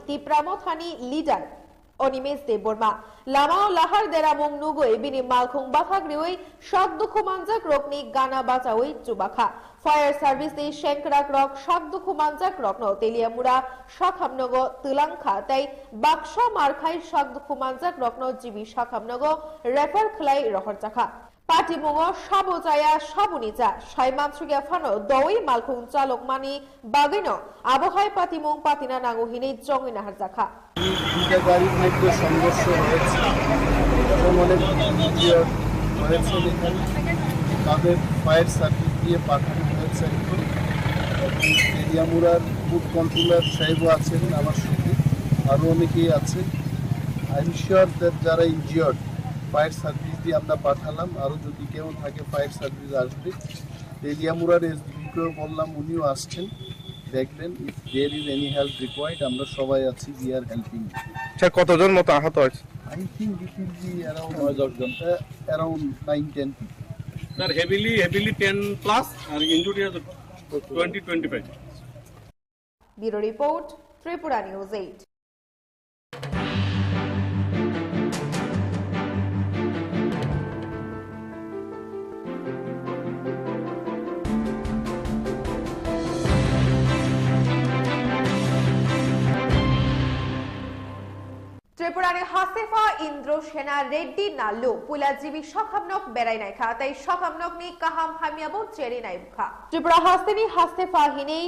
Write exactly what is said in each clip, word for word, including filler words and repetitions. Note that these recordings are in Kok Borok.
Tipra Mothani leader Animesh Debbarma lamao lahar deramung nugwi bini malkhung bathak riwi sak dukhu manjak rokni gana bachawi chubakha. Fire service ni sengkrak rok sak dukhu manjak rokno Teliamura sakhamnogo twlangkha tei baksa markhai sak dukhu manjak rokno G B sakhamnogo refer khlai rohorjakha. Patimungo sabo chaya, saboni cha, sai mansukya phano dowi malkhung chalokmani bagwino abo hai patimung patina nango hinwi chongwi naharjakha. দুইটা গাড়ির মধ্যে সংঘর্ষ হয়েছে এবং অনেক ইঞ্জিয়ার্ড হয়েছে এখানে। তাদের ফায়ার সার্ভিস দিয়ে পাঠানো হয়েছে এখন। এবং তেলিয়ামুড়ার ফুড কন্ট্রোলার সাহেবও আছেন আমার সঙ্গে, আরও অনেকেই আছেন। আই এম শিওর দ্যাট যারা ইনজিয়ার্ড, ফায়ার সার্ভিস দিয়ে আমরা পাঠালাম। আরও যদি কেউ থাকে, ফায়ার সার্ভিস আসবে। তেলিয়ামুড়ার এসডিপিকেও বললাম, উনিও আসছেন, দেখবেন। If there is any help required, আমরা সবাই আছি, we are helping. স্যার, কতজন মতো আহত হয়েছে? I think it will be around নয় দশ জন। Around nine ten people. Sir, heavily, heavily ten plus, আর ইনজুরি আছে twenty, twenty five. Bureau report, Tripura News eight. Tripura ni Hastefa Indro Sena Reddy Nallu puila G B sakhamnok berai naikha tei sakhamnokni kaham hamyabo cheri naibukha. Tripura hasteni Hastefa hinwi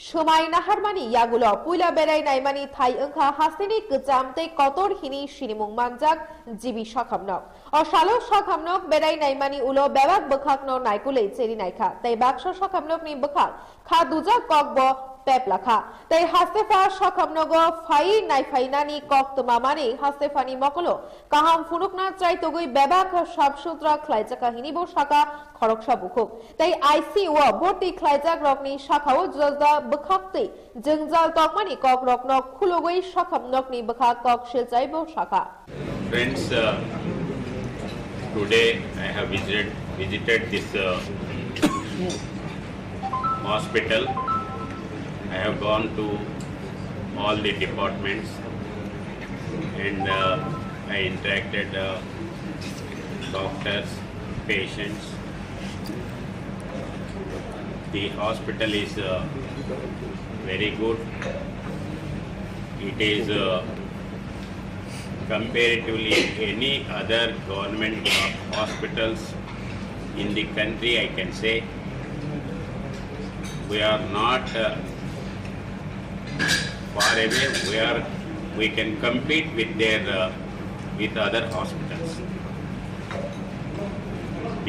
swmai naharmani yagulo puila berai naimani thai wngkha hasteni kwcham tei kotor hinwi sinimung manjak G B sakhamnok. O salo sakhamnok berai naimani ulo bebak bwkhakno naikolwi cheri naikha tei baksa sakhamnokni bwkhak kha dujak kokbo peplakha. Tei Hastefa sakhamnogo phaiwi naiphainani koktwma manwi Hastefani mokolo kaham phunukna chaitogwi bebak sap sutra khlaijakha hinwi bo sakha khoroksa bukhuk. Tei I C U o bhorti khlaijak rokni sakao juda juda bwkhaktwi jwngjal tongmani kok rokno khulugwi sakhamnokni bwkhak kok silchai bo sakha. Friends, uh, today I have visited, visited this, uh, hospital. I have gone to all the departments and, uh, I interacted, uh, doctors, patients. The hospital is, uh, very good. It is, uh, comparatively any other government ho-, hospitals in the country, I can say, we are not, uh, far away where we can compete with their, uh, with other hospitals.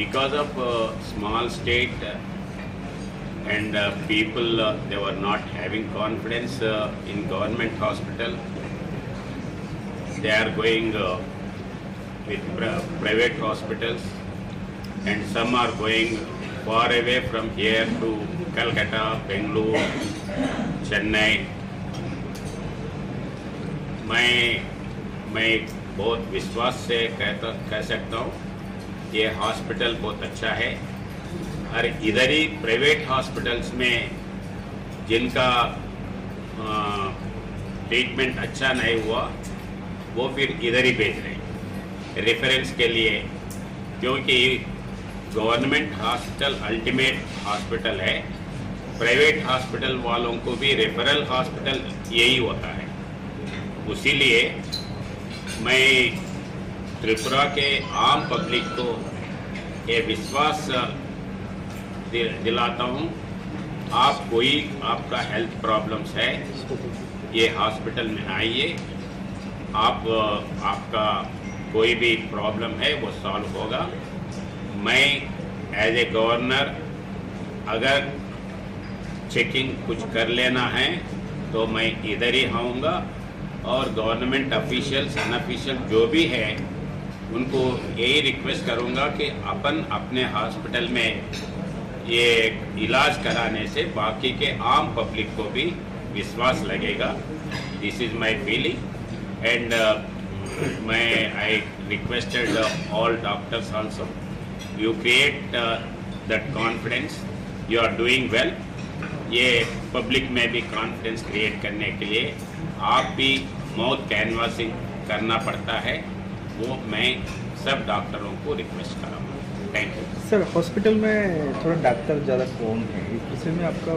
Because of, uh, small state, uh, and, uh, people, uh, they were not having confidence, uh, in government hospital. They are going, uh, with pri-, private hospitals, and some are going far away from here to Calcutta, Bangalore, Chennai. मैं, मैं बहुत विश्वास से कहता, कह सकता हूँ, ये हॉस्पिटल बहुत अच्छा है। और इधर ही प्राइवेट हॉस्पिटल्स में जिनका, अ, ट्रीटमेंट अच्छा नहीं हुआ, वो फिर इधर ही भेज रहे हैं रेफरेंस के लिए, क्योंकि गवर्नमेंट हॉस्पिटल अल्टीमेट हॉस्पिटल है। प्राइवेट हॉस्पिटल वालों को भी रेफरल हॉस्पिटल यही होता है। इसीलिए मैं त्रिपुरा के आम पब्लिक को ये विश्वास दि-, दिलाता हूँ, आप कोई, आपका हेल्थ प्रॉब्लम्स है, ये हॉस्पिटल में आइए, आप, आपका कोई भी प्रॉब्लम है वो सॉल्व होगा। मैं एज ए गवर्नर अगर चेकिंग कुछ कर लेना है तो मैं इधर ही आऊँगा और गवर्नमेंट ऑफिशियल्स, अनऑफिशियल जो भी है, उनको यही रिक्वेस्ट करूँगा कि अपन अपने हॉस्पिटल में ये इलाज कराने से बाकी के आम पब्लिक को भी विश्वास लगेगा। This is my feeling and, uh, मैं, I requested, uh, all doctors also, you create, uh, that confidence, you are doing well। ये पब्लिक में भी कॉन्फिडेंस क्रिएट करने के लिए आप भी माउथ कैनवासिंग करना पड़ता है, वो मैं सब डॉक्टरों को रिक्वेस्ट करूँगा। Thank you. सर, हॉस्पिटल में थोड़ा डॉक्टर ज़्यादा कम है, इस विषय में आपका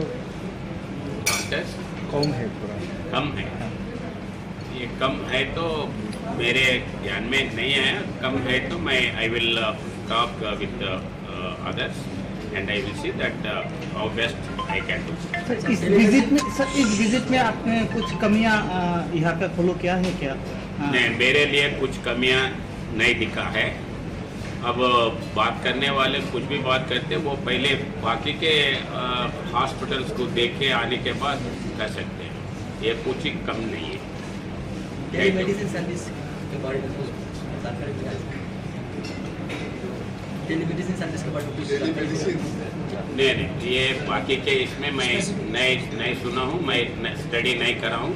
डॉक्टर्स कम है थोड़ा। कम है। हाँ। ये कम है तो मेरे ध्यान में नहीं आया। कम है तो मैं, I will talk with others and I will see that how best I can do. Sir, इस विजिट में, सर, इस विजिट में आपने कुछ कमियां, अ, यहाँ पे फॉलो किया है क्या? हाँ। नहीं, मेरे लिए कुछ कमियां नहीं दिखा है। अब बात करने वाले कुछ भी बात करते, वो पहले बाकी के हॉस्पिटल्स को देख के आने के बाद कर सकते हैं। ये कुछ ही कम नहीं है। टेलीमेडिसिन सर्विस के बारे में कुछ जानकारी मिला है? टेलीमेडिसिन सर्विस के बारे में कुछ जानकारी मिला है? नहीं, नहीं, ये बाकी के इसमें मैं नहीं, नहीं सुना हूँ, मैं स्टडी नहीं करा हूँ।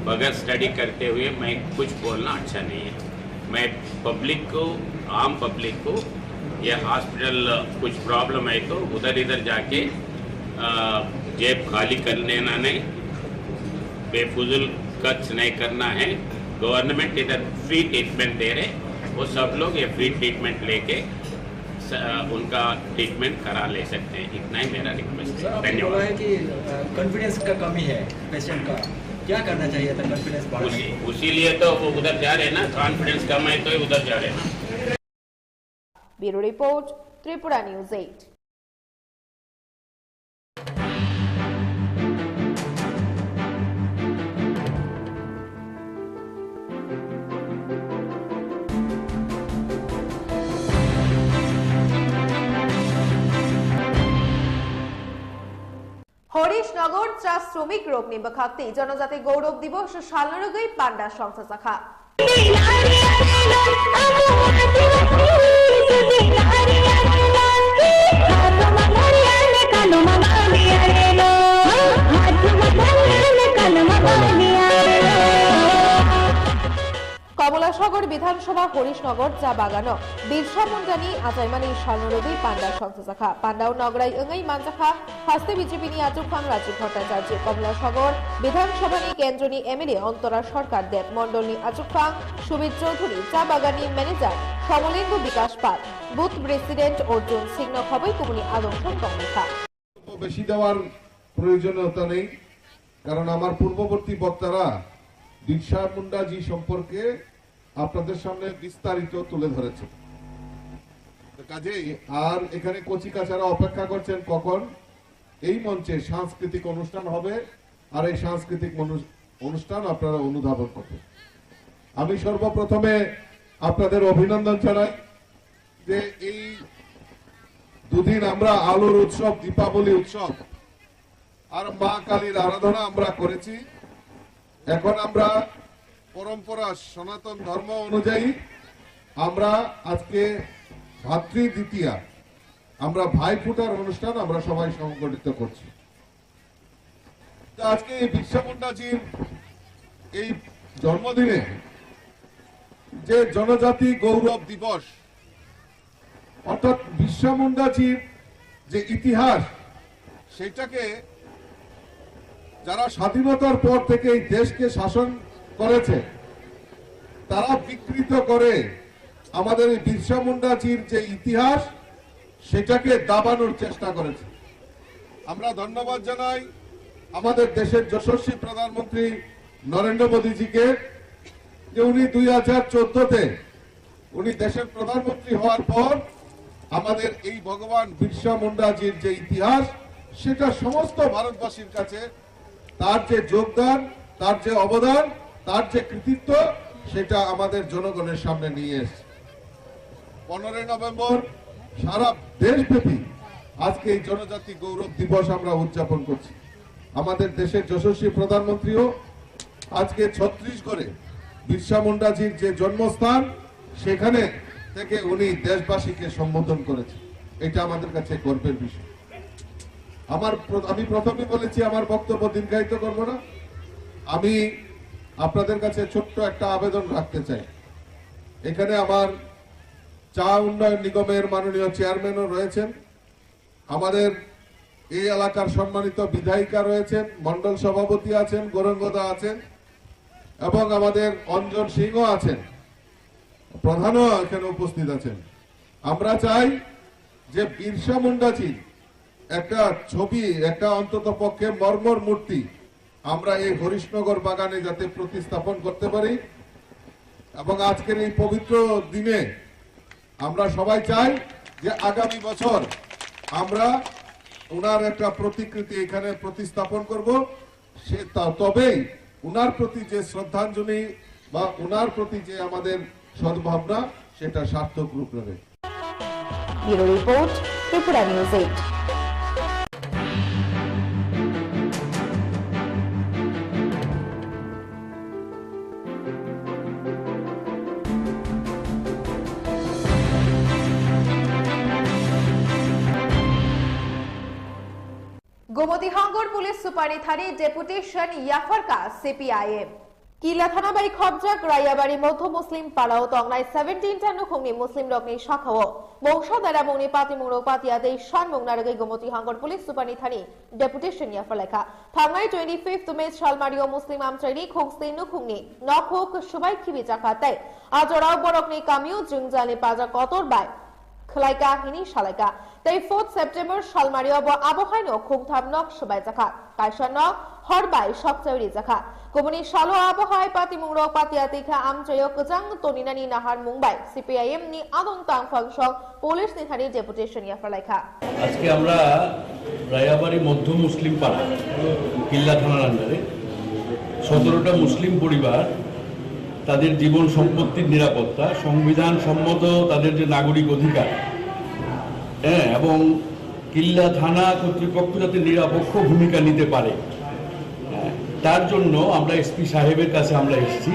बगैर स्टडी करते हुए मैं कुछ बोलना अच्छा नहीं है। मैं पब्लिक को, आम पब्लिक को, ये हॉस्पिटल कुछ प्रॉब्लम है तो उधर इधर जाके, अ, जेब खाली कर लेना नहीं, बेफजूल खर्च नहीं करना है। गवर्नमेंट इधर फ्री ट्रीटमेंट दे रहे, वो सब लोग ये फ्री ट्रीटमेंट लेके स-, अ, उनका ट्रीटमेंट करा ले सकते हैं। इतना ही मेरा रिक्वेस्ट है। सर, आपने धन्यवाद। बोला है कि, अ, कॉन्फिडेंस का कमी है पेशेंट का, क्या करना चाहिए था कॉन्फिडेंस बढ़ाने उसी, के लिए? उसीलिए तो वो उधर जा रहे हैं ना, कॉन्फिडेंस कम है तो ही उधर जा रहे हैं ना। Bureau Report, Tripura News eight. Harishnagar চা শ্রমিক রোগনি বখাকতি জনজাতি গৌরব দিবস সালনরগই পান্ডা সংস্থা শাখা। কমলাসাগর বিধানসভা হরিশনগর চা বাগানো বিরসা মুন্ডানি আচাইমানি সালনরবি পান্ডা সংস্থা শাখা। পান্ডাও নগরাই ওঙাই মানজাখা হাস্তে বিজেপিনি আচুকফাং রাজীব ভট্টাচার্য, কমলাসাগর বিধানসভানি কেন্দ্রনি এমএলএ অন্তরা সরকার দেব, মণ্ডলনি আচুকফাং সুবির চৌধুরী, চা বাগাননি ম্যানেজার সমলেন্দু বিকাশ পাল, বুথ প্রেসিডেন্ট অর্জুন সিংহ খবই কুমুনি আগমসং কংগ্রেসা। বেশি দেওয়ার প্রয়োজনীয়তা নেই, কারণ আমার পূর্ববর্তী বক্তারা বিরসা মুন্ডাজি সম্পর্কে আপনাদের সামনে বিস্তারিত তুলে ধরেছেন। তো কাজেই আর এখানে কচিকাচারা অপেক্ষা করছেন কখন এই মঞ্চে সাংস্কৃতিক অনুষ্ঠান হবে, আর এই সাংস্কৃতিক মনু-, অনুষ্ঠান আপনারা অনুধাবন করবেন। আমি সর্বপ্রথমে আপনাদের অভিনন্দন জানাই যে এই দুদিন আমরা আলোর উৎসব, দীপাবলি উৎসব আর মা কালীর আরাধনা আমরা করেছি। এখন আমরা পরম্পরা, সনাতন ধর্ম অনুযায়ী আমরা আজকে ভাতৃ দ্বিতীয়া, আমরা ভাইফোঁটার অনুষ্ঠান আমরা সবাই সংগঠিত করছি। তো আজকে এই বিরসা মুন্ডাজির এই জন্মদিনে যে জনজাতি গৌরব দিবস, অর্থাৎ বিরসা মুন্ডাজির যে ইতিহাস, সেটাকে যারা স্বাধীনতার পর থেকে এই দেশকে শাসন করেছে, তারা বিকৃত করে আমাদের এই বিরসা মুন্ডাজির যে ইতিহাস, সেটাকে দাবানোর চেষ্টা করেছে। আমরা ধন্যবাদ জানাই আমাদের দেশের যশস্বী প্রধানমন্ত্রী নরেন্দ্র মোদীজিকে, যে উনি দুই হাজার চোদ্দতে উনি দেশের প্রধানমন্ত্রী হওয়ার পর আমাদের এই ভগবান বিরসা মুন্ডাজির যে ইতিহাস, সেটা সমস্ত ভারতবাসীর কাছে তার যে যোগদান, তার যে অবদান, তার যে কৃতিত্ব, সেটা আমাদের জনগণের সামনে নিয়ে এসেছে। পনেরোই নভেম্বর সারা দেশব্যাপী আজকে এই জনজাতি গৌরব দিবস আমরা উদযাপন করছি। আমাদের দেশের যশস্বী প্রধানমন্ত্রীও আজকে ছত্তিশগড়ে বিরসা মুন্ডাজির যে জন্মস্থান, সেখানে থেকে উনি দেশবাসীকে সম্বোধন করেছেন। এটা আমাদের কাছে গর্বের বিষয়। আমার প্র-, আমি প্রথমেই বলেছি, আমার বক্তব্য দীর্ঘায়িত করব না। আমি আপনাদের কাছে ছোট্ট একটা আবেদন রাখতে চাই। এখানে আমার চা উন্নয়ন নিগমের মাননীয় চেয়ারম্যানও রয়েছেন, আমাদের এই এলাকার সম্মানিত বিধায়িকা রয়েছেন, মণ্ডল সভাপতি আছেন, গৌরাঙ্গদা আছেন, এবং আমাদের অঞ্জন সিংহ আছেন, প্রধানও এখানে উপস্থিত আছেন। আমরা চাই যে বিরসা মুন্ডাজির একটা ছবি, একটা অন্তত পক্ষে মর্মর মূর্তি আমরা এই হরিশনগর বাগানে যাতে প্রতিস্থাপন করতে পারি। এবং আজকের এই পবিত্র দিনে আমরা সবাই চাই যে আগামী বছর আমরা ওনার একটা প্রতিকৃতি এখানে প্রতিস্থাপন করব। সে তা-, তবেই ওনার প্রতি যে শ্রদ্ধাঞ্জলি বা ওনার প্রতি যে আমাদের সদ্ভাবনা, সেটা সার্থক রূপ নেবে। Bureau Report, Tripura News eight. Gomoti Hangor Police Super ni thani deputation yapharkha C P I M. Killa thana bai khopjak Rayabari Modhu Muslim parao tongnai seventeen ta nukhungni Muslim rokni sakao mungsa dara mungni patimung rok patiya tei sanmung narwgwi Gomoti Hangor Police Super ni thani deputation yapharlaikha. Thangnai twenty fifth May salmario Muslim amchaini khungsti nukhungni nokhuk subai khibijakha tei ajorao borokni kamio jwngjalni paja kotor bai khwlaikha hini salaikha. Tei fourth September salmario bo abo haino khungtham nok swbaijakha, kaisa nok hor bai sokchai rijakha. Kubuni salo abo hai patimung rok patiya twi kha amchaio kwchang toninani nahar mung bai C P I M ni adong tangphang sok police ni thani deputation yapharlaikha. আজকে আমরা রায়াবাড়ি মধ্য মুসলিম পাড়া, কিল্লা থানার আন্ডারে সতেরোটা মুসলিম পরিবার তাদের জীবন সম্পত্তির নিরাপত্তা, সংবিধান সম্মত তাদের যে নাগরিক অধিকার, হ্যাঁ, এবং কিল্লা থানা কর্তৃপক্ষ যাতে নিরপেক্ষ ভূমিকা নিতে পারে, হ্যাঁ, তার জন্য আমরা এসপি সাহেবের কাছে আমরা এসেছি।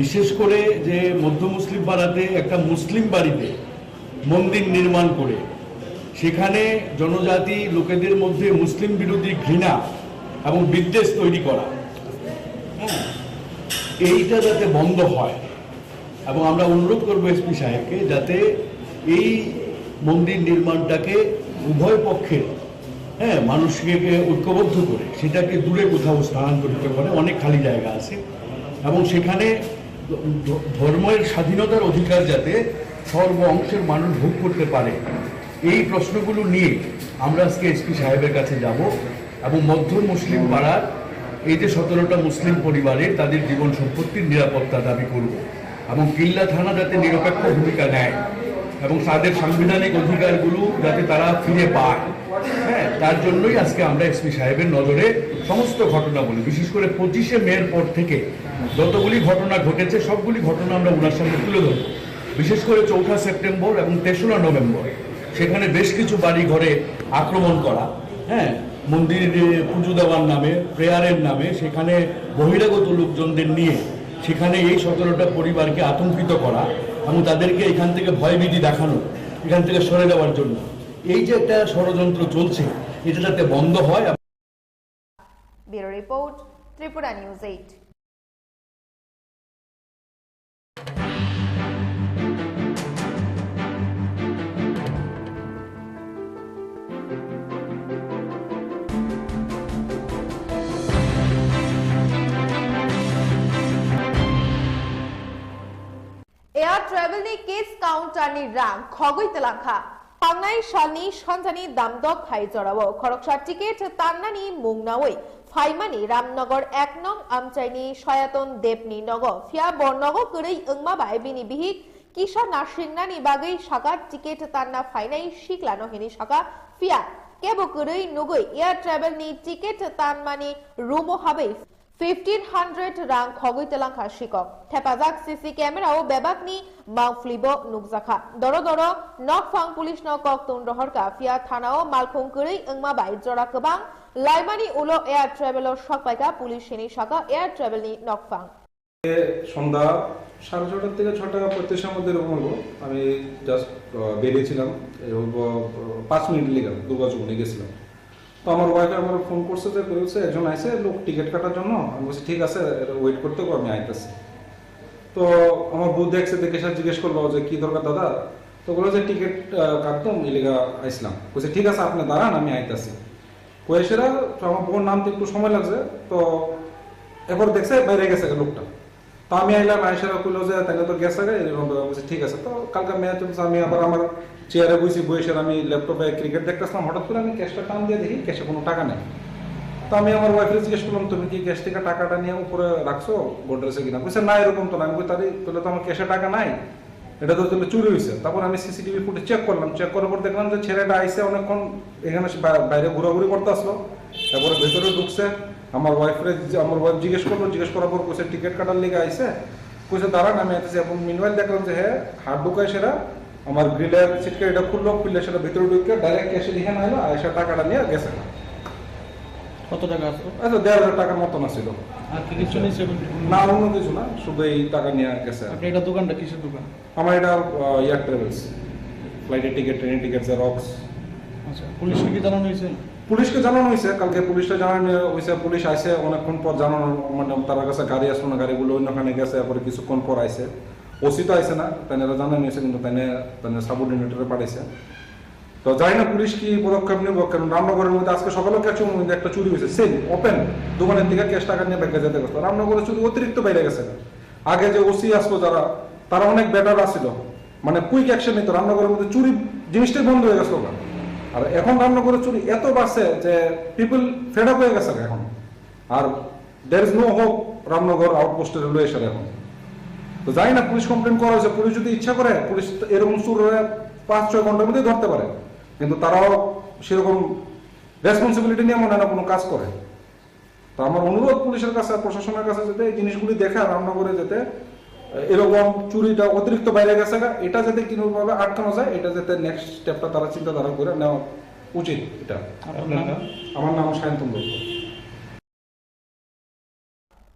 বিশেষ করে যে মধ্য মুসলিম পাড়াতে একটা মুসলিম বাড়িতে মন্দির নির্মাণ করে সেখানে জনজাতি লোকেদের মধ্যে মুসলিম বিরোধী ঘৃণা এবং বিদ্বেষ তৈরি করা, হ্যাঁ, এইটা যাতে বন্ধ হয়। এবং আমরা অনুরোধ করবো এসপি সাহেবকে যাতে এই মন্দির নির্মাণটাকে উভয় পক্ষের, হ্যাঁ, মানুষকে ঐক্যবদ্ধ করে সেটাকে দূরে কোথাও স্থানান্তরিত করে, অনেক খালি জায়গা আছে। এবং সেখানে ধ- ধর্মের স্বাধীনতার অধিকার যাতে সর্ব অংশের মানুষ ভোগ করতে পারে, এই প্রশ্নগুলো নিয়ে আমরা আজকে এসপি সাহেবের কাছে যাব এবং মধ্য মুসলিম পাড়ার এই যে সতেরোটা মুসলিম পরিবারের তাদের জীবন সম্পত্তির নিরাপত্তা দাবি করব এবং কিল্লা থানা যাতে নিরপেক্ষ ভূমিকা নেয় এবং তাদের সাংবিধানিক অধিকারগুলো যাতে তারা ফিরে পায়, হ্যাঁ, তার জন্যই আজকে আমরা এসপি সাহেবের নজরে সমস্ত ঘটনাবলী, বিশেষ করে পঁচিশে মের পর থেকে যতগুলি ঘটনা ঘটেছে, সবগুলি ঘটনা আমরা ওনার সামনে তুলে ধরব। বিশেষ করে চৌঠা সেপ্টেম্বর এবং তেসরা নভেম্বর সেখানে বেশ কিছু বাড়ি ঘরে আক্রমণ করা, হ্যাঁ, মন্দিরে পুজো দেওয়ার নামে, প্রেয়ারের নামে সেখানে বহিরাগত লোকজনদের নিয়ে সেখানে এই সতেরোটা পরিবারকে আতঙ্কিত করা এবং তাদেরকে এখান থেকে ভয়ভীতি দেখানো, এখান থেকে সরে যাওয়ার জন্য এই যে একটা ষড়যন্ত্র চলছে, এটা যাতে বন্ধ হয়। Bureau Report, Tripura News eight. Air Travel ni case counter ni rang khogwi twlangkha. Tangnai salni sanjani damdok hai jorao khoroksa ticket tannani mung naui phaimani Ramnagar ek nong amchaini Sayaton Debni nogo, phiya bo nogo kwrwi wngma bai bini bihik kisa nasingnani bagwi saka ticket tanna phainai siklano hini saka, phiya kebo kwrwi nugwi Air Travel ni ticket tanmani room o habwi fifteen hundred rang khogwi twlangkha sikok. Thepajak C C camera o bebakni mangphlibo nukjakha. Doro doro nokphang police no koktun rohorkha, phiya thana o malkhung kwrwi wngma bai jora kwbang laimani ulo Air Travel o sokpaikha police hini saka Air Travel ni nokphang. সন্ধ্যা সাড়ে ছটার থেকে ছটা পঁয়ত্রিশের মধ্যে এরকম হলো। আমি জাস্ট বেরিয়েছিলাম, এই হলো, আহ, পাঁচ মিনিট লেগে দুর্গা চৌমুহনী গেছিলাম। তো আমার ওয়াইফে আমার ফোন করছে যে, বলছে একজন আইছে লোক টিকিট কাটার জন্য। আমি বলছি ঠিক আছে, ওয়েট করতে হবে, আমি আইতেছি। তো আমার বউ দেখছে, দেখে এসে জিজ্ঞেস করলো যে কি দরকার দাদা? তো বললো যে টিকিট কাটতাম, এলিগা আইসলাম। বলছে ঠিক আছে, আপনি দাঁড়ান, আমি আইতাছি। কয়েসেরা তো আমার বউর নামতে একটু সময় লাগছে। তো এরপর দেখছে বাইরে গেছে লোকটা। তো আমি আইলাম, আইসার কইলো যে, "তাহলে তো গেছে গা, এরকম ব্যাপার।" বলছি, "ঠিক আছে।" তো কালকে ম্যাচ হচ্ছে, আমি আবার আমার চেয়ারে বসে, বসে আমি ল্যাপটপে ক্রিকেট দেখতেছিলাম, হঠাৎ করে আমি ক্যাশটা টান দিয়ে দেখি ক্যাশে কোনো টাকা নেই। তো আমি আমার ওয়াইফরে জিজ্ঞেস করলাম, "তুমি কি ক্যাশ থেকে টাকাটা নিয়ে উপরে রাখছো গোডরেজে কিনা?" বলছে, "না, এরকম তো না।" আমি কই, "তাহলে, তাহলে তো আমার ক্যাশে টাকা নাই, এটা তো তাহলে চুরি হয়েছে।" তারপর আমি সিসিটিভি ফুটেজ চেক করলাম, চেক করার পর দেখলাম যে ছেলেটা আইসে অনেকক্ষণ এখানে সে বা-, বাইরে ঘোরাঘুরি করতে আসলো, তারপরে ভেতরে ঢুকছে। আমার ওয়াইফরে, আমার ওয়াইফ জিজ্ঞেস করলো, জিজ্ঞেস করার পর বলছে টিকিট কাটার লেগে আইসে, কইছে, "দাঁড়ান, আমি আইতেছি।" এবং মিনওয়াইল দেখলাম যে, হ্যাঁ, হাত ঢুকায় সেটা আমার গ্রিলের সিটকে এটা খুললো, খুললে সেটা ভিতরে ঢুকে ডাইরেক্ট ক্যাশে লিখে নাইলো, আর এসে টাকাটা নিয়ে গেছে। কত টাকা আছে? আচ্ছা, দেড় হাজার টাকার মতন আছিল। আর কি কিছু নিছে? না, অন্য কিছু না, শুধু এই টাকা নিয়ে গেছে। আপনি এটা দোকানটা কিসের দোকান? আমার এটা, আহ, এয়ার ট্রাভেলস, ফ্লাইটের টিকিট, ট্রেনের টিকিট, জেরক্স। আচ্ছা, পুলিশকে কি জানানো হয়েছে? পুলিশকে জানানো হয়েছে, কালকে পুলিশকে জানানো হয়েছে, পুলিশ আইছে অনেকক্ষণ পর, জানানো, মানে, তার কাছে গাড়ি আসলো না, গাড়িগুলো অন্যখানে গেছে, এরপরে কিছুক্ষণ পর আইছে। ওসি তো আইছে না, তাই এরা জানানো হয়েছে, কিন্তু তাই, তাই সাবঅর্ডিনেটরে পাঠাইছে। তো জানি না পুলিশ কি পদক্ষেপ নেব, কারণ রামনগরের মধ্যে আজকে সকালে কিছু মধ্যে একটা চুরি হয়েছে, সেম ওপেন দোকানের দিকে ক্যাশ টাকা নিয়ে ব্যাগে যেতে করতো। রামনগরে চুরি অতিরিক্ত বেড়ে গেছে। আগে যে ওসি আসলো যারা, তারা অনেক বেটার আসছিল, মানে কুইক অ্যাকশন নিত। রামনগরের মধ্যে চুরি জিনিসটাই বন্ধ হয়ে গেছে ওখানে। আর এখন রামনগরের চুরি এত বাড়ছে যে পিপল ফেড আপ হয়ে গেছে এখন। আর there is no hope Ramnagar আউটপোস্টে রেলওয়ে স্টেশন এখন। তো জানি না, পুলিশ কমপ্লেন করা হয়েছে, পুলিশ যদি ইচ্ছা করে পুলিশ তো এরকম চুর হয়ে পাঁচ ছয় ঘন্টার মধ্যেই ধরতে পারে, কিন্তু তারাও সেরকম রেসপন্সিবিলিটি নিয়ে মনে হয় না কোনো কাজ করে। তো আমার অনুরোধ পুলিশের কাছে, প্রশাসনের কাছে, যাতে এই জিনিসগুলি দেখে রামনগরে যাতে এরকম চুরিটা অতিরিক্ত বাইরে গেছে গা, এটা যাতে কোনোভাবে আটকানো যায়, এটা যাতে নেক্সট স্টেপটা তারা চিন্তাধারা করে নেওয়া উচিত। এটা আপনার নাম? আমার নাম Sayantan Dutta.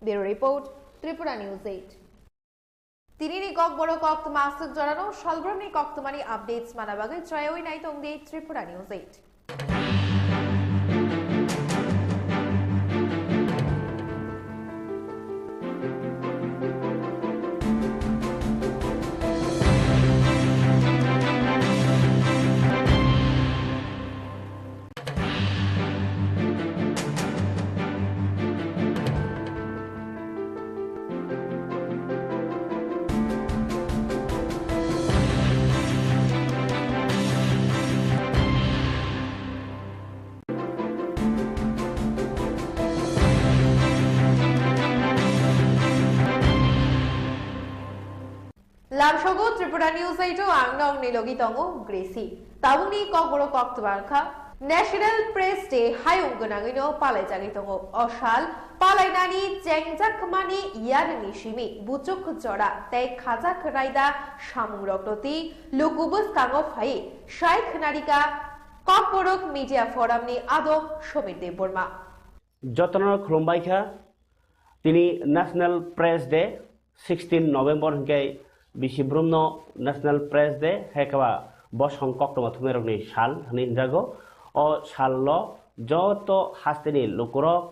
Bureau report, Tripura news eight. Tinini kokborok koktwma aswk jorano salbrumni koktwmani updates mana bagwi choyawi naitongdi Tripura News eight. Lamsogo Tripura News eight o ang nongni logi tongo Gracie. Tabukni kokborok koktwma wngkha, National Press Day hayung gwnangwino palaijagwi tongo. O sal palainani chengjakmani yarwngni simi buchuk jora tei khajak raida samungrokno twi luku bwskango phaiwi sai khwnarikha Kokborok Media Forum ni adong Somir Debbarma. Jotono khulumbai kha. Tini National Press Day, sixteen November hwnkhe bisi brumno National Press Day, hai khe ba bosong koktwma thumnairokni sal hwnwi hwnjago. O sallo joto hasteni lukurok,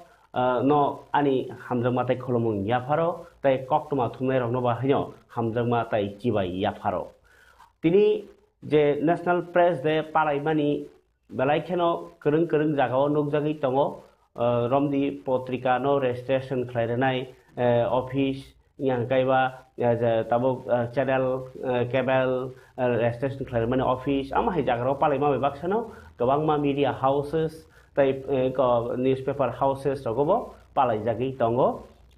ah, no ani hamjakma tei khulumung yapharo tei koktwma thumnairokno ba haino hamjakma tei chibai yapharo. Tini je National Press Day palaimani belai kheno kwrwng kwrwng jagao nukjagwi tongo, ah, romdi potrika no registration khlai rwnai, eh, office, yang kaiba, eh, je tabuk, eh, channel, eh, cable, eh, registration khlai rwmani office, amo hai jagarao palaima bai baksano kwbangma media houses tei, eh, ko newspaper houses rogobo palaijagwi tongo.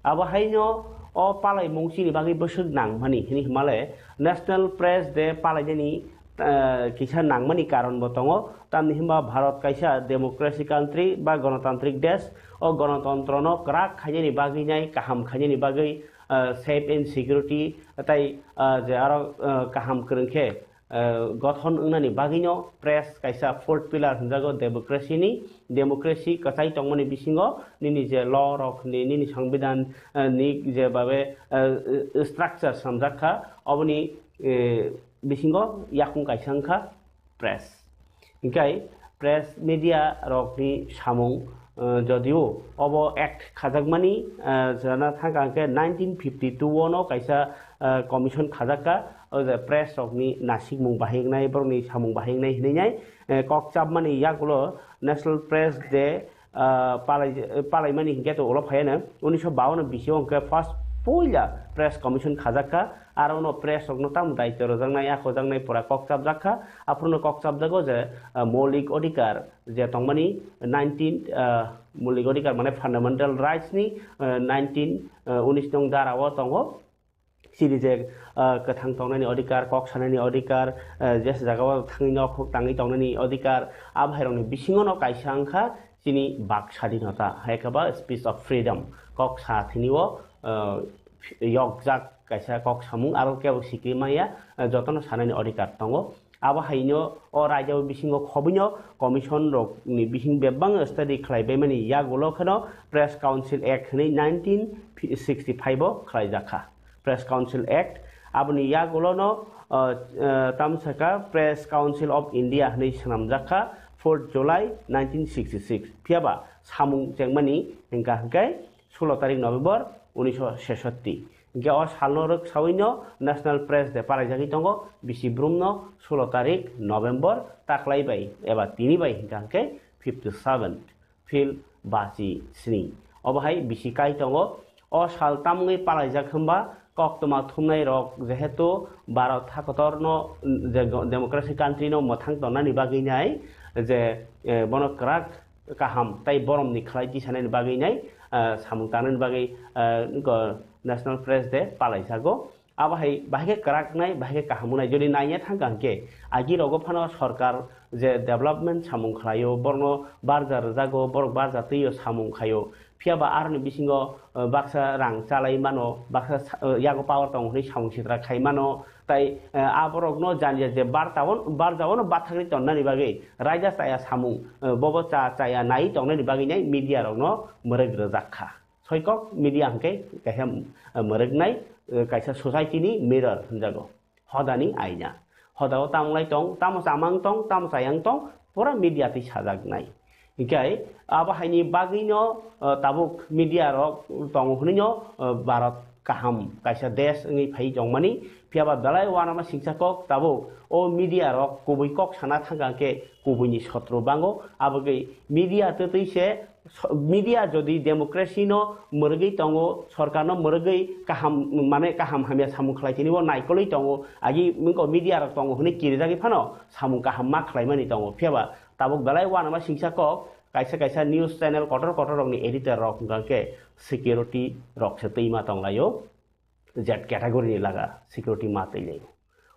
Abo haino o palaimung chini bagwi bwswk nangmani hwnwi hwnmale National Press Day palainani, eh, kisa nangmani karon bo tongo. Tamni hwnba Bharat kaisa democracy country ba ganatantrik desh. O ganatantrono kwrak khainani bagwi nai, kaham khainani bagwi, eh, safe and security tei, eh, je aro, eh, kaham kwrwng khe, eh, gothon wngnani bagwino press kaisa fourth pillar hwnjago democracy ni. Democracy kwchai tongmani bisingo nini je law rok ni, nini songbidan, eh, ni je babe, eh, structure swnamjak kha, oboni, eh, bisingo yakung kaisa wngkha press. Hinkhe press media rokni samung, eh, jodio obo act khajakmani, eh, jana thangkha hinkhe nineteen fifty two o no kaisa, eh, commission khajakha, o je press rokni nasikmung bahai wngnai, borokni samung bahai wngnai hinwi nai, eh, kok chapmani yagulo National Press Day, ah, palai-, palaimani hinkhe to ulo phaiya no, unisho bawan bisi o hinkhe first puila press commission khajak kha, aro no press rokno tamo daityo rwjaknai, a khojaknai pura kok chapjak kha. Aphuru no kok chapjago je, ah, moulik odhikar je tongmani nineteen, ah, moulik odhikar mane fundamental rights ni, ah, nineteen, ah, unis nong dara o tongo. Chini je, ah, kwthang tongnani odhikar, kok sanani odhikar, ah, je jagao thangwi nokhuk tangwi tongnani odhikar, a bhairokni bisingo no kaisa wngkha chini bak sadinota, hai khe ba speech of freedom, kok sa thini o, ah, yokjak kaisa kok samung, aro kebo sikri maya, ah, jotono sanani odhikar tongo. Abo haino o raida o bisingo khobwino commission rok ni bising bebak study khlai baimani yagulo kheno Press Council Act hwnwi nineteen sixty five o khlai jakha. Press Council Act aboni yagulo no, uh, uh, tamsaka Press Council of India hwnwi swnam jakha fourth July nineteen sixty six. Phiyaba samung chengmani hingka hingkai sulo tarik November unisho sesotti. Hingke o salno rwk sawino National Press Day palaijagwi tongo, bisi brumno sulo tarik November taklai bai eba tini bai hingka hingke fifty seven phil bachi sni. Obo hai bisi kai tongo. O sal tamungwi palaijak hwnba koktwma thumnai rok jehetu Bharat hakotorno, mm, je go-, democracy country no mwthang tongnani bagwi nai je, eh, bono kwrak kaham tei boromni khlai tisanani bagwi nai, ah, samung tangnani bagwi, ah, go-, National Press Day palaijago. Abo hai bahai khe kwrak wngnai, bahai khe kaham wngnai. Jodi naiya thangkha hwnkhe, agi rogo phano sorkar je development samung khlaio, borokno barja rwjago, borok barja twio samung khaio. Phiya ba aroni bisingo, ah, baksa rang chalai mano, baksa sa-, ah, yago power tongo hwnwi samung sitra khai mano. Tai, eh, aborokno jani je bartaon-, barjaono bathakri tonnani bagwi raida chaya samung, eh, bobo cha-, chaya nai tongnani bagwi nai media rokno mwrwk rwjak kha. Soikok media hwnkhe kaisa, eh, mwrwknai, eh, kaisa society ni mirror hwnjago. Hodani aina. Hodao tamo lai tong, tamo chamang tong, tamo chayang tong, pura media twi sajaknai. Hinkhe abo haini bagwino, uh, tabuk media rok tongo hwnwino, uh, Bharat kaham kaisa desh wngwi phai tongmani, phiya ba belai uanama singsa kok tabuk o media rok kubui kok sana thangka khe kubuini sotro bango, abogwi media twtwi se so-, media jodi democracy no mwrwgwi tongo, sorkar no mwrwgwi kaham, mane kaham hamya samung khlai tini bo naikolwi tongo, agi wngkha media rok tongo hwnwi kirijagwi phano samung kaham ma khlaimani tongo, phiya ba tabuk belai uanama singsa kok, kaisa kaisa news channel kotor kotor rokni editor rok hwnkha khe security rok se twi ma tonglaio, Z category ni laga security ma twi laio.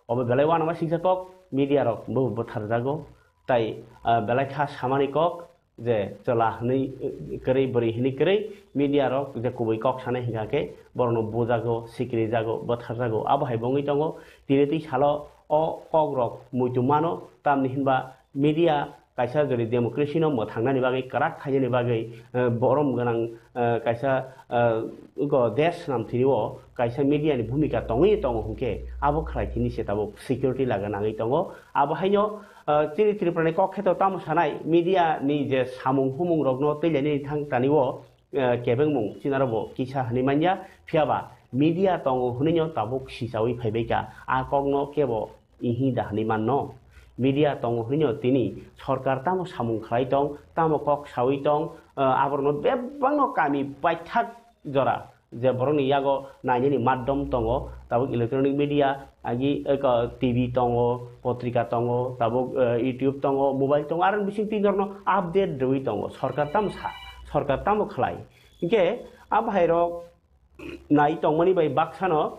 Obo belai uanama singsa kok, media rok bo bwtharjago, tai, ah, belai kha samani kok je chwla hwnwi, eh, kwrwi bwrwi hwnwi kwrwi media rok je kubui kok sanai hwnkha khe borokno bujago, sikirijago, bwtharjago. Abo hai bo wngwi tongo, tini twi salo o kok rok muitu mano, tamni hinba media kaisa jodi democracy no mwthangnani bagwi, kwrak khainani bagwi, eh, borom gwnang, eh, kaisa, eh, go desh swnam thini o kaisa media ni bhumika tongwi tongo hwnkhe abo khlai thini se tabuk security laga nangwi tongo. Abo haino, eh, chini Tripura ni kok kheto tamo sanai media ni je samung humung rokno twilainani thang tani o, eh, kebengmung chinaro bo kisa hwnwi manya, phiya ba media tongo hwnwi no tabuk sichawi phaibai kha, a kokno kebo ihi da hwnwi manno. Media tongo hwnwi no tini sorkar tamo samung khlai tong, tamo kok sawi tong, eh, aborokno bebakno kami paithak jora je borokni yago nainani maddom tongo, tabuk electronic media, agi, eh, ko, T V tongo, potrika tongo, tabuk, eh, YouTube tongo, mobile tongo, aroni bising twi norokno update rwui tongo. Sorkar tamo sa, sorkar tamo khlai. Hinkhe a bhairok nai tongmani bai baksano,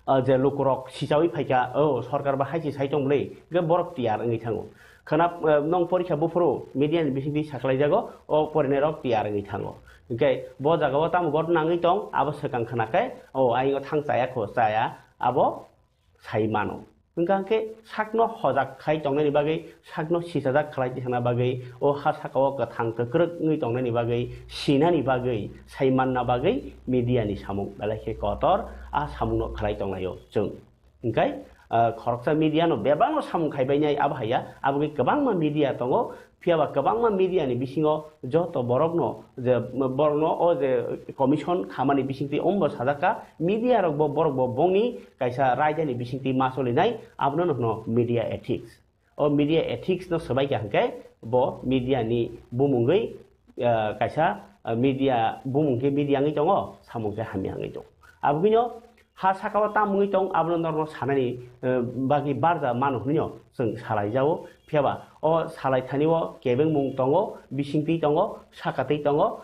ah, je lukurok sichawi phaikha, "O, sorkar ba hai se sai tong bwle," hwnkhe borok tiyar wngwi thango. Khwna, ah, nong porikha buphuru media ni bisingtwi saklaijago, o porinairok tiyar wngwi thango. Hinkhe bo jagao tamo ghotna wngwi tong, abo swkang khwna khe, "O, ayingo thang chaya kho, chaya," abo sai mano. Hwnkha hwnkhe sakno hojak khai tongnani bagwi, sakno sichajak khlai tongna bagwi, o ha sakao kwthang kwkrwk wngwi tongnani bagwi, sinani bagwi, sai manna bagwi media ni samung belai khe kotor, a samungno khlai tonglaio chwng. Hwnkhe, ah, khoroksa media no bebakno samung khai bainai abo haiya, aboni kwbangma media tongo, Phiya ba kwbangma media ni bisingo joto borokno je borokno o je commission khamani bisingtwi ombo sajak kha, media rok bo borok bo bongni kaisa raida ni bisingtwi ma cholinai, abono no hwno media ethics. O media ethics no swbai kha hwnkhe bo media ni bumungwi, ah, kaisa, ah, media bumung khe media wngwi tongo, samung khe hamya wngwi tongo. Aboni ha saka o tam wngwi tong, abono norokno sanani, eh, bagwi barja mano hwnwi no chwng salai jago. Phiya ba o salai thani o kebengmung tongo, bisingtwi tongo, sakatwi tongo.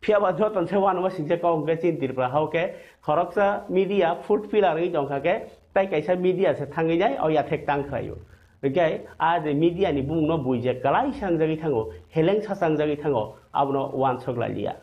Phiya ba joto se uanama singcha kok hwnkhe chini Tripura ha o khe khoroksa media fourth pillar wngwi tongkha khe, tai kaisa media se thangwi nai o yathek tang khlaio. Hwnkhe a je media ni bumung no buijak kwlai sangjagwi thango, heleng sa changjagwi thango, abono uansuk lai liya.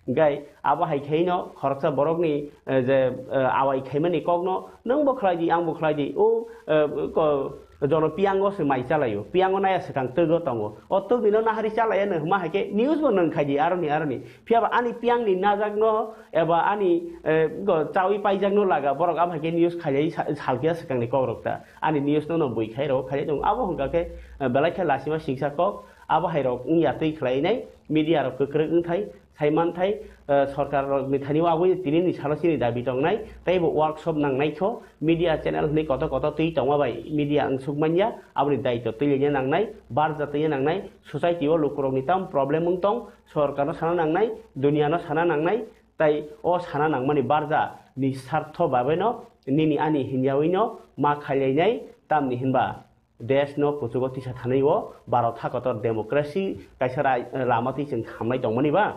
Hwnkhe abo hai khe no khoroksa borokni, eh, je, eh, awai khaimani kokno nwng bo khlai di, ang bo khlai di, o, eh, ko, jono piyango se mai chalaio, piyango naya swkang twgo tongo, o twgwino nahari chalaya no hwnma hai khe news bo nwng khai di aroni aroni. Phiya ba ani piyangni najakno eba ani, eh, go chawi paijakno laga borok abo hai khe news khailai sa-, salkhe swkangni kokrok ta. Ani news no no bui khai rok khailai tongo. Abo hwnkha khe, eh, belai khe lasima singsa kok. Abo hai rok wngya twi khlainai, media rok kwkrwk wngthai, saimanthai, eh, sorkar rok ni thani o abo tini ni salo chini dabi tongnai, tei bo workshop nangnai kho, media channel hwnwi koto koto twi tongma bai media wngsuk manya, aboni daitw twi lenya nangnai, barja twi nangnai, society o lukurok ni tam problem wng tong, sorkar no sana nangnai, dunia no sana nangnai, tai o sana nangmani barja ni sartho babe no nini ani hinyawi no ma khailainai, tamni hinba desh no kuchugo tisa thanai o Bharat hakotor democracy kaisa rai-, lama twi chwng hamlai tongmani ba,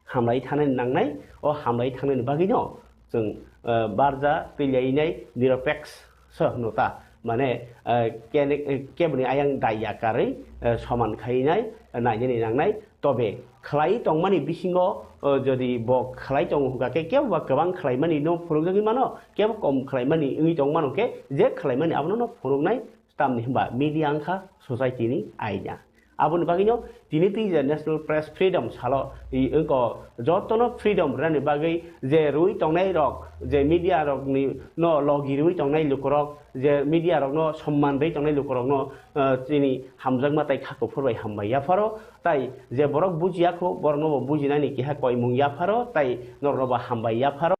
hamlai thanani nangnai, o hamlai thangnani bagwi no chwng, eh, barja twi lainai niropeksh hwno ta, mane, eh, kene-, eh, keboni ayang dai ya karwi, eh, soman khainai, eh, nainani nangnai. Tobe khlai tongmani bisingo, eh, jodi bo khlai tongo hwnkha khe kebo ba kwbang khlaimani no phunukjagwi mano, kebo kom khlaimani wngwi tongmano khe je khlaimani abono no phunuknai. Tamni hwnba media wngkha society ni aina. Aboni bagwino tini twi je National Press Freedom salo i wngko jotono freedom rwnani bagwi je rwi tongnai rok, je media rok ni no logi rwi tongnai lukurok, je media rok no somman rwi tongnai lukurok no, eh, chini hamjakma tai kha kuphur bai hambai yapharo, tai je borok bujiya kho borok no bo bujinani keha koimung yapharo, tai norok no bo hambai yapharo.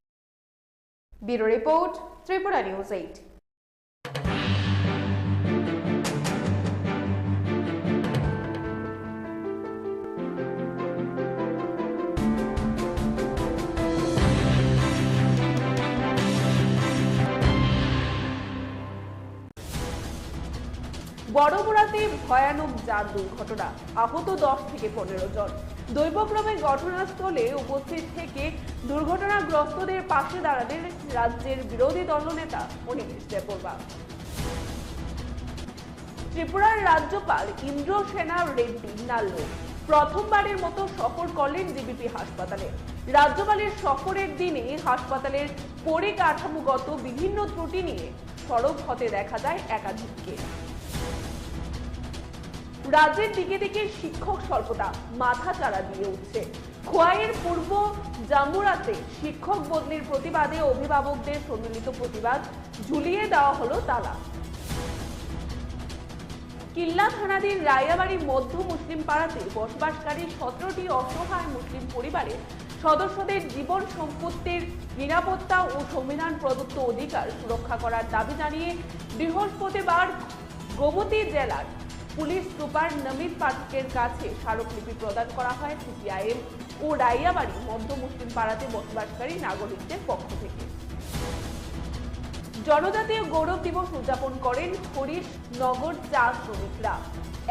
Bureau Report, Tripura News eight. বড়মুড়াতে ভয়ানক যান দুর্ঘটনা, আহত দশ থেকে পনেরো জন। দৈবক্রমে ঘটনাস্থলে উপস্থিত থেকে দুর্ঘটনাগ্রস্তদের পাশে দাঁড়ালেন রাজ্যের বিরোধী দলনেতা অনিমেষ দেববর্মা। ত্রিপুরার রাজ্যপাল ইন্দ্রসেনা রেড্ডি নাল্লু প্রথমবারের মতো সফর করলেন জিবিপি হাসপাতালে। রাজ্যপালের সফরের দিনে হাসপাতালের পরিকাঠামোগত বিভিন্ন ত্রুটি নিয়ে সরব হতে দেখা যায় একাধিককে। রাজ্যের দিকে দিকে শিক্ষক স্বল্পতা মাথাচাড়া দিয়ে উঠছে। খোয়াইয়ের পূর্ব জামুরাতে শিক্ষক বদলির প্রতিবাদে অভিভাবকদের সম্মিলিত প্রতিবাদ, ঝুলিয়ে দেওয়া হলো তালা। কিল্লা থানাধীন রায়াবাড়ি মধ্য মুসলিম পাড়াতে বসবাসকারী সতেরোটি অসহায় মুসলিম পরিবারের সদস্যদের জীবন সম্পত্তির নিরাপত্তা ও সংবিধান প্রদত্ত অধিকার সুরক্ষা করার দাবি জানিয়ে বৃহস্পতিবার গোমতী জেলার পুলিশ সুপার নমিত পাঠকের কাছে স্মারকলিপি প্রদান করা হয় সিপিআইএম ও রাইয়াবাড়ি মধ্য মুসলিম পাড়াতে বসবাসকারী নাগরিকদের পক্ষ থেকে। জনজাতীয় গৌরব দিবস উদযাপন করেন হরিশ নগর চা শ্রমিকরা।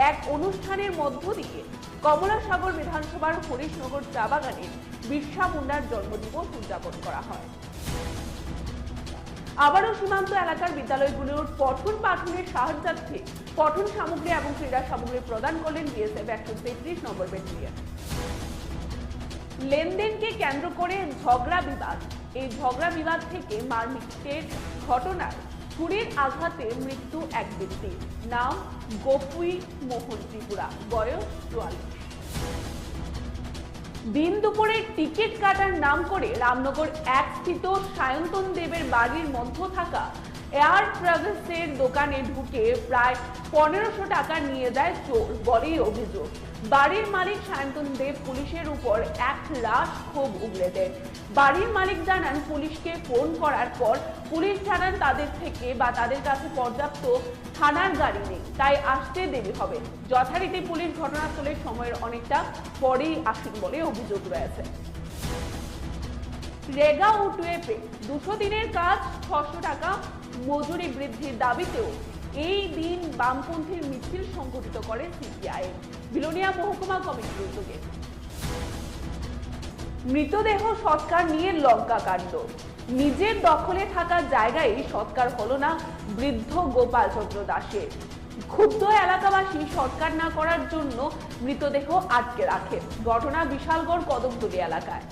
এক অনুষ্ঠানের মধ্য দিয়ে কমলাসাগর বিধানসভার হরিশনগর চা বাগানে বিরসা মুন্ডার জন্মদিবস উদযাপন করা হয়। আবারও সীমান্ত এলাকার বিদ্যালয়গুলোর পঠন পাঠনের সাহায্যার্থে পঠন সামগ্রী এবং ক্রীড়া সামগ্রী প্রদান করলেন বিএসএফ একশো তেত্রিশ নম্বর ব্যাটালিয়ন। লেনদেনকে কেন্দ্র করে ঝগড়া বিবাদ। এই ঝগড়া বিবাদ থেকে মারপিটের ঘটনায় ছুরির আঘাতে মৃত্যু এক ব্যক্তির। নাম গোপী মোহন ত্রিপুরা, বয়স চুয়াল্লিশ। দিন দুপুরে টিকিট কাটার নাম করে রামনগর এক স্থিত সায়ন্তন দেবের বাড়ির মধ্যে থাকা এয়ার ট্রাভেলসের দোকানে ঢুকে প্রায় পনেরোশো টাকা নিয়ে যায় চোর বলেই অভিযোগ। বাড়ির মালিক সায়ন্তন দেব পুলিশের উপর এক রাশ ক্ষোভ উগরে দেন। বাড়ির মালিক জানান, পুলিশকে ফোন করার পর পুলিশ জানান তাদের থেকে বা তাদের কাছে পর্যাপ্ত থানার গাড়ি নেই, তাই আসতে দেরি হবে। যথারীতি পুলিশ ঘটনাস্থলে সময়ের অনেকটা পরেই আসেন বলে অভিযোগ রয়েছে। রেগা ও টুয়েপে দুশো দিনের কাজ ছশো টাকা মজুরি বৃদ্ধির দাবিতেও এই দিন বামপন্থীর মিছিল সংঘটিত করে সিপিআইএম। বিলোনিয়া মহকুমা কমিটির উদ্যোগে মৃতদেহ সৎকার নিয়ে লঙ্কাকাণ্ড। নিজের দখলে থাকা জায়গায় সৎকার হলো না বৃদ্ধ গোপালচন্দ্র দাসের। ক্ষুব্ধ এলাকাবাসী সৎকার না করার জন্য মৃতদেহ আটকে রাখে। ঘটনা বিশালগড় কদমতলী এলাকায়।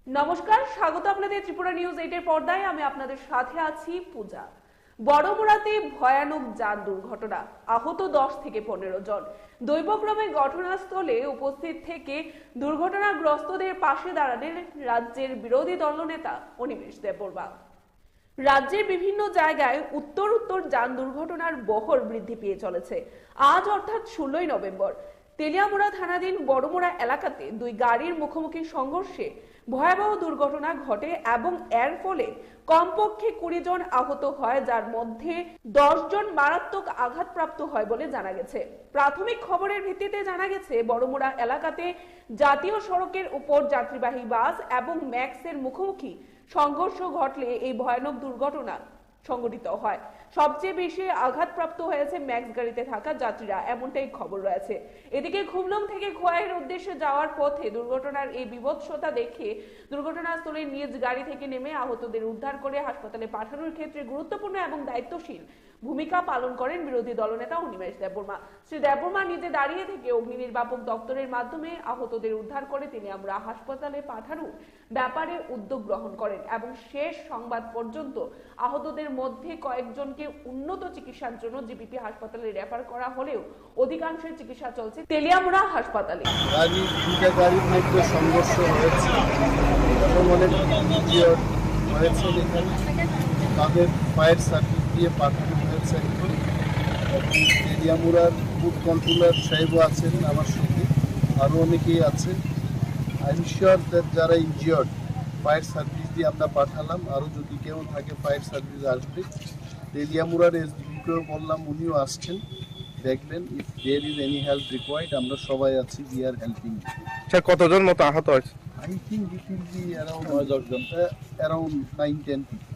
নমস্কার, স্বাগত আপনাদের ত্রিপুরা নিউজ এইটের পর্দায়। আমি আপনাদের সাথে আছি পূজা। বড়মুড়াতে ভয়ানক যান দুর্ঘটনা, আহত দশ থেকে পনেরো জন। দৈবক্রমে ঘটনাস্থলে উপস্থিত থেকে দুর্ঘটনাগ্রস্তদের পাশে দাঁড়ালেন রাজ্যের বিরোধী দলনেতা অনিমেষ দেববর্মা। রাজ্যের বিভিন্ন জায়গায় উত্তর উত্তর যান দুর্ঘটনার বহর বৃদ্ধি পেয়ে চলেছে। আজ অর্থাৎ ষোলোই নভেম্বর তেলিয়ামুড়া থানাধীন বড়মুড়া এলাকাতে দুই গাড়ির মুখোমুখি সংঘর্ষে ভয়াবহ দুর্ঘটনা ঘটে এবং এর ফলে কমপক্ষে কুড়ি জন আহত হয়, যার মধ্যে দশ জন মারাত্মক আঘাতপ্রাপ্ত হয় বলে জানা গেছে। প্রাথমিক খবরের ভিত্তিতে জানা গেছে, বড়মুড়া এলাকাতে জাতীয় সড়কের উপর যাত্রীবাহী বাস এবং ম্যাক্সের মুখোমুখি সংঘর্ষ ঘটলে এই ভয়ানক দুর্ঘটনা সংঘটিত হয়। সবচেয়ে বেশি আঘাতপ্রাপ্ত হয়েছে ম্যাক্স গাড়িতে থাকা যাত্রীরা, এমনটাই খবর রয়েছে। এদিকে খুমলুং থেকে খোয়াইয়ের উদ্দেশ্যে যাওয়ার পথে দুর্ঘটনার এই বিভৎসতা দেখে দুর্ঘটনাস্থলে নিজ গাড়ি থেকে নেমে আহতদের উদ্ধার করে হাসপাতালে পাঠানোর ক্ষেত্রে গুরুত্বপূর্ণ এবং দায়িত্বশীল ভূমিকা পালন করেন বিরোধী দলনেতা অনিমেষ দেববর্মা। শ্রী দেববর্মা নিজে দাঁড়িয়ে থেকে অগ্নি নির্বাপক দপ্তরের মাধ্যমে আহতদের উদ্ধার করে তেলিয়ামুড়া হাসপাতালে পাঠানোর ব্যাপারে উদ্যোগ গ্রহণ করেন এবং শেষ সংবাদ পর্যন্ত আহতদের মধ্যে কয়েকজনকে উন্নত চিকিৎসার জন্য জিবিপি হাসপাতালে রেফার করা হলেও অধিকাংশের চিকিৎসা চলছে তেলিয়ামুড়া হাসপাতালে। গাড়ি, দুইটা গাড়ির মধ্যে সংঘর্ষ হয়েছে এবং অনেক ইনজিওর্ড হয়েছে এখানে। তাদের ফায়ার সার্ভিস দিয়ে পাঠানো হয়েছে এখন। এবং তেলিয়ামুড়ার ফুড কন্ট্রোলার সাহেবও আছেন আমার সঙ্গে, আরও অনেকেই আছেন। আই এম শিওর দ্যাট যারা ইনজিওর্ড, ফায়ার সার্ভিস দিয়ে আমরা পাঠালাম, আরও যদি কেউ থাকে ফায়ার সার্ভিস আসবে। তেলিয়ামুড়ার এসডিপিকেও বললাম, উনিও আসছেন, দেখবেন। If there is any help required, আমরা সবাই আছি, we are helping. স্যার, কতজন মতো আহত হয়েছে? I think it will be around নয় দশ জন। Uh, around nine ten people.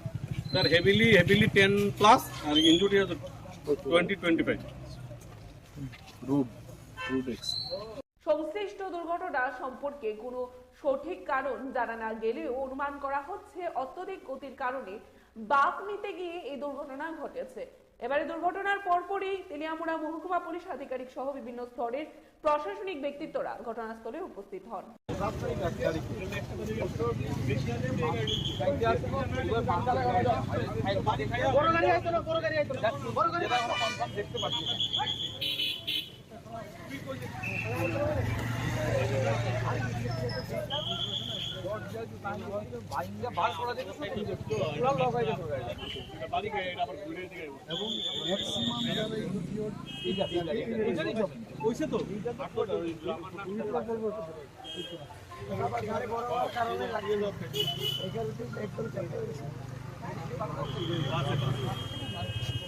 Sir, heavily, heavily ten plus, and injured is twenty, twenty-five. Road, road accident. সংশ্লিষ্ট দুর্ঘটনা সম্পর্কে কোনো সঠিক কারণ জানা না গেলেও অনুমান করা হচ্ছে অত্যধিক গতির কারণে বাঁক নিতে গিয়ে এই দুর্ঘটনা ঘটেছে। এবারে দুর্ঘটনার পরপরই তেলিয়ামুড়া মহকুমা পুলিশ আধিকারিক সহ বিভিন্ন স্তরের প্রশাসনিক ব্যক্তিত্বরা ঘটনাস্থলে উপস্থিত হন। বড় গাড়ি আইতো না, বড় গাড়ি আইতো না, বড় গাড়ি আইতো না।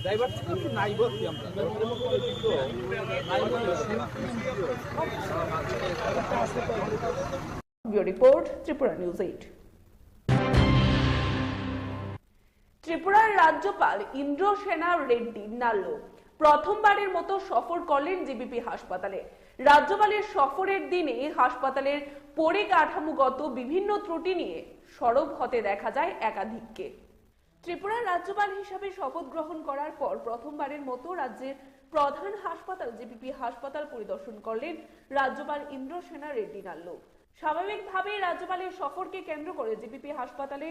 ড্রাইভার তো নাই বলছি আমরা। Bureau report, Tripura News eight. ত্রিপুরার রাজ্যপাল ইন্দ্রসেনা রেড্ডি নাল্লু প্রথমবারের মতো সফর করলেন জিবিপি হাসপাতালে। রাজ্যপালের সফরের দিনে হাসপাতালের পরিকাঠামোগত বিভিন্ন ত্রুটি নিয়ে সরব হতে দেখা যায় একাধিককে। ত্রিপুরার রাজ্যপাল হিসাবে শপথ গ্রহণ করার পর প্রথমবারের মতো রাজ্যের প্রধান হাসপাতাল জিবিপি হাসপাতাল পরিদর্শন করলেন রাজ্যপাল ইন্দ্রসেনা রেড্ডি নাল্লু। স্বাভাবিকভাবেই রাজ্যপালের সফরকে কেন্দ্র করে জিবিপি হাসপাতালে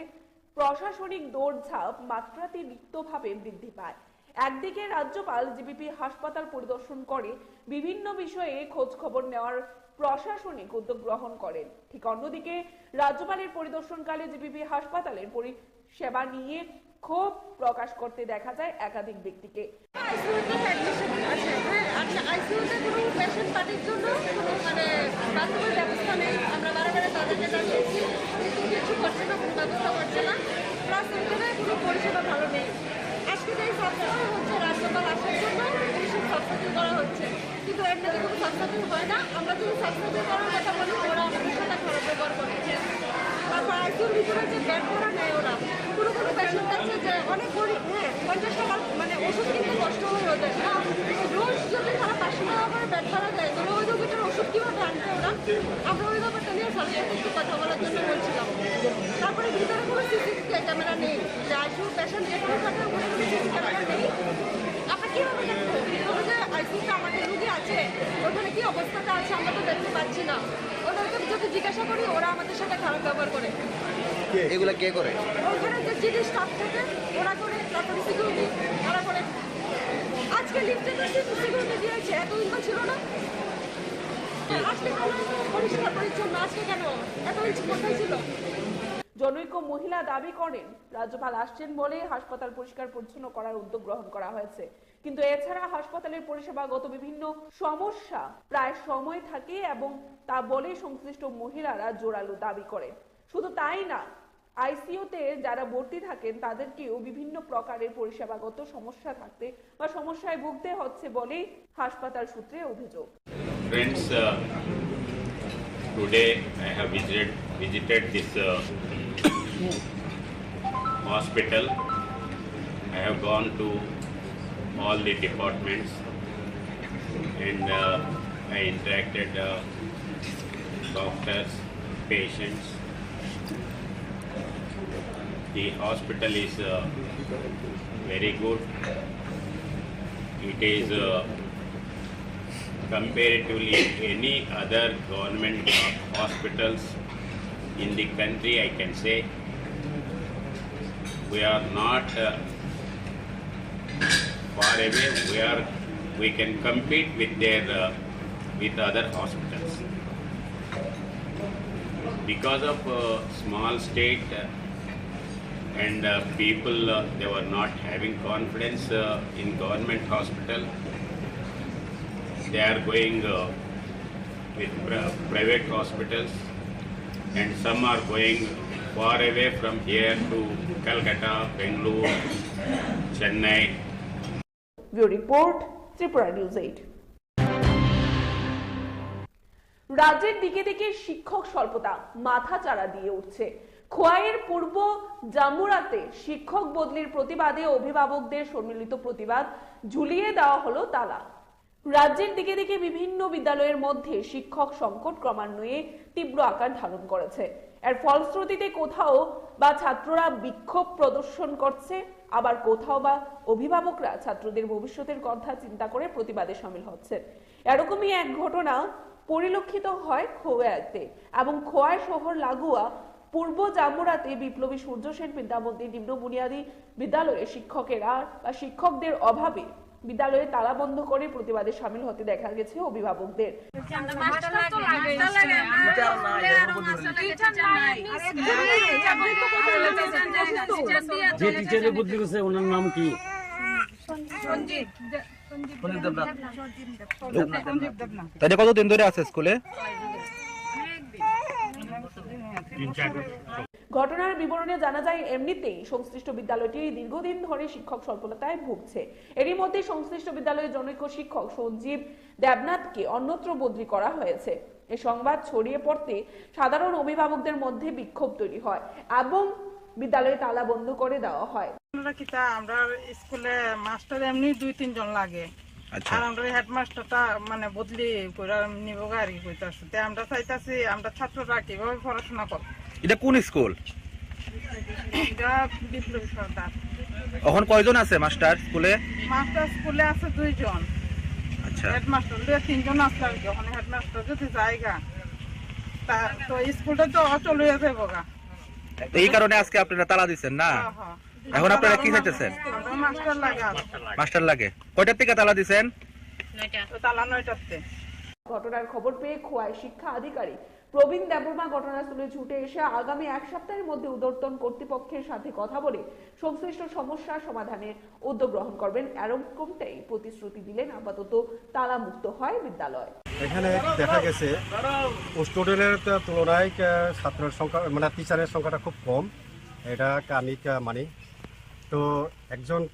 প্রশাসনিক দৌড়ঝাঁপ মাত্রাতিরিক্তভাবে বৃদ্ধি পায়। একদিকে রাজ্যপাল জিবিপি হাসপাতাল পরিদর্শন করে বিভিন্ন বিষয়ে খোঁজ খবর নেওয়ার প্রশাসনিক উদ্যোগ গ্রহণ করেন। ঠিক অন্যদিকে রাজ্যপালের পরিদর্শনকালে জিবিপি হাসপাতালের পরিষেবা নিয়ে ক্ষোভ প্রকাশ করতে দেখা যায় একাধিক ব্যক্তিকে। আইসিইউতে অ্যাডমিশন আছে, হ্যাঁ, আচ্ছা, আইসিইউতে কোনো পেশেন্ট পার্টির জন্য কোনো মানে বাথরুমের ব্যবস্থা নেই। আমরা বারে বারে তাদেরকে জানিয়েছি, কিন্তু কিছু করছে না, কোনো ব্যবস্থা করছে না। প্লাস ওখানে কোনো পরিষেবা ভালো নেই। আজকে যে সাবস্টান্টিভ হচ্ছে, রাজ্যপাল আসার জন্য পুলিশের সাবস্টান্টিভ করা হচ্ছে, কিন্তু এমনিতে কোনো সাবস্টান্টিভ হয় না। আমরা যদি সাবস্টান্টিভ করার কথা বলি, ওরা আমাদের সাথে খারাপ ব্যবহার করে। তারপর আইসিইউর ভিতরে যে বেড ভাড়া নেয় ওরা, কোনো কোনো পেশেন্ট আছে যে অনেক গরিব, হ্যাঁ, পঞ্চাশ টাকার মানে ওষুধ কিনতে কষ্ট হয় ওদের, হ্যাঁ। রোজ যদি তারা পাঁচশো টাকা করে বেড ভাড়া দেয়, তাহলে ওই রোগীটার ওষুধ কীভাবে আনবে ওরা? আমরা ওই ব্যাপারটা নিয়ে স্যারের সাথে একটু কথা বলার জন্য বলছিলাম। তারপরে ভিতরে কোনো সিসিটিভি ক্যামেরা নেই, যে আইসিইউ পেশেন্ট যেখানে থাকে ওখানে কোনো সিসিটিভি ক্যামেরা নেই। আমরা কীভাবে দেখবো? ভিতরে যে আইসিইউতে আমাদের রুগী আছে, ওখানে কী অবস্থাটা আছে আমরা তো দেখতে পাচ্ছি না। ওদেরকে যদি জিজ্ঞাসা করি, ওরা আমাদের সাথে খারাপ ব্যবহার করে। এগুলা কে করে? ওখানে যে জিডি স্টাফ থাকে, ওরা করে, তারপরে সিকিউরিটি, ওরা করে। আজকে লিফটে তো সিকিউরিটি দিয়েছে, এতদিন তো ছিল না। আজকে কেন এত পরিষ্কার পরিচ্ছন্ন? আজকে কেন এত কিছু কোথায় ছিল? জনৈক মহিলা দাবি করেন, রাজ্যপাল আসছেন বলে হাসপাতাল পরিষ্কার পরিচ্ছন্ন করার উদ্যোগ গ্রহণ করা হয়েছে, কিন্তু এছাড়া হাসপাতালের পরিষেবাগত বিভিন্ন সমস্যা প্রায় সময় থাকে এবং তা বলে সংশ্লিষ্ট মহিলারা জোরালো দাবি করেন। শুধু তাই না, আইসিইউতে যারা ভর্তি থাকেন তাদেরকেও বিভিন্ন প্রকারের পরিষেবাগত সমস্যা থাকতে বা সমস্যায় ভুগতে হচ্ছে বলেই হাসপাতাল সূত্রে অভিযোগ। Friends, uh, today I have visited, visited this, uh, hospital. I have gone to all the departments and, uh, I interacted, uh, doctors, patients. The hospital is, uh, very good. It is, uh, comparatively any other government hospitals in the country, I can say. We are not, uh, far away. We are, we can compete with their, uh, with other hospitals. Because of, uh, small state, uh, and, uh, people, uh, they were not having confidence, uh, in government hospital. They are going, uh, with pri-, private hospitals, and some are going far away from here to Calcutta, Bangalore, Chennai. Bureau report, Tripura News eight. রাজ্যের দিকে দিকে শিক্ষক স্বল্পতা মাথাচাড়া দিয়ে উঠছে। খোয়াইয়ের পূর্ব জামুরাতে শিক্ষক বদলির প্রতিবাদে অভিভাবকদের সম্মিলিত প্রতিবাদ ঝুলিয়ে দেওয়া হলো তালা। রাজ্যের দিকে দিকে বিভিন্ন বিদ্যালয়ের মধ্যে শিক্ষক সংকট ক্রমান্বয়ে তীব্র আকার ধারণ করেছে। এর ফলশ্রুতিতে কোথাও বা ছাত্ররা বিক্ষোভ প্রদর্শন করছে, আবার কোথাও বা অভিভাবকরা ছাত্রদের ভবিষ্যতের কথা চিন্তা করে প্রতিবাদে সামিল হচ্ছেন। এরকমই এক ঘটনা পরিলক্ষিত হয় খোয়াইতে এবং খোয়াই শহর লাগোয়া পূর্ব জামুরাতে বিপ্লবী সূর্য সেন বিদ্যামন্দির নিম্ন বুনিয়াদী বিদ্যালয়ে শিক্ষকেরা বা শিক্ষকদের অভাবে বিদ্যালয়ে তালা বন্ধ করে প্রতিবাদে সামিল হতে দেখা গেছে অভিভাবকদের। যে টিচারের বদলি গেছে, ওনার নাম কি? সঞ্জীব। তাহলে কতদিন ধরে আছে স্কুলে? ঘটনার বিবরণে জানা যায়, এমনিতেই সংশ্লিষ্ট বিদ্যালয়টি দীর্ঘদিন ধরে শিক্ষক স্বল্পতায় ভুগছে। এরই মধ্যে সংশ্লিষ্ট বিদ্যালয়ের জনৈক শিক্ষক সঞ্জীব দেবনাথকে অন্যত্র বদলি করা হয়েছে। এ সংবাদ ছড়িয়ে পড়তে সাধারণ অভিভাবকদের মধ্যে বিক্ষোভ তৈরি হয় এবং বিদ্যালয়ে তালা বন্ধ করে দেওয়া হয়। আমরা কিতা, আমরা স্কুলে মাস্টার এমনি দুই তিনজন লাগে। আচ্ছা। আর আমরা হেডমাস্টারটা মানে বদলি করে নিব আর কি কইতাছে। তে আমরা চাইতাছি আমরা ছাত্ররা কিভাবে পড়াশোনা করব। এটা কোন স্কুল? এটা বিপ্লবী সর্দার। এখন কয়জন আছে মাস্টার স্কুলে? মাস্টার স্কুলে আছে দুইজন। আচ্ছা। হেডমাস্টার লইয়া তিনজন আসলে আর কি। ওখানে হেডমাস্টার যদি যায়গা, তা তো স্কুলটা তো অচল হয়ে যাবো গা। তো এই কারণে আজকে আপনারা তালা দিচ্ছেন না? হ্যাঁ, হ্যাঁ। এখন আপনারা কি চাইতেছেন? আমরা মাস্টার লাগে আর। মাস্টার লাগে। কয়টার থেকে তালা দিছেন? তো তালা নয়টাতে। ঘটনার খবর পেয়ে খোয়াই শিক্ষা আধিকারিক প্রবীণ দেববর্মা ঘটনাস্থলে ছুটে এসে আগামী এক সপ্তাহের মধ্যে ঊর্ধ্বতন কর্তৃপক্ষের সাথে কথা বলে সংশ্লিষ্ট সমস্যা সমাধানের উদ্যোগ গ্রহণ করবেন, এরকমটাই প্রতিশ্রুতি দিলেন। আপাতত তালামুক্ত হয় বিদ্যালয়। এখানে দেখা গেছে স্টুডেন্টের তুলনায় আহ, ছাত্রের সংখ্যা মানে টিচারের সংখ্যাটা খুব কম। এটা আমি আহ, মানি। তো একজন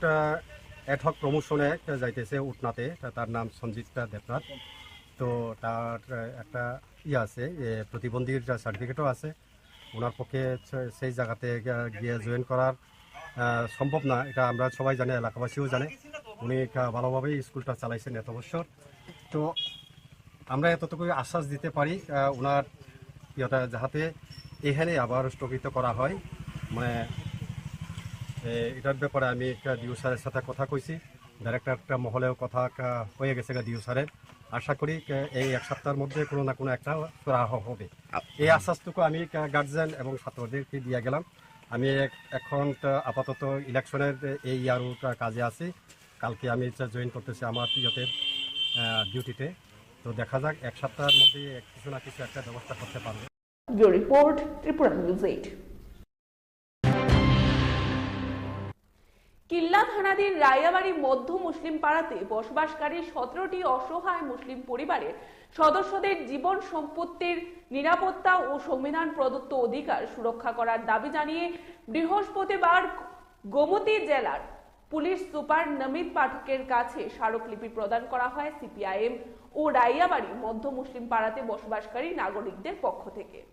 অ্যাডহক প্রমোশনে যাইতেছে উটনাতে, তা- তার নাম সঞ্জিত দেবনাথ। তো তার আহ, একটা ইয়ে আছে, এ, প্রতিবন্ধীর সার্টিফিকেটও আছে। ওনার পক্ষে সে- সেই জায়গাতে আহ, গিয়ে জয়েন করার আহ, সম্ভব না, এটা আমরা সবাই জানি, এলাকাবাসীও জানে। উনি আহ, ভালোভাবেই স্কুলটা চালাইছেন এত বছর। তো আমরা এতটুকুই আশ্বাস দিতে পারি আহ, ওনার ইয়েটা যাহাতে এখানে আবার স্থগিত করা হয়। মানে এ, এটার ব্যাপারে আমি একটা ডিও স্যারের সাথে কথা কইছি, ডাইরেক্টর একটা মহলেও কথা একটা হয়ে গেছে ডিও স্যারের। আশা করি আহ, এই এক সপ্তাহের মধ্যে কোনো না কোনো একটা সুরাহা হবে। এই আশ্বাসটুকু আমি গার্জিয়ান এবং ছাত্রদেরকে দিয়ে গেলাম। আমি এক- এখন আহ, আপাতত ইলেকশনের এই ইয়ারও কাজে আছি। কালকে আমি জয়েন করতেছি আমার ইয়েতে, ডিউটিতে। তো দেখা যাক, এক সপ্তাহের মধ্যে এক- কিছু না কিছু একটা ব্যবস্থা করতে পারবো। Bureau report, Tripura news eight. Killa থানাধীন রায়াবাড়ি মধ্য মুসলিম পাড়াতে বসবাসকারী সতেরোটি অসহায় মুসলিম পরিবারের সদস্যদের জীবন সম্পত্তির নিরাপত্তা ও সংবিধান প্রদত্ত অধিকার সুরক্ষা করার দাবি জানিয়ে বৃহস্পতিবার গোমতী জেলার পুলিশ সুপার নমিত পাঠকের কাছে স্মারকলিপি প্রদান করা হয় সিপিআইএম ও রাইয়াবাড়ি মধ্য মুসলিম পাড়াতে বসবাসকারী নাগরিকদের পক্ষ থেকে।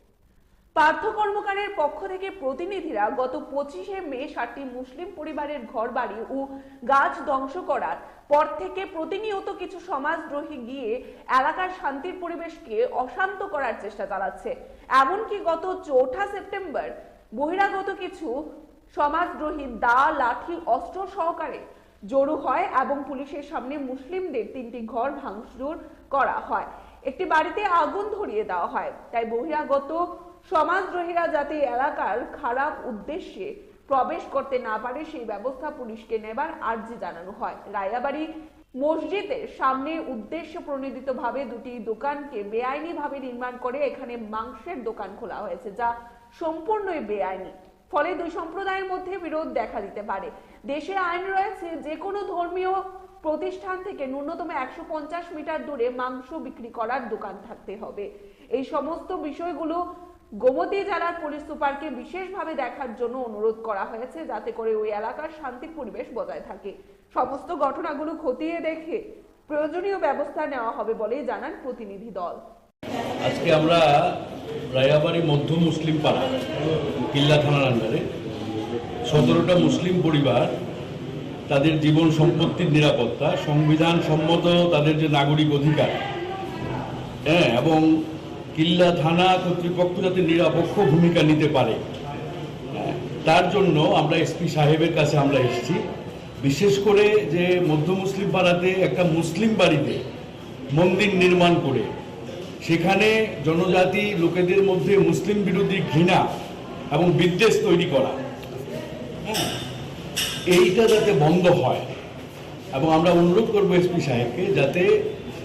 পার্থ কর্মকারের পক্ষ থেকে প্রতিনিধিরা গত পঁচিশে মে সাতটি মুসলিম পরিবারের ঘরবাড়ি ও গাছ ধ্বংস করার পর থেকে প্রতিনিয়ত কিছু সমাজদ্রোহী গিয়ে এলাকার শান্তির পরিবেশকে অশান্ত করার চেষ্টা চালাচ্ছে। এমনকি গত চৌঠা সেপ্টেম্বর বহিরাগত কিছু সমাজদ্রোহী দা, লাঠি, অস্ত্র সহকারে জড়ো হয় এবং পুলিশের সামনে মুসলিমদের তিনটি ঘর ভাঙচুর করা হয়, একটি বাড়িতে আগুন ধরিয়ে দেওয়া হয়। তাই বহিরাগত সমাজদ্রোহীরা যাতে এলাকার খারাপ উদ্দেশ্যে প্রবেশ করতে না পারে, সেই ব্যবস্থা পুলিশকে নেবার আর্জি জানানো হয়। রায়াবাড়ি মসজিদের সামনে উদ্দেশ্য প্রণোদিতভাবে দুটি দোকানকে বেআইনিভাবে নির্মাণ করে এখানে মাংসের দোকান খোলা হয়েছে, যা সম্পূর্ণই বেআইনি। ফলে দুই সম্প্রদায়ের মধ্যে বিরোধ দেখা দিতে পারে। দেশে আইন রয়েছে, যে কোনো ধর্মীয় প্রতিষ্ঠান থেকে ন্যূনতম একশো পঞ্চাশ মিটার দূরে মাংস বিক্রি করার দোকান থাকতে হবে। এই সমস্ত বিষয়গুলো গোমতী জেলার পুলিশ সুপারকে বিশেষভাবে দেখার জন্য অনুরোধ করা হয়েছে, যাতে করে ওই এলাকার শান্তি পরিবেশ বজায় থাকে। সমস্ত ঘটনাগুলো খতিয়ে দেখে প্রয়োজনীয় ব্যবস্থা নেওয়া হবে বলেই জানান প্রতিনিধি দল। আজকে আমরা রায়াবাড়ি মধ্য মুসলিম পাড়া, কিল্লা থানার আন্ডারে সতেরোটা মুসলিম পরিবার তাদের জীবন সম্পত্তির নিরাপত্তা, সংবিধান সম্মত তাদের যে নাগরিক অধিকার, হ্যাঁ, এবং কিল্লা থানা কর্তৃপক্ষ যাতে নিরপেক্ষ ভূমিকা নিতে পারে, হ্যাঁ, তার জন্য আমরা এসপি সাহেবের কাছে আমরা এসেছি। বিশেষ করে যে মধ্য মুসলিম পাড়াতে একটা মুসলিম বাড়িতে মন্দির নির্মাণ করে সেখানে জনজাতি লোকেদের মধ্যে মুসলিম বিরোধী ঘৃণা এবং বিদ্বেষ তৈরি করা, হ্যাঁ, এইটা যাতে বন্ধ হয়। এবং আমরা অনুরোধ করব এসপি সাহেবকে যাতে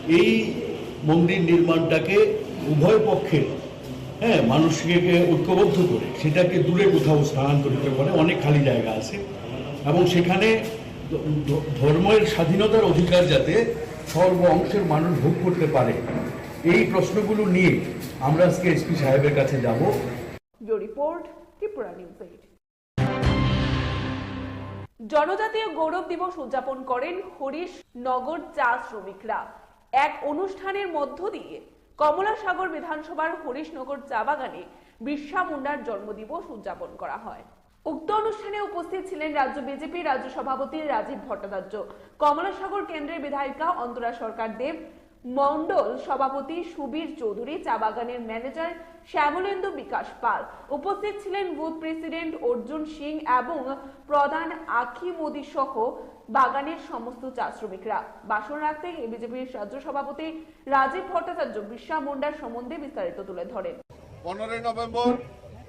এই মন্দির নির্মাণটাকে উভয় পক্ষের, হ্যাঁ, মানুষকে ঐক্যবদ্ধ করে সেটাকে দূরে কোথাও স্থানান্তরিত করে, অনেক খালি জায়গা আছে, এবং সেখানে ধ- ধ- ধর্মের স্বাধীনতার অধিকার যাতে সর্ব অংশের মানুষ ভোগ করতে পারে, এই প্রশ্নগুলো নিয়ে আমরা আজকে এসপি সাহেবের কাছে যাব। Bureau report, Tripura news eight. জনজাতীয় গৌরব দিবস উদযাপন করেন হরিশ নগর চা শ্রমিকরা। এক অনুষ্ঠানের মধ্য দিয়ে কমলাসাগর বিধানসভার হরিশনগর চা বাগানে বিরসা মুন্ডার জন্মদিবস উদযাপন করা হয়। উক্ত অনুষ্ঠানে উপস্থিত ছিলেন রাজ্য বিজেপি রাজ্য সভাপতি রাজীব ভট্টাচার্য, কমলাসাগর কেন্দ্রের বিধায়িকা অন্তরা সরকার দেব, মণ্ডল সভাপতি সুবীর চৌধুরী, চা বাগানের ম্যানেজার শ্যামলেন্দু বিকাশ পাল। উপস্থিত ছিলেন বুথ প্রেসিডেন্ট অর্জুন সিং এবং প্রধান আখি মোদি সহ বাগানের সমস্ত চা শ্রমিকরা। ভাষণ রাখতে গিয়ে বিজেপির রাজ্য সভাপতি রাজীব ভট্টাচার্য বিরসা মুন্ডার সম্বন্ধে বিস্তারিত তুলে ধরেন। পনেরোই নভেম্বর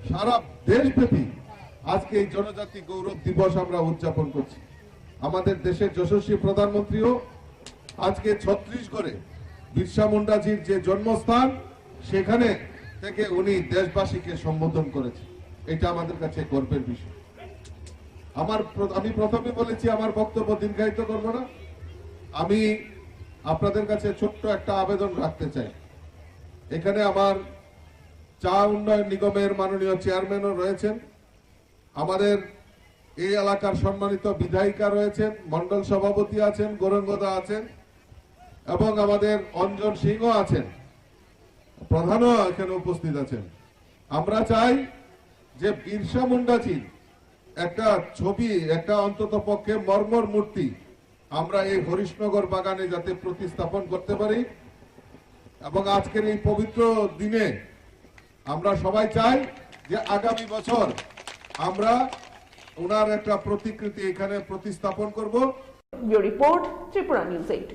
সারা দেশব্যাপী আজকে এই জনজাতি গৌরব দিবস আমরা উদযাপন করছি। আমাদের দেশের যশস্বী প্রধানমন্ত্রীও আজকে ছত্তিশগড়ে বিরসা মুন্ডাজির যে জন্মস্থান, সেখানে থেকে উনি দেশবাসীকে সম্বোধন করেছেন। এটা আমাদের কাছে গর্বের বিষয়। আমার প্র- আমি প্রথমে বলেছি, আমার বক্তব্য দীর্ঘায়িত করব না। আমি আপনাদের কাছে ছোট্ট একটা আবেদন রাখতে চাই। এখানে আমার চা উন্নয়ন নিগমের মাননীয় চেয়ারম্যানও রয়েছেন, আমাদের এই এলাকার সম্মানিত বিধায়িকা রয়েছেন, মণ্ডল সভাপতি আছেন, গৌরাঙ্গদা আছেন এবং আমাদের অঞ্জন সিংহ আছেন, প্রধানও এখানে উপস্থিত আছেন। আমরা চাই যে বিরসা মুন্ডাজির একটা ছবি, একটা অন্তত পক্ষে মর্মর মূর্তি আমরা এই হরিশনগর বাগানে যাতে প্রতিস্থাপন করতে পারি এবং আজকের এই পবিত্র দিনে আমরা সবাই চাই যে আগামী বছর আমরা ওনার একটা প্রতিকৃতি এখানে প্রতিস্থাপন করব। Bureau report, Tripura News eight.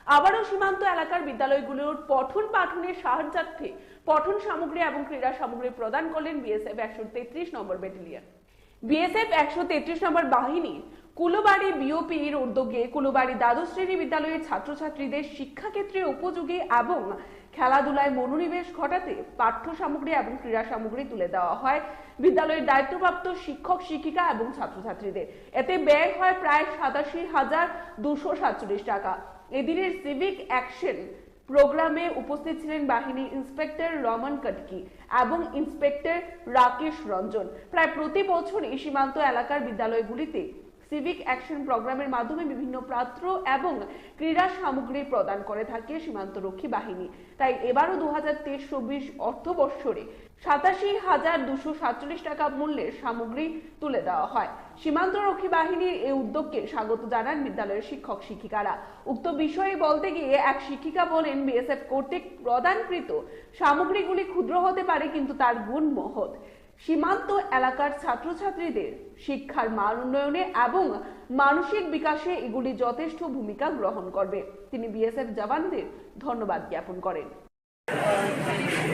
আবারও সীমান্ত এলাকার বিদ্যালয়গুলোর পঠন পাঠনের সাহায্যার্থে পঠন সামগ্রী এবং ক্রীড়া সামগ্রী প্রদান করলেন বিএসএফ একশো তেত্রিশ নম্বর ব্যাটালিয়ন। বিএসএফ একশো তেত্রিশ নম্বর বাহিনীর কুলবাড়ি বিওপির উদ্যোগে কুলবাড়ি দ্বাদশ শ্রেণী বিদ্যালয়ের ছাত্রছাত্রীদের শিক্ষাক্ষেত্রে উপযোগী এবং খেলাধুলায় মনোনিবেশ ঘটাতে পাঠ্য সামগ্রী এবং ক্রীড়া সামগ্রী তুলে দেওয়া হয় বিদ্যালয়ের দায়িত্বপ্রাপ্ত শিক্ষক শিক্ষিকা এবং ছাত্রছাত্রীদের। এতে ব্যয় হয় প্রায় সাতাশি হাজার দুশো সাতচল্লিশ টাকা। এদিনের সিভিক অ্যাকশন প্রোগ্রামে উপস্থিত ছিলেন বাহিনীর ইন্সপেক্টর রমন কটকি এবং ইন্সপেক্টর রাকেশ রঞ্জন। প্রায় প্রতি বছরই সীমান্ত এলাকার বিদ্যালয়গুলিতে সিভিক অ্যাকশন প্রোগ্রামের মাধ্যমে বিভিন্ন পাত্র এবং ক্রীড়া সামগ্রী প্রদান করে থাকে সীমান্ত রক্ষী বাহিনী। তাই এবারও দু হাজার তেইশ চব্বিশ অর্থ বৎসরে সাতাশি হাজার দুশো সাতচল্লিশ টাকা মূল্যের সামগ্রী তুলে দেওয়া হয়। সীমান্ত রক্ষী বাহিনীর এই উদ্যোগকে স্বাগত জানান বিদ্যালয়ের শিক্ষক শিক্ষিকারা। উক্ত বিষয়ে বলতে গিয়ে এক শিক্ষিকা বলেন, বিএসএফ কর্তৃক প্রদানকৃত সামগ্রীগুলি ক্ষুদ্র হতে পারে, কিন্তু তার গুণ মহৎ। সীমান্ত এলাকার ছাত্রছাত্রীদের শিক্ষার মান উন্নয়নে এবং মানসিক বিকাশে এগুলি যথেষ্ট ভূমিকা গ্রহণ করবে। তিনি বিএসএফ জওয়ানদের ধন্যবাদ জ্ঞাপন করেন।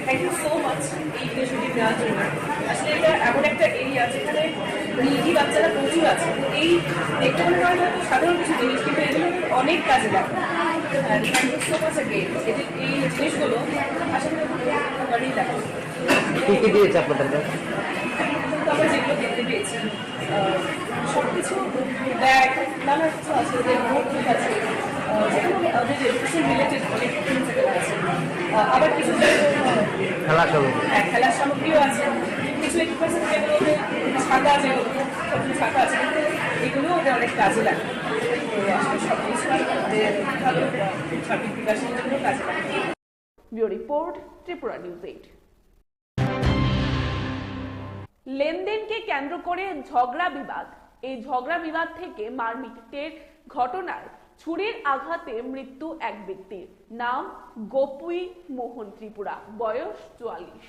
থ্যাংক ইউ সো মাচ এই ইনিশিয়েটিভ নেওয়ার জন্য। আসলে এটা এমন একটা এরিয়া যেখানে নিডি বাচ্চারা প্রচুর আছে। এই দেখতে মনে হয় হয়তো সাধারণ কিছু জিনিস, কিন্তু এগুলো অনেক কাজে লাগে। Thank you so much again. এই জিনিসগুলো আশা করি আপনাদের উপকারেই লাগে। কি কি দিয়েছে আপনাদেরকে? তো আমরা যেগুলো দেখতে পেয়েছি, আহ, সব কিছু ব্যাগ, নানা কিছু আছে, যে নোটবুক আছে, আহ, যেগুলো আমাদের এডুকেশন রিলেটেড অনেক থিংস এখানে আছে। আহ, আবার কিছু খেলা সামগ্রী। হ্যাঁ, খেলার সামগ্রীও আছে, কিছু ইকুইপমেন্টস আছে, যেগুলো ওদের ছাতা আছে, ছোট ছাতা আছে, এগুলো ওদের অনেক কাজে লাগে। তো আসলে সব কিছু ওদের ভালো সার্বিক বিকাশের জন্য কাজে লাগে। Bureau report, Tripura news eight. লেনদেনকে কেন্দ্র করে ঝগড়া বিবাদ। এই ঝগড়া বিবাদ থেকে মারপিটের ঘটনায় ছুরির আঘাতে মৃত্যু এক ব্যক্তির। নাম গোপুই মোহন ত্রিপুরা, বয়স চুয়াল্লিশ।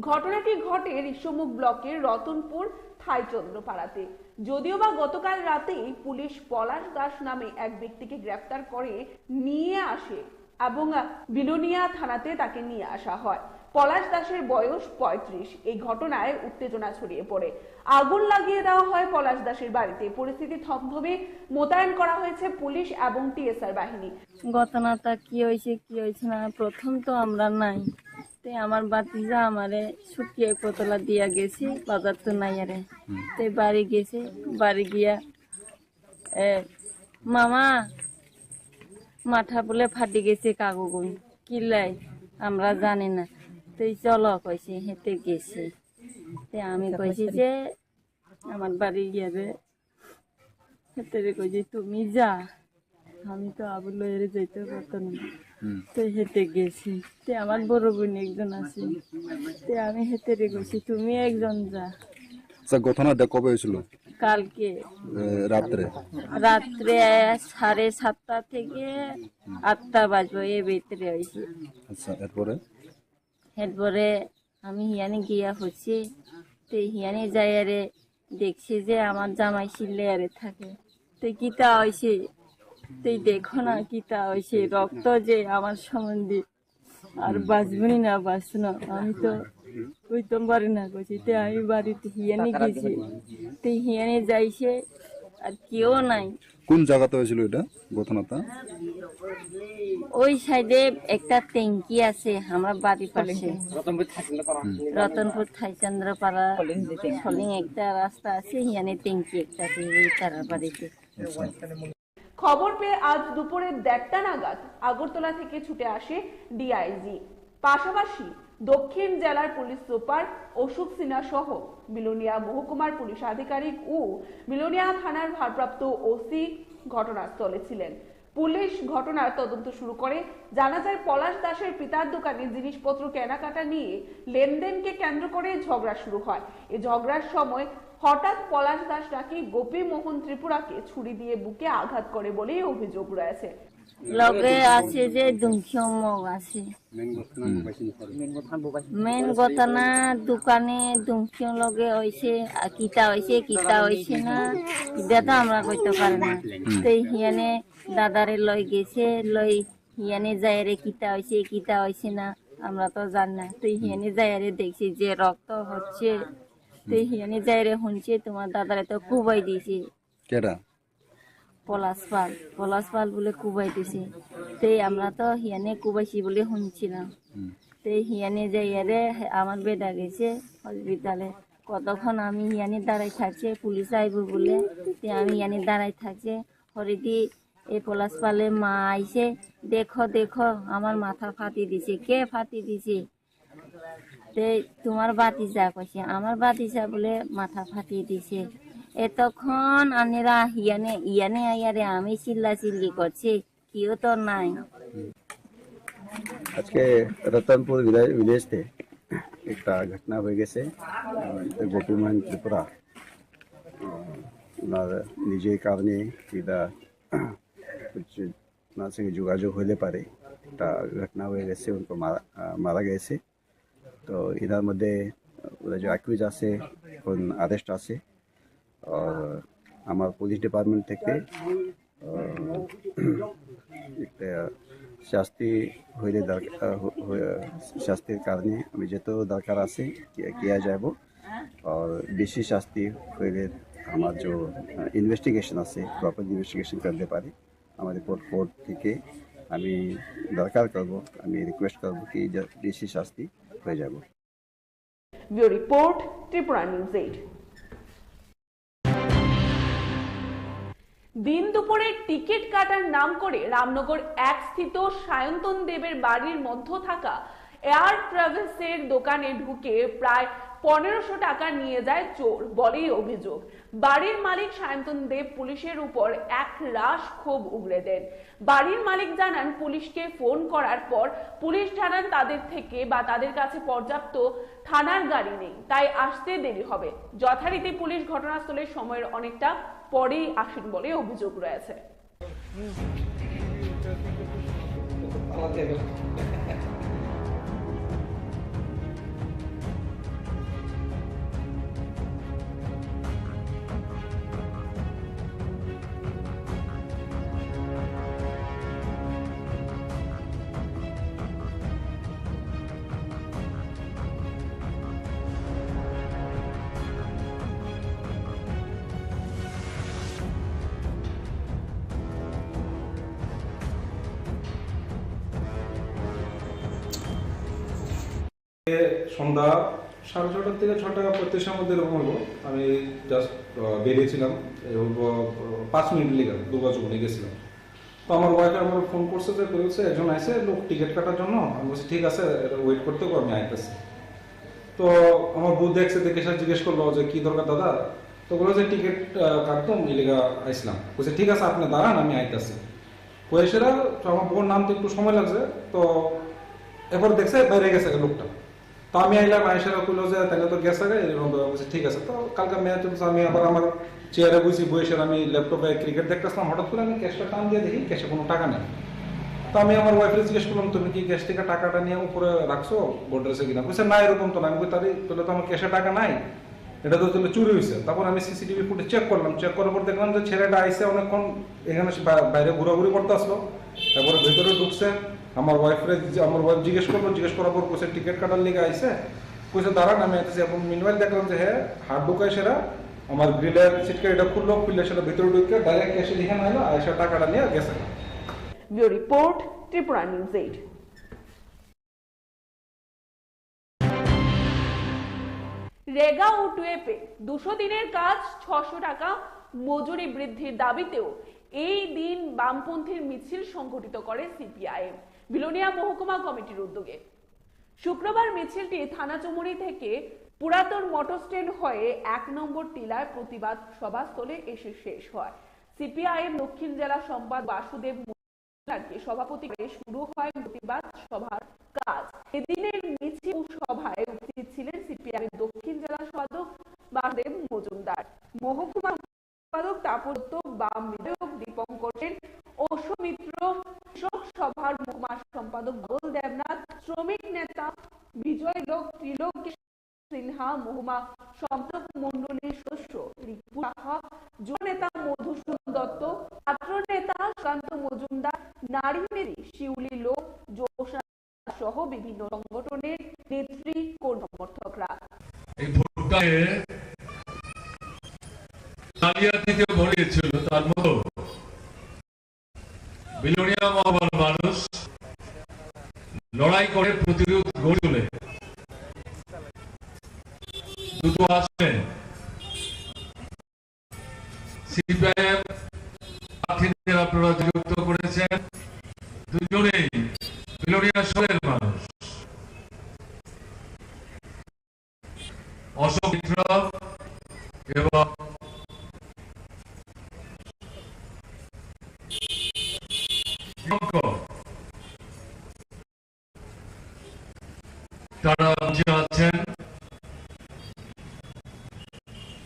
ঘটনাটি ঘটে ঋষ্যমুখ ব্লকের রতনপুর থাইচন্দ্রপাড়াতে। যদিও বা গতকাল রাতেই পুলিশ পলাশ দাস নামে এক ব্যক্তিকে গ্রেফতার করে নিয়ে আসে এবং বিলোনিয়া থানাতে তাকে নিয়ে আসা হয়। পলাশ দাসের বয়স পঁয়ত্রিশ। এই ঘটনায় উত্তেজনা ছড়িয়ে পড়ে। আগুন লাগিয়ে দেওয়া হয় পলাশ দাসের বাড়িতে। পরিস্থিতি থমথমে মোতায়েন করা হয়েছে পুলিশ এবং টিএসআর বাহিনী। ঘটনাটা কি হয়েছে কি হয়েছে না, প্রথম তো আমরা নাই। তে আমার ভাতিজা আমারে শুকিয়ে পতলা দিয়া গেছে, বাজার তো নাই আরে। তে বাড়ি গেছে, বাড়ি গিয়া, এ, মামা, মাথা বলে ফাটি গেছে কাকুগুন, কিলাই আমরা জানি না। তুই চলো কইছে, হেঁটে গেছে। তে আমি কইছি যে আমার বাড়ি গিয়ে রে, হেঁটে কইছি তুমি যা, আমি তো আবু লইরে যাইতে পারতাম না। তো হেঁটে গেছি। তে আমার বড় বোন একজন আছে, তে আমি হেঁটে কইছি তুমি একজন যা। আচ্ছা, ঘটনাটা কবে হয়েছিল? কালকে এ, রাত্রে? রাত্রে সাড়ে সাতটা থেকে আটটা বাজবো, এর ভিতরে হয়েছে। আচ্ছা, এরপরে? এরপরে আমি হিয়ানি গিয়া হচ্ছে, তে হিয়ানি যাইয়ারে দেখছি যে আমার জামাই চিল্লাইয়ারে থাকে। তে কিতা হয়েছে? তুই দেখো না কিতা হয়েছে, রক্ত যে আমার সম্বন্ধে আর বাঁচবনি না বাঁচনো, আমি তো বুঝতাম পারি না। কইছি তে আমি বাড়িতে হিয়ানি গেছি, তে হিয়ানি যাইছে, আর কেউ নাই। কোন জায়গাতে হয়েছিল এটা ঘটনাটা? ওই সাইডে একটা ট্যাঙ্কি আছে আমার বাড়ির পাশে, রতনপুর থাইচন্দ্র পাড়া, সলিং একটা রাস্তা আছে, ইয়ানে ট্যাঙ্কি একটা আছে, এই তারার বাড়িতে। আচ্ছা। খবর পেয়ে আজ দুপুরে দেড়টা নাগাদ আগরতলা থেকে ছুটে আসে ডিআইজি, পাশাপাশি দক্ষিণ জেলার পুলিশ সুপার অশোক সিনহা সহ বিলোনিয়া মহকুমার পুলিশ আধিকারিক ও বিলোনিয়া থানার ভারপ্রাপ্ত ওসি ঘটনাস্থলে ছিলেন। পুলিশ ঘটনার তদন্ত শুরু করে। জানা যায়, পলাশ দাসের পিতার দোকানে জিনিসপত্র কেনাকাটা নিয়ে লেনদেনকে কেন্দ্র করে ঝগড়া শুরু হয়। এই ঝগড়ার সময় হঠাৎ পলাশ দাস নাকি গোপী মোহন ত্রিপুরাকে ছুরি দিয়ে বুকে আঘাত করে বলেই অভিযোগ রয়েছে। লগে আছে যে দুংখিয়ং মগ আছে। মেন ঘটনা দোকানে দুংখিয়ং লগে হইছে, আর কিতা হইছে কিতা হইছে না, এটা তো আমরা কইতে পারি না। তো হিয়ানে দাদারে লই গেছে, লই হিয়ানে যাইরে কিতা হইছে কিতা হইছে না, আমরা তো জানি না। তো হিয়ানে যাইরে দেখছি যে রক্ত হচ্ছে, তো হিয়ানে যাইরে হুনছে তোমার দাদারে তো কুবাই দিছে। কেডা? পলাশ পাল, পলাশ পাল বলে কুবাই দিছে। তেই আমরা তো হিয়ানে কুবাইছি বলে শুনছিলাম। তেই হিয়ানে যাইয়ারে আমার বেটা গেছে হসপিটালে। কতক্ষণ আমি হিয়ানে দাঁড়াই থাকছে, পুলিশ আইব বলে। তে আমি হিয়ানে দাঁড়াই থাকছে, হরেদি এই পলাশ পালে মা আইছে, দেখো দেখো আমার মাথা ফাটি দিছে। কে ফাটি দিছে? তে তোমার বাতিজা কইছে, আমার বাতিজা বলে মাথা ফাটিয়ে দিছে। এতক্ষণ আনেরা ইয়ানে ইয়ানে আয়ারে আমি চিল্লা চিল্লি করছি, কেউ তো নাই। আজকে রতনপুর ভিলে- ভিলেজতে একটা ঘটনা হয়ে গেছে। আহ, গোপীমোহন ত্রিপুরা, আহ, ওনার নিজের কারণে কিবা হচ্ছে ওনার সঙ্গে যোগাযোগ হইলে পারে। একটা ঘটনা হয়ে গেছে, উनको মারা আহ, মারা গেছে। তো এটার মধ্যে ওরা যে অ্যাকিউজ আছে, এখন অ্যারেস্ট আছে। আর আমার পুলিশ ডিপার্টমেন্ট থেকে আহ, একটা শাস্তি হইলে দরকার, আহ, হ- হ- শাস্তির কারণে আমি যত দরকার আছে কি- কিয়া যাব। আর বেশি শাস্তি হইলে আমার যে ইনভেস্টিগেশন আছে, প্রপার ইনভেস্টিগেশন করতে পারি। আমার রিপোর্ট কোর্ট থেকে আমি দরকার করব, আমি রিকোয়েস্ট করব কি যে বেশি শাস্তি হয়ে যাব। Bureau report, Tripura news eight. দিন দুপুরে টিকিট কাটার নাম করে রামনগর এক স্থিত সায়ন্তন দেবের বাড়ির মধ্য থাকা এয়ার ট্রাভেলসের দোকানে ঢুকে প্রায় পনেরোশো টাকা নিয়ে যায় চোর বলেই অভিযোগ। বাড়ির মালিক সায়ন্তন দেব পুলিশের উপর এক রাশ ক্ষোভ উগরে দেন। বাড়ির মালিক জানান, পুলিশকে ফোন করার পর পুলিশ জানান তাদের থেকে বা তাদের কাছে পর্যাপ্ত থানার গাড়ি নেই, তাই আসতে দেরি হবে। যথারীতি পুলিশ ঘটনাস্থলে সময়ের অনেকটা পরেই আসেন বলে অভিযোগ রয়েছে। সন্ধ্যা সাড়ে ছটার থেকে ছটা পঁয়ত্রিশের মধ্যে এরকম হলো। আমি জাস্ট বেরিয়েছিলাম, এই হলো পাঁচ মিনিট লেগে দুর্গা চৌমুহনী গেছিলাম। তো আমার ওয়াইফে আমার ফোন করছে যে বলছে একজন আছে লোক টিকিট কাটার জন্য। আমি বলছি ঠিক আছে, ওয়েট করতে হবে, আমি আইতেছি। তো আমার বউ দেখছে, দেখে এসে জিজ্ঞেস করলো যে কি দরকার দাদা। তো বললো যে টিকিট কাটতাম, এই লেগে আইসলাম। বলছে ঠিক আছে, আপনি দাঁড়ান, আমি আইতেছি। কয়েসেরা তো আমার বউর নাম তো একটু সময় লাগছে। তো এরপর দেখছে বাইরে গেছে লোকটা। তো আমি আইলাম, আইসারা কইলো যে তাহলে তো গেছে রে, এরকম ব্যাপার। বলছি ঠিক আছে। তো কালকে ম্যাচ হচ্ছে, আমি আবার আমার চেয়ারে বসি, বসে আমি ল্যাপটপে ক্রিকেট দেখতেছিলাম। হঠাৎ করে আমি ক্যাশটা টান দিয়ে দেখি ক্যাশে কোনো টাকা নেই। তো আমি আমার ওয়াইফরে জিজ্ঞেস করলাম, তুমি কি ক্যাশ থেকে টাকাটা নিয়ে উপরে রাখছো গোডরেজে কিনা? বলছে না, এরকম তো না। আমি কই তাহলে, তাহলে তো আমার ক্যাশে টাকা নাই, এটা তো তাহলে চুরি হয়েছে। তারপর আমি সিসিটিভি ফুটেজ চেক করলাম, চেক করার পর দেখলাম যে ছেলেটা আইসে অনেকক্ষণ এখানে সে বা- বাইরে ঘোরাঘুরি করতে আসলো, তারপরে ভিতরে ঢুকছে। আমার ওয়াইফরে, আমার ওয়াইফ জিজ্ঞেস করলো, জিজ্ঞেস করার পর কইছে টিকিট কাটার লিগে আইসে, কইছে দাঁড়ান আমি আইতেছি। এখন মিনওয়াইল দেখলাম যে হ্যাঁ হাত ঢুকায় সেরা আমার গ্রিলের সিটকে এটা খুললো, খুললে সেটা ভিতরে ঢুকে ডাইরেক্ট ক্যাশে এখানে আইলো, আর সে টাকাটা নিয়ে গেছে। Bureau report, Tripura news eight. রেগা ও টুয়েপে দুশো দিনের কাজ ছশো টাকা মজুরি বৃদ্ধির দাবিতেও এই দিন বামপন্থীর মিছিল সংঘটিত করে সিপিআইএম বিলোনিয়া মহকুমা কমিটির উদ্যোগে। শুক্রবার মিছিলটি থানাচুমুরি থেকে পুরাতন মোটর স্ট্যান্ড হয়ে এক নম্বর টিলায় প্রতিবাদ সভাস্থলে এসে শেষ হয়। সিপিআইএম দক্ষিণ জেলা সম্পাদক বাসুদেব মজুমদারকে সভাপতি করে শুরু হয় প্রতিবাদ সভার কাজ। এদিনের মিছিল ও সভায় উপস্থিত ছিলেন সিপিআইএম দক্ষিণ জেলা সম্পাদক বাসুদেব মজুমদার, মহকুমা সম্পাদক তাপস দত্ত, বাম বিধায়ক দীপঙ্কর সেন, অশোক মিত্র, কৃষক সভার মহকুমা সম্পাদক বাবুল দেবনাথ, শ্রমিক নেতা বিজয় লোক, ত্রিলোক সিনহা, মহকুমা সম্পাদক মণ্ডলীর সদস্য রিপু সাহা, যুব নেতা মধুসূদন দত্ত, ছাত্র নেতা সুকান্ত মজুমদার, নারী নেত্রী শিউলি লোক, জ্যোৎস্না সহ বিভিন্ন সংগঠনের নেতৃ কর্মী সমর্থকরা। এই ভোটটাকে জালিয়াতিতে ভরিয়েছিল, তার মতো বিলোনিয়া মহকুমার মানুষ লড়াই করে প্রতিরোধ গড়ে তোলে। দুটো আসনে সিপিআইএম প্রার্থীদের আপনারা যুক্ত করেছেন, দুজনেই বিলোনিয়া শহরের মানুষ। অশোক মিত্র এবং দীপঙ্কর, তারা বুঝে আছেন,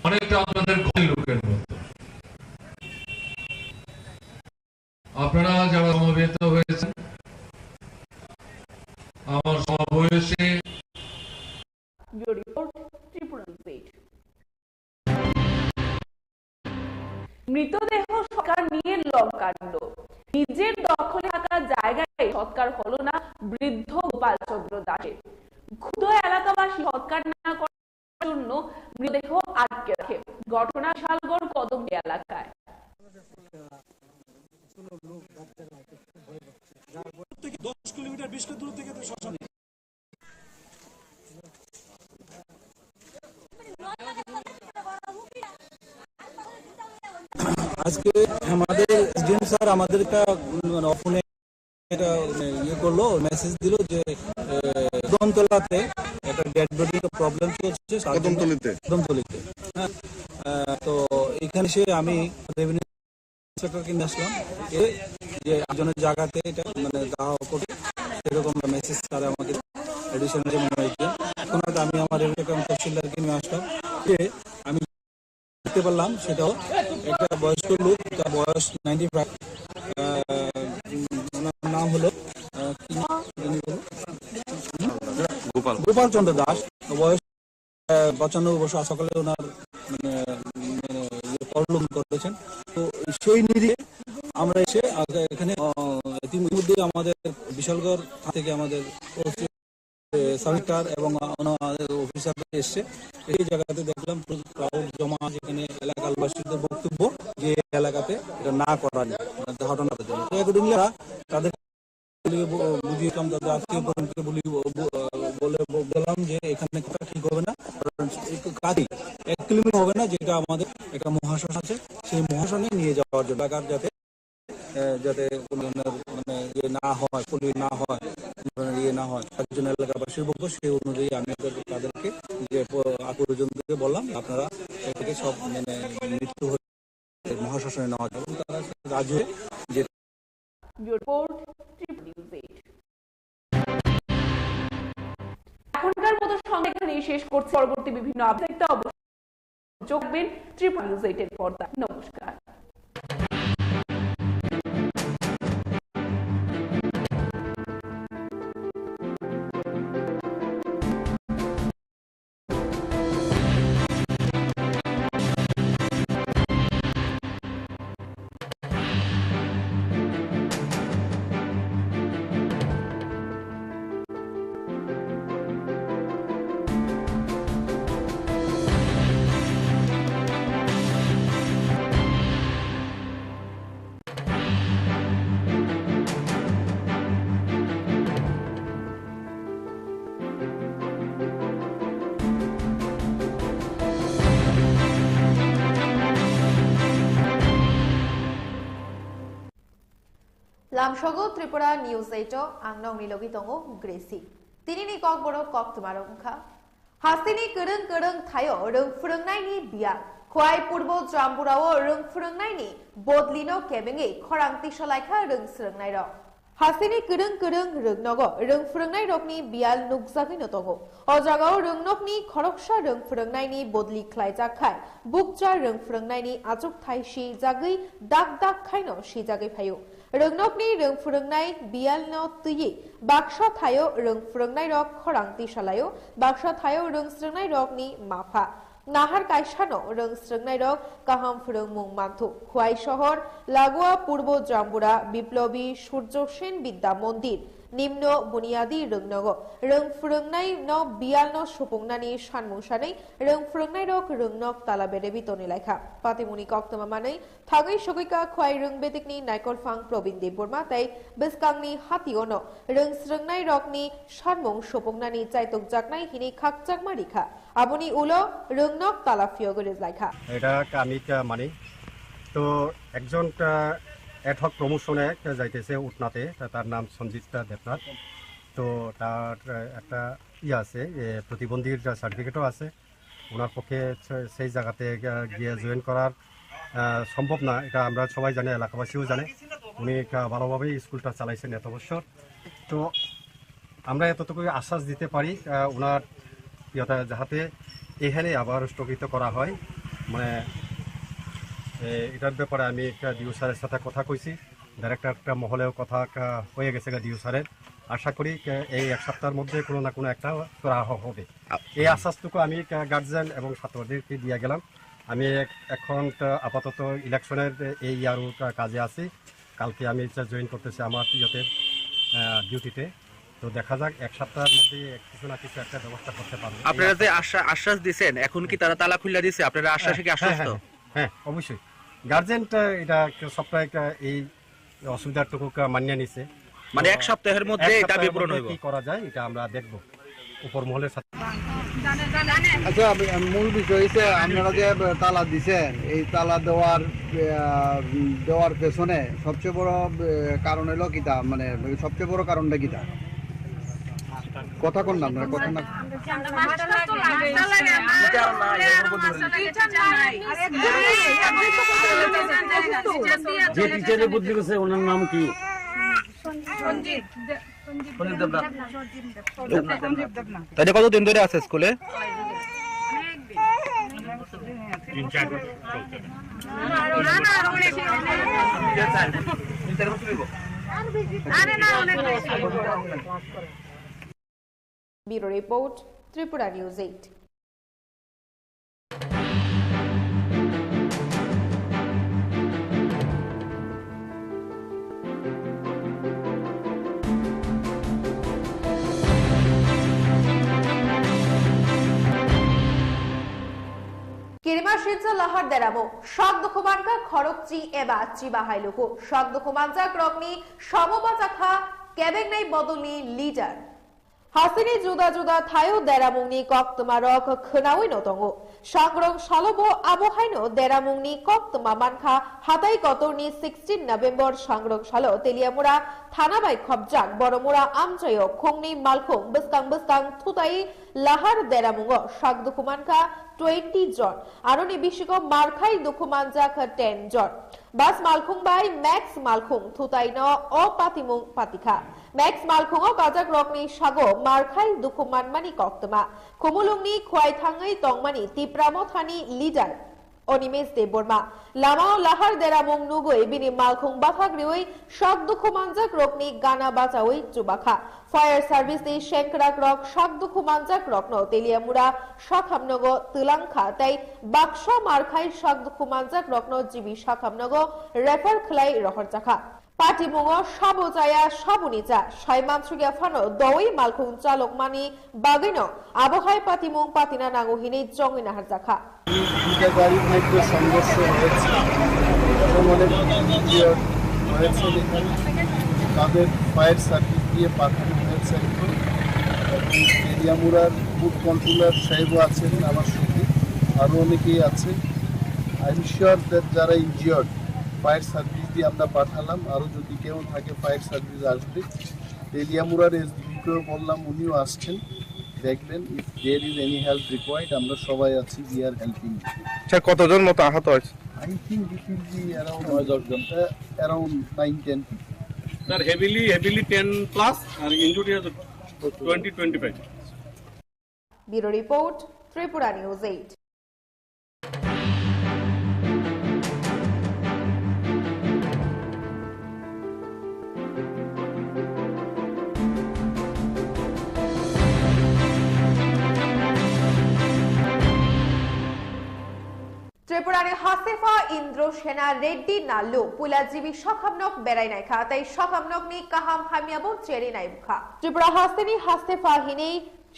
অনেকটা আপনাদের ঘরের লোকের মতো। আপনারা যারা সমবেত হয়েছেন, আমার সমাবেশে bureau report, Tripura news eight. মৃতদেহ সৎকার নিয়ে লংকাণ্ড। নিজের দখলে থাকা জায়গায় সৎকার হলো না বৃদ্ধ গোপালচন্দ্র দাসের। ক্ষুব্ধ এলাকাবাসী সৎকার না করার জন্য মৃতদেহ আটকে রাখে। ঘটনা বিশালগড় কদমতলী এলাকায়। থেকে দশ কিলোমিটার, বিশ কিলোমিটার দূর থেকে তো শ্মশান। আজকে আমাদের এসডিএম স্যার আমাদের একটা, মানে, অফোনে একটা, মানে, ইয়ে করলো, মেসেজ দিল যে, এ, কদমতলাতে একটা ডেড বডির প্রবলেম চলছে, সাত দিন কদমতলিতে? কদমতলিতে। হ্যাঁ, আহ, তো এখানে এসে আমি রেভিনিউ ইন্সপেক্টরকে নিয়ে আসলাম, এ, যে একজনের জায়গাতে এটা, মানে, দাহ করতে, সেরকম মেসেজ স্যার আমাকে অ্যাডিশনাল যে মনে হয়েছে। এখন হয়তো আমি আমার রেভিনিউ তহসিলদারকে নিয়ে আসলাম, যে আমি দেখতে পারলাম সেটাও একটা বয়স্ক লোক, তার বয়স নাইনটি ফাইভ, আহ, উম, ওনার নাম হলো, আহ, কি নাম জানি বলো? গোপাল। গোপাল চন্দ্র দাস, বয়স, আহ, পঁচানব্বই বছর। সকালে ওনার, মানে, মানে, ইয়ে, পরলোক করেছেন। তো সেই নিরিখে আমরা এসে আগে এখানে, আহ, ইতিমধ্যে আমাদের বিশালগড় থেকে আমাদের ওসি, আহ, সার্ভিস ডাক্তার এবং অন্য অফিসার এসছে। এই জায়গাতে দেখলাম পুরো ক্রাউড জমা আছে এখানে, এলাকাবাসীদের বক্তব্য যে এলাকাতে এটা না করার, মানে, ঘটনা ঘটেছে। তো অ্যাকর্ডিংলি তাদের বলি ব-, বুঝিয়েছিলাম, তাদের আত্মীয় পরিজনকে বলি, ব-, ব-, বলে ব-, বললাম যে এখানে একটা ঠিক হবে না, কারণ একটু কাছেই, এক কিলোমিটার হবে না, যেটা আমাদের একটা মহাশ্মশান আছে, সেই মহাশ্মশানে নিয়ে যাওয়ার জন্য এলাকার যাতে, আহ, যাতে কোনো ধরনের, মানে, ইয়ে না হয়, ক্ষতি না হয়, কোনো ধরনের ইয়ে না হয়, তার জন্য এলাকাবাসীর বক্তব্য, সেই অনুযায়ী আমি ওদের, তাদেরকে যে প-, আত্মীয় পরিজনকে বললাম, আপনারা এটাকে সব, মানে, মৃত্যু মহাশ্মশানে নেওয়া যাবে। তারা রাজি হয়ে যে bureau report, Tripura news eight. এখনকার মতো সংবাদ এখানেই শেষ করছি। পরবর্তী বিভিন্ন আপডেট দেখতে অবশ্যই চোখ রাখবেন ত্রিপুরা নিউজ এইট এর পর্দায়। নমস্কার। Ang sogo Tripura News eight o, ang nokni logi tongo Gracie. Tinini kokborok koktwmarok wngkha: Hasteni kwrwng kwrwng thaio rwng phwrwngnaini biyal. Khwai Purbo Jambura o rwng phwrwngnaini bodlino kebengwi khorang tisa laikha rwng swrwngnairok. Hasteni kwrwng kwrwng rwngnogo rwng phwrwngnairokni biyal nukjagwino tongo. O jagao rwngnokni khoroksa rwng phwrwngnaini bodli khlaijak khai bukcha rwng phwrwngnaini achukthai sijagwi dak dak khaino sijagwi phaio. Rwngnokni rwng phwrwngnai biyalno twiwi baksa thaio rwng phwrwngnairok khorang tisa laio, baksa thaio rwng swrwngnairokni mapha. Nahar kaisano rwng swrwngnairok kaham phwrwngmung manthu. Khwai sohor Lagua Purbo Jambura Biplobi Surjo Sen Bidya Mondir Nimno Buniyadi rwngnogo rwng phwrwngnaino biyalno supungnani sanmung sanwi rwng phwrwngnairok rwngnok tala berebi toni laikha. Patimungni koktwma manwi thangwi sogwika Khwai Rwng Bedikni Naikolphang Probin Debbarma tei bwskangni hationo rwng swrwngnairokni sanmung supungnani chaitokjaknai hinwi khakchangma rikha. Aboni ulo rwngnok tala phiyogwi rijlaikha. এটা আমি, আহ, মানি। তো একজন, আহ, অ্যাডহক প্রমোশনে একটা যাইতেছে উটনাতে, তা তার নাম সঞ্জিত দেবনাথ। তো তার, আহ, একটা ইয়ে আছে, এ, প্রতিবন্ধীর সার্টিফিকেটও আছে। ওনার পক্ষে সে-, সেই জায়গাতে, আহ, গিয়ে জয়েন করার, আহ, সম্ভব না, এটা আমরা সবাই জানি, এলাকাবাসীও জানে। উনি একটা ভালোভাবেই স্কুলটা চালাইছেন এত বছর। তো আমরা এতটুকুই আশ্বাস দিতে পারি, আহ, ওনার ইয়েটা যাহাতে এখানে আবার স্থগিত করা হয়, মানে, এ, এটার ব্যাপারে আমি একটা ডিও স্যারের সাথে কথা কইছি, ডাইরেক্টর একটা মহলেও কথা একটা হয়ে গেছে গা ডিও স্যারের। আশা করি, এ, এই এক সপ্তাহের মধ্যে কোনো না কোনো একটা করা হ-, হবে। আ- এই আশ্বাসটুকু আমি, আহ, গার্জিয়ান এবং ছাত্রদেরকে দিয়ে গেলাম। আমি এক-, এখন তো আপাতত ইলেকশনের এই ইয়ারও কা-, কাজে আছি। কালকে আমি হচ্ছে জয়েন করতেছি আমার ইয়েতে, আহ, ডিউটিতে। তো দেখা যাক, এক সপ্তাহের মধ্যে এক কিছু না কিছু একটা ব্যবস্থা করতে পারবো। এই আপনারা যে আশা- আশ্বাস, আশ্বাস দিছেন, এখন কি তারা তালা খুলে দিছে? আপনারা আশ্বাসে কি হ্যাঁ, আশ্বস্ত? হ্যাঁ, হ্যাঁ, হ্যাঁ, অবশ্যই। গার্জিয়ান, আহ, এটা একটা সবটা একটা এই অসুবিধাটুকু কা-, মানিয়ে নিছে। মানে তো এক সপ্তাহের মধ্যে এক এই দাবি সপ্তাহের পূরণ মধ্যে হইব? কি করা যায়, এটা আমরা দেখব উপর মহলের সাথে। আচ্ছা, আপ-, মূল বিষয় হচ্ছে আপনারা যে তালা দিছেন, এই তালা দেওয়ার, আহ, দেওয়ার পেছনে সবচেয়ে বড়, আহ, কারণ হলো কিতা, মানে সবচেয়ে বড় কারণটা কিতা? কথা কোন না, আপনারা কথা না। যে টিচারে বদলি গেছে, ওনার নাম কি? সঞ্জীব দে-, সঞ্জীব দেবনাথ। তাহলে কতদিন ধরে আছে স্কুলে? তিন চার বছর চলছে। Bureau Report, Tripura News eight. Kirima Silchar Lahar Deramung, sak dukhu mankha khorokchi eba chiba hai luku, sak dukhu manjak rokni samo bachakha kebengnai bodolni leader. Hasteni juda juda thaio deramungni koktwmarok khwnawi no tongo. Sangrong salo bo abo haino deramungni koktwma mankha. Hatai kotorni sixteen November Sangrong salo Teliamura thana bai khopjak Boromura amchaio khongni malkhung bwskang bwskang thutai lahar deramungo sak dukhu mankha twenty jon. Aroni bisingo markhai dukhu manjak ten jon. Bas malkhung bai Max malkhung thutaino o patimung patikha. Max malkhungo kajakrokni sago markhai dukhu manmani koktwma. Khumulungni khwai thangwi tongmani Tipra Mothani leader Animesh Debbarma. Lamao lahar deramung nugwi bini malkhung bathak riwi sak dukhu manjakrokni gana bachawi chubakha. Fire service ni sengkrakrok sak dukhu manjakrokno Teliamura sakhamnogo twlangkha tei baksa markhai sak dukhu manjakrokno G B sakhamnogo refer khlai rohorjakha. Patimungo sabo chaya, saboni cha, sai mansukya phano dowi malkhung chalokmani bagwino abohai patimung patina nango hinwi chongwi naharjakha. দুইটা গাড়ির মধ্যে সংঘর্ষ হয়েছে এবং অনেক ইঞ্জিয়ার্ড হয়েছে এখানে। তাদের ফায়ার সার্ভিস দিয়ে পাঠানো হয়েছে এখন। এবং তেলিয়ামুড়ার বুথ কন্ট্রোলার সাহেবও আছেন আমার সঙ্গে, আরও অনেকেই আছে। আই এম শিওর দ্যাট যারা ইনজিয়ার্ড, ফায়ার সার্ভিস আমরা পাঠালাম, আরও যদি কেউ থাকে ফায়ার সার্ভিস আসবে। তেলিয়ামুড়ার এসডিপিকেও বললাম, উনিও আসছেন, দেখবেন। If there is any help required, আমরা সবাই আছি, we are helping. স্যার, কতজন মতো আহত হয়েছে? I think it will be around, uh, around nine ten people. Sir, heavily, heavily ten plus, and injury is twenty, twenty-five. Bureau Report, Tripura News eight. Tripura ni Hastefa Indro Sena Reddy Nallu puila jibi sokhamnok berai naikha tei sokhamnok ni kaham hamya bo cheri naibukha. Tripura haste ni Hastefa hini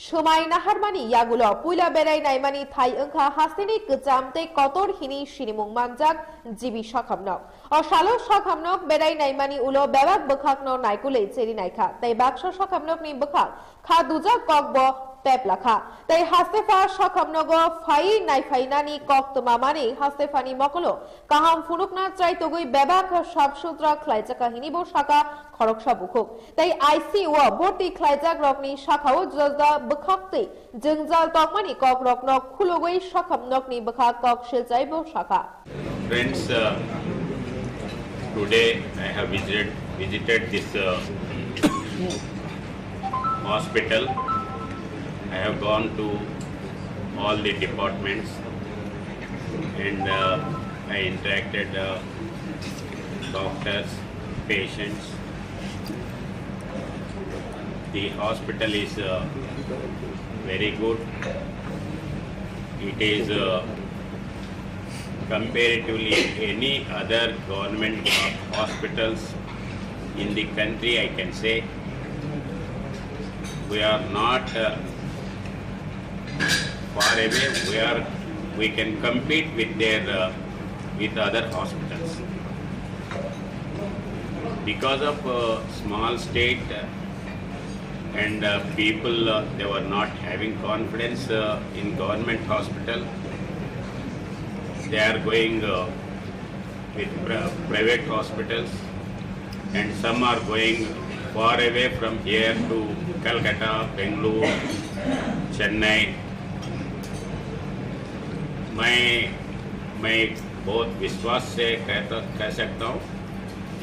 swmai naharmani yagulo puila berai naimani thai wngkha haste ni kwcham tei kotor hini sinimung manjak jibi sokhamnok. O salo sokhamnok berai naimani ulo bebak bwkhakno naikulwi cheri naikha tei baksa sokhamnokni bwkhak kha dujak kokbo peplakha. Tei Hastefa sokhamnogo phaiwi naiphainani kok twmamani Hastefani mokolo kaham phunukna chraitugwi bebak sap sutra khlaijakha hinibo saka khoroksa bukhuk. Tei ICU o bhorti khlaijakrokni sakao juda juda bwkhaktwi jwngjal tongmani kokrokno khulugwi sokhamnokni bwkhak kok siljaibo saka. Friends, uh, today I have visited, visited this uh, hospital. I have gone to all the departments and uh, I interacted uh, doctors, patients. The hospital is uh, very good. It is uh, comparatively any other government ho- hospitals in the country, I can say. We are not uh, far away. We are, we can compete with their uh, with other hospitals. Because of uh, small state uh, and uh, people, uh, they were not having confidence uh, in government hospital. They are going uh, with pri- private hospitals, and some are going far away from here to Calcutta, Bangalore, Chennai. मैं मैं बहुत विश्वास से कहता कह सकता हूँ,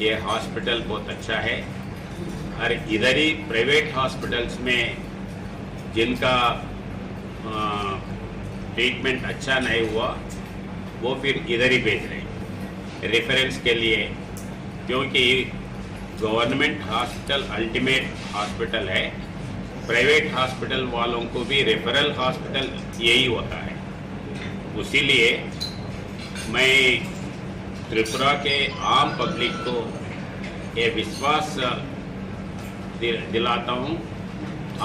ये हॉस्पिटल बहुत अच्छा है। और इधर ही प्राइवेट हॉस्पिटल्स में जिनका ट्रीटमेंट अच्छा नहीं हुआ, वो फिर इधर ही भेज रहे हैं रेफरेंस के लिए, क्योंकि गवर्नमेंट हॉस्पिटल अल्टीमेट हॉस्पिटल है। प्राइवेट हॉस्पिटल वालों को भी रेफरल हॉस्पिटल यही होता है। उसीलिए मैं त्रिपुरा के आम पब्लिक को ये विश्वास दिल- दिलाता हूँ,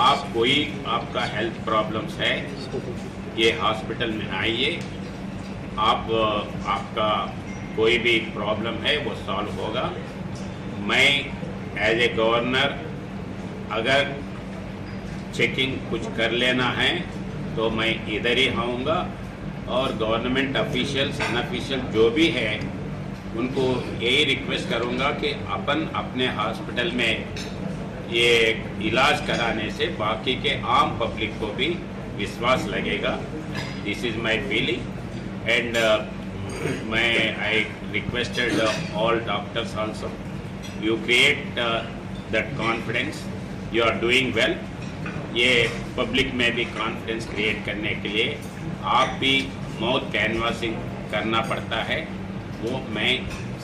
आप कोई आपका हेल्थ प्रॉब्लम्स है, ये हॉस्पिटल में आइए। आप आपका कोई भी प्रॉब्लम है, वो सॉल्व होगा। मैं एज ए गवर्नर अगर चेकिंग कुछ कर लेना है तो मैं इधर ही आऊँगा, और गवर्नमेंट ऑफिशियल्स, अनऑफिशियल जो भी है, उनको यही रिक्वेस्ट करूँगा कि अपन अपने हॉस्पिटल में ये इलाज कराने से बाकी के आम पब्लिक को भी विश्वास लगेगा। This is my feeling, and uh, मैं I requested uh, all doctors also, you create uh, that confidence, you are doing well. ये पब्लिक में भी कॉन्फिडेंस क्रिएट करने के लिए आप भी माउथ कैनवासिंग करना पड़ता है, वो मैं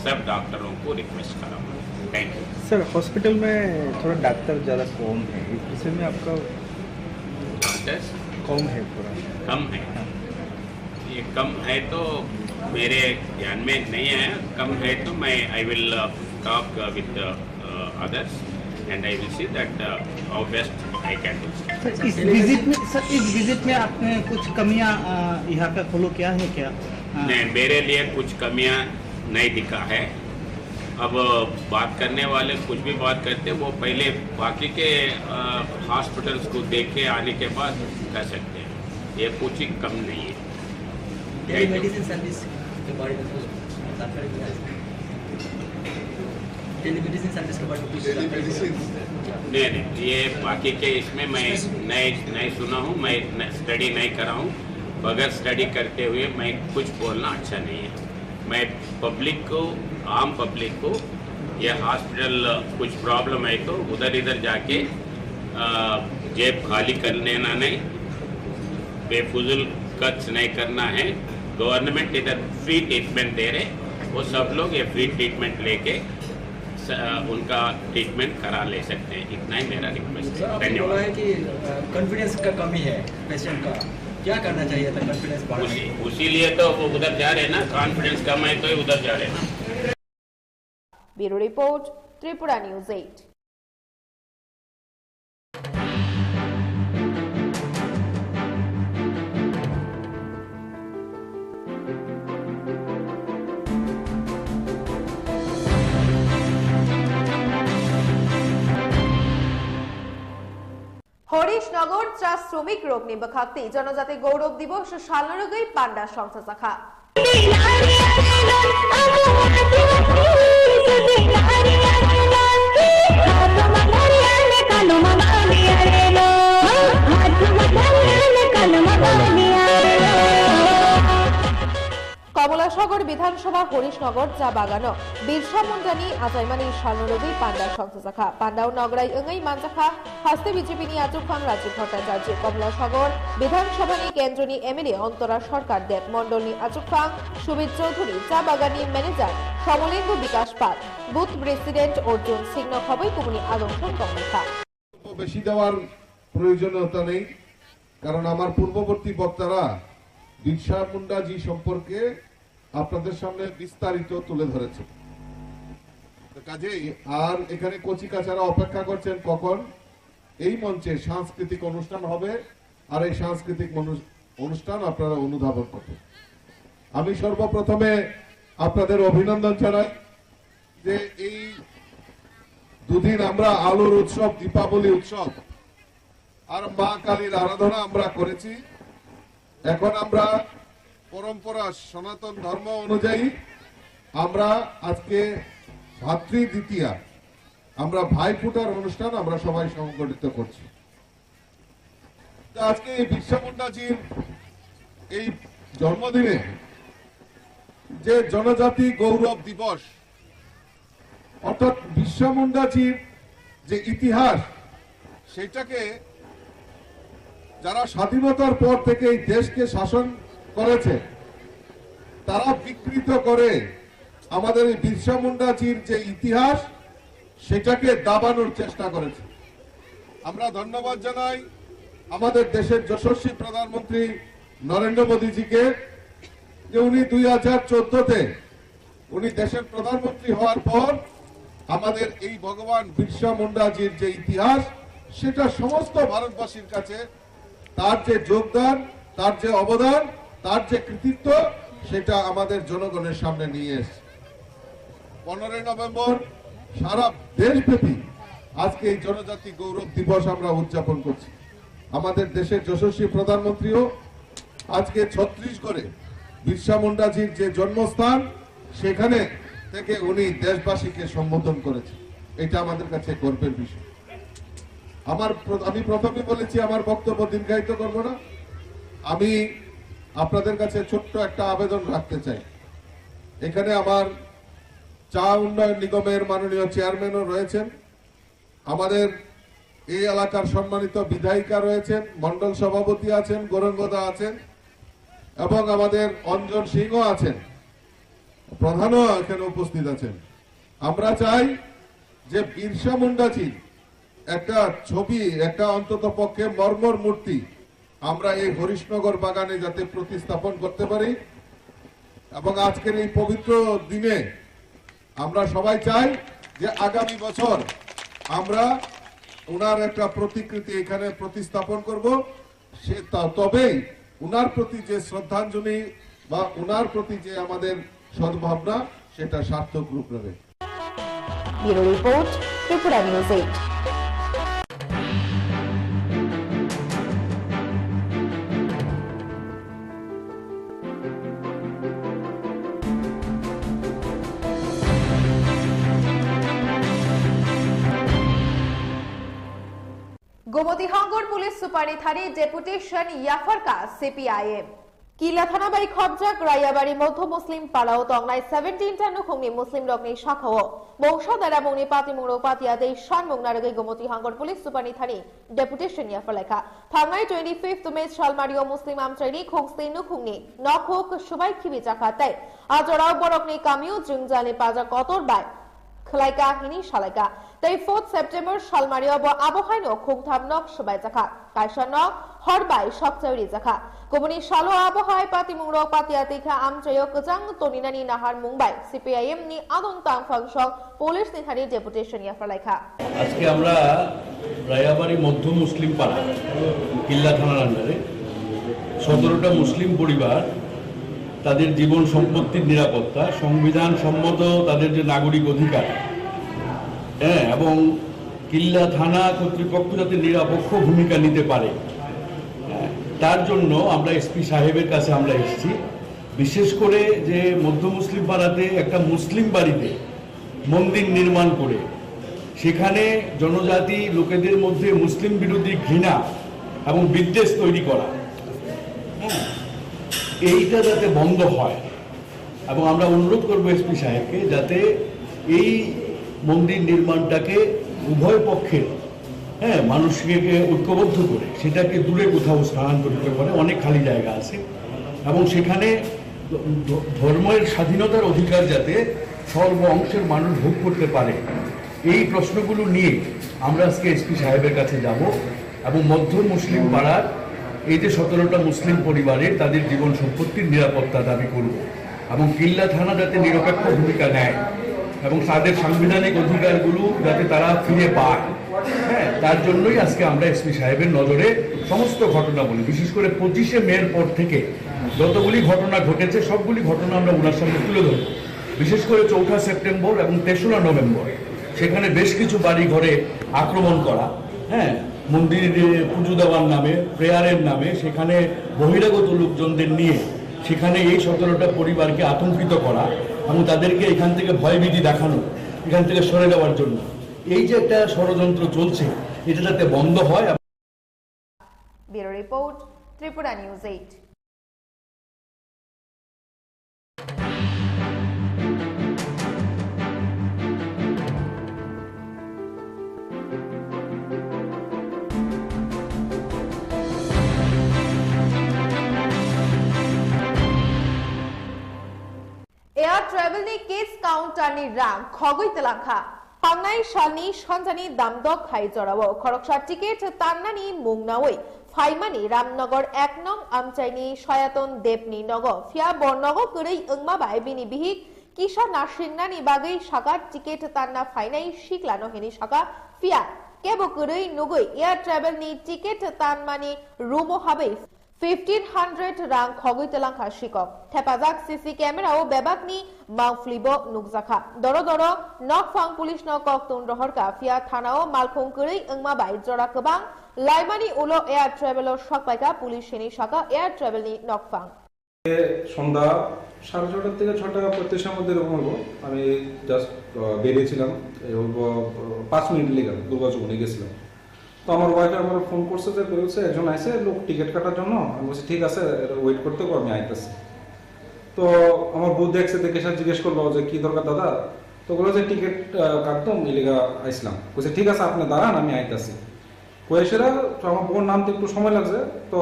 सब डॉक्टरों को रिक्वेस्ट करूँगा। Thank you. सर, हॉस्पिटल में थोड़ा डॉक्टर ज़्यादा कम है, इस विषय में आपका डॉक्टर्स कम है थोड़ा। कम है, ये कम है तो मेरे ध्यान में नहीं आया। कम है तो मैं I will talk with others and I will see that how best I can do. Sir, इस विजिट में सर इस विजिट में आपने कुछ कमियां अ, यहाँ पे फॉलो किया है क्या? अ, नहीं, मेरे लिए कुछ कमियां नहीं दिखा है। अब बात करने वाले कुछ भी बात करते, वो पहले बाकी के हॉस्पिटल्स को देख के आने के बाद कर सकते हैं। ये कुछ ही कम नहीं है। टेलीमेडिसिन सर्विस के बारे में कुछ जानकारी मिला है? टेलीमेडिसिन सर्विस के बारे में कुछ जानकारी? नहीं, नहीं, ये बाकी के इसमें मैं नहीं, नहीं सुना हूँ, मैं न-, स्टडी नहीं करा हूँ। बगैर स्टडी करते हुए मैं कुछ बोलना अच्छा नहीं है। मैं पब्लिक को, आम पब्लिक को, ये हॉस्पिटल कुछ प्रॉब्लम है तो उधर इधर जाके, अ, जेब खाली कर लेना नहीं, बेफजूल खर्च नहीं करना है। गवर्नमेंट इधर फ्री ट्रीटमेंट दे रहे, वो सब लोग ये फ्री ट्रीटमेंट लेके स-, उनका ट्रीटमेंट करा ले सकते हैं। इतना ही मेरा रिक्वेस्ट है। सर, आपने धन्यवाद। बोला है कि, अ, कॉन्फिडेंस का कमी है पेशेंट का, क्या करना चाहिए था कॉन्फिडेंस बढ़ाने उसी, के लिए? उसीलिए तो वो उधर जा रहे हैं ना, कॉन्फिडेंस कम है तो ही उधर जा रहे हैं ना। Bureau Report, Tripura News eight. Harishnagar চা শ্রমিক রোগনি বখাক্তি জনজাতি গৌরব দিবস সালনরগই পান্ডা সংস্থা শাখা। কমলাসাগর বিধানসভা হরিশনগর চা বাগানো বিরসা মুন্ডানি আজাইমানি সালনরগই পান্ডা সংস্থা শাখা। পান্ডাও নগরাই ওঙাই মানজাখা হাস্তে বিজেপিনি আচুকফাং রাজীব ভট্টাচার্য, কমলাসাগর বিধানসভানি কেন্দ্রনি এমএলএ অন্তরা সরকার দেব, মণ্ডলনি আচুকফাং সুবিদ চৌধুরী, চা বাগাননি ম্যানেজার সমলেন্দু বিকাশ পাল, বুথ প্রেসিডেন্ট অর্জুন সিংহ খবই কুমুনি আগমসন গমনখা। বেশি দেওয়ার প্রয়োজনীয়তা নেই, কারণ আমার পূর্ববর্তী বক্তারা বিরসা মুন্ডাজি সম্পর্কে আপনাদের সামনে বিস্তারিত তুলে ধরেছেন। তো কাজেই আর এখানে কচি কাচারা অপেক্ষা করছেন কখন এই মঞ্চে সাংস্কৃতিক অনুষ্ঠান হবে, আর এই সাংস্কৃতিক মানুষ-, অনুষ্ঠান আপনারা অনুধাবন করবেন। আমি সর্বপ্রথমে আপনাদের অভিনন্দন জানাই যে এই দুদিন আমরা আলোর উৎসব, দীপাবলি উৎসব আর মা কালীর আরাধনা আমরা করেছি। এখন আমরা পরম্পরা, সনাতন ধর্ম অনুযায়ী আমরা আজকে ভাতৃ দ্বিতীয়া, আমরা ভাইফোঁটার অনুষ্ঠান আমরা সবাই সংগঠিত করছি। তো আজকে এই বিরসা মুন্ডাজির এই জন্মদিনে যে জনজাতি গৌরব দিবস, অর্থাৎ বিরসা মুন্ডাজির যে ইতিহাস, সেটাকে যারা স্বাধীনতার পর থেকে এই দেশকে শাসন করেছে, তারা বিকৃত করে আমাদের এই বিরসা মুন্ডাজির যে ইতিহাস, সেটাকে দাবানোর চেষ্টা করেছে। আমরা ধন্যবাদ জানাই আমাদের দেশের যশস্বী প্রধানমন্ত্রী নরেন্দ্র মোদীজিকে, যে উনি দুই হাজার চোদ্দতে উনি দেশের প্রধানমন্ত্রী হওয়ার পর আমাদের এই ভগবান বিরসা মুন্ডাজির যে ইতিহাস, সেটা সমস্ত ভারতবাসীর কাছে তার যে যোগদান, তার যে অবদান, তার যে কৃতিত্ব, সেটা আমাদের জনগণের সামনে নিয়ে এসেছে। পনেরোই নভেম্বর সারা দেশব্যাপী আজকে এই জনজাতি গৌরব দিবস আমরা উদযাপন করছি। আমাদের দেশের যশস্বী প্রধানমন্ত্রীও আজকে ছত্তিশগড়ে বিরসা মুন্ডাজির যে জন্মস্থান, সেখানে থেকে উনি দেশবাসীকে সম্বোধন করেছেন। এটা আমাদের কাছে গর্বের বিষয়। আমার প্র-, আমি প্রথমেই বলেছি, আমার বক্তব্য দীর্ঘায়িত করব না। আমি আপনাদের কাছে ছোট্ট একটা আবেদন রাখতে চাই। এখানে আমার চা উন্নয়ন নিগমের মাননীয় চেয়ারম্যানও রয়েছেন, আমাদের এই এলাকার সম্মানিত বিধায়িকা রয়েছেন, মণ্ডল সভাপতি আছেন, গৌরাঙ্গদা আছেন এবং আমাদের অঞ্জন সিংহ আছেন, প্রধানও এখানে উপস্থিত আছেন। আমরা চাই যে বিরসা মুন্ডাজির একটা ছবি, একটা অন্তত পক্ষে মর্মর মূর্তি আমরা এই হরিশনগর বাগানে যাতে প্রতিস্থাপন করতে পারি এবং আজকের এই পবিত্র দিনে আমরা সবাই চাই যে আগামী বছর আমরা ওনার একটা প্রতিকৃতি এখানে প্রতিস্থাপন করব। সে তা-, তবেই ওনার প্রতি যে শ্রদ্ধাঞ্জলি বা ওনার প্রতি যে আমাদের সদ্ভাবনা, সেটা সার্থক রূপ নেবে। Bureau Report, Tripura News eight. Gomoti Hangor Police Super ni thani deputation yapharkha C P I M. Killa thana bai khobjak Rayabari Modhu Muslim parao tongnai seventeen ta nukhungni Muslim rokni sakao mungsa dara mungni patimung rok patia tei sanmung narwgwi Gomoti Hangor Police Super ni thani deputation yapharlaikha. Thangnai twenty fifth May salmario Muslim amchaini khungsti nukhungni nokhuk swbai khibi jakha tei a jorao borokni kamio jwngjali paja kotor bai khwlaikha hini salaikha. Tei fourth September salmario bo abo haino khungtham nok swbai jakha, kaisa nok hor bai sokchai rijakha. Kubuni salo abo hai patimung rok patia tei kha amchaio kwchang toninani nahar mung bai C P I M ni adong tangphang song police ni thani deputation yapharlaikha. আজকে আমরা রায়াবাড়ি মধ্য মুসলিম পাড়া, কিল্লা থানার আন্ডারে সতেরোটা মুসলিম পরিবার, তাদের জীবন সম্পত্তির নিরাপত্তা, সংবিধান সম্মত তাদের যে নাগরিক অধিকার, হ্যাঁ, এবং কিল্লা থানা কর্তৃপক্ষ যাতে নিরপেক্ষ ভূমিকা নিতে পারে, হ্যাঁ, তার জন্য আমরা এসপি সাহেবের কাছে আমরা এসেছি। বিশেষ করে যে মধ্য মুসলিম পাড়াতে একটা মুসলিম বাড়িতে মন্দির নির্মাণ করে সেখানে জনজাতি লোকেদের মধ্যে মুসলিম বিরোধী ঘৃণা এবং বিদ্বেষ তৈরি করা, হ্যাঁ, এইটা যাতে বন্ধ হয়। এবং আমরা অনুরোধ করব এসপি সাহেবকে যাতে এই মন্দির নির্মাণটাকে উভয় পক্ষের, হ্যাঁ, মানুষকে ঐক্যবদ্ধ করে সেটাকে দূরে কোথাও স্থানান্তরিত করে, অনেক খালি জায়গা আছে, এবং সেখানে ধ-, ধর্মের স্বাধীনতার অধিকার যাতে সর্ব অংশের মানুষ ভোগ করতে পারে, এই প্রশ্নগুলো নিয়ে আমরা আজকে এসপি সাহেবের কাছে যাব এবং মধ্য মুসলিম পাড়ার এই যে সতেরোটা মুসলিম পরিবারের তাদের জীবন সম্পত্তির নিরাপত্তা দাবি করব এবং কিল্লা থানা যাতে নিরপেক্ষ ভূমিকা নেয় এবং তাদের সাংবিধানিক অধিকারগুলো যাতে তারা ফিরে পায়, হ্যাঁ, তার জন্যই আজকে আমরা এসপি সাহেবের নজরে সমস্ত ঘটনাবলী, বিশেষ করে পঁচিশে মের পর থেকে যতগুলি ঘটনা ঘটেছে, সবগুলি ঘটনা আমরা ওনার সামনে তুলে ধরব। বিশেষ করে চৌঠা সেপ্টেম্বর এবং তেসরা নভেম্বর সেখানে বেশ কিছু বাড়ি ঘরে আক্রমণ করা, হ্যাঁ, মন্দিরে পুজো দেওয়ার নামে, প্রেয়ারের নামে সেখানে বহিরাগত লোকজনদের নিয়ে সেখানে এই সতেরোটা পরিবারকে আতঙ্কিত করা এবং তাদেরকে এখান থেকে ভয়ভীতি দেখানো, এখান থেকে সরে যাওয়ার জন্য এই যে একটা ষড়যন্ত্র চলছে, এটা যাতে বন্ধ হয়। Bureau report, Tripura News eight. Air travel ni case counter ni rang khogwi twlangkha. Thangnai salni sanjani damdok hai jorao khoroksa ticket tannani mung naui phaimani Ramnagar ek nong amchaini Sayaton Debni nogo, phiya bo nogo kwrwi wngma bai bini bihik kisa nasingnani bagwi saka ticket tanna phainai siklano hini saka, phiya kebo kwrwi nugwi air travel ni ticket tanmani room o habwi fifteen hundred rang khogwi twlangkha sikok. Thepajak C C camera o bebakni mangpli bo nukjakha. Doro doro nokphang police no koktun rohorkha, phiya thana o malkhung kwrwi wngma bai jora kwbang laimani ulo air travel o sokpaikha police hini saka air travel ni nokphang. সন্ধ্যা সাড়ে ছটার থেকে ছটা পঁয়ত্রিশের মধ্যে এরকম হইব। আমি জাস্ট বেরিয়েছিলাম, এই হইব পাঁচ মিনিট লেগে দুর্গা চৌমুহনী গেছিলাম। তো আমার ওয়াইফে আমার ফোন করছে যে বলছে একজন আইছে লোক টিকিট কাটার জন্য। আমি বলছি ঠিক আছে, ওয়েট করতে হবে, আমি আইতাছি। তো আমার বউ দেখছে, দেখে সে জিজ্ঞেস করলো যে কি দরকার দাদা? তো বললো যে টিকিট কাটতাম, এলিগা আইসলাম। বলছে ঠিক আছে, আপনি দাঁড়ান, আমি আইতাছি। কয়েসেরা তো আমার বউর নামতে একটু সময় লাগছে। তো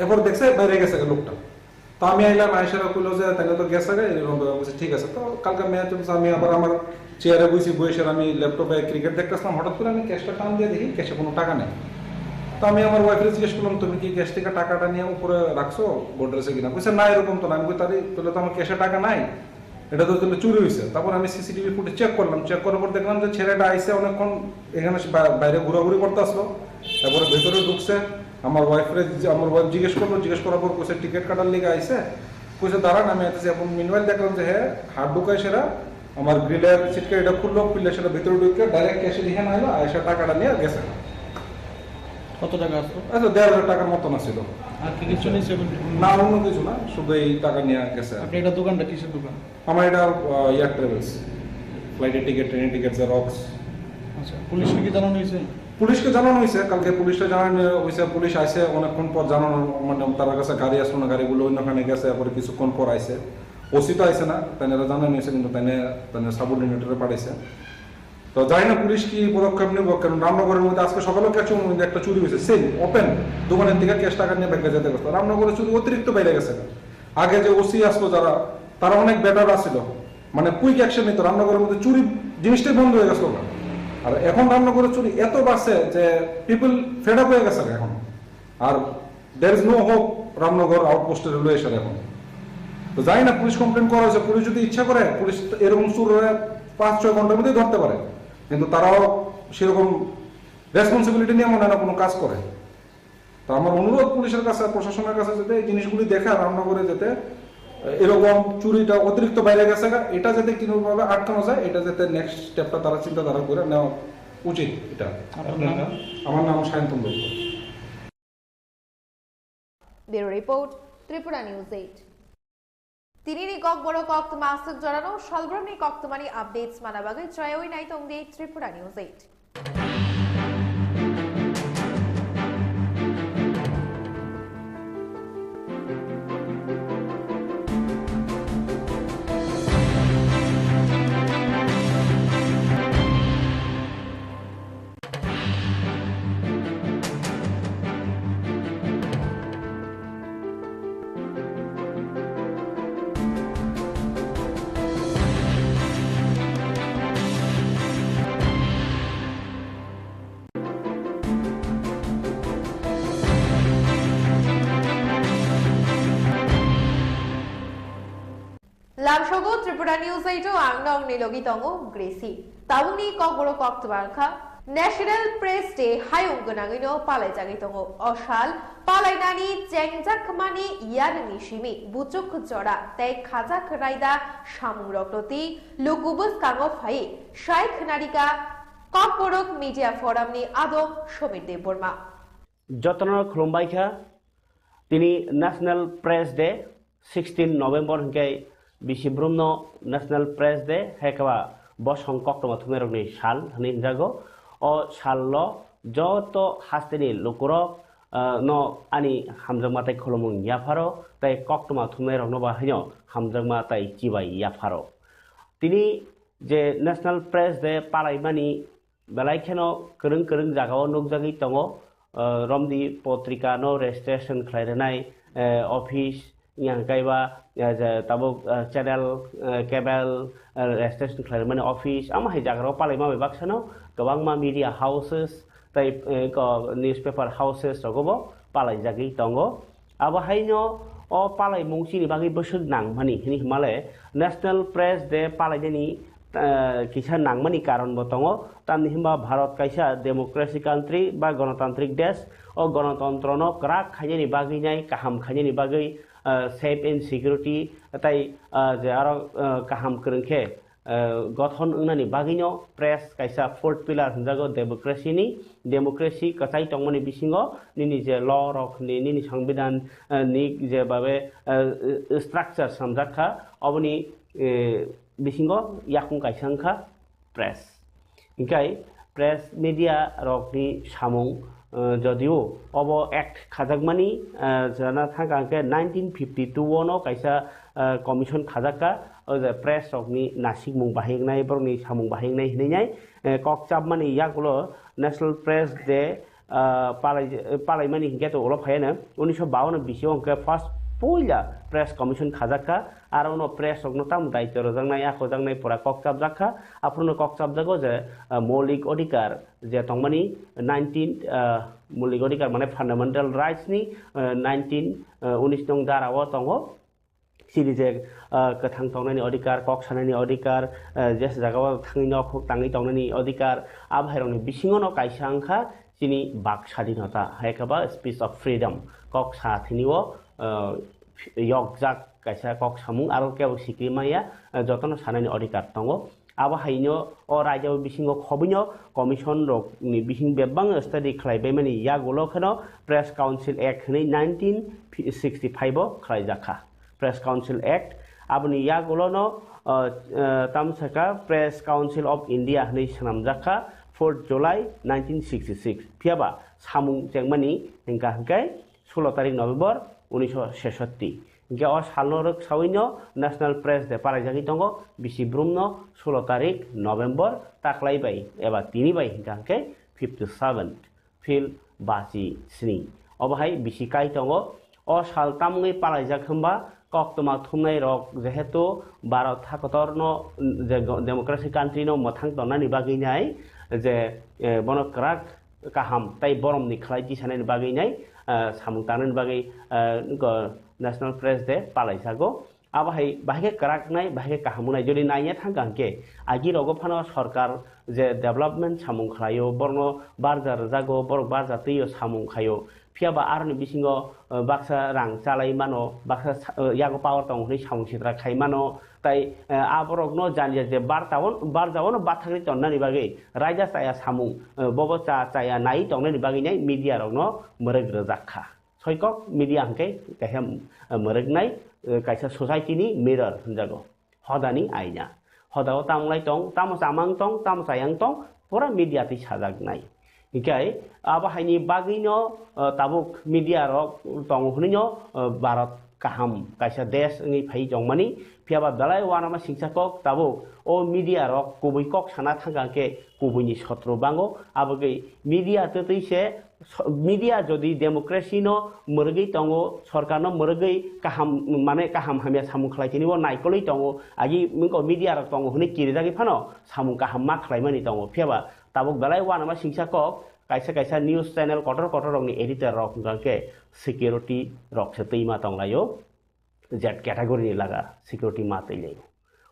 এরপর দেখছে বাইরে গেছে গা লোকটা। তো আমি আইলাম, আইসারা কইলো যে তাহলে তো গেছে গা, এরকম ব্যাপার। বলছে ঠিক আছে। তো কালকে ম্যাচ হচ্ছে, আমি আবার আমার চেয়ারে বইছি, বইসে আমি ল্যাপটপে ক্রিকেট দেখতেছিলাম। হঠাৎ করে আমি ক্যাশটা টান দিয়ে দেখি ক্যাশে কোনো টাকা নেই। তো আমি আমার ওয়াইফরে জিজ্ঞেস করলাম, তুমি কি ক্যাশ থেকে টাকাটা নিয়ে উপরে রাখছো বোর্ডের কিনা? বলছে না, এরকম তো না। আমি কই তাহলে, তাহলে তো আমার ক্যাশে টাকা নাই, এটা তো তাহলে চুরি হয়েছে। তারপর আমি সিসিটিভি ফুটেজ চেক করলাম, চেক করার পর দেখলাম যে ছেলেটা আইসে অনেকক্ষণ এখানে সে বা-, বাইরে ঘোরাঘুরি করতে আসলো, তারপরে ভেতরে ঢুকছে। আমার ওয়াইফরে জি-, আমার ওয়াইফ জিজ্ঞেস করলো, জিজ্ঞেস করার পর কইছে টিকিট কাটার লিগে আইসে, কইছে দাঁড়ান আমি আইতেছি। এখন মিনওয়াইল দেখলাম যে হ্যাঁ, হাত ঢুকাই সেরা আমার গ্রিলের সিটকে এটা খুললো, খুললে সেটা ভিতরে ঢুকে ডাইরেক্ট ক্যাশে লিখে না এলো, আইসা টাকাটা নিয়ে গেছে। কত টাকা আসলো? আচ্ছা, দেড় হাজার টাকার মতন আসছিল। আর কি কিছু নিছে? না, অন্য কিছু না, শুধু এই টাকা নিয়ে গেছে। আপনি এটা দোকানটা কিসের দোকান? আমার এটা, আহ, এয়ার ট্রাভেলস, ফ্লাইটের টিকিট, ট্রেনের টিকিট, জেরক্স। আচ্ছা, পুলিশকে কি জানানো হয়েছে? পুলিশকে জানানো হয়েছে, কালকে পুলিশকে জানানো হয়েছে, পুলিশ আইছে অনেকক্ষণ পর, জানানো মানে তার কাছে গাড়ি আসলো না, গাড়িগুলো অন্যখানে গেছে, এরপরে কিছুক্ষণ পর আইছে। ওসি তো আইছে না, তাই এরা জানানো হয়েছে, কিন্তু তাই তাই সাবঅর্ডিনেটরে পাঠাইছে। তো জানি না পুলিশ কি পদক্ষেপ নেব, কারণ রামনগরের মধ্যে আজকে সকালেও ক্যাশ মধ্যে একটা চুরি হয়েছে, সেম ওপেন দোকানের দিকে ক্যাশ টাকা নিয়ে ব্যাগে যেতে গেছে। রামনগরের চুরি অতিরিক্ত বেড়ে গেছে। আগে যে ওসি আসলো যারা, তারা অনেক বেটার আসছিল, মানে কুইক অ্যাকশন নিত। রামনগরের মধ্যে চুরি জিনিসটাই বন্ধ হয়ে গেছিল না। আর এখন রামনগরের চুরি এত বাড়ছে যে পিপল ফেড আপ হয়ে গেছে এখন। আর there is no hope Ramnagar আউটপোস্টে রেলওয়ে এসে এখন। তো জানি না, পুলিশ কমপ্লেন করা হয়েছে, পুলিশ যদি ইচ্ছা করে, পুলিশ তো এরকম চুর হয়ে পাঁচ ছয় ঘন্টার মধ্যেই ধরতে পারে, কিন্তু তারাও সেরকম রেসপন্সিবিলিটি নিয়ে মনে হয় না কোনো কাজ করে। তো আমার অনুরোধ পুলিশের কাছে, প্রশাসনের কাছে, যাতে এই জিনিসগুলি দেখে রান্না করে, যাতে এরকম চুরিটা অতিরিক্ত বাইরে গেছে গা, এটা যাতে কোনোভাবে আটকানো যায়, এটা যাতে নেক্সট স্টেপটা তারা চিন্তাধারা করে নেওয়া উচিত। এটা আপনার নাম? আমার নাম Sayantan Dutta. Bureau report, Tripura News eight. Tinini kokborok koktwma aswk jorano salbrumni koktwmani updates mana bagwi chaywi nai tong di Tripura News eight. Lamsogo Tripura News eight o ang nokni logi tongo Gracie. Tabukni kokborok koktwma wngkha National Press Day hayung gwnangwino palaijagwi tongo. O sal palainani chengjakmani yarwngni simi buchuk jora tei khajak raida samungrokno twi luku bwskango phaiwi sai khwnarikha Kokborok Media Forum ni adong Somir Debbarma. Jotono khulumbai kha. Tini National Press Day, sixteen November hinkhe bisi brumno National Press Day, hai khe ba bosong koktwma thumnairokni sal hinwi hinjago. O sallo joto hasteni lukurok, ah, no ani hamjakma tei khulumung yapharo, tei koktwma thumnairokno bo haino hamjakma tei chibai yapharo. Tini je National Press Day palaimani belai kheno kwrwng kwrwng jagao nukjagwi tongo, ah, romdi potrika no registration khlai rwnai, eh, office, yang kaiba, eh, je tabuk, eh, channel, eh, cable, eh, registration khlai rwmani office, ama hai jaga rok palaima bai baksa no kwbangma media houses tei, eh, ko newspaper houses rogo bo palaijagwi tongo. Abo haino o palaimung chini bagwi bwswk nangmani hwnwi hwnmale National Press Day palainani, eh, kisa nangmani karon bo tongo. Tamni hwnba Bharat kaisa democracy country ba ganatantrik desh. O ganatantrono kwrak khainani bagwi nai, kaham khainani bagwi, eh, safe and security tei, eh, je aro, eh, kaham kwrwng khe eh, gothon wngnani bagwino press kaisa fourth pillar hwnjago democracy ni. Democracy kwchai tongmani bisingo nini je law rok ni, nini songbidan, eh, ni je babe, eh, structure swnamjak kha, oboni, eh, bisingo yakung kaisa wngkha press. Hinkhe press media rokni samung, eh, jodio obo act khajakmani, eh, jana thangka hinkhe nineteen fifty two o no kaisa, eh, commission khajakka, o je press rokni nasikmung bahai wngnai, borokni samung bahai wngnai hinwi nai, eh, kok chapmani yagulo National Press Day, ah, palai-, palaimani hinkhe to ulo phaiya no, unisho bawan bisi o hinkhe first puila press commission khajakka, aro uno press rokno tamo daityo rwjaknai, akojaknai pura kok chapjakha, aphuru no kok chapjago je, ah, moulik odhikar je tongmani nineteen, ah, moulik odhikar mane fundamental rights ni, ah, nineteen, ah, unis nong dara o tongo. Chini je, ah, kwthang tongnani odhikar, kok sanani odhikar, ah, jesa jagao thangwi nokhuk tangwi tongnani odhikar, abo hairokni bisingo no kaisa wngkha chini bak sadinota, hai khe ba speech of freedom, kok sa thini o, ah, yokjak kaisa kok samung, aro kebo sikri maya, ah, jotono sanani odhikar tongo. Abo haino o raida o bisingo khobwino commission rokni bising bebak study khlai baimani yagulo kheno Press Council Act hwnwi nineteen sixty five o khlaijakha. Press Council Act, aboni yagulono, uh, uh, tamsaka Press Council of India hwnwi swnamjakha. fourth July nineteen sixty six. Phiya ba samung chengmani hingka hingke sulo tarik November unisho sesotti. Hingke o salno rwksawi no National Press Day palaijagwi tongo, bisi brum no sulo tarik November taklai bai eba tini bai hingka hingke fifty seven. Phil basi sini. Obo hai bisi kai tongo. O sal tamungwi palaijak hwnba koktwma thumnai rok jehetu Bharat hakotor no je go-, democracy country no mwthang tongnani bagwi nai je, eh, bono kwrak kaham tei boromni khlai tisanani bagwi nai, eh, samung tangnani bagwi, eh, go-, National Press Day palaijago. Abo hai bahai khe kwrak nai, bahai khe kaham wngnai. Jodi naiya thangkha hwnkhe, agi rogo phano sorkar je development samung khlaio, borokno barja rwjago, borok barja twio samung khaio. Phiya ba aroni bisingo, eh, baksa rang chalai mano, baksa sa-, eh, yago power tongo hwnwi samung sitra khai mano. Tai, eh, aborokno jani je bartao, barjaono bathakri tonnani bagwi raida chaya samung, eh, bobo cha chaya nai tongnani bagwi nai media rokno mwrwk rwjak kha. Soikok media hwnkhe kaisa, eh, mwrwknai, eh, kaisa society ni mirror hwnjago. Hodani aina. Hodao tamo lai tong, tamo chamang tong, tamo chayang tong, pura media twi sajaknai. Hinkhe abo haini bagwino, eh, tabuk media rok tongo hwnwino, eh, Bharat kaham kaisa desh wngwi phai tongmani. Phiya ba belai uanama singsa kok tabuk o media rok kubui kok sana thangkha khe kubuini sotro bango. Abogwi media twtwi se so-, media jodi democracy no mwrwgwi tongo, sorkar no mwrwgwi kaham, mane kaham hamya samung khlai tini bo naikolwi tongo, agi wngkha media rok tongo hwnwi kirijagwi phano samung kaham ma khlaimani tongo. Phiya ba tabuk belai uanama singsa kok kaisa kaisa news channel kotor kotor rokni editor rok hwnkha khe security rok se twima tonglaio. Z category ni laga security ma twi lai.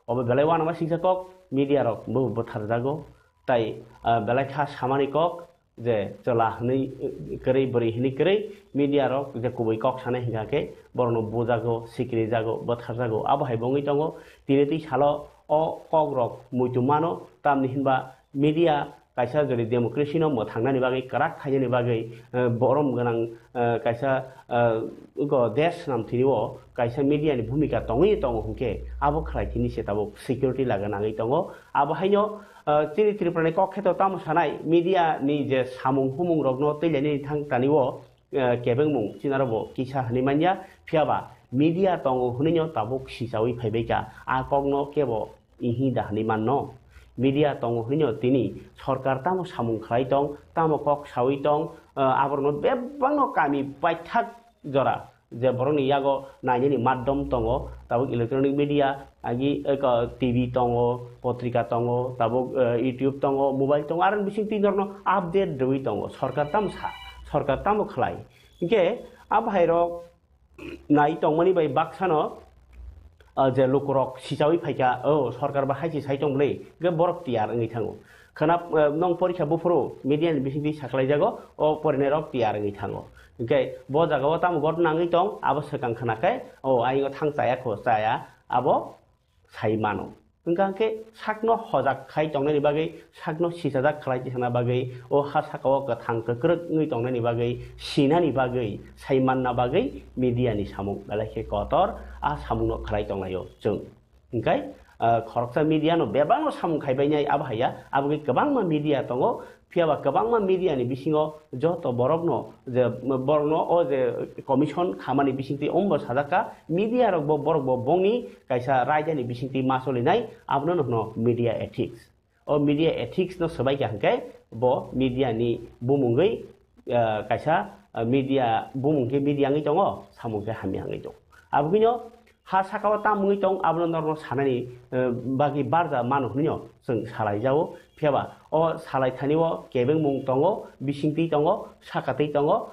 Obo belai uanama singsa kok media rok bo bwtharjago. Tai, ah, belai kha samani kok je chwla hwnwi, eh, kwrwi bwrwi hwnwi kwrwi media rok je kubui kok sanai hingkha khe borokno bujago, sikirijago, bwtharjago. Abo hai bo wngwi tongo tini twi salo o kok rok muitu mano, tamni hinba media kaisa jodi democracy no mwthangnani bagwi, kwrak khainani bagwi, eh, borom gwnang, eh, kaisa, eh, go desh swnam thini o kaisa media ni bhumika tongwi tongo hwnkhe abo khlai thini se tabuk security laga nangwi tongo. Abo haino, eh, chini Tripura ni kok kheto tamo sanai media ni je samung humung rokno twilainani thang tani o, eh, kebengmung chinaro bo kisa hwnwi manya, phiya ba media tongo hwnwi no tabuk sichawi phaibai kha, a kokno kebo ihi da hwnwi manno. Media tongo hwnwi no tini sorkar tamo samung khlai tong, tamo kok sawi tong, eh, aborokno bebakno kami paithak jora je borokni yago nainani maddom tongo, tabuk electronic media, agi, eh, ko, T V tongo, potrika tongo, tabuk, eh, YouTube tongo, mobile tongo, aroni bising twi norokno update rwui tongo. Sorkar tamo sa, sorkar tamo khlai. Hinkhe a bahairok nai tongmani bai baksano, ah, je lukurok sichawi phaikha, "O, sorkar ba hai se sai tong bwle," hwnkhe borok tiyar wngwi thango. Khwna, ah, nong porikha buphuru media ni bisingtwi sakhlaijago, o porinairok tiyar wngwi thango. Hwnkhe bo jagao tamo ghotna wngwi tong, abo swkang khwna khe, "O, ayingo thang chaya kho, chaya," abo sai mano. Hwnkha hwnkhe sakno hojak khai tongnani bagwi, sakno sichajak khlai tisana bagwi, o ha sakao kwthang kwkrwk wngwi tongnani bagwi, sinani bagwi, sai manna bagwi media ni samung belai khe kotor, a samungno khlai tonglaio chwng. Hwnkhe, ah, khoroksa media no bebakno samung khaibainai abo haiya, aboni kwbangma media tongo, Phiya ba kwbangma media ni bisingo joto borokno je, borokno o je commission khamani bisingtwi ombo sajak kha, media rok bo borok bo bongni kaisa raida ni bisingtwi ma solinai, abono no hwno media ethics. O media ethics no swbai kha hwnkhe bo media ni bumungwi, ah, kaisa, ah, media bumung khe media wngwi tongo, samung khe hamya wngwi tongo. Aboni no ha sakao tamo wngwi tong, abono norokno sanani, eh, bagwi barja mano hwnwi no chwng salai jao. Phiya ba o salai thani o kebengmung tongo, bisingtwi tongo, sakatwi tongo.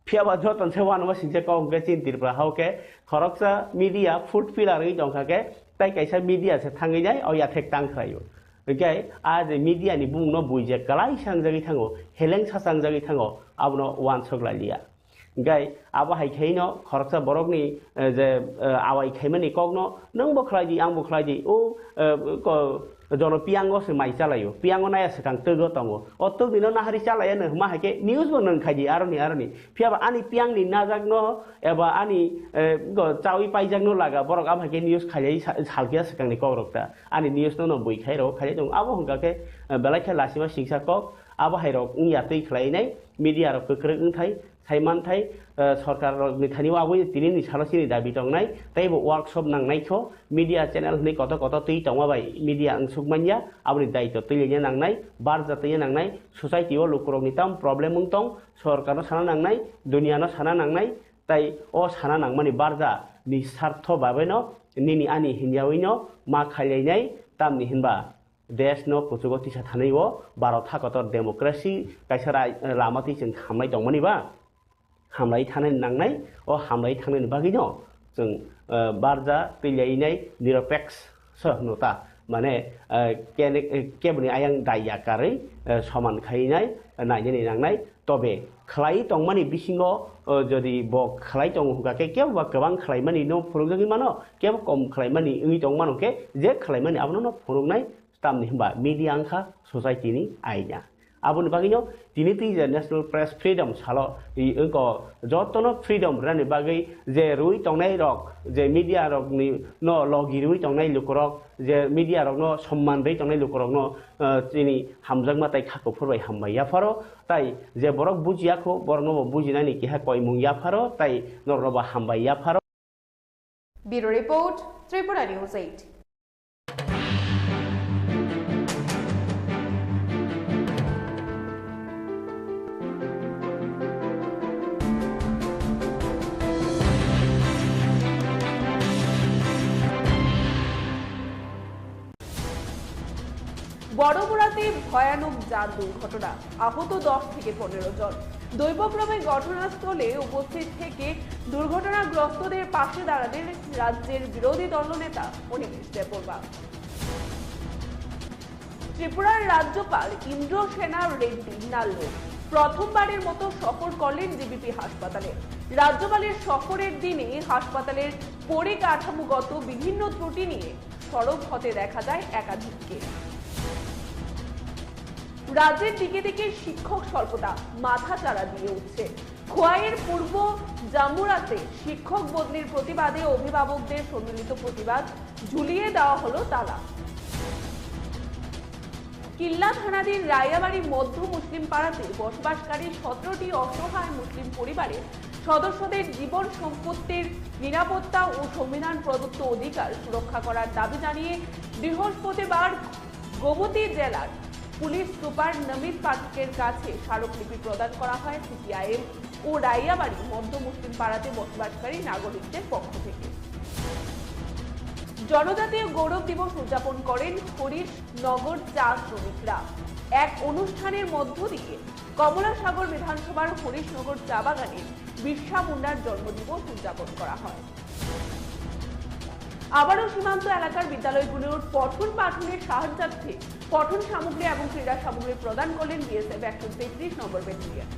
Phiya ba joto se uanama singcha kok hwnkhe chini Tripura hao khe khoroksa media fourth pillar wngwi tongkha khe, tai kaisa media se thangwi nai o yathek tang khlaio. Hwnkhe a je media ni bumung no bui je kwlai sangjagwi thango, heleng sa sangjagwi thango, abono uansuk lai liya. Hingke abo hai khaino khoroksa borokni, eh, je, eh, awai khaimani kokno nwng bo khlai di, ang bo khlai di, o, eh, ko, jono piyango se mai chalaio, piyango naya swkang twgo tongo, o twgni no nahari chalaiya no hwnma hai khe news bo nwng khai di aroni aroni, phiya ba ani piyangni najakno eba ani, eh, go chawi paijakno laga borok abo hai khe news khailai sa-, salkhiya swkangni kokrok ta ani news no no bui khai rok khailai tongo, abo hwnka khe, eh, belai khe lasima singsa kok, abo hai rok wngya twi khlainai media rok kwkrwk wngthai, sai manthai, eh, sorkar rokni thani o aboni tini ni salo chini dabi tongnai, tei bo workshop nangnai kho, media channel hwnwi koto koto twi tongma bai media wngsuk manya, aboni daitw twi lenya nangnai, barja twi nangnai, society o lukurokni tam problem wng tong, sorkar no sana nangnai, dunia no sana nangnai, tai o sana nangmani barja ni sartho babe no nini ani hinjawi no ma khailainai, tamni hinba desh no kuchugo tisa thanai o Bharat hakotor democracy kaisa rai-, lama twi chwng hamlai tongmani ba? Hamlai thanai nangnai, o hamlai thangnani bagwi no chwng, eh, barja twilainai niropeks so hwno ta. Mane, eh, kene-, eh, keboni ayang dai ya karwi, eh, soman khainai, nainani nangnai. Tobe khlai tongmani bisingo, eh, jodi bo khlai tongo hwnkha khe kebo ba kwbang khlaimani no phunukjagwi mano, kebo kom khlaimani wngwi tong mano khe je khlaimani abono no phunuknai. Tamni hwnba media wngkha society ni aina. Aboni bagwino tini twi je National Press Freedom salo i wngko jotono freedom rwnani bagwi je rwi tongnai rok, je media rokni no logi rwi tongnai lukurok, je media rokno somman rwi tongnai lukurokno, eh, chini hamjakma tai kha kuphur bai hambai yapharo, tai je borok bujiya kho borokno bo bujinani keha koimung yapharo, tai norokno bo hambai yapharo. Bureau Report, Tripura News eight. বড়মুড়াতে ভয়ানক যান দুর্ঘটনা, আহত দশ থেকে পনেরো জন। দৈবক্রমে ঘটনাস্থলে উপস্থিত থেকে দুর্ঘটনাগ্রস্তদের পাশে দাঁড়ালেন রাজ্যের বিরোধী দলনেতা অনিমেষ দেববর্মা। ত্রিপুরার রাজ্যপাল ইন্দ্রসেনা রেড্ডি নাল্লু প্রথমবারের মতো সফর করলেন জিবিপি হাসপাতালে। রাজ্যপালের সফরের দিনে হাসপাতালের পরিকাঠামোগত বিভিন্ন ত্রুটি নিয়ে সরব হতে দেখা যায় একাধিককে। রাজ্যের দিকে দিকে শিক্ষক স্বল্পতা মাথাচাড়া দিয়ে উঠছে। খোয়াইয়ের পূর্ব জামুরাতে শিক্ষক বদলির প্রতিবাদে অভিভাবকদের সম্মিলিত প্রতিবাদ, ঝুলিয়ে দেওয়া হলো তালা। কিল্লা থানাধীন রায়াবাড়ি মধ্য মুসলিম পাড়াতে বসবাসকারী সতেরোটি অসহায় মুসলিম পরিবারের সদস্যদের জীবন সম্পত্তির নিরাপত্তা ও সংবিধান প্রদত্ত অধিকার সুরক্ষা করার দাবি জানিয়ে বৃহস্পতিবার গোমতী জেলার পুলিশ সুপার নমিত পাঠকের কাছে স্মারকলিপি প্রদান করা হয় সিপিআইএম ও রাইয়াবাড়ি মধ্য মুসলিম পাড়াতে বসবাসকারী নাগরিকদের পক্ষ থেকে। জনজাতীয় গৌরব দিবস উদযাপন করেন হরিশ নগর চা শ্রমিকরা। এক অনুষ্ঠানের মধ্য দিয়ে কমলাসাগর বিধানসভার হরিশনগর চা বাগানে বিরসা মুন্ডার জন্মদিবস উদযাপন করা হয়। আবারও সীমান্ত এলাকার বিদ্যালয়গুলোর পঠন পাঠনের সাহায্যার্থে পঠন সামগ্রী এবং ক্রীড়া সামগ্রী প্রদান করলেন বিএসএফ একশো তেত্রিশ নম্বর ব্যাটালিয়ন।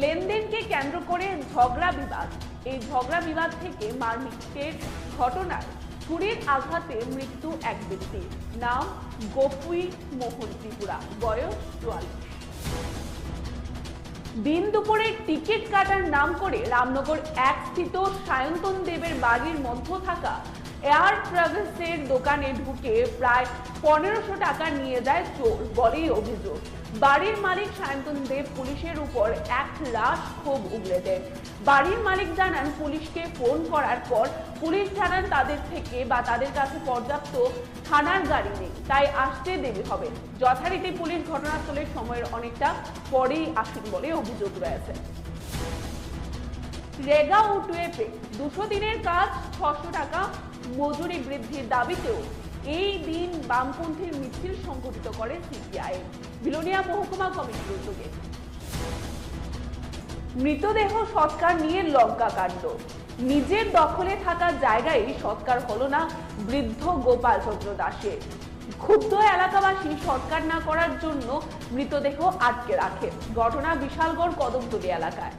লেনদেনকে কেন্দ্র করে ঝগড়া বিবাদ, এই ঝগড়া বিবাদ থেকে মারপিটের ঘটনায় ছুরির আঘাতে মৃত্যু এক ব্যক্তির। নাম গোপুই মোহন ত্রিপুরা, বয়স চুয়াল্লিশ। দিন দুপুরে টিকিট কাটার নাম করে রামনগর এক স্থিত সায়ন্তন দেবের বাড়ির মধ্যে থাকা এয়ার ট্রাভেলসের দোকানে ঢুকে প্রায় পনেরোশো টাকা নিয়ে যায় চোর বলেই অভিযোগ। বাড়ির মালিক সায়ন্তন দেব পুলিশের উপর এক রাশ ক্ষোভ উগরে দেন। বাড়ির মালিক জানান, পুলিশকে ফোন করার পর পুলিশ জানান, তাদের থেকে বা তাদের কাছে পর্যাপ্ত থানার গাড়ি নেই, তাই আসতে দেরি হবে। যথারীতি পুলিশ ঘটনাস্থলে সময়ের অনেকটা পরেই আসেন বলে অভিযোগ রয়েছে। রেগা ও টুয়েপে দুশো দিনের কাজ, ছশো টাকা মজুরি বৃদ্ধির দাবিতেও এই দিন বামপন্থীর মিছিল সংগঠিত করে সিপিআইএম বিলোনিয়া মহকুমা কমিটির উদ্যোগে। মৃতদেহ সৎকার নিয়ে লঙ্কাকাণ্ড। নিজের দখলে থাকা জায়গায় সৎকার হলো না বৃদ্ধ গোপালচন্দ্র দাসের। ক্ষুব্ধ এলাকাবাসী সৎকার না করার জন্য মৃতদেহ আটকে রাখে। ঘটনা বিশালগড় কদমতলী এলাকায়।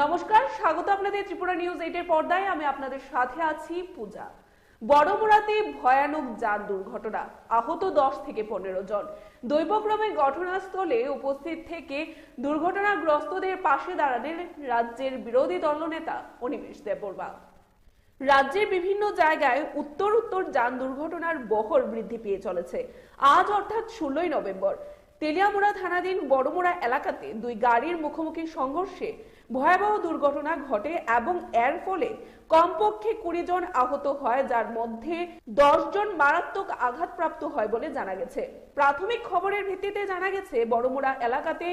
নমস্কার, স্বাগত আপনাদের ত্রিপুরা নিউজ এইটের পর্দায়। আমি আপনাদের সাথে আছি পূজা। বড়মুড়াতে ভয়ানক যান দুর্ঘটনা, আহত দশ থেকে পনেরো জন। দৈবক্রমে ঘটনাস্থলে উপস্থিত থেকে দুর্ঘটনাগ্রস্তদের পাশে দাঁড়ালেন রাজ্যের বিরোধী দলনেতা অনিমেষ দেববর্মা। রাজ্যের বিভিন্ন জায়গায় উত্তর উত্তর যান দুর্ঘটনার বহর বৃদ্ধি পেয়ে চলেছে। আজ অর্থাৎ ষোলোই নভেম্বর তেলিয়ামুড়া থানাধীন বড়মুড়া এলাকাতে দুই গাড়ির মুখোমুখি সংঘর্ষে ভয়াবহ দুর্ঘটনা ঘটে এবং এর ফলে কমপক্ষে কুড়ি জন আহত হয়, যার মধ্যে দশ জন মারাত্মক আঘাতপ্রাপ্ত হয় বলে জানা গেছে। প্রাথমিক খবরের ভিত্তিতে জানা গেছে, বড়মুড়া এলাকাতে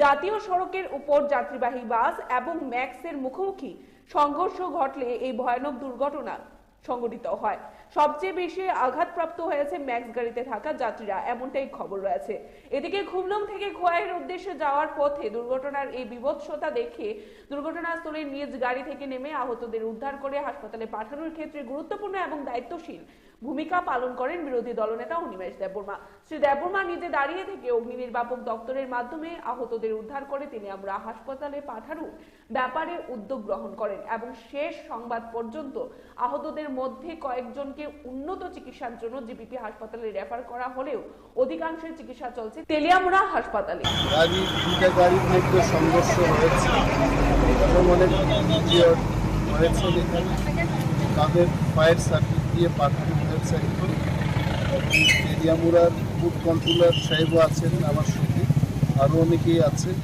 জাতীয় সড়কের উপর যাত্রীবাহী বাস এবং ম্যাক্সের মুখোমুখি সংঘর্ষ ঘটলে এই ভয়ানক দুর্ঘটনা সংঘটিত হয়। সবচেয়ে বেশি আঘাতপ্রাপ্ত হয়েছে ম্যাক্স গাড়িতে থাকা যাত্রীরা, এমনটাই খবর রয়েছে। এদিকে খুমলুং থেকে খোয়াইয়ের উদ্দেশ্যে যাওয়ার পথে দুর্ঘটনার এই বীভৎসতা দেখে দুর্ঘটনাস্থলে নিজ গাড়ি থেকে নেমে আহতদের উদ্ধার করে হাসপাতালে পাঠানোর ক্ষেত্রে গুরুত্বপূর্ণ এবং দায়িত্বশীল ভূমিকা পালন করেন বিরোধী দলনেতা অনিমেষ দেববর্মা। শ্রী দেববর্মা নিজে দাঁড়িয়ে থেকে অগ্নি নির্বাপক দপ্তরের মাধ্যমে আহতদের উদ্ধার করে তেলিয়ামুড়া হাসপাতালে পাঠানোর ব্যাপারে উদ্যোগ গ্রহণ করেন এবং শেষ সংবাদ পর্যন্ত আহতদের মধ্যে কয়েকজনকে উন্নত চিকিৎসার জন্য জিবিপি হাসপাতালে রেফার করা হলেও অধিকাংশের চিকিৎসা চলছে তেলিয়ামুড়া হাসপাতালে। গাড়ি, দুইটা গাড়ির মধ্যে সংঘর্ষ হয়েছে। এবং অনেক ইনজিওর্ড হয়েছে এখানে। তাদের ফায়ার সার্ভিস দিয়ে পাঠানো হয়েছে এখন। এবং তেলিয়ামুড়ার ফুড কন্ট্রোলার সাহেবও আছেন আমার সঙ্গে, আরও অনেকেই আছেন।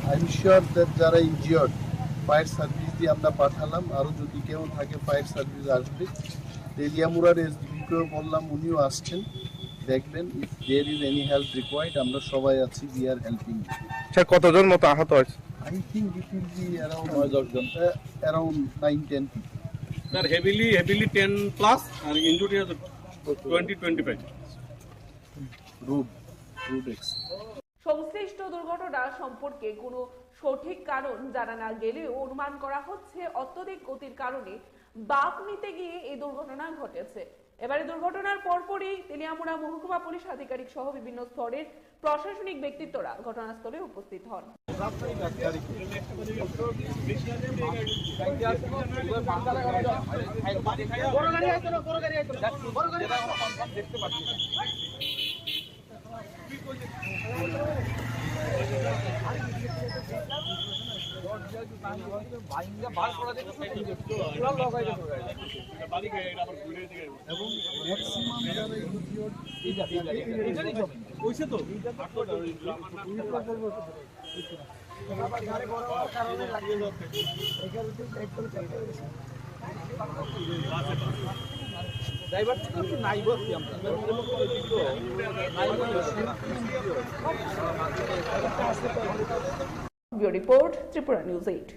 আই এম শিওর দ্যাট যারা ইনজিওর্ড, ফায়ার সার্ভিস দিয়ে আমরা পাঠালাম। আরও যদি কেউ থাকে, ফায়ার সার্ভিস আসবে। তেলিয়ামুড়ার এসডিপিকেও বললাম, উনিও আসছেন, দেখবেন। If there is any help required, আমরা সবাই আছি, we are helping. স্যার, কতজন মতো আহত হয়েছে? I think it will be around নয় দশ জন। Uh, around nine ten people. Sir, heavily, heavily ten plus, আর ইনজুরি আছে twenty, twenty five. Road, road X. সংশ্লিষ্ট দুর্ঘটনা সম্পর্কে কোনো সঠিক কারণ জানা না গেলেও অনুমান করা হচ্ছে অত্যধিক গতির কারণে বাঁক নিতে গিয়ে এই দুর্ঘটনা ঘটেছে। এবারে দুর্ঘটনার পরপরই তেলিয়ামুড়া মহকুমা পুলিশ আধিকারিক সহ বিভিন্ন স্তরের প্রশাসনিক ব্যক্তিত্বরা ঘটনাস্থলে উপস্থিত হন। এবং ম্যাক্সিমাম যারা ইনজিওর্ড, এই জায়গায়, এখানেই জমে। ওইসে তো। ড্রাইভার তো কিছু নাই বলছি আমরা। Bureau report, Tripura news eight.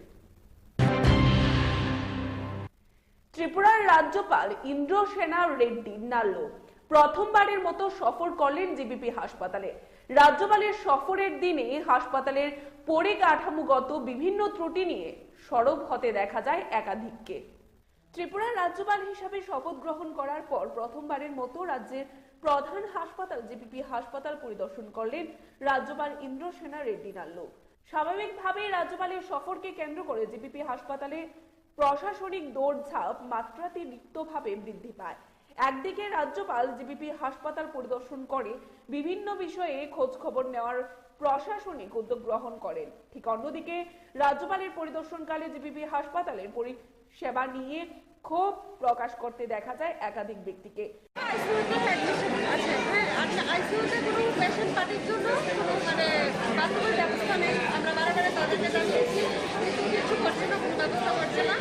ত্রিপুরার রাজ্যপাল ইন্দ্রসেনা রেড্ডি নাল্লু প্রথমবারের মতো সফর করলেন জিবিপি হাসপাতালে। রাজ্যপালের সফরের দিনে হাসপাতালের পরিকাঠামোগত বিভিন্ন ত্রুটি নিয়ে সরব হতে দেখা যায় একাধিককে। ত্রিপুরার রাজ্যপাল হিসাবে শপথ গ্রহণ করার পর প্রথমবারের মতো রাজ্যের প্রধান হাসপাতাল জিবিপি হাসপাতাল পরিদর্শন করলেন রাজ্যপাল ইন্দ্রসেনা রেড্ডি নাল্লু। স্বাভাবিকভাবেই রাজ্যপালের সফরকে কেন্দ্র করে জিবিপি হাসপাতালে প্রশাসনিক দৌড়ঝাঁপ মাত্রাতিরিক্তভাবে বৃদ্ধি পায়। একদিকে রাজ্যপাল জিবিপি হাসপাতাল পরিদর্শন করে বিভিন্ন বিষয়ে খোঁজ খবর নেওয়ার প্রশাসনিক উদ্যোগ গ্রহণ করেন, ঠিক অন্যদিকে রাজ্যপালের পরিদর্শনকালে জিবিপি হাসপাতালের পরিষেবা নিয়ে ক্ষোভ প্রকাশ করতে দেখা যায় একাধিক ব্যক্তিকে। আইসিইউতে অ্যাডমিশন আছে, হ্যাঁ, আচ্ছা, আইসিইউতে কোনো পেশেন্ট পার্টির জন্য কোনো, মানে, বাথরুমের ব্যবস্থা নেই। আমরা বারে বারে তাদেরকে জানিয়েছি, কিন্তু কিছু করছে না, কোনো ব্যবস্থা করছে না,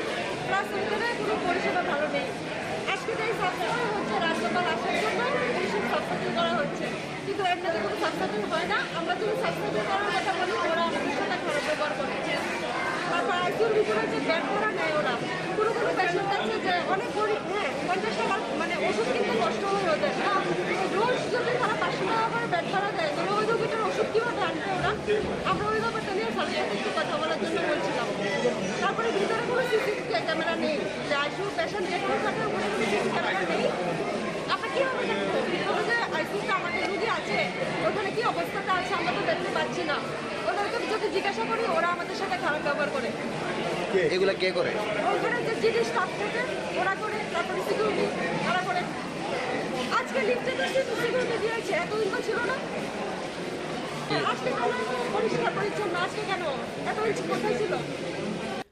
প্লাস ওখানে কোনো পরিষেবা ভালো নেই। আজকে যে সাবস্ক্রাইব হচ্ছে রাজ্যপাল আসার জন্য, এইসব সাবস্ক্রাইব করা হচ্ছে, কিন্তু এমনিতে কোনো সাবস্ক্রাইব হয় না। আমরা যদি সাবস্ক্রাইব করার কথা বলি, ওরা আমাদের সাথে খারাপ ব্যবহার করছে। তারপর আইসিইউর ভিতরে যে বেড ভাড়া নেয় ওরা, কোনো কোনো পেশেন্ট আছে যে অনেক গরিব, হ্যাঁ, পঞ্চাশ টাকার মানে ওষুধ কিন্তু নষ্ট হয়ে ওদের, হ্যাঁ। রোজ যদি তারা পাঁচশো টাকা করে বেড ভাড়া দেয়, তাহলে ওই রোগীটার ওষুধ কীভাবে আনবে ওরা? আমরা ওই ব্যাপারটা নিয়ে স্যারের সাথে একটু কথা বলার জন্য বলছিলাম। তারপরে ভিতরে কোনো সিসিটিভি ক্যামেরা নেই, যে আইসিইউ পেশেন্ট যে কোনো থাকে, ওখানে কোনো সিসিটিভি ক্যামেরা নেই। আমরা কীভাবে দেখবো? ভিতরে যে আইসিইউতে আমাদের রুগী আছে, ওখানে কী অবস্থাটা আছে, আমরা তো দেখতে পাচ্ছি না। ওদেরকে যদি জিজ্ঞাসা করি, ওরা আমাদের সাথে খারাপ ব্যবহার করে। এগুলা কে করে? ওখানে যে জিডি স্টাফ থাকে, ওরা করে, তারপরে সিকিউরিটি, ওরা করে। আজকে লিফটে তো সিকিউরিটি দিয়েছে, এতদিন তো ছিল না। আজকে কেন এত পরিষ্কার পরিচ্ছন্ন? আজকে কেন এত ইঞ্চি কোথায় ছিল?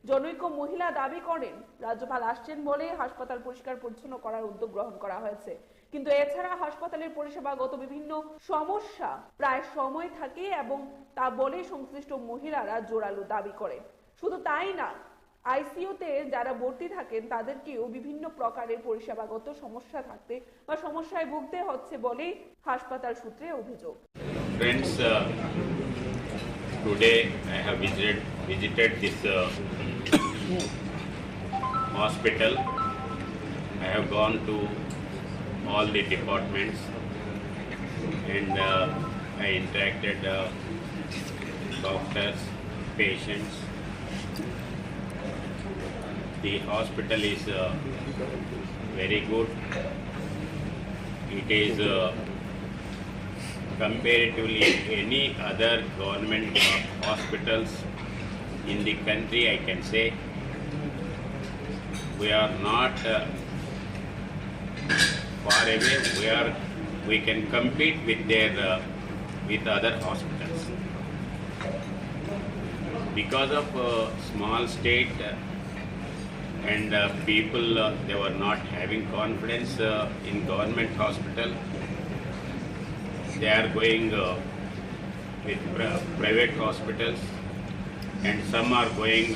জনৈক মহিলা দাবি করেন, রাজ্যপাল আসছেন বলে হাসপাতাল পরিষ্কার পরিচ্ছন্ন করার উদ্যোগ গ্রহণ করা হয়েছে, কিন্তু এছাড়া হাসপাতালের পরিষেবাগত বিভিন্ন সমস্যা প্রায় সময় থাকে এবং তা বলে সংশ্লিষ্ট মহিলারা জোরালো দাবি করেন। শুধু তাই না, আইসিইউতে যারা ভর্তি থাকেন তাদেরকেও বিভিন্ন প্রকারের পরিষেবাগত সমস্যা থাকতে বা সমস্যায় ভুগতে হচ্ছে বলেই হাসপাতাল সূত্রে অভিযোগ। Friends, uh, today I have visited visited this uh, hospital. I have gone to all the departments and uh, I interacted uh, doctors, patients. The hospital is uh, very good. It is uh, comparatively any other government hospitals in the country, I can say. We are not uh, far away. We are we can compete with their uh, with other hospitals. Because of uh, small state uh, and uh, people uh, they were not having confidence uh, in government hospital, they are going uh, with pri- private hospitals, and some are going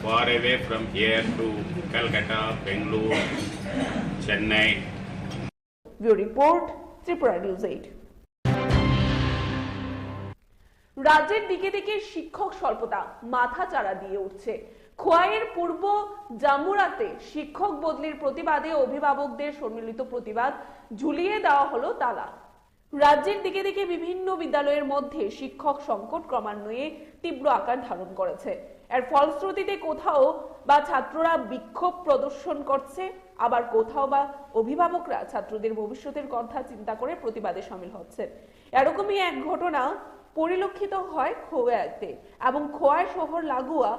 far away from here to Calcutta, Bangalore, Chennai. Bureau report, Tripura news eight. রাজ্যের দিকে দিকে শিক্ষক স্বল্পতা মাথাচাড়া দিয়ে উঠছে। খোয়াইয়ের পূর্ব জামুরাতে শিক্ষক বদলির প্রতিবাদে অভিভাবকদের সম্মিলিত প্রতিবাদ, ঝুলিয়ে দেওয়া হলো তালা। রাজ্যের দিকে দিকে বিভিন্ন বিদ্যালয়ের মধ্যে শিক্ষক সংকট ক্রমান্বয়ে তীব্র আকার ধারণ করেছে। এর ফলশ্রুতিতে কোথাও বা ছাত্ররা বিক্ষোভ প্রদর্শন করছে, আবার কোথাও বা অভিভাবকরা ছাত্রদের ভবিষ্যতের কথা চিন্তা করে প্রতিবাদে সামিল হচ্ছেন। এরকমই এক ঘটনা পরিলক্ষিত হয় খোয়াইতে এবং খোয়াই শহর লাগোয়া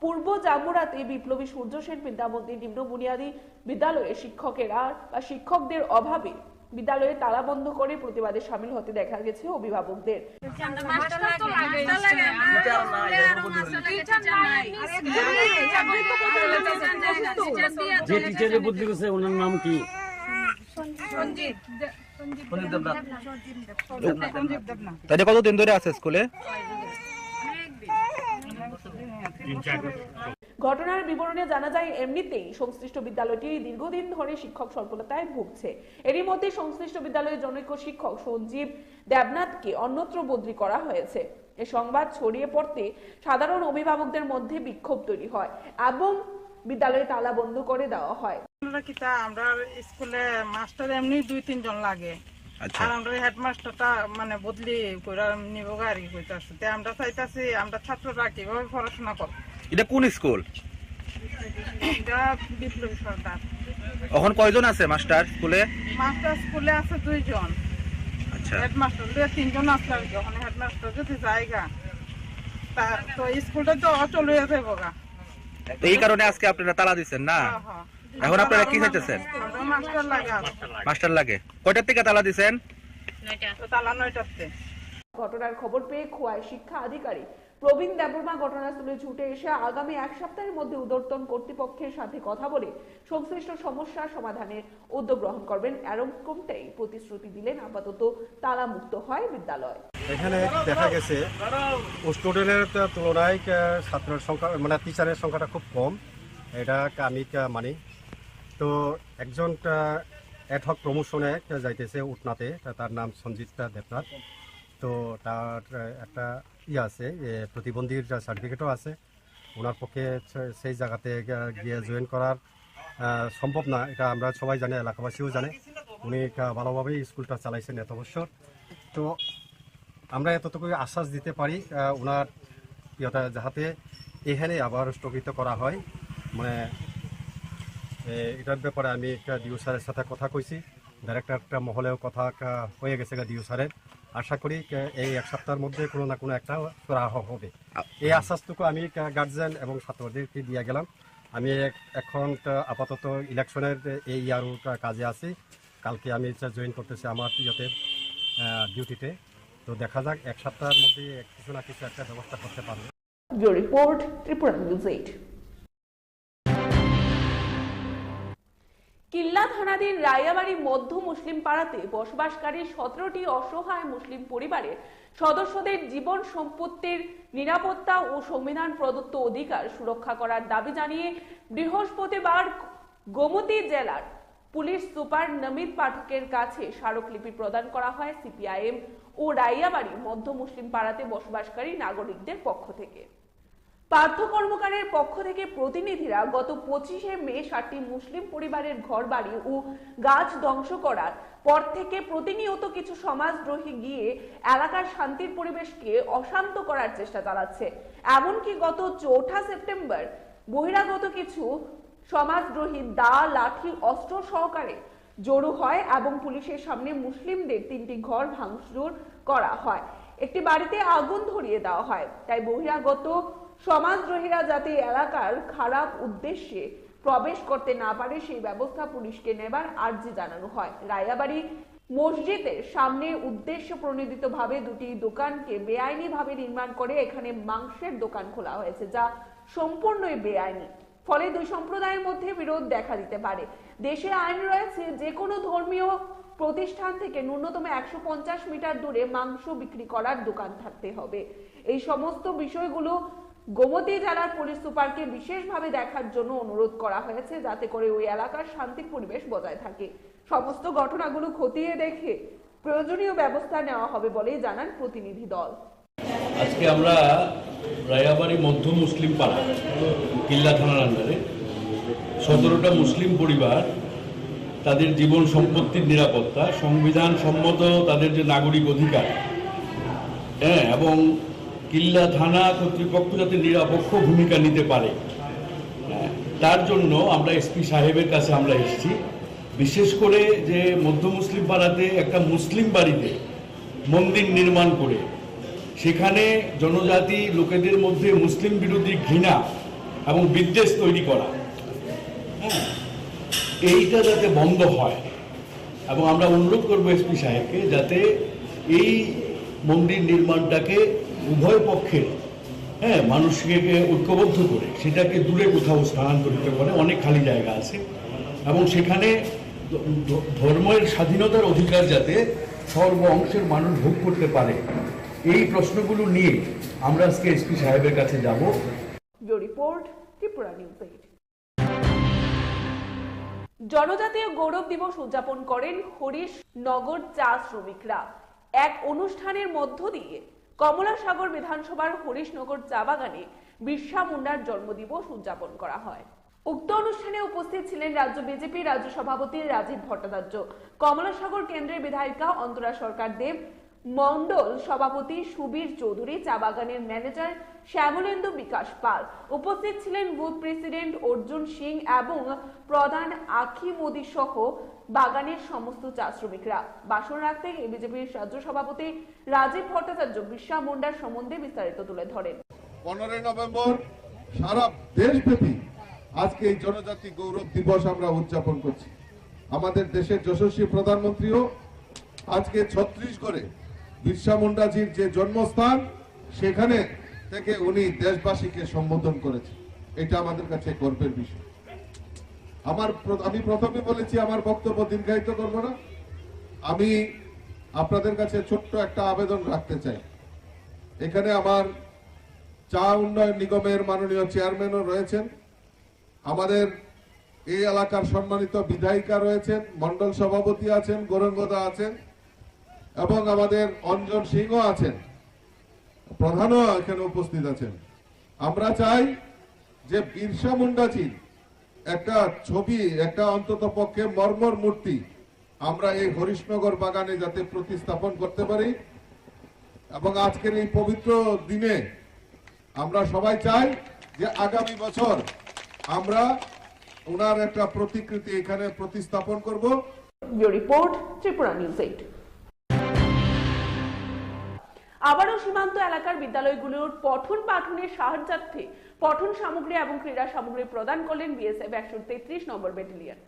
পূর্ব জামুরাতে বিপ্লবী সূর্য সেন বিদ্যামন্দির নিম্ন বুনিয়াদী বিদ্যালয়ে শিক্ষকেরা বা শিক্ষকদের অভাবে বিদ্যালয়ে তালা বন্ধ করে প্রতিবাদে সামিল হতে দেখা গেছে অভিভাবকদের। যে টিচারের বুদ্ধি গেছে ওনার নাম কি? তাহলে কতদিন ধরে আছে স্কুলে? ঘটনার বিবরণে জানা যায়, এমনিতেই সংশ্লিষ্ট বিদ্যালয়টি দীর্ঘদিন ধরে শিক্ষক স্বল্পতায় ভুগছে। এরই মধ্যে সংশ্লিষ্ট বিদ্যালয়ের জনৈক শিক্ষক সঞ্জীব দেবনাথকে অন্যত্র বদলি করা হয়েছে। এ সংবাদ ছড়িয়ে পড়তে সাধারণ অভিভাবকদের মধ্যে বিক্ষোভ তৈরি হয় এবং বিদ্যালয়ে তালা বন্ধ করে দেওয়া হয়। আমরা কিতা আমরা স্কুলে মাস্টার এমনি দুই তিনজন লাগে। আচ্ছা। আর আমরা হেডমাস্টারটা মানে বদলি করে নিব গাড়ি কইতাছে। তে আমরা চাইতাছি আমরা ছাত্ররা কিভাবে পড়াশোনা করব। এটা কোন স্কুল? এটা বিপ্লবী সর্দার। এখন কয়জন আছে মাস্টার স্কুলে? মাস্টার স্কুলে আছে দুইজন। আচ্ছা। হেডমাস্টার লইয়া তিনজন আছে আর কি। ওখানে হেডমাস্টার যদি জায়গা তা তো স্কুলটা তো অচল হয়ে যাবো গা। তো এই কারণে আজকে আপনারা তালা দিচ্ছেন না? হ্যাঁ, হ্যাঁ। এখন আপনারা কি চাইতেছেন? আমরা মাস্টার লাগে আর কি। মাস্টার লাগে। কয়টার থেকে তালা দিচ্ছেন? তো তালা নয়টাতে। ঘটনার খবর পেয়ে খোয়াই শিক্ষা আধিকারিক প্রবীণ দেববর্মা ঘটনাস্থলে ছুটে এসে আগামী এক সপ্তাহের মধ্যে ঊর্ধ্বতন কর্তৃপক্ষের সাথে কথা বলে সংশ্লিষ্ট সমস্যা সমাধানের উদ্যোগ গ্রহণ করবেন, এরকমটাই প্রতিশ্রুতি দিলেন। আপাতত তালামুক্ত হয় বিদ্যালয়। এখানে দেখা গেছে স্টুডেন্টের তুলনায় আহ, ছাত্রের সংখ্যা মানে টিচারের সংখ্যাটা খুব কম, এটা আমি আহ, মানি। তো একজন আহ, অ্যাড হক প্রমোশনে যাইতেছে উটনাতে, তা-, তার নাম সঞ্জিতা দেবনাথ। তো তার, আহ, একটা ইয়ে আছে, এ, প্রতিবন্ধীর সার্টিফিকেটও আছে। ওনার পক্ষে সে-, সেই জায়গাতে গিয়া-, গিয়ে জয়েন করার, আহ, সম্ভব না, এটা আমরা সবাই জানি, এলাকাবাসীও জানে। উনি একটা ভালোভাবেই স্কুলটা চালাইছেন এত বছর। তো আমরা এতটুকু আশ্বাস দিতে পারি, আহ, ওনার ইয়েটা যাহাতে এখানে আবার স্থগিত করা হয়। মানে, এ, এটার ব্যাপারে আমি একটা ডিও স্যারের সাথে কথা কইছি, ডাইরেক্টর একটা মহলেও কথা একটা হয়ে গেছে গা ডিও স্যারের। আশা করি, আহ, এই এক সপ্তাহের মধ্যে কোনো না কোনো একটা সুরাহা হবে। আ- এই আশ্বাসটুকু আমি, আহ, গার্জিয়ান এবং ছাত্রদেরকে দিয়ে গেলাম। আমি এক-, এখন তো আপাতত ইলেকশনের এই ইয়ারও কা-, কাজে আছি। কালকে আমি হচ্ছে জয়েন করতেছি আমার ইয়েতে, আহ, ডিউটিতে। তো দেখা যাক, এক সপ্তাহের মধ্যে এক-, কিছু না কিছু একটা ব্যবস্থা করতে পারবো। Bureau report, Tripura news eight. Killa থানাধীন রায়াবাড়ি মধ্য মুসলিম পাড়াতে বসবাসকারী সতেরোটি অসহায় মুসলিম পরিবারের সদস্যদের জীবন সম্পত্তির নিরাপত্তা ও সংবিধান প্রদত্ত অধিকার সুরক্ষা করার দাবি জানিয়ে বৃহস্পতিবার গোমতী জেলার পুলিশ সুপার নমিত পাঠকের কাছে স্মারকলিপি প্রদান করা হয় সিপিআইএম ও রায়াবাড়ি মধ্য মুসলিম পাড়াতে বসবাসকারী নাগরিকদের পক্ষ থেকে। পার্থ কর্মকারের পক্ষ থেকে প্রতিনিধিরা গত পঁচিশে মে সাতটি মুসলিম পরিবারের ঘরবাড়ি ও গাছ ধ্বংস করার পর থেকে প্রতিনিয়ত কিছু সমাজদ্রোহী গিয়ে এলাকার শান্তির পরিবেশকে অশান্ত করার চেষ্টা চালাচ্ছে। এমনকি গত চৌঠা সেপ্টেম্বর বহিরাগত কিছু সমাজদ্রোহী দা, লাঠি, অস্ত্র সহকারে জড়ো হয় এবং পুলিশের সামনে মুসলিমদের তিনটি ঘর ভাঙচুর করা হয়। একটি বাড়িতে আগুন ধরিয়ে দেওয়া হয়। তাই বহিরাগত সমাজদ্রোহীরা যাতে এলাকার খারাপ উদ্দেশ্যে প্রবেশ করতে না পারে, সেই ব্যবস্থা পুলিশকে নেবার আর্জি জানানো হয়। রায়াবাড়ি মসজিদের সামনে উদ্দেশ্য প্রণোদিতভাবে দুটি দোকানকে বেআইনিভাবে নির্মাণ করে এখানে মাংসের দোকান খোলা হয়েছে, যা সম্পূর্ণই বেআইনি। ফলে দুই সম্প্রদায়ের মধ্যে বিরোধ দেখা দিতে পারে। দেশে আইন রয়েছে, যে কোনো ধর্মীয় প্রতিষ্ঠান থেকে ন্যূনতম একশো পঞ্চাশ মিটার দূরে মাংস বিক্রি করার দোকান থাকতে হবে। এই সমস্ত বিষয়গুলো গোমতী জেলার পুলিশ সুপারকে বিশেষভাবে দেখার জন্য অনুরোধ করা হয়েছে, যাতে করে ওই এলাকার শান্তির পরিবেশ বজায় থাকে। সমস্ত ঘটনাগুলো খতিয়ে দেখে প্রয়োজনীয় ব্যবস্থা নেওয়া হবে বলেই জানান প্রতিনিধি দল। আজকে আমরা রায়াবাড়ি মধ্য মুসলিম পাড়া, কিল্লা থানার আন্ডারে সতেরোটা মুসলিম পরিবার তাদের জীবন সম্পত্তির নিরাপত্তা, সংবিধান সম্মত তাদের যে নাগরিক অধিকার, হ্যাঁ, এবং কিল্লা থানা কর্তৃপক্ষ যাতে নিরপেক্ষ ভূমিকা নিতে পারে, হ্যাঁ, তার জন্য আমরা এসপি সাহেবের কাছে আমরা এসেছি। বিশেষ করে যে মধ্য মুসলিম পাড়াতে একটা মুসলিম বাড়িতে মন্দির নির্মাণ করে সেখানে জনজাতি লোকেদের মধ্যে মুসলিম বিরোধী ঘৃণা এবং বিদ্বেষ তৈরি করা, হ্যাঁ, এইটা যাতে বন্ধ হয়। এবং আমরা অনুরোধ করব এসপি সাহেবকে যাতে এই মন্দির নির্মাণটাকে উভয় পক্ষের, হ্যাঁ, মানুষকে ঐক্যবদ্ধ করে সেটাকে দূরে কোথাও স্থানান্তরিত করে, অনেক খালি জায়গা আছে এবং সেখানে ধর্মের স্বাধীনতার অধিকার যাতে সর্ব অংশের মানুষ ভোগ করতে পারে, এই প্রশ্নগুলো নিয়ে আমরা আজকে এসপি সাহেবের কাছে যাব। Bureau report, Tripura news eight. জনজাতীয় গৌরব দিবস উদযাপন করেন হরিশ নগর চা শ্রমিকরা। এক অনুষ্ঠানের মধ্য দিয়ে কমলাসাগর বিধানসভার হরিশনগর চা বাগানে বিরসা মুন্ডার জন্মদিবস উদযাপন করা হয়। উক্ত অনুষ্ঠানে উপস্থিত ছিলেন রাজ্য বিজেপি রাজ্য সভাপতি রাজীব ভট্টাচার্য, কমলাসাগর কেন্দ্রের বিধায়িকা অন্তরা সরকার দেব, মণ্ডল সভাপতি সুবীর চৌধুরী, চা বাগানের ম্যানেজার শ্যামলেন্দু বিকাশ পাল, উপস্থিত ছিলেন বুথ প্রেসিডেন্ট অর্জুন সিং এবং প্রধান আখি মোদী সহ বাগানের সমস্ত চা শ্রমিকরা। ভাষণ রাখতে গিয়ে বিজেপির রাজ্য সভাপতি রাজীব ভট্টাচার্য বিরসা মুন্ডার সম্বন্ধে বিস্তারিত তুলে ধরেন। পনেরোই নভেম্বর সারা দেশব্যাপী আজকে এই জনজাতি গৌরব দিবস আমরা উদযাপন করছি। আমাদের দেশের যশস্বী প্রধানমন্ত্রীও আজকে ছত্তিশগড়ে বিরসা মুন্ডাজির যে জন্মস্থান, সেখানে থেকে উনি দেশবাসীকে সম্বোধন করেছেন। এটা আমাদের কাছে গর্বের বিষয়। আমার প্র- আমি প্রথমে বলেছি, আমার বক্তব্য দীর্ঘায়িত করব না। আমি আপনাদের কাছে ছোট্ট একটা আবেদন রাখতে চাই। এখানে আমার চা উন্নয়ন নিগমের মাননীয় চেয়ারম্যানও রয়েছেন। আমাদের এই এলাকার সম্মানিত বিধায়িকা রয়েছেন, মণ্ডল সভাপতি আছেন, গৌরাঙ্গদা আছেন এবং আমাদের অঞ্জন সিংহ আছেন, প্রধানও এখানে উপস্থিত আছেন। আমরা চাই যে বিরসা মুন্ডাজির একটা ছবি, একটা অন্তত পক্ষে মর্মর মূর্তি আমরা এই হরিশনগর বাগানে যাতে প্রতিস্থাপন করতে পারি। এবং আজকের এই পবিত্র দিনে আমরা সবাই চাই যে আগামী বছর আমরা ওনার একটা প্রতিকৃতি এখানে প্রতিস্থাপন করব। Bureau report, Tripura news eight. আবারও সীমান্ত এলাকার বিদ্যালয়গুলোর পঠন পাঠনের সাহায্যার্থে পঠন সামগ্রী এবং ক্রীড়া সামগ্রী প্রদান করলেন বিএসএফ একশো তেত্রিশ নম্বর ব্যাটালিয়ন।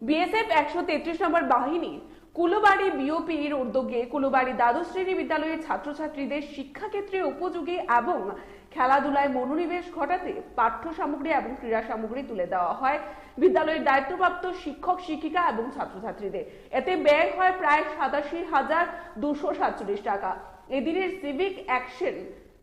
বিএসএফ একশো তেত্রিশ নম্বর বাহিনী কুলবাড়ি বিওপির উদ্যোগে কুলবাড়ি দ্বাদশ শ্রেণী বিদ্যালয়ের ছাত্রছাত্রীদের শিক্ষাক্ষেত্রে উপযোগী এবং খেলাধুলায় মনোনিবেশ ঘটাতে পাঠ্য সামগ্রী এবং ক্রীড়া সামগ্রী তুলে দেওয়া হয় বিদ্যালয়ের দায়িত্বপ্রাপ্ত শিক্ষক শিক্ষিকা এবং ছাত্রছাত্রীদের। এতে ব্যয় হয় প্রায় সাতাশি হাজার দুশো সাতচল্লিশ টাকা। এদিনের সিভিক অ্যাকশন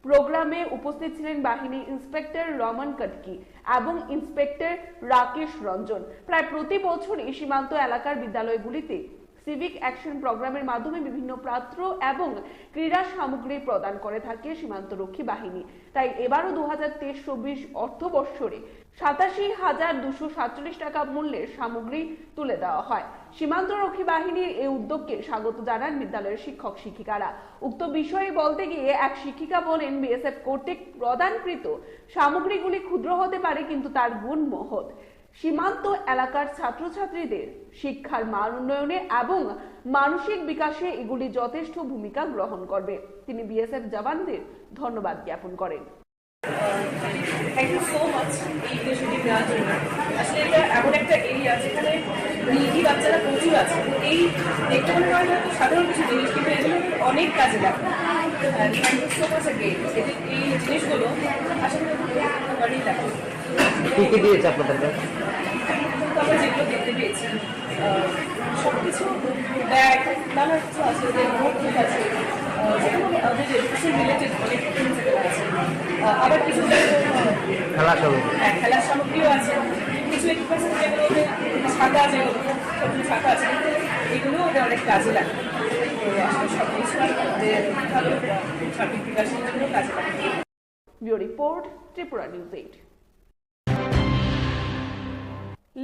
প্রোগ্রামে উপস্থিত ছিলেন বাহিনীর ইন্সপেক্টর রমন কটকি এবং ইন্সপেক্টর রাকেশ রঞ্জন। প্রায় প্রতি বছরই সীমান্ত এলাকার বিদ্যালয়গুলিতে সিভিক অ্যাকশন প্রোগ্রামের মাধ্যমে বিভিন্ন পাঠ্য এবং ক্রীড়া সামগ্রী প্রদান করে থাকে সীমান্ত রক্ষী বাহিনী। তাই এবারও দু হাজার তেইশ চব্বিশ অর্থ বৎসরে সাতাশি হাজার দুশো সাতচল্লিশ টাকা মূল্যের সামগ্রী তুলে দেওয়া হয়। সীমান্ত রক্ষী বাহিনীর এই উদ্যোগকে স্বাগত জানান বিদ্যালয়ের শিক্ষক শিক্ষিকারা। উক্ত বিষয়ে বলতে গিয়ে এক শিক্ষিকা বলেন, বিএসএফ কর্তৃক প্রদানকৃত সামগ্রীগুলি ক্ষুদ্র হতে পারে, কিন্তু তার গুণ মহৎ। সীমান্ত এলাকার ছাত্রছাত্রীদের শিক্ষার মান উন্নয়নে এবং মানসিক বিকাশে এগুলি যথেষ্ট ভূমিকা গ্রহণ করবে। তিনি বিএসএফ জওয়ানদের ধন্যবাদ জ্ঞাপন করেন। থ্যাংক ইউ সো মাচ এই ইনিশিয়েটিভ নেওয়ার জন্য। আসলে এটা এমন একটা এরিয়া যেখানে নিডি বাচ্চারা প্রচুর আছে। এই দেখতে মনে হয় হয়তো সাধারণ কিছু জিনিস, কিন্তু এগুলো অনেক কাজে লাগে। Thank you so much again. এই জিনিসগুলো আসলে বাড়ির লাগে। কি কি দিয়েছে আপনাদেরকে? তো আমরা যেগুলো দেখতে পেয়েছি, আহ, সবকিছু ব্যাগ, নানা কিছু আছে, যে নোটবুক আছে, আহ, যেগুলো আমাদের এডুকেশন রিলেটেড অনেক থিংস এখানে আছে। আহ, আবার কিছু খেলা সব। হ্যাঁ, খেলার সামগ্রীও আছে। কিছু এডুকেশন যেগুলো ওদের ছাতা, যেগুলো ছোট ছাতা আছে, কিন্তু এগুলো ওদের অনেক কাজে লাগে। তো আসলে সব কিছু আমাদের ভালো সার্বিক বিকাশের জন্য কাজে লাগে। Bureau report, Tripura news eight.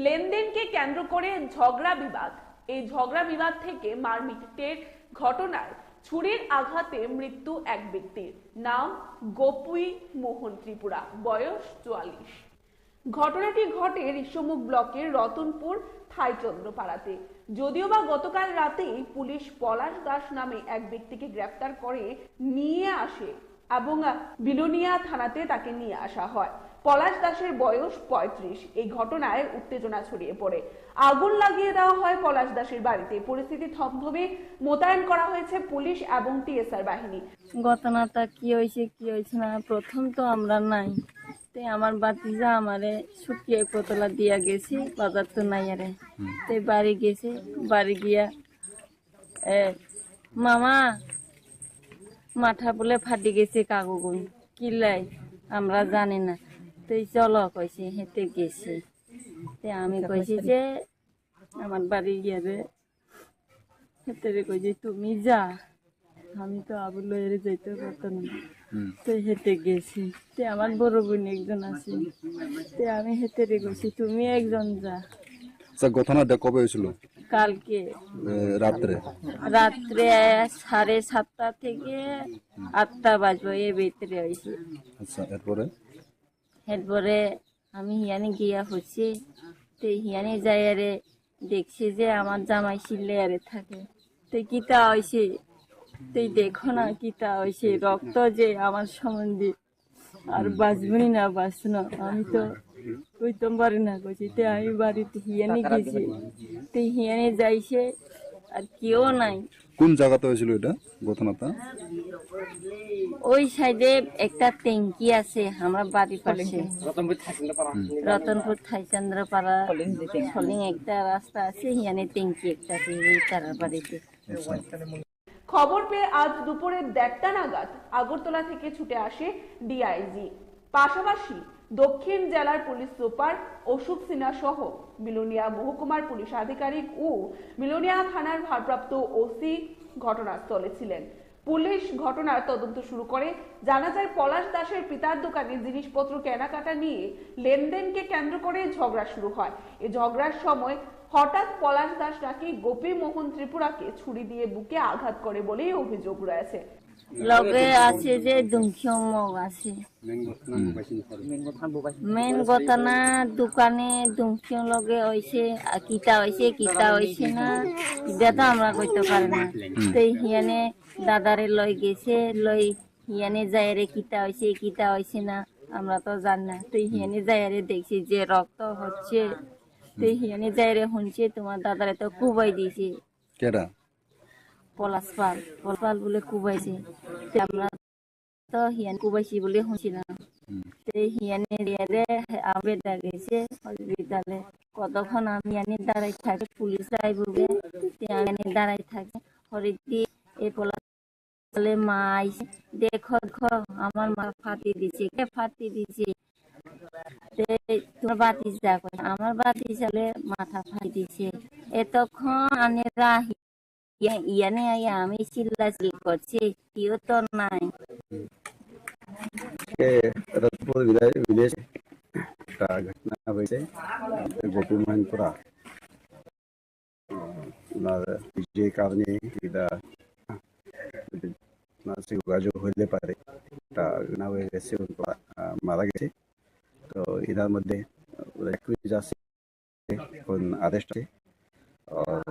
লেনদেনকে কেন্দ্র করে ঝগড়া বিবাদ। এই ঝগড়া বিবাদ থেকে মারপিটের ঘটনায় ছুরির আঘাতে মৃত্যু এক ব্যক্তির। নাম গোপুই মোহন ত্রিপুরা, বয়স চুয়াল্লিশ। ঘটনাটি ঘটে ঋষ্যমুখ ব্লকের রতনপুর থাইচন্দ্রপাড়াতে। যদিও বা গতকাল রাতেই পুলিশ পলাশ দাস নামে এক ব্যক্তিকে গ্রেফতার করে নিয়ে আসে এবং বিলোনিয়া থানাতে তাকে নিয়ে আসা হয়। পলাশ দাসের বয়স পঁয়ত্রিশ। এই ঘটনায় উত্তেজনা ছড়িয়ে পড়ে। আগুন লাগিয়ে দেওয়া হয় পলাশ দাসের বাড়িতে। পরিস্থিতি থমথমে মোতায়েন করা হয়েছে পুলিশ এবং টিএসআর বাহিনী। ঘটনাটা কি হয়েছে কি হয়েছে না, প্রথম তো আমরা নাই। তে আমার ভাতিজা আমারে শুকিয়ে কোতলা দিয়া গেছে, বাজার তো নাই আরে। তে বাড়ি গেছে, বাড়ি গিয়া, এ, মামা, মাথা বলে ফাটি গেছে কাকুগুন, কিলাই আমরা জানি না। তুই চলো কইছে, হেঁটে গেছে। তে আমি কইছি যে আমার বাড়ি গিয়া রে, হেঁটে রে কইছে, তুমি যা, আমি তো আবু লইরে যাইতে পারতাম না। তো হেঁটে গেছি। তে আমার বড় বোন একজন আছে, তে আমি হেঁটে রে কইছি, তুমি একজন যা। আচ্ছা, ঘটনাটা কবে হয়েছিল? কালকে এ, রাত্রে। রাত্রে সাড়ে সাতটা থেকে আটটা বাজবো, এর ভিতরে হয়েছে। আচ্ছা, এরপরে? এরপরে আমি হিয়ানে গিয়া হচ্ছে, তে হিয়ানে যাই আরে দেখছি যে আমার জামাই চিল্লে আরে থাকে। তে কিতা হয়েছে, তুই দেখো না কিতা হয়েছে, রক্ত যে আমার সম্বন্ধে আর বাঁচবনি না বাঁচনো, আমি তো কইতাম পারি না কইছি। তে আমি বাড়িতে হিয়ানে গেছি, তে হিয়ানে যাইছে আর কেউ নাই। কোন জায়গাতে হয়েছিল এটা ঘটনাটা? ওই সাইডে একটা ট্যাঙ্কি আছে আমার বাড়ির পাশে, রতনপুর থাইচন্দ্রপাড়া, সলিং একটা রাস্তা আছে, হিয়ানে ট্যাঙ্কি একটা আছে, এই তারার বাড়িতে। খবর পেয়ে আজ দুপুরে দেড়টা নাগাদ আগরতলা থেকে ছুটে আসে ডিআইজি। পাশাপাশি দক্ষিণ জেলার পুলিশ সুপার অশোক সিনহা সহ বিলোনিয়া মহকুমার পুলিশ আধিকারিক ও বিলোনিয়া থানার ভারপ্রাপ্ত ওসি ঘটনাস্থলে ছিলেন। পুলিশ ঘটনার তদন্ত শুরু করে। জানা যায়, পলাশ দাসের পিতার দোকানে জিনিসপত্র কেনাকাটা নিয়ে লেনদেনকে কেন্দ্র করে ঝগড়া শুরু হয়। এই ঝগড়ার সময় হঠাৎ পলাশ দাস নাকি গোপী মোহন ত্রিপুরাকে ছুরি দিয়ে বুকে আঘাত করে বলেই অভিযোগ রয়েছে। লগে আছে যে দুংখিয়ং মগ আছে। মেন ঘটনা দোকানে দুংখিয়ং লগে হইছে, আর কিতা হইছে, কিতা হইছে না, এটা তো আমরা কইতে পারি না। তো হিয়ানে দাদারে লই গেছে, লই হিয়ানে যাইরে কিতা হইছে, কিতা হইছে না, আমরা তো জানি না। তো হিয়ানে যাইরে দেখছি যে রক্ত হচ্ছে, তো হিয়ানে যাইরে হুনছে তোমার দাদারে তো কুবাই দিছে। কেডা? পলাশ পাল, পলাশ পাল বলে কুবাইছে। তে আমরা তো হিয়ান কুবাইছি বলে হুনছিলাম। হুম। তে হিয়ানে রে, আবে ডাকেছে হসপিটালে। কতক্ষণ আমি আনি দাঁড়াই থাকি, পুলিশ আইবো গে। তে আমি আনি দাঁড়াই থাকি। হরিদি এই পলাশ বলে, "মা আইছে, দেখো, দেখো, আমার মা ফাটি দিছে।" "কে ফাটি দিছে?" "তে তোমার বাতি যা কই।" "আমার বাতি চালে মাথা ফাটি দিছে।" এতক্ষণ আনে রাহি ইয়া-, ইয়ানে আয়া আমি চিল্লাচিল্লি করছি, কেউ তো নাই। এ, রাজপুর ভিলেজ, ভিলেজ একটা ঘটনা হয়েছে, গোপী মহেন্দ্রা। ওনার যে কারণে এটা, ওনার সাথে যোগাযোগ হইতে পারে, এটা না হয়ে গেছে, উনি, আহ, মারা গেছে। তো এটার মধ্যে ওরা একুশ আছে, এখন আরেস্ট আছে। আর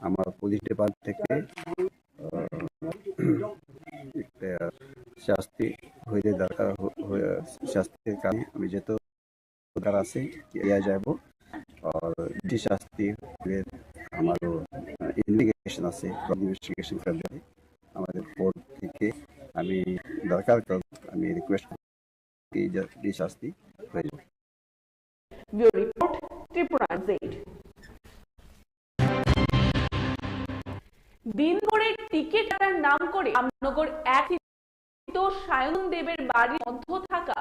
আমার পুলিশ ডিপার্টমেন্ট থেকে, আহ, একটা শাস্তি হইতে দরকার, হ-, হ-, শাস্তির কারণে আমি যত দরকার আছে, এড়িয়ে যাব। আর যে শাস্তি হইলে আমারও, আহ, ইনভেস্টিগেশন আছে, ইনভেস্টিগেশন করবে। আমাদের কোর্ট থেকে আমি দরকার করব, আমি রিকোয়েস্ট এই জা-, এই শাস্তি হয়ে যাবে। ব্যুরো রিপোর্ট, ত্রিপুরা আপডেট। দিনভরের টিকিট কাটার নাম করে রামনগর এক স্থিত সায়ন দেবের বাড়ির মধ্যে থাকা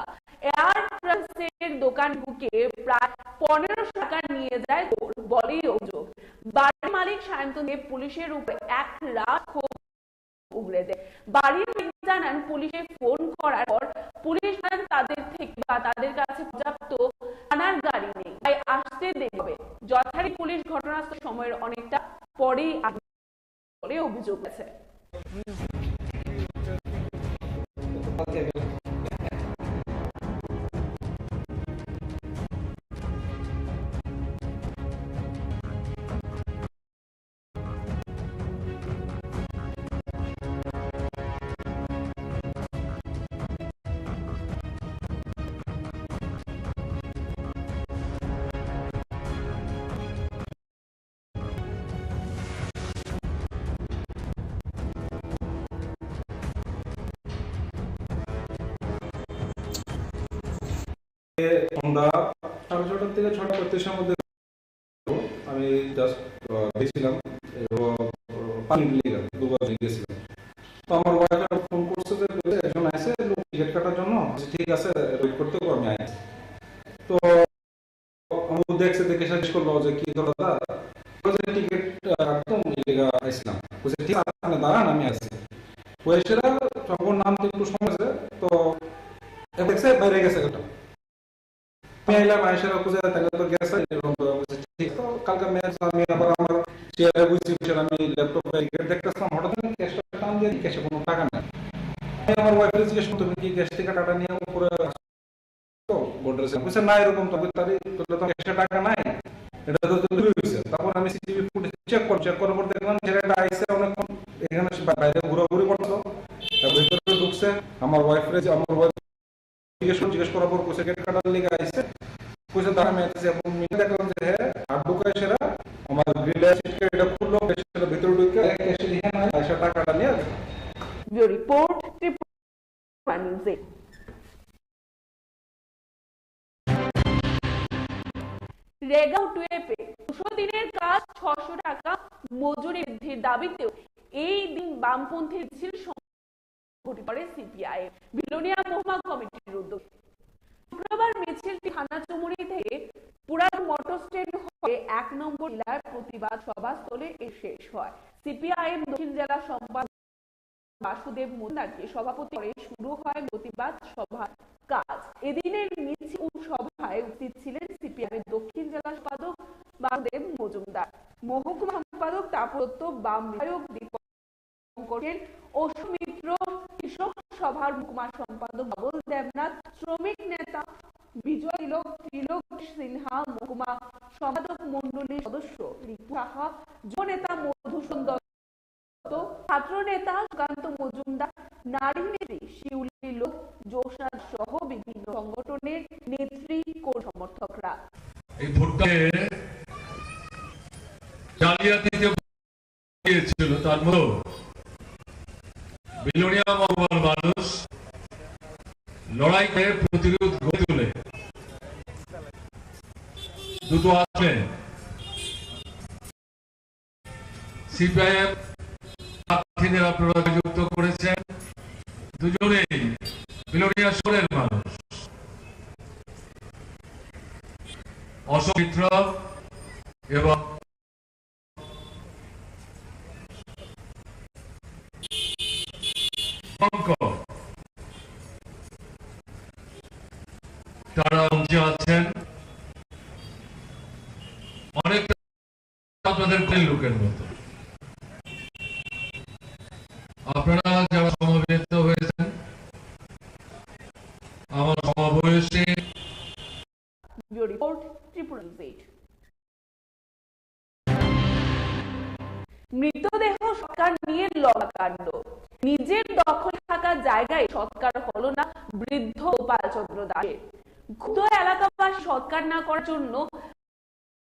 এয়ার ট্রাভেলসের দোকান ঢুকে প্রায় পনেরোশো টাকা নিয়ে যায় চোর বলেই অভিযোগ। বাড়ির মালিক সায়ন্ত দেব পুলিশের উপরে এক রাত ক্ষোভ উগরে দেয়। বাড়ির মালিক জানান, পুলিশে ফোন করার পর পুলিশ জানান তাদের থেকে বা তাদের কাছে পর্যাপ্ত থানার গাড়ি নেই, তাই আসতে দেরি হবে। যথারীতি পুলিশ ঘটনাস্থল সময়ের অনেকটা পরেই আসে বলে অভিযোগ আছে। সন্ধ্যা সাড়ে ছটার থেকে ছটা পঁয়ত্রিশের মধ্যে আমি জাস্ট, আহ, গেছিলাম, এ, ও, ও, পানি লেগে দুবার গেছিলাম। তো আমার ওয়াইফ ফোন করছে যে, "একজন আইছে লোক টিকিট কাটার জন্য।" বলছি, "ঠিক আছে, ওয়েট করতে হবে, আমি আইছি।" তো আমি দেখছে, দেখে জিজ্ঞেস করলো যে, "কি দরকার?" বলছে, "টিকিট, আহ, একদম লেগে আইছিলাম।" বলছে, "ঠিক আছে, আপনি দাঁড়ান, আমি আইছি।" ওই সেটা সব নাম তো একটু সময় আছে, তো এ দেখছে বাইরে গেছে একটা। আমি আইলাম, আইসার খুঁজে তাহলে তো গেছে, এরকম তো বুঝছি, ঠিক আছে। তো কালকে ম্যাচ আমি আবার আমার চেয়ারে বসে বসে আমি ল্যাপটপে ক্রিকেট দেখতেছিলাম, হঠাৎ আমি ক্যাশটা টান দিয়ে ক্যাশে কোনো টাকা নাই। আমি আমার ওয়াইফকে জিজ্ঞেস করতে, "তুমি কি ক্যাশ থেকে টাকা নিয়ে উপরে আসছো গোডরেজে?" বলছে, "না, এরকম তো।" তাহলে তো ক্যাশে টাকা নাই, এটা তো চুরি হয়েছে। তারপর আমি সিসিটিভি ফুটেজ চেক করলাম, চেক করার পর দেখলাম ছেলেটা আইসে অনেকক্ষণ এখানে বাইরে ঘোরাঘুরি করতো, তার ভিতরে ঢুকছে। আমার ওয়াইফরে, আমার ওয়াইফ জিজ্ঞেস কর-, জিজ্ঞেস করার পর কইছে, "টিকিট কাটার লেগে আইছে।" কইছে, "দাঁড়া, আমি আইতেছি।" এখন মিলে দেখলাম যে, হ্যাঁ, হাত ঢুকায় সেরা, আমার গ্রিল সিট এটা খুললো, সেটা ভিতরে ঢুকে, এক এসে লিখে নাই, আইসা টাকাটা নিয়ে গেছে। Bureau report, Tripura news eight. রেগাঁও টুয়েপে দুশো দিনের কাজ ছশো টাকা মজুরি বৃদ্ধির দাবিতেও এই দিন বামপন্থী মিছিল সংঘটিত করে সিপিআইএম বিলোনিয়া মহকুমা কমিটির উদ্যোগে। শুক্রবার এবার মিছিলটি থানা চুমুরি থেকে পুরান মোটর স্ট্যান্ড হয়ে এক নম্বর টিলার প্রতিবাদ সভাস্থলে এসে শেষ হয়। সিপিআইএম দক্ষিণ জেলা সম্পাদক বাসুদেব মজুমদারকে সভাপতি করে শুরু হয় প্রতিবাদ সভার কাজ। এদিনের মিছিল ও সভায় উপস্থিত ছিলেন সিপিআইএম দক্ষিণ জেলা সম্পাদক বাসুদেব মজুমদার, মহকুমা সম্পাদক তাপস দত্ত, বাম বিধায়ক দীপক করেন, অশোক মিত্র, কৃষক সভার মহকুমা সম্পাদক বাবুল দেবনাথ, শ্রমিক নেতা বিজয় তিলক, ত্রিলোক সিনহা, মহকুমা সম্পাদক মণ্ডলীর সদস্য রিপু সাহা, যুব নেতা মধুসূদন দত্ত, ছাত্র নেতা সুকান্ত মজুমদার, নারী নেত্রী শিউলি লোক, জোসনা সহ বিভিন্ন সংগঠনের নেত্রী কর্মী সমর্থকরা। এই ভোটকে জালিয়াতিতে দিয়েছিল, তার মতো বিলোনিয়া মহকুমার মানুষ লড়াই করে প্রতিরোধ গড়ে তুলে দুটো আসনে সিপিআইএম প্রার্থীদের আপনারা যুক্ত করেছেন। দুজনেই বিলোনিয়া শহরের মানুষ, অশোক মিত্র এবং পঙ্কজ, তারা মঞ্চে আছেন। অনেকটা আপনাদের কোন লোকের মতো। আপনারা যারা সমবেত হয়েছেন, আমার সমাবেশে Bureau report, Tripura News eight। মৃতদেহ সৎকার নিয়ে লড়াকাণ্ড। নিজের দখলে থাকা জায়গায় সৎকার হলো না বৃদ্ধ গোপাল চন্দ্র দাসের। ক্ষুব্ধ এলাকাবাসী সৎকার না করার জন্য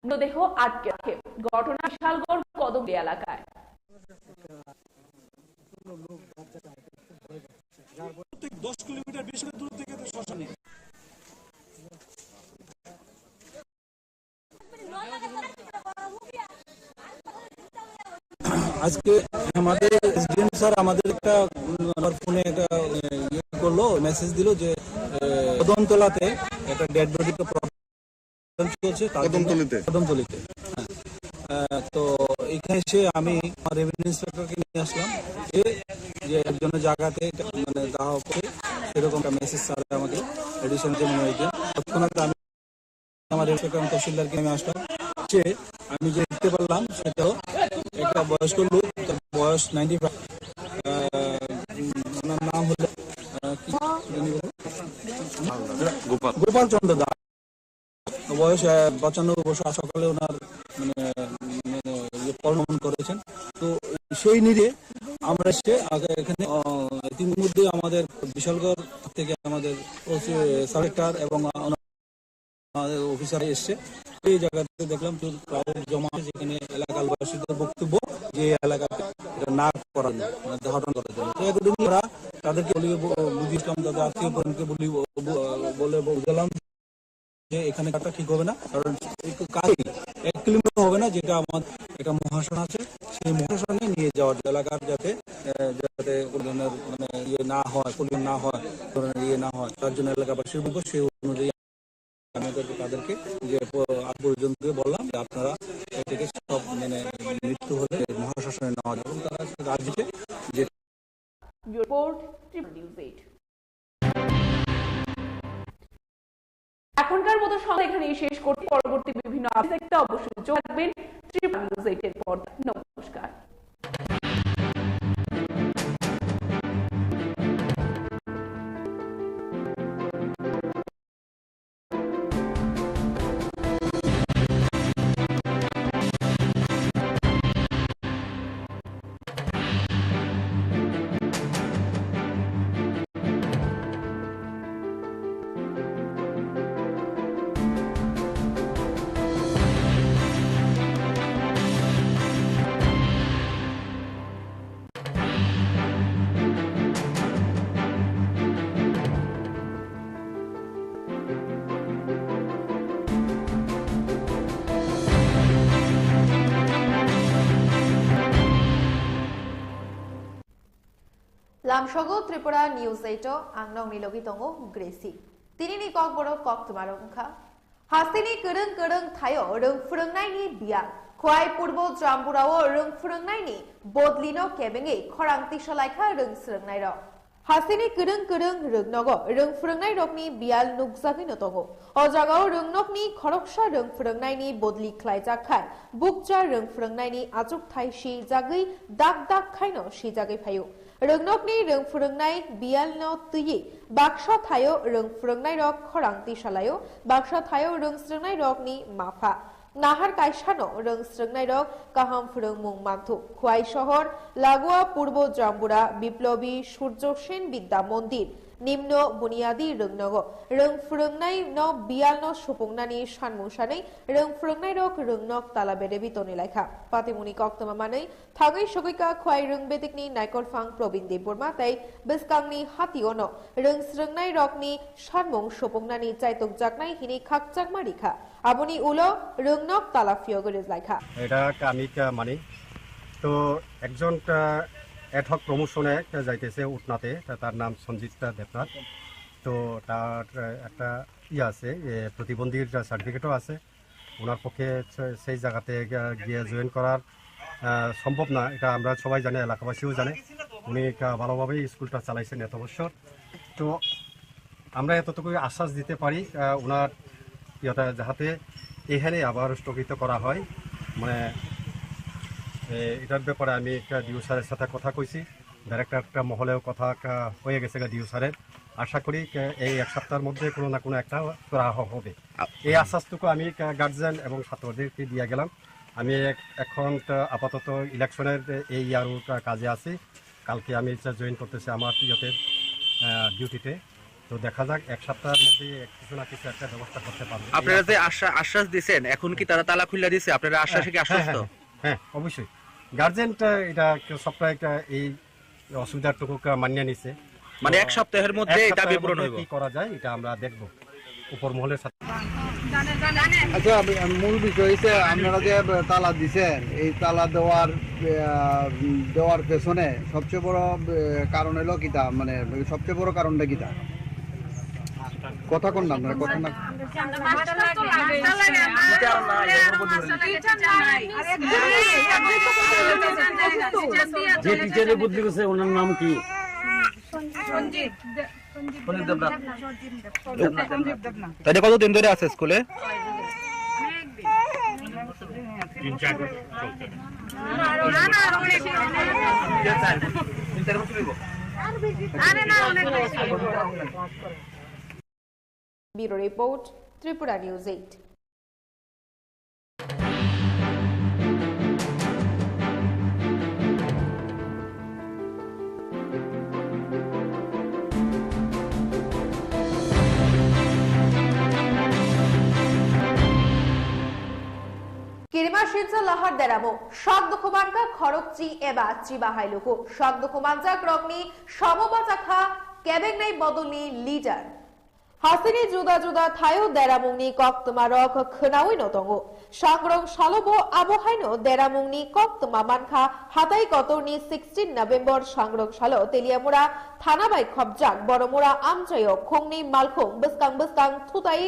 মৃতদেহ আটকে রাখে। ঘটনা বিশালগড় কদমতলী এলাকায়। প্রত্যেক দশ কিলোমিটার বেশি দূর থেকে তো শ্মশানে। আজকে আমাদের এসডিএম স্যার আমাদের একটা, উম, আমার ফোনে একটা, এ, ইয়ে করলো, মেসেজ দিল যে, এ, কদমতলাতে একটা ডেড বডি তো প্রবলেম চলছে, তার জন্য কদমতলিতে? কদমতলিতে, হ্যাঁ। আহ, তো এখানে এসে আমি আমার রেভিনিউ ইন্সপেক্টরকে নিয়ে আসলাম, যে, যে একজনের জায়গাতে এটা মানে দাহ করে সেরকম একটা মেসেজ স্যার আমাকে এডিশন যে মনে হয় যে তৎক্ষণাৎ আমি আমার ইন্সপেক্টর তহসিলদারকে আমি আসলাম। সে আমি যে দেখতে পারলাম সেটা হলো একটা বয়স্ক লোক, তার বয়স নাইনটি ফাইভ। ওনার নাম হলো, আহ, কি জানি বলুন? গোপাল। গোপাল চন্দ্র দাস। বয়স, আহ, পঁচানব্বই বছর। সকালে ওনার মানে, মানে ইয়ে পরলোক করেছেন। তো সেই নিয়ে আমরা এসে আগে এখানে, আহ, ইতিমধ্যে আমাদের বিশালগড় থেকে আমাদের ওসি, সাব কালেক্টর এবং আমাদের অফিসার এসছে। এই জায়গাতে দেখলাম প্রচুর ক্রাউড জমা আছে, যেখানে এলাকাবাসীদের বক্তব্য যে এই এলাকাতে এটা না করার জন্য, মানে দাহ টান করার জন্য। তো এতদিন আমরা তাদেরকে বলি, ব-, বুঝিয়েছিলাম, তাদের আত্মীয় স্বজনকে বলি, ব-, ব-, বলে বুঝালাম যে এখানে কাটা ঠিক হবে না, কারণ একটু কাছেই এক কিলোমিটার হবে না, যেটা আমার একটা মহাশ্মশান আছে, সেই মহাশ্মশানে নিয়ে যাওয়ার এলাকার যাতে, আহ, যাতে কোনো ধরনের মানে ইয়ে না হয়, ক্ষতি না হয়, কোনো ধরনের ইয়ে না হয়, তার জন্য এলাকাবাসীর বলবো সেই অনুযায়ী আমাদের তাদেরকে যে প-, আগ পর্যন্ত বললাম যে আপনারা এটাকে সব মানে মৃত্যু হলে মহাশ্মশানে নেওয়া যাবে এবং তারা সেটা রাজি হয়েছে যে Bureau report, Tripura News eight। এখনকার মতো সংবাদ এখানেই শেষ করছি। পরবর্তী বিভিন্ন আপডেট দেখতে অবশ্যই চোখ রাখবেন ত্রিপুরা নিউজ এইট এর পর্দায়। নমস্কার। Lamsogo Tripura News eight o ang nokni logi tongo Gracie. Tinini kokborok koktwmarok wngkha. Hasteni kwrwng kwrwng thaio rwng phwrwngnaini biyal. Khwai Purbo Jamburao rwng phwrwngnaini bodlino kebengwi khorang tisalaikha rwng swrwngnairok. Hasteni kwrwng kwrwng rwngnogo rwng phwrwngnairokni biyal nukjagwino tongo. O jagao rwngnokni khoroksa rwng phwrwngnaini bodli khlaijak khai bukcha rwng phwrwngnaini achukthai sijagwi dak dak khaino sijagwi phaio. Rwngnokni rwng phwrwngnai biyalno twiwi baksa thaio rwng phwrwngnairok khorang tisalaio, baksa thaio rwng swrwngnairokni mapha. Nahar kaisano rwng swrwngnairok kaham phwrwngmung manthu. Khwai sohor, Lagua Purbo Jambura, Biplobi Surjo Sen Bidya Mondir, Nimno Buniyadi rwngnogo rwng phwrwngnaino biyalno supungnani sanmung sanwi rwng phwrwngnairok rwngnok tala berebi tonwi laikha. Patimungni koktwma manwi thangwi sogwika Khwai Rwngbetikni naikolphang Probin Debbarma tei bwskangni hationo rwng swrwngnairokni sanmung supungnani chaitokjaknai hinwi khakchangma rikha. Aboni ulo rwngnok tala phiyogwi rwjlaikha. এটা কামিকা মানি। তো একজন অ্যাডহক প্রমোশনে যাইতেছে উটনাতে, তা-, তার নাম সঞ্জিত দেবনাথ। তো তার আহ, একটা ইয়ে আছে, এ, প্রতিবন্ধীর সার্টিফিকেটও আছে। ওনার পক্ষে সে-, সেই জায়গাতে গিয়া, গিয়ে জয়েন করার আহ, সম্ভব না, এটা আমরা সবাই জানি, এলাকাবাসীও জানে। উনি একটা ভালোভাবেই স্কুলটা চালাইছেন এত বছর। তো আমরা এতটুকুই আশ্বাস দিতে পারি, আহ, ওনার ইয়েটা যাহাতে এখানে আবার স্থগিত করা হয়। মানে, এ, এটার ব্যাপারে আমি একটা ডিও স্যারের সাথে কথা কইছি, ডাইরেক্টর একটা মহলেও কথা একটা হয়ে গেছে গা ডিও স্যারের। আশা করি, আহ, এই এক সপ্তাহের মধ্যে কোনো না কোনো একটা করা হ-, হবে। আ- এই আশ্বাসটুকু আমি, আহ, গার্জিয়ান এবং ছাত্রদেরকে দিয়ে গেলাম। আমি এক-, এখন তো আপাতত ইলেকশনের এই ইয়ার কাজে আছি। কালকে আমি এটা জয়েন করতেছি আমার ইয়েতে, আহ, ডিউটিতে। তো দেখা যাক, এক সপ্তাহের মধ্যে কিছু না কিছু একটা ব্যবস্থা করতে পারবো। এই আপনারা যে আশা- আশ্বাস, আশ্বাস দিছেন, এখন কি তারা তালা খুলে দিছে? আপনারা আশ্বাসে কি হ্যাঁ, হ্যাঁ, আশ্বস্ত? হ্যাঁ, হ্যাঁ, অবশ্যই। গার্জিয়ানটা এটা একটা সবটা একটা এই অসুবিধাটুকু মানিয়ে নিছে। মানে তো এক সপ্তাহের মধ্যে এক এই দাবি সপ্তাহের পূরণ মধ্যে হইব? কি করা যায়, এটা আমরা দেখব উপর মহলের সাথে। আচ্ছা, আমি, আমি মূল বিষয় হচ্ছে আপনারা যে তালা দিছেন, এই তালা দেওয়ার, আহ, দেওয়ার পেছনে সবচেয়ে বড়, আহ, কারণ হলো কিতা, মানে সবচেয়ে বড় কারণটা কিতা? কথা কোন না আপনারা, কথা না। যে টিচারে বদলি করছে, ওনার নাম কি? সঞ্জীব দে-, সঞ্জীব দেবনাথ। দেবনাথ। তাহলে কতদিন ধরে আছে স্কুলে? তিন চার বছর চলছে। না, না, আরো অনেক। Bureau Report, Tripura News eight. Kirima silsa lahar deramo, sak dukhu mankha khorokchi eba chiba hai luku, sak dukhu manjak rokni samo bachakha kebengnai bodolni leader. Hasteni juda juda thaio deramungni koktwmarok khwnawi no tongo. Sangrong salobo abo haino deramungni koktwma mankha, hatai kotorni sixteen November sangrong salo Teliamura thana bai khopjak Boromura amchaio khungni malkhung bwskang bwskang thutai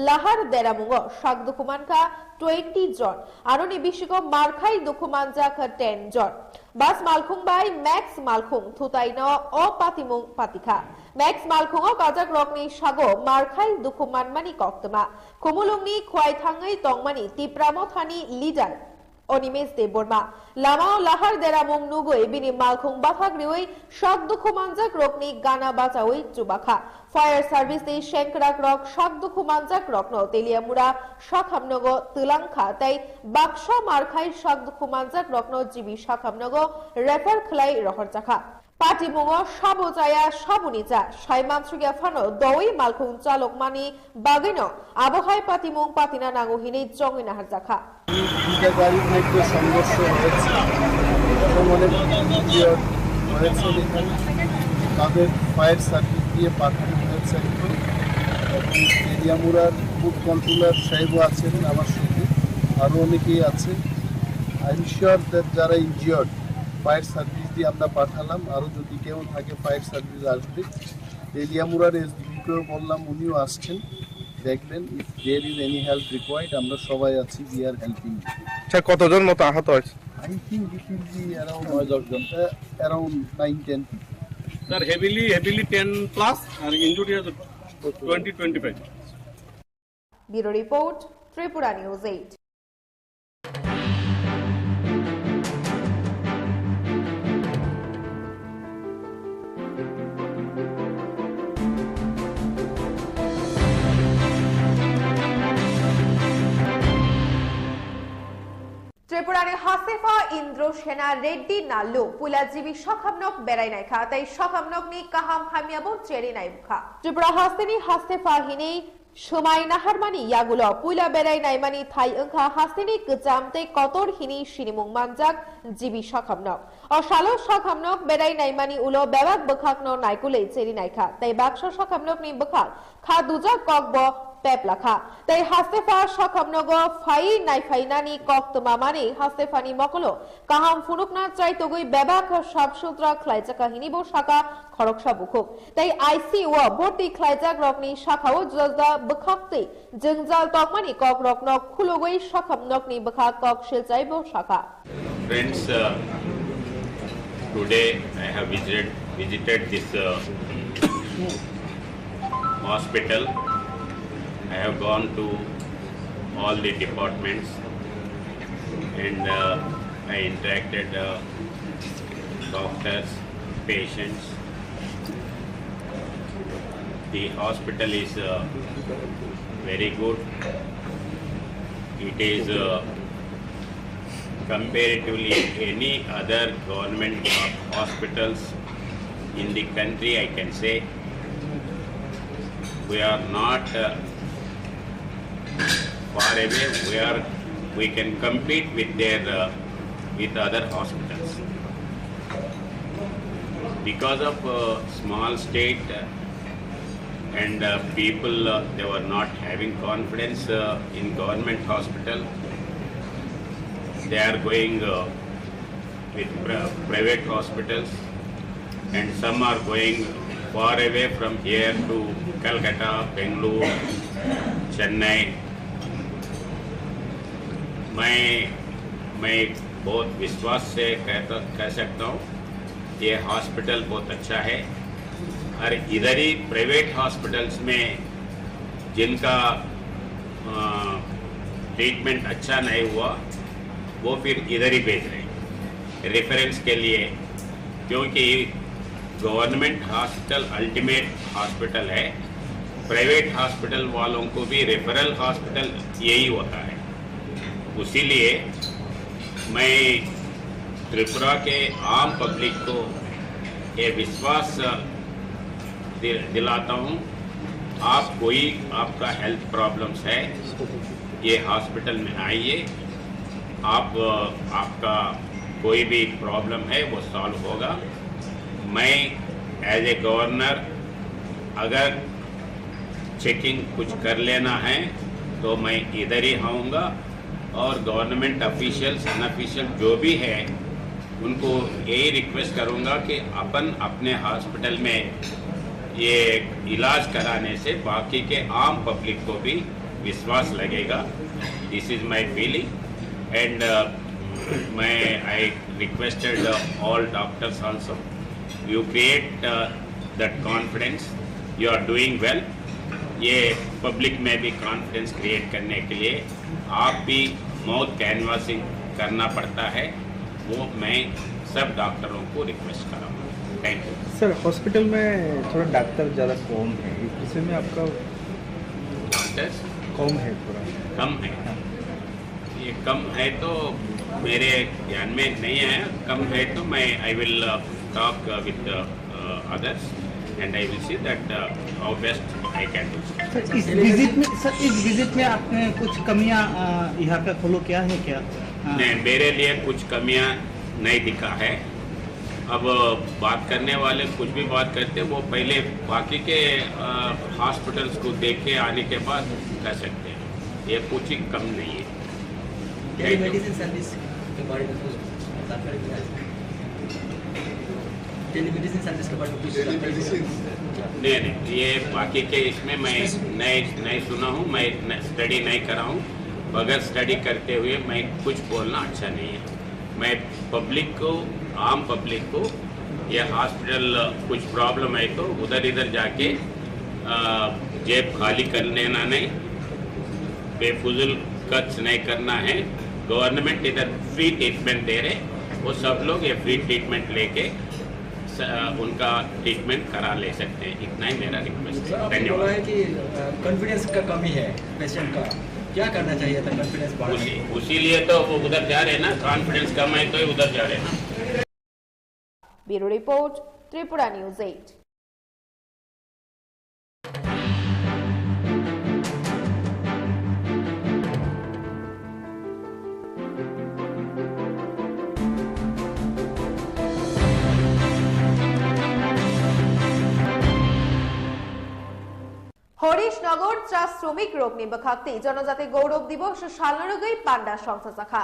lahar deramungo sak dukhu mankha twenty jon, aroni bisingo markhai dukhu manjak ten jon. Bas malkhung bai Max malkhung thutaino o patimung patikha. Max malkhungo kajakrokni sago markhai dukhu manmani koktwma. Khumulungni khwai thangwi tongmani Tipra Mothani leader Animesh Debbarma lamao lahar deramung nugwi bini malkhung bathak riwi sak dukhu manjakrokni gana bachawi chubakha. Fire service ni sengkrakrok sak dukhu manjakrokno Teliamura sakhamnogo twlangkha tei baksa markhai sak dukhu manjakrokno G B sakhamnogo refer khlai rohorjakha. Patimungo sabo chaya, saboni cha, sai mansukya phano dowi malkhung chalokmani bagwino abo hai patimung patina nango hinwi chongwi naharjakha. বিদ্যালয়ে একটা সংঘর্ষ হয়েছে এবং অনেক ইনজিওর্ড হয়েছে এখানে। তাদের fire service দিয়ে পাঠানো হয়েছে এখন। এবং এরিয়া মুরার ফুড কন্ট্রোলার সাহেবও আছেন আমার সঙ্গে, আরও অনেকেই আছেন। আই এম শিওর দ্যাট যারা ইনজিওর্ড ফায়ার সার্ভিস দিয়ে আমরা পাঠালাম, আরও যদি কেউ থাকে ফায়ার সার্ভিস আসবে। এরিয়া মুরার এসডিপি কেউ বললাম, উনিও আসছেন, দেখবেন, if there is any help required, আমরা সবাই আছি, we are helping. স্যার, কতজন মতো আহত হয়েছে? I think it will be around নয় দশ জন। Uh, around nine ten people. Sir, heavily, heavily ten plus, and injury is twenty, twenty-five. Bureau report, Tripura News eight. Tripura ni Hasefa Indro Sena Reddy Nallu puila jibi sakhamnok berai naikha tei sakhamnok ni kaham hamya bo cheri nai bukha. Tripura haste ni Hasefa hini Swmai naharmani yagulo puila berai naimani thai wngkha hasteni kwcham tei kotor hini sinimung manjak jibi sakhamnok. O salo sakhamnok berai naimani ulo bebak bwkhakno naikulwi cheri naikha tei baksa sakhamnokni bwkhak kha dujak kokbo peplakha. Tei Hastefa sakhamnogo phaiwi naiphainani koktwma manwi Hastefani mokolo kaham phunukna chaitogwi bebak sap sutra khlaijakha hinibo saka khoroksa bukhuk. Tei I C U o bhorti khlaijak rokni sakao juda juda bwkhaktwi jwngjal tokmani kok rokno khulugwi sakhamnokni bwkhak kok silchaibo sakha. Friends, uh, today I have visited, visited this, uh, hospital. I have gone to all the departments and, uh, I interacted, uh, doctors, patients. The hospital is, uh, very good. It is, uh, comparatively any other government ho- hospitals in the country, I can say. We are not, uh, far away. We are, we can compete with their, uh, with other hospitals. Because of, uh, small state, uh, and, uh, people, uh, they were not having confidence, uh, in government hospital. They are going, uh, with pri- private hospitals, and some are going far away from here to Calcutta, Bangalore, Chennai. मैं मैं बहुत विश्वास से कहता कह सकता हूँ, ये हॉस्पिटल बहुत अच्छा है। और इधर ही प्राइवेट हॉस्पिटल्स में जिनका ट्रीटमेंट अच्छा नहीं हुआ, वो फिर इधर ही भेज रहे हैं रेफरेंस के लिए, क्योंकि गवर्नमेंट हॉस्पिटल अल्टीमेट हॉस्पिटल है। प्राइवेट हॉस्पिटल वालों को भी रेफरल हॉस्पिटल यही होता है। उसीलिए मैं त्रिपुरा के आम पब्लिक को ये विश्वास दि- दिलाता हूँ, आप कोई आपका हेल्थ प्रॉब्लम्स है, ये हॉस्पिटल में आइए। आप, आपका कोई भी प्रॉब्लम है, वो सॉल्व होगा। मैं एज ए गवर्नर अगर चेकिंग कुछ कर लेना है तो मैं इधर ही आऊँगा। और गवर्नमेंट ऑफिशियल्स, अनऑफिशियल जो भी है, उनको यही रिक्वेस्ट करूँगा कि अपन अपने हॉस्पिटल में ये इलाज कराने से बाकी के आम पब्लिक को भी विश्वास लगेगा। This is my feeling and मैं I requested all doctors also, you create that confidence, you are doing well। ये पब्लिक में भी कॉन्फिडेंस क्रिएट करने के लिए आप भी बहुत कैनवासिंग करना पड़ता है, वो मैं सब डॉक्टरों को रिक्वेस्ट करूँगा। Thank you. सर, हॉस्पिटल में थोड़ा डॉक्टर ज़्यादा कम है, इस विषय में आपका डॉक्टर्स कम है थोड़ा। कम है। हाँ। ये कम है तो मेरे ध्यान में नहीं आया। कम है तो मैं I will talk with others and I will see that how best I can do। Sir, इस विजिट में, सर, इस विजिट में आपने कुछ कमियां, अ, यहाँ पे फॉलो किया है क्या? अ, नहीं, मेरे लिए कुछ कमियां नहीं दिखा है। अब बात करने वाले कुछ भी बात करते हैं, वो पहले बाकी के, अ, हॉस्पिटल्स को देख के आने के बाद कर सकते हैं। ये कुछ ही कम नहीं है। टेलीमेडिसिन सर्विस के बारे में कुछ जानकारी मिला है? टेलीमेडिसिन सर्विस के बारे में कुछ जानकारी हो? नहीं, नहीं, ये बाकी के इसमें मैं नहीं, नहीं सुना हूँ, मैं न-, स्टडी नहीं करा हूँ। बगैर स्टडी करते हुए मैं कुछ बोलना अच्छा नहीं है। मैं पब्लिक को, आम पब्लिक को, ये हॉस्पिटल कुछ प्रॉब्लम है तो उधर इधर जाके, अ, जेब खाली कर लेना नहीं, बेफजूल खर्च नहीं करना है। गवर्नमेंट इधर फ्री ट्रीटमेंट दे रहे, वो सब लोग ये फ्री ट्रीटमेंट लेके स-, उनका ट्रीटमेंट करा ले सकते हैं। इतना ही मेरा रिक्वेस्ट है। सर, आपने धन्यवाद। बोला है कि, अ, कॉन्फिडेंस का कमी है पेशेंट का, क्या करना चाहिए था कॉन्फिडेंस बढ़ाने उसी, के लिए? उसी लिए तो वो उधर जा रहे हैं ना, कॉन्फिडेंस कम है तो ही उधर जा रहे हैं ना। Bureau Report, Tripura News eight. Horishnogor cha sromik rokni bwkhak tei Jonojati Gaurav Divos salno rwgwi panda songchajakha.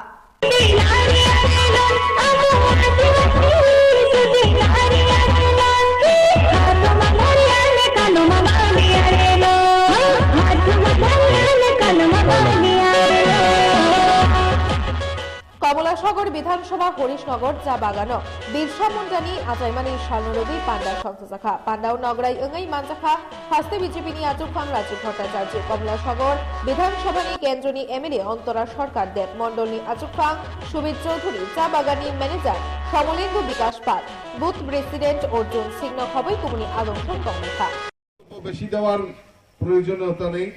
Kamolasogor Bidhan Sabha Horishnogor cha bagano Birsa Mundani achaimani salno rwgwi panda songchajakha. Pandao nograi wngwi manjakha haste B J P ni achukphang Rajiv Bhattacharya, Kamolasogor Bidhan Sabha ni kendroni M L A Antora Sarkar Deb, mondolni achukphang Subir Chowdhury, cha baganni manager Somolendu Bikash Pal, booth president Arjun Singh no khobwi kubuni adong song tonglaikha. বেশি দেওয়ার প্রয়োজনীয়তা নেই,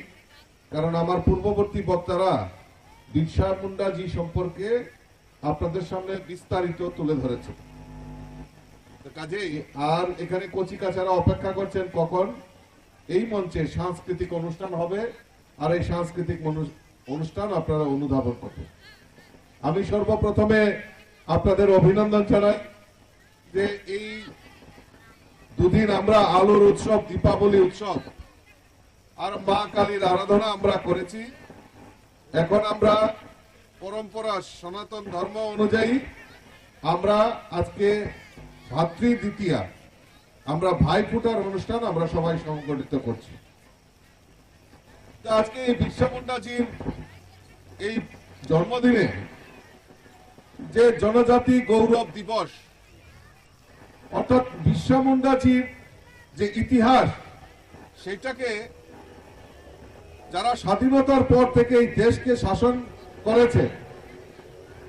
কারণ আমার পূর্ববর্তী বক্তারা বিরসা মুন্ডাজি সম্পর্কে আপনাদের সামনে বিস্তারিত তুলে ধরেছেন। তো কাজেই আর এখানে কচিকাচারা অপেক্ষা করছেন কখন এই মঞ্চে সাংস্কৃতিক অনুষ্ঠান হবে, আর এই সাংস্কৃতিক মনু-, অনুষ্ঠান আপনারা অনুধাবন করবেন। আমি সর্বপ্রথমে আপনাদের অভিনন্দন জানাই যে এই দুদিন আমরা আলোর উৎসব, দীপাবলি উৎসব আর মা কালীর আরাধনা আমরা করেছি। এখন আমরা পরম্পরা, সনাতন ধর্ম অনুযায়ী আমরা আজকে ভাতৃ দ্বিতীয়া, আমরা ভাইফোঁটার অনুষ্ঠান আমরা সবাই সংগঠিত করছি। তো আজকে এই বিরসা মুন্ডাজির এই জন্মদিনে যে জনজাতি গৌরব দিবস, অর্থাৎ বিরসা মুন্ডাজির যে ইতিহাস, সেটাকে যারা স্বাধীনতার পর থেকে এই দেশকে শাসন করেছে,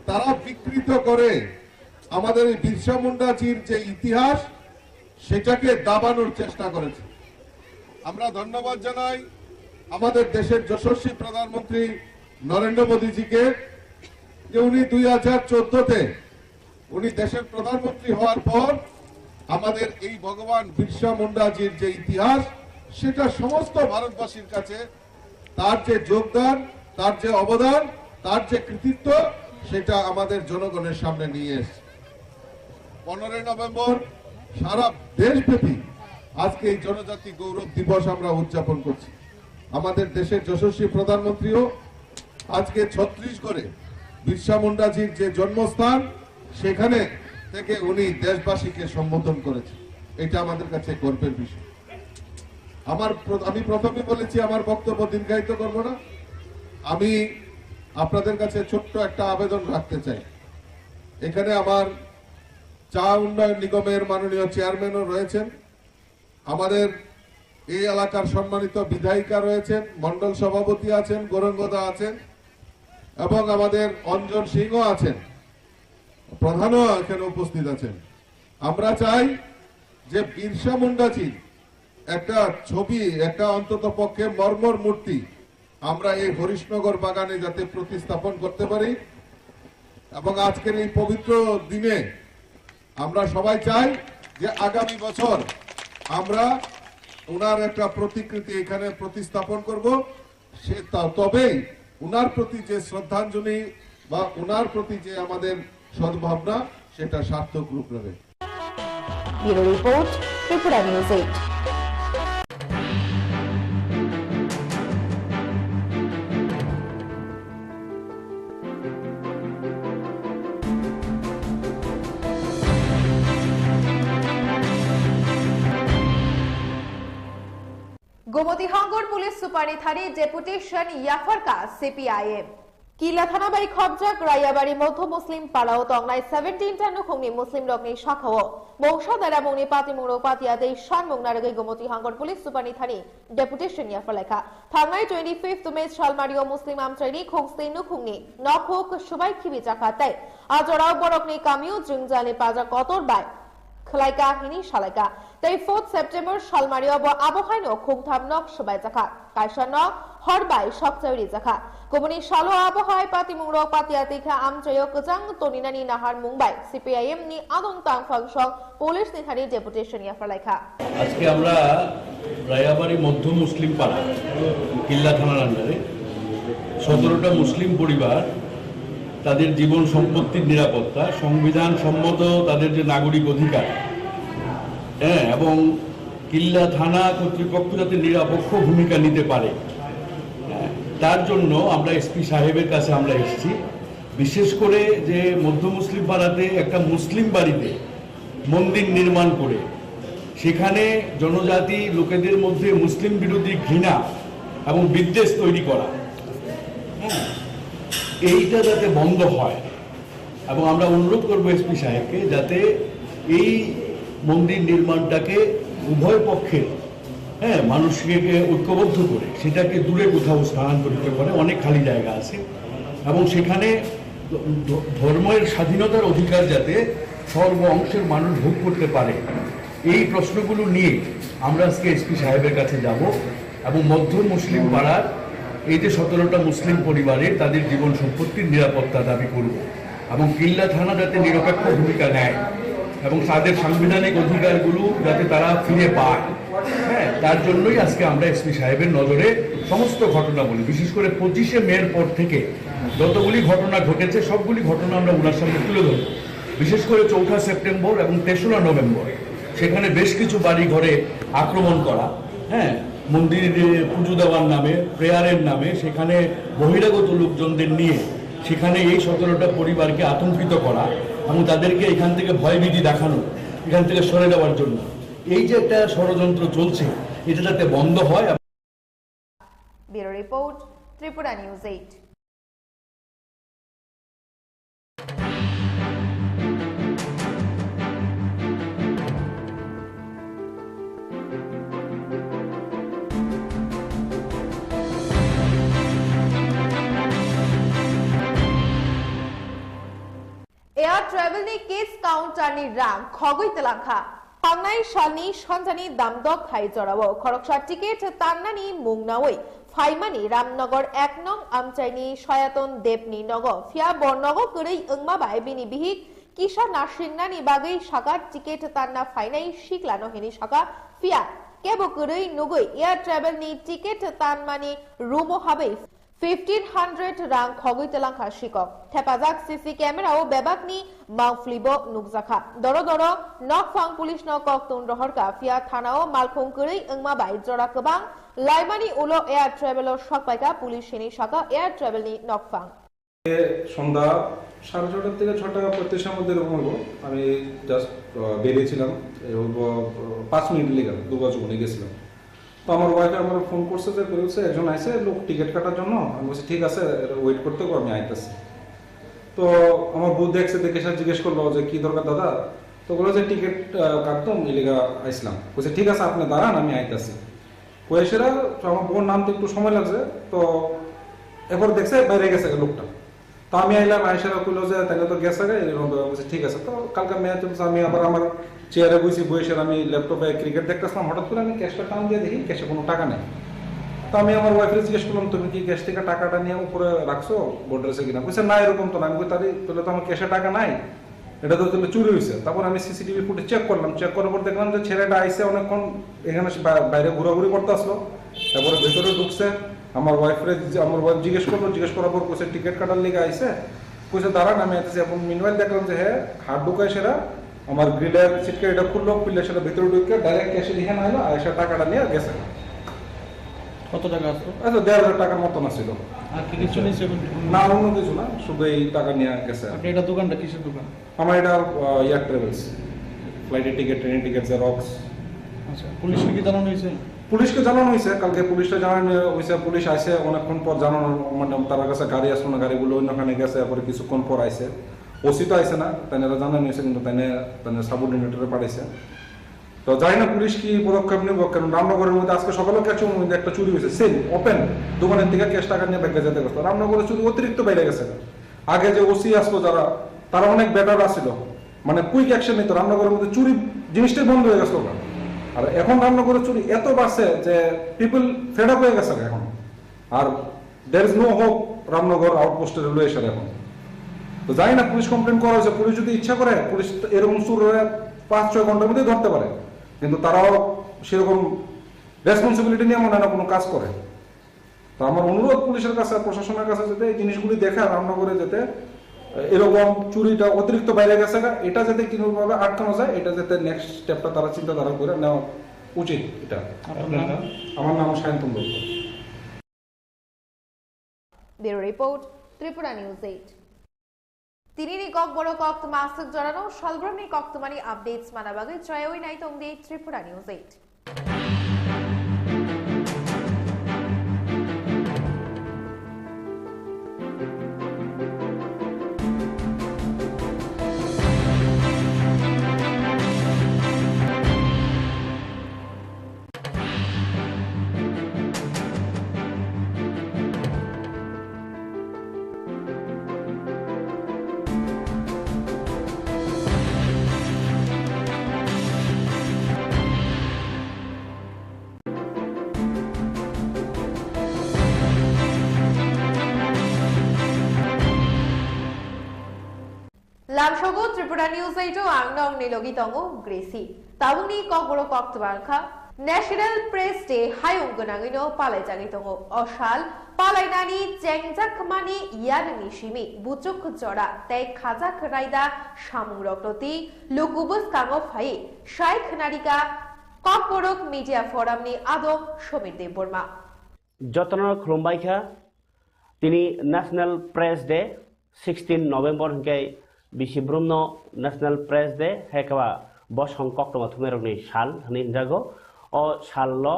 তারা বিকৃত করে আমাদের এই বিরসা মুন্ডাজির যে ইতিহাস, সেটাকে দাবানোর চেষ্টা করেছে। আমরা ধন্যবাদ জানাই আমাদের দেশের যশস্বী প্রধানমন্ত্রী নরেন্দ্র মোদীজিকে, যে উনি দুই হাজার চোদ্দতে উনি দেশের প্রধানমন্ত্রী হওয়ার পর আমাদের এই ভগবান বিরসা মুন্ডাজির যে ইতিহাস, সেটা সমস্ত ভারতবাসীর কাছে তার যে যোগদান, তার যে অবদান, তার যে কৃতিত্ব, সেটা আমাদের জনগণের সামনে নিয়ে এসেছে। পনেরোই নভেম্বর সারা দেশব্যাপী আজকে এই জনজাতি গৌরব দিবস আমরা উদযাপন করছি। আমাদের দেশের যশস্বী প্রধানমন্ত্রীও আজকে ছত্তিশগড়ে বিরসা মুন্ডাজির যে জন্মস্থান, সেখানে থেকে উনি দেশবাসীকে সম্বোধন করেছেন। এটা আমাদের কাছে গর্বের বিষয়। আমার প্র-, আমি প্রথমে বলেছি, আমার বক্তব্য দীর্ঘায়িত করব না। আমি আপনাদের কাছে ছোট্ট একটা আবেদন রাখতে চাই। এখানে আমার চা উন্নয়ন নিগমের মাননীয় চেয়ারম্যানও রয়েছেন, আমাদের এই এলাকার সম্মানিত বিধায়িকা রয়েছেন, মণ্ডল সভাপতি আছেন, গৌরাঙ্গদা আছেন এবং আমাদের অঞ্জন সিংহ আছেন, প্রধানও এখানে উপস্থিত আছেন। আমরা চাই যে বিরসা মুন্ডাজির একটা ছবি, একটা অন্তত পক্ষে মর্মর মূর্তি আমরা এই হরিশনগর বাগানে যাতে প্রতিস্থাপন করতে পারি এবং আজকের এই পবিত্র দিনে আমরা সবাই চাই যে আগামী বছর আমরা ওনার একটা প্রতিকৃতি এখানে প্রতিস্থাপন করব। সে তা-, তবেই ওনার প্রতি যে শ্রদ্ধাঞ্জলি বা ওনার প্রতি যে আমাদের সদ্ভাবনা, সেটা সার্থক রূপ নেবে। Bureau Report, Tripura News eight. Gomoti Hangor Police Super ni thani deputation yapharkha C P I M. Killa thana bai khopjak Rayabari Modhu Muslim parao tongnai seventeen ta nukhungni Muslim rokni sakao mungsa daramungni patimung rok patiya tei sanmung narwgwi Gomoti Hangor Police Super ni thani deputation yapharlaikha. Thangnai twenty fifth May Salmario Muslim amchaini khungsti nukhungni nokhuk subai khibi jakha tei a jorao borokni kamio jwngjani paja kotor bai khwlaika hini salaika. Tei fourth September Salmario bo abo haino khungtham nok subai jakha, kaisa nok hor bai sokchai rijakha. Kubuni salo abo hai patimung rok patiya tikha amchaio kwchang toninani naharmung bai C P I M ni adong tangphang song police ni thani deputation yapharlaikha. আজকে আমরা রায়াবাড়ি মধ্য মুসলিম পাড়া, কিল্লা থানার আন্ডারে সতেরোটা মুসলিম পরিবার, তাদের জীবন সম্পত্তির নিরাপত্তা, সংবিধান সম্মত তাদের যে নাগরিক অধিকার, হ্যাঁ, এবং কিল্লা থানা কর্তৃপক্ষ যাতে নিরপেক্ষ ভূমিকা নিতে পারে, হ্যাঁ, তার জন্য আমরা এসপি সাহেবের কাছে আমরা এসেছি। বিশেষ করে যে মধ্য মুসলিম পাড়াতে একটা মুসলিম বাড়িতে মন্দির নির্মাণ করে সেখানে জনজাতি লোকেদের মধ্যে মুসলিম বিরোধী ঘৃণা এবং বিদ্বেষ তৈরি করা, হ্যাঁ, এইটা যাতে বন্ধ হয়। এবং আমরা অনুরোধ করব এসপি সাহেবকে যাতে এই মন্দির নির্মাণটাকে উভয় পক্ষের, হ্যাঁ, মানুষকে ঐক্যবদ্ধ করে সেটাকে দূরে কোথাও স্থানান্তরিত করে, অনেক খালি জায়গা আছে, এবং সেখানে ধ-, ধর্মের স্বাধীনতার অধিকার যাতে সর্ব অংশের মানুষ ভোগ করতে পারে, এই প্রশ্নগুলো নিয়ে আমরা আজকে এসপি সাহেবের কাছে যাব এবং মধ্য মুসলিম পাড়ার এই যে সতেরোটা মুসলিম পরিবারের তাদের জীবন সম্পত্তির নিরাপত্তা দাবি করব এবং কিল্লা থানা যাতে নিরপেক্ষ ভূমিকা নেয় এবং তাদের সাংবিধানিক অধিকারগুলো যাতে তারা ফিরে পায়, হ্যাঁ, তার জন্যই আজকে আমরা এসপি সাহেবের নজরে সমস্ত ঘটনাবলী, বিশেষ করে পঁচিশে মের পর থেকে যতগুলি ঘটনা ঘটেছে, সবগুলি ঘটনা আমরা ওনার সামনে তুলে ধরব। বিশেষ করে চৌঠা সেপ্টেম্বর এবং তেসরা নভেম্বর সেখানে বেশ কিছু বাড়ি ঘরে আক্রমণ করা, হ্যাঁ, মন্দিরে পুজো দেওয়ার নামে, প্রেয়ারের নামে সেখানে বহিরাগত লোকজনদের নিয়ে সেখানে এই সতেরোটা পরিবারকে আতঙ্কিত করা এবং তাদেরকে এখান থেকে ভয়ভীতি দেখানো, এখান থেকে সরে যাওয়ার জন্য এই যে একটা ষড়যন্ত্র চলছে, এটা যাতে বন্ধ হয়। Bureau report, Tripura News eight. Air Travel ni case counter ni rang khogwi twlangkha. Thangnai salni sonjani damdok hai jorao khoroksa ticket tannani mung naui phaimani Ramnagar ek nong amchaini Soyaton Debni nogo, phiya bo nogo kwrwi wngma bai bini bihik kisa nasingnani bagwi saka ticket tanna phainai siklano hini saka, phiya kebo kwrwi nugwi Air Travel ni ticket tanmani room o habwi fifteen hundred rang khogwi twlangkha sikok. Thepajak C C camera o bebakni mangpli bo nukjakha. Doro doro nokphang police no koktun rohorkha, phiya thana o malkhung kwrwi wngma bai jora kwbang laimani ulo Air Travel o sokpaikha police hini saka Air Travel ni nokphang. সন্ধ্যা সাড়ে ছটার থেকে ছটা পঁয়ত্রিশের মধ্যে এরকম হলো। আমি জাস্ট বেরিয়েছিলাম, এই হলো পাঁচ মিনিট লেগে দুর্গা চৌমুহনী গেছিলাম। তো আমার ওয়াইফে আমার ফোন করছে, যে করেছে একজন আইছে লোক টিকিট কাটার জন্য। আমি বলছি ঠিক আছে, ওয়েট করতে হবে, আমি আইতাছি। তো আমার বউ দেখছে, দেখে সে জিজ্ঞেস করলো যে কি দরকার দাদা? তো বললো যে টিকিট কাটতাম, এলাকা আইসলাম। বলছে ঠিক আছে, আপনি দাঁড়ান, আমি আইতাছি। কয়েসেরা তো আমার বউর নাম তো একটু সময় লাগছে। তো এরপর দেখছে বাইরে গেছে লোকটা। তো আমি আইলাম, আইসারা কইলো যে তাহলে তো গেছে গা, এরকম ব্যাপার। বলছি ঠিক আছে। তো কালকে মেয়ে তো আমি আবার আমার চেয়ারে বইছি, বইসে আমি ল্যাপটপে ক্রিকেট দেখতেছিলাম। হঠাৎ করে আমি ক্যাশটা টান দিয়ে দেখি ক্যাশে কোনো টাকা নেই। তো আমি আমার ওয়াইফরে জিজ্ঞেস করলাম, তুমি কি ক্যাশ থেকে টাকাটা নিয়ে উপরে রাখছো বোর্ডেসে কিনা? বলছে না, এরকম তো না। আমি কই তাহলে, তাহলে তো আমার ক্যাশে টাকা নাই, এটা তো তাহলে চুরি হয়েছে। তারপর আমি সিসিটিভি ফুটেজ চেক করলাম, চেক করার পর দেখলাম যে ছেলেটা আইসে অনেকক্ষণ এখানে সে বা-, বাইরে ঘোরাঘুরি করতে আসলো, তারপরে ভেতরে ঢুকছে। আমার ওয়াইফরে জি-, আমার ওয়াইফ জিজ্ঞেস করলো, জিজ্ঞেস করার পর কইছে টিকিট কাটার লিগে আইছে, কইছে দাঁড়ান আমি আইতেছি। এখন মিনওয়াইল দেখলাম যে হ্যাঁ, হাত ঢুকায় সেরা আমার গ্রিলের সিটকে এটা খুললো, খুললে সেটা ভিতরে ঢুকে ডাইরেক্ট ক্যাশে লিখে না এলো, আর এসে টাকাটা নিয়ে গেছে। কত টাকা আসলো? আচ্ছা, দেড় হাজার টাকার মতন আসছিল। আর কি কিছু নেই সেভেন? না, অন্য কিছু না, শুধু এই টাকা নিয়ে গেছে। আপনি এটা দোকানটা কিসের দোকান? আমার এটা, আহ, এয়ার ট্রাভেলস, ফ্লাইটের টিকিট, ট্রেনের টিকিট, জেরক্স। আচ্ছা, পুলিশকে কি জানানো হয়েছে? পুলিশকে জানানো হয়েছে, কালকে পুলিশকে জানানো হয়েছে, পুলিশ আইছে অনেকক্ষণ পর, জানানো মানে তার কাছে গাড়ি আসলো না, গাড়িগুলো অন্যখানে গেছে, এরপরে কিছুক্ষণ পর আইছে। ওসি তো আইছে না, তাই না জানানো হয়েছে, কিন্তু তাই না, তাই না সাবঅর্ডিনেটরে পাঠাইছে। তো জানি না পুলিশ কি পদক্ষেপ নেব, কারণ রামনগরের মধ্যে আজকে সকালে ক্যাশ মধ্যে একটা চুরি হয়েছে, সেম ওপেন দোকানের থেকে ক্যাশ টাকা নিয়ে ব্যাগে যেতে গেছে। রামনগরের চুরি অতিরিক্ত বাইরে গেছে। আগে যে ওসি আসলো যারা, তারা অনেক বেটার আসছিল, মানে কুইক অ্যাকশন নিত। রামনগরের মধ্যে চুরি জিনিসটাই বন্ধ হয়ে গেছে ওখানে। আর এখন রামনগরের চুরি এত বাড়ছে যে পিপল ফেড আপ হয়ে গেছে এখন। আর there is no hope Ramnagar আউটপোস্টে রেলওয়ে আসার এখন। তো জানি না পুলিশ কমপ্লেন করা হয়েছে, পুলিশ যদি ইচ্ছা করে, পুলিশ তো এরকম চুর হয়ে পাঁচ ছয় ঘন্টার মধ্যেই ধরতে পারে, কিন্তু তারাও সেরকম রেসপন্সিবিলিটি নিয়ে মনে হয় না কোনো কাজ করে। তো আমার অনুরোধ পুলিশের কাছে, প্রশাসনের কাছে, যাতে এই জিনিসগুলি দেখে রামনগরে যাতে এরকম চুরিটা অতিরিক্ত বাইরে গেছে গা, এটা যাতে কোনোভাবে আটকানো যায়, এটা যাতে নেক্সট স্টেপটা তারা চিন্তাধারা করে নেওয়া উচিত। এটা আপনার নাম? আমার নাম Sayantan Dutta. Bureau report, Tripura News eight. Tinini Kokborok koktwma aswk jorano salbrumni koktwmani updates mana bagwi choyawi nai tong di Tripura News eight. Lamsogo Tripura News eight o ang nokni logi tongo Gracie. Tabukni kokborok koktwma wngkha National Press Day hayung gwnangwino palaijagwi tongo. O sal palainani chengjakmani yarwngni simi buchuk jora tei khajak raida samungrokno twi luku bwskango phaiwi sai khwnarikha Kokborok Media Forum ni adong Somir Debbarma. Jotono khulumbai kha. Tini National Press Day, sixteen November hwnkhe bisi brumno National Press Day, hai khe ba bosong koktwma thumnairokni sal hwnwi hwnjago. O sallo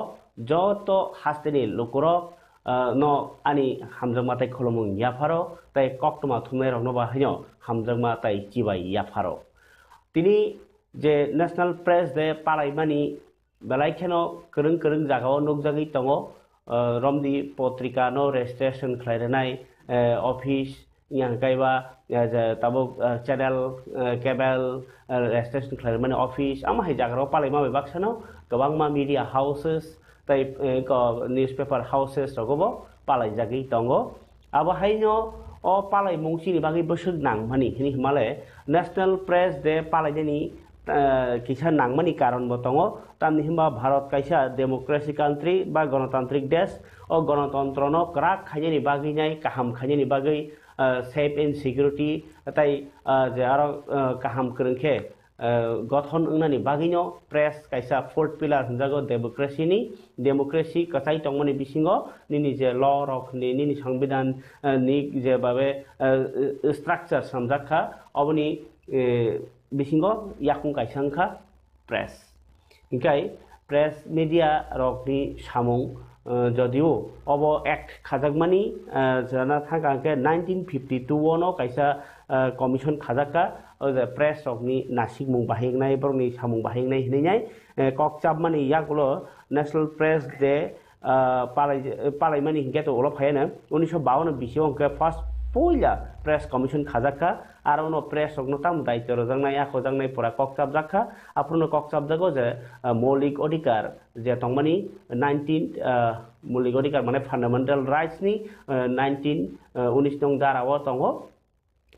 joto hasteni lukurok, ah, no ani hamjakma tei khulumung yapharo tei koktwma thumnairokno ba haino hamjakma tei chibai yapharo. Tini je National Press Day palaimani belai kheno kwrwng kwrwng jagao nukjagwi tongo, ah, romdi potrika no registration khlai rwnai, eh, office, yang kaiba, eh, je tabuk, eh, channel, eh, cable, eh, registration khlai rwmani office, amo hai jagarao palaima bai baksano kwbangma media houses tei, eh, ko newspaper houses rogobo palaijagwi tongo. Abo haino o palaimung chini bagwi bwswk nangmani hwnwi hwnmale National Press Day palainani, eh, kisa nangmani karon bo tongo. Tamni hwnba Bharat kaisa democracy country ba ganatantrik desh. O ganatantrono kwrak khainani bagwi nai, kaham khainani bagwi, eh, safe and security tei, eh, je aro, eh, kaham kwrwng khe, eh, gothon wngnani bagwino press kaisa fourth pillar hwnjago democracy ni. Democracy kwchai tongmani bisingo nini je law rok ni, nini songbidan, eh, ni je babe, eh, structure swnamjak kha, oboni, eh, bisingo yakung kaisa wngkha press. Hinkhe press media rokni samung, eh, jodio obo act khajakmani, eh, jana thangka hwnkhe nineteen fifty two o no kaisa, eh, commission khajakha, o je press rokni nasikmung bahai wngnai, borokni samung bahai wngnai hinwi nai, eh, kok chapmani yagulo National Press Day, ah, palai-, palaimani hinkhe to ulo phaiya no, unisho bawan bisi o hwnkhe first puila press commission khajakha, aro uno press rokno tamo daityo rwjaknai, akhokjaknai pura kok chapjakha, aphuru no kok chapjago je, ah, moulik odhikar je tongmani nineteen, ah, moulik odhikar mane fundamental rights ni, ah, nineteen, ah, unis nong dara o tongo.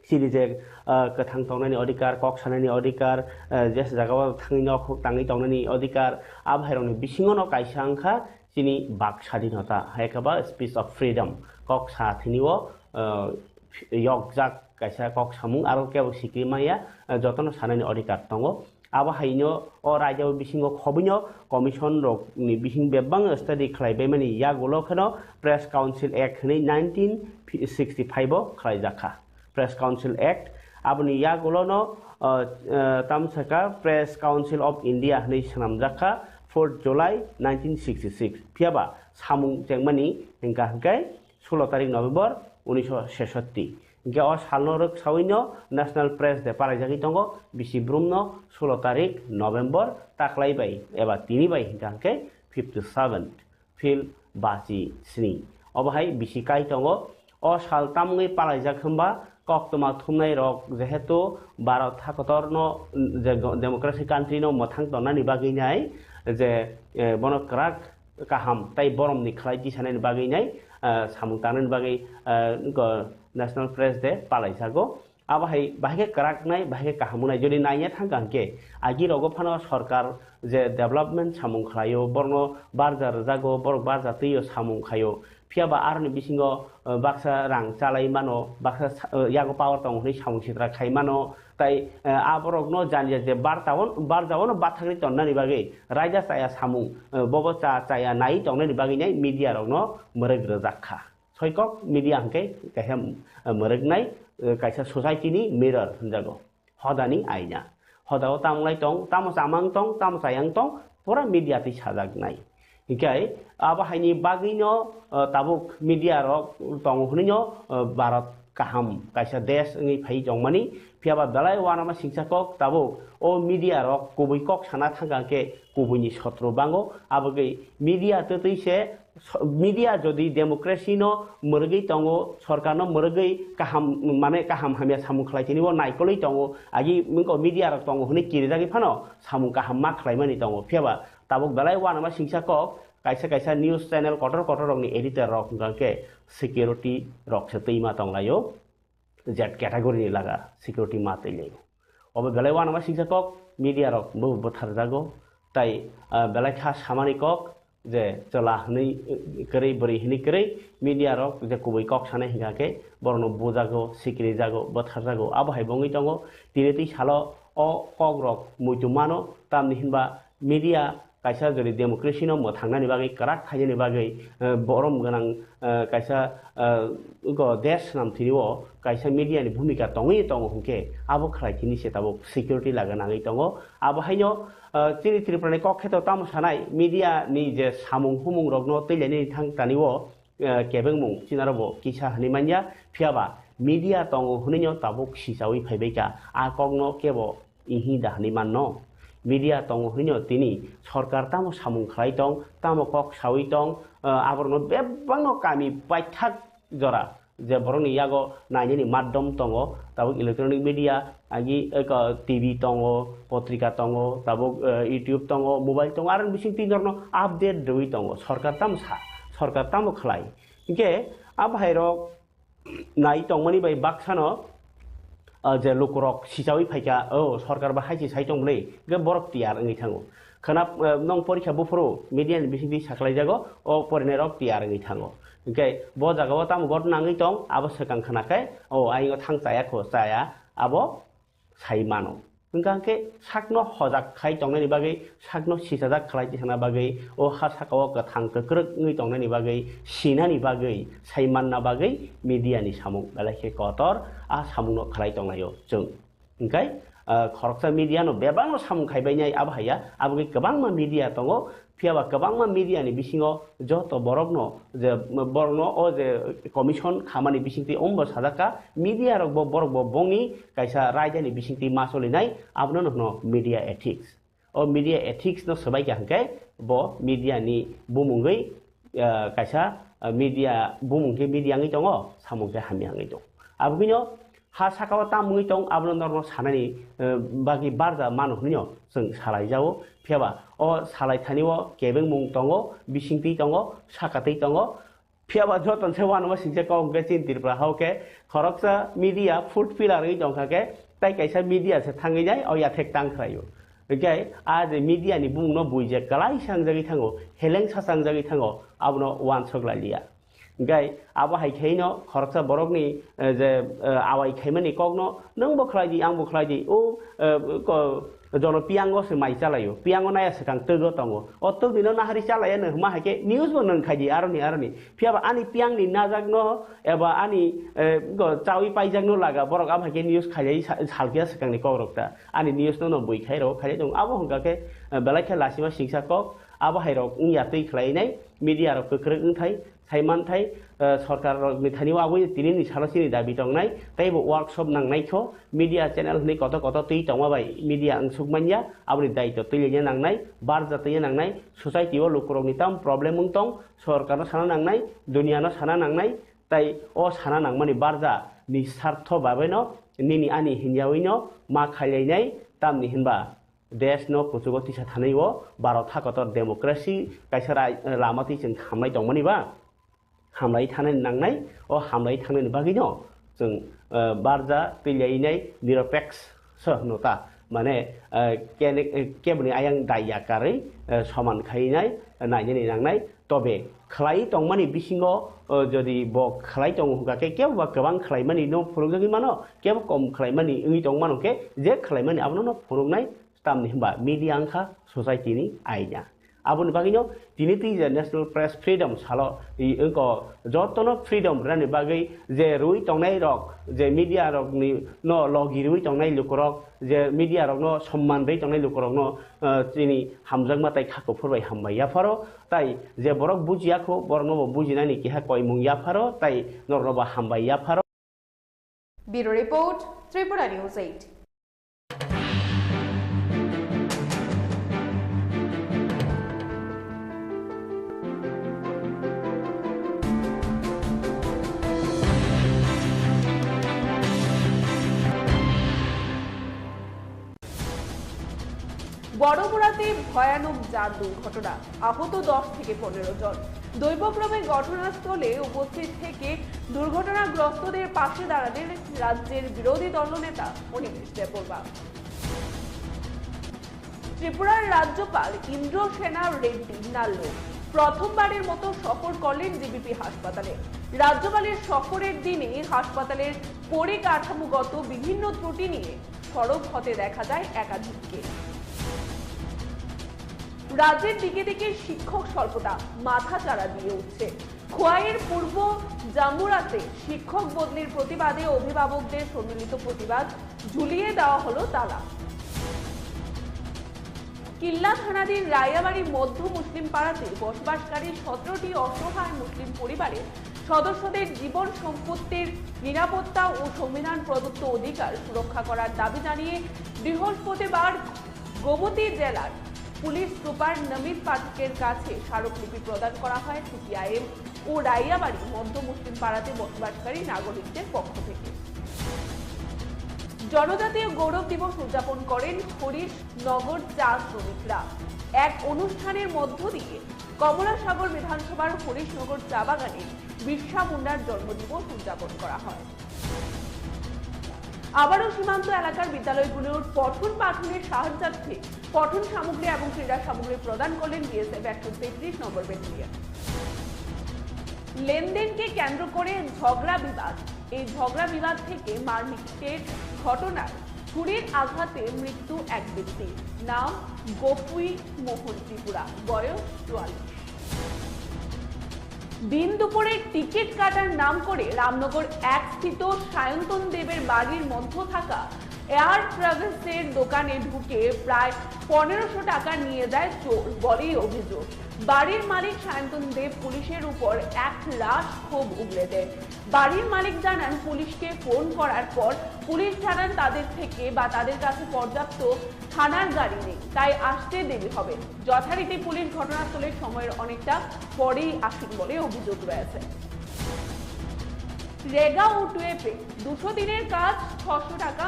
Chini je, ah, kwthang tongnani odhikar, kok sanani odhikar, ah, je jagao thangwi nok huk tangwi tongnani odhikar, abo hairokni bisingo no kaisa wngkha chini bak sadinota, hai khe ba speech of freedom, kok sa thwini o, ah, yokjak kaisa kok samung, aro kebo sikiri maya, ah, jotono sanani odhikar tongo. Abo haino o raida o bisingo khobwino commission rok ni bising bebak study khlai baimani yagulo kheno Press Council Act hwnwi nineteen sixty five o khlaijakha. Press Council Act aboni yagulo no, uh, uh, tamsaka Press Council of India hwnwi swnamjakha. fourth July nineteen sixty six. Phiya ba samung chengmani hingka hingke sulo tarik November unisho sesotti. Hingke o salno rwk sawino National Press Day palaijagwi tongo bisi brumno sulo tarik November taklai bai eba tini bai hingka hingke fifty seven. Phil bachi sini. Obo hai bisi kai tongo. O sal tamungwi palaijak hwnba koktwma thumnai rok jehetu Bharat hakotor no je go-, democracy country no mwthang tonnani bagwi nai je, eh, bono kwrak kaham tai boromni khlai tisanani bagwi nai, eh, samung tangnani bagwi, eh, go-, National Press Day palaijago. Abo hai bahai khe kwrak nai, bahai khe kaham wngnai. Jodi naiya thangkha hwnkhe, agi rogo phano sorkar je development samung khlaio, borokno barja rwjago, borok barja twiyo samung khaio. Phiya ba aroni bisingo, eh, baksa rang chalai mano, baksa sa-, eh, yago power tongo hwnwi samung sitra khai mano. Tai, eh, aborokno jani je barta on-, barja ono bathakri tonnani bagwi raida chaya samung, eh, bobo cha chaya nai tongnani bagwi nai media rokno mwrwk rwjak kha. Soikok media hwnkhe kaisa, eh, mwrwknai, eh, kaisa society ni mirror hwnjago. Hodani aina. Hodao tamo lai tong, tamo chamang tong, tamo chayang tong, pura media twi sajaknai. Hinkhe abo haini bagwino, eh, tabuk media rok tongo hwnwino, eh, Bharat kaham kaisa desh wngwi phai tongmani. Phiya ba belai uanama singsa kok tabuk o media rok kubui kok sana thangka khe kubuini sotro bango. Abogwi media twtwi se So-, media jodi democracy no mwrwgwi tongo, sorkar no mwrwgwi kaham, mane kaham hamya samung khlai tini bo naikolwi tongo, agi wngkha media rok tongo hwnwi kirijagwi phano samung kaham ma khlaimani tongo. Phiya ba tabuk belai uanama singsa kok, kaisa kaisa news channel kotor kotor rokni editor rok hwnkha khe security rok se twi ma tonglaio. Z category ni laga security ma twi lai. Obo belai uanama singsa kok media rok bo bwtharjago tai, ah, belai kha samani kok je chwla hwnwi, eh, kwrwi bwrwi hwnwi kwrwi media rok je kubui kok sanai hingkha khe borokno bujago, sikirijago, bwtharjago. Abo hai bo wngwi tongo tini twi salo o kok rok muitu mano tamni hinba media kaisa jodi democracy no mwthangnani bagwi, kwrak khainani bagwi, eh, borom gwnang, eh, kaisa, eh, go desh swnam thini o kaisa media ni bhumika tongwi tongo hwnkhe abo khlai thini se tabuk security laga nangwi tongo. Abo haino, eh, chini Tripura ni kok kheto tamo sanai media ni je samung humung rokno twilainani thang tani o, eh, kebengmung chinaro bo kisa hwnwi manya, phiya ba media tongo hwnwi no tabuk sichawi phaibai ka, a kokno kebo ihi da hwnwi manno. Media tongo hwnwi no tini sorkar tamo samung khlai tong, tamo kok sawi tong, eh, aborokno bebakno kami paithak jora je borokni yago nainani maddom tongo, tabuk electronic media, agi, eh, ko, T V tongo, potrika tongo, tabuk, eh, YouTube tongo, mobile tongo, aroni bising twi norokno update rwui tongo. Sorkar tamo sa, sorkar tamo khlai. Hinkhe a bahairok nai tongmani bai baksano, ah, je lukurok sichawi phaikha, "O, sorkar ba hai se sai tong bwle," hwnkhe borok tiyar wngwi thango. Khwna, ah, nong porikha buphuru media ni bisingtwi saklaijago, o porinairok tiyar wngwi thango. Hinkhe bo jagao tamo ghotna wngwi tong, abo swkang khwna khe, "O, ayingo thang chaya kho, chaya," abo sai mano. Hwnkha khe sakno hojak khai tongnani bagwi, sakno sichajak khlai tisana bagwi, o ha sakao kwthang kwkrwk wngwi tongnani bagwi, sinani bagwi, sai manna bagwi media ni samung belai khe kotor, a samungno khlai tonglaio chwng. Hwnkhe, ah, khoroksa media no bebakno samung khaibainai abo haiya, aboni kwbangma media tongo, Phiya ba kwbangma media ni bisingo joto borokno je borokno o je commission khamani bisingtwi ombo sajak kha, media rok bo borok bo bongni kaisa raida ni bisingtwi ma solinai, abono no hwno media ethics. O media ethics no swbai kha hwnkhe bo media ni bumungwi, ah, kaisa, ah, media bumung khe media wngwi tongo, samung khe hamya wngwi tongo. Aboni no ha saka o tamo wngwi tong, abono norokno sanani, eh, bagwi barja mano hwnwi no chwng salai jago. Phiya ba o salai thani o kebengmung tongo, bisingtwi tongo, sakatwi tongo. Phiya ba joto se uanama singcha kok hwnkhe chini Tripura ha o khe khoroksa media fourth pillar wngwi tong kha khe, tai kaisa media se thangwi nai o yathek tang khlai o. Hwnkhe a je media ni bumung no bui je kwlai sangjagwi thango, heleng sa sangjagwi thango, abono uansuk lai liya. Hingke abo hai khe no khoroksa borokni, eh, je, eh, awai khaimani kokno nwng bo khlai di, ang bo khlai di, o, eh, ko, jono piyango se mai chalaio, piyango naya swkang twgo tongo, o twgwino nahari chalaiya nwng hwnma hai khe news bo nwng khai di aroni, aroni. Phiya ba ani piyangni najakno eba ani, eh, go chawi paijakno laga borok abo hai khe news khailai sa-, salkhe swkangni kokrok ta. Ani news no, no bui khai rw khailai tongo. Abo hwnka khe, eh, belai khe lasima singsa kok, Abo hai rok wngya twi khlainai, media rok kwkrwk wngthai, saimanthai, eh, sorkar rok ni thani o abo tini ni salo chini dabi tongnai, tei bo workshop nangnai kho, media channel hwnwi koto koto twi tongma bai media wngsuk manya, aboni daitw twi lenya nangnai, barja twi nangnai, society o lukurok ni tam problem wng tong, sorkar no sana nangnai, dunia no sana nangnai, tai o sana nangmani barja ni sartho babaino nini ani hinyawi no ma khailainai, tamni hinba desh no kuchugo tisa thanai o Bharat hakotor democracy kaisa rai-, lama twi chwng hamlai tongmani ba, hamlai thanai nangnai, o hamlai thangnani bagwi no chwng, eh, barja twilainai nirapeksh so hwno ta, mane, eh, kene-, eh, keboni ayang dai ya karwi, eh, soman khainai, eh, nainani nangnai, tobe khlai tongmani bisingo, eh, jodi bo khlai tongo hwnkha khe kebo ba kwbang khlaimani no phunukjagwi mano, kebo kom khlaimani wngwi tongmano khe je khlaimani abono no phunuknai. Tamni hwnba media wngkha society ni aina. Aboni bagwino tini twi je National Press Freedom salo i wngkho jotono freedom rwnani bagwi je rwi tongnai rok, je media rok ni no logi rwi tongnai lukurok, je media rok no somman rwi tongnai lukurok no, eh, chini hamjakma tai kha kuphur bai hambai yapharo, tai je borok bujiya kho borok no bo bujinani keha koimung yapharo, tai norok no bo hambai yapharo. Bureau Report, Tripura News eight. বড়মুড়াতে ভয়ানক যান দুর্ঘটনা, আহত দশ থেকে পনেরো জন। দৈবক্রমে ঘটনাস্থলে উপস্থিত থেকে দুর্ঘটনাগ্রস্তদের পাশে দাঁড়ালেন রাজ্যের বিরোধী দলনেতা অনিমেষ দেববর্মা। ত্রিপুরার রাজ্যপাল ইন্দ্রসেনা রেড্ডি নাল্লু প্রথমবারের মতো সফর করলেন জিবিপি হাসপাতালে। রাজ্যপালের সফরের দিনে হাসপাতালের পরিকাঠামোগত বিভিন্ন ত্রুটি নিয়ে সরব হতে দেখা যায় একাধিককে। রাজ্যের দিকে দিকে শিক্ষক স্বল্পতা মাথাচাড়া দিয়ে উঠছে। খোয়াইয়ের পূর্ব জামুরাতে শিক্ষক বদলির প্রতিবাদে অভিভাবকদের সম্মিলিত প্রতিবাদ, ঝুলিয়ে দেওয়া হলো তালা। কিল্লা থানাধীন রায়াবাড়ি মধ্য মুসলিম পাড়াতে বসবাসকারী সতেরোটি অসহায় মুসলিম পরিবারের সদস্যদের জীবন সম্পত্তির নিরাপত্তা ও সংবিধান প্রদত্ত অধিকার সুরক্ষা করার দাবি জানিয়ে বৃহস্পতিবার গোমতী জেলার পুলিশ সুপার নমিত পাঠকের কাছে স্মারকলিপি প্রদান করা হয় সিপিআইএম ও রাইয়াবাড়ি মধ্য মুসলিম পাড়াতে বসবাসকারী নাগরিকদের পক্ষ থেকে। জনজাতীয় গৌরব দিবস উদযাপন করেন হরিশ নগর চা শ্রমিকরা। এক অনুষ্ঠানের মধ্য দিয়ে কমলাসাগর বিধানসভার হরিশনগর চা বাগানে বিরসা মুন্ডার জন্মদিবস উদযাপন করা হয়। আবারও সীমান্ত এলাকার বিদ্যালয়গুলোর পঠন পাঠনের সাহায্যার্থে পঠন সামগ্রী এবং ক্রীড়া সামগ্রী প্রদান করলেন বিএসএফ একশো তেত্রিশ নম্বর ব্যাটালিয়ন। লেনদেনকে কেন্দ্র করে ঝগড়া বিবাদ। এই ঝগড়া বিবাদ থেকে মারপিটের ঘটনায় ছুরির আঘাতে মৃত্যু এক ব্যক্তির। নাম গোপী মোহন ত্রিপুরা, বয়স চুয়াল্লিশ। দিন দুপুরে টিকিট কাটার নাম করে রামনগর এক স্থিত সায়ন্তন দেবের বাড়ির মধ্যে থাকা এয়ার ট্রাভেলসের দোকানে ঢুকে প্রায় পনেরোশো টাকা নিয়ে যায় চোর বলেই অভিযোগ। বাড়ির মালিক সায়ন্তন দেব পুলিশের উপর এক রাশ ক্ষোভ উগড়ে দেন। বাড়ির মালিক জানান, পুলিশকে ফোন করার পর পুলিশ জানান তাদের থেকে বা তাদের কাছে পর্যাপ্ত থানার গাড়ি নেই, তাই আসতে দেরি হবে। যথারীতি পুলিশ ঘটনাস্থলে সময়ের অনেকটা পরেই আসেন বলে অভিযোগ রয়েছে। রেগা ও টুয়েপে দুশো দিনের কাজ, ছশো টাকা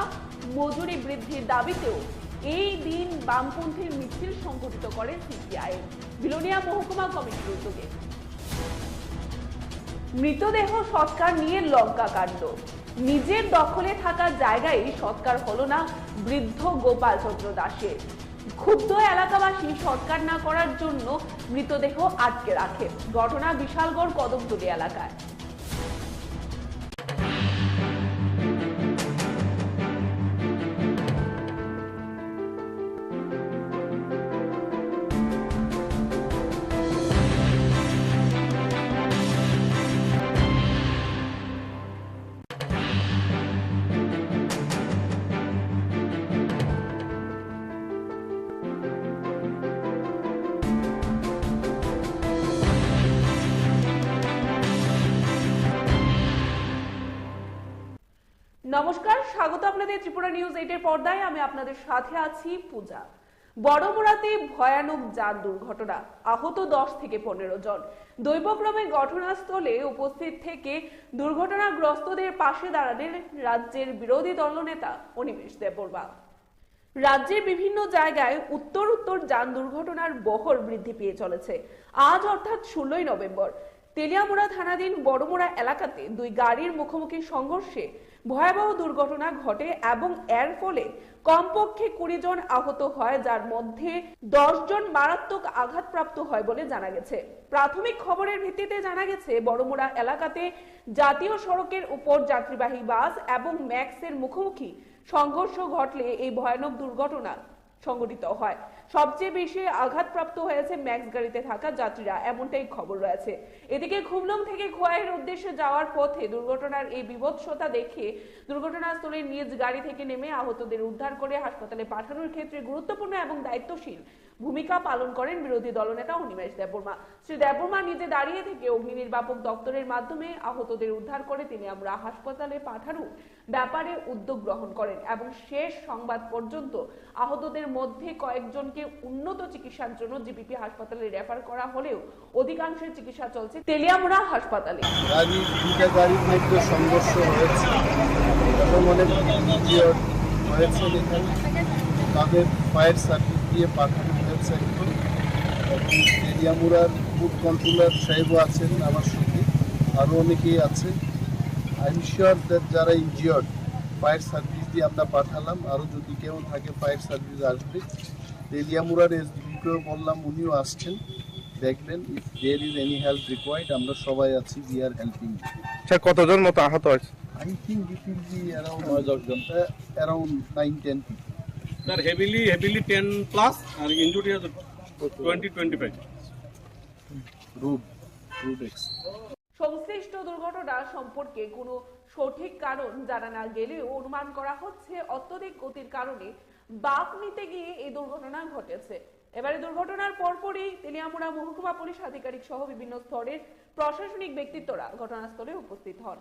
মজুরি বৃদ্ধির দাবিতেও এই দিন বামপন্থীর মিছিল সংঘটিত করে সিপিআইএম বিলোনিয়া মহকুমা কমিটির উদ্যোগে। মৃতদেহ সৎকার নিয়ে লঙ্কাকাণ্ড। নিজের দখলে থাকা জায়গায় সৎকার হলো না বৃদ্ধ গোপাল চন্দ্র দাসের। ক্ষুব্ধ এলাকাবাসী সৎকার না করার জন্য মৃতদেহ আটকে রাখে। ঘটনা বিশালগড় কদমতলী এলাকায়। নমস্কার, স্বাগত আপনাদের ত্রিপুরা নিউজ এইটের পর্দায়। আমি আপনাদের সাথে আছি পূজা। বড়মুড়াতে ভয়ানক যান দুর্ঘটনা, আহত দশ থেকে পনেরো জন। দৈবক্রমে ঘটনাস্থলে উপস্থিত থেকে দুর্ঘটনাগ্রস্তদের পাশে দাঁড়ালেন রাজ্যের বিরোধী দলনেতা অনিমেষ দেববর্মা। রাজ্যের বিভিন্ন জায়গায় উত্তর উত্তর যান দুর্ঘটনার বহর বৃদ্ধি পেয়ে চলেছে। আজ অর্থাৎ ষোলোই নভেম্বর তেলিয়ামুড়া থানাধীন বড়মুড়া এলাকাতে দুই গাড়ির মুখোমুখি সংঘর্ষে ভয়াবহ দুর্ঘটনা ঘটে এবং এর ফলে কমপক্ষে কুড়ি জন আহত হয়, যার মধ্যে দশ জন মারাত্মক আঘাতপ্রাপ্ত হয় বলে জানা গেছে। প্রাথমিক খবরের ভিত্তিতে জানা গেছে, বড়মুড়া এলাকাতে জাতীয় সড়কের উপর যাত্রীবাহী বাস এবং ম্যাক্সের মুখোমুখি সংঘর্ষ ঘটলে এই ভয়ানক দুর্ঘটনা সংঘটিত হয়। সবচেয়ে বেশি আঘাতপ্রাপ্ত হয়েছে ম্যাক্স গাড়িতে থাকা যাত্রীরা, এমনটাই খবর রয়েছে। এদিকে খুমলুং থেকে খোয়াইয়ের উদ্দেশ্যে যাওয়ার পথে দুর্ঘটনার এই বিভৎসতা দেখে দুর্ঘটনাস্থলে নিজ গাড়ি থেকে নেমে আহতদের উদ্ধার করে হাসপাতালে পাঠানোর ক্ষেত্রে গুরুত্বপূর্ণ এবং দায়িত্বশীল ভূমিকা পালন করেন বিরোধী দলনেতা অনিমেষ দেববর্মা। শ্রী দেববর্মা নিজে দাঁড়িয়ে থেকে অগ্নি নির্বাপক দপ্তরের মাধ্যমে আহতদের উদ্ধার করে তেলিয়ামুড়া হাসপাতালে পাঠানোর ব্যাপারে উদ্যোগ গ্রহণ করেন এবং শেষ সংবাদ পর্যন্ত আহতদের মধ্যে কয়েকজনকে উন্নত চিকিৎসার জন্য জিবিপি হাসপাতালে রেফার করা হলেও অধিকাংশের চিকিৎসা চলছে তেলিয়ামুড়া হাসপাতালে। গাড়ি, দুইটা গাড়ির মধ্যে সংঘর্ষ হয়েছে এবং অনেক ইনজিওর্ড হয়েছে এখানে। তাদের ফায়ার সার্ভিস দিয়ে পাঠানো হয়েছে এখন। এবং তেলিয়ামুড়ার ফুড কন্ট্রোলার সাহেবও আছেন আমার সঙ্গে, আরও অনেকেই আছেন। আই এম শিওর দ্যাট যারা ইনজিওর্ড, ফায়ার সার্ভিস দিয়ে আমরা পাঠালাম, আরও যদি কেউ থাকে ফায়ার সার্ভিস আসবে। তেলিয়ামুড়ার এসডিপিকেও বললাম, উনিও আসছেন, দেখবেন। If there is any help required, আমরা সবাই আছি, we are helping. স্যার, কতজন মতো আহত হয়েছে? I think it will be around নয় দশ জন। Uh, around nine ten people. Sir, heavily, heavily ten plus আর ইনজুরি আছে twenty, twenty five. Road, road X. সংশ্লিষ্ট দুর্ঘটনা সম্পর্কে কোনো সঠিক কারণ জানা না গেলেও অনুমান করা হচ্ছে অত্যধিক গতির কারণে বাঁক নিতে গিয়ে এই দুর্ঘটনা ঘটেছে। এবারে দুর্ঘটনার পরপরই তেলিয়ামুড়া মহকুমা পুলিশ আধিকারিক সহ বিভিন্ন স্তরের প্রশাসনিক ব্যক্তিত্বরা ঘটনাস্থলে উপস্থিত হন।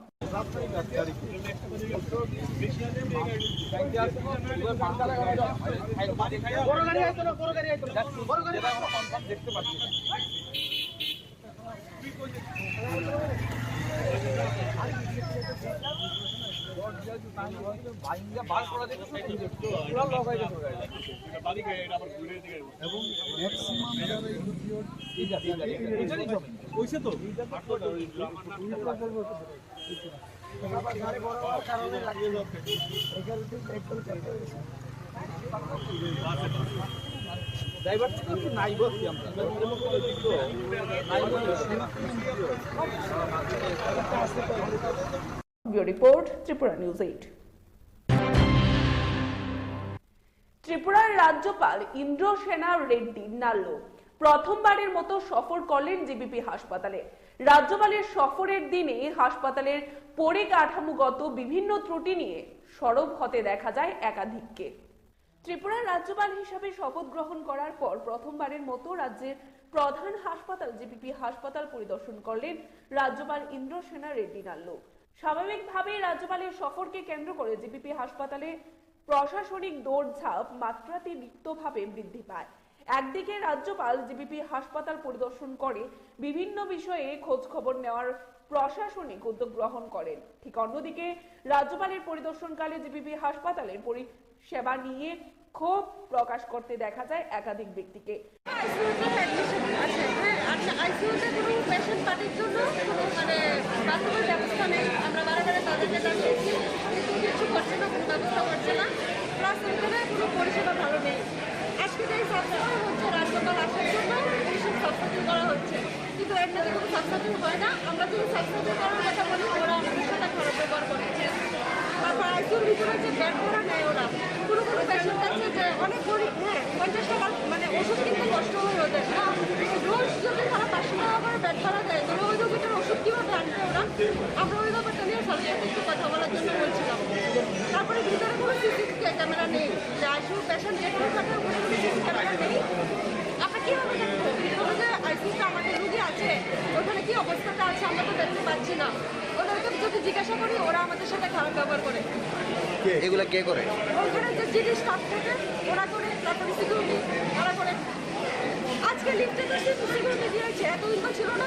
ড্রাইভার তো নাই বলছি আমরা। Bureau report, Tripura News eight. ত্রিপুরার রাজ্যপাল ইন্দ্রসেনা রেড্ডি নাল্লু প্রথমবারের মতো সফর করলেন জিবিপি হাসপাতালে। রাজ্যপালের সফরের দিনে হাসপাতালের পরিকাঠামোগত বিভিন্ন ত্রুটি নিয়ে সরব হতে দেখা যায় একাধিককে। ত্রিপুরার রাজ্যপাল হিসাবে শপথ গ্রহণ করার পর প্রথমবারের মতো রাজ্যের প্রধান হাসপাতাল জিবিপি হাসপাতাল পরিদর্শন করলেন রাজ্যপাল ইন্দ্রসেনা রেড্ডি নাল্লু। স্বাভাবিকভাবেই রাজ্যপালের সফরকে কেন্দ্র করে জিবিপি হাসপাতালে প্রশাসনিক দৌড়ঝাঁপ মাত্রাতিরিক্তভাবে বৃদ্ধি পায়। একদিকে রাজ্যপাল জিবিপি হাসপাতাল পরিদর্শন করে বিভিন্ন বিষয়ে খোঁজ খবর নেওয়ার প্রশাসনিক উদ্যোগ গ্রহণ করেন, ঠিক অন্যদিকে রাজ্যপালের পরিদর্শনকালে জিবিপি হাসপাতালের পরিষেবা নিয়ে ক্ষোভ প্রকাশ করতে দেখা যায় একাধিক ব্যক্তিকে। আইসিইউতে অ্যাডমিশন আছে, হ্যাঁ, আচ্ছা, আইসিইউতে কোনো পেশেন্ট পার্টির জন্য কোনো মানে বাথরুমের ব্যবস্থা নেই। আমরা বারে বারে তাদেরকে জানিয়েছি, কিন্তু কিছু করছে না, কোনো ব্যবস্থা করছে না, প্লাস ওইখানে কোনো পরিষেবা ভালো নেই। আজকে যেই সাফসাফাই হচ্ছে, রাজ্যপাল আসার জন্য এইসব সাফসাফাই করা হচ্ছে, কিন্তু এর মধ্যে কোনো সাফসাফাই হয় না। আমরা যদি সাফসাফাই করার কথা বলি, ওরা আমাদের সাথে খারাপ ব্যবহার করছে। তারপর আইসিইউর ভিতরে যে বেড ভাড়া নেয় ওরা, কোনো কোনো পেশেন্ট আছে যে অনেক গরিব, হ্যাঁ, পঞ্চাশ টাকা মানে ওষুধ কিনতে কষ্ট হয় ওদের। রোজ যদি তারা পাঁচশো টাকা করে বেড ভাড়া দেয়, তাহলে ওই রোগীটার ওষুধ কীভাবে আনবে ওরা? আমরা ওই ব্যাপারটা নিয়ে স্যারের সাথে একটু কথা বলার জন্য বলছিলাম। তারপরে ভিতরে কোনো সিসিটিভি ক্যামেরা নেই, যে আইসিইউ পেশেন্ট যে কোনো থাকে ওখানে কোনো সিসি ক্যামেরা নেই। আমরা কীভাবে দেখবো? ভিতরে যে আইসিইউতে আমাদের রুগী আছে, ওখানে কী অবস্থাতে আছে আমরা তো দেখতে পাচ্ছি না। ওদের যদি জিজ্ঞাসা করি, ওরা আমাদের সাথে খারাপ ব্যবহার করে। এগুলা কে করে? ওখানে যে জিডি স্টাফ থাকে, ওরা করে, তারপরে সিকিউরিটি, ওরা করে। আজকে লিফটে তো সিকিউরিটি দিয়েছে, এতদিন তো ছিল না।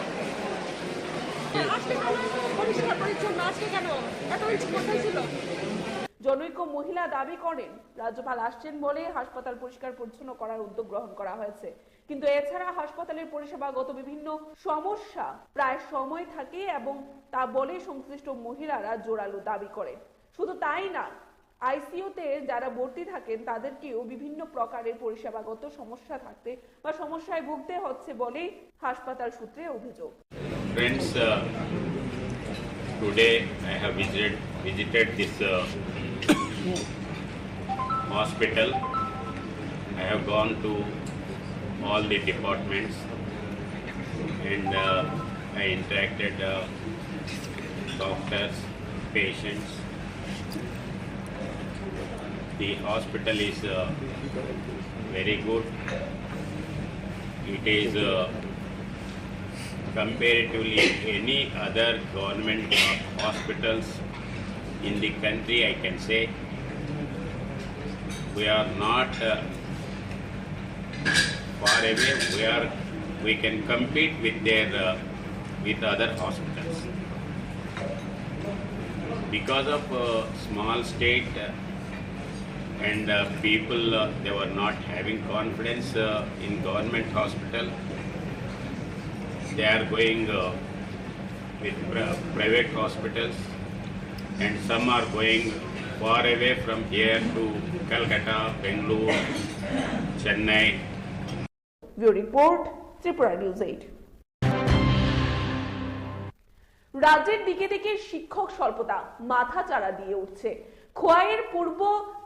আজকে কেন এত পরিষ্কার পরিচ্ছন্ন? আজকে কেন এত ইঞ্চি কোথায় ছিল? জনৈক মহিলা দাবি করেন, রাজ্যপাল আসছেন বলেই হাসপাতাল পরিষ্কার পরিচ্ছন্ন করার উদ্যোগ গ্রহণ করা হয়েছে, কিন্তু এছাড়া হাসপাতালের পরিষেবাগত বিভিন্ন সমস্যা প্রায় সময় থাকে এবং তা বলে সংশ্লিষ্ট মহিলারা জোরালো দাবি করেন। শুধু তাই না, আইসিইউতে যারা ভর্তি থাকেন তাদেরকেও বিভিন্ন প্রকারের পরিষেবাগত সমস্যা থাকতে বা সমস্যায় ভুগতে হচ্ছে বলেই হাসপাতাল সূত্রে অভিযোগ। Friends, uh, today I have visited, visited this uh, hospital. I have gone to all the departments and uh, I interacted uh, doctors, patients. The hospital is uh, very good. It is uh, comparatively any other government hospitals in the country, I can say. We are not uh, far away. We are we can compete with their uh, with other hospitals. Because of uh, small state uh, and uh, people uh, they were not having confidence uh, in government hospital, they are going uh, with pri- private hospitals, and some are going far away from here to Calcutta, Bangalore, Chennai. Bureau report, Tripura News eight. রাজ্যের দিকে দিকে শিক্ষক স্বল্পতা মাথাচাড়া দিয়ে উঠছে। খোয়াইয়ের পূর্ব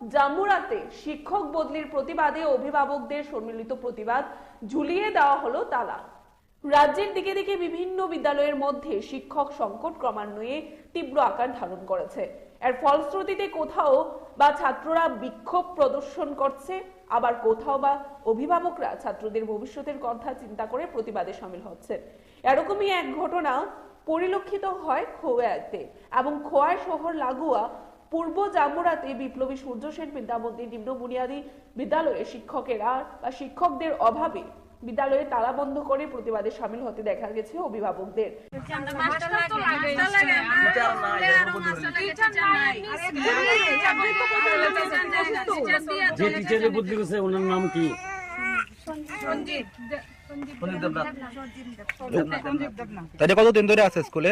জামুরাতে শিক্ষক বদলির প্রতিবাদে অভিভাবকদের সম্মিলিত প্রতিবাদ, ঝুলিয়ে দেওয়া হলো তালা। রাজ্যের দিকে দিকে বিভিন্ন বিদ্যালয়ের মধ্যে শিক্ষক সংকট ক্রমান্বয়ে তীব্র আকার ধারণ করেছে। এর ফলশ্রুতিতে কোথাও বা ছাত্ররা বিক্ষোভ প্রদর্শন করছে, আবার কোথাও বা অভিভাবকরা ছাত্রদের ভবিষ্যতের কথা চিন্তা করে প্রতিবাদে সামিল হচ্ছেন। এরকমই এক ঘটনা পরিলক্ষিত হয় খোয়াইতে এবং খোয়াই শহর লাগোয়া পূর্ব জামুরাতে বিপ্লবী সূর্য সেন বিদ্যামন্দির নিম্ন বুনিয়াদী বিদ্যালয়ে শিক্ষকেরা বা শিক্ষকদের অভাবে বিদ্যালয়ে তালা বন্ধ করে প্রতিবাদে সামিল হতে দেখা গেছে অভিভাবকদের। যে টিচারের বদলি গেছে ওনার নাম কি? তাহলে কতদিন ধরে আছে স্কুলে?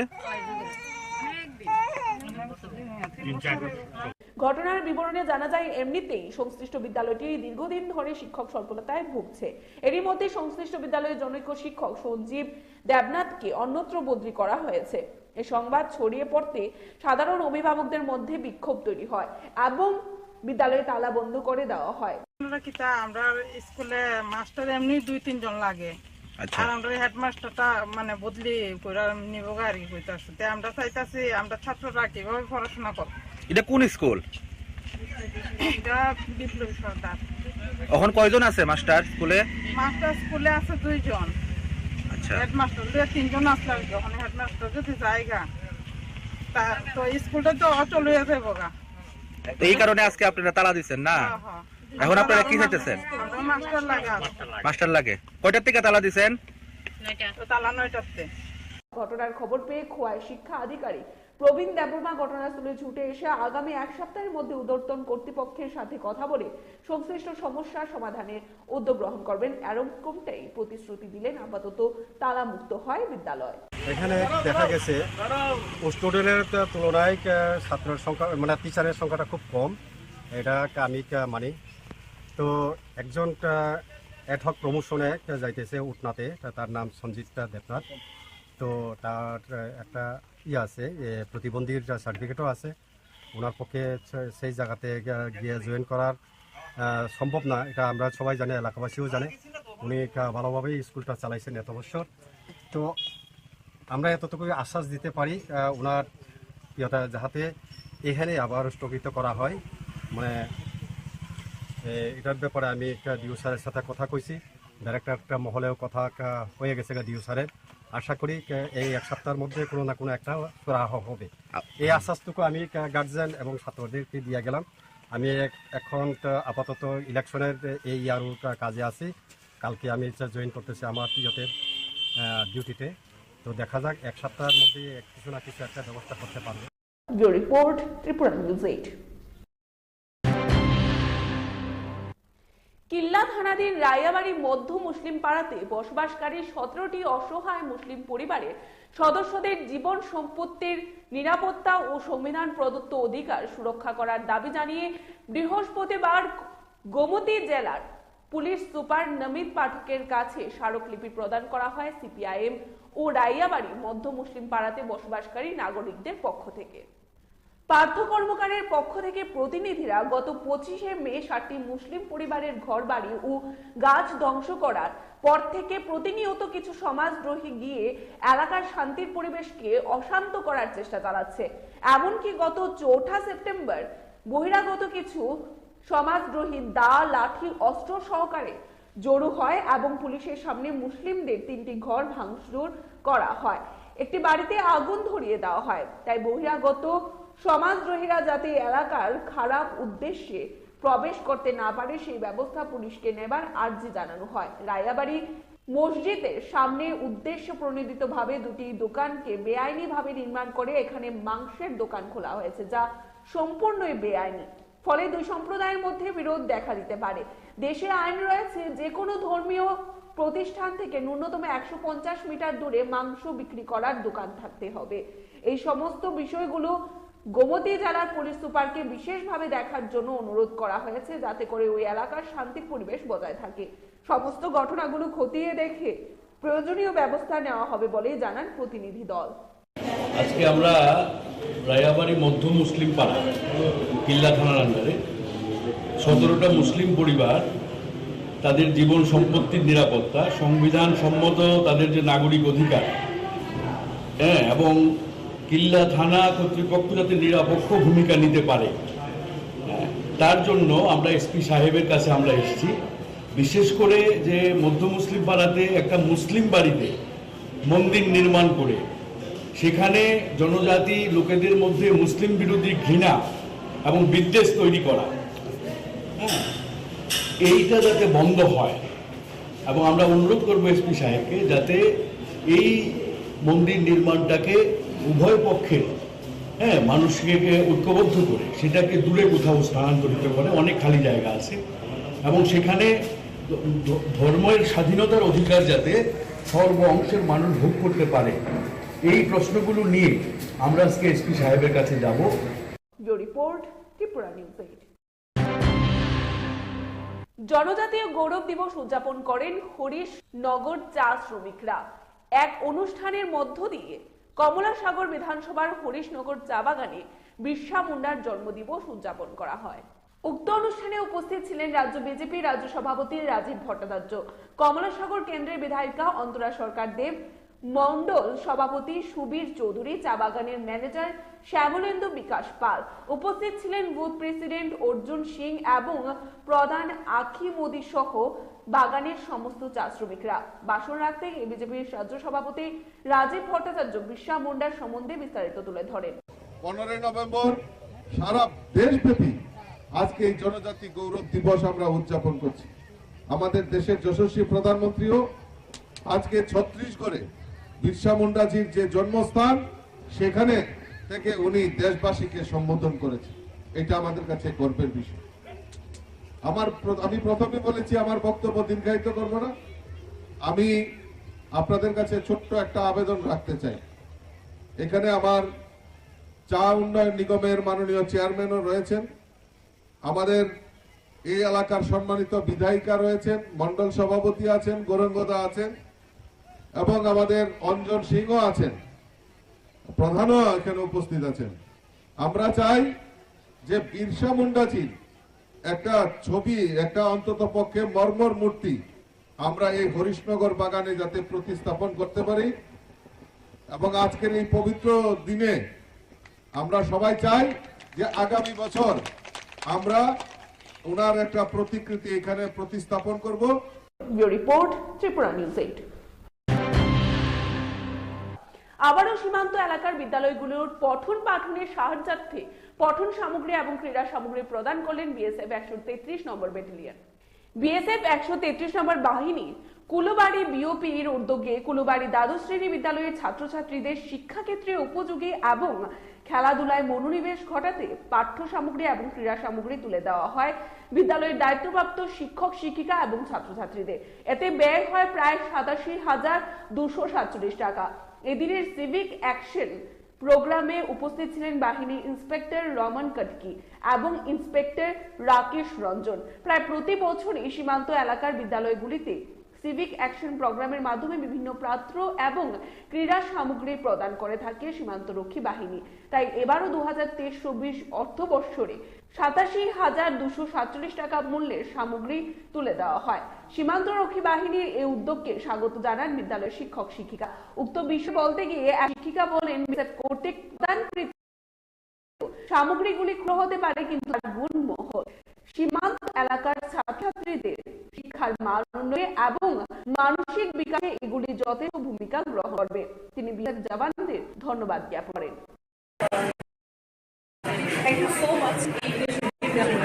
ঘটনার বিবরণে জানা যায়, এমনিতেই সংশ্লিষ্ট বিদ্যালয়টি দীর্ঘদিন ধরে শিক্ষক স্বল্পতায় ভুগছে। এরই মধ্যে সংশ্লিষ্ট বিদ্যালয়ের জনৈক শিক্ষক সঞ্জীব দেবনাথকে অন্যত্র বদলি করা হয়েছে। এ সংবাদ ছড়িয়ে পড়তে সাধারণ অভিভাবকদের মধ্যে বিক্ষোভ তৈরি হয় এবং বিদ্যালয়ে তালা বন্ধ করে দেওয়া হয়। আমরা কিতা, আমরা স্কুলে মাস্টার এমনি দুই তিনজন লাগে। আচ্ছা। আর আমরা হেডমাস্টারটা মানে বদলি করে নিব আর কি কইতাছে। তে আমরা চাইতাছি আমরা ছাত্ররা কিভাবে পড়াশোনা করব। এটা কোন স্কুল? এটা বিপ্লবী সর্দার। এখন কয়জন আছে মাস্টার স্কুলে? মাস্টার স্কুলে আছে দুইজন। আচ্ছা। হেডমাস্টার দুই তিনজন আসলে আর কি। ওখানে হেডমাস্টার যদি জায়গা তা তো স্কুলটা তো অচল হয়ে যাবো গা। তো এই কারণে আজকে আপনারা তালা দিচ্ছেন না? হ্যাঁ, হ্যাঁ। এখন আপনারা কি চাইতেছেন? আমরা মাস্টার লাগা। মাস্টার লাগে। কয়টার থেকে তালা দিচ্ছেন? তো তালা নয়টাতে। ঘটনার খবর পেয়ে খোয়াই শিক্ষা আধিকারিক প্রবীণ দেববর্মা ঘটনাস্থলে ছুটে এসে আগামী এক সপ্তাহের মধ্যে ঊর্ধ্বতন কর্তৃপক্ষের সাথে কথা বলে সংশ্লিষ্ট সমস্যা সমাধানের উদ্যোগ গ্রহণ করবেন, এরকমটাই প্রতিশ্রুতি দিলেন। আপাতত তালামুক্ত হয় বিদ্যালয়। এখানে দেখা গেছে স্টুডেন্টের তুলনায় আহ, ছাত্রের সংখ্যা মানে টিচারের সংখ্যাটা খুব কম, এটা আমি আহ, মানি। তো একজন অ্যাডহক প্রমোশনে যাইতেছে উটনাতে, তা- তার নাম সঞ্জিত দেবনাথ। তো তার আহ, একটা ইয়ে আছে, এ, প্রতিবন্ধীর সার্টিফিকেটও আছে। ওনার পক্ষে সে- সেই জায়গাতে গিয়া- গিয়ে জয়েন করার আহ, সম্ভব না, এটা আমরা সবাই জানি, এলাকাবাসীও জানে। উনি একটা ভালোভাবেই স্কুলটা চালাইছেন এত বছর। তো আমরা এতটুকুই আশ্বাস দিতে পারি আহ, ওনার ইয়েটা যাতে এখানে আবার স্থগিত করা হয়। মানে এ, এটার ব্যাপারে আমি একটা ডিও স্যারের সাথে কথা কইছি, ডাইরেক্টর একটা মহলেও কথা একটা হয়ে গেছে ডিও স্যারের। আশা করি আহ, এই এক সপ্তাহের মধ্যে কোনো না কোনো একটা সুরাহা হবে। এই আশ্বাসটুকু আমি, আহ, গার্জিয়ান এবং ছাত্রদেরকে দিয়ে গেলাম। আমি এক-, এখন তো আপাতত ইলেকশনের এই ইয়ার কাজে আছি। কালকে আমি হচ্ছে জয়েন করতেছি আমার ইয়েতে, আহ, ডিউটিতে। তো দেখা যাক, এক সপ্তাহের মধ্যে এক কিছু না কিছু একটা ব্যবস্থা করতে পারবো। Bureau Report, Tripura News eight. কিল্লা থানাধীন রায়াবাড়ি মধ্য মুসলিম পাড়াতে বসবাসকারী সতেরোটি অসহায় মুসলিম পরিবারের সদস্যদের জীবন সম্পত্তির নিরাপত্তা ও সংবিধান প্রদত্ত অধিকার সুরক্ষা করার দাবি জানিয়ে বৃহস্পতিবার গোমতী জেলার পুলিশ সুপার নমিত পাঠকের কাছে স্মারকলিপি প্রদান করা হয় সিপিআইএম ও রাইয়াবাড়ি মধ্য মুসলিম পাড়াতে বসবাসকারী নাগরিকদের পক্ষ থেকে। পার্থ কর্মকারের পক্ষ থেকে প্রতিনিধিরা গত পঁচিশে মে সাতটি মুসলিম পরিবারের ঘরবাড়ি ও গাছ ধ্বংস করার পর থেকে প্রতিনিয়ত কিছু সমাজদ্রোহী গিয়ে এলাকার শান্তির পরিবেশকে অশান্ত করার চেষ্টা চালাচ্ছে। এমনকি গত চৌঠা সেপ্টেম্বর বহিরাগত কিছু সমাজদ্রোহী দা, লাঠি, অস্ত্র সহকারে জড়ো হয় এবং পুলিশের সামনে মুসলিমদের তিনটি ঘর ভাঙচুর করা হয়, একটি বাড়িতে আগুন ধরিয়ে দেওয়া হয়। তাই বহিরাগত সমাজদ্রোহীরা যাতে এলাকার খারাপ উদ্দেশ্যে প্রবেশ করতে না পারে, সেই ব্যবস্থা পুলিশকে নেবার আর্জি জানানো হয়। রায়াবাড়ি মসজিদের সামনে উদ্দেশ্য প্রণোদিতভাবে দুটি দোকানকে বেআইনিভাবে নির্মাণ করে এখানে মাংসের দোকান খোলা হয়েছে, যা সম্পূর্ণই বেআইনি। ফলে দুই সম্প্রদায়ের মধ্যে বিরোধ দেখা দিতে পারে। দেশে আইন রয়েছে, যে কোনো ধর্মীয় প্রতিষ্ঠান থেকে ন্যূনতম একশো পঞ্চাশ মিটার দূরে মাংস বিক্রি করার দোকান থাকতে হবে। এই সমস্ত বিষয়গুলো গোমতী জেলার পুলিশ সুপারকে বিশেষভাবে দেখার জন্য অনুরোধ করা হয়েছে, যাতে করে ওই এলাকার শান্তির পরিবেশ বজায় থাকে। সমস্ত ঘটনাগুলো খতিয়ে দেখে প্রয়োজনীয় ব্যবস্থা নেওয়া হবে বলেই জানান প্রতিনিধি দল। আজকে আমরা রায়াবাড়ি মধ্য মুসলিম পাড়া, কিল্লা থানার আন্ডারে সতেরোটা মুসলিম পরিবার, তাদের জীবন সম্পত্তির নিরাপত্তা, সংবিধান সম্মত তাদের যে নাগরিক অধিকার, হ্যাঁ, এবং কিল্লা থানা কর্তৃপক্ষ যাতে নিরপেক্ষ ভূমিকা নিতে পারে, হ্যাঁ, তার জন্য আমরা এসপি সাহেবের কাছে আমরা এসেছি। বিশেষ করে যে মধ্য মুসলিম পাড়াতে একটা মুসলিম বাড়িতে মন্দির নির্মাণ করে সেখানে জনজাতি লোকেদের মধ্যে মুসলিম বিরোধী ঘৃণা এবং বিদ্বেষ তৈরি করা, হ্যাঁ, এইটা যাতে বন্ধ হয়। এবং আমরা অনুরোধ করব এসপি সাহেবকে যাতে এই মন্দির নির্মাণটাকে উভয় পক্ষের, হ্যাঁ, মানুষকে কে ঐক্যবদ্ধ করে সেটাকে দূরে কোথাও স্থানান্তরিত করে, অনেক খালি জায়গা আছে, এবং সেখানে ধ-, ধ-, ধর্মের স্বাধীনতার অধিকার যাতে সর্ব অংশের মানুষ ভোগ করতে পারে, এই প্রশ্নগুলো নিয়ে আমরা আজকে এসপি সাহেবের কাছে যাব। Bureau Report, Tripura News eight. জনজাতীয় গৌরব দিবস উদযাপন করেন হরিশ নগর চা শ্রমিকরা। এক অনুষ্ঠানের মধ্য দিয়ে কমলাসাগর বিধানসভার হরিশনগর চা বাগানে বিরসা মুন্ডার জন্মদিবস উদযাপন করা হয়। উক্ত অনুষ্ঠানে উপস্থিত ছিলেন রাজ্য বিজেপি রাজ্য সভাপতি রাজীব ভট্টাচার্য, কমলাসাগর কেন্দ্রের বিধায়িকা অন্তরা সরকার দেব, মণ্ডল সভাপতি সুবীর চৌধুরী, চা বাগানের ম্যানেজার শ্যামলেন্দু বিকাশ পাল, উপস্থিত ছিলেন বুথ প্রেসিডেন্ট অর্জুন সিং এবং প্রধান আখি মোদি সহ বাগানের সমস্ত চা শ্রমিকরা। ভাষণ রাখতে গিয়ে বিজেপির রাজ্য সভাপতি রাজীব ভট্টাচার্য বিরসা মুন্ডার সম্বন্ধে বিস্তারিত তুলে ধরেন। পনেরোই নভেম্বর সারা দেশব্যাপী আজকে এই জনজাতি গৌরব দিবস আমরা উদযাপন করছি। আমাদের দেশের যশস্বী প্রধানমন্ত্রীও আজকে ছত্তিশগড়ে বিরসা মুন্ডাজির যে জন্মস্থান, সেখানে থেকে উনি দেশবাসীকে সম্বোধন করেছেন। এটা আমাদের কাছে গর্বের বিষয়। আমার প্র-, আমি প্রথমে বলেছি, আমার বক্তব্য দীর্ঘায়িত করব না। আমি আপনাদের কাছে ছোট্ট একটা আবেদন রাখতে চাই। এখানে আমার চা উন্নয়ন নিগমের মাননীয় চেয়ারম্যানও রয়েছেন, আমাদের এই এলাকার সম্মানিত বিধায়িকা রয়েছেন, মণ্ডল সভাপতি আছেন, গৌরাঙ্গদা আছেন এবং আমাদের অঞ্জন সিংহ আছেন, প্রধানও এখানে উপস্থিত আছেন। আমরা চাই যে বিরসা মুন্ডাজির একটা ছবি, একটা অন্তত পক্ষে মর্মর মূর্তি আমরা এই হরিশনগর বাগানে যাতে প্রতিস্থাপন করতে পারি এবং আজকের এই পবিত্র দিনে আমরা সবাই চাই যে আগামী বছর আমরা ওনার একটা প্রতিকৃতি এখানে প্রতিস্থাপন করব। Bureau Report, Tripura News eight. আবারও সীমান্ত এলাকার বিদ্যালয়গুলোর পঠন পাঠনের সাহায্যার্থে পঠন সামগ্রী এবং ক্রীড়া সামগ্রী প্রদান করলেন বিএসএফ একশো তেত্রিশ নম্বর ব্যাটালিয়ন। বিএসএফ একশো তেত্রিশ নম্বর বাহিনী কুলবাড়ি বিওপির উদ্যোগে কুলবাড়ি দ্বাদশ শ্রেণী বিদ্যালয়ের ছাত্রছাত্রীদের শিক্ষাক্ষেত্রে উপযোগী এবং খেলাধুলায় মনোনিবেশ ঘটাতে পাঠ্য সামগ্রী এবং ক্রীড়া সামগ্রী তুলে দেওয়া হয় বিদ্যালয়ের দায়িত্বপ্রাপ্ত শিক্ষক শিক্ষিকা এবং ছাত্রছাত্রীদের। এতে ব্যয় হয় প্রায় সাতাশি হাজার দুশো সাতচল্লিশ টাকা। এদিনের সিভিক অ্যাকশন প্রোগ্রামে উপস্থিত ছিলেন বাহিনীর ইন্সপেক্টর রমন কটকি এবং ইন্সপেক্টর রাকেশ রঞ্জন। প্রায় প্রতি বছরই সীমান্ত এলাকার বিদ্যালয়গুলিতে সিভিক অ্যাকশন প্রোগ্রামের মাধ্যমে বিভিন্ন পাত্র এবং ক্রীড়া সামগ্রী প্রদান করে থাকে সীমান্ত রক্ষী বাহিনী। তাই এবারও দু হাজার তেইশ চব্বিশ অর্থ বৎসরে সাতাশি হাজার দুশো সাতচল্লিশ টাকা মূল্যের সামগ্রী তুলে দেওয়া হয়। সীমান্ত রক্ষী বাহিনীর এই উদ্যোগকে স্বাগত জানান বিদ্যালয়ের শিক্ষক শিক্ষিকা। উক্ত বিষয়ে বলতে গিয়ে এক শিক্ষিকা বলেন, বিএসএফ কর্তৃক প্রদানকৃত সামগ্রীগুলি ক্ষুদ্র হতে পারে, কিন্তু তার গুণমহৎ সীমান্ত এলাকার ছাত্রছাত্রীদের শিক্ষার মান উন্নয়নে এবং মানসিক বিকাশে এগুলি যথেষ্ট ভূমিকা গ্রহণ করবে। তিনি বিএসএফ জওয়ানদের ধন্যবাদ জ্ঞাপন করেন। Thank you so much। এই যে সুযোগটা দেওয়ার জন্য।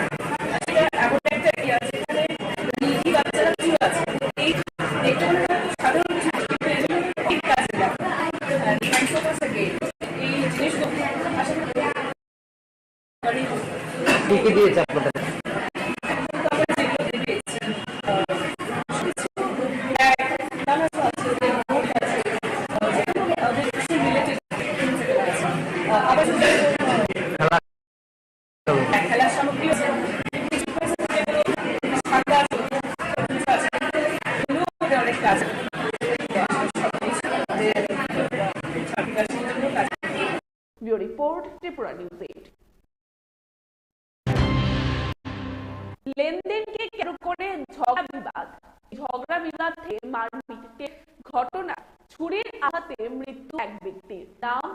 আসলে এমন একটা এরিয়া যেখানে নিডি বাচ্চারা প্রচুর আছে। এই দেখতে মনে হয় খুব সাধারণ কিছু, কিন্তু এগুলো ঠিক কাজে লাগে। আর thank you so much again। এই জিনিসগুলো আসলে কি কি দিয়েছে আপনাদের? Bureau report, Tripura News eight। লেনদেনকে কেন্দ্র করে ঝগড়া বিবাদ। ঝগড়া বিবাদ থেকে মারপিটের ঘটনা, ছুরির আঘাতে মৃত্যু এক ব্যক্তির। নাম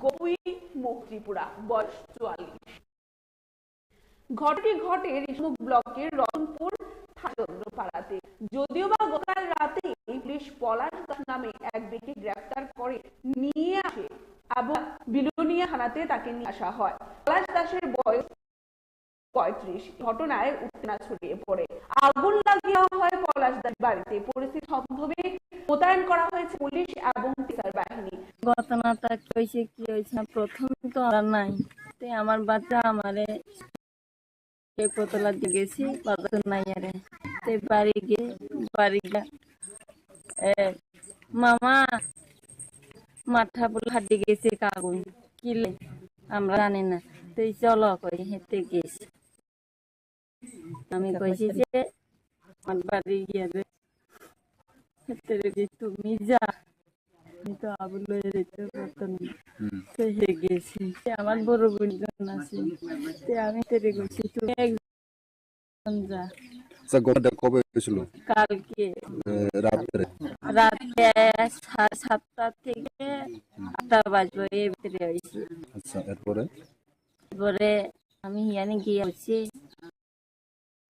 গোপী মোহ ত্রিপুরা, বয়স চুয়াল্লিশ। ঘটনাটি ঘটে ঋষিমুখ ব্লকের রতনপুর থানাচন্দ্রপাড়াতে। যদিও বা গতকাল রাতে পুলিশ পলাশ দাস নামে এক ব্যক্তি গ্রেফতার করে নিয়ে আসে এবং বিলোনিয়া থানাতে তাকে নিয়ে আসা হয়। পলাশ দাসের বয়স পঁয়ত্রিশ। ঘটনায় উত্তেজনা ছড়িয়ে পড়ে। আগুন লাগিয়ে দেওয়া হয় পলাশ দাসের বাড়িতে। পরিস্থিতি থমথমে, মোতায়েন করা হয়েছে পুলিশ এবং টিএসআর বাহিনী। ঘটনাটা কি হয়েছে, কি হয়েছে না, প্রথম তো আমরা নাই। তে আমার বাচ্চা আমারে কেউ কোতলা দিয়ে গেছি, বাবা তো নাই আরে। তে বাড়ি গিয়ে, বাড়ি গিয়ে, এ, মামা, মাথা পুরো ফাটি গেছে কাগজ। কিলে? আমরা জানি না। তুই চলো, কই হেঁটে গেছি। আমি কইছি যে, আমার বাড়ি গিয়ে দে। হেঁটে গেছি, তুমি যা। আমি তো আবুল হয়ে যেতে পারতাম না। হুম। সে হে গেছি। সে আমার বড় বোন জন আছে। তে আমি তেরে গেছি, তুমি এক যা। আচ্ছা, ঘটনাটা কবে হয়েছিল? কালকে। এ, রাত্রে? রাতে সাড়ে সাতটা থেকে আটটা বাজবে, এর ভিতরে হয়েছে। আচ্ছা, এরপরে? এরপরে আমি হিয়ানে গিয়ে হচ্ছে,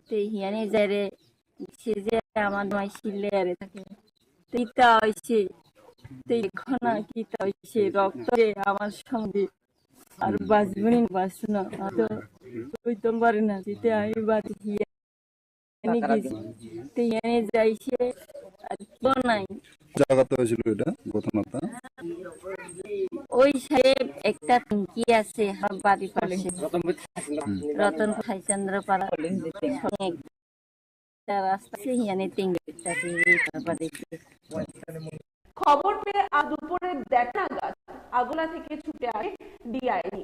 তো হিয়ানে যাই রে, সে যে আমার মাই সিলে আরে থাকে। তো ইতা হয়েছে, তো এখন আর কি ইতা হয়েছে, রক্ত রে আমার সঙ্গে। আর বাঁচবো না, বাঁচবো না। আমি তো ওই তো পারি না, যেতে আমি বাড়ি গিয়ে এনে গেছি। তো এনে যাইছে আর কি বানাই। জায়গাতে হয়েছিল এটা ঘটনাটা? ওই সাহেব একটা টুঙ্কি আছে আমার বাড়ির পাশে, হুম। রতন ভাইচন্দ্র পাড়া। একটা রাস্তা আছে, হিয়ানে তিন গেট আছে, এই বাবা দেখি। খবর পেয়ে আজ দুপুরে দেড়টা নাগাদ আগোলা থেকে ছুটে আসে ডিআইডি।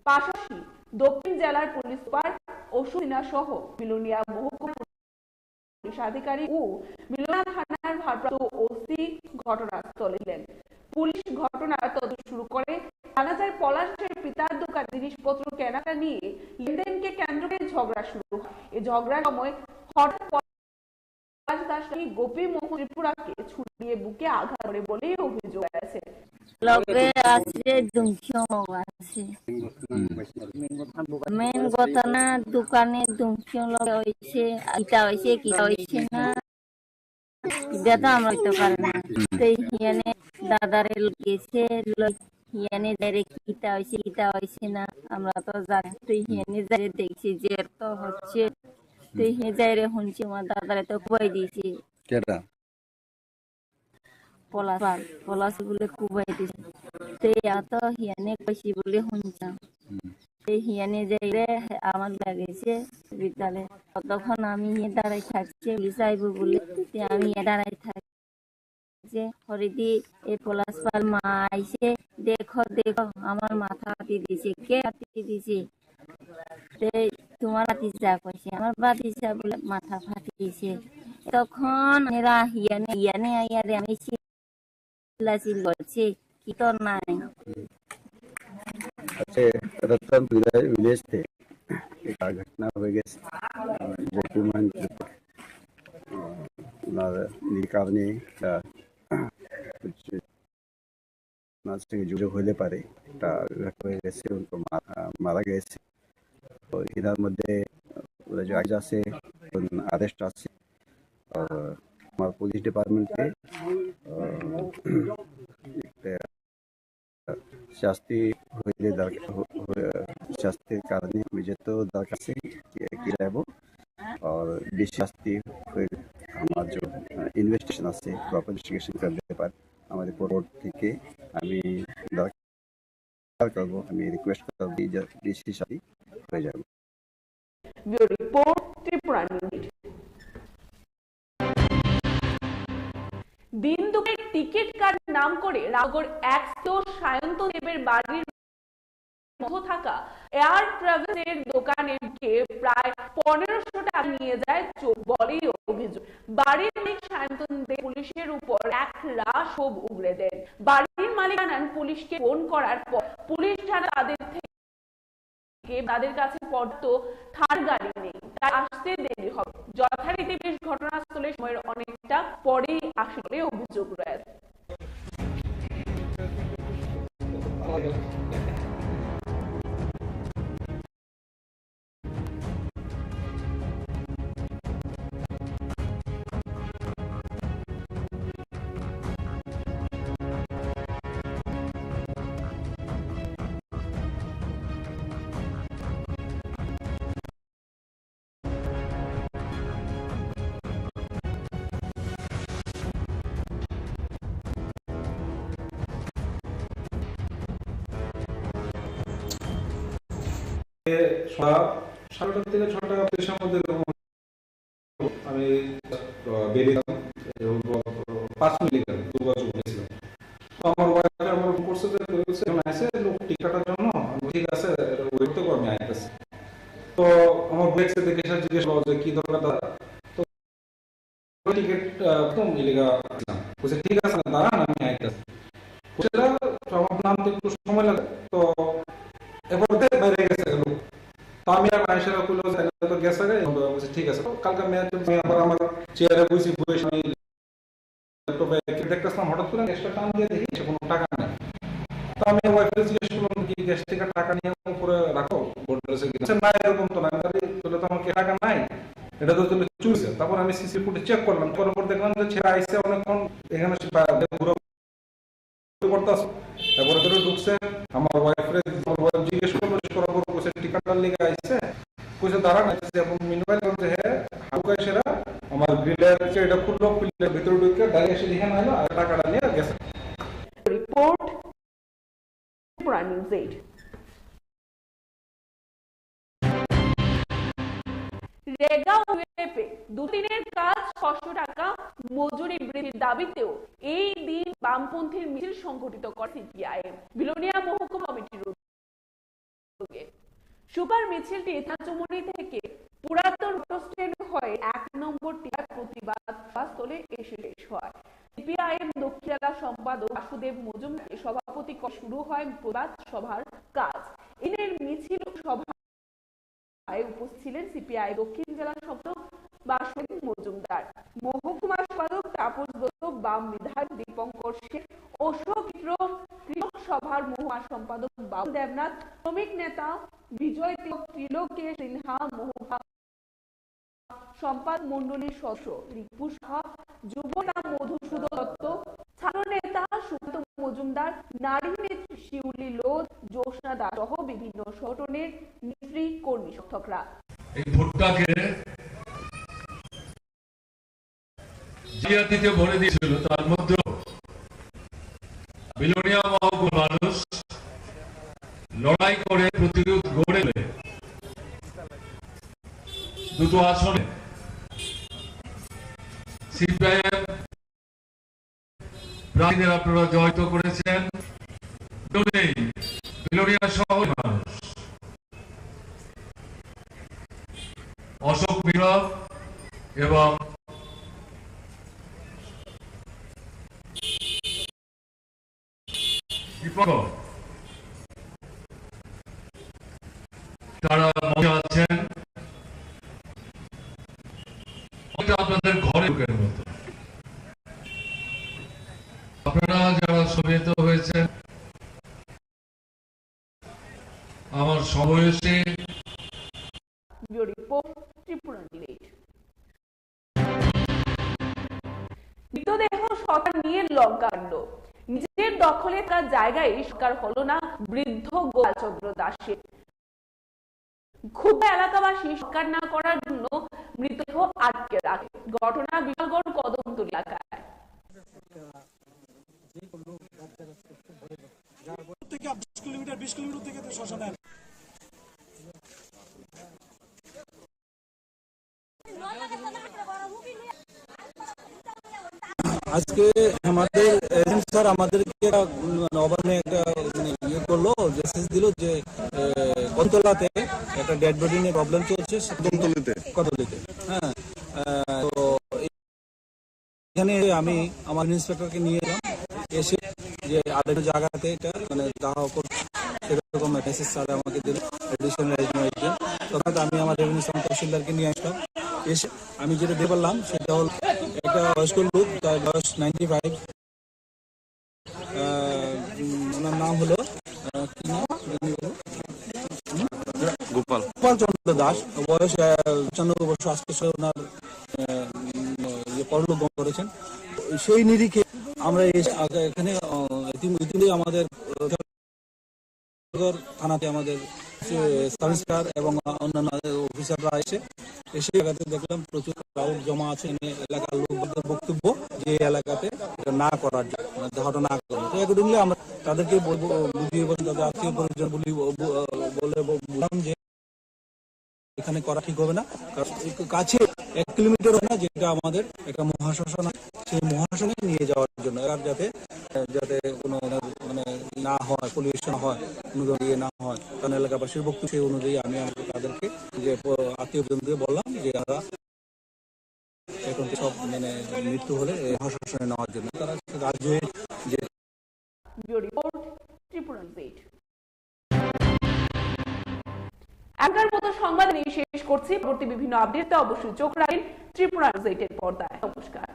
পাশাপাশি দক্ষিণ জেলার পুলিশ সুপার অশোক সিনহা সহ বিলোনিয়া মহকুমা পুলিশ আধিকারিক ও বিলোনিয়া থানার ভারপ্রাপ্ত ওসি ঘটনাস্থলে এলেন। পুলিশ ঘটনার তদন্ত শুরু করে। জানা যায়, পলাশের পিতার দোকান জিনিসপত্র কেনাকাটা নিয়ে লেনদেনকে কেন্দ্র করে ঝগড়া শুরু হয়। এই ঝগড়ার সময় হঠাৎ পলাশ দাস নাকি গোপী মোহন ত্রিপুরাকে ছুরি দিয়ে বুকে আঘাত করে বলেই অভিযোগ আছে। লগে আছে দুংশিও আছে। মেইন ঘটনা দোকানে দুংশিও লগে হয়েছে, ইটা হয়েছে, কিটা হয়েছে না। এটা তো আমরা হইতে পারে না। তো হিয়ানে দাদারে গেছে, লই হিয়ানে যাইরে কিতা হইছে, কিতা হইছে না, আমরা তো জানি। তো হিয়ানে যাইরে দেখছি যে তো হচ্ছে, তো হিয়া যাইরে শুনছি আমার দাদারে তো খুবাই দিয়েছি। কেটা? পলাশ পাল, পলাশ বলে খুবাই দিয়েছি। তো এত হিয়ানে কইছি বলে শুনছিলাম। হুম। তো হিয়ানে যাইরে আমার লাগেছে বিদ্যালয়ে। ততক্ষণ আমি হিয়ে দাঁড়াই থাকছি, পুলিশ আইবো বলে, তো আমি হিয়ে দাঁড়াই থাকছি। হরিদি, এ পলাশ পাল মা আইছে, দেখো, দেখো, আমার মাথা ফাটি দিছে। কে ফাটি দিছে? তে তোমার ভাতিজা কইছে, আমার ভাতিজা বলে মাথা ফাটি দিছে। তখন এরা হিয়ানে, হিয়ানে আইয়ারে আমি চিল্লাচিল্লি করছি, কি তোর নাই? আচ্ছা, রতনপুরা ভিলেজ থেকে একটা ঘটনা হয়ে গেছে। গোপীগঞ্জ, আহ, ওনার নীল কারণে একটা, হচ্ছে, ওনার সঙ্গে যোগাযোগ হইলে পারে, একটা ঘটনা হয়ে গেছে, উনি তো মা-, আহ, মারা গেছে। তো এটার মধ্যে ওরা যে আইজ আছে, আরেস্ট আছে। আহ, আমার পুলিশ ডিপার্টমেন্টে, আহ, একটা শাস্তি হইলে দরকার, হ-, হ-, শাস্তির কারণে আমি যত দরকার আছে, কি, কি চাইবো। আর বেশি শাস্তি হইলে আমার যে, আহ, ইনভেস্টিগেশন আছে, প্রপার ইনভেস্টিগেশন করতে পারে। আমাদের কোর্ট থেকে আমি দরকার করবো, আমি রিকোয়েস্ট করবো যে বেশি শাস্তি হয়ে যাবে। ব্যুরো রিপোর্ট, ত্রিপুরা নিউজ। দিন দুপুরে টিকিট কাটার নাম করে রামনগর এক স্থিত সায়ন্ত দেবের বাড়ির মধ্যে থাকা এয়ার ট্রাভেলসের দোকানে ঢুকে প্রায় পনেরোশো টাকা নিয়ে যায় চোর বলেই অভিযোগ। বাড়ির মালিক সায়ন্তন দেব পুলিশের উপর এক রাশ ক্ষোভ উগরে দেন। বাড়ির মালিক জানান, পুলিশকে ফোন করার পর পুলিশ থানা তাদের থেকে, তাদের কাছে পর্যাপ্ত থানার গাড়ি নেই, তাই আসতে দেরি হবে। যথারীতি পুলিশ ঘটনাস্থলে সময়ের অনেকটা পরেই আসে বলে অভিযোগ রয়েছে। সকাল সাড়ে আটটা থেকে ছটা তিরিশের মধ্যে এরকম আমি, আহ, বেরিয়েছিলাম। এবং, আহ, পাঁচ মিনিট আগে দুর্গা চৌক গেছিলাম। তো আমার ওয়াইফ আমার ফোন করছে যে, "তুই হচ্ছে এখন আইসে লোক টিকিট কাটার জন্য?" আমি বলি, "ঠিক আছে, ওয়েট তো কর, আমি আইতেছি।" তো আমার ওয়েট দেখে সে জিজ্ঞেস করলো যে, "কি দরকার দাদা?" তো ওই টিকিট, আহ, একদম ইলিগা। বলছে, "ঠিক আছে, দাঁড়ান, আমি আইতেছি।" বলছে, "দাদা, আমার নাম তো একটু সময় লাগে।" তো এরপর দেখ বাইরে গেছে গেল। তো আমি আর আয়েশারা কইলো যে, "তাহলে তো গেছে রে।" তো বলছে, "ঠিক আছে।" তো কালকে ম্যাচ চলছে, আমি আবার আমার চেয়ারে বসি, বসে আমি ল্যাপটপে দেখতেছিলাম, হঠাৎ করে একটা টান দিয়ে দেখি সে কোনো টাকা নেই। তো আমি ওয়াইফকে জিজ্ঞেস করলাম, "কি গ্যাস থেকে টাকা নিয়ে উপরে রাখো, গোডরেজে কিনা?" "না, এরকম তো না।" আমি বলি, "তাহলে তো আমাকে টাকা নাই, এটা তো তাহলে চুরি হয়েছে।" তারপর আমি সিসি ফুটেজ চেক করলাম, করার পর দেখলাম যে ছেলে আইসে অনেকক্ষণ এখানে সে বা-, ঘুরে করতেছে। তারপরে ধরে ঢুকছে, আমার ওয়াইফরে, আমার ওয়াইফ জিজ্ঞেস করলো, জিজ্ঞেস করার পর কইছে, "টিকাটার লিগে আইছে?" কইছে, "দাঁড়ান, আইতেছি।" এখন মিনওয়াইল বলছে, "হ্যাঁ, হালকা সেরা আমার গ্রিলের এটা খুললো, খুললে ভিতরে ঢুকে ডাইরেক্ট এসে এখানে আইলো আর টাকাটা নিয়ে গেছে।" রিপোর্ট, ত্রিপুরা নিউজ এইট। রেগা ওয়েপে দুদিনের কাজ ছশো টাকা মজুরি বৃদ্ধির দাবিতেও এই দিন বামপন্থীর মিছিল সংঘটিত করে সিপিআইএম বিলোনিয়া মহকুমা কমিটির উদ্যোগে। শুক্রবার মিছিলটি থানচুমুড়ি থেকে পুরাতন অটো স্ট্যান্ড হয়ে এক নম্বর টিলার প্রতিবাদ সভাস্থলে এসে শেষ হয়। সিপিআইএম দক্ষিণ জেলা সম্পাদক বাসুদেব মজুমদারের সভাপতি ক-, শুরু হয় প্রতিবাদ সভার কাজ। এদিনের মিছিল ও সভায় উপস্থিত ছিলেন সিপিআই দক্ষিণ জেলা সম্পাদক বাসুদেব মজুমদার, মহকুমা সম্পাদক তাপস দত্ত, বাম বিধায়ক দীপঙ্কর সেন, অশোক মিত্র, কৃষক সভার মহকুমা সম্পাদক বাবু দেবনাথ, শ্রমিক নেতা বিজয় তিলক, ত্রিলোকেশ সিনহা, মহকুমা সম্পাদক মণ্ডলীর সদস্য রিপু সাহা, যুব নেতা মধুসূদন দত্ত, ছাত্র নেতা সুকান্ত মজুমদার, নারী নেত্রী শিউলি লোধ, জ্যোৎস্না দাস সহ বিভিন্ন সংগঠনের নেত্রী কর্মী সমর্থকরা। এই ভোটটাকে জালিয়াতিতে ভরে দিয়েছিল, তার মধ্যেও বিলোনিয়া মহকুমার মানুষ লড়াই করে প্রতিরোধ গড়ে তুলে দুটো আসনে সিপিআইএম প্রার্থীদের আপনারা জয়যুক্ত করেছেন। নেই, বিলোনিয়া শহরের মানুষ অশোক মিত্র এবং দীপক, তারা মঞ্চে আছেন। এটা আপনাদের ঘরে ঢুকের মতো। আপনারা যারা সমবেত হয়েছেন, আমার সমবয়সী ব্যুরো রিপোর্ট, ত্রিপুরা নিউজ। মৃতদেহ সরকার নিয়ে লজ্জাকাণ্ড। নিজের দখলে থাকা জায়গায় সরকার হলো না বৃদ্ধ গোপালচন্দ্র দাসের। ক্ষুব্ধ এলাকাবাসী সরকার না করার জন্য মৃতদেহ আটকে রাখে। ঘটনা বিশালগড় কদমতলী এলাকায়। থেকে দশ কিলোমিটার, বিশ কিলোমিটার থেকে তো শ্মশান। আজকে আমাদের এসডিএম স্যার আমাদেরকে একটা, উম, মানে, অবাধে একটা, মানে, ইয়ে করলো, মেসেজ দিল যে, এ, কদমতলাতে একটা ডেড বডি নিয়ে প্রবলেম চলছে, সে কদমতলিতে? কদমতলিতে, হ্যাঁ। আহ, তো এখানে আমি আমার ইন্সপেক্টরকে নিয়ে এলাম, এসে যে আলাদা জায়গাতে এটা মানে দাহ করছে, সেরকম মেসেজ স্যার আমাকে দিল, অ্যাডিশনাল রেভিনিউ এজেন্ট। তখন আমি আমার রেভিনিউ সাব তহসিলদারকে নিয়ে আসলাম। এসে আমি যেটা দেখতে পারলাম সেটা হলো একটা বয়স্ক লোক, তার বয়স নাইনটি ফাইভ। আহ, উম, ওনার নাম হলো, আহ, কি নাম? গোপাল। গোপাল চন্দ্র দাস, বয়স, আহ, পঁচানব্বই বছর। আজকে সে ওনার, আহ, উম, ইয়ে, পরলোক গমন করেছেন। সেই নিরিখে আমরা এসে আগে এখানে, আহ, ইতিম-, ইতিমধ্যেই আমাদের, আহ, থানাতে আমাদের, আহ, সাব ইন্সপেক্টর এবং অন্যান্য অফিসাররা এসে, এসে জায়গাতে দেখলাম প্রচুর ক্রাউড জমা আছে। এখানে এলাকার লোকদের বক্তব্য যে এলাকাতে এটা না করার জন্য, মানে দাহটা না করার জন্য। তো অ্যাকর্ডিংলি আমরা তাদেরকে বলবো, বুঝিয়ে বলবো, তাদের আত্মীয় পরিজন বলি, ব-, ব-, বলে ব-, বললাম যে এখানে করা ঠিক হবে না, কারণ একটু কাছে এক কিলোমিটার হয় না, যেটা আমাদের একটা মহাশ্মশান আছে, সেই মহাশ্মশানে নিয়ে যাওয়ার জন্য, এরা যাতে, যাতে কোনো মানে না হয়, পলিউশন হয়, কোনো ইয়ে না হয়, কারণ এলাকাবাসীর বক্তব্য সেই অনুযায়ী আমি আমাদের তাদেরকে যে প-, আত্মীয় স্বজনকে বললাম যে আমরা এখন তো সব মানে মৃত্যু হলে এই মহাশ্মশানে নেওয়ার জন্য তারা রাজি হয়ে যে bureau report, Tripura news eight. এখনকার মতো সংবাদ নিয়ে শেষ করছি। পরবর্তী বিভিন্ন আপডেটে অবশ্যই চোখ রাখেন ত্রিপুরা নিউজ এইটের পর্দায়। নমস্কার।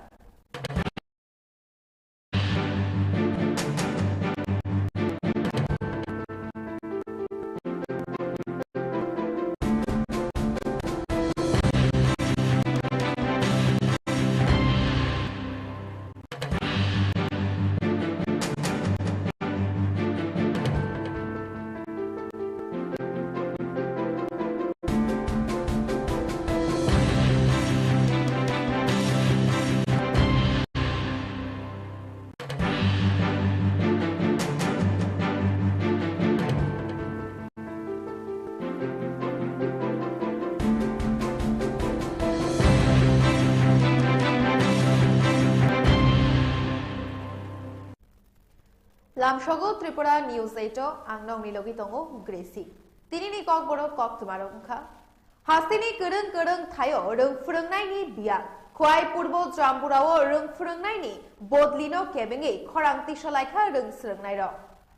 Lamsogo Tripura News eight o ang nokni logi tongo Gracie. Tini ni kokborok koktwma rok wngkha. Hasteni kwrwng kwrwng thaio rwng phwrwngnaini biyal. Khwai Purbo Jamburao rwng phwrwngnaini bodlino kebengwi khorang tisalaikha rwng swrwngnairok.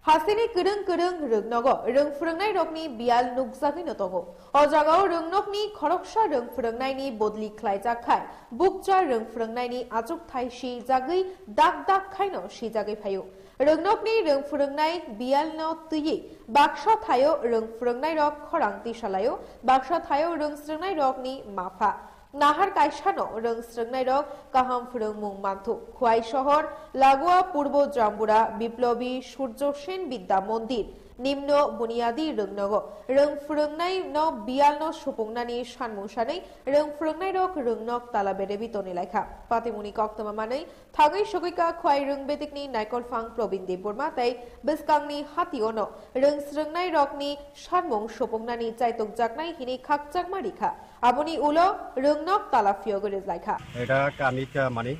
Hasteni kwrwng kwrwng rwngnogo rwng phwrwngnairokni biyal nukjagwino tongo. O jagao rwngnokni khoroksa rwng phwrwngnaini bodli khlaijak khai bukcha rwng phwrwngnaini achukthai sijagwi dak dak khaino sijagwi phaio. Rwngnokni rwng phwrwngnai biyalno twiwi baksa thaio rwng phwrwngnairok khorang tisalaio, baksa thaio rwng swrwngnairokni mapha. Nahar kaisano rwng srwngnairok kaham phwrwngmung manthu. Khwai sohor, Lagua Purbo Jambura Biplobi Surjo Sen Bidya Mondir, Nimno Buniyadi Rwngnogo rwng phwrwngnaino biyalno supungnani sanmung sanwi rwng phwrwngnairok rwngnok tala berebi tonilaikha. Patimungni koktwma manwi thangwi sogwika Khwai Rwngbetikni Naikolphang Probin Debbarma tei bwskangni hationo rwng srwngnairokni sanmung supungnani chaitokjaknai hinwi khakchangma rikha. Aboni ulo rwngnok tala phiyogwi rijlaikha. এটা কামিকা মানি।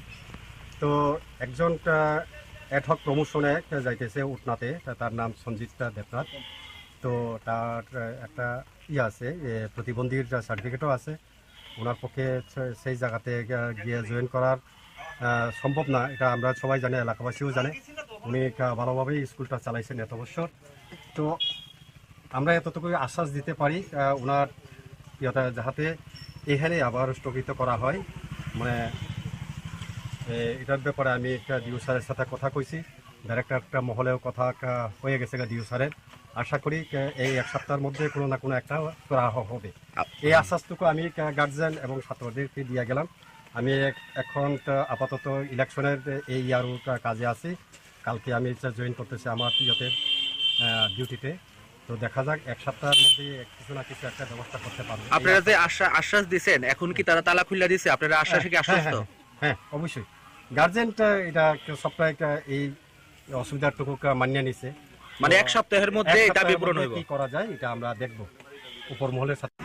তো একজন, আহ, অ্যাডহক প্রমোশনে একটা যাইতেছে উটনাতে, তা-, তার নাম সঞ্জিত দেবনাথ। তো তার, আহ, একটা ইয়ে আছে, এ, প্রতিবন্ধীর সার্টিফিকেটও আছে। ওনার পক্ষে সে-, সেই জায়গাতে, আহ, গিয়ে জয়েন করার, আহ, সম্ভব না, এটা আমরা সবাই জানি, এলাকাবাসীও জানে। উনি একটা ভালোভাবেই স্কুলটা চালাইছেন এত বছর। তো আমরা এতটুকুই আশ্বাস দিতে পারি, আহ, ওনার ইয়েটা যাহাতে এখানে আবার স্থগিত করা হয়। মানে, এ, এটার ব্যাপারে আমি একটা ডিও স্যারের সাথে কথা কইছি, ডাইরেক্টর একটা মহলেও কথা একটা হয়ে গেছে গা ডিও স্যারের। আশা করি, এ, এই এক সপ্তাহের মধ্যে কোনো না কোনো একটা করা হ-, হবে। আপ- এই আশ্বাসটুকু আমি, আহ, গার্জিয়ান এবং ছাত্রদেরকে দিয়ে গেলাম। আমি এক-, এখন তো আপাতত ইলেকশনের এই ইয়ারও কা-, কাজে আছি। কালকে আমি হচ্ছে জয়েন করতেছি আমার ইয়েতে, আহ, ডিউটিতে। তো দেখা যাক, এক সপ্তাহের মধ্যে এক-, কিছু না কিছু একটা ব্যবস্থা করতে পারবো। এই আপনারা যে আশা- আশ্বাস, আশ্বাস দিছেন, এখন কি তারা তালা খুলে দিছে? আপনারা আশ্বাসে কি হ্যাঁ, হ্যাঁ, আশ্বস্ত? হ্যাঁ, হ্যাঁ, অবশ্যই। গার্জিয়ানটা এটা একটা সপ্তাহে একটা এই অসুবিধাটুকু কা-, মানিয়ে নিছে। মানে তো এক সপ্তাহের মধ্যে এক এই দাবি সপ্তাহের পূরণ মধ্যে হইব। কি করা যায়, এটা আমরা দেখব উপর মহলের সাথে।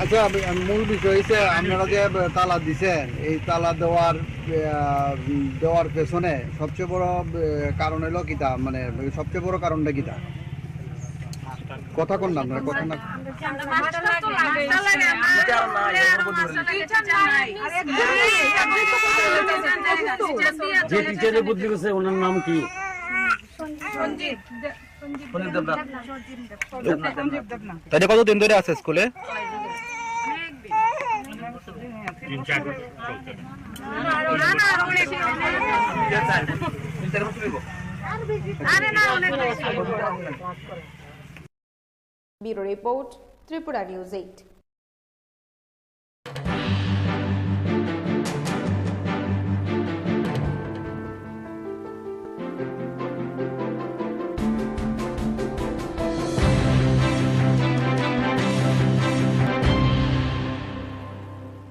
আচ্ছা, আপ-, মূল বিষয় হচ্ছে আপনারা যে তালা দিছেন, এই তালা দেওয়ার, আহ, দেওয়ার পেছনে সবচেয়ে বড়, আহ, কারণ হলো কিতা, মানে সবচেয়ে বড় কারণটা কিতা? কথা কোন নাম, কথা না? যে টিচারে বদলি গেছে, ওনার নাম কি? সঞ্জীব দে-, সঞ্জীব দেবনাথ। সঞ্জীব দেবনাথ। তাহলে কতদিন ধরে আছে স্কুলে? তিন চার বছর চলছে। আরে না, অনেক বেশি। Bureau Report, Tripura News eight.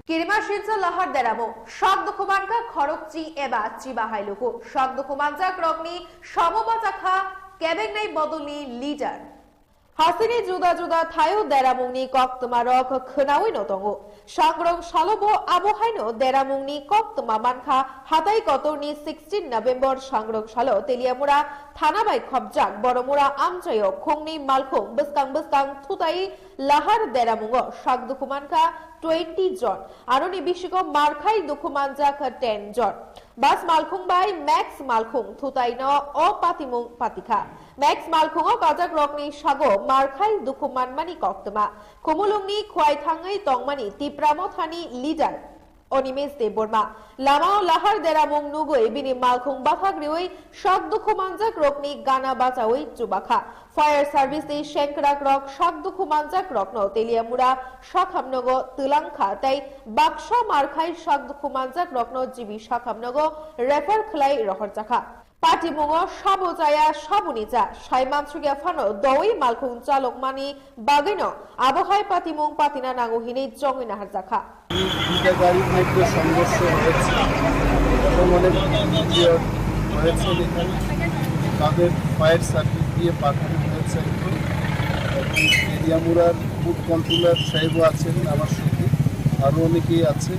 Kirima silsa lahar deramo, sak dukhumankha khorokchi eba chiba hai luku, sak dukhumanjak rokni samo bachakha kebengnai bodolni leader. Hasini juda juda thaio deramungni koktwmarok khwnawi no tongo. Sangrong salo bo abo haino deramungni koktwma mankha, hatai kotorni sixteen November sangrong salo Teliamura thana bai khopjak Boromura amchaio khungni malkhung bwskang bwskang thutai lahar deramungo sak dukhu mankha twenty jon, aroni bisingo markhai dukhu manjak ten jon. Bas malkhung bai Max malkhung thutaino o patimung patikha. Max malkhungo kajakrokni sago markhai dukhu manmani koktwma. Khumulungni khwai thangwi tongmani Tipra Mothani leader Animesh Debbarma lamao lahar deramung nugwi bini malkhung bathak riwi sak dukhu manjakrokni gana bachawi chubakha. Fire service ni sengkrakrok sak dukhu manjakrokno Teliamura sakhamnogo twlangkha tei baksa markhai sak dukhu manjakrokno G B sakhamnogo refer khlai rohorjakha. Patimungo sabo chaya, saboni cha, sai mansukya phano dowi malkhung chalokmani bagwino abo hai patimung patina nango hinwi chongwi naharjakha. দুইটা গাড়ির মধ্যে সংঘর্ষ হয়েছে এবং অনেক ইনজিওর্ড হয়েছে এখানে। তাদের ফায়ার সার্ভিস দিয়ে পাঠানো হয়েছে এখন। এবং এরিয়া মুরার ফুড কন্ট্রোলার সাহেবও আছেন আমার সাথে, আরও অনেকেই আছেন।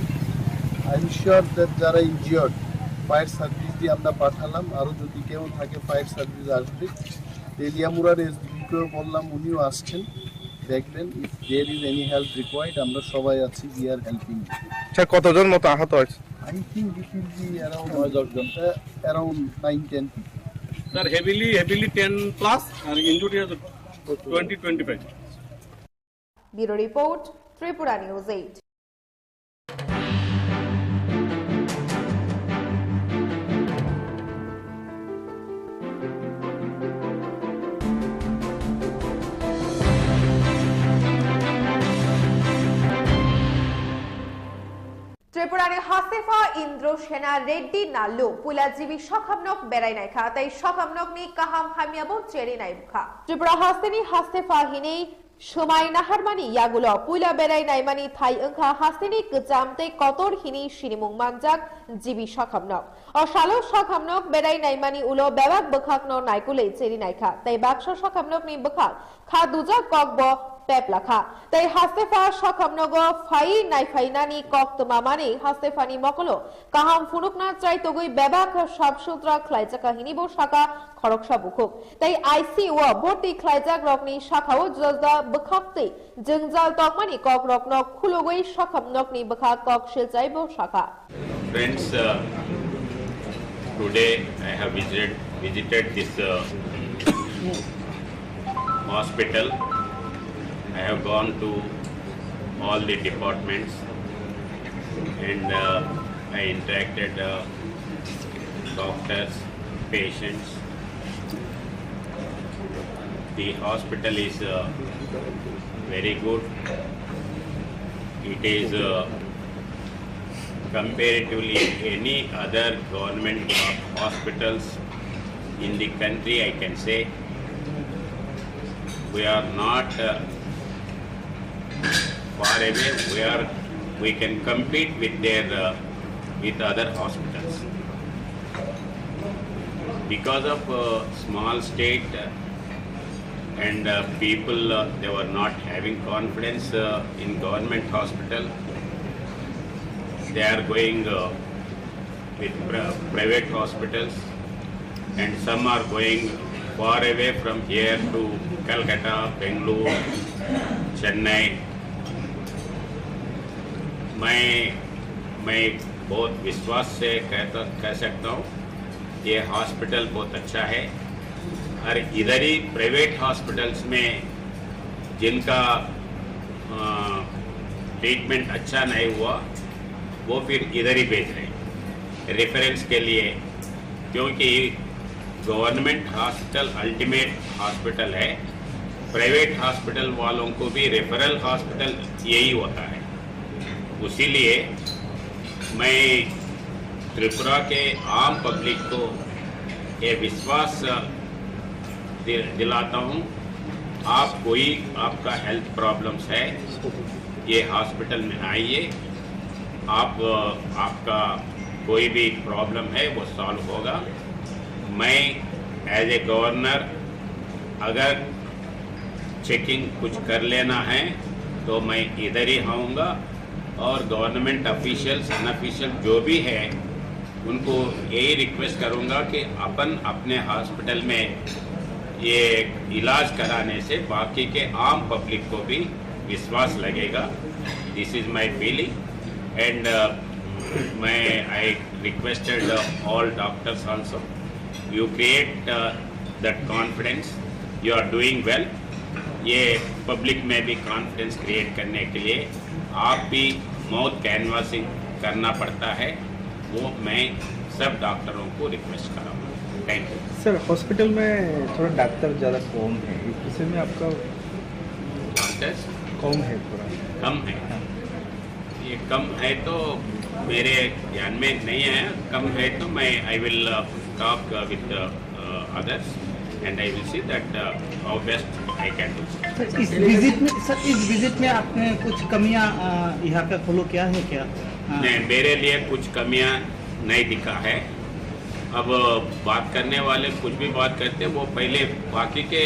আই এম শিওর দ্যাট যারা ইনজিওর্ড, ফায়ার সার্ভিস দিয়ে আমরা পাঠালাম, আরও যদি কেউ থাকে ফায়ার সার্ভিস আসবে। তেলিয়ামুড়ার এসডিপিকেও বললাম, উনিও আসছেন, দেখবেন। If there is any help required, আমরা সবাই আছি, we are helping. স্যার, কতজন মতো আহত হয়েছে? I think it will be around নয় দশ জন। Uh, around nine ten people. Sir, heavily, heavily ten plus, and injured is twenty, twenty-five. Bureau Report, Tripura News eight. Tripurani hastepha Indro Sena Reddy Nallu puila G B sakhamnok berai naikha tei sakhamnokni kaham hamyabo cheri naibukha. Tripura hasteni hastepha hinwi swmai naharmani yagulo puila berai naimani thai wngkha hasteni kwcham tei kotor hinwi sinimung manjak G B sakhamnok. O salo sakhamnok berai naimani ulo bebak bwkhakno naikolwi cheri naikha tei baksa sakhamnokni bwkhak kha dujak kokbo peplakha. Tei hastepha sakhamnogo phai naiphainani koktwma manwi hastephani mokolo kaham phunukna chaitogwi bebak sap sutra khlaijakha hinibo saka khoroksa bukhuk. Tei I C U o bhorti khlaijakrokni sakao juda juda bwkhaktwi jwngjal tongmani kokrokno khulugwi sakhamnokni bwkhak kok silchaibo sakha. Friends, uh, today I have visited, visited this, uh, hospital. I have gone to all the departments and, uh, I interacted, uh, doctors, patients. The hospital is, uh, very good. It is, uh, comparatively any other government ho- hospitals in the country, I can say. We are not, uh, far away where we can compete with their, uh, with other hospitals. Because of, uh, small state, uh, and, uh, people, uh, they were not having confidence, uh, in government hospital. They are going, uh, with pri- private hospitals, and some are going far away from here to Calcutta, Bangalore, Chennai. मैं मैं बहुत विश्वास से कहता कह सकता हूँ, ये हॉस्पिटल बहुत अच्छा है। और इधर ही प्राइवेट हॉस्पिटल्स में जिनका ट्रीटमेंट अच्छा नहीं हुआ, वो फिर इधर ही भेज रहे हैं रेफरेंस के लिए, क्योंकि गवर्नमेंट हॉस्पिटल अल्टीमेट हॉस्पिटल है। प्राइवेट हॉस्पिटल वालों को भी रेफरल हॉस्पिटल यही होता है। उसीलिए मैं त्रिपुरा के आम पब्लिक को ये विश्वास दि- दिलाता हूँ, आप कोई आपका हेल्थ प्रॉब्लम्स है, ये हॉस्पिटल में आइए, आप, आपका कोई भी प्रॉब्लम है वो सॉल्व होगा। मैं एज ए गवर्नर अगर चेकिंग कुछ कर लेना है तो मैं इधर ही आऊँगा, और गवर्नमेंट ऑफिशियल्स, अनऑफिशियल जो भी है, उनको यही रिक्वेस्ट करूँगा कि अपन अपने हॉस्पिटल में ये इलाज कराने से बाकी के आम पब्लिक को भी विश्वास लगेगा। This is my feeling, and मैं I requested all doctors also, you create that confidence, you are doing well। ये पब्लिक में भी कॉन्फिडेंस क्रिएट करने के लिए आप भी माउथ कैनवासिंग करना पड़ता है, वो मैं सब डॉक्टरों को रिक्वेस्ट करूँगा। Thank you. सर, हॉस्पिटल में थोड़ा डॉक्टर ज़्यादा कम है, इस विषय में आपका? डॉक्टर्स कम है थोड़ा। कम है। हाँ। ये कम है तो मेरे ध्यान में नहीं आया। कम है तो मैं I will talk with others and I will see that how best I can do। Sir, इस विजिट में, सर, इस विजिट में आपने कुछ कमियां, अ, यहाँ पे फॉलो किया है क्या? हाँ। नहीं, मेरे लिए कुछ कमियां नहीं दिखा है। अब बात करने वाले कुछ भी बात करते हैं, वो पहले बाकी के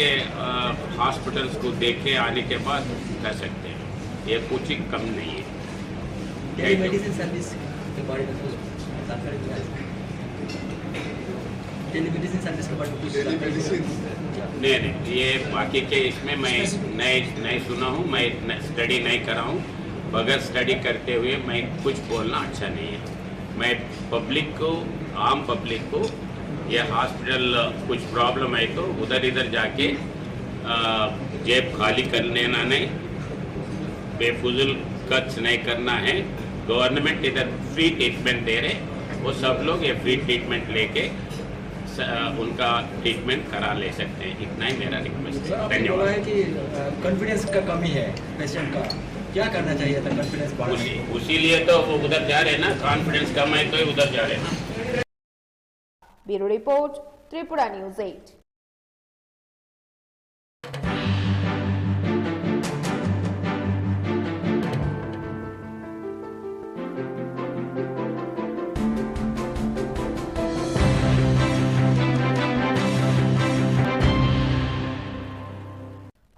हॉस्पिटल्स को देख के आने के बाद कर सकते हैं। ये कुछ ही कम नहीं है। टेलीमेडिसिन सर्विस के बारे में कुछ जानकारी मिला है? टेलीमेडिसिन सर्विस के बारे में कुछ जानकारी मिला है? नहीं, नहीं, ये बाकी के इसमें मैं नहीं, नहीं सुना हूँ, मैं न-, स्टडी नहीं करा हूँ। बगैर स्टडी करते हुए मैं कुछ बोलना अच्छा नहीं है। मैं पब्लिक को, आम पब्लिक को, ये हॉस्पिटल कुछ प्रॉब्लम है तो उधर इधर जाके, अ, जेब खाली कर लेना नहीं, बेफजूल खर्च नहीं करना है। गवर्नमेंट इधर फ्री ट्रीटमेंट दे रहे, वो सब लोग ये फ्री ट्रीटमेंट लेके स-, उनका ट्रीटमेंट करा ले सकते हैं। इतना ही मेरा रिक्वेस्ट है। सर, आपने धन्यवाद। बोला है कि, अ, कॉन्फिडेंस का कमी है पेशेंट का। क्या करना चाहिए था कॉन्फिडेंस बढ़ाने उसी, उसीलिए तो वो उधर जा रहे हैं ना, कॉन्फिडेंस कम है तो उधर जा रहे हैं ना। Bureau report, Tripura News eight.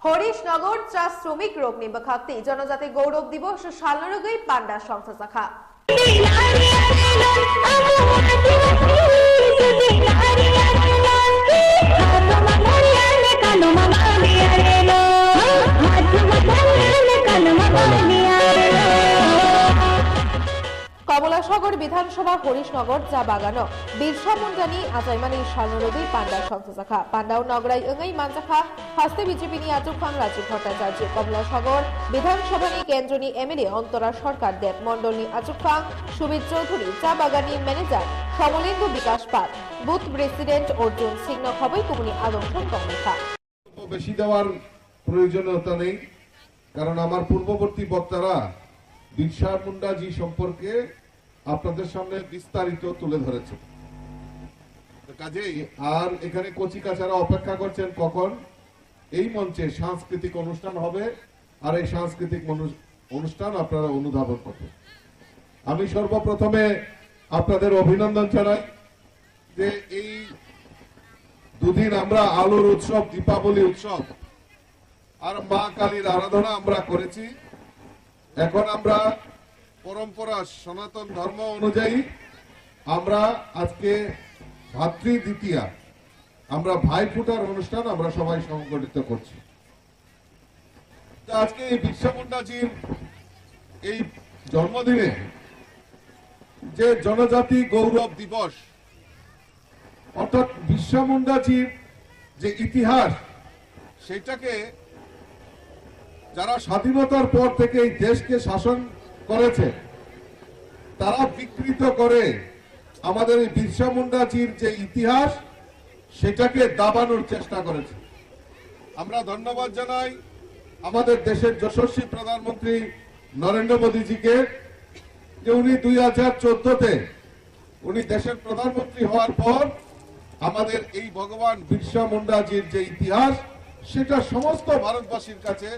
Horishnogor cha sromik rokni bwkhak twi Jonojati Gourav Divos salno rwgwi panda songchajakha. Kamolasagor Bidhan Sabha Horishnogor cha bagano Birsa Mundani achaimani salno rwgwi panda songchajakha. Pandao nograi wngwi manjakha haste B J P ni achukphang Rajiv Bhattacharya, Kamolasagor Bidhan Sabha ni kendroni M L A Antora Sarkar Deb, mondolni achukphang Subir Chowdhury, cha baganni manager Kamolendu Bikash Pal, booth president Arjun Singh no khobwi kubuni adong song tonglaikha. বেশি দেওয়ার প্রয়োজনীয়তা নেই, কারণ আমার পূর্ববর্তী বক্তারা বিরসা মুন্ডাজি সম্পর্কে আপনাদের সামনে বিস্তারিত তুলে ধরেছেন। তো কাজেই আর এখানে কচিকাচারা অপেক্ষা করছেন কখন এই মঞ্চে সাংস্কৃতিক অনুষ্ঠান হবে, আর এই সাংস্কৃতিক মানু-, অনুষ্ঠান আপনারা অনুধাবন করবেন। আমি সর্বপ্রথমে আপনাদের অভিনন্দন জানাই যে এই দুদিন আমরা আলোর উৎসব, দীপাবলি উৎসব আর মা কালীর আরাধনা আমরা করেছি। এখন আমরা পরম্পরা, সনাতন ধর্ম অনুযায়ী আমরা আজকে ভাতৃ দ্বিতীয়া, আমরা ভাইফোঁটার অনুষ্ঠান আমরা সবাই সংগঠিত করছি। তো আজকে এই বিরসা মুন্ডাজির এই জন্মদিনে যে জনজাতি গৌরব দিবস, অর্থাৎ বিরসা মুন্ডাজির যে ইতিহাস, সেটাকে যারা স্বাধীনতার পর থেকে এই দেশকে শাসন করেছে, তারা বিকৃত করে আমাদের এই বিরসা মুন্ডাজির যে ইতিহাস, সেটাকে দাবানোর চেষ্টা করেছে। আমরা ধন্যবাদ জানাই আমাদের দেশের যশস্বী প্রধানমন্ত্রী নরেন্দ্র মোদীজিকে, যে উনি দুই হাজার চোদ্দতে উনি দেশের প্রধানমন্ত্রী হওয়ার পর আমাদের এই ভগবান বিরসা মুন্ডাজির যে ইতিহাস, সেটা সমস্ত ভারতবাসীর কাছে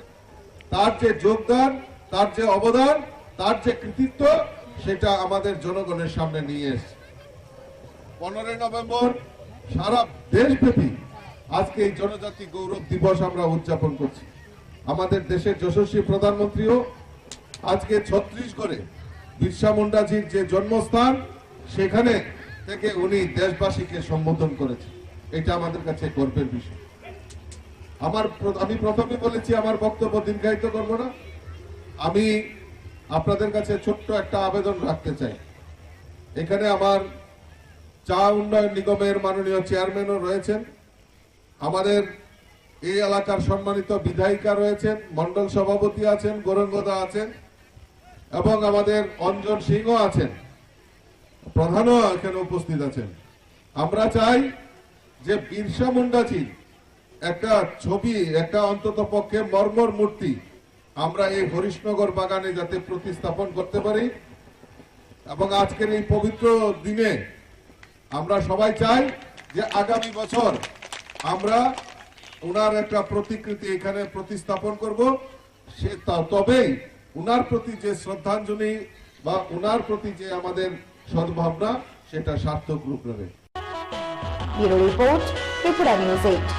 তার যে যোগদান, তার যে অবদান, তার যে কৃতিত্ব, সেটা আমাদের জনগণের সামনে নিয়ে এসেছে। পনেরোই নভেম্বর সারা দেশব্যাপী আজকে এই জনজাতি গৌরব দিবস আমরা উদযাপন করছি। আমাদের দেশের যশস্বী প্রধানমন্ত্রীও আজকে ছত্তিশগড়ে বিরসা মুন্ডাজির যে জন্মস্থান, সেখানে থেকে উনি দেশবাসীকে সম্বোধন করেছেন। এটা আমাদের কাছে গর্বের বিষয়। আমার প্র-, আমি প্রথমে বলেছি, আমার বক্তব্য দীর্ঘায়িত করব না। আমি আপনাদের কাছে ছোট্ট একটা আবেদন রাখতে চাই। এখানে আমার চা উন্নয়ন নিগমের মাননীয় চেয়ারম্যানও রয়েছেন, আমাদের এই এলাকার সম্মানিত বিধায়িকা রয়েছেন, মণ্ডল সভাপতি আছেন, গৌরাঙ্গদা আছেন এবং আমাদের অঞ্জন সিংহ আছেন, প্রধানও এখানে উপস্থিত আছেন। আমরা চাই যে বিরসা মুন্ডাজির একটা ছবি, একটা অন্তত পক্ষে মর্মর মূর্তি আমরা এই হরিশনগর বাগানে যাতে প্রতিস্থাপন করতে পারি এবং আজকের এই পবিত্র দিনে আমরা সবাই চাই যে আগামী বছর আমরা ওনার একটা প্রতিকৃতি এখানে প্রতিস্থাপন করব। সে তা-, তবেই ওনার প্রতি যে শ্রদ্ধাঞ্জলি বা ওনার প্রতি যে আমাদের সদ্ভাবনা, সেটা সার্থক রূপ নেবে। Bureau report, Tripura News eight.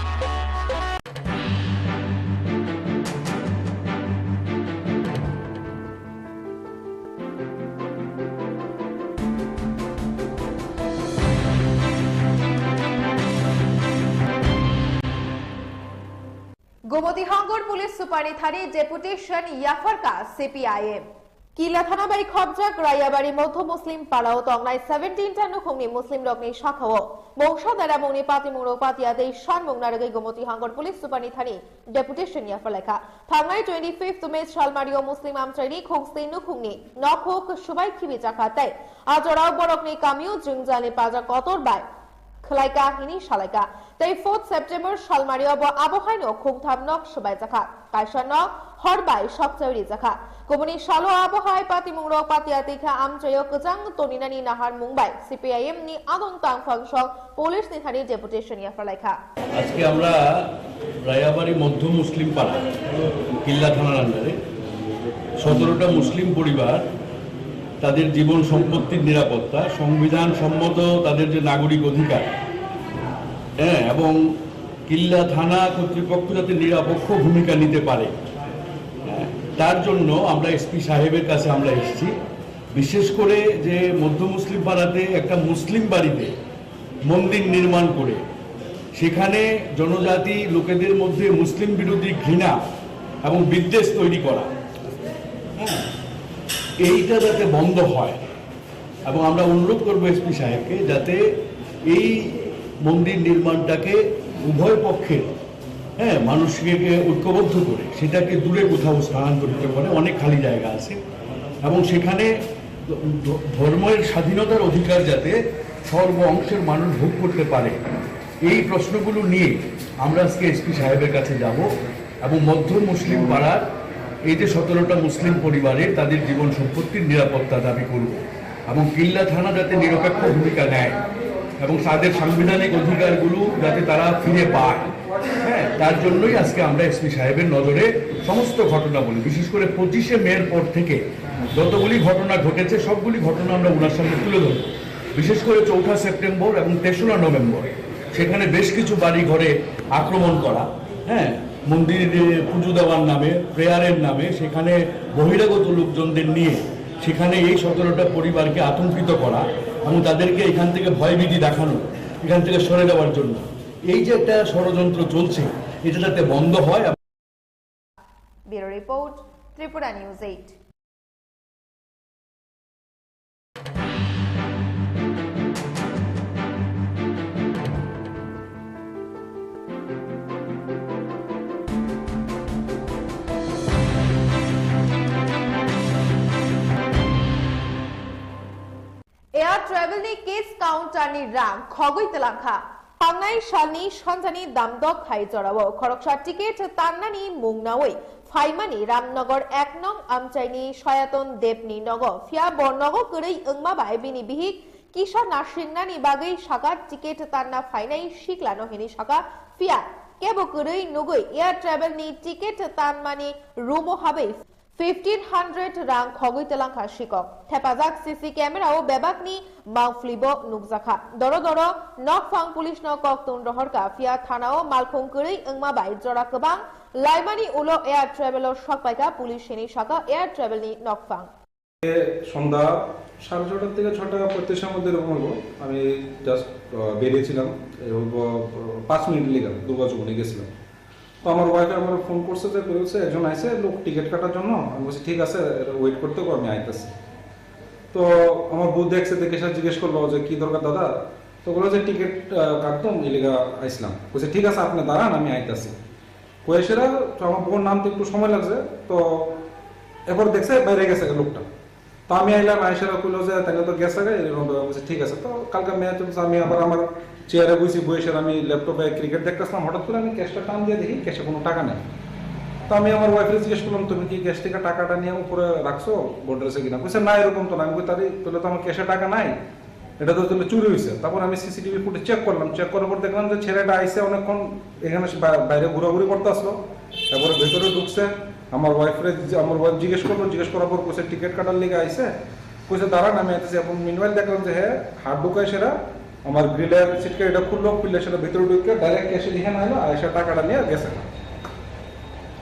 Gomoti Hangor Police Super ni thani deputation yapharkha C P I M. Kila thana bai khopjak Rayabari Motho Muslim parao tongnai seventeen ta nukhungni Muslim rokni sakao mungsa dara mungni patimung rok patiya tei sanmung narwgwi Gomoti Hangor Police Super ni thani deputation yapharlaikha. Thangnai twenty fifth May salmario Muslim amchaini khungsti nukhungni nokhuk subai khibijakha tei ajorao borokni kamio jwngjani paja kotor bai khwlaikha hini salaikha. Tei fourth September salmario bo abo haino khungtham nok swbaijakha, kaisa nok hor bai sokchai rijakha. Kubuni salo abo hai patimungrok patiya tikha amchaio kwchang toninani naharmung bai C P I M ni adong tangphang song police ni thani deputation yapharlaikha. আজকে আমরা রায়াবাড়ি মধ্য মুসলিম পাড়া, কিল্লা থানার আন্ডারে সতেরোটা মুসলিম পরিবার, তাদের জীবন সম্পত্তির নিরাপত্তা, সংবিধান সম্মত তাদের যে নাগরিক অধিকার, হ্যাঁ, এবং কিল্লা থানা কর্তৃপক্ষ যাতে নিরপেক্ষ ভূমিকা নিতে পারে, হ্যাঁ, তার জন্য আমরা এসপি সাহেবের কাছে আমরা এসেছি। বিশেষ করে যে মধ্য মুসলিম পাড়াতে একটা মুসলিম বাড়িতে মন্দির নির্মাণ করে সেখানে জনজাতি লোকেদের মধ্যে মুসলিম বিরোধী ঘৃণা এবং বিদ্বেষ তৈরি করা, হ্যাঁ, এইটা যাতে বন্ধ হয়। এবং আমরা অনুরোধ করব এসপি সাহেবকে যাতে এই মন্দির নির্মাণটাকে উভয় পক্ষের, হ্যাঁ, মানুষকে ঐক্যবদ্ধ করে সেটাকে দূরে কোথাও স্থানান্তরিত করে, অনেক খালি জায়গা আছে, এবং সেখানে ধ-, ধর্মের স্বাধীনতার অধিকার যাতে সর্ব অংশের মানুষ ভোগ করতে পারে, এই প্রশ্নগুলো নিয়ে আমরা আজকে এসপি সাহেবের কাছে যাব এবং মধ্য মুসলিম পাড়ার এই যে সতেরোটা মুসলিম পরিবারের তাদের জীবন সম্পত্তির নিরাপত্তা দাবি করব এবং কিল্লা থানা যাতে নিরপেক্ষ ভূমিকা নেয় এবং তাদের সাংবিধানিক অধিকারগুলো যাতে তারা ফিরে পায়, হ্যাঁ, তার জন্যই আজকে আমরা এসপি সাহেবের নজরে সমস্ত ঘটনাবলী, বিশেষ করে পঁচিশে মের পর থেকে যতগুলি ঘটনা ঘটেছে, সবগুলি ঘটনা আমরা ওনার সামনে তুলে ধরব। বিশেষ করে চৌঠা সেপ্টেম্বর এবং তেসরা নভেম্বর সেখানে বেশ কিছু বাড়ি ঘরে আক্রমণ করা, হ্যাঁ, মন্দিরে পুজো দেওয়ার নামে, প্রেয়ারের নামে সেখানে বহিরাগত লোকজনদের নিয়ে সেখানে এই সতেরোটা পরিবারকে আতঙ্কিত করা এবং তাদেরকে এখান থেকে ভয়ভীতি দেখানো, এখান থেকে সরে যাওয়ার জন্য এই যে একটা ষড়যন্ত্র চলছে, এটা যাতে বন্ধ হয়। Bureau report, Tripura News eight. Air Travel ni case counter ni rang khogwi twlangkha. Tangnai salni sonjani damdok hai jorao khoroksa ticket tannani mung naui phaimani Ramnagar ek nong amchaini Soyaton Debni nogo, phiya bo nogo kwrwi wngma bai bini bihik kisa nasingnani bagwi saka ticket tanna phainai siklano hini saka, phiya kebo kwrwi nugwi Air Travel ni ticket tanmani room o habwi fifteen hundred rang khogwi twlangkha sikok. Thepajak C C camera o bebakni mangphlibo nukjakha. Doro doro nokphang police no koktun rohorkha, phiya thana o malkhung kwrwi wngma bai jora kwbang laimani ulo Air Travel o sokpaikha police hini saka Air Travel ni nokphang. সন্ধ্যা সাড়ে ছটার থেকে ছটা পঁয়ত্রিশের মধ্যে এরকম হলো। আমি জাস্ট বেরিয়েছিলাম, এই হলো, আহ, পাঁচ মিনিট লেগে দুর্গা চৌমুহনী গেছিলাম। তো আমার ওয়াইফে আমার ফোন করছে, যে বলছে একজন আইছে লোক টিকিট কাটার জন্য। আমি বলছি ঠিক আছে, ওয়েট করতে হবে, আমি আইতেছি। তো আমার বউ দেখছে, দেখে সে জিজ্ঞেস করলো যে কি দরকার দাদা? তো বললো যে টিকিট কাটতাম, এলাকা আইসলাম। বলছে ঠিক আছে, আপনি দাঁড়ান, আমি আইতাছি। কয়েসেরা তো আমার বউর নাম তো একটু সময় লাগছে, তো এরপর দেখছে বাইরে গেছে লোকটা। তো আমি আইলাম, আইসারা কইলো যে তাহলে তো গেছে গা, এরকম ব্যাপার। বলছে ঠিক আছে। তো কালকে ম্যাচ হচ্ছে, আমি আবার আমার চেয়ারে বইছি, বইসে আমি ল্যাপটপে ক্রিকেট দেখতেছিলাম। হঠাৎ করে আমি ক্যাশটা টান দিয়ে দেখি ক্যাশে কোনো টাকা নেই। তো আমি আমার ওয়াইফরে জিজ্ঞেস করলাম, তুমি কি ক্যাশ থেকে টাকাটা নিয়ে উপরে রাখছো গোডরেজে কিনা? বলছে না, এরকম তো না। আমি কই তাহলে, তাহলে তো আমার ক্যাশে টাকা নাই, এটা তো তাহলে চুরি হয়েছে। তারপর আমি সিসিটিভি ফুটেজ চেক করলাম, চেক করার পর দেখলাম যে ছেলেটা আইসে অনেকক্ষণ এখানে সে বা-, বাইরে ঘোরাঘুরি করতে আসলো, তারপরে ভেতরে ঢুকছে। আমার ওয়াইফরে, আমার ওয়াইফ জিজ্ঞেস করলো, জিজ্ঞেস করার পর কইছে টিকিট কাটার লিগে আইসে, কইছে দাঁড়ান আমি আইতেছি। এখন মিনওয়াইল দেখলাম যে হ্যাঁ, হাত ঢুকায় সেটা আমার গ্রিলের সিটকে এটা খুললো, খুললে সেটা ভিতরে ঢুকে ডাইরেক্ট ক্যাশে লিখে না এলো, আইসা টাকাটা নিয়ে গেছে।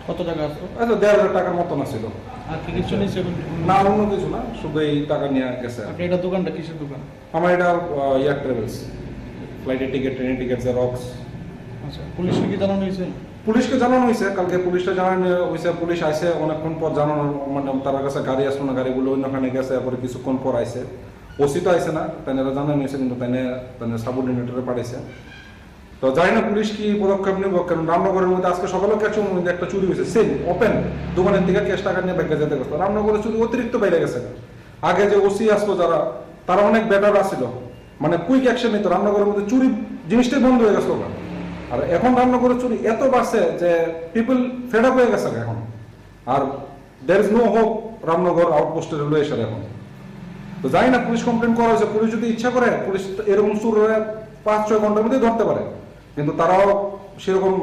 কত টাকা আসলো? আচ্ছা, দেড় হাজার টাকার মতন আসছিল। আর কি কিছু নেই সেগুলো? না, অন্য কিছু না, শুধু এই টাকা নিয়ে গেছে। আপনি এটা দোকানটা কিসের দোকান? আমার এটা, আহ, এয়ার ট্রাভেলস, ফ্লাইটের টিকিট, ট্রেনের টিকিট, জেরক্স। আচ্ছা, পুলিশকে কি জানানো হয়েছে? পুলিশকে জানানো হয়েছে, কালকে পুলিশটা জানানো হয়েছে, পুলিশ আইছে অনেকক্ষণ পর জানানোর, মানে তার কাছে গাড়ি আসলো না, গাড়িগুলো অন্যখানে গেছে, এরপরে কিছুক্ষণ পর আইছে। ওসি তো আইছে না, তাই এরা জানানো হয়েছে, কিন্তু তাই তাই সাবঅর্ডিনেটরে পাঠাইছে। তো জানি না পুলিশ কি পদক্ষেপ নেবো, কারণ রামনগরের মধ্যে আজকে সকালে ক্যাশ মধ্যে একটা চুরি হয়েছে, সেম ওপেন দোকানের দিকে ক্যাশ টাকা নিয়ে ব্যাংকে যেতে গেছে। রামনগরের চুরি অতিরিক্ত বেড়ে গেছে। আগে যে ওসি আসলো যারা, তারা অনেক বেটার আসছিল, মানে কুইক অ্যাকশন নিত। রামনগরের মধ্যে চুরি জিনিসটাই বন্ধ হয়ে গেছে ওখানে। আর এখন রামনগরের চুরি এত বাড়ছে যে পিপল ফেড আপ হয়ে গেছে এখন। আর there is no hope Ramnagar আউটপোস্টে রয়েছে এখন। তো জানি না পুলিশ কমপ্লেন করা হয়েছে, পুলিশ যদি ইচ্ছা করে পুলিশ এরকম চুররে পাঁচ ছয় ঘন্টার মধ্যে ধরতে পারে, কিন্তু তারাও সেরকম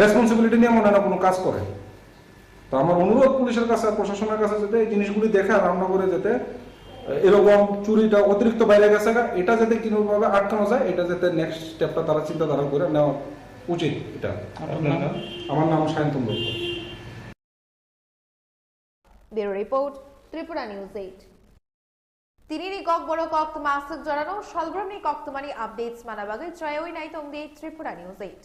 রেসপন্সিবিলিটি নিয়ে মনে হয় না কোনো কাজ করে। তো আমার অনুরোধ পুলিশের কাছে আর প্রশাসনের কাছে যাতে এই জিনিসগুলি দেখে আর রান্না করে যাতে এরকম চুরিটা অতিরিক্ত বাইরে গেছে গা, এটা যাতে কোনোভাবে আটকানো যায়, এটা যাতে নেক্সট স্টেপটা তারা চিন্তাধারা করে নেওয়া উচিত। এটা আপনার নাম? আমার নাম Sayantan Dutta. Bureau report, Tripura News eight. Tinini Kokborok koktwma aswk jorano salbrumni koktwmani updates mana bagwi chaywi naitongdi Tripura News eight.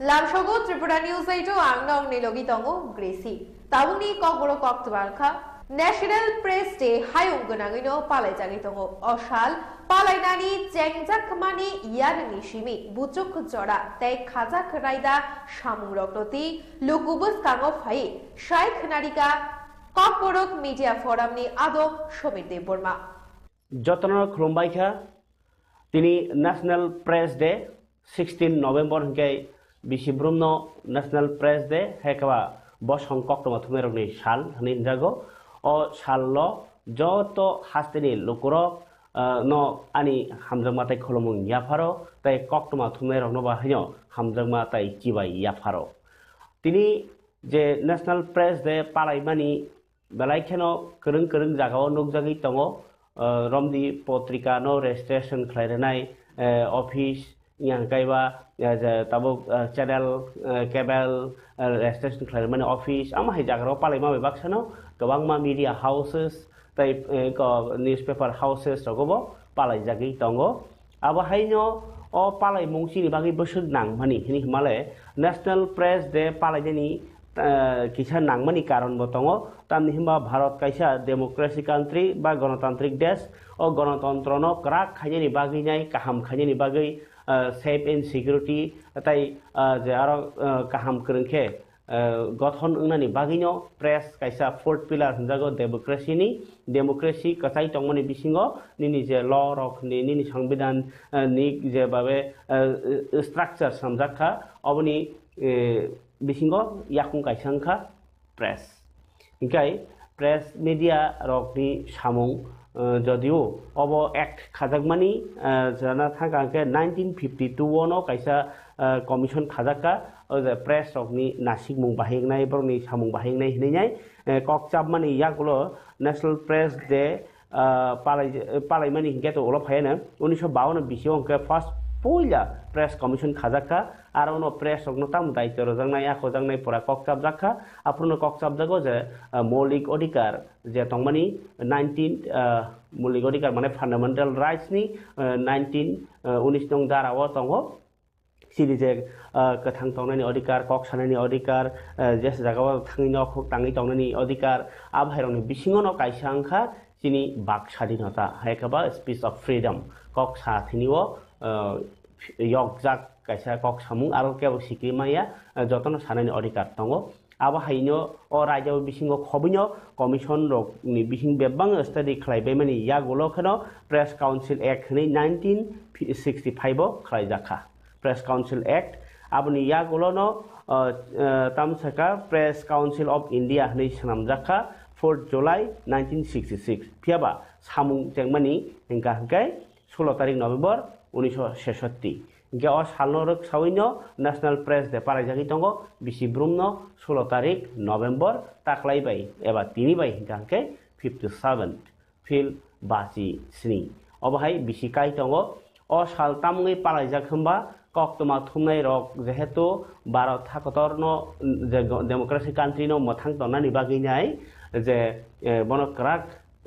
Lamsogo Tripura News eight o ang nokni logi tongo Gracie. Tabukni kokborok koktwma wngkha, National Press Day hayung gwnangwino palaijagwi tongo. O sal palainani chengjak mani yarwngni simi buchuk jora tei khajak raida samungrokno twi luku bwskango phaiwi sai khwnarikha Kokborok Media Forum ni adong Somir Debbarma. Jotono khulumbai kha. Tini National Press Day, sixteen November hwnkhe bisi brumno National Press Day, hai khe ba bosong koktwma thumnairokni sal hwnwi hwnjago. O sallo joto hasteni lukurok, ah, no ani hamjakma tei khulumung yapharo, tei koktwma thumnairokno ba haino hamjakma tei chibai yapharo. Tini je National Press Day palaimani belai kheno kwrwng kwrwng jagao nukjagwi tongo, ah, romdi potrika no registration khlai rwnai, eh, office, yang kaiba, eh, je tabuk, eh, channel, eh, cable, eh, registration khlai rwmani office, amo hai jagarao palaima bai baksano kwbangma media houses tei, eh, ko newspaper houses rogobo palaijagwi tongo. Abo haino o palaimung chini bagwi bwswk nangmani hwnwi hwnmale National Press Day palainani, eh, kisa nangmani karonbo tongo. Tamni hwnba Bharat kaisa democracy country ba ganatantrik desh. O ganatantrono kwrak khainani bagwi nai, kaham khainani bagwi, eh, safe and security tei, eh, je aro, eh, kaham kwrwng khe, eh, gothon wngnani bagwino press kaisa fourth pillar hwnjago democracy ni. Democracy kwchai tongmani bisingo nini je law rok ni, nini songbidan, eh, ni je babe, eh, structure swnamjak kha, oboni, eh, bisingo yakung kaisa wngkha press. Hinkhe press media rokni samung, eh, jodio obo act khajakmani, eh, jana thangkha hinkhe nineteen fifty two o no kaisa, eh, commission khajakha, o je press rokni nasikmung bahai wngnai, borokni samung bahai wngnai hinwi nai, eh, kok chapmani yagulo National Press Day, ah, palai-, palaimani hinkhe to ulo phaiya no, unisho bawan bisio hinkhe first puila press commission khajak kha, aro uno press rokno tamo daityo rwjaknai, a khojaknai pura kok chapjak kha, aphuru no kok chapjago je, ah, moulik odhikar je tongmani nineteen, ah, moulik odhikar mane fundamental rights ni, ah, nineteen, ah, unis nong dara o tongo. Chini je, ah, kwthang tongnani odhikar, kok sanani odhikar, ah, je jagao thangwi nok huk tangwi tongnani odhikar, abo hairokni bisingo no kaisa wngkha chini bak sadinota, hai khe ba speech of freedom, kok sa thini o, ah, yokjak kaisa kok samung, aro kebo sikiri maya, ah, jotono sanani odhikar tongo. Abo haino o raida o bisingo khobwino commission rok ni bising bebak study khlai baimani yagulo kheno Press Council Act hwnwi nineteen sixty five o khlai jakha. Press Council Act aboni yagulo no, uh, uh, tamsaka Press Council of India hwnwi swnam jakha fourth July nineteen sixty six. Phiyaba samung chengmani hingka hingkai sullo tarik November unisho sesotti. Hinkhe o salno rwk sawino National Press Day palaijagwi tongo, bisi brumno sullo tarik November taklai bai eba tini bai hinkha hinkhe fifty seven phil bachi sni. Obo hai bisi kai tongo. O sal tamungwi palaijak hwnba koktwma thumnai rok jehetu Bharat hakotorno je democracy country no mwthang tonnani bagwi nai je, eh, bono kwrak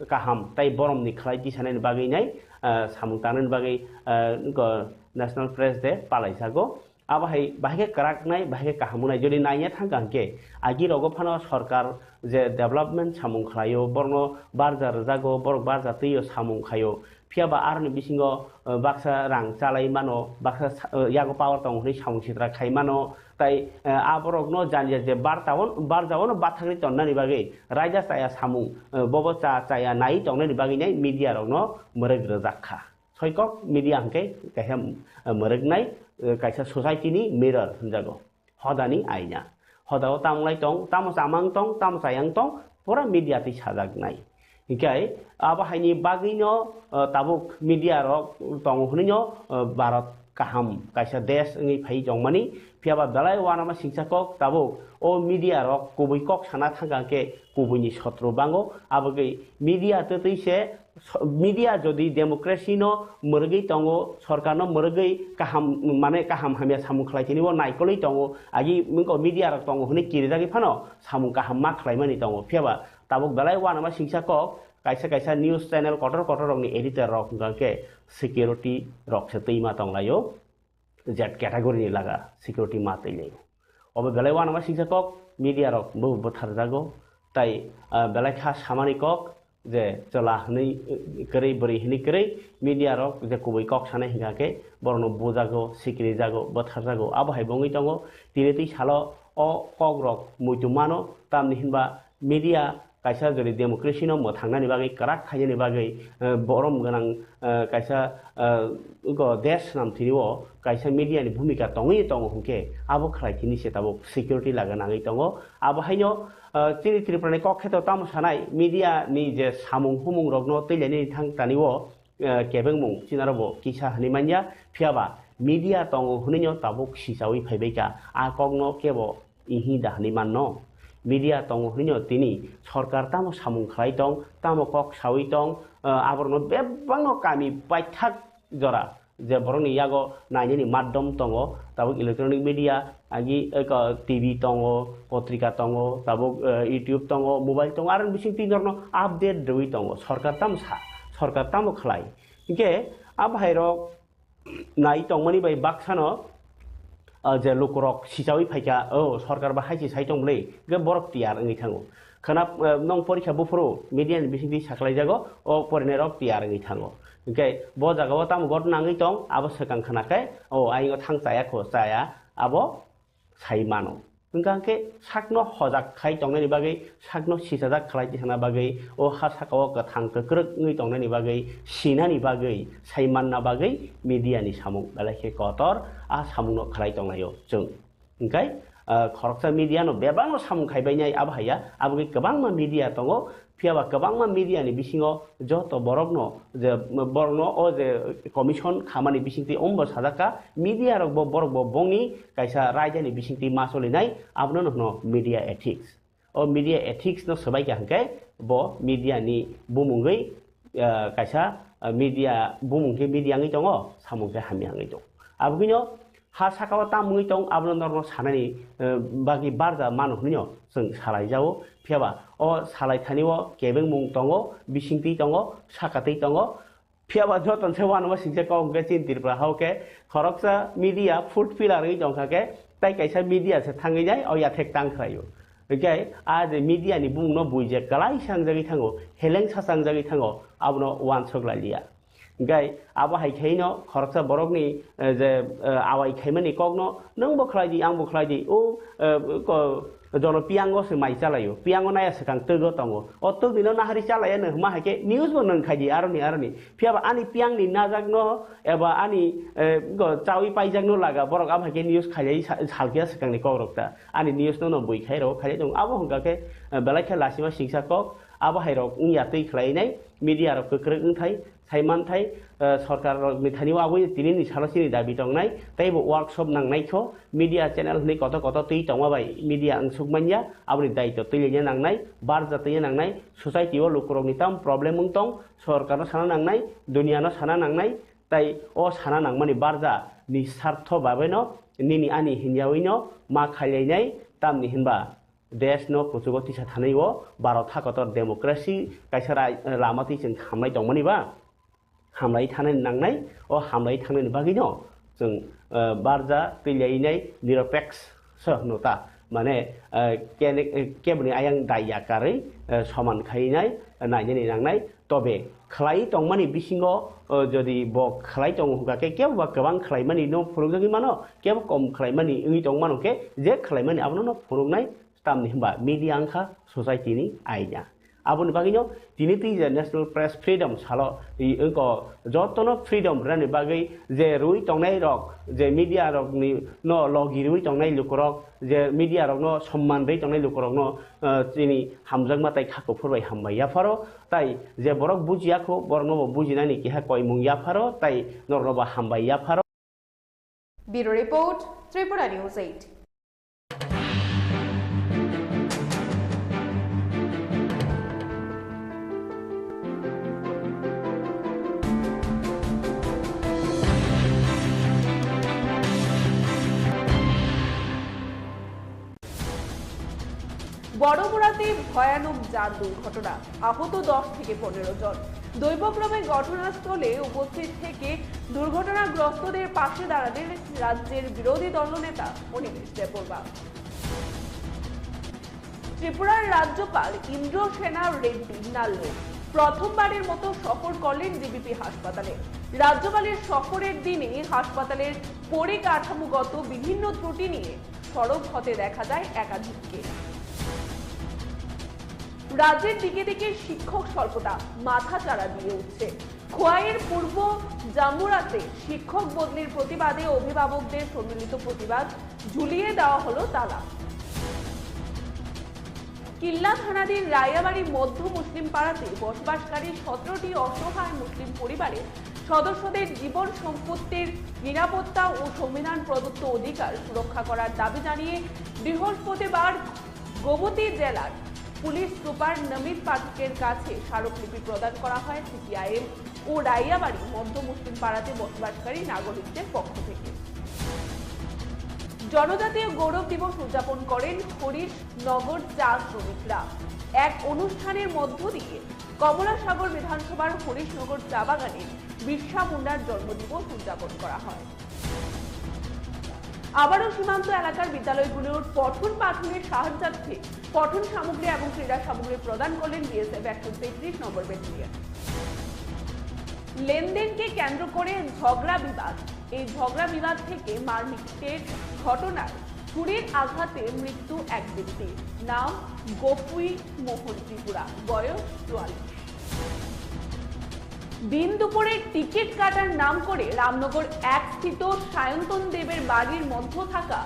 kaham tei boromni khlai tisanani bagwi nai, ah, samung tangnani bagwi, ah, go National Press Day palaijago. Abo hai bahai khe kwrak nai, bahai khe kaham wngnai. Jodi naiya thangkha hwnkhe, agi rogo phano sorkar je development samung khlaio, borokno barja rwjago, borok barja twiyo samung khaio. Phiya ba aroni bisingo, eh, baksa rang chalai mano, baksa sa-, eh, yago power tongo hwnwi samung sitra khai mano. Tai, eh, aborokno jani je barta-, barjao no bathakri tonnani bagwi raida chaya samung, eh, bobo cha-, chaya nai tongnani bagwi nai media rokno mwrwk rwjak kha. Soikok media hwnkhe kaisa, eh, mwrwknai, eh, kaisa society ni mirror hwnjago. Hodani aina. Hodao tamo lai tong, tamo chamang tong, tamo chayang tong, pura media twi sajaknai. Hinkhe abo haini bagwino, eh, tabuk media rok tongo hwnwino, eh, Bharat kaham kaisa desh wngwi phai tongmani. Phiya ba belai uanama singcha kok tabuk o media rok kubui kok sana thangkha hwnkhe kubuini sotro bango. Abogwi media twtwi se So-, media jodi democracy no mwrwgwi tongo, sorkar no mwrwgwi kaham, mane kaham hamya samung khlai tini bo naikolwi tongo, agi wngkha media rok tongo hwnwi kirijagwi phano samung kaham ma khlaimani tongo. Phiya ba tabuk belai uanama singcha kok, kaisa kaisa news channel kotor kotor rokni editor rok hwnkha khe security rok se twi ma tonglaio, Z category ni laga security ma twi laio. Obo belai uanama singcha kok, media rok bo bwtharjago, tai, ah, belai kha samani kok, je chwla hwnwi, eh, kwrwi, bwrwi hwnwi kwrwi, media rok je kubui kok sanai hwnkha khe borokno bujago, sikirijago, bwtharjago. Abo hai bo wngwi tongo, tini twi salo o kok rok muitu mano, tamni hinba media kaisa jodi democracy no mwthangnani bagwi, kwrak khainani bagwi, eh, borom gwnang, eh, kaisa, eh, go desh swnam thini o kaisa media ni bhumika tongwi tongo hwnkhe abo khlai thini se tabuk security laga nangwi tongo. Abo haino, ah, chini Tripura ni kok kheto tamo sanai media ni je samung humung rokno twilaini thang tani o, ah, kebengmung chinaro bo kisa hwnwi manya, phiya ba media tongo hwnwi no tabuk sichawi phaibai kha, a kok no kebo ihi da hwnwi manno. Media tongo hwnwi no tini sorkar tamo samung khlai tong, tamo kok sawi tong, ah, aborokno bebakno kami paithak jora je borokni yago nainani maddom tongo, tabuk electronic media, agi, eh, ko-, T V tongo, potrika tongo, tabuk, eh, YouTube tongo, mobile tongo, aroni bising twi norokno update rwui tongo. Sorkar tamo sa, sorkar tamo khlai. Hinkhe a bahairok nai tongmani bai baksano, ah, je lukurok sichawi phaikha, "O, sorkar ba hai se sai tong bwle," hwnkhe borok tiyar wngwi thango. Khwna, eh, nong porikha buphuru media ni bisingtwi saklaijago, o porinairok tiyar wngwi thango. Hinkhe bo jagao tamo ghotna wngwi tong, abo swkang khwna khe, o, ayingo thang chaya kho, chaya, abo sai mano. Hwnkha khe sakno hojak khai tongnani bagwi, sakno sichajak khlai tongna bagwi, o ha sakao kwthang kwkrwk wngwi tongnani bagwi, sinani bagwi, sai manna bagwi media ni samung belai khe kotor, a samungno khlai tonglaio chwng. Hwnkhe, ah, khoroksa media no bebakno samung khaibainai abo haiya, aboni kwbangma media tongo, phiya ba kwbangma media ni bisingo joto borokno je borokno o je commission khamani bisingtwi ombo sajak kha, media rok bo borok bo bongni kaisa raida ni bisingtwi ma solinai, abono no hwno media ethics. O media ethics no swbai kha hwnkhe bo media ni bumungwi, ah, kaisa, ah, media bumung khe media wngwi tongo, samung khe hamya wngwi tongo. Aboni no ha sakao tamo wngwi tong, abono norokno sanani, eh, bagwi barja mano hwnwi no chwng salaijao. Phiya ba o salai thani o kebengmung tongo, bisingtwi tongo, sakatwi tongo. Phiya ba joto se uanama singcha kok hwnkhe chini Tripura hao khe khoroksa media food pillar wngwi tongkha khe, tai kaisa media se thangwi nai o yathek tang khlaio. Hwnkhe a je media ni bumung no bui je kwlai sangjagwi thango, heleng sa sangjagwi thango, abono uansuk lai liya. Hwnkhe abo hai khe no khoroksa borokni, eh, je, eh, awai khaimani kokno nwng bo khlai di, ang bo khlai di, o, eh, ko-, jono piyango se mai chalaio, piyango naya swkang twgo tongo, o twgwino nahari chalaiya nwng hwnma hai khe news bo nwng khai di aroni aroni, phiya ba ani piyangni najakno eba ani, eh, go chawi paijakno laga borok abo hai khe news khailai sa-, salkhe swkangni kokrok ta ani news no no bui khai rw khailai tongo, abo hwnkha khe, eh, belai khe lasima singsa kok, abo hai rok wngya twi khlai nai media rok kwkrwk wngthai. Sai manthai, eh, sorkar rokni thani o aboni tini ni salo chini dabi tongnai, tei bo workshop nangnai kho, media channel hwnwi kotor kotor twi tongma bai media wngsuk manya, aboni daitw twi lenya nangnai, barja twi nangnai, society o lukurokni tamo problem wng tong, sorkar no sana nangnai, dunia no sana nangnai, tai o sana nangmani barja ni sartho babe no nini ani hinyawi no ma khailainai, tamni hinba desh no kuchugo tisa thanwi o Bharat ha kotor democracy kaisa rai-, lama twi chwng khamlai tongmani ba? hamlai thangnani nangnai, o hamlai thangnani bagwino chwng, eh, barja twilainai niropeksa hwno ta, mane, eh, kene-, eh, keboni ayang dai ya karwi, eh, soman khainai, eh, nainani nangnai, tobe khlai tongmani bisingo, eh, jodi bo khlai tongo hwnkha khe kebo ba kwbang khlaimani no phunukjagwi mano, kebo kom khlaimani wngwi tongmano khe je khlaimani abono no phunuknai. Tamni hwnba media wngkha society ni aina. Aboni bagwino tini twi je National Press Freedom salo, i wngkha jotono freedom rwnani bagwi je rwi tongnai rok, je media rokni no logi rwi tongnai lukorok, je media rokno somman rwi tongnai lukorokno, eh, chini hamjakma tai kha kuphur bai hambai yapharo, tai je borok bujiya kho, borokno bo bujinani keha koimung yapharo, tai norokno bo hambai yapharo. Bureau Report, Tripura News eight. বড়মুড়াতে ভয়ানক যান দুর্ঘটনা, আহত দশ থেকে পনেরো জন। দৈবক্রমে ঘটনাস্থলে উপস্থিত থেকে দুর্ঘটনাগ্রস্তদের পাশে দাঁড়ালেন রাজ্যের বিরোধী দলনেতা অনিমেষ দেববর্মা। ত্রিপুরার রাজ্যপাল ইন্দ্রসেনা রেড্ডি নাল্লু প্রথমবারের মতো সফর করলেন ডিবিপি হাসপাতালে। রাজ্যপালের সফরের দিনে হাসপাতালের পরিকাঠামোগত বিভিন্ন ত্রুটি নিয়ে সরব হতে দেখা যায় একাধিককে। রাজ্যের দিকে দিকে শিক্ষক স্বল্পতা মাথাচাড়া দিয়ে উঠছে। খোয়াইয়ের পূর্ব জামুরাতে শিক্ষক বদলির প্রতিবাদে অভিভাবকদের সম্মিলিত প্রতিবাদ, ঝুলিয়ে দেওয়া হলো তালা। কিল্লা থানাধীন রায়াবাড়ি মধ্য মুসলিম পাড়াতে বসবাসকারী সতেরোটি অসহায় মুসলিম পরিবারের সদস্যদের জীবন সম্পত্তির নিরাপত্তা ও সংবিধান প্রদত্ত অধিকার সুরক্ষা করার দাবি জানিয়ে বৃহস্পতিবার গোমতী জেলার পুলিশ সুপার নমিত পাঠকের কাছে স্মারকলিপি প্রদান করা হয় সিপিআইএম ও রাইয়াবাড়ি মধ্য মুসলিম পাড়াতে বসবাসকারী নাগরিকদের পক্ষ থেকে। জনজাতীয় গৌরব দিবস উদযাপন করেন হরিশ নগর চা শ্রমিকরা। এক অনুষ্ঠানের মধ্য দিয়ে কমলাসাগর বিধানসভার হরিশনগর চা বাগানে বিরসা মুন্ডার জন্মদিবস উদযাপন করা হয়। আবারও সীমান্ত এলাকার বিদ্যালয়গুলোর পঠন পাঠনের সাহায্যার্থে পঠন সামগ্রী এবং ক্রীড়া সামগ্রী প্রদান করলেন বিএসএফ একশো তেত্রিশ নম্বর ব্যাটালিয়ন। লেনদেনকে কেন্দ্র করে ঝগড়া বিবাদ, এই ঝগড়া বিবাদ থেকে মারপিটের ঘটনায় ছুরির আঘাতে মৃত্যু এক ব্যক্তির। নাম গোপী মোহন ত্রিপুরা, বয়স চুয়াল্লিশ। দিন দুপুরে টিকিট কাটার নাম করে রামনগর এক স্থিত সায়ন্তন দেবের বাড়ির মধ্যে থাকা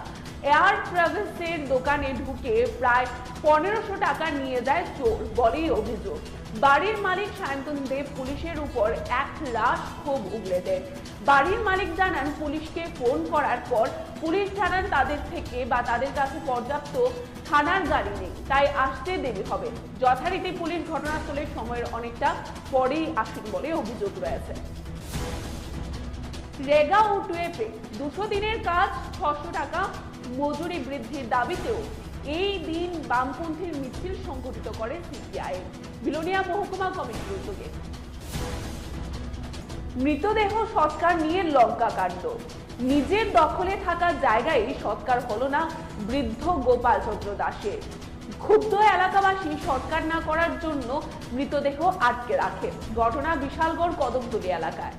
এয়ার ট্রাভেলসের দোকানে ঢুকে প্রায় পনেরোশো টাকা নিয়ে যায় চোর বলেই অভিযোগ। বাড়ির মালিক সায়ন্তন দেব পুলিশের উপর এক রাশ ক্ষোভ উগরে দেন। বাড়ির মালিক জানান, পুলিশকে ফোন করার পর পুলিশ জানান, তাদের থেকে বা তাদের কাছে পর্যাপ্ত থানার গাড়ি নেই, তাই আসতে দেরি হবে। যথারীতি পুলিশ ঘটনাস্থলে সময়ের অনেকটা পরেই আসেন বলে অভিযোগ রয়েছে। রেগা ও টুয়েপে দুশো দিনের কাজ, ছশো টাকা মজুরি বৃদ্ধির দাবিতেও এই দিন বামপন্থীর মিছিল সংগঠিত করে সিপিআইএম বিলোনিয়া মহকুমা কমিটির উদ্যোগে। মৃতদেহ সৎকার নিয়ে লঙ্কাকাণ্ড। নিজের দখলে থাকা জায়গায় সৎকার হলো না বৃদ্ধ গোপাল চন্দ্র দাসের। ক্ষুব্ধ এলাকাবাসী সৎকার না করার জন্য মৃতদেহ আটকে রাখে। ঘটনা বিশালগড় কদমতলী এলাকায়।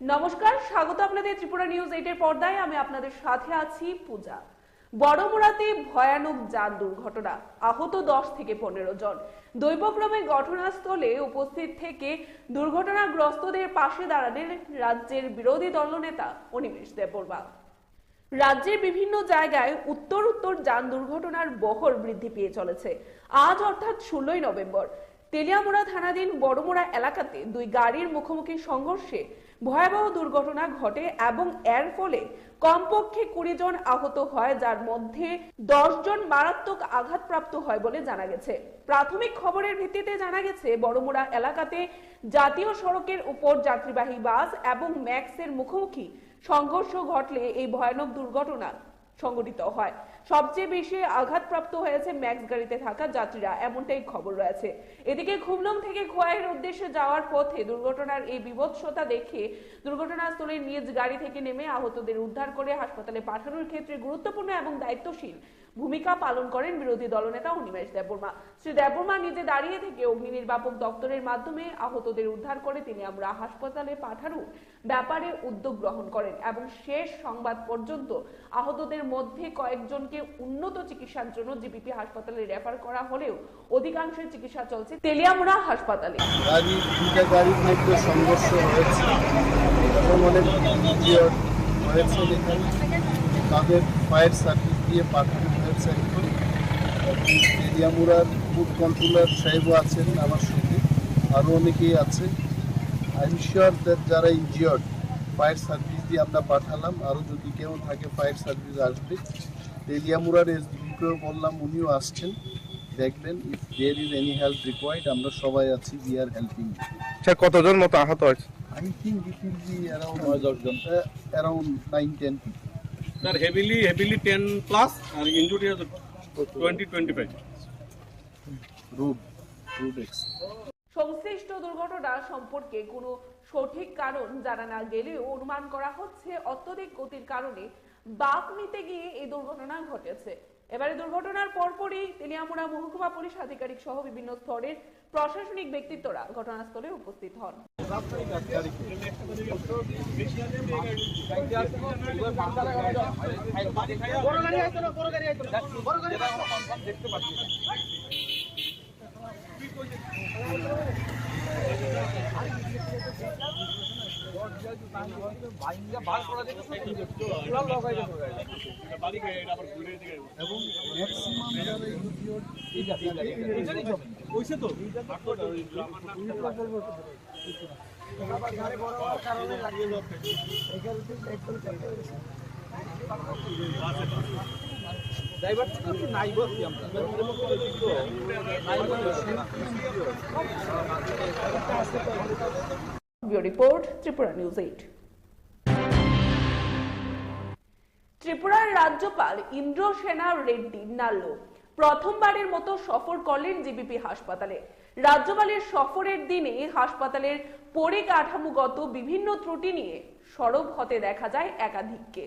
নমস্কার, স্বাগত আপনাদের ত্রিপুরা নিউজ এইটের পর্দায়। আমি আপনাদের সাথে আছি পূজা। বড়মুড়াতে ভয়ানক যান দুর্ঘটনা, আহত দশ থেকে পনেরো জন। দৈবক্রমে ঘটনাস্থলে উপস্থিত থেকে দুর্ঘটনাগ্রস্তদের পাশে দাঁড়ালেন রাজ্যের বিরোধী দলনেতা অনিমেষ দেববর্মা। রাজ্যের বিভিন্ন জায়গায় উত্তর উত্তর যান দুর্ঘটনার বহর বৃদ্ধি পেয়ে চলেছে। আজ অর্থাৎ ষোলোই নভেম্বর তেলিয়ামুড়া থানাধীন বড়মুড়া এলাকাতে দুই গাড়ির মুখোমুখি সংঘর্ষে ভয়াবহ দুর্ঘটনা ঘটে এবং এর ফলে কমপক্ষে কুড়ি জন আহত হয়, যার মধ্যে দশ জন মারাত্মক আঘাতপ্রাপ্ত হয় বলে জানা গেছে। প্রাথমিক খবরের ভিত্তিতে জানা গেছে, বড়মুড়া এলাকাতে জাতীয় সড়কের উপর যাত্রীবাহী বাস এবং ম্যাক্সের মুখোমুখি সংঘর্ষ ঘটলে এই ভয়ানক দুর্ঘটনা সংঘটিত হয়। সবচেয়ে বেশি আঘাতপ্রাপ্ত হয়েছে ম্যাক্স গাড়িতে থাকা যাত্রীরা, এমনটাই খবর রয়েছে। এদিকে খুমলুং থেকে খোয়াইয়ের উদ্দেশ্যে যাওয়ার পথে দুর্ঘটনার এই বীভৎসতা দেখে দুর্ঘটনাস্থলে নিজ গাড়ি থেকে নেমে আহতদের উদ্ধার করে হাসপাতালে পাঠানোর ক্ষেত্রে গুরুত্বপূর্ণ এবং দায়িত্বশীল ভূমিকা পালন করেন বিরোধী দলনেতা অনিমেষ দেববর্মা। শ্রী দেববর্মা নিজে দাঁড়িয়ে থেকে অগ্নি নির্বাপক দপ্তরের মাধ্যমে আহতদের উদ্ধার করে তেলিয়ামুড়া হাসপাতালে পাঠানোর ব্যাপারে উদ্যোগ গ্রহণ করেন এবং শেষ সংবাদ পর্যন্ত আহতদের মধ্যে কয়েকজনকে উন্নত চিকিৎসার জন্য জিবিপি হাসপাতালে রেফার করা হলেও অধিকাংশের চিকিৎসা চলছে তেলিয়ামুড়া হাসপাতালে। গাড়ি, দুইটা গাড়ির মধ্যে সংঘর্ষ হয়েছে এবং অনেক ইনজিওর্ড হয়েছে এখানে। তাদের ফায়ার সার্ভিস দিয়ে পাঠানো হয়েছে এখন। এবং তেলিয়ামুড়ার ফুড কন্ট্রোলার সাহেবও আছেন আমার সঙ্গে, আরও অনেকেই আছে। আই এম শিওর দ্যাট যারা ইনজিওর্ড, ফায়ার সার্ভিস দিয়ে আমরা পাঠালাম, আরও যদি কেউ থাকে ফায়ার সার্ভিস আসবে। তেলিয়ামুড়ার এসডিপিকেও বললাম, উনিও আসছেন, দেখবেন। If there is any help required, আমরা সবাই আছি, we are helping. স্যার, কতজন মতো আহত হয়েছে? I think it will be around নয় দশ জন। Around nine ten people. Sir, heavily, heavily ten plus আর ইনজুরি আছে twenty, twenty five. Road, road X. সংশ্লিষ্ট দুর্ঘটনা সম্পর্কে কোনো সঠিক কারণ জানা না গেলেও অনুমান করা হচ্ছে অত্যধিক গতির কারণে বাঁক নিতে গিয়ে এই দুর্ঘটনা ঘটেছে। এবারে দুর্ঘটনার পরপরই তেলিয়ামুড়া মহকুমা পুলিশ আধিকারিক সহ বিভিন্ন স্তরের প্রশাসনিক ব্যক্তিত্বরা ঘটনাস্থলে উপস্থিত হন। এবং ম্যাক্সিমাম যারা ইনজিওর্ড, ড্রাইভার তো নাই বলছি আমরা। Bureau report, Tripura News eight. ত্রিপুরার রাজ্যপাল ইন্দ্রসেনা রেড্ডি নাল্লু প্রথমবারের মতো সফর করলেন জিবিপি হাসপাতালে। রাজ্যপালের সফরের দিনে হাসপাতালের পরিকাঠামোগত বিভিন্ন ত্রুটি নিয়ে সরব হতে দেখা যায় একাধিককে।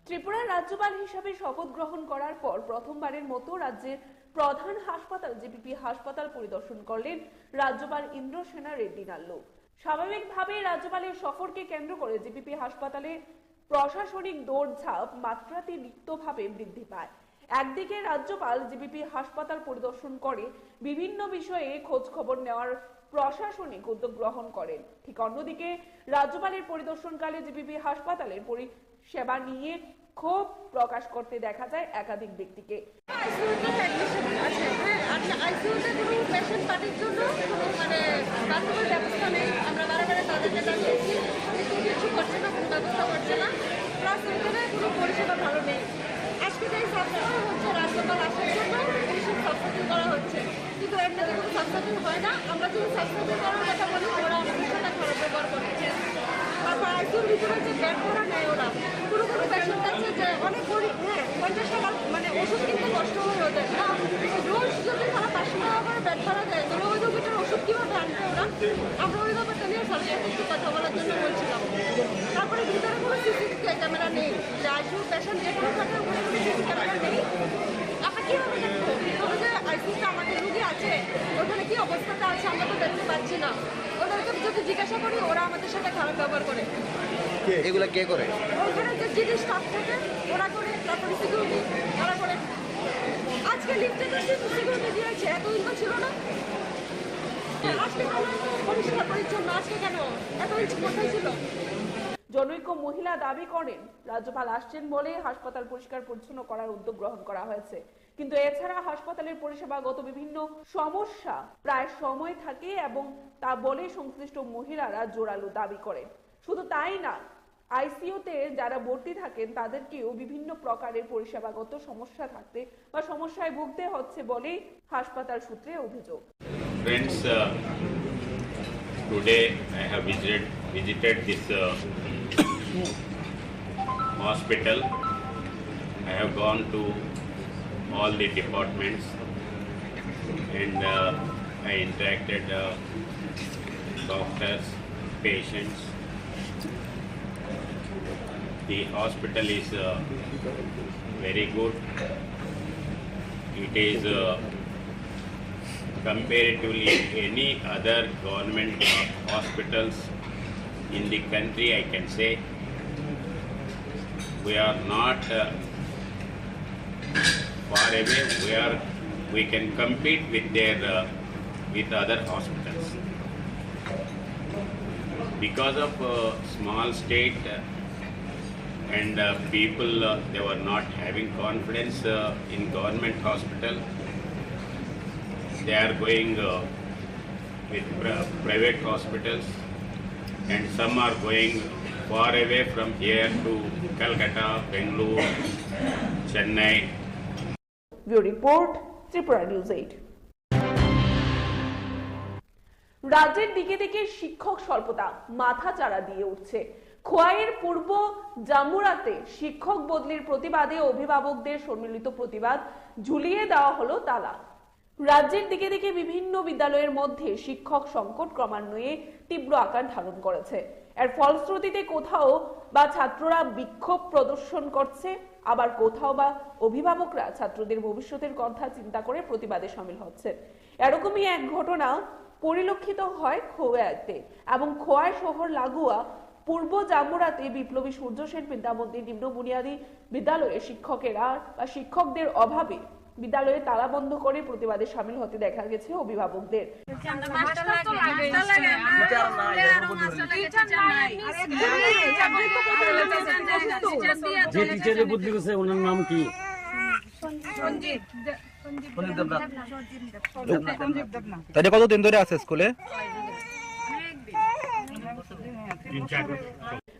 ত্রিপুরার রাজ্যপাল হিসাবে শপথ গ্রহণ করার পর প্রথমবারের মতো রাজ্যের প্রধান হাসপাতাল জিবিপি হাসপাতাল পরিদর্শন করলেন রাজ্যপাল ইন্দ্রসেনা রেড্ডি নাল্লু। স্বাভাবিকভাবেই রাজ্যপালের সফরকে কেন্দ্র করে জিবিপি হাসপাতালে প্রশাসনিক দৌড়ঝাঁপ মাত্রাতিরিক্তভাবে বৃদ্ধি পায়। একদিকে রাজ্যপাল জিবিপি হাসপাতাল পরিদর্শন করে বিভিন্ন বিষয়ে খোঁজ খবর নেওয়ার প্রশাসনিক উদ্যোগ গ্রহণ করেন, ঠিক অন্যদিকে রাজ্যপালের পরিদর্শনকালে জিবিপি হাসপাতালের পরি-, সেবা নিয়ে ক্ষোভ প্রকাশ করতে দেখা যায় একাধিক ব্যক্তিকে। আইসিইউতে অ্যাডমিশন আছে, হ্যাঁ, আচ্ছা, আইসিইউতে কোনো পেশেন্ট পার্টির জন্য কোনো মানে বাথরুমের ব্যবস্থা নেই। আমরা বারে বারে তাদেরকে জানিয়েছি, কিন্তু কিছু করছে না, কোনো ব্যবস্থা করছে না। প্লাস ওইখানে কোনো পরিষেবা ভালো নেই। আজকে যেই সাফসাফাই হচ্ছে, রাজ্যপাল আসার জন্য এইসব সাফসাফাই করা হচ্ছে। কিন্তু এমনিতে কোনো সাবস্টান্টিভ হয় না। আমরা যদি সাবস্টান্টিভ করার কথা বলি, ওরা আমাদের সাথে খারাপ ব্যবহার করে। তারপর আইসিইউর ভিতরে যে বেড করা নেয় ওরা, কোনো কোনো পেশেন্ট আছে যে অনেক গরিব, হ্যাঁ, পঞ্চাশ টাকা, মানে, ওষুধ কিনতে কষ্ট হয় ওদের, না? রোজ যদি তারা পাঁচশো টাকা করে বেড ভাড়া দেয়, তাহলে ওই রোগীটার ওষুধ কীভাবে আনবে ওরা? আমরা ওই ব্যাপারটা নিয়ে স্যারের সাথে একটু কথা বলার জন্য বলছিলাম। তারপরে ভিতরে কোনো সিসিটিভি ক্যামেরা নেই, যে আইসিইউ পেশেন্ট যেখানে থাকে ওখানে কোনো সিসি ক্যামেরা নেই। আমরা কীভাবে দেখবো? তবে যে আইসিইউতে আমাদের রুগী আছে, ওখানে কী অবস্থাতে আছে আমরা তো দেখতে পাচ্ছি না। ওদেরকে যদি জিজ্ঞাসা করি, ওরা আমাদের সাথে খারাপ ব্যবহার করে। এগুলা কে করে? ওখানে যে জিডি স্টাফ থাকে, ওরা করে, তারপরে সিকিউরিটি, ওরা করে। আজকে লিফটে তো সিকিউরিটি দিয়েছে, এতদিন তো ছিল না। আজকে কেন এত পরিষ্কার পরিচ্ছন্ন? আজকে কেন এত ইঞ্চি কোথায় ছিল? জনৈক মহিলা দাবি করেন, রাজ্যপাল আসছেন বলে হাসপাতাল পরিষ্কার পরিচ্ছন্ন করার উদ্যোগ গ্রহণ করা হয়েছে, কিন্তু এছাড়া হাসপাতালের পরিষেবাগত বিভিন্ন সমস্যা প্রায় সময় থাকে এবং তা বলেই সংশ্লিষ্ট মহিলারা জোরালো দাবি করেন। শুধু তাই না, আইসিইউতে যারা ভর্তি থাকেন তাদেরকেও বিভিন্ন প্রকারের পরিষেবাগত সমস্যা থাকতে বা সমস্যায় ভুগতে হচ্ছে বলেই হাসপাতাল সূত্রে অভিযোগ। Friends, uh, today I have visited, visited this uh, hospital. I have gone to all the departments and uh, I interacted uh, doctors, patients. The hospital is uh, very good. It is uh, comparatively any other government hospitals in the country, I can say. We are not uh, far away where we can compete with their uh, with other hospitals. Because of uh, small state uh, and uh, people uh, they were not having confidence uh, in government hospital, they are going uh, with pri- private hospitals, and some are going far away from here to Calcutta, Bangalore, Chennai. Bureau report, Tripura news eight. রাজ্যের দিকে দিকে শিক্ষক স্বল্পতা মাথাচাড়া দিয়ে উঠছে। খোয়াইয়ের পূর্ব জামুরাতে শিক্ষক বদলির প্রতিবাদে অভিভাবকদের সম্মিলিত প্রতিবাদ, ঝুলিয়ে দেওয়া হলো তালা। রাজ্যের দিকে দিকে বিভিন্ন বিদ্যালয়ের মধ্যে শিক্ষক সংকট ক্রমান্বয়ে তীব্র আকার ধারণ করেছে। এর ফলশ্রুতিতে কোথাও বা ছাত্ররা বিক্ষোভ প্রদর্শন করছে, আবার কোথাও বা অভিভাবকরা ছাত্রদের ভবিষ্যতের কথা চিন্তা করে প্রতিবাদে সামিল হচ্ছেন। এরকমই এক ঘটনা পরিলক্ষিত হয় খোয়াইতে এবং খোয়াই শহর লাগোয়া পূর্ব জামুরাতে বিপ্লবী সূর্য সেন বিদ্যামন্দির নিম্ন বুনিয়াদী বিদ্যালয়ে শিক্ষকেরা বা শিক্ষকদের অভাবে বিদ্যালয়ে তালা বন্ধ করে প্রতিবাদে সামিল হতে দেখা গেছে অভিভাবকদের। যে টিচারে বদলি করছে ওনার নাম কি? তাহলে কতদিন ধরে আছে স্কুলে?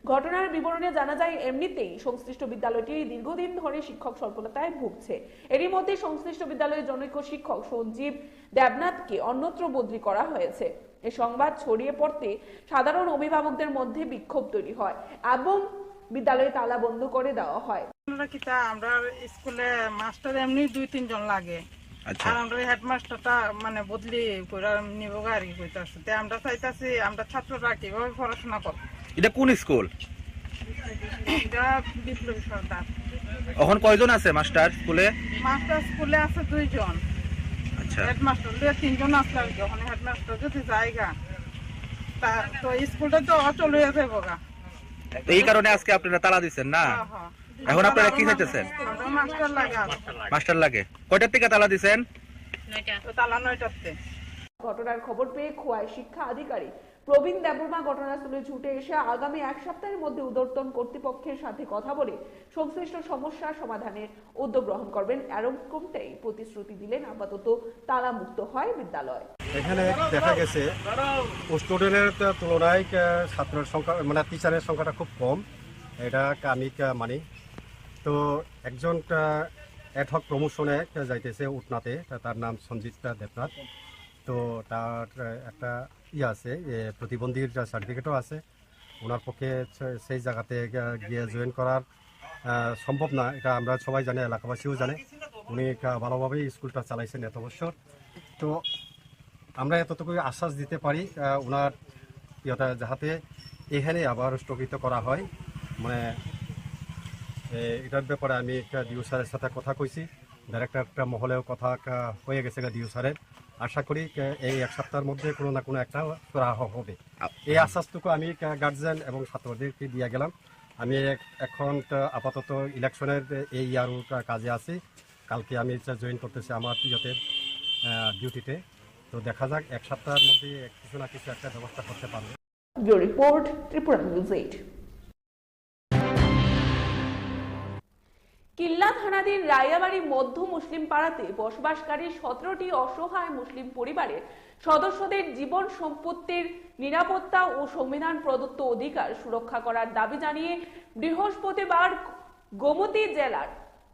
ঘটনার বিবরণে জানা যায়, এমনিতেই সংশ্লিষ্ট বিদ্যালয়টি দীর্ঘদিন ধরে শিক্ষক স্বল্পতায় ভুগছে। এরই মধ্যে সংশ্লিষ্ট বিদ্যালয়ের জনৈক শিক্ষক সঞ্জীব দেবনাথকে অন্যত্র বদলি করা হয়েছে। এ সংবাদ ছড়িয়ে পড়তে সাধারণ অভিভাবকদের মধ্যে বিক্ষোভ তৈরি হয় এবং বিদ্যালয়ে তালা বন্ধ করে দেওয়া হয়। আমরা কিতা আমরা স্কুলে মাস্টার এমনি দুই তিনজন লাগে। আচ্ছা। আর আমরা হেডমাস্টারটা মানে বদলি করে নিব আর কি কইতাছে। তে আমরা চাইতাছি আমরা ছাত্ররা কিভাবে পড়াশোনা করব। এটা কোন স্কুল? এটা বিপ্লবী সর্দার। এখন কয়জন আছে মাস্টার স্কুলে? মাস্টার স্কুলে আছে দুইজন। আচ্ছা। হেডমাস্টার দুই তিনজন আসলে আর কি। ওখানে হেডমাস্টার যদি জায়গা তা তো স্কুলটা তো অচল হয়ে যাবো গা। তো এই কারণে আজকে আপনারা তালা দিচ্ছেন না? হ্যাঁ, হ্যাঁ। এখন আপনারা কি চাইতেছেন? আমরা মাস্টার লাগে আর। মাস্টার লাগে। কয়টার থেকে তালা দিচ্ছেন? তো তালা নয়টাতে। ঘটনার খবর পেয়ে খোয়াই শিক্ষা আধিকারিক প্রবীণ দেববর্মা ঘটনাস্থলে ছুটে এসে আগামী এক সপ্তাহের মধ্যে ঊর্ধ্বতন কর্তৃপক্ষের সাথে কথা বলে সংশ্লিষ্ট সমস্যা সমাধানের উদ্যোগ গ্রহণ করবেন, এরকমটাই প্রতিশ্রুতি দিলেন। আপাতত তালামুক্ত হয় বিদ্যালয়। এখানে দেখা গেছে স্টুডেন্টের তুলনায় আহ, ছাত্রের সংখ্যা মানে টিচারের সংখ্যাটা খুব কম, এটা আমি আহ, মানি। তো একজন অ্যাডহক প্রমোশনে যাইতেছে উটনাতে, তা- তার নাম সঞ্জিত দেবনাথ। তো তার আহ, একটা ইয়ে আছে, এ, প্রতিবন্ধীর সার্টিফিকেটও আছে। ওনার পক্ষে সে- সেই জায়গাতে আহ, গিয়ে জয়েন করার আহ, সম্ভব না, এটা আমরা সবাই জানি, এলাকাবাসীও জানে। উনি আহ, ভালোভাবেই স্কুলটা চালাইছেন এত বছর। তো আমরা এতটুকুই আশ্বাস দিতে পারি আহ, ওনার ইয়েটা যাহাতে এখানে আবার স্থগিত করা হয়। মানে এ, এটার ব্যাপারে আমি একটা ডিও স্যারের সাথে কথা কইছি, ডাইরেক্টর মহলেও কথা আহ, হয়ে গেছে ডিও স্যারের। আশা করি আহ, এই এক সপ্তাহের মধ্যে কোনো না কোনো একটা সুরাহা হবে। এই আশ্বাসটুকু আমি গার্জিয়ান এবং ছাত্রদেরকে দিয়ে গেলাম। আমি এক- এখন আহ, আপাতত ইলেকশনের এই ইয়ার কাজে আছি। কালকে আমি জয়েন করতেছি আমার ইয়েতে ডিউটিতে। তো দেখা যাক এক সপ্তাহের মধ্যে কিছু না কিছু একটা ব্যবস্থা করতে পারবো। Bureau report, Tripura news eight. Killa থানাধীন রায়াবাড়ি মধ্য মুসলিম পাড়াতে বসবাসকারী সতেরোটি অসহায় মুসলিম পরিবারের সদস্যদের জীবন সম্পত্তির নিরাপত্তা ও সংবিধান প্রদত্ত অধিকার সুরক্ষা করার দাবি জানিয়ে বৃহস্পতিবার গোমতী জেলার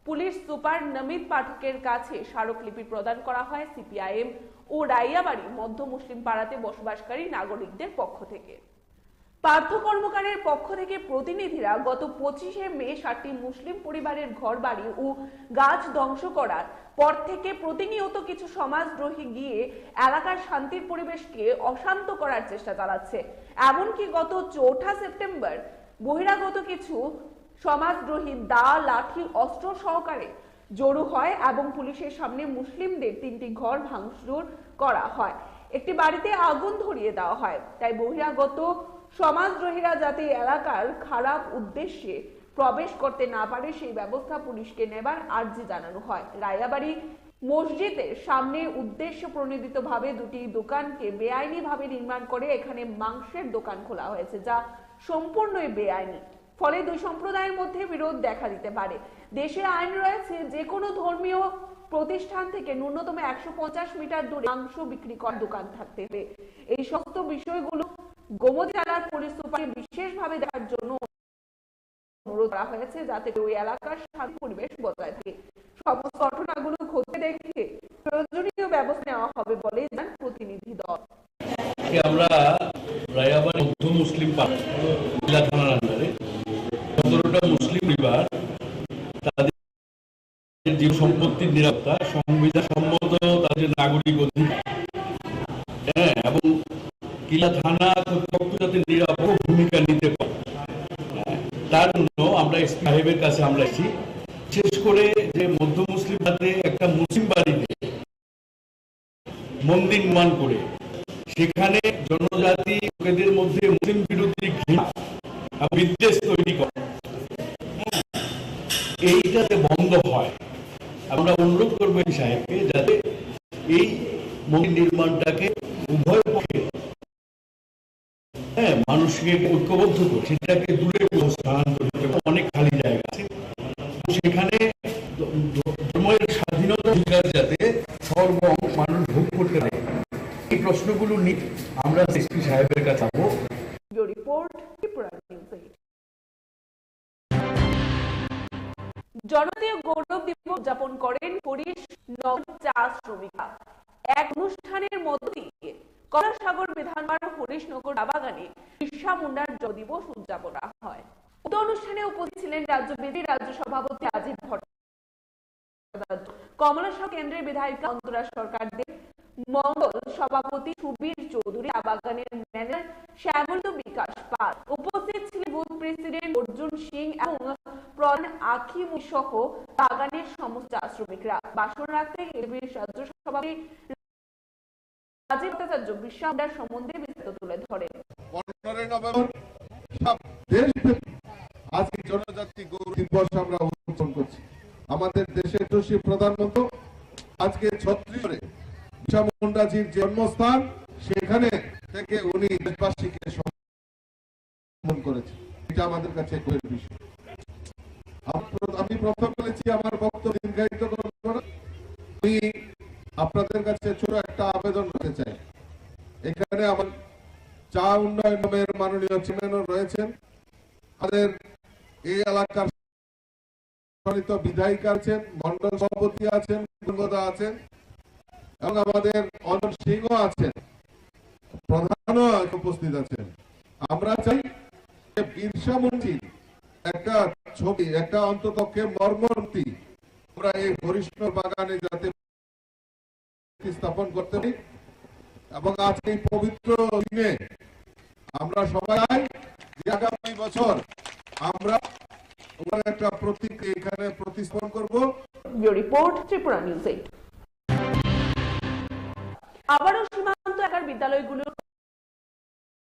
পুলিশ সুপার নমিত পাঠকের কাছে স্মারকলিপি প্রদান করা হয় সিপিআইএম ও রাইয়াবাড়ি মধ্য মুসলিম পাড়াতে বসবাসকারী নাগরিকদের পক্ষ থেকে। পার্থ কর্মকারের পক্ষ থেকে প্রতিনিধিরা গত পঁচিশে মে সাতটি মুসলিম পরিবারের ঘরবাড়ি ও গাছ ধ্বংস করার পর থেকে প্রতিনিয়ত কিছু সমাজদ্রোহী গিয়ে এলাকার শান্তির পরিবেশকে অশান্ত করার চেষ্টা চালাচ্ছে। এমনকি গত চৌঠা সেপ্টেম্বর বহিরাগত কিছু সমাজদ্রোহী দা, লাঠি, অস্ত্র সহকারে জড়ো হয় এবং পুলিশের সামনে মুসলিমদের তিনটি ঘর ভাঙচুর করা হয়, একটি বাড়িতে আগুন ধরিয়ে দেওয়া হয়। তাই বহিরাগত সমাজদ্রোহীরা যাতে এলাকার খারাপ উদ্দেশ্যে প্রবেশ করতে না পারে, সেই ব্যবস্থা পুলিশকে নেবার আর্জি জানানো হয়। রায়াবাড়ি মসজিদের সামনে উদ্দেশ্য প্রণোদিতভাবে দুটি দোকানকে বেআইনিভাবে নির্মাণ করে এখানে মাংসের দোকান খোলা হয়েছে, যা সম্পূর্ণই বেআইনি। ফলে দুই সম্প্রদায়ের মধ্যে বিরোধ দেখা দিতে পারে। দেশে আইন রয়েছে, যে কোনো ধর্মীয় প্রতিষ্ঠান থেকে ন্যূনতম একশো পঞ্চাশ মিটার দূরে মাংস বিক্রি করার দোকান থাকতে হবে। এই সমস্ত বিষয়গুলো গোমতী জেলার পুলিশ সুপারকে বিশেষভাবে দেখার জন্য অনুরোধ করা হয়েছে, যাতে ওই এলাকার শান্তি পরিবেশ বজায় থাকে। সমস্ত ঘটনাগুলো খতিয়ে দেখে প্রয়োজনীয় ব্যবস্থা নেওয়া হবে বলে জানান প্রতিনিধি দল। আজকে আমরা রায়াবাড়ি মধ্য মুসলিম পাড়া, কিল্লা থানার আন্ডারে সতেরোটা মুসলিম পরিবার তাদের জীবন সম্পত্তির নিরাপত্তা, সংবিধান সম্মত তাদের যে নাগরিক অধিকার, হ্যাঁ, এবং কিল্লা থানা কর্তৃপক্ষ যাতে নিরাপদ ভূমিকা নিতে পারে, হ্যাঁ, তার জন্য আমরা এসপি সাহেবের কাছে আমরা এসেছি। বিশেষ করে যে মধ্য মুসলিম পাড়াতে একটা মুসলিম বাড়িতে মন্দির নির্মাণ করে সেখানে জনজাতি লোকেদের মধ্যে মুসলিম বিরোধী ঘৃণা আর বিদ্বেষ তৈরি করা, হ্যাঁ, এইটাতে বন্ধ হয়। আমরা অনুরোধ করবো এই সাহেবকে যাতে এই মন্দির নির্মাণটাকে উভয় পক্ষে, হ্যাঁ, মানুষকে ঐক্যবদ্ধ করে সেটাকে দূরে কোথাও স্থানান্তর করতে হবে। অনেক খালি জায়গা আছে, সেখানে দ-, দ-, ধর্মের স্বাধীনতা অধিকার যাতে সর্ব মানুষ ভোগ করতে পারে, এই প্রশ্নগুলো নিয়ে আমরা এসপি সাহেবের কাছে যাবো। Bureau report, Tripura News eight। জনজাতীয় গৌরব দিবস উদযাপন করেন হরিশ নগর চা শ্রমিকরা। এক অনুষ্ঠানের মধ্য দিয়ে কমলাসাগর বিধানসভার হরিশনগর চা বাগানে বিরসা মুন্ডার জন্মদিবস উদযাপন করা হয়। উক্ত অনুষ্ঠানে উপস্থিত ছিলেন রাজ্য বিজেপি রাজ্য সভাপতি রাজীব ভট্টাচার্য, কমলাসাগর কেন্দ্রের বিধায়িকা অন্তরা সরকার দেব, মণ্ডল সভাপতি সুবীর চৌধুরী, চা বাগানের ম্যানেজার শ্যামল বিকাশ পাল। উপস্থিত ছিলেন বুথ প্রেসিডেন্ট অর্জুন সিং এবং প্রধান আখি মুনি সহ বাগানের সমস্ত চা শ্রমিকরা। ভাষণ রাখতে এবির রাজ্য সভাপতি রাজীব ভট্টাচার্য বিরসা মুন্ডার সম্বন্ধে বিস্তারিত তুলে ধরেন। পনেরোই নভেম্বর সারা দেশব্যাপী আজকে জনজাতি গৌরব দিবস আমরা উদযাপন করছি। আমাদের দেশের যশস্বী প্রধানমন্ত্রী আজকে ছত্তিশগড়ে বিরসা মুন্ডাজির যে জন্মস্থান, সেখানে থেকে উনি দেশবাসীকে সম্বোধন করেছেন। এটা আমাদের কাছে গর্বের বিষয়। আম-, প্র-, আমি প্রথম বলেছি, আমার বক্তব্য দীর্ঘায়িত করব না। আমি আপনাদের কাছে ছোট একটা আবেদন রাখতে চাই। এখানে আমার চা উন্নয়ন নামের মাননীয় চেয়ারম্যানও রয়েছেন, আমাদের এই এলাকার সম্মানিত বিধায়িকা আছেন, মণ্ডল সভাপতি আছেন, কর্মকর্তা আছেন এবং আমাদের অঞ্জন সিংহ আছেন, প্রধানও উপস্থিত আছেন। আমরা চাই যে বিরসা মুন্ডাজির একটা ছবি, একটা অন্ততপক্ষে মর্মমূর্তি আমরা এই হরিশনগর বাগানে যাতে স্থাপন করতে পারি এবং আজকে এই পবিত্র দিনে আমরা সবাই চাই যে আগামী বছর আমরা ওনার একটা প্রতীক এখানে প্রতিস্থাপন করব। Bureau report, Tripura News eight। আবারও সীমান্ত এলাকার বিদ্যালয়গুলোর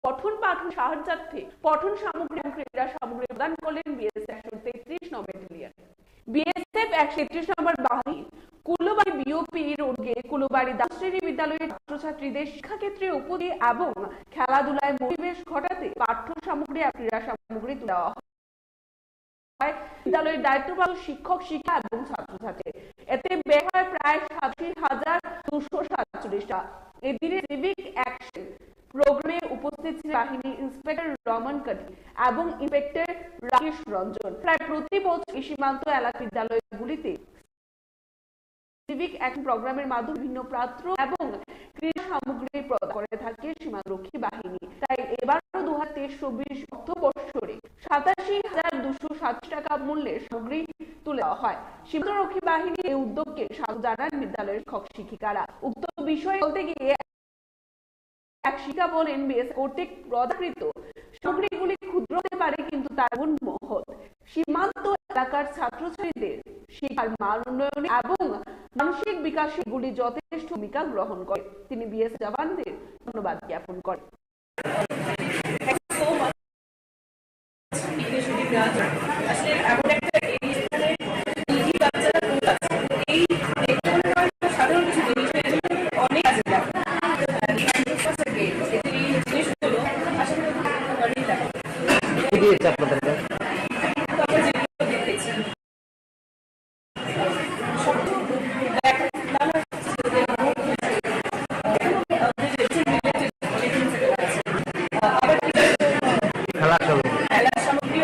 পঠন পাঠন সাহায্যার্থে পঠন সামগ্রী এবং ক্রীড়া সামগ্রী প্রদান করলেন বিএসএফ একশো তেত্রিশ নম্বর ব্যাটালিয়ন। বিএসএফ একশো তেত্রিশ নম্বর বাহিনী কুলবাড়ি বিওপি রোডে কুলবাড়ি দ্বাদশ শ্রেণী বিদ্যালয়ের ছাত্রছাত্রীদের শিক্ষাক্ষেত্রে উপযোগী এবং খেলাধুলায় মনোনিবেশ ঘটাতে পাঠ্য সামগ্রী আর ক্রীড়া সামগ্রী তুলে দেওয়া হয়। বিদ্যালয়ের দায়িত্বপ্রাপ্ত শিক্ষক, শিক্ষিকা এবং ছাত্রছাত্রী। এতে ব্যয় হয় প্রায় সাতাশি হাজার দুশো সাতচল্লিশ টাকা। এদিনে সিভিক অ্যাকশন প্রোগ্রামে উপস্থিত ছিলেন বাহিনীর ইন্সপেক্টর রমন কাঠি এবং ইন্সপেক্টর রাকেশ রঞ্জন। প্রায় প্রতি বছর এই সীমান্ত এলাকা বিদ্যালয়গুলিতে সিভিক অ্যাকশন প্রোগ্রামের মাধ্যমে বিভিন্ন পাত্র এবং ক্রীড়া সামগ্রী প্রদান করে থাকে সীমান্তরক্ষী বাহিনী। তাই এবারও দু হাজার তেইশ চব্বিশ অর্থ বছরে সাতাশি হাজার দুশো সাতচল্লিশ টাকা মূল্যের সামগ্রী তুলে দেওয়া হয়। সীমান্তরক্ষী বাহিনীর এই উদ্যোগকে স্বাগত জানান বিদ্যালয়ের শিক্ষক শিক্ষিকারা। উক্ত বিষয়ে বলতে গিয়ে এক শিক্ষিকা বলেন, বিএস কর্তৃক প্রদানকৃত সামগ্রীগুলি ক্ষুদ্র হতে পারে, কিন্তু তার গুণ মহৎ। সীমান্ত এলাকার ছাত্রছাত্রীদের শিক্ষার মান উন্নয়নে এবং মানসিক বিকাশে এগুলি যথেষ্ট ভূমিকা গ্রহণ করে। তিনি বিএস জওয়ানদের ধন্যবাদ জ্ঞাপন করেন। আসলে এমন একটা এরিয়া, মানে, ইজি বাচ্চারা দূর আছে। এই দেখতে মনে হয় সাধারণ কিছু জিনিস, এর জন্য অনেক কাজে লাগে। আর এই হান্ড্রেড পার্সেন্ট এই জিনিসগুলো আসলে অনেক লাগে। কি দিয়েছে আপনাদেরকে? তো আমরা যেগুলো দেখেছি, খেলার সামগ্রী।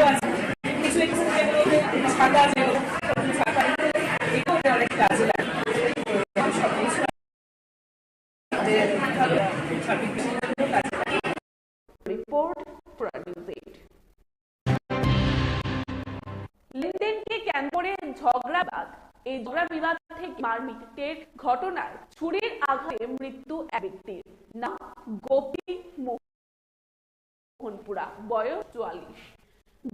Report for News eight. লেনদেনকে কেন্দ্র করে ঝগড়া বিবাদ। এই ঝগড়া বিবাদ থেকে মারপিটের ঘটনায় ছুরির আঘাতে মৃত্যু এক ব্যক্তির। নাম গোপী মোহনপুরা, বয়স চুয়াল্লিশ।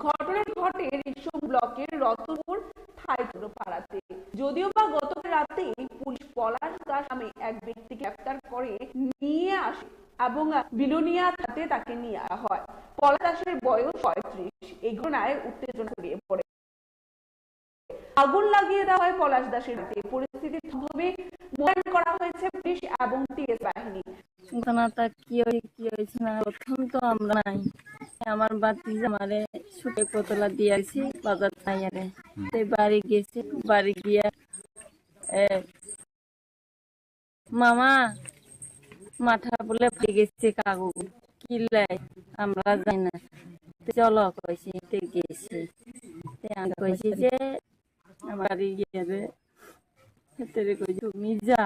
ঘটনা ঘটে রিসুম ব্লকের রতনপুর থাইচন্দ্র পাড়াতে। যদিও বা গতকাল রাতেই পুলিশ পলাশ দাস নামে এক ব্যক্তিকে গ্রেফতার করে নিয়ে আসে এবং বিলোনিয়া থানাতে তাকে নিয়ে আসা হয়। পলাশ দাসের বয়স পঁয়ত্রিশ। এই ঘটনায় উত্তেজনা ছড়িয়ে পড়ে। আগুন লাগিয়ে দেওয়া হয় পলাশ দাসের বাড়িতে। পরিস্থিতি থমথমে মোতায়েন করা হয়েছে পুলিশ এবং টিএস বাহিনী। ঘটনাটা কি হয়েছে, কি হয়েছে না, প্রথম তো আমরা নাই। আমার ভাতিজা আমারে ছুটে কোতলা দিয়ে আইছি বাজার খাইয়ারে। হুম। তে বাড়ি গেছে, বাড়ি গিয়া, এ, মামা, মাথা বুলে ফাটি গেছে কাকু, কি লাই? আমরা জানি না। তো চলো কইছি, তো গেছি। তো আমি কইছি যে আমার বাড়ি গিয়ে রে, হেতে রে কইছি, "তুমি যা,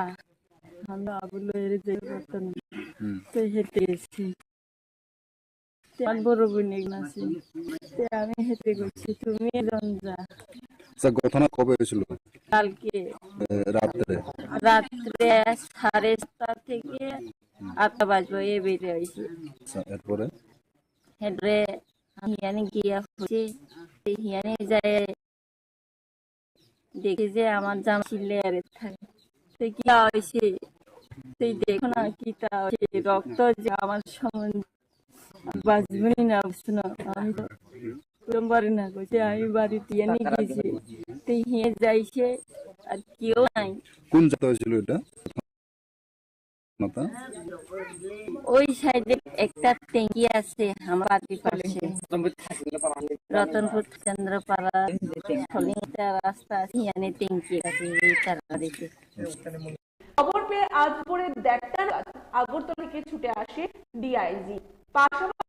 আমরা আবু লইরে যাই পারতাম না।" হুম। তো হেতে গেছি। তে আমার বড় বোন একজন আছে। তে আমি হেতে করছি, "তুমি একজন যা।" আচ্ছা, ঘটনা কবে হয়েছিল? কালকে। এ, রাত্রে? রাত্রে সাড়ে সাতটা থেকে আটটা বাজবে, এই বেরিয়ে হয়েছে। আচ্ছা, এরপরে? এরপরে আমি হিয়ানে গিয়া হচ্ছে, হিয়ানে যায় দেখি যে আমার জামা চিল্লাইয়ারে থাকে। তো কি হয়েছে? তুই দেখো না কি তা হয়েছে, রক্ত যে আমার সম্বন্ধে বাঁচবনি না, বুঝছো না? আমি তো পুরো বাড়ি না করছি, আমি বাড়িতে এনে গেছি। তুই হিয়ে যাইছে, আর কেউ নাই। কোন জায়গা হয়েছিল এটা? মাথা? ওই সাইডে একটা ট্যাঙ্কি আছে আমার বাড়ির পাশে, রতনপুর চন্দ্রপাড়া, কলিংটা রাস্তা আছে, এখানে ট্যাঙ্কি আছে, এই তার বাড়িতে। খবর পেয়ে আজ ভোরে দেড়টা নাগাদ আগরতলা থেকে ছুটে আসে ডিআইজি। পাশাপাশি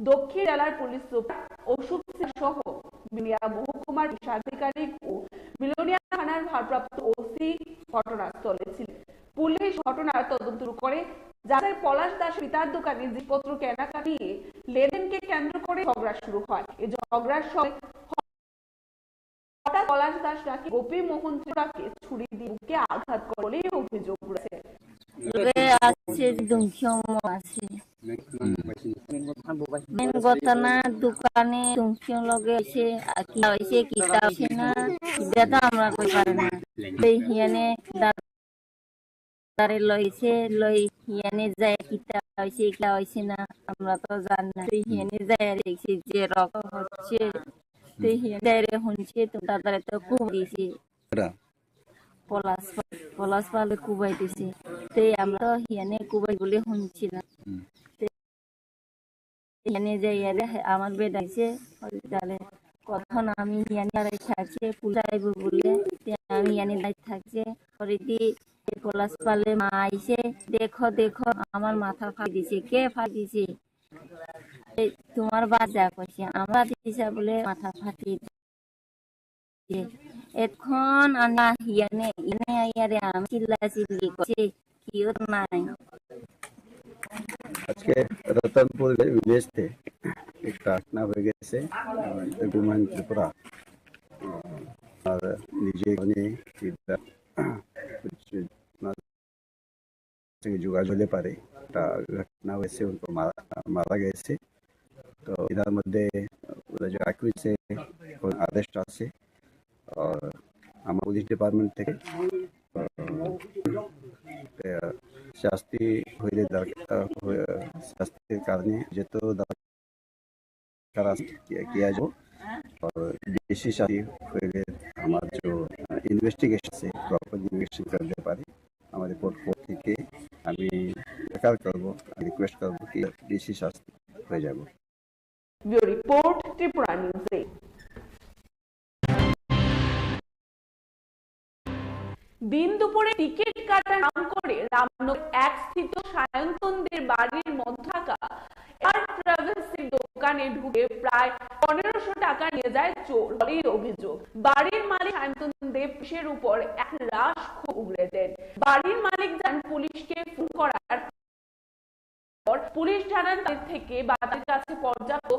দক্ষিণ জেলার পুলিশ সুপার অশোক সিনহা সহ বিলোনিয়া মহকুমার পুলিশ আধিকারিক ও বিলোনিয়া থানার ভারপ্রাপ্ত ওসি ঘটনাস্থলে ছিলেন। পুলিশ ঘটনার তদন্ত শুরু করে, যাচাই পলাশ দাস পিতার দোকানে জিনিসপত্র কেনাকাটা নিয়ে লেনদেনকে কেন্দ্র করে ঝগড়া শুরু হয়। এই ঝগড়ার সময় হঠাৎ পলাশ দাস নাকি গোপী মোহন ত্রিপুরাকে ছুরি দিয়ে বুকে আঘাত করে বলেই অভিযোগ রয়েছে। লগে আছে যে দুমসিং আছে। মেন ঘটনা দোকানে দুমসিং লগে আছে, আর কি হয়েছে, কিতা হয়েছে না, এটা তো আমরা কই পারি না। তো হিয়ানে তারে লইছে, লই ইয়ানে যায় কিতা হইছে, কিতা হইছে না, আমরা তো জানি না। তুই হিয়ানে যায় দেখছি যে রক্ত হচ্ছে, তুই হিয়ানে যায় রে হুনছে, তো তাড়াতাড়ি তো খুব দিছে। এটা? পলাশ পা-, পলাশ পালে কুবাই দিছে। তে আমরা তো হিয়ানে কুবাই বলে হুনছি না। হুম। তে এখানে যাই আরে আমার বেটা আইছে, হসপিটালে কখন আমি ইয়ানি দাঁড়াই থাকছে, পুলিশ আইবো বলে, তে আমি ইয়ানি দাঁড়াই থাকছে, পরে দি এই পলাশ পালে মা আইছে, "দেখো, দেখো, আমার মাথা ফাটি দিছে।" "কে ফাটি দিছে?" "এই তোমার বাজা কইছে, আমরা দিছে বলে মাথা ফাটি দিছে।" এতক্ষণ আনা ইয়ানে, ইয়ানে আইয়ারে আমি চিল্লা চিল্লি করছি, কেউ তো নাই। আজকে রতনপুর ভিলেজে একটা ঘটনা হয়ে গেছে, আহ, গুমান ত্রিপুরা। আহ, আর নিজে এখানে চিল্লা, থেকে যোগাযোগ হতে পারে। একটা ঘটনা হয়েছে, উনি মারা, মারা গেছে। তো এটার মধ্যে ওরা যে আকুইছে, কোন আদেশ আছে, আর আমার পুলিশ ডিপার্টমেন্ট থেকে, আহ, শাস্তি হইলে দরকার, আহ, শাস্তির কারণে যত দরকার আছে, কি, কি আছে, আর বেশি শাস্তি হইলে আমার যে, আহ, ইনভেস্টিগেশন আছে, প্রপার ইনভেস্টিগেশন করতে পারে। আমার রিপোর্ট কোর্ট থেকে আমি রেকমেন্ড করবো, আমি রিকোয়েস্ট করবো কি বেশি শাস্তি হয়ে যাবো। ব্যুরো রিপোর্ট, ত্রিপুরা নিউজ। দিন দুপুরে টিকিট কাটার নাম করে রামনগর এক স্থিত সায়ন্তন দের বাড়ির মধ্যে থাকা এয়ার ট্রাভেলসের দোকানে ঢুকে প্রায় পনেরোশো টাকা নিয়ে যায় চোর বলেই অভিযোগ। বাড়ির মালিক সায়ন্তন দেব পুলিশের উপর এক রাশ ক্ষোভ উগরে দেন। বাড়ির মালিক জানান পুলিশকে ফোন করার পর পুলিশ জানান তাদের থেকে বা তাদের কাছে পর্যাপ্ত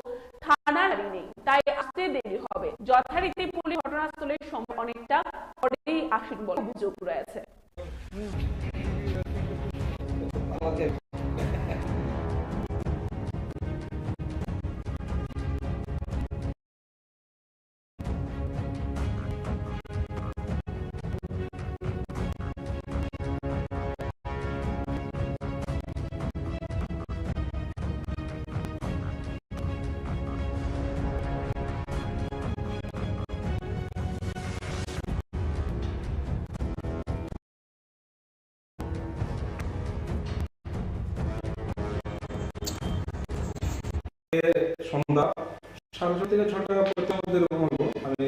থানার গাড়ি নেই, তাই আসতে দেরি হবে। যথারীতি পুলিশ ঘটনাস্থলে সময় অনেকটা পরেই আসেন বলে অভিযোগ রয়েছে। সন্ধ্যা সাড়ে ছয় থেকে ছয়টা পঁয়তাল্লিশ এরকম হলো। আমি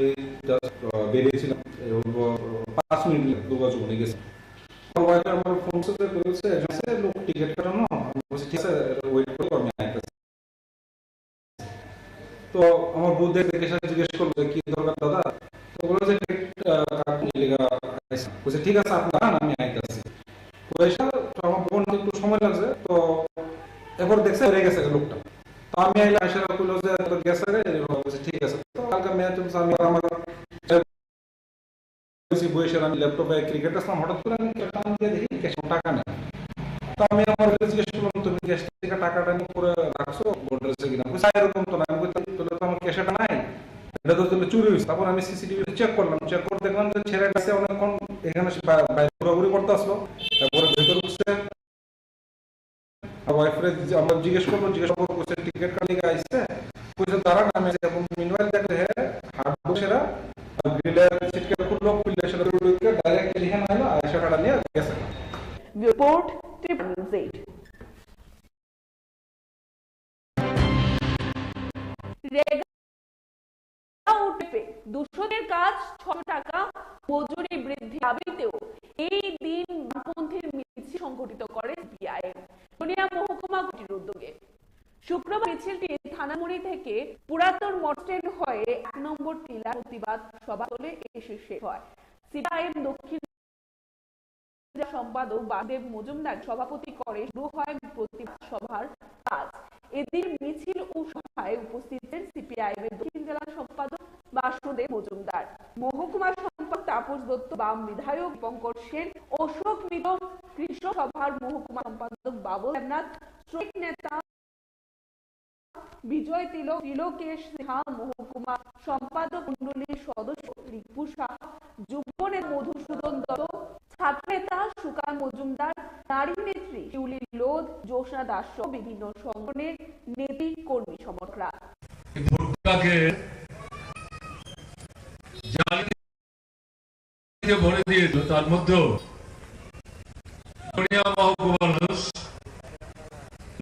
জাস্ট বেরিয়েছিলাম, এই অল্প পাঁচ মিনিট যোগাযোগ হয়ে গেছে। আমার ওয়াইফ আমার ফোন সাথে করেছে, "এখানে লোক টিকিট কাটানো।" আমি বলছি, "ঠিক আছে, ওয়েট করো, আমি আইতেছি।" তো আমার বউ দেখে জিজ্ঞেস করলো যে, "কি দরকার দাদা?" তো বললো যে, "টিকিট কাটনি লেগা আইসা।" বলছে, "ঠিক আছে, আপনি দাঁড়ান, আমি আইতেছি।" তো এসে তো আমার বোন একটু সময় লাগছে, তো এরপর দেখছে রয়ে গেছে লোকটা। তো আমি আইলে আইসা কইলো যে, "তো গেছে রে?" এরকম বলছে, "ঠিক আছে।" তো কালকে ম্যাচ হচ্ছে, আমি আর আমার বসে বসে আমি ল্যাপটপে ক্রিকেট আসলাম, হঠাৎ করে আমি ক্যাশ টান দিয়ে দেখি ক্যাশে টাকা নেই। তো আমি আমার বউকে জিজ্ঞেস করলাম, "তুমি ক্যাশ থেকে টাকাটা নিয়ে করে রাখছো গোডরেজে কিনা?" বলছে, "এরকম তো না।" আমি বলছি, "তাহলে তো আমার ক্যাশে টাকা নাই, এটা তো তাহলে চুরি হয়েছে।" তারপর আমি সিসিটিভি চেক করলাম, চেক করে দেখলাম যে ছেলেটা আছে অনেকক্ষণ এখানে সে বা-, বাইরে ঘোরাঘুরি করতে আসলো, তারপরে ভেতরে ঢুকছে। ওয়াইফরে যে আমরা জিজ্ঞেস করবো, জিজ্ঞেস করবো, কইছে, "টিকিট কার লাগি আইছে?" কইছে, "দাঁড়ান, আমি আইছি।" এবং মিনওয়াইল দেখলে হে হাড্ডু সেরা, গ্রিলের সিটকে খুললো, খুললে সেটা উড়ে উড়ে ডাইরেক্ট এখানে আইলো, আর সেটা নিয়ে গেছে। রিপোর্ট, ত্রিপুরা নিউজ এইট। রেগা উঠবে দুশো দিনের কাজ ছশো টাকা মজুরি বৃদ্ধি দাবিতেও এই দিন বামপন্থীর মিছিল সংগঠিত করে সিপিআইএম। সোনিয়া মহকুমা কমিটির উদ্যোগে শুক্রবার মিছিলটি থানামুড়ি থেকে পুরাতন মোটর স্ট্যান্ড হয়ে এক নম্বর টিলার প্রতিবাদ সভা চলে এসে শেষ হয়। সিপিআইএম দক্ষিণ সম্পাদক বাসুদেব মজুমদার সভাপতি করে শুরু হয় প্রতিবাদ সভার কাজ। এদিন মিছিল ও সভায় উপস্থিত ছিলেন সিপিআইএম এর দক্ষিণ জেলা সম্পাদক বাসুদেব মজুমদার, মহকুমা সম্পাদক তাপস দত্ত, বাম বিধায়ক দীপঙ্কর সেন, অশোক মিত্র, কৃষক সভার মহকুমা সম্পাদক বাবুল দেবনাথ, শ্রমিক নেতা বিজয় তিলক, তিলকেশ সিনহা, মহকুমা সম্পাদক মণ্ডলীর সদস্য রিপু শাহ, যুব নেতা মধুসূদন দত্ত, ছাত্র নেতা সুকান্ত মজুমদার, নারী নেত্রী শিউলি লোধ, জ্যোৎস্না দাস সহ বিভিন্ন সংগঠনের নেতৃ কর্মী সমর্থকরা। ভোটটাকে জালি দিয়ে ভরে দিয়েছিল, তার মধ্যেও সোনিয়া মহকুমার মানুষ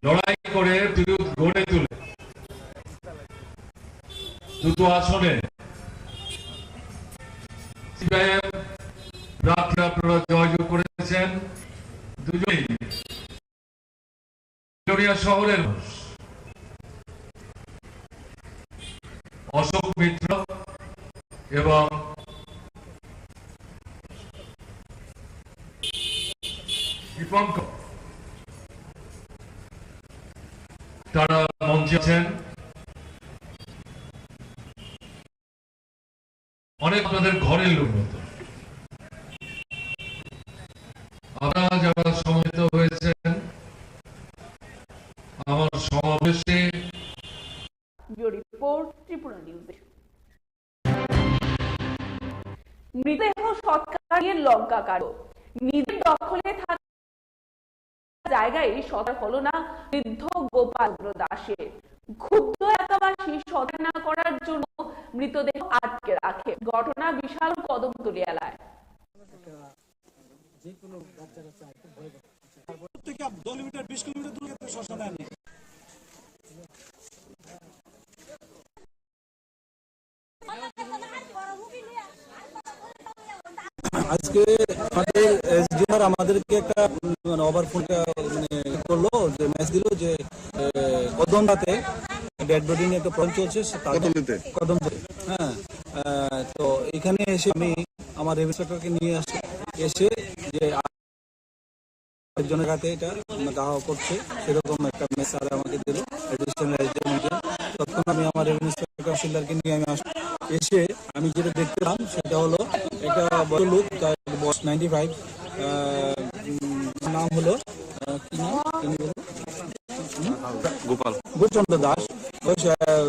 লড়াই করে বিরোধ গড়ে তুলে দুটো আসনে সিপিআইএম প্রার্থী আপনারা জয়যুক্ত করেছেন দুজনেই। ভিক্টোরিয়া শহরের মানুষ অশোক মিত্র এবং দীপঙ্কর, তারা মঞ্চে আছেন। অনেক আপনাদের ঘরের লোক মতো। আপনারা যারা সমবেত হয়েছেন আমার সমাবেশে। ব্যুরো রিপোর্ট, ত্রিপুরা নিউজ। মৃতদেহ সৎকার নিয়ে লঙ্কা কাণ্ড। নিজের দখলে থাকা জায়গায় সৎকার হলো না বৃদ্ধ গোপাল চন্দ্র দাসের। ক্ষুব্ধ এলাকাবাসী সৎকার না করার জন্য মৃতদেহ আটকে রাখে। ঘটনা বিশাল কদমতলী এলাকায়। প্রত্যেকে দশ মিটার, বিশ কিলোমিটার দূরে শ্মশানে আনে। আজকে আমাদের এসডিআর আমাদেরকে একটা, উম, মানে, ওভার ফোনটা, মানে, করলো, যে মেসেজ দিল যে, এ, কদমতলাতে ডেড বডি নিয়ে একটা প্রবলেম চলছে, সে তাদের কদমতলাতে? কদমতলাতে, হ্যাঁ। আহ, তো এখানে এসে আমি আমার রেভিনিউ ইন্সপেক্টরকে নিয়ে আসি, এসে যে একজনের হাতে এটা দাহ করছে, সেরকম একটা মেসেজ স্যার আমাকে দিল, অ্যাডিশনাল রেজিমেন্টে। তখন আমি আমার রেভিনিউ ইন্সপেক্টর তহসিলদারকে নিয়ে আমি আস-, এসে আমি যেটা দেখতে পেলাম সেটা হলো একটা বড় লোক, তার বয়স নাইনটি ফাইভ, আহ, উম, নাম হলো, আহ, কি নাম? তিনি বলুন। হুম? গোপাল। গোপচন্দ্র দাস। বয়স, আহ,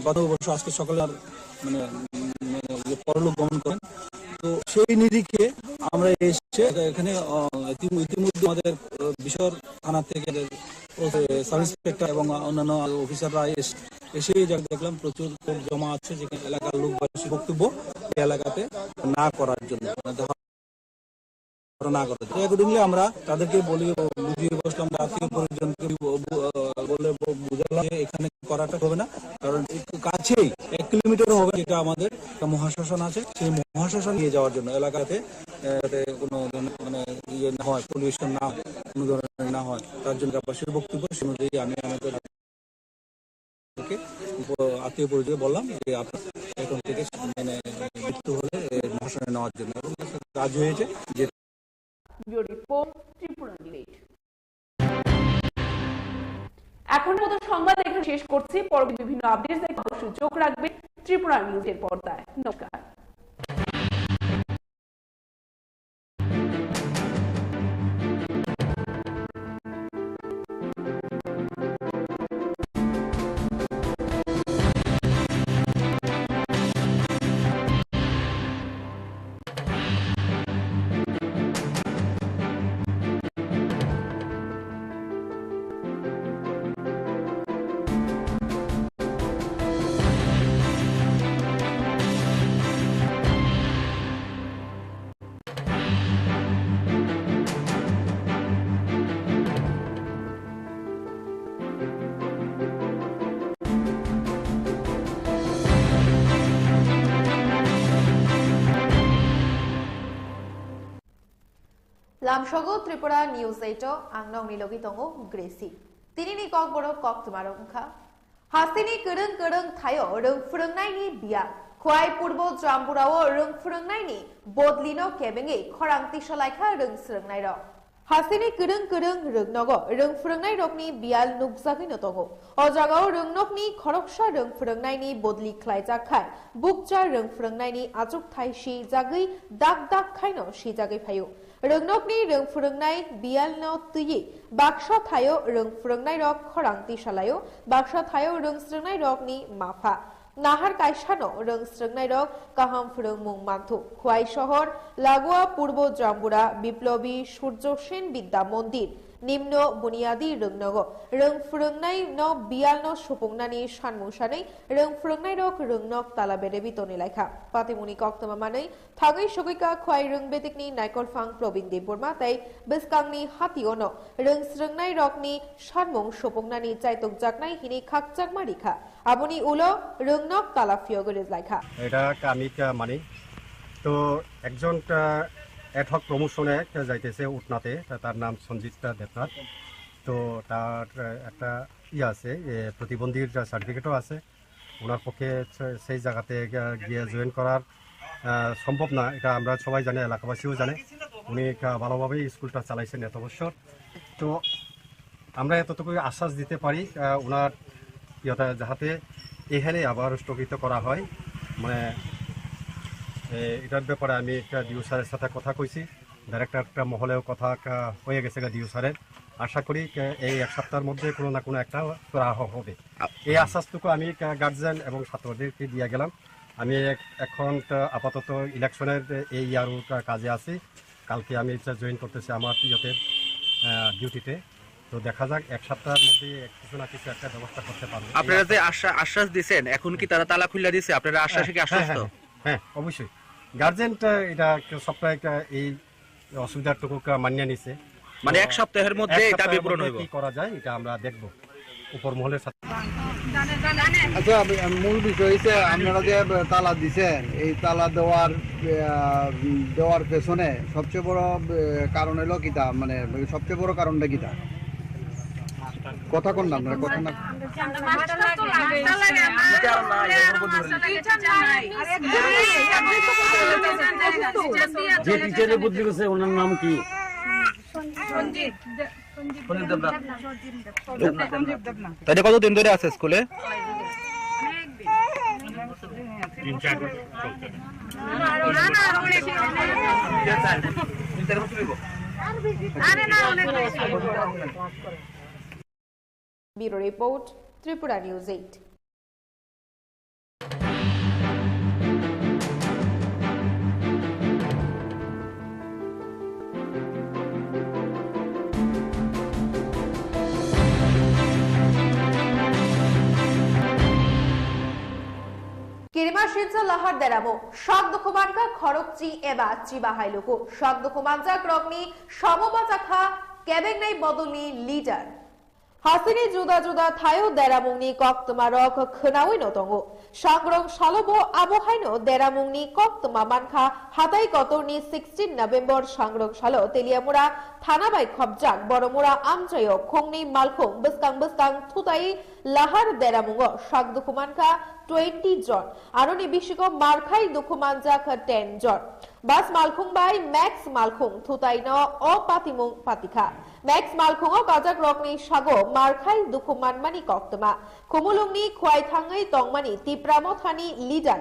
বাদে অবশ্য আজকে সকালে আর মানে, উম, মানে, ইয়ে পরলোক গমন করেন। তো সেই নিরিখে আমরা এসে এখানে, আহ, ইতিম-, ইতিমধ্যে আমাদের, আহ, বিশর থানা থেকে আমাদের, আহ, সাব ইন্সপেক্টর এবং অন্যান্য অফিসাররা এস-, এসে এই জায়গায় দেখলাম প্রচুর লোক জমা আছে, যেখানে এলাকার লোকবাসী বক্তব্য এই এলাকাতে না করার জন্য, মানে, না করে। তো অ্যাকর্ডিংলি আমরা তাদেরকে বলি, বুঝিয়ে বসলাম, আত্মীয় পরিজনকে বু-, বু-, আহ, বলে বু-, বুঝালাম যে এখানে করাটা হবে না, কারণ একটু কাছেই এক কিলোমিটার হবে, যেটা আমাদের একটা মহাশ্মশান আছে, সেই মহাশ্মশান নিয়ে যাওয়ার জন্য এলাকাতে, আহ, যাতে কোনো ধরনের মানে ইয়ে না হয়, পলিউশন না হয়, কোনো ধরনের না হয়, তার জন্য গ্রামবাসীর বক্তব্য, সে অনুযায়ী আমি আমাদের ওকে, ব-, আত্মীয় পরিচয় বললাম যে আপনার এখন থেকে মানে মৃত্যু হলে, এ, মহাশয় নেওয়ার জন্য এবং রাজি হয়েছে যে ব্যুরো রিপোর্ট, ত্রিপুরা নিউজ। এখন মতো সংবাদ এখানে শেষ করছি। পরবর্তী বিভিন্ন আপডেটস দেখতে অবশ্যই চোখ রাখবেন ত্রিপুরা নিউজের পর্দায়। নমস্কার। Lamsogo Tripura News eight o ang nokni logi tongo Gracie. Tinini kokborok koktwmarok wngkha. Hasteni kwrwng kwrwng thaio rwng phwrwngnaini biyal. Khwai Purbo Jambura o rwng phwrwngnaini bodlino kebengwi khorang tisalaikha rwng swrwngnairok. Hasteni kwrwng kwrwng rwngnogo rwng phwrwngnairokni biyal nukjagwino tongo. O jagao rwngnokni khoroksa rwng phwrwngnaini bodli khlaijak khai bukcha rwng phwrwngnaini achukthai swijagwi dak dak khaino swijagwi phaio. Rwngnokni rwng phwrwngnai biyalno twiwi baksa thaio rwng phwrwngnairok khorang tisalaio, baksa thaio rwng swrwngnairokni mapha. Nahar kaisano rwng swrwngnairok kaham phwrwngmung manthu. Khwai sohor, Lagua Purbo Jambura, Biplobi Surjo Sen Bidya Mondir, Nimno Buniyadi rwngnogo rwng phwrwngnaino biyalno supungnani sanmung sanwi rwng phwrwngnairok rwngnok tala berebi tonilaikha. Patimungni koktwma manwi Thangwi sogwikha Khwai Rwngbetikni Naikolphang Probin Debbarma tei bwskangni hationo rwng swrwngnairokni sanmung supungnani chaitokjaknai hinwi khakchangma rikha. Aboni ulo rwngnok tala phiyogwi rijlaikha. এটা কামিকা মানে তো একজন, আহ, অ্যাডহক প্রমোশনে একটা যাইতেছে উটনাতে, তা-, তার নাম সঞ্জিত দেবনাথ। তো তার, আহ, একটা ইয়ে আছে, এ, প্রতিবন্ধীর সার্টিফিকেটও আছে। ওনার পক্ষে সে-, সেই জায়গাতে গিয়া-, গিয়ে জয়েন করার, আহ, সম্ভব না, এটা আমরা সবাই জানি, এলাকাবাসীও জানে। উনি একটা ভালোভাবেই স্কুলটা চালাইছেন এত বছর। তো আমরা এতটুকুই আশ্বাস দিতে পারি, আহ, ওনার ইয়েটা যাহাতে এখানে আবার স্থগিত করা হয়, মানে, এ, এটার ব্যাপারে আমি একটা ডিও স্যারের সাথে কথা কইছি, ডাইরেক্টর একটা মহলেও কথা, আহ, হয়ে গেছে গা ডিও স্যারের। আশা করি, আহ, এই এক সপ্তাহের মধ্যে কোনো না কোনো একটা করা হ-, হবে। আ- এই আশ্বাসটুকু আমি, আহ, গার্জিয়ান এবং ছাত্রদেরকে দিয়ে গেলাম। আমি এক-, এখন, আহ, আপাতত ইলেকশনের এই ইয়ার কাজে আছি। কালকে আমি এটা জয়েন করতেছি আমার ইয়েতে, আহ, ডিউটিতে। তো দেখা যাক, এক সপ্তাহের মধ্যে এক কিছু না কিছু একটা ব্যবস্থা করতে পারবো। এই আপনারা যে আশা- আশ্বা-, আশ্বাস দিছেন, এখন কি তারা তালা খুলে দিছে? আপনারা আশ্বাসে কি হ্যাঁ, আশ্বস্ত? হ্যাঁ, হ্যাঁ, হ্যাঁ, অবশ্যই। গার্জেনটা এটা একটা সবটা একটা এই অসুবিধাটুকু কা-, মানিয়ে নিছে। মানে তো এক সপ্তাহের মধ্যে এক এই দাবি সপ্তাহের পূরণ মধ্যে হইব? কি করা যায়, এটা আমরা দেখব উপর মহলের সাথে। আচ্ছা, আম-, মূল বিষয় হচ্ছে আপনারা যে তালা দিছেন, এই তালা দেওয়ার, আহ, দেওয়ার পেছনে সবচেয়ে বড়, আহ, কারণ হলো কিতা? মানে সবচেয়ে বড় কারণটা কিতা? কথা কোন না আপনারা? কথা না। যে টিচারে বদলি গেছে, ওনার নাম কি? তাহলে কতদিন ধরে আছে স্কুলে? Bureau Report, Tripura News eight. Kirima sinsa lahar deramo, sak dukhu mankha khorokchi eba chiba hai luku, sak dukhu manjak rokni sabo bachakha kebengnai bodolni leader. Hasteni juda juda thaio deramungni koktwmarok khwnaui no tongo. Sangrong salo bo abo haino deramungni koktwma mankha, hatai kotorni sixteen November sangrong salo Teliamura thana bai khopjak Boromura amchaio khongni malkhung bwskang bwskang thutai lahar deramungo sak dukhu mankha twenty jon, aroni bisingo markhai dukhu manjak ten jon. Bas malkhung bai Max malkhung thutaino o patimung patikha. Max malkhungo kajakrokni sago markhai dukhu manmani koktwma. Khumulungni khwai thangwi tongmani Tipra Mothani leader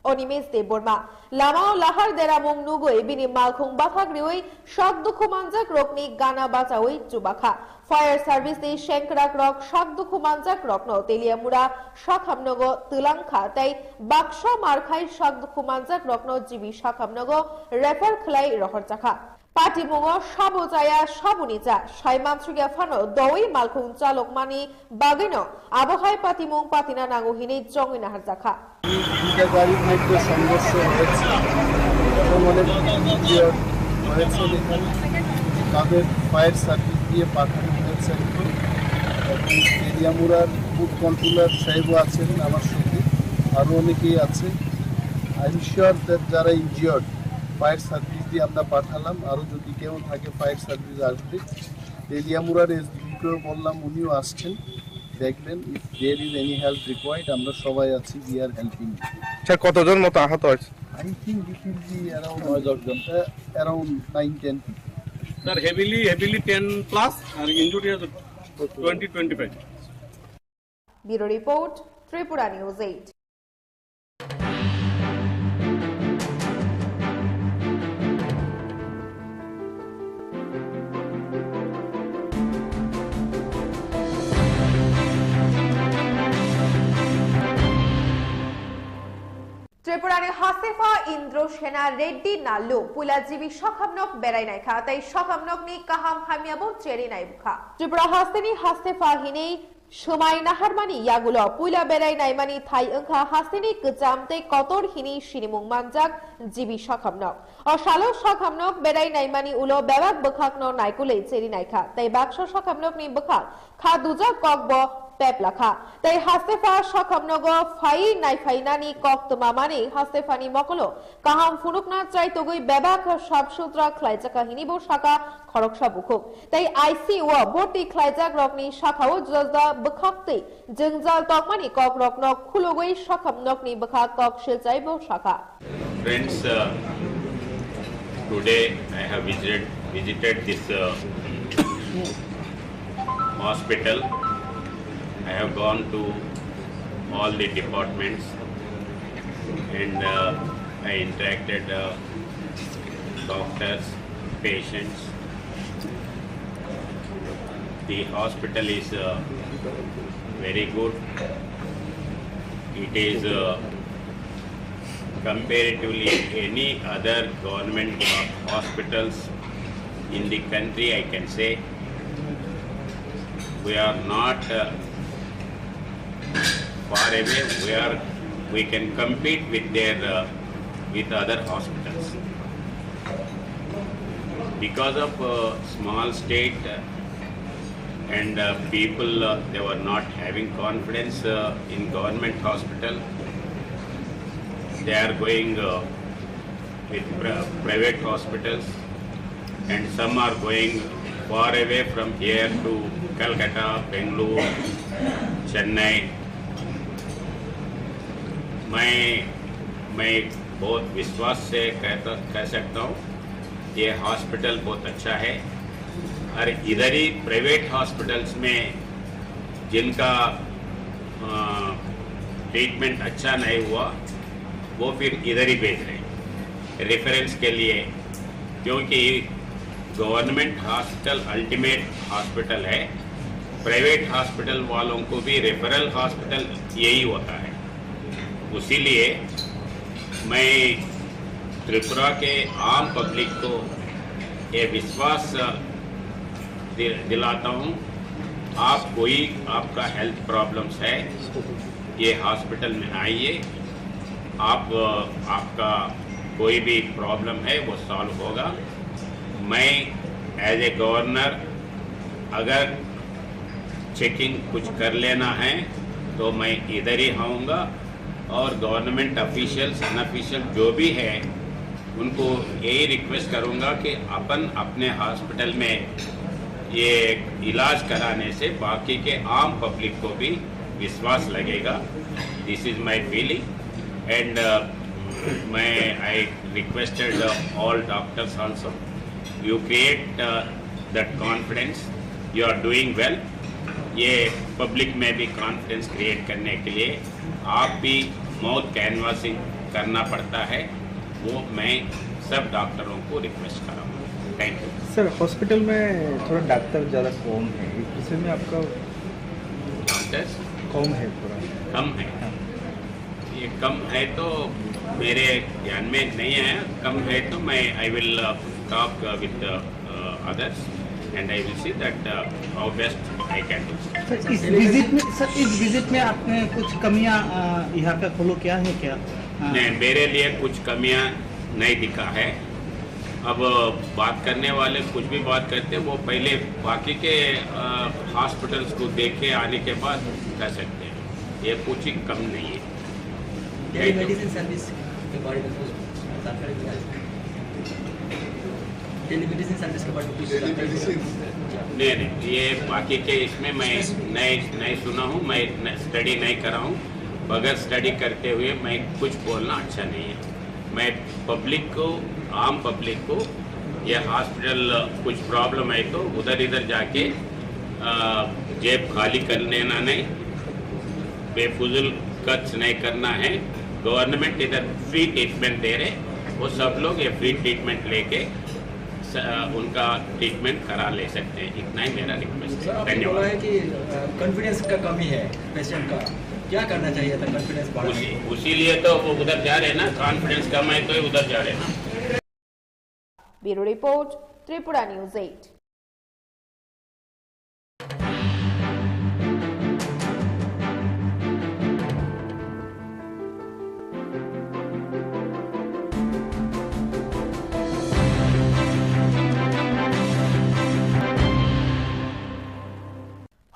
Onimesh Debbarma. Lamao lahar deramung nugwi bini malkhung bathak riwi sak dukhu manjakrokni gana bachaui chubakha. Fire service ni sengkrak rok sak dukhu manjak rokno Teliamura sakhamnogo twlangkha tei baksa markhai sak dukhu manjak rokno G B sakhamnogo refer khlai rohorjakha. Patimungo sabo chaya, saboni cha, sai mansukya phano doui malkhung chalokmani bagwino abohai patimung patina nango hinwi chongwi naharjakha. দুইটা গাড়ির মধ্যে সংঘর্ষ হয়েছে, এবং অনেক ইনজিওর্ড হয়েছে এখানে। তাদের ফায়ার সার্ভিস দিয়ে পাঠানো হয়েছে এখন। এবং এরিয়া মুরার ফুড কন্ট্রোলার সাহেবও আছেন আমার সঙ্গে, আরও অনেকেই আছে। আই এম শিওর দ্যাট যারা ইনজিওর্ড, ফায়ার সার্ভিস দিয়ে আমরা পাঠালাম, আরও যদি কেউ থাকে ফায়ার সার্ভিস আসবে। এরিয়া মুরার এসডিপিকেও বললাম, উনিও আসছেন, দেখবেন, if there is any help required, আমরা সবাই আছি, we are helping. স্যার, কতজন মতো আহত হয়েছে? I think it will be around নয় দশ জন। Uh, around nine ten people. Sir, heavily, heavily ten plus, and injured is twenty, twenty-five. Bureau Report, Tripura News eight. Tripura ni hastepha Indra Sena Reddy Nallu puila G B sakhamnok berai naikha tei sakhamnok ni kaham hamya bo cheri naibukha. Tripura haste ni hastepha hinwi swmai naharmani yagulo puila berai naimani thai wngkha haste ni kwcham tei kotor hinwi sinimung manjak G B sakhamnok. O salo sakhamnok berai naimani ulo bebak bwkhakno naikolwi cheri naikha tei baksa sakhamnokni bwkhak kha dujak kok bo peplakha. Tei hastepha sakhamnogo phai naiphainani kok twmamani hastepha ni mokolo kaham phunukna chai togwi bebak sap sutra khlaijaka hini bo saka khoroksa bukhuk. Tei I C U o bhorti khlaijak rokni sakao juda juda bwkhak twi jwngjal tongmani kok rokno khulugwi sakham nokni bwkhak kok silchai bo sakha. Friends, uh, today I have visited, visited this, uh, hospital. I have gone to all the departments and, uh, I interacted, uh, doctors, patients. The hospital is, uh, very good. It is, uh, comparatively any other government ho- hospitals in the country, I can say. We are not, uh, far away. We are, we can compete with their, uh, with other hospitals. Because of, uh, small state, uh, and, uh, people, uh, they were not having confidence, uh, in government hospital. They are going, uh, with pri- private hospitals, and some are going far away from here to Calcutta, Bangalore, Chennai. मैं मैं बहुत विश्वास से कहता कह सकता हूँ, ये हॉस्पिटल बहुत अच्छा है। और इधर ही प्राइवेट हॉस्पिटल्स में जिनका ट्रीटमेंट अच्छा नहीं हुआ, वो फिर इधर ही भेज रहे हैं रेफरेंस के लिए, क्योंकि गवर्नमेंट हॉस्पिटल अल्टीमेट हॉस्पिटल है। प्राइवेट हॉस्पिटल वालों को भी रेफरल हॉस्पिटल यही होता है। उसीलिए मैं त्रिपुरा के आम पब्लिक को ये विश्वास दि- दिलाता हूँ, आप कोई आपका हेल्थ प्रॉब्लम्स है, ये हॉस्पिटल में आइए, आप, आपका कोई भी प्रॉब्लम है वो सॉल्व होगा। मैं एज ए गवर्नर अगर चेकिंग कुछ कर लेना है तो मैं इधर ही आऊँगा। और गवर्नमेंट ऑफिशियल्स, अनऑफिशियल जो भी है, उनको यही रिक्वेस्ट करूँगा कि अपन अपने हॉस्पिटल में ये इलाज कराने से बाकी के आम पब्लिक को भी विश्वास लगेगा। This is my feeling and मैं I requested all doctors also, you create that confidence, you are doing well। ये पब्लिक में भी कॉन्फिडेंस क्रिएट करने के लिए आप भी माउथ कैनवासिंग करना पड़ता है, वो मैं सब डॉक्टरों को रिक्वेस्ट करूँगा। Thank you. सर, हॉस्पिटल में थोड़ा डॉक्टर ज़्यादा कम है, इस विषय में आपका डॉक्टर्स कम है थोड़ा। कम है। हाँ। ये कम है तो मेरे ध्यान में नहीं आया, कम है तो मैं I will talk with others and I will see that how best I can do। Sir, इस विजिट में, सर, इस विजिट में आपने कुछ कमियां, अ, यहाँ पे फॉलो किया है क्या? अ, नहीं, मेरे लिए कुछ कमियां नहीं दिखा है। अब बात करने वाले कुछ भी बात करते हैं, वो पहले बाकी के, अ, हॉस्पिटल्स को देख के आने के बाद कर सकते हैं। ये कुछ ही कम नहीं है। टेलीमेडिसिन सर्विस के बारे में कुछ जानकारी मिला है? टेलीमेडिसिन सर्विस के बारे में कुछ जानकारी मिला है? नहीं, नहीं, ये बाकी के इसमें मैं नहीं, नहीं सुना हूँ, मैं न-, स्टडी नहीं करा हूँ। बगैर स्टडी करते हुए मैं कुछ बोलना अच्छा नहीं है। मैं पब्लिक को, आम पब्लिक को, ये हॉस्पिटल कुछ प्रॉब्लम है तो उधर इधर जाके, अ, जेब खाली कर लेना नहीं, बेफजूल खर्च नहीं करना है। गवर्नमेंट इधर फ्री ट्रीटमेंट दे रहे, वो सब लोग ये फ्री ट्रीटमेंट लेके स-, अ, उनका ट्रीटमेंट करा ले सकते हैं। इतना ही मेरा रिक्वेस्ट है। सर, आपने धन्यवाद। बोला है कि, अ, कॉन्फिडेंस का कमी है पेशेंट का, क्या करना चाहिए था कॉन्फिडेंस बढ़ाने उसी, के लिए? उसीलिए तो वो उधर जा रहे हैं ना, कॉन्फिडेंस कम है तो उधर जा रहे हैं ना। Bureau report, Tripura News eight.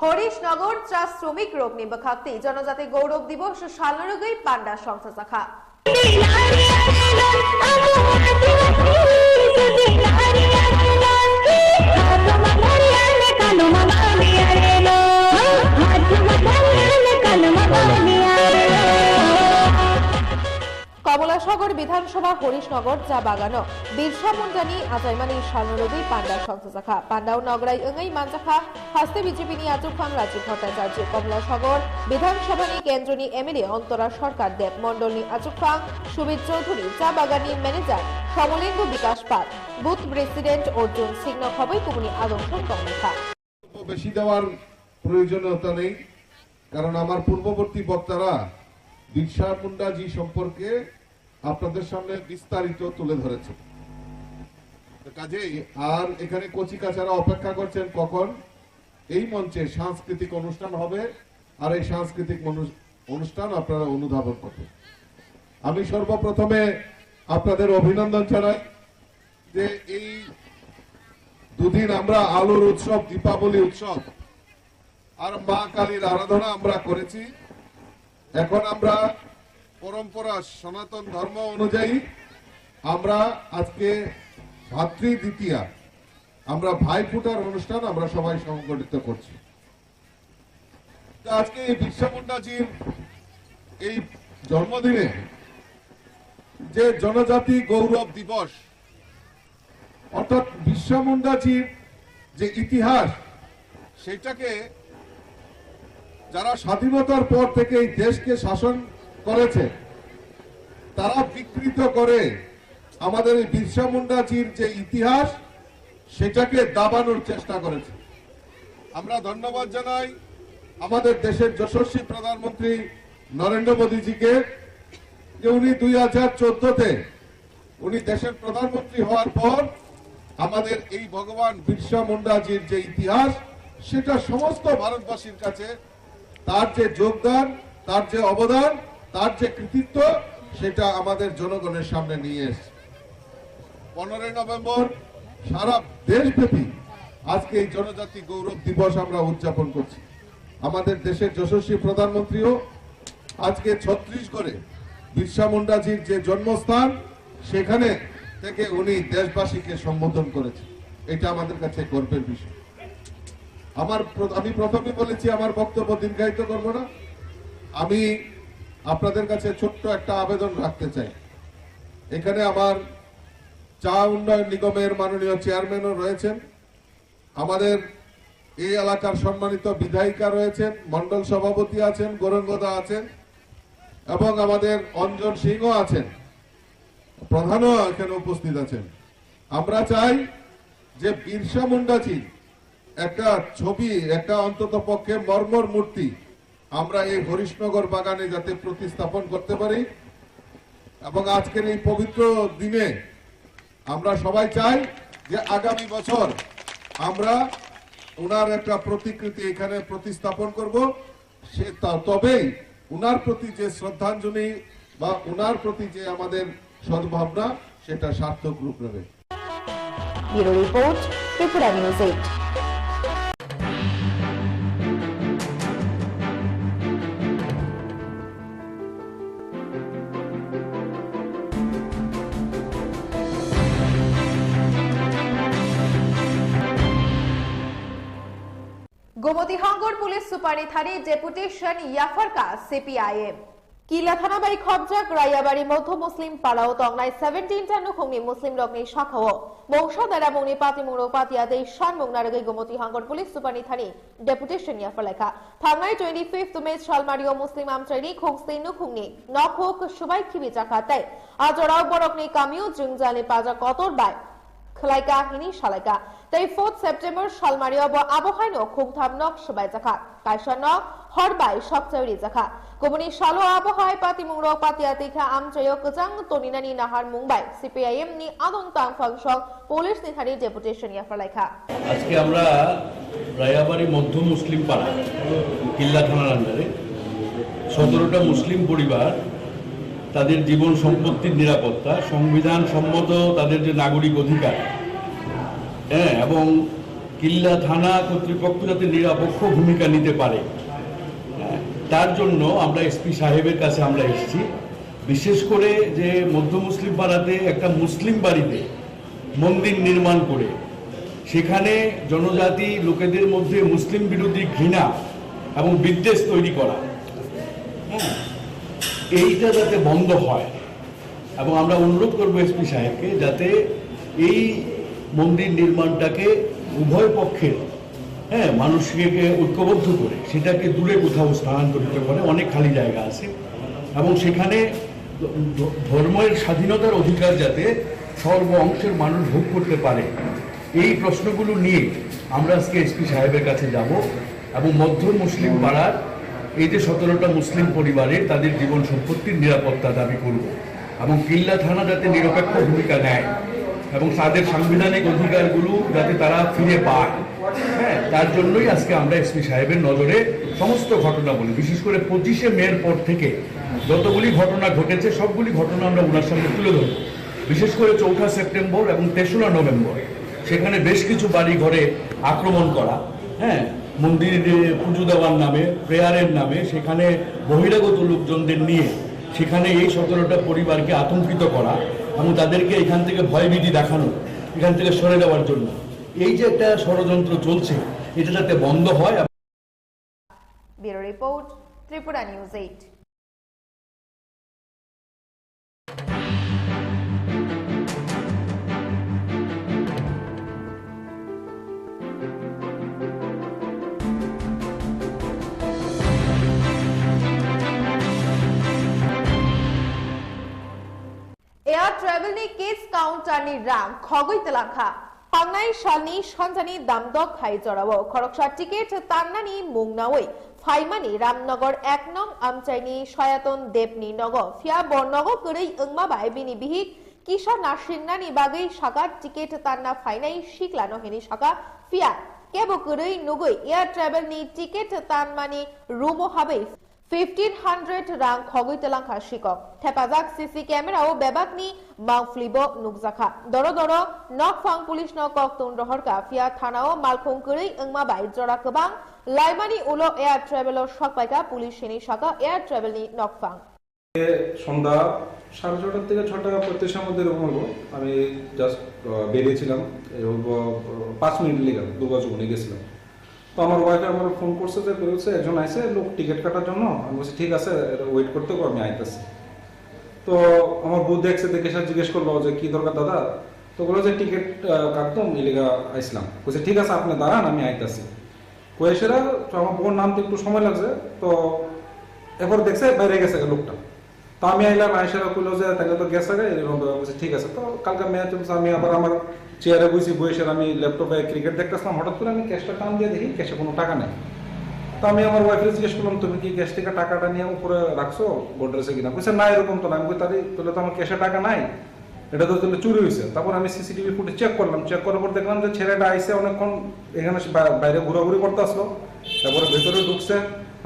Hori Nogor cha sromik rokni bwkhak twi Jonojati Gaurav Divos salno rwgwi panda songsa jakha. Kamolasogor Bidhan Sabha Horisnagar cha bagano Birsa Mundani achaimani salno rwgwi panda songsa jakha. Pandao nograi wngwi manjakha haste B J P ni achukphang Rajiv Bhattacharjee, Kamolasogor Bidhan Sabha ni kendroni M L A Antara Sarkar Dev, Mondol ni achukphang Subir Chaudhuri, cha bagan ni manager Samolendu Bikash Pal, booth president Arjun Singh no khobwi kubuni adong song tonglaikha. বেশি দেওয়ার প্রয়োজনীয়তা নেই, কারণ আমার পূর্ববর্তী বক্তারা বিরসা মুন্ডাজি সম্পর্কে আপনাদের সামনে বিস্তারিত তুলে ধরেছেন। তো কাজেই আর এখানে কচিকাচারা অপেক্ষা করছেন কখন এই মঞ্চে সাংস্কৃতিক অনুষ্ঠান হবে, আর এই সাংস্কৃতিক মানুষ-, অনুষ্ঠান আপনারা অনুধাবন করবেন। আমি সর্বপ্রথমে আপনাদের অভিনন্দন জানাই যে এই দুদিন আমরা আলোর উৎসব, দীপাবলি উৎসব আর মা কালীর আরাধনা আমরা করেছি। এখন আমরা পরম্পরা, সনাতন ধর্ম অনুযায়ী আমরা আজকে ভাতৃ দ্বিতীয়া, আমরা ভাইফোঁটার অনুষ্ঠান আমরা সবাই সংগঠিত করছি। তো আজকে এই বিরসা মুন্ডাজির এই জন্মদিনে যে জনজাতি গৌরব দিবস, অর্থাৎ বিরসা মুন্ডাজির যে ইতিহাস, সেটাকে যারা স্বাধীনতার পর থেকে এই দেশকে শাসন করেছে, তারা বিকৃত করে আমাদের এই বিরসা মুন্ডাজির যে ইতিহাস, সেটাকে দাবানোর চেষ্টা করেছে। আমরা ধন্যবাদ জানাই আমাদের দেশের যশস্বী প্রধানমন্ত্রী নরেন্দ্র মোদীজিকে, যে উনি দুই হাজার চোদ্দতে উনি দেশের প্রধানমন্ত্রী হওয়ার পর আমাদের এই ভগবান বিরসা মুন্ডাজির যে ইতিহাস, সেটা সমস্ত ভারতবাসীর কাছে তার যে যোগদান, তার যে অবদান, তার যে কৃতিত্ব, সেটা আমাদের জনগণের সামনে নিয়ে এসেছে। পনেরোই নভেম্বর সারা দেশব্যাপী আজকে এই জনজাতি গৌরব দিবস আমরা উদযাপন করছি। আমাদের দেশের যশস্বী প্রধানমন্ত্রীও আজকে ছত্তিশগড়ে বিরসা মুন্ডাজির যে জন্মস্থান, সেখানে থেকে উনি দেশবাসীকে সম্বোধন করেছেন। এটা আমাদের কাছে গর্বের বিষয়। আমার প্র-, আমি প্রথমে বলেছি, আমার বক্তব্য দীর্ঘায়িত করব না। আমি আপনাদের কাছে ছোট্ট একটা আবেদন রাখতে চাই। এখানে আমার চা উন্নয়ন নিগমের মাননীয় চেয়ারম্যানও রয়েছেন, আমাদের এই এলাকার সম্মানিত বিধায়িকা রয়েছেন, মণ্ডল সভাপতি আছেন, গৌরাঙ্গদা আছেন এবং আমাদের অঞ্জন সিংহ আছেন, প্রধানও এখানে উপস্থিত আছেন। আমরা চাই যে বিরসা মুন্ডাজির একটা ছবি, একটা অন্তত পক্ষে মর্মর মূর্তি আমরা এই হরিশনগর বাগানে যাতে প্রতিস্থাপন করতে পারি এবং আজকের এই পবিত্র দিনে আমরা সবাই চাই যে আগামী বছর আমরা ওনার একটা প্রতিকৃতি এখানে প্রতিস্থাপন করব। সে তা-, তবেই ওনার প্রতি যে শ্রদ্ধাঞ্জলি বা ওনার প্রতি যে আমাদের সদ্ভাবনা, সেটা সার্থক রূপ নেবে। Bureau Report, Tripura News eight. Gomoti Hangor Police Super ni thani deputation yapharkha C P I M. Kila thana bai khobjak Rayabari Modhu Muslim parao tongnai seventeen ta nukhungni Muslim rokni sakao mungsa daramungni patimung rok patiya tei sanmung narwgwi Gomoti Hangor Police Super ni thani deputation yapharlaikha. Thangnai twenty fifth May salmario Muslim amchaini khungstwi nukhungni nokhuk swbai khibijakha tei a jorao borokni kamio jwngjalni paja kotor bai khwlaikha hini salaikha. Tei fourth September salmario bo abo haino khungtham nok swbaijakha, kaisa nok hor bai sokchai rijakha. Kubuni salo abo hai patimungrok patiya twi kha amchaio kwchang toninani naharmung bai C P I M ni adong tangphang sok police ni thani deputation yapharlaikha. আজকে আমরা রায়াবাড়ি মধ্য মুসলিম পাড়া, কিল্লা থানার আন্ডারে সতেরোটা মুসলিম পরিবার তাদের জীবন সম্পত্তির নিরাপত্তা, সংবিধান সম্মত তাদের যে নাগরিক অধিকার, হ্যাঁ, এবং কিল্লা থানা কর্তৃপক্ষ যাতে নিরপেক্ষ ভূমিকা নিতে পারে, তার জন্য আমরা এসপি সাহেবের কাছে আমরা এসেছি। বিশেষ করে যে মধ্য মুসলিম পাড়াতে একটা মুসলিম বাড়িতে মন্দির নির্মাণ করে সেখানে জনজাতি লোকেদের মধ্যে মুসলিম বিরোধী ঘৃণা এবং বিদ্বেষ তৈরি করা, হ্যাঁ, এইটা যাতে বন্ধ হয়। এবং আমরা অনুরোধ করবো এসপি সাহেবকে যাতে এই মন্দির নির্মাণটাকে উভয় পক্ষের, হ্যাঁ, মানুষকে ঐক্যবদ্ধ করে সেটাকে দূরে কোথাও স্থানান্তরিত করে, অনেক খালি জায়গা আছে। এবং সেখানে ধ-, ধর্মের স্বাধীনতার অধিকার যাতে সর্ব অংশের মানুষ ভোগ করতে পারে, এই প্রশ্নগুলো নিয়ে আমরা আজকে এসপি সাহেবের কাছে যাব এবং মধ্য মুসলিম পাড়ার এই যে সতেরোটা মুসলিম পরিবারের তাদের জীবন সম্পত্তির নিরাপত্তা দাবি করব এবং কিল্লা থানা যাতে নিরপেক্ষ ভূমিকা নেয় এবং তাদের সাংবিধানিক অধিকারগুলো যাতে তারা ফিরে পায়। হ্যাঁ, তার জন্যই আজকে আমরা এসপি সাহেবের নজরে সমস্ত ঘটনাগুলি, বিশেষ করে পঁচিশে মের পর থেকে যতগুলি ঘটনা ঘটেছে, সবগুলি ঘটনা আমরা ওনার সামনে তুলে ধরব। বিশেষ করে চৌঠা সেপ্টেম্বর এবং তেসরা নভেম্বর সেখানে বেশ কিছু বাড়ি ঘরে আক্রমণ করা, হ্যাঁ, মন্দিরে পুজো দেওয়ার নামে, প্রেয়ারের নামে সেখানে বহিরাগত লোকজনদের নিয়ে সেখানে এই সতেরোটা পরিবারকে আতঙ্কিত করা এবং তাদেরকে এখান থেকে ভয়ভীতি দেখানো, এখান থেকে সরে যাওয়ার জন্য, এই যে একটা ষড়যন্ত্র চলছে, এটা যাতে বন্ধ হয়। Bureau report, Tripura News eight. Air travel ni case counter ni rang khogwi twlangkha. Tangnai salni sanjani damdok hai jorao khoroksa ticket tannani mung nawi phaimani Ramnagar ek nong amchaini Sayaton Debni nogo, phiya bo nogo kwrwi wngma bai bini bihik kisa nasingnani bagwi saka ticket tanna phainai siklano hini saka, phiya kebo kwrwi nugwi air travel ni ticket tanmani room o habwi fifteen hundred rang khogwi twlangkha sikok. Thepajak C C camera o bebakni mangpli bo nukjakha. Doro doro nokphang police no koktun rohorkha, phiya thana o malkhung kwrwi wngma bai jora kwbang laimani ulo air travel o sokpaikha police hini saka air travel ni nokphang. সন্ধ্যা সাড়ে ছটার থেকে ছটা পঁয়ত্রিশের মধ্যে এরকম হলো। আমি জাস্ট বেরিয়েছিলাম, এই হলো, আহ, পাঁচ মিনিট লেগে দুর্গা চৌমুহনী গেছিলাম। তো আমার ওয়াইফে আমার ফোন করছে যে, বলছে, "একজন আইছে লোক টিকিট কাটার জন্য।" আমি বলছি, "ঠিক আছে, এটা ওয়েট করতে হবে, আমি আইতেছি।" তো আমার বউ দেখছে, দেখে সে জিজ্ঞেস করলো যে, "কি দরকার দাদা?" তো বললো যে, "টিকিট, আহ, কাটতাম, এলিগা আইসলাম।" বলছে, "ঠিক আছে, আপনি দাঁড়ান, আমি আইতাছি।" কয়ে সেরা তো আমার বউর নামতে একটু সময় লাগছে, তো এরপর দেখছে বাইরে গেছে গা লোকটা। তো আমি আইলাম, আইসারা কইলো যে, "তাহলে তো গেছে গা।" এরকম তো বলছে, "ঠিক আছে।" তো কালকে ম্যাচ চলছে, আমি আবার আমার চেয়ারে বসি, বসে আমি ল্যাপটপে ক্রিকেট দেখতেছিলাম, হঠাৎ করে আমি ক্যাশটা টান দিয়ে দেখি ক্যাশে কোনো টাকা নেই। তো আমি আমার ওয়াইফকে জিজ্ঞেস করলাম, "তুমি কি ক্যাশ থেকে টাকাটা নিয়ে উপরে রাখছো গোডরেজে কিনা?" কইছে, "না, এরকম তো না।" আমি কই, "তাহলে, তাহলে তো আমার ক্যাশে টাকা নাই, এটা তো তাহলে চুরি হয়েছে।" তারপর আমি সিসিটিভি ফুটেজ চেক করলাম, চেক করার পর দেখলাম যে ছেলেটা আইসে অনেকক্ষণ এখানে সে বা-, বাইরে ঘোরাঘুরি করতে আসলো, তারপরে ভেতরে ঢুকছে।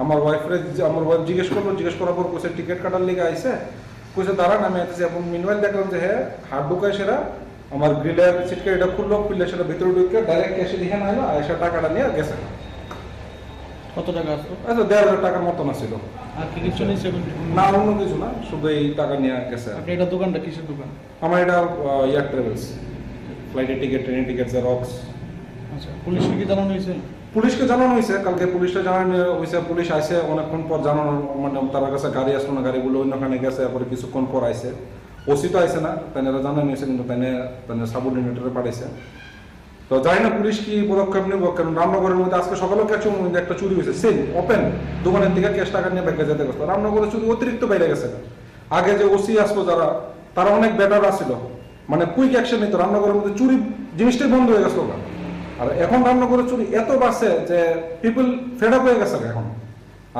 আমার ওয়াইফরে, আমার ওয়াইফ জিজ্ঞেস করলো, জিজ্ঞেস করার পর কইছে টিকিট কাটার লিগে আইছে, কইছে, "দাঁড়ান, আমি আইতেছি।" এখন মিনওয়াইল দেখলাম যে হ্যাঁ, হাত ঢুকায় সেরা আমার গ্রিলের সিটকে এটা খুললো, খুললে সেটা ভিতরে ঢুকে ডাইরেক্ট ক্যাশে দিয়ে আইলো, আর এসে টাকাটা নিয়ে গেছে। কত টাকা আসলো? আচ্ছা, দেড় হাজার টাকার মতন আসছিল। আর কি কিছু নেই সেভেন? না, অন্য কিছু না, শুধু এই টাকা নিয়ে গেছে। আপনি এটা দোকানটা কিসের দোকান? আমার এটা, আহ, এয়ার ট্রাভেলস, ফ্লাইটের টিকিট, ট্রেনের টিকিট, জেরক্স। আচ্ছা, পুলিশকে কি জানানো হয়েছে? পুলিশকে জানানো হয়েছে, কালকে পুলিশকে জানানো হয়েছে, পুলিশ আইছে অনেকক্ষণ পর, জানানো, মানে, তার কাছে গাড়ি আসলো না, গাড়িগুলো অন্যখানে গেছে, এরপরে কিছুক্ষণ পর আইছে। ওসি তো আইছে না, তাই এরা জানানো হয়েছে, কিন্তু তাই, তাই সাবঅর্ডিনেটরে পাঠাইছে। তো জানি না পুলিশ কি পদক্ষেপ নেব, কারণ রামনগরের মধ্যে আজকে সকালেও ক্যাশ মধ্যে একটা চুরি হয়েছে, সেম ওপেন দোকানের দিকে ক্যাশ টাকা নিয়ে ব্যাগে যেতে গেছে। রামনগরে চুরি অতিরিক্ত বেড়ে গেছে। আগে যে ওসি আসলো যারা, তারা অনেক বেটার আসছিল, মানে কুইক অ্যাকশন নিত। রামনগরের মধ্যে চুরি জিনিসটাই বন্ধ হয়ে গেছিল ওখানে। আর এখন রামনগরের চুরি এত বাড়ছে যে পিপল ফেড আপ হয়ে গেছে এখন।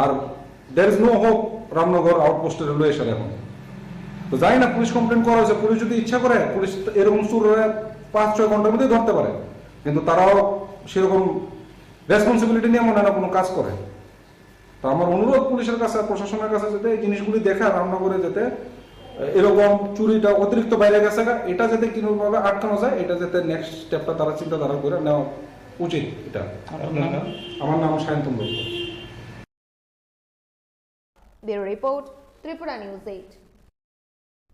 আর there is no hope Ramnagar আউটপোস্টে রেলওয়ে এসার এখন। তো জানি না পুলিশ কমপ্লেন করা হয়েছে, পুলিশ যদি ইচ্ছা করে পুলিশ তো এরকম চুররে পাঁচ ছয় ঘন্টার মধ্যেই ধরতে পারে, কিন্তু তারাও সেরকম রেসপন্সিবিলিটি নিয়ে মনে হয় না কোনো কাজ করে। তো আমার অনুরোধ পুলিশের কাছে, প্রশাসনের কাছে, যাতে এই জিনিসগুলি দেখে রামনগরে যাতে এরকম চুরিটা অতিরিক্ত বাইরে গেছে গা, এটা যাতে কোনোভাবে আটকানো যায়, এটা যাতে নেক্সট স্টেপটা তারা চিন্তাধারা করে নেওয়া উচিত এটা। আপনার নাম? আমার নাম Sayantan Dutta. Bureau report, Tripura News eight.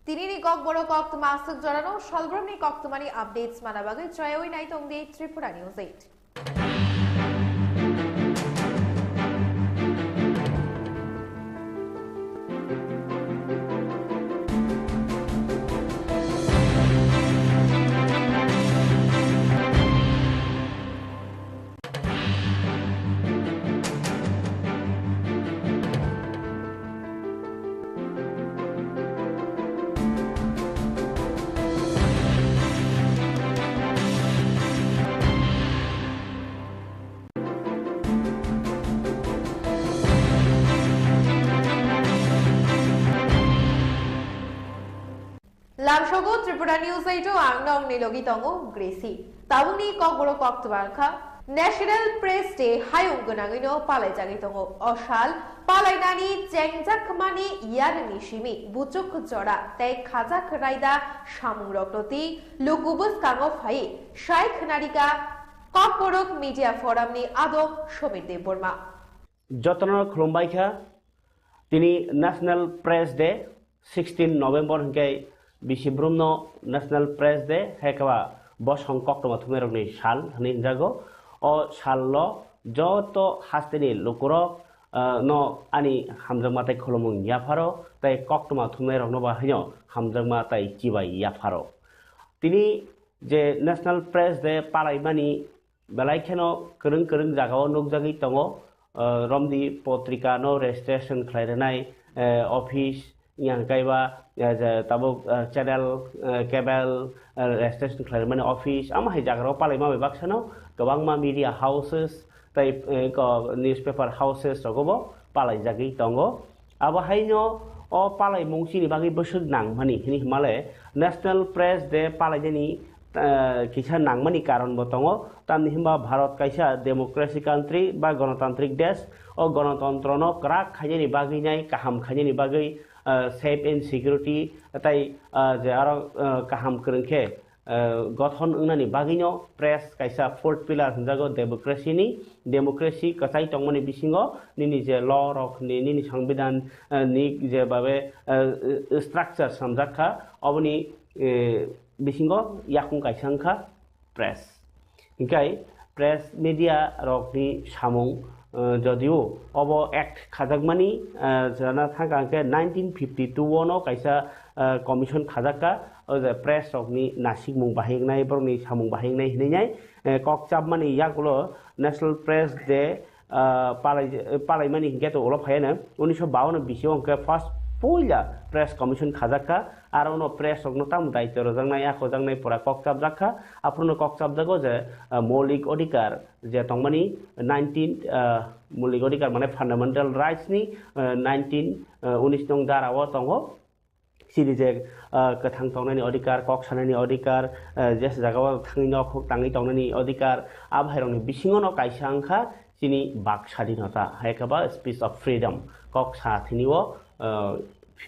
Tinini kokborok koktwma aswk jorano salbrumni koktwmani updates mana bagwi choyawi naitongdi Tripura News eight. Lamsogo Tripura News eight o ang nongni logi tongo Gracie. Tabukni kokborok koktwma wngkha National Press Day hayung gwnangwino palaijagwi tongo. O sal palainani chengjakmani yarwngni simi buchuk jora tei khajak raida samungrokno twi luku bwskango phaiwi sai khwnarikha Kokborok Media Forum ni adong Somir Debbarma. Jotono khulumbai kha. Tini National Press Day, sixteen November hinkhe bisi brumno National Press Day, hai khe ba bosong koktwma thumnairokni sal hinwi hinjago. O sallo joto hasteni lukurok, ah, no ani hamjakma tei khulumung yapharo tei koktwma thumnairokno bo haino hamjakma tei chibai yapharo. Tini je National Press Day palaimani belai kheno kwrwng kwrwng jagao nukjagwi tongo, ah, romdi potrika no registration khlai rwnai, eh, office, yang kaiba, eh, je tabuk, eh, channel, eh, cable, eh, registration khlai rwmani office, amo hai jagarao palaima bai baksano kwbangma media houses tei, eh, ko newspaper houses rogobo palaijagwi tongo. Abo haino o palaimung chini bagwi bwswk nangmani hini himale National Press Day palainani, eh, kisa nangmani karon bo tongo. Tamni himba Bharat kaisa democracy country ba ganatantrik desh. O ganatantrono kwrak khainani bagwi nai, kaham khainani bagwi, eh, safe and security tei, eh, je aro, eh, kaham kwrwng khe, eh, gothon wngnani bagwino press kaisa fourth pillar hwnjago democracy ni. Democracy kwchai tongmani bisingo nini je law rok ni, nini songbidan, eh, ni je babe, eh, structure swnamjak kha, oboni, eh, bisingo yakung kaisa wngkha press. Hinkhe press media rokni samung, eh, jodio obo act khajakmani, eh, jana thangka hinkhe nineteen fifty two o no kaisa, eh, commission khajakka, o je press rokni nasikmung bahai wngnai, borokni samung bahai wngnai hinwi nai, eh, kok chapmani yagulo National Press Day, ah, palai-, palaimani hinkhe to ulo phaiya no, unisho bawan bisi o hinkhe first puila press commission khajakka, aro uno press rokno tamo daityo rwjaknai, yakojaknai pura kok chapjakha, aphuru no kok chapjago je, ah, moulik odhikar je tongmani nineteen, ah, moulik odhikar mane fundamental rights ni, ah, nineteen, ah, unis nong dara o tongo. Chini je, ah, kwthang tongnani odhikar, kok sanani odhikar, ah, je jagao thangwi nokhok tangwi tongnani odhikar, abo hai rokni bisingo no kaisa wngkha chini bak sadinota, hai khe ba speech of freedom, kok sa thini o, ah,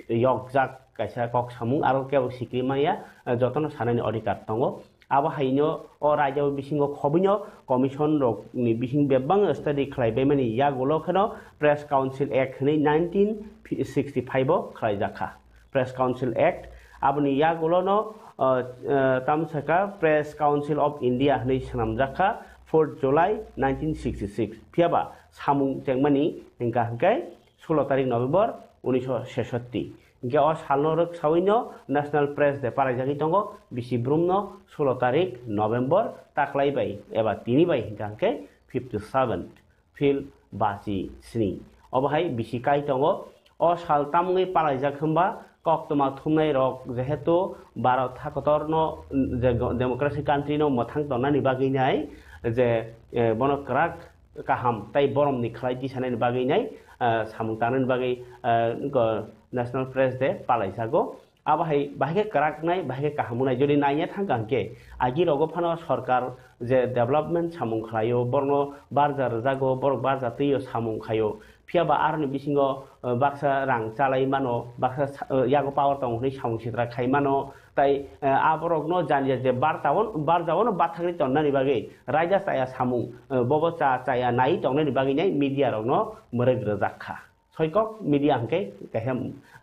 yokjak kaisa kok samung, aro kebo sikri maya, ah, jotono sanani odhikar tongo. Abo haino o raida bisingo khobwino commission rokni bising bebak study khlai baimani yagulo kheno Press Council Act hwnwi nineteen sixty five o khlaijakha. Press Council Act, aboni yagulono, uh, uh, tamsaka Press Council of India hwnwi swnamjakha fourth July nineteen sixty six. Phiyaba samung chengmani hingka hingkai sulo tarik November unisho sesotti. Hingke o salno rwksawino National Press Day palaijagwi tongo, bisi brumno sulo tarik November taklai bai eba tini bai hingka hingke fifty seven. Phil bachi sini. Obo hai bisi kai tongo. O sal tamungwi palaijak hwnba koktwma thumnai rok jehetu Bharat hakotor no, mm, je go-, democracy country no mwthang tonnani bagwi nai je, eh, bono kwrak kaham tei boromni khlai tisanani bagwi nai, eh, samung tangnani bagwi, eh, go-, National Press Day palaijago. Abo hai bahai khe kwraknai, bahai khe kaham wngnai. Jodi naiya thangkha hwnkhe, agi rogo phano sorkar je development samung khlaio, borokno barja rwjago, borok barja twio samung khaio. Phiya ba aroni bisingo, eh, baksa rang chalai mano, baksa sa-, eh, yago power tongo hwnwi samung sitra khai mano, tai, eh, aborokno jani jani je bartao-, barjaono bathakni tonnani bagwi raida chaya samung, eh, bobo cha-, chaya nai tongnani bagwi nai media rokno mwrwk rwjak kha. Soikok media hwnkhe kaisa,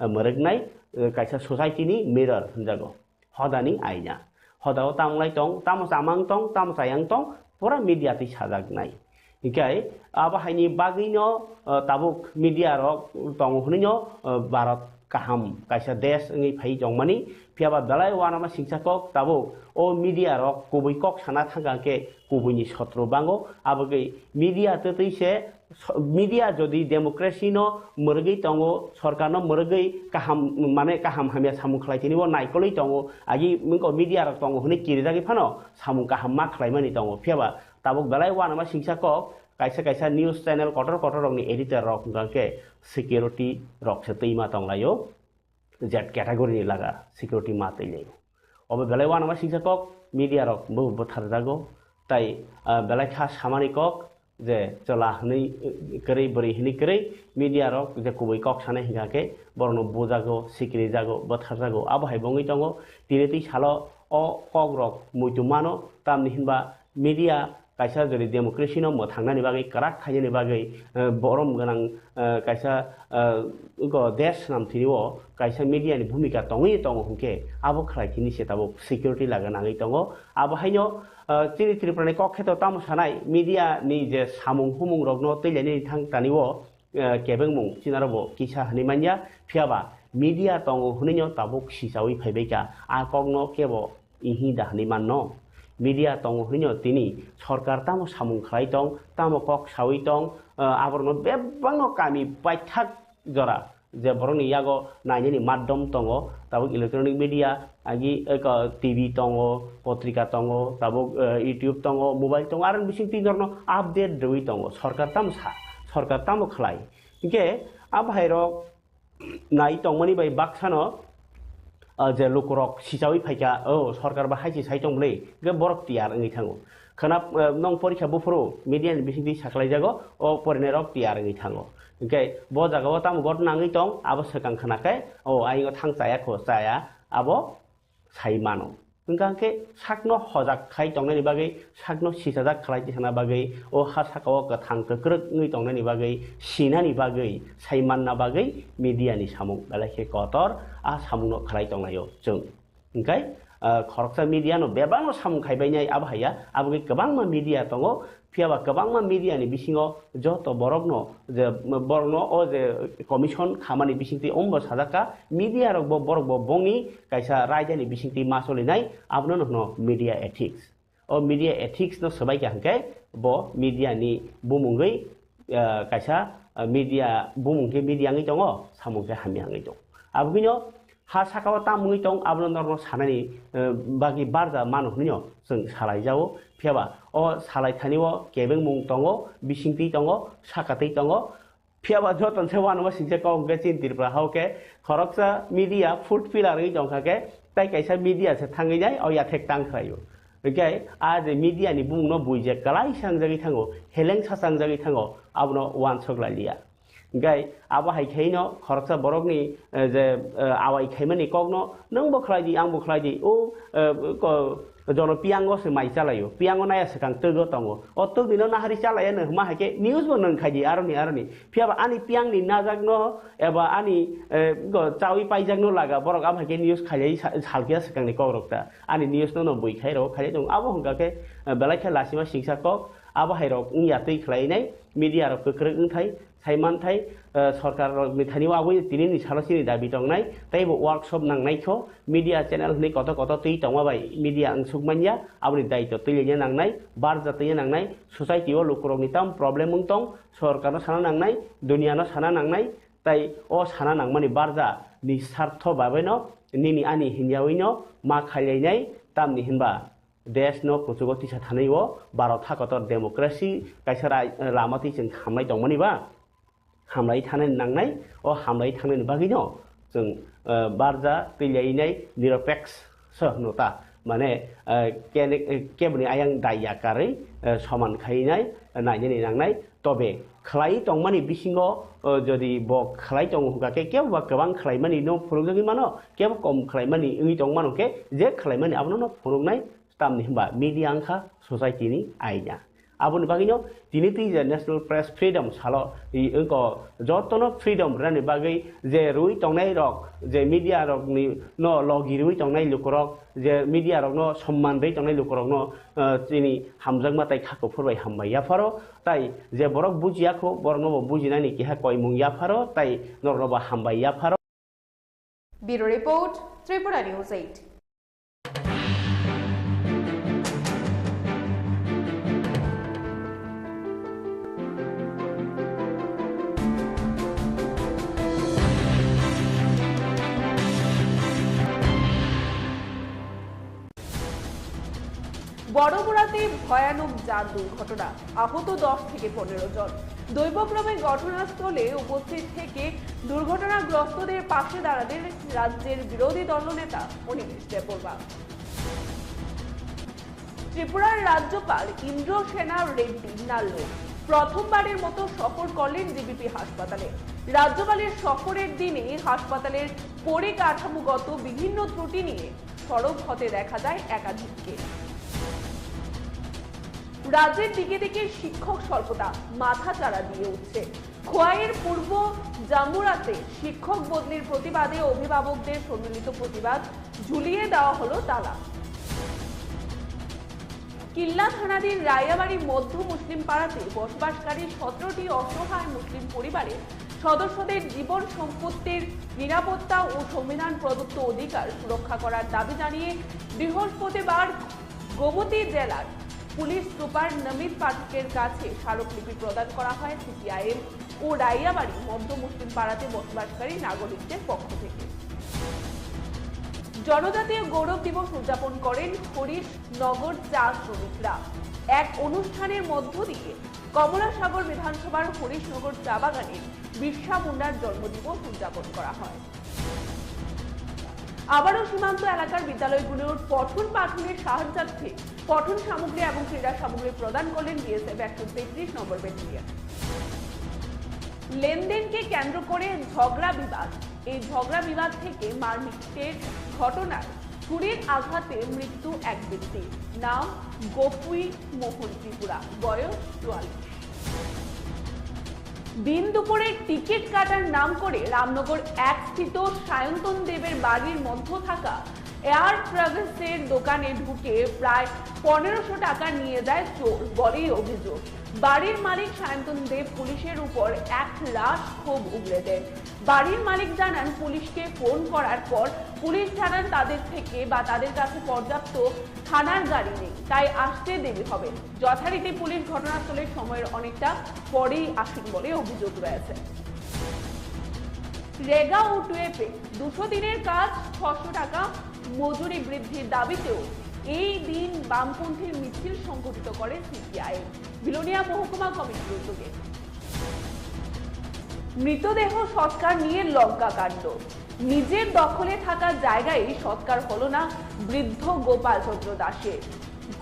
eh, mwrwknai, eh, kaisa society ni mirror hwnjago. Hodani aina. Hodao tamo lai tong, tamo chamang tong, tamo chayang tong, pura media twi sajaknai. Hinkhe abo haini bagwino, eh, tabuk media rok tongo hwnwino, eh, Bharat kaham kaisa desh wngwi phai tongmani. Phiya ba belai uanama singsa kok tabuk o media rok kubui kok sana thangka khe kubuini sotro bango. Abogwi media twtwi se so-, media jodi democracy no mwrwgwi tongo, sorkar no mwrwgwi kaham, mane kaham hamya samung khlai tini o naikolwi tongo, agi wngkha media rok tongo hwnwi kirijagwi phano samung kaham ma khlaimani tongo. Phiya ba tabuk belai uanama singsa kok kaisa kaisa news channel kotor kotor rokni editor rok hwnkha khe security rok se twi ma tonglaio. Z category ni laga security ma twi lai. Obo belai uanama singsa kok media rok bo bwtharjago. Tai, ah, belai kha samani kok je chwla hwnwi, eh, kwrwi bwrwi hwnwi kwrwi media rok je kubui kok sanai hwnkha khe borokno bujago, sikirijago, bwtharjago. Abo hai bo wngwi tongo. Tini twi salo o kok rok muitu mano, tamni hinba media kaisa jodi democracy no mwthangnani bagwi, kwrak khainani bagwi, eh, borom gwnang, eh, kaisa, eh, wngkha desh swnam thwio kaisa media ni bhumika tongwi tongo hwnkhe abo khlai thini se tabuk security laga nangwi tongo. Abo haino, eh, chini Tripura ni kok kheto tamo sanai media ni je samung humung rokno twilainani thang tanio, eh, kebengmung chinaro bo kisa hwnwi manya, phiya ba media tongo hwnwino tabuk sichawi phaibaikha, a kokno kebo ihi da hwnwi manno. Media tongo hwnwino tini sorkar tamo samung khlai tong, tamo kok sawi tong, eh, aborokno bebakno kami paithak jora je borokni yago nainani maddom tongo, tabuk electronic media, agi, eh, ko, T V tongo, potrika tongo, tabuk, eh, YouTube tongo, mobile tongo, aroni bising twi norno update rwui tongo. Sorkar tamo sa, sorkar tamo khlai. Hinkhe a bahairok nai tongmani bai baksano, ah, je lukurok sichawi phaikha, "O, sorkar ba hai se sai tong bwle," hinkhe borok tiyar wngwi thango. Khwna, eh, nong porikha buphuru media ni bisingtwi saklaijago, o porinairok tiyar wngwi thango. Hinkhe bo jagao tamo ghotna wngwi tong, abo swkang khwna khe, "O, ayingo thang chaya kho, chaya," abo sai mano. Hwnkha khe sakno hojak khai tongnani bagwi, sakno sichajak khlai tisana bagwi, o ha sakao kwthang kwkrwk wngwi tongnani bagwi, sinani bagwi, sai manna bagwi media ni samung belai khe kotor, a samungno khlai tonglaio chwng. Hwnkhe, ah, khoroksa media no bebakno samung khaibainai abo haiya, aboni kwbangma media tongo, phiya ba kwbangma media ni bisingo joto borokno je borokno o je commission khamani bisingtwi ombo sajak kha, media rok bo borok bo bongni kaisa raida ni bisingtwi ma solinai, abono hwno media ethics. O media ethics no swbai kha hwnkhe bo media ni bumungwi, ah, kaisa, ah, media bumung khe media wngwi tongo, samung khe hamya wngwi tongo. Aboni ha sakao tamo wngwi tong, abono norokno sanani, eh, bagwi barja mano hwnwi no chwng salai jao. Phiya ba o salai thani o kebengmung tongo, bisingtwi tongo, sakatwi tongo. Phiya ba joto se uanama singsa kok hwnkhe chini Tripura hao khe khoroksa media fourth pillar wngwi tongkha khe, tai kaisa media se thangwi nai o yathek tang khlaio. Hwnkhe a je media ni bumung no bui je kwlai sangjagwi thango, heleng sa sangjagwi thango, abono uansuk lai liya. Hwnkhe abo hai khe no khoroksa borokni, eh, je, eh, awai khaimani kokno nwng bo khlai di, ang bo khlai di, o, eh, ko-, jono piyango se mai chalaio, piyango naya swkang twgo tongo, o twgwi no nahari chalaiya no hwnma hai khe news bo nwng khai di aroni aroni, phiya ba ani piyangni najakno eba ani, eh, go chawi paijakno laga borok abo hai khe news khailai sa-, salkhe swkangni kokrok ta, ani news no no bui khai rw khailai tongo, abo hwnkha khe, eh, belai khe lasima singsa kok, abo hai rok wngya twi khlai nai, media rok kwkrwk wngthai, Sai manthai, eh, sorkar rok ni thani o aboni tini ni salo chini dabi tongnai, tei bo workshop nangnai kho, media channel hwnwi koto koto twi tongma bai media wngsuk manya, aboni daitw twi lenya nangnai, barja twi nangnai, society o lukurok ni tam problem wng tong, sorkar no sana nangnai, dunia no sana nangnai, tai o sana nangmani barja ni sartho babai no nini ani hinyawi no ma khailainai, tamni hinba desh no kuchugo tisa thanai o Bharat hakotor democracy kaisa rai-, lama twi chwng hamlai tongmani ba? Hamlai thangnani nangnai, o hamlai thangnani bagwino chwng, eh, barja twilainai niropeksh se hwno ta, mane, eh, kene-, eh, keboni ayang dai ya karwi, eh, soman khainai, eh, nainani nangnai, Tobe khlai tongmani bisingo, o, jodi bo khlai tongo hwnkha khe, kebo ba kwbang khlaimani no phunukjagwi mano, kebo kom khlaimani wngwi tongmano khe, je khlaimani abono no phunuknai. Tamni hwnba media wngkha society ni aina. Aboni bagwino tini twi je National Press Freedom salo, i wngkha jotono freedom rwnani bagwi je rwi tongnai rok, je media rokni no logi rwi tongnai lukorok, je media rokno somman rwi tongnai lukorokno, eh, chini hamjakma tai kha kuphur bai hambai yapharo, tai je borok bujiya kho, borokno bo bujinani keha koimung yapharo, tai norokno bo hambai yapharo. Bureau Report, Tripura News eight. বড়মুড়াতে ভয়ানক যান দুর্ঘটনা, আহত দশ থেকে পনেরো জন। দৈবক্রমে ঘটনাস্থলে উপস্থিত থেকে দুর্ঘটনাগ্রস্তদের পাশে দাঁড়ালেন রাজ্যের বিরোধী দলনেতা অনিমেষ দেববর্মা। ত্রিপুরার রাজ্যপাল ইন্দ্রসেনা রেড্ডি নাল্লু প্রথমবারের মতো সফর করলেন ডিবিপি হাসপাতালে। রাজ্যপালের সফরের দিনে হাসপাতালের পরিকাঠামোগত বিভিন্ন ত্রুটি নিয়ে সরব হতে দেখা যায় একাধিককে। রাজ্যের দিকে দিকে শিক্ষক স্বল্পতা মাথাচাড়া দিয়ে উঠছে। খোয়াইয়ের পূর্ব জামুরাতে শিক্ষক বদলির প্রতিবাদে অভিভাবকদের সম্মিলিত প্রতিবাদ, ঝুলিয়ে দেওয়া হলো তালা। কিল্লা থানাধীন রায়াবাড়ি মধ্য মুসলিম পাড়াতে বসবাসকারী সতেরোটি অসহায় মুসলিম পরিবারের সদস্যদের জীবন সম্পত্তির নিরাপত্তা ও সংবিধান প্রদত্ত অধিকার সুরক্ষা করার দাবি জানিয়ে বৃহস্পতিবার গোমতী জেলার পুলিশ সুপার নমিত পাঠকের কাছে স্মারকলিপি প্রদান করা হয় সিপিআইএম ও রাইয়াবাড়ি মধ্য মুসলিম পাড়াতে বসবাসকারী নাগরিকদের পক্ষ থেকে। জনজাতীয় গৌরব দিবস উদযাপন করেন হরিশ নগর চা শ্রমিকরা। এক অনুষ্ঠানের মধ্য দিয়ে কমলাসাগর বিধানসভার হরিশনগর চা বাগানে বিরসা মুন্ডার জন্মদিবস উদযাপন করা হয়। আবারও সীমান্ত এলাকার বিদ্যালয়গুলোর পঠন পাঠনের সাহায্যার্থে পঠন সামগ্রী এবং ক্রীড়া সামগ্রী প্রদান করলেন বিএসএফ একশো তেত্রিশ নম্বর ব্যাটালিয়ন। লেনদেনকে কেন্দ্র করে ঝগড়া বিবাদ। এই ঝগড়া বিবাদ থেকে মারপিটের ঘটনায় ছুরির আঘাতে মৃত্যু এক ব্যক্তির। নাম গোপী মোহন ত্রিপুরা, বয়স চুয়াল্লিশ। দিন দুপুরে টিকিট কাটার নাম করে রামনগর এক স্থিত সায়ন্তন দেবের বাড়ির মধ্যে থাকা এয়ার ট্রাভেলসের দোকানে ঢুকে প্রায় পনেরোশো টাকা নিয়ে যায় চোর বলেই অভিযোগ। বাড়ির মালিক সায়ন্তন দেব পুলিশের উপর এক রাশ ক্ষোভ উগরে দেন। বাড়ির মালিক জানান, পুলিশকে ফোন করার পর পুলিশ জানান তাদের থেকে বা তাদের কাছে পর্যাপ্ত থানার গাড়ি নেই, তাই আসতে দেরি হবে। যথারীতি পুলিশ ঘটনাস্থলে সময়ের অনেকটা পরেই আসেন বলে অভিযোগ রয়েছে। রেগা ও টুয়েপে দুশো দিনের কাজ ছশো টাকা মজুরি বৃদ্ধির দাবিতেও এই দিন বামপন্থীর মিছিল সংঘটিত করে সিপিআইএম বিলোনিয়া মহকুমা কমিটির উদ্যোগে। মৃতদেহ সৎকার নিয়ে লঙ্কাকাণ্ড। নিজের দখলে থাকা জায়গায় সৎকার হলো না বৃদ্ধ গোপালচন্দ্র দাসের।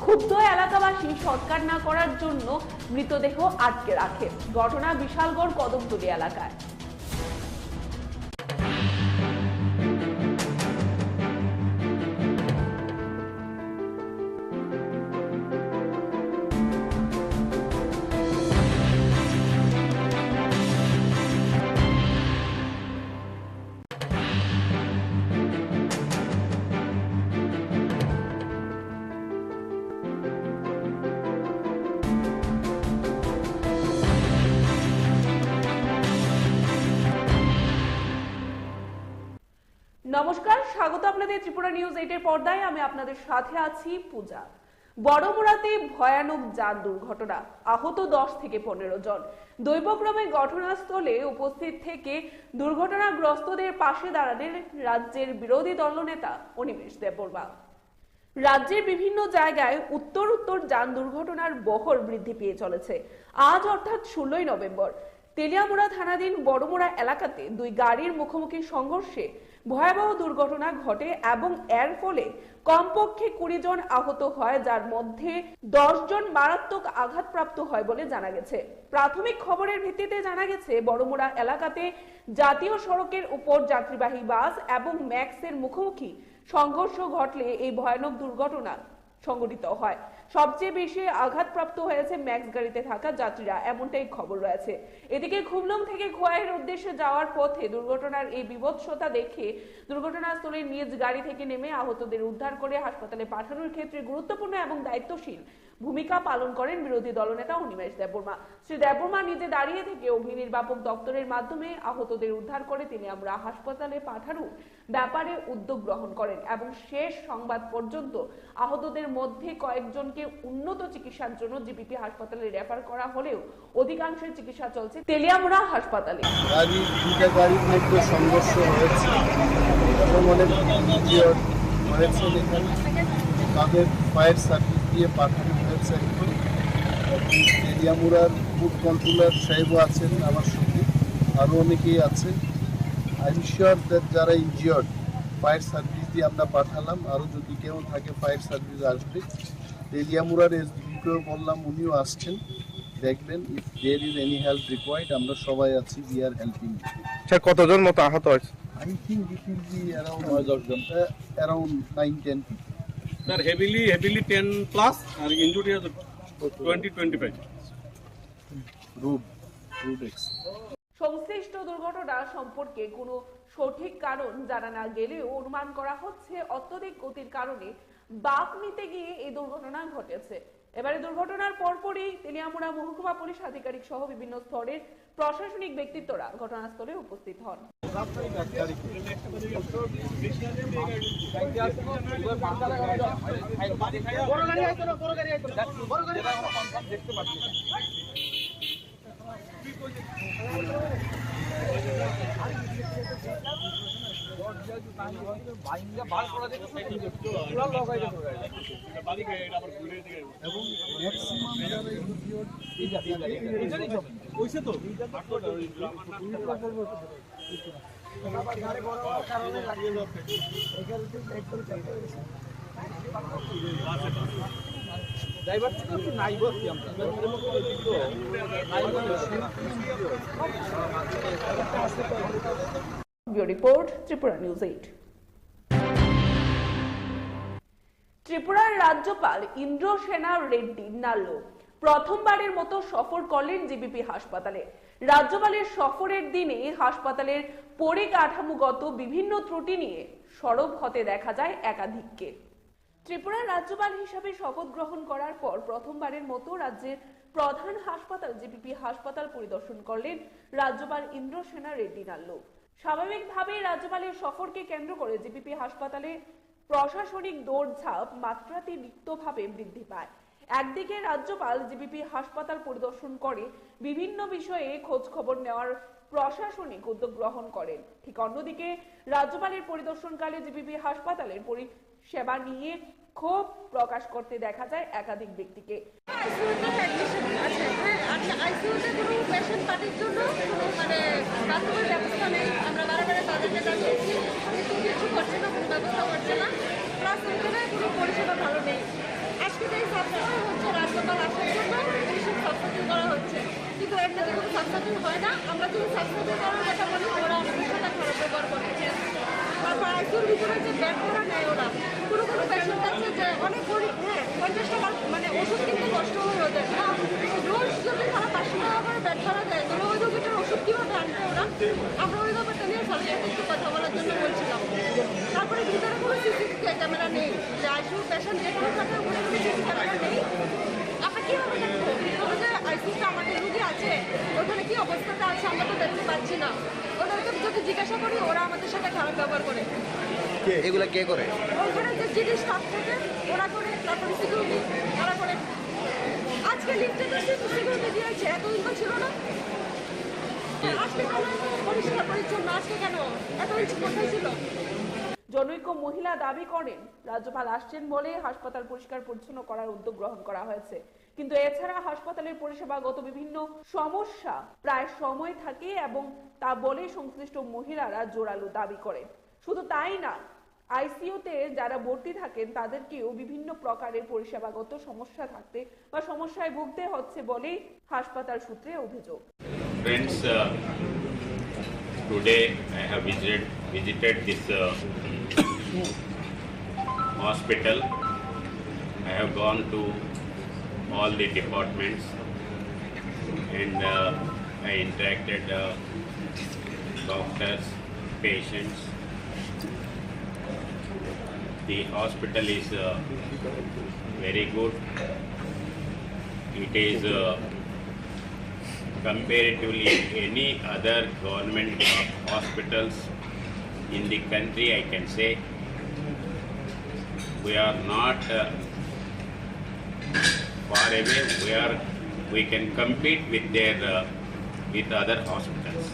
ক্ষুব্ধ এলাকাবাসী সৎকার না করার জন্য মৃতদেহ আটকে রাখে। ঘটনা বিশালগড় কদমতলী এলাকায়। নমস্কার, স্বাগত আপনাদের ত্রিপুরা নিউজ এইটের পর্দায়। আমি আপনাদের সাথে আছি পূজা। বড়মুড়াতে ভয়ানক যান দুর্ঘটনা, আহত দশ থেকে পনেরো জন। দৈবক্রমে ঘটনাস্থলে উপস্থিত থেকে দুর্ঘটনাগ্রস্তদের পাশে দাঁড়ালেন রাজ্যের বিরোধী দলনেতা অনিমেষ দেববর্মা। রাজ্যের বিভিন্ন জায়গায় উত্তর উত্তর যান দুর্ঘটনার বহর বৃদ্ধি পেয়ে চলেছে। আজ অর্থাৎ ষোলোই নভেম্বর তেলিয়ামুড়া থানাধীন বড়মুড়া এলাকাতে দুই গাড়ির মুখোমুখি সংঘর্ষে ভয়াবহ দুর্ঘটনা ঘটে এবং এর ফলে কমপক্ষে কুড়ি জন আহত হয়, যার মধ্যে দশ জন মারাত্মক আঘাতপ্রাপ্ত হয় বলে জানা গেছে। প্রাথমিক খবরের ভিত্তিতে জানা গেছে, বড়মুড়া এলাকাতে জাতীয় সড়কের উপর যাত্রীবাহী বাস এবং ম্যাক্সের মুখোমুখি সংঘর্ষ ঘটলে এই ভয়ানক দুর্ঘটনা সংঘটিত হয়। সবচেয়ে বেশি আঘাতপ্রাপ্ত হয়েছে ম্যাক্স গাড়িতে থাকা যাত্রীরা, এমনটাই খবর রয়েছে। এদিকে খুমলুং থেকে খোয়াইয়ের উদ্দেশ্যে যাওয়ার পথে দুর্ঘটনার এই বিভৎসতা দেখে দুর্ঘটনাস্থলে নিজ গাড়ি থেকে নেমে আহতদের উদ্ধার করে হাসপাতালে পাঠানোর ক্ষেত্রে গুরুত্বপূর্ণ এবং দায়িত্বশীল ভূমিকা পালন করেন বিরোধী দলনেতা অনিমেষ দেববর্মা। শ্রী দেববর্মা নিজে দাঁড়িয়ে থেকে অগ্নি নির্বাপক দপ্তরের মাধ্যমে আহতদের উদ্ধার করে তেলিয়ামুড়া হাসপাতালে পাঠানোর ব্যাপারে উদ্যোগ গ্রহণ করেন এবং শেষ সংবাদ পর্যন্ত আহতদের মধ্যে কয়েকজনকে উন্নত চিকিৎসার জন্য জিবিপি হাসপাতালে রেফার করা হলেও অধিকাংশের চিকিৎসা চলছে তেলিয়ামুড়া হাসপাতালে। গাড়ি, দুইটা গাড়ির মধ্যে সংঘর্ষ হয়েছে, এবং অনেক ইনজিওর্ড হয়েছে এখানে। তাদের ফায়ার সার্ভিস দিয়ে পাঠানো হয়েছে এখন। এবং তেলিয়ামুড়ার ফুড কন্ট্রোলার সাহেবও আছেন আমার সঙ্গে, আরও অনেকেই আছেন। আই এম শিওর দ্যাট যারা ইনজিওর্ড, ফায়ার সার্ভিস দিয়ে আমরা পাঠালাম, আরও যদি কেউ থাকে ফায়ার সার্ভিস আসবে। তেলিয়ামুড়ার এসডিপিকেও বললাম, উনিও আসছেন, দেখবেন। If there is any help required, আমরা সবাই আছি, we are helping. স্যার, কতজন মতো আহত হয়েছে? I think it will be around নয় দশ জন। Around nine ten people. Sir, heavily, heavily ten plus, আর ইনজুরি আছে twenty, twenty five. Road, road X. সংশ্লিষ্ট দুর্ঘটনা সম্পর্কে কোনো সঠিক কারণ জানা না গেলেও অনুমান করা হচ্ছে অত্যধিক গতির কারণে বাঁক নিতে গিয়ে এই দুর্ঘটনা ঘটেছে। এবারে দুর্ঘটনার পরপরই তেলিয়ামুড়া মহকুমা পুলিশ আধিকারিক সহ বিভিন্ন স্তরের প্রশাসনিক ব্যক্তিত্বরা ঘটনাস্থলে উপস্থিত হন। এবং ম্যাক্সিমাম যারা এই video bureau report, Tripura news eight. ত্রিপুরার রাজ্যপাল ইন্দ্রসেনা রেড্ডি নাল্লু প্রথমবারের মতো সফর করলেন জিবিপি হাসপাতালে। রাজ্যপালের সফরের দিনে হাসপাতালের পরিকাঠামোগত বিভিন্ন ত্রুটি নিয়ে সরব হতে দেখা যায় একাধিককে। ত্রিপুরার রাজ্যপাল হিসাবে শপথ গ্রহণ করার পর প্রথমবারের মতো রাজ্যের প্রধান হাসপাতাল জিবিপি হাসপাতাল পরিদর্শন করলেন রাজ্যপাল ইন্দ্রসেনা রেড্ডি নাল্লু। স্বাভাবিকভাবেই রাজ্যপালের সফরকে কেন্দ্র করে জিবিপি হাসপাতালে প্রশাসনিক দৌড়ঝাঁপ মাত্রাতিরিক্তভাবে বৃদ্ধি পায়। একদিকে রাজ্যপাল জিবিপি হাসপাতাল পরিদর্শন করে বিভিন্ন বিষয়ে খোঁজ খবর নেওয়ার প্রশাসনিক উদ্যোগ গ্রহণ করেন, ঠিক অন্যদিকে রাজ্যপালের পরিদর্শনকালে জিবিপি হাসপাতালের পরিষেবা নিয়ে ক্ষোভ প্রকাশ করতে দেখা যায় একাধিক ব্যক্তিকে। আইসিইউতে অ্যাডমিশন আছে, হ্যাঁ, আচ্ছা, আইসিইউতে কোনো পেশেন্ট পার্টির জন্য কোনো, মানে, বাথরুমের ব্যবস্থা নেই। আমরা বারে বারে তাদেরকে জানিয়েছি, কিন্তু কিছু করছে না, কোনো ব্যবস্থা করছে না, প্লাস ওইখানে কোনো পরিষেবা ভালো নেই। আজকে যেই সাবস্টিটিউট হচ্ছে রাজ্যপাল আসার জন্য, এইসব সাবস্টিটিউট করা হচ্ছে, কিন্তু এমনিতে কোনো সাবস্টিটিউট হয় না। আমরা যদি সাবস্টিটিউট করার কথা বলি, ওরা আমাদের সাথে খারাপ ব্যবহার করে। তারপর আইসিইউর ভিতরে যে বেড করা নেয় ওরা, কোনো কোনো পেশেন্ট আছে যে অনেক গরিব, হ্যাঁ, পঞ্চাশ টাকার মানে ওষুধ কিন্তু নষ্ট হয়ে ওদের, হ্যাঁ। রোজ যদি তারা পাঁচশো টাকা করে বেড করা দেয়, তাহলে ওই রোগীটার ওষুধ কীভাবে আনবে ওরা? আমরা ওই ব্যাপারটা নিয়ে স্যারের সাথে একটু কথা বলার জন্য বলছিলাম। তারপরে ভিতরে কোনো সিসিটিভি ক্যামেরা নেই, যে আইসিইউ পেশেন্ট যে কোনো জায়গায় ওখানে কোনো সিসিটিভি ক্যামেরা নেই। আমরা কীভাবে দেখবো? বলে যে আইসিইউতে আমাদের রুগী আছে, ওখানে কী অবস্থাতে আছে আমরা তো দেখতে পাচ্ছি না। ওদেরকে যদি জিজ্ঞাসা করি, ওরা আমাদের সাথে খারাপ ব্যবহার করে। এগুলা কে করে? ওখানে যে জিডি স্টাফ থাকে, ওরা করে, তারপরে সিকিউরিটি, ওরা করে। আজকে লিফটে তো শুধু সিকিউরিটি দিয়েছে, এতদিন তো ছিল না। আজকে কেন এত পরিষ্কার পরিচ্ছন্ন? আজকে কেন এত ইঞ্চি কোথায় ছিল? জনৈক মহিলা দাবি করেন, রাজ্যপাল আসছেন বলে হাসপাতাল পরিষ্কার পরিচ্ছন্ন করার উদ্যোগ গ্রহণ করা হয়েছে, কিন্তু এছাড়া হাসপাতালের পরিষেবাগত বিভিন্ন সমস্যা প্রায় সময় থাকে এবং তা বলে সংশ্লিষ্ট মহিলারা জোরালো দাবি করেন। শুধু তাই না, আইসিইউতে যারা ভর্তি থাকেন তাদেরকেও বিভিন্ন প্রকারের পরিষেবাগত সমস্যা থাকতে বা সমস্যায় ভুগতে হচ্ছে বলেই হাসপাতাল সূত্রে অভিযোগ। Friends, uh, today I have visited visited this uh, hospital. I have gone to all the departments and uh, I interacted uh, doctors, patients. The hospital is uh, very good. It is uh, comparatively any other government hospitals in the country, I can say. We are not uh, far away. We are we can compete with their uh, with other hospitals.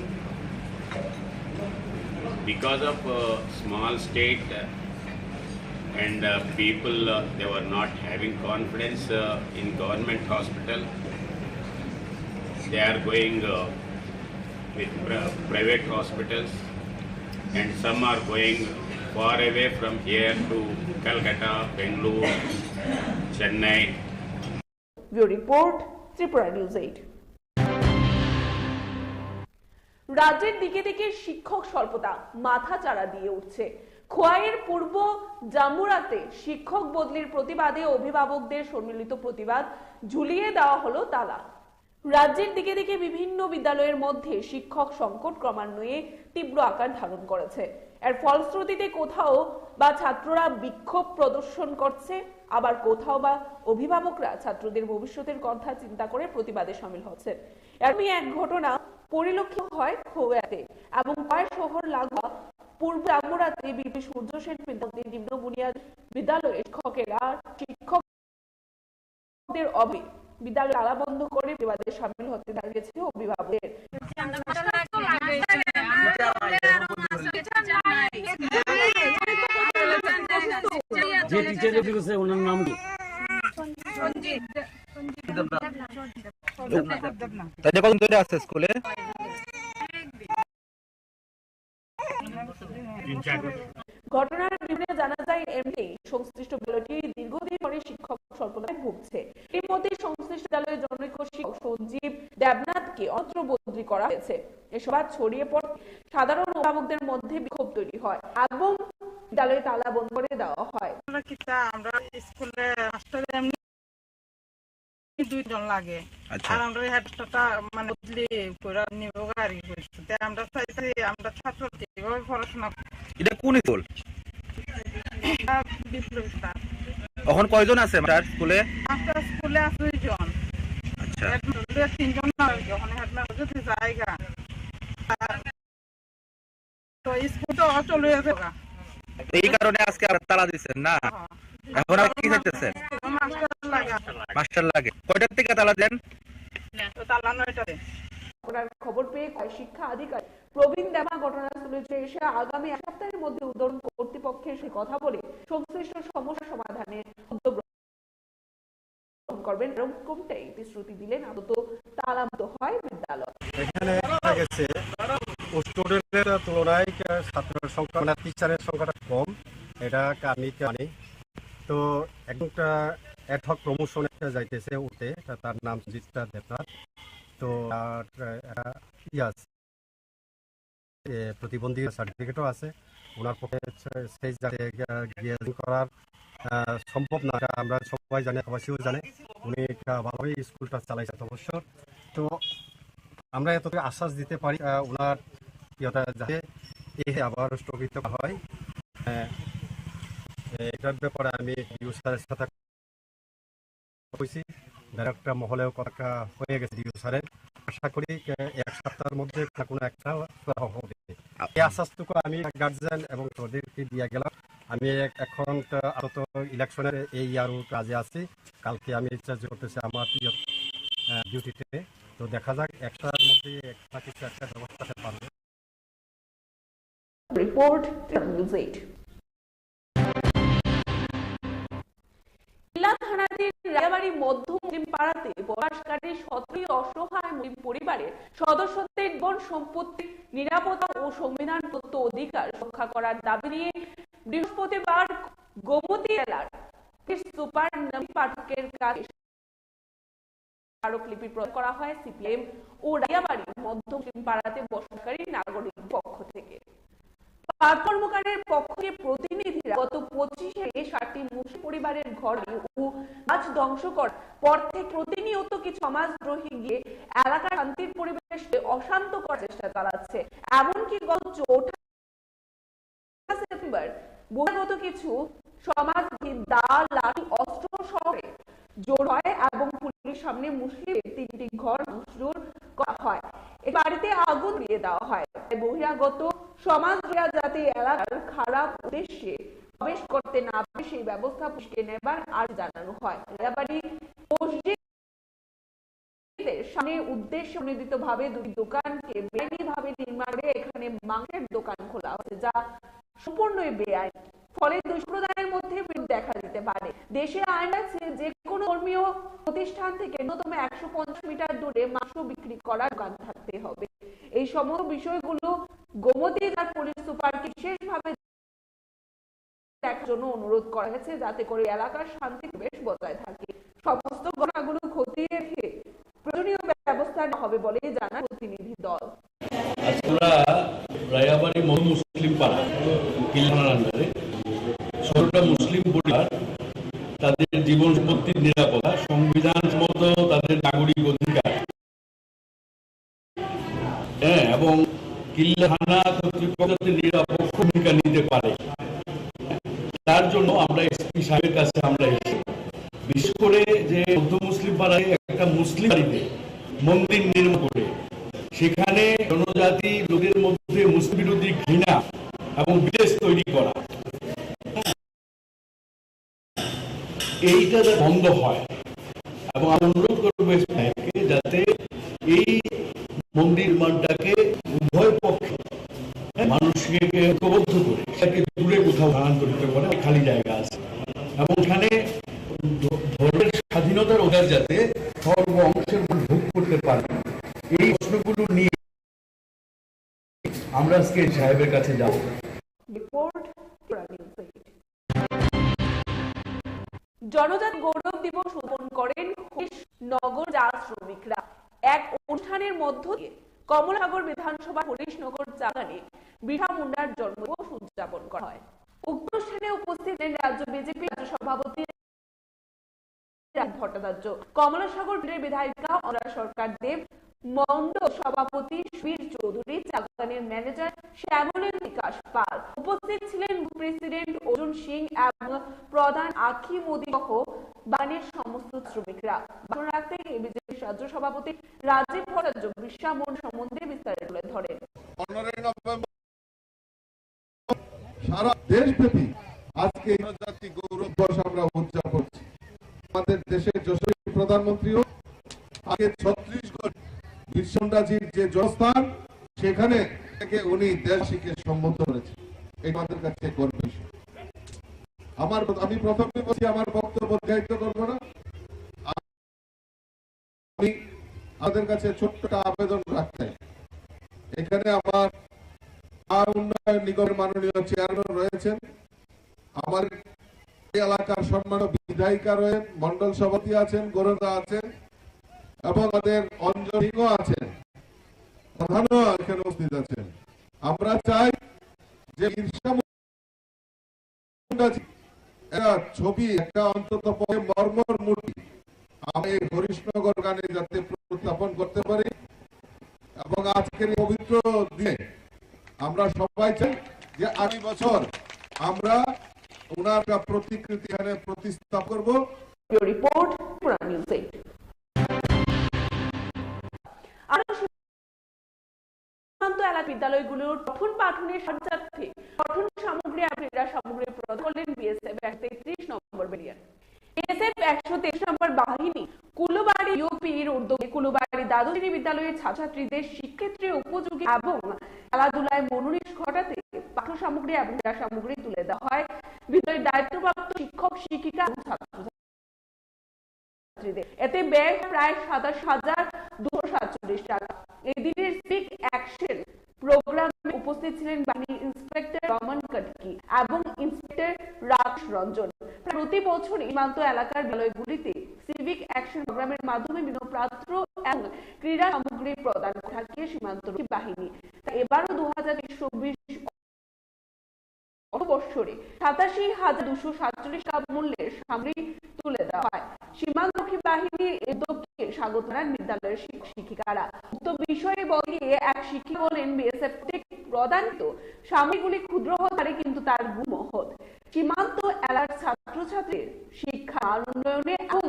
Because of uh, small state uh, and uh, people uh, they were not having confidence uh, in government hospital, they are going uh, with pri- private hospitals, and some are going far away from here to Calcutta, Bangalore, Chennai. Bureau report, Tripura News eight. রাজ্যের দিকে দিকে শিক্ষক স্বল্পতা মাথা চাড়া দিয়ে উঠছে। খোয়াইয়ের পূর্ব জামুরাতে শিক্ষক বদলির প্রতিবাদে অভিভাবকদের সম্মিলিত প্রতিবাদ, ঝুলিয়ে দেওয়া হলো তালা। রাজ্যের দিকে দিকে বিভিন্ন বিদ্যালয়ের মধ্যে শিক্ষক সংকট ক্রমান্বয়ে তীব্র আকার ধারণ করেছে। এর ফলশ্রুতিতে কোথাও বা ছাত্ররা বিক্ষোভ প্রদর্শন করছে, আবার কোথাও বা অভিভাবকরা ছাত্রদের ভবিষ্যতের কথা চিন্তা করে প্রতিবাদে সামিল হচ্ছেন। এরকমই এক ঘটনা পরিলক্ষিত হয় খোয়াইতে এবং খোয়াই শহর লাগোয়া পূর্ব জামুরাতে বিপি সূর্য সেন বিদ্যালয় নিম্ন বুনিয়াদ বিদ্যালয়ে শিক্ষকেরা শিক্ষকদের অভাবে বিদ্যালয় তালা বন্ধ করে প্রতিবাদে সামিল হতে দেখা গেছে অভিভাবকদের। যে টিচার রেডি করছে ওনার নাম কি? তাহলে কতদিন ধরে আছে স্কুলে? ঘটনার বিবরণে জানা যায়, এমনি সংশ্লিষ্ট বিদ্যালয়টি দীর্ঘদিন ধরে শিক্ষক স্বল্পতায় ভুগছে। ইতিমধ্যে সংশ্লিষ্ট বিদ্যালয়ের জনৈক শিক্ষক সঞ্জীব দেবনাথকে অন্যত্র বদলি করা হয়েছে। এ সংবাদ ছড়িয়ে পড়ে সাধারণ অভিভাবকদের মধ্যে বিক্ষোভ তৈরি হয় এবং বিদ্যালয়ে তালা বন্ধ করে দেওয়া হয়। আমরা কিতা আমরা স্কুলে মাস্টার এমনি দুইজন লাগে। আচ্ছা। আর আমরা হেডমাস্টারটা মানে বদলি করে নিব আর কি করছে। তাই আমরা চাইছি আমরা ছাত্র যেভাবে পড়াশোনা এটা কোন স্কুল? বিপ্লবী স্যার। এখন কয়জন আছে আপনার স্কুলে? মাস্টার স্কুলে আছে দুইজন। আচ্ছা। হেডমাস্টার তিনজন না আর কি। ওখানে হেডমাস্টার যদি জায়গা তো স্কুল তো চলে যাবে। এই কারণে আজকে আর তালা দিচ্ছেন না? এখন আর কি চাইতেছেন? মাস্টার লাগে। মাস্টার লাগে। কয়টার থেকে তালা দেন? তো তালা নয়টাতে। ঘটনার খবর পেয়ে খোয়াই শিক্ষা আধিকারিক প্রবীণ দেবা ঘটনাস্থলে এসে আগামী এক সপ্তাহের মধ্যে ঊর্ধ্বতন কর্তৃপক্ষের সাথে কথা বলে সংশ্লিষ্ট সমস্যা সমাধানের উদ্যোগ গ্রহণ করবেন। এরকমটাই প্রতিশ্রুতি দিলেন। আপাতত তালাবদ্ধ হয় বিদ্যালয়। এখানে দেখা গেছে স্টুডেন্টের তুলনায় ছাত্রের সংখ্যা মানে টিচারের সংখ্যাটা কম, এটা আমি জানি। তো একটা অ্যাডহক প্রমোশন একটা যাইতেছে ওতে, তা- তার নাম জিৎটা দেবনাথ। তো আর একটা ইয়ে আছে, এ, প্রতিবন্ধী সার্টিফিকেটও আছে। ওনার পক্ষে সেই জায়গায় গিয়ে করার আহ, সম্ভব না, এটা আমরা সবাই জানি, এলাকাবাসীও জানে। উনি একটা ভালোভাবে স্কুলটা চালাইছেন অবশ্য। তো আমরা এতটুকু আশ্বাস দিতে পারি আহ, ওনার ইয়েটা যাতে এ আবার স্থগিত হয়। আহ, এটার ব্যাপারে আমি ডিও স্যারের সাথে হয়েছি, ডাইরেক্টর মহলেও কথা হয়ে গেছে ডিও স্যারের। আশা করি আহ, এক সপ্তাহের মধ্যে কোনো একটা সুরাহা হবে। এই আশ্বাসটুকু আমি গার্জিয়ান এবং তাদেরকে দিয়ে গেলাম। আমি এক- এখন তো আপাতত ইলেকশনের এই ইয়ার কাজে আছি। কালকে আমি চার্জ করতেছি আমার ইয়ে, আহ, ডিউটিতে। তো দেখা যাক, একটার মধ্যে একটা কিছু একটা ব্যবস্থা হতে পারবে। Report, Tripura News eight. ইলা থানাধীন রায়াবাড়ি মধ্য মুসলিম পাড়াতে বসবাসকারী সতেরোটি অসহায় মুসলিম পরিবারের সদস্যদের জীবন সম্পত্তি, নিরাপত্তা ও সংবিধান প্রদত্ত অধিকার রক্ষা করার দাবি নিয়ে বৃহস্পতিবার গোমতী জেলার পুলিশ সুপার নবীন পাঠকের কাছে স্মারকলিপি প্রদান করা হয় সিপিএম ও রায়াবাড়ি মধ্য মুসলিম পাড়াতে বসবাসকারী নাগরিক পক্ষ থেকে। পাঁচ কর্মকারের পক্ষ থেকে প্রতিনিধিরা গত পঁচিশে মে সাতটি মুসলিম পরিবারের ঘর ও গাছ ধ্বংস করার পর থেকে প্রতিনিয়ত কিছু সমাজদ্রোহী গিয়ে এলাকার শান্তির পরিবেশকে অশান্ত করার চেষ্টা চালাচ্ছে। এমনকি গত চৌঠা সেপ্টেম্বর বহিরাগত কিছু সমাজদ্রোহী দা, লাঠি, অস্ত্র সহ জোর হয় এবং পুলিশের সামনে মুসলিমদের তিনটি ঘর ভাঙচুর করা হয়। এই বাড়িতে আগুন ধরিয়ে দেওয়া হয়। তাই বহিরাগত সমাজদ্রোহীরা যাতে এলাকার খারাপ উদ্দেশ্যে প্রবেশ করতে না পারে, সেই ব্যবস্থা পুলিশকে নেবার আর্জি জানানো হয়। রায়াবাড়ি মসজিদ মসজিদের সামনে উদ্দেশ্য প্রণোদিতভাবে দুটি দোকানকে বেআইনিভাবে নির্মাণ করে এখানে মাংসের দোকান খোলা হয়েছে, যা সম্পূর্ণই বেআইনি। ফলে দুই সম্প্রদায়ের মধ্যে বিরোধ দেখা দিতে পারে। দেশে আইন আছে, যে কোনো ধর্মীয় প্রতিষ্ঠান থেকে ন্যূনতম একশো পঞ্চাশ মিটার দূরে মাংস বিক্রি করার দোকান থাকতে হবে। এই সমস্ত বিষয়গুলো গোমতী জেলার পুলিশ সুপারকে বিশেষভাবে দেখার জন্য অনুরোধ করা হয়েছে, যাতে করে এলাকার শান্তি পরিবেশ বজায় থাকে। সমস্ত ঘটনাগুলো খতিয়ে দেখে প্রয়োজনীয় ব্যবস্থা নেওয়া হবে বলে জানান প্রতিনিধি দল। আজ আমরা রায়াবাড়ি মধ্য মুসলিম পাড়া, কিল্লানার আন্ডারে সতেরোটা মুসলিম পরিবার, তাদের জীবন সম্পত্তির নিরাপত্তা, সংবিধান সম্মত তাদের নাগরিক অধিকার, হ্যাঁ, এবং কিল্লা থানা কর্তৃপক্ষ যাতে নিরপেক্ষ ভূমিকা নিতে পারে, তার জন্য আমরা এসপি সাহেবের কাছে আমরা এসেছি। বিশেষ করে যে মধ্য মুসলিম পাড়ায় একটা মুসলিম বাড়িতে মন্দির নির্মাণ করে সেখানে জনজাতি লোকের মধ্যে মুসলিম বিরোধী ঘৃণা এবং বিদ্বেষ তৈরি করা, এইটা যাতে বন্ধ হয়। এবং আমি অনুরোধ করবো এসপি সাহেবকে যাতে এই মন্দির নির্মাণটাকে উভয় পক্ষে মানুষকে ঐক্যবদ্ধ করে সেটাকে দূরে কোথাও স্থানান্তরিত করে, খালি জায়গা আছে, এবং এখানে ধ-, ধর্মের স্বাধীনতার অধিকার যাতে সর্ব অংশের মানুষ ভোগ করতে পারে, এই প্রশ্নগুলো নিয়ে আমরা আজকে সাহেবের কাছে যাব। রিপোর্ট, ত্রিপুরা নিউজ এইট। জনজাতি গৌরব দিবস উদযাপন করেন হরিশনগর চা শ্রমিকরা। এক অনুষ্ঠানের মধ্য দিয়ে কমলাসাগর বিধানসভা হরিশনগর চা বাগানে বিরসা মুন্ডার জন্মদিবস উদযাপন করা হয়। উক্ত অনুষ্ঠানে উপস্থিত ছিলেন রাজ্য বিজেপি রাজ্য সভাপতি রাজীব ভট্টাচার্য, কমলাসাগর কেন্দ্রের বিধায়িকা অনিন্দিতা সরকার দেব, মণ্ডল সভাপতি সুবীর চৌধুরী, চা বাগানের ম্যানেজার শ্যামলেন বিকাশ পাল, উপস্থিত ছিলেন প্রেসিডেন্ট অর্জুন সিং এবং প্রধান আখি মোদি সহ বাগানের সমস্ত শ্রমিকরা। ভাষণ রাখতে গিয়ে বিজেপি রাজ্য সভাপতি রাজীব ভট্টাচার্য বিরসা মুন্ডা সম্বন্ধে বিস্তারিত তুলে ধরেন। পনেরোই নভেম্বর সারা দেশব্যাপী আজকে জনজাতি গৌরব দিবস আমরা উদযাপন করছি। আমাদের দেশের যশস্বী প্রধানমন্ত্রীও আগে ছত্তিশগড় বিরসা মুন্ডাজির যে জন্মস্থান, সেখানে থেকে উনি দেশবাসীকে সম্বোধন করেছেন। এটা আমাদের কাছে গর্বের বিষয়। আমার, আমি প্রথমে বলছি, আমার বক্তব্য দীর্ঘায়িত করবো না। আমি আপনাদের কাছে ছোট্ট একটা আবেদন রাখতে চাই। এখানে আমার চা উন্নয়ন নিগমের মাননীয় চেয়ারম্যান রয়েছেন, আমার এই এলাকার সম্মানিত বিধায়িকা রয়েছেন, মণ্ডল সভাপতি আছেন, গোরদা আছেন এবং আমাদের অঞ্চল সিংহ আছেন, প্রধানও এখানে উপস্থিত আছেন। আমরা চাই যে বিরসা মুন্ডাজি একটা ছবি, একটা অন্তত পক্ষে মর্মর মূর্তি আমরা এই হরিশনগর বাগানে যাতে প্রস্থাপন করতে পারি। এবং আজকের এই পবিত্র দিনে আমরা সবাই চাই যে আগামী বছর আমরা ওনার একটা প্রতিকৃতি এখানে প্রতিষ্ঠা করব। Bureau report, Tripura news eight. আরো সীমান্ত এলাকা বিদ্যালয়গুলোর পঠন পাঠনের স্বার্থে পঠন সামগ্রী এবং ক্রীড়া সামগ্রী প্রদান করলেন বিএসএফ একশো তেত্রিশ নম্বর ব্যাটালিয়ন। বিএসএফ একশো তেইশ নম্বর বাহিনী কুলবাড়ি ইউপির উদ্যোগে কুলবাড়ি দ্বাদশ শ্রেণী বিদ্যালয়ের ছাত্রছাত্রীদের শিক্ষাক্ষেত্রে উপযোগী এবং খেলাধুলায় মনোনিবেশ ঘটাতে পাঠ্য সামগ্রী এবং ক্রীড়া সামগ্রী তুলে দেওয়া হয় বিদ্যালয়ের দায়িত্বপ্রাপ্ত শিক্ষক, শিক্ষিকা এবং ছাত্র। এতে ব্যয় প্রায় সাতাশ হাজার দুশো সাতচল্লিশ টাকা। এই দিনের সিভিক অ্যাকশন প্রোগ্রামে উপস্থিত ছিলেন বাহিনীর ইন্সপেক্টর রমন কাটকি এবং ইন্সপেক্টর রাকেশ রঞ্জন। প্রতি বছর সীমান্ত এলাকার বিদ্যালয়গুলিতে সিভিক অ্যাকশন প্রোগ্রামের মাধ্যমে বিভিন্ন পাত্র এবং ক্রীড়া সামগ্রী প্রদান করে থাকে সীমান্তরক্ষী বাহিনী। তাই এবারও দু হাজার তেইশ চব্বিশ অর্থবৎসরে সাতাশি হাজার দুশো সাতচল্লিশ টাকা মূল্যের সামগ্রী তুলে দেওয়া হয়। সীমান্তরক্ষী বাহিনীর এই উদ্যোগকে স্বাগত জানান বিদ্যালয়ের শিক্ষক শিক্ষিকারা। উক্ত বিষয়ে বলতে গিয়ে এক শিক্ষিকা বলেন, বিএসএফ প্রত্যেক প্রদানিত সামগ্রীগুলি ক্ষুদ্র হতে পারে, কিন্তু তার গুণ মহৎ। সীমান্ত এলাকার ছাত্রছাত্রীর শিক্ষা, উন্নয়নে এবং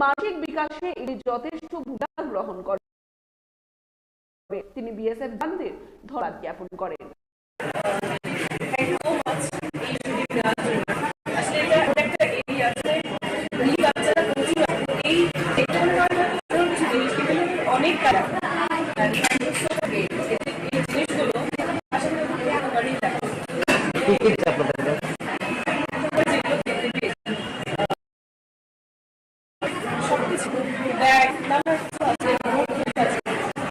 মানসিক বিকাশে এটি যথেষ্ট ভূমিকা গ্রহণ করে। তিনি বিএসএফ জওয়ানদের ধন্যবাদ জ্ঞাপন করেন। Thank you so much এই সুযোগ দেওয়ার জন্য। আসলে এটা এমন একটা এরিয়া আছে, এই বাচ্চারা প্রচুর আছে। এই সেক্টরে হয়তো কিছু জিনিস, কিন্তু অনেক কাজ। এই জিনিসগুলো আসলে কি কি চাপ আপনাদের? যেগুলো দেখতে পেয়েছি, সবকিছু ব্যাগ, নানা কিছু আছে, নোটবুক আছে,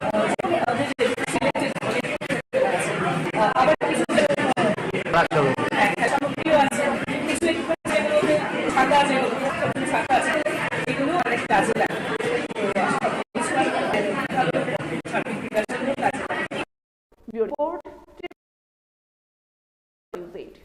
আহ, যেগুলো ওদের সিলেক্টেড অনেক কিছু আছে। আহ, আবার কিছু হ্যাঁ, হ্যাঁ, সামগ্রীও আছে, কিছু ইকুইপমেন্ট যেগুলো ওদের ছাতা আছে, ছাতা আছে, এগুলো অনেক কাজে লাগে। তো, আহ, সার্বিক বিকাশের জন্য কাজে লাগে। Bureau report, TV news eight.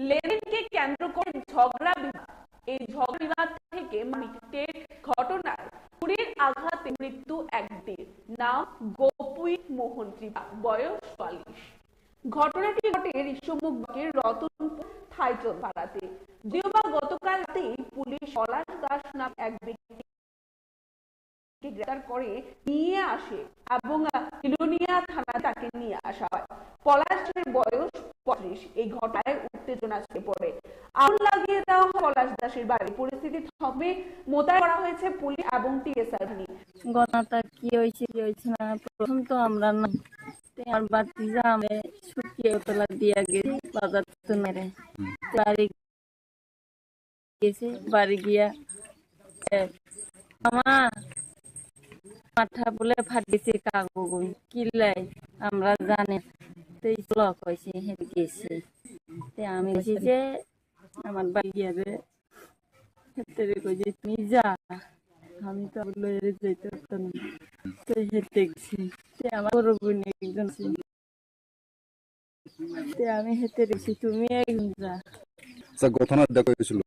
লেনদেনকে কেন্দ্র করে ঝগড়া বিবাদ। এই ঝগড়া বিবাদ থেকে মিটতে ঘটনায় ছুরির আঘাতে মৃত্যু একদিন। নাম গোপী মোহন ত্রিপুরা, বয়স চুয়াল্লিশ। ঘটনাটি ঘটে ঋষ্যমুখ ব্লকের রতনপুর থাইচন্দ পাড়াতে। যদিও বা গতকাল রাতেই পুলিশ পলাশ দাস নাম এক ব্যক্তি গ্রেপ্তার করে নিয়ে আসে এবং বিলোনিয়া থানায় তাকে নিয়ে আসা হয়। পলাশের বয়স পঁয়ত্রিশ। এই ঘটনায় উত্তেজনা ছড়িয়ে পড়ে। আগুন লাগিয়ে দেওয়া হয় পলাশ দাসের বাড়ি। পরিস্থিতি থমে মোতায়েন করা হয়েছে পুলিশ এবং টিএসআর বাহিনী। ঘটনাটা কি হয়েছে, কি হয়েছে না, প্রথম তো আমরা না, তে আমার ভাতিজা আমি শুকিয়ে তোলা দিয়ে গেছি বাজার তো মেরে। বাড়ি গেছে, বাড়ি গিয়া, এ, "মামা, মাথা বলে ফাটিছে কাগজ, কি লাই? আমরা জানি।" তো এই ব্লক হয়েছে, হেঁটে গেছে। তো আমি বলছি যে, আমার বাড়ি গিয়া রে, হেঁটে রে কই যে, "তুমি যা, আমি তো লয়ে যাইতে পারতাম না।" তো হেঁটে গেছি। তো আমার বড় বোন একজন ছিল। তে আমি হেঁটে গেছি, তুমি একজন যা। আচ্ছা, ঘটনা দেখা হয়েছিল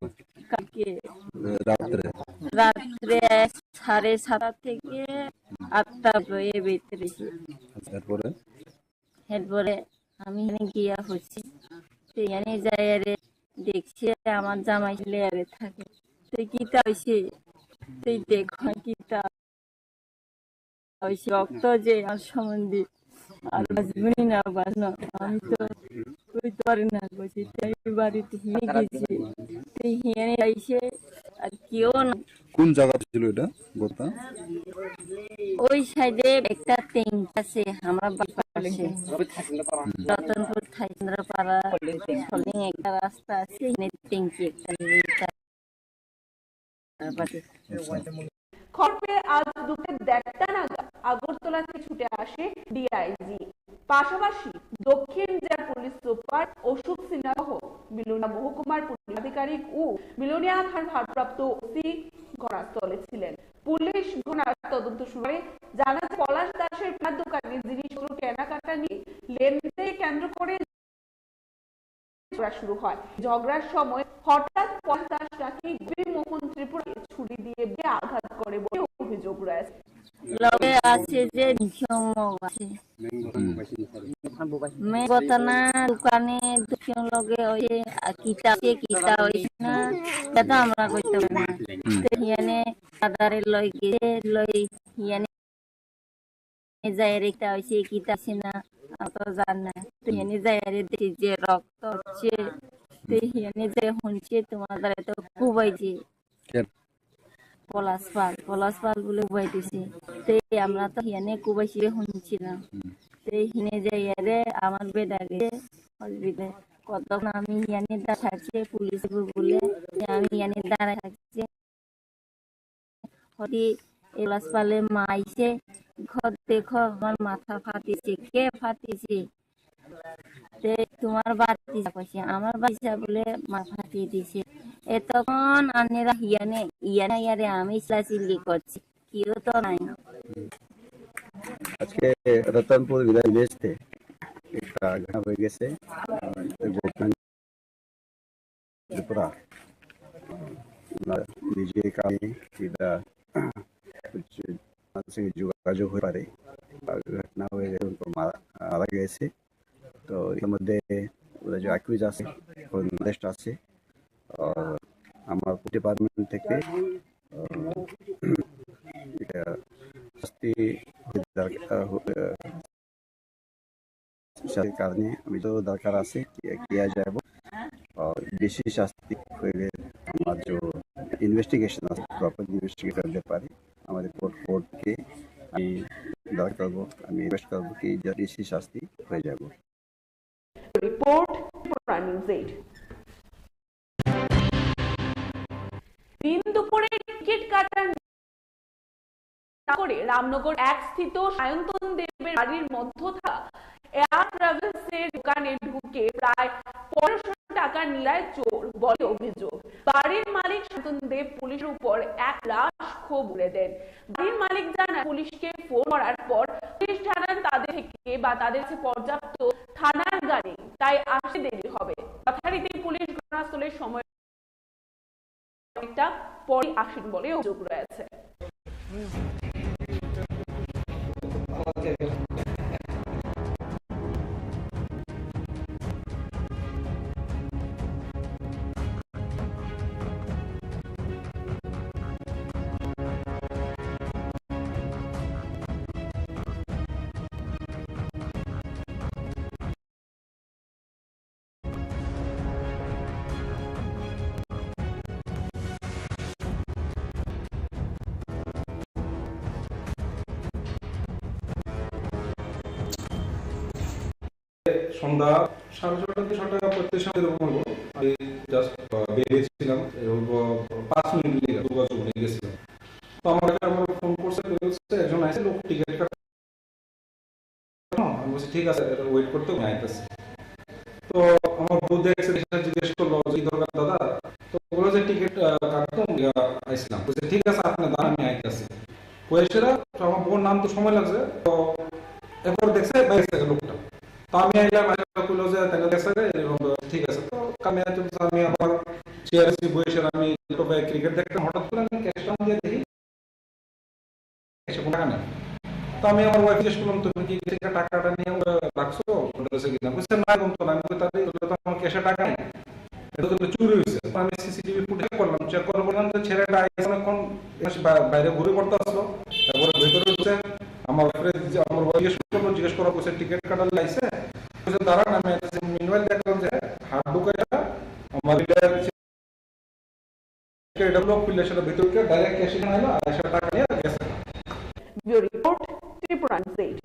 কালকে এ, রাত্রে? রাত্রে সাড়ে সাতটা থেকে আটটা এই ভিতরে। আচ্ছা, এরপরে? এরপরে আমি এখানে গিয়া হচ্ছে, তো এখানে যাই আরে দেখছি আমার জামাই লেয়ারে থাকে। তো কিতা হয়েছে? তুই দেখো কিতা ওই রক্ত যে আমার সম্বন্ধে আর বাঁচবনি না বাঁচনো, আমি তো বুঝতে পারি না। বলছি, তাই বাড়িতে হিনে গেছি, তুই হিনে আইসে আর কেউ না। কোন জায়গা ছিল এটা ঘটনা? ওই সাইডে একটা ট্যাঙ্ক আছে, আমার বাড়ির পাশে, রতনপুর থাইচন্দ্র পাড়া, সলিং একটা রাস্তা আছে, এখানে ট্যাঙ্কি একটা। খবর পেয়ে আজ দুপুরে দেড়টা নাগাদ আগরতলা থেকে ছুটে আসে ডিআইজি। পাশাপাশি দক্ষিণ জেলার পুলিশ সুপার অশোক সিনহা সহ বিলোনিয়া মহকুমার পুলিশ আধিকারিক ও বিলোনিয়া থানার ভারপ্রাপ্ত ওসি ঘটনাস্থলে ছিলেন। পুলিশ ঘটনার তদন্ত শুরু করে। জানা যায়, পলাশ দাসের পাড়ার দোকানে জিনিসপত্র কেনাকাটা নিয়ে লেনদেন কেন্দ্র করে ঝগড়া শুরু হয়। ঝগড়ার সময় হঠাৎ পলাশ দাস নাকি গোপীমোহন ত্রিপুরাকে ছুরি দিয়ে বেয়ে আঘাত করে বলে অভিযোগ রয়েছে। লগে আছে যে নিশম আছে। মেন ঘটনা দোকানে দুজন লগে ওই কিতা সে কিতা হইছে না, এটা তো আমরা কইতে পারি না। তো ইয়ানে দাদারে লই গেছে, লই ইয়ানে যাইরে কিতা হইছে, কিতা হইছে না, আমরা তো জানি না। তো এনে যাইরে দেখি যে রক্ত হচ্ছে, তো এনে যে শুনছে তোমাদের তো খুবাইছে। কে? পলাশ পাল, পলাশ পাল বলে খুবাই দিছে। তো আমরা তো এনে খুবাইছে শুনছি না। হুম। তো এনে যাইরে আমার বেটা গেছে হসপিটালে। কতক্ষণ আমি ইয়ানি দাঁড়ায় থাকছি, পুলিশ বলে আমি ইয়ানি দাঁড়ায় থাকছি। হরি এলাস পালে মাইছে, ঘর দেখো আমার মাথা ফাটিছে, কে ফাটিছে? তে তোমার বাতিজা কইছে, আমার বাতিজা বলে মা ফাটিয়ে দিছে। এতক্ষণ আনেরা হিয়ানে, ইয়ানে ইয়ারে আমি চিল্লাচিল্লি করছি, কেউ তো নাই। আজকে রতনপুর ভিলেজ ভিলেজ থেকে একটা ঘটনা হয়ে গেছে। আহ, গোপন ত্রিপুরা, আহ, নিজে কামে কিবা হচ্ছে, মানুষের যোগাযোগ হয়ে পারে। আর ঘটনা হয়ে গেছে, উনকো মারা, মারা গেছে। তো এর মধ্যে ওরা যে অ্যাকিউজ আছে, এখন অ্যারেস্ট আছে। আর আমার ডিপার্টমেন্ট থেকে, আহ, এটা শাস্তি দরকার, আহ, শাস্তির কারণে আমি তো দরকার আছে, কি, কিয়া যাব। আর বেশি শাস্তি হইলে আমার যে ইনভেস্টিগেশন আছে, প্রপার ইনভেস্টিগেশন করতে পারি। আমাদের কোর্ট, কোর্টকে আমি দরকার করবো, আমি রিকোয়েস্ট করবো কি যে বেশি শাস্তি হয়ে যাব। রিপোর্ট, ত্রিপুরা নিউজ এইট। দিন দুপুরে টিকিট কাটার না করে রামনগর এক স্থিত সায়ন্তন দেবের বাড়ির মধ্য থাকা এয়ার ট্রাভেলস এর দোকানে ঢুকে প্রায় পনেরোশো টাকা নিয়ে যায় চোর বলে অভিযোগ। বাড়ির মালিক সায়ন্তন দেব পুলিশের উপর এক লাশ ক্ষোভ উগরে দেন। বাড়ির মালিক জানান, পুলিশকে ফোন করার পর পুলিশ জানান তাদের থেকে বা তাদের কাছে পর্যাপ্ত থানার গাড়ি, তাই আসতে দেরি হবে। যথারীতি পুলিশ ঘটনাস্থলে সময় অনেকটা পরে আসেন বলে অভিযোগ রয়েছে। সন্ধ্যা সাড়ে ছটা কি সাতটা পঁয়ত্রিশ মিনিট এরকম হলো। আমি জাস্ট বেরিয়েছিলাম, এরকম পাঁচ মিনিট লেগে দুর্গা চৌমুহনী গেছিলাম। তো আমার কাছে আমার ফোন করছে, কেউ হচ্ছে একজন আছে, লোক টিকিট কাটে। আমি বলছি, "ঠিক আছে, এটা ওয়েট করতে, আমি আইতেছি।" তো আমার বউ দেখছে, দেখে জিজ্ঞেস করলো, "কি দরকার দাদা?" তো বললো যে, "টিকিট, আহ, কাটতে আমি, আহ, আইছিলাম।" বলছে, "ঠিক আছে, আপনি দাঁড়ান, আমি আইতেছি।" কইছে না, তো আমার বউর নাম তো সময় লাগছে, তো এরপর দেখছে বাইরে থেকে লোকটা। তো আমি আইলাম, আইসা কইলো যে, "তাহলে গেছে রে?" এরকম তো, ঠিক আছে। তো আমি আইতে, আমি আবার চেয়ারে বসে আমি ল্যাপটপে ক্রিকেট দেখতাম, হঠাৎ করে আমি ক্যাশ দিয়ে দেখি একশো টাকা নেই। তো আমি আমার ওয়াইফ জিজ্ঞেস করলাম, "তুমি কি টাকাটা নিয়ে ওটা রাখছো, ওটা হচ্ছে কিনা?" বলছে, "না, এরকম তো না।" আমি বলি, "তাহলে তো আমার ক্যাশে টাকা নেই, এটা তো চুরি হয়েছে।" তো আমি সিসিটিভি ফুটেজ করলাম, চেক করে বললাম যে ছেলেটা আইসে অনেকক্ষণ, এসে বা-, বাইরে ঘুরে পড়তে আসলো, তারপরে ভেতরে ঢুকছে। আমার ওয়াইফ জিজ্ঞেস করলো, জিজ্ঞেস করা বলছে, "টিকিট কাটার লাইসে?" বলছে, "দাঁড়ান, আমি মিনওয়াইল দেখলাম যে হাত ঢুকাইয়া আমার এটা লোক খুললে সেটা ভিতরে উঠে ডাইরেক্ট ক্যাশ এখানে আইলো, আর একশো টাকা নিয়ে গেছে।" Bureau report, Tripura news eight.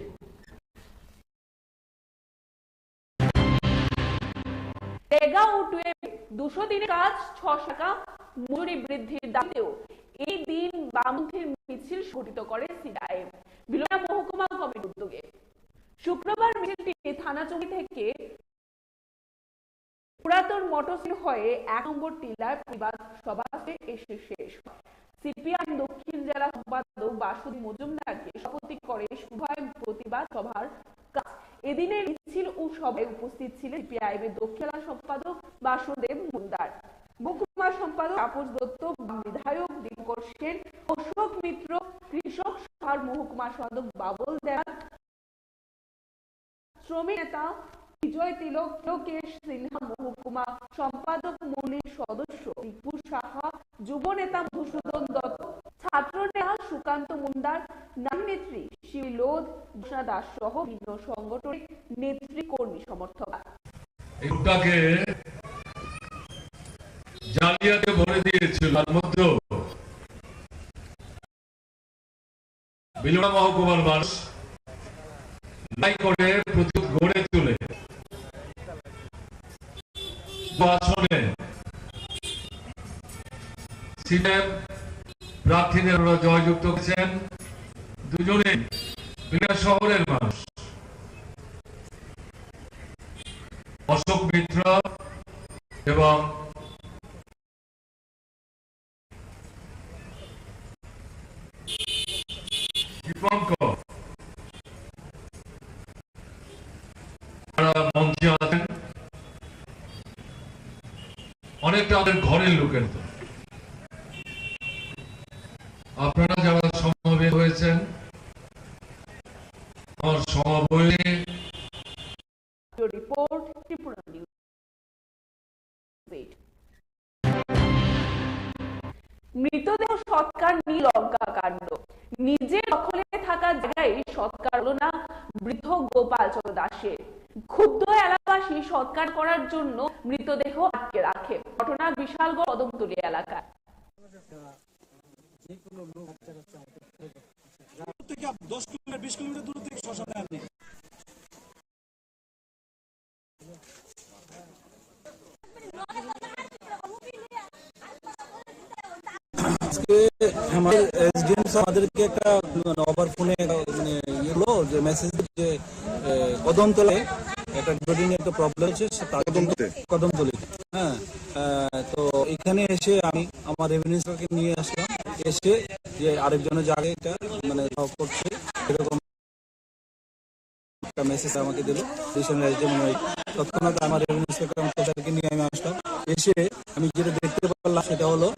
টেগা ও টুয়েবে দুশো দিনের কাজ ছশো টাকা মজুরি বৃদ্ধির দাবিতেও এই দিন বামপন্থীর মিছিল সংঘটিত করে সিপিআইএম বিলোনিয়া মহকুমা কমিটির উদ্যোগে। শুক্রবার মিছিলটি থানা চৌকি থেকে পুরাতন মোটর স্ট্যান্ড হয়ে এক নম্বর টিলার প্রতিবাদ সভা এসে শেষ হয়। সিপিআইএম দক্ষিণ জেলা সম্পাদক বাসুদেব মজুমদারকে সভাপতি করে শুভারম্ভ প্রতিবাদ সভার কাজ। এদিনের মিছিল ও সভায় উপস্থিত ছিলেন সিপিআইএম এর দক্ষিণ জেলা সম্পাদক বাসুদেব মজুমদার, মহকুমা সম্পাদক তাপস দত্ত, বাম বিধায়ক দীপঙ্কর সেন, অশোক মিত্র, কৃষক সভার মহকুমা সম্পাদক বাবল দেব, শ্রমিক নেতা বিজয় তিলক, লোকেশ সিনহা, মহকুমা সম্পাদক মন্ডলীর সদস্য দীপু সাহা, যুব নেতা মধুসূদন দত্ত, ছাত্র নেতা সুকান্ত মুন্দার, নারী নেত্রী শিউলি লোধ, জোসনা দাস সহ বিভিন্ন সংগঠনের নেতৃ কর্মী সমর্থক। এই গ্রুপটাকে জালিয়াতে ভরে দিয়েছিল, তার মধ্যেও বিলোনিয়া মহকুমার মানুষ লড়াই করে প্রতিরোধ গড়ে তুলে আসনে সিপিএম প্রার্থীদের ওরা জয়যুক্ত করেছেন। দুজনেই বিভিন্ন শহরের মানুষ, অশোক মিত্র এবং দীপঙ্কর, তারা মঞ্চে আছেন। অনেকটা আমাদের ঘরের লোকের তো। আপনারা যারা সমাবেশ হয়েছেন, আমার সমাবেশে Report, Tripura News eight। মৃতদেহ সৎকার নিয়ে লঙ্কা কাণ্ড। নিজের দখলে থাকা জায়গায় সৎকার হলো না বৃদ্ধ গোপাল চন্দ্র দাসের। ক্ষুব্ধ এলাকাবাসী সৎকার করার জন্য মৃতদেহ আটকে রাখে। ঘটনা বিশালগড় কদমতলী এলাকায়। থেকে দশ কিলোমিটার, বিশ কিলোমিটার দূর থেকে শ্মশানে আনে। আজকে আমাদের এসডিএম স্যার আমাদেরকে একটা, মানে, ওভার ফোনে একটা, মানে, ইয়ে হলো যে মেসেজ যে, এ, কদমতলায় একটা ড্রেনিং একটা প্রবলেম হচ্ছে, সে তার জন্য কদমতলায়। কদমতলি, হ্যাঁ। আহ, তো এখানে এসে আমি আমার রেভিনিউ স্যারকে নিয়ে আসলাম, এসে যে আরেকজনের জায়গায় এটা, মানে, সলভ করছে, এরকম একটা মেসেজ আমাকে দিল। রিসেন্ট এসডিএম, মানে, তৎক্ষণাৎ আমার রেভিনিউ স্যারকে, আমার স্যারকে নিয়ে আমি আসলাম। এসে আমি যেটা দেখতে পারলাম সেটা হলো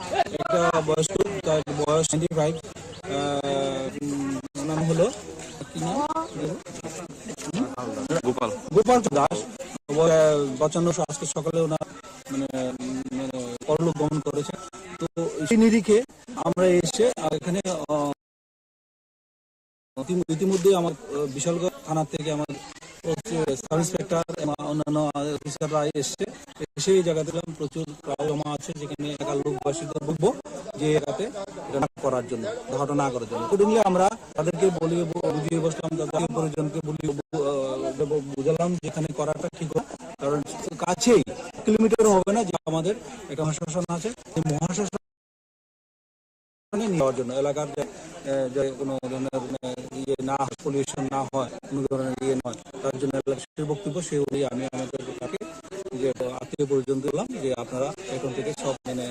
একটা বয়স্ক, তার বয়স নাইনটি ফাইভ, আহ, উম, ওনার নাম হলো, কি নাম? গোপাল। গোপাল দাস। ও, আহ, পঁচানব্বই, আজকে সকালে ওনার, মানে, মানে, পরলোক গমন করেছে। তো সেই নিরিখে আমরা এসে, আহ, এখানে, আহ, ইতিম-, ইতিমধ্যেই আমার, আহ, বিশালগড় থানা থেকে আমার সাব ইন্সপেক্টর এবং অন্যান্য অফিসাররা এসছে। এসে এই জায়গা দেখলাম প্রচুর ক্রাউড জমা আছে, যেখানে এলাকার লোকবাসীদের বলবো যে এলাকাতে এটা না করার জন্য, ঘটনা না করার জন্য। অ্যাকর্ডিংলি আমরা তাদেরকে বলিয়ে ব-, বুঝিয়ে বসলাম, তাদের পরিজনকে বলিয়ে ব-, আহ, বু-, বুঝালাম যে এখানে করাটা ঠিক হবে, কারণ কাছেই, কিলোমিটার হবে না, যে আমাদের একটা মহাশ্মশান আছে, সেই মহাশ্মশানে নেওয়ার জন্য এলাকার যে, আহ, যে কোনো ধরনের, মানে, ইয়ে না হয়, পলিউশন না হয়, কোনো ধরনের ইয়ে নয়, তার জন্য এলাকার বক্তব্য সেই অনুযায়ী আমি আমাদের তাকে যে আত্মীয় পরিজন দিলাম যে আপনারা এখন থেকে সব, মানে,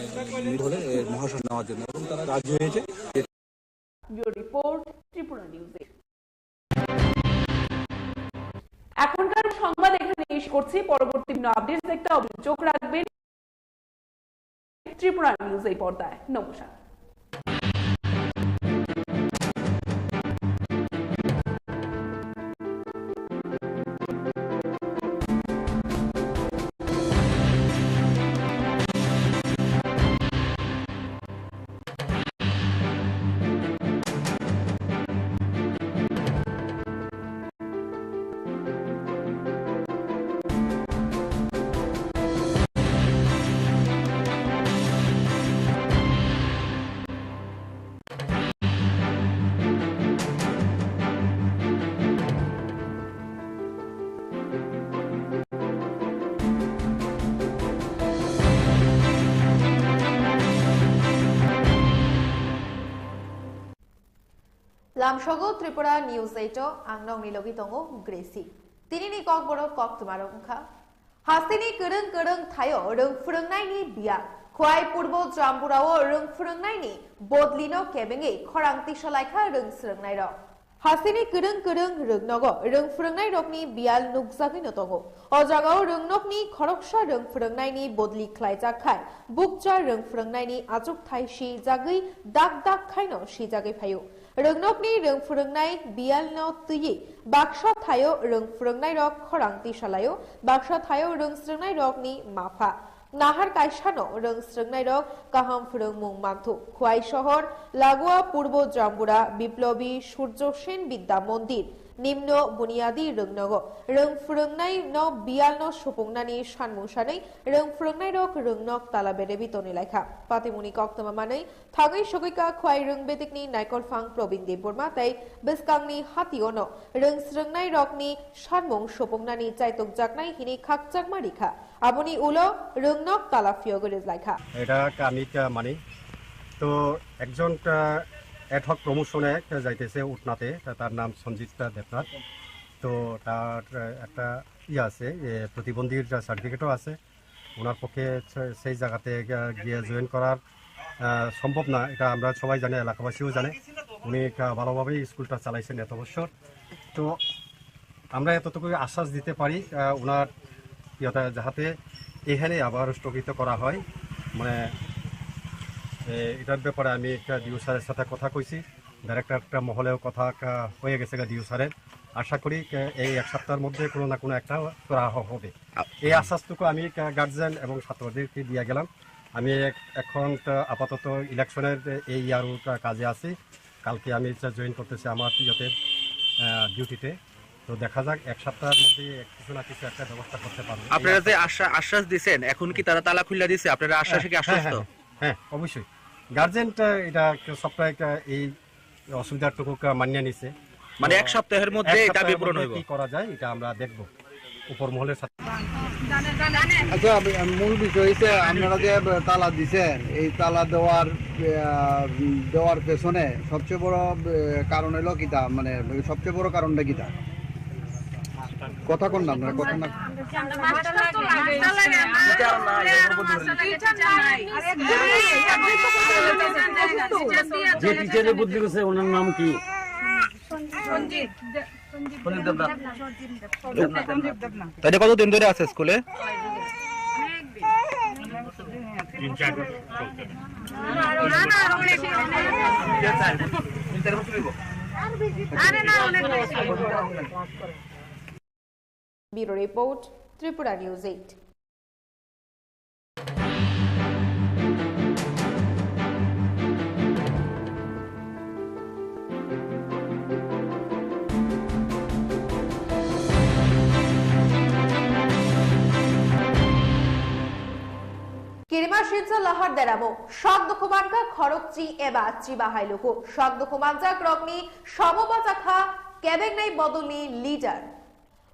মিল হলে, এ, মহাশ্মশান নেওয়ার জন্য, এবং তারা রাজি হয়েছে। Bureau report, Tripura news eight. এখনকার সংবাদ এখানে শেষ করছি। পরবর্তী বিভিন্ন আপডেটস দেখতে অবশ্যই চোখ রাখবেন ত্রিপুরা নিউজ এই পর্দায়। নমস্কার। Lamsogo Tripura News eight o ang nokni logi tongo Gracie. Tinini kokborok koktwmarok wngkha. Hasteni kwrwng kwrwng thaio rwng phwrwngnaini biyal. Khwai Purbo Jambura o rwng phwrwngnaini bodlino kebengwi khorang tisalaikha rwng swrwngnairok. Hasteni kwrwng kwrwng rwngnogo rwng phwrwngnairokni biyal nukjagwino tongo. O jagao rwngnokni khoroksa rwng phwrwngnaini bodli khlaijak khai bukcha rwng phwrwngnaini achukthai swijagwi dak dak khaino swijagwi phaio. Rwngnokni rwng phwrwngnai biyalno twiwi baksa thaio rwng phwrwngnairok khorang tisalaio, baksa thaio rwng swrwngnairokni mapha. Nahar kaisano rwng swrwngnairok kaham phwrwngmung manthu. Khwai sohor, Lagua Purbo Jambura Biplobi Surjo Sen Bidya Mondir, Nimno buniyadi rwngnogo rwng phwrwngnaino biyalno supungnani sanmung sanwi rwng phwrwngnairok rwngnok tala berebi tonwi laikha. Patimungni koktwma manwi thangwi sogwika Khwai Rwng Bedikni Naikolphang Probin Debbarma tei bwskangni hationo rwng srwngnairokni sanmung supungnani chaitokjaknai hini khakchangma rikha. Aboni ulo rwngnok tala phiyogwi rijlaikha. এটা কামিকা মানি। তো একজন, আহ, অ্যাডহক প্রমোশনে একটা যাইতেছে উটনাতে, তা তার নাম সঞ্জিত দেবনাথ। তো তার, আহ, একটা ইয়ে আছে, এ, প্রতিবন্ধীর সার্টিফিকেটও আছে। ওনার পক্ষে সে-, সেই জায়গাতে গিয়া-, গিয়ে জয়েন করার, আহ, সম্ভব না, এটা আমরা সবাই জানি, এলাকাবাসীও জানে। উনি একটা ভালোভাবেই স্কুলটা চালাইছেন এত বছর। তো আমরা এতটুকুই আশ্বাস দিতে পারি, আহ, ওনার ইয়েটা যাহাতে এখানে আবার স্থগিত করা হয়। মানে, এ, এটার ব্যাপারে আমি একটা ডিও স্যারের সাথে কথা কইছি, ডাইরেক্টর একটা মহলেও কথা কা-, হয়ে গেছে গা ডিও স্যারের। আশা করি কা-, এই এক সপ্তাহের মধ্যে কোনো না কোনো একটা করা হ-, হবে। আ- এই আশ্বাসটুকু আমি কা-, গার্জিয়ান এবং ছাত্রদেরকে দিয়ে গেলাম। আমি এক-, এখন তো আপাতত ইলেকশনের এই ইয়ারও কা-, কাজে আছি। কালকে আমি হচ্ছে জয়েন করতেছি আমার ইয়েতে, আহ, ডিউটিতে। তো দেখা যাক, এক সপ্তাহের মধ্যে এক কিছু না কিছু একটা ব্যবস্থা করতে পারবো। এই আপনারা যে আশ্বাস আশ্বাস, আশ্বাস দিছেন, এখন কি তারা তালা খুলে দিছে? আপনারা আশ্বাসে কি হ্যাঁ, আশ্বস্ত? হ্যাঁ, হ্যাঁ, হ্যাঁ, অবশ্যই। গার্জেনটা এটা একটা সবটা একটা এই অসুবিধাটুকু কা-, মানিয়ে নিছে। মানে তো এক সপ্তাহের মধ্যে এক এই দাবি সপ্তাহের পূরণ মধ্যে হইব? কি করা যায়, এটা আমরা দেখব উপর মহলের সাথে। আচ্ছা, আপ-, মূল বিষয় হচ্ছে আপনারা যে তালা দিছেন, এই তালা দেওয়ার, আহ, দেওয়ার পেছনে সবচেয়ে বড়, আহ, কারণ হলো কিতা, মানে সবচেয়ে বড় কারণটা কিতা? কথা কোন না, আপনারা কথা না। যে টিচারে বুদ্ধি করছে, ওনার নাম কি? তাহলে কতদিন ধরে আছে স্কুলে? Bureau Report, Tripura News eight. Kirima sinsa lahar deramo, sak dukuman ka khorok chi eba chi bahai luku, sak dukuman jak rokni samo bachakha kebeng nai bodolni leader.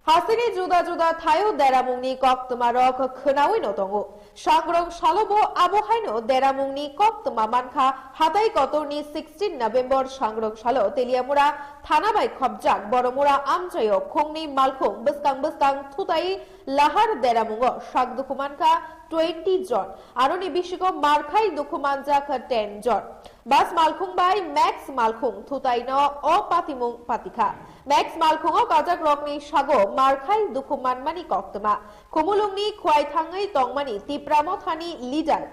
Hasini juda juda thaio deramungni koktwmarok khwnawi no tongo. Sangrong salo bo abo haino deramungni koktwma mankha, hatai kotorni sixteen November sangrong salo Teliamura thana bai khopjak Boromura amchaio khongni malkhung bwskang bwskang thutai lahar deramungo sak dukhu mankha twenty jon, aroni bisingo markhai dukhu manjak ten jon. Bas malkhung bai Max malkhung thutaino o patimung patikha. Max malkhungo kajak rokni sago markhai dukhu manmani koktwma. Khumulungni khwai thangwi tongmani Tipra Mothani leader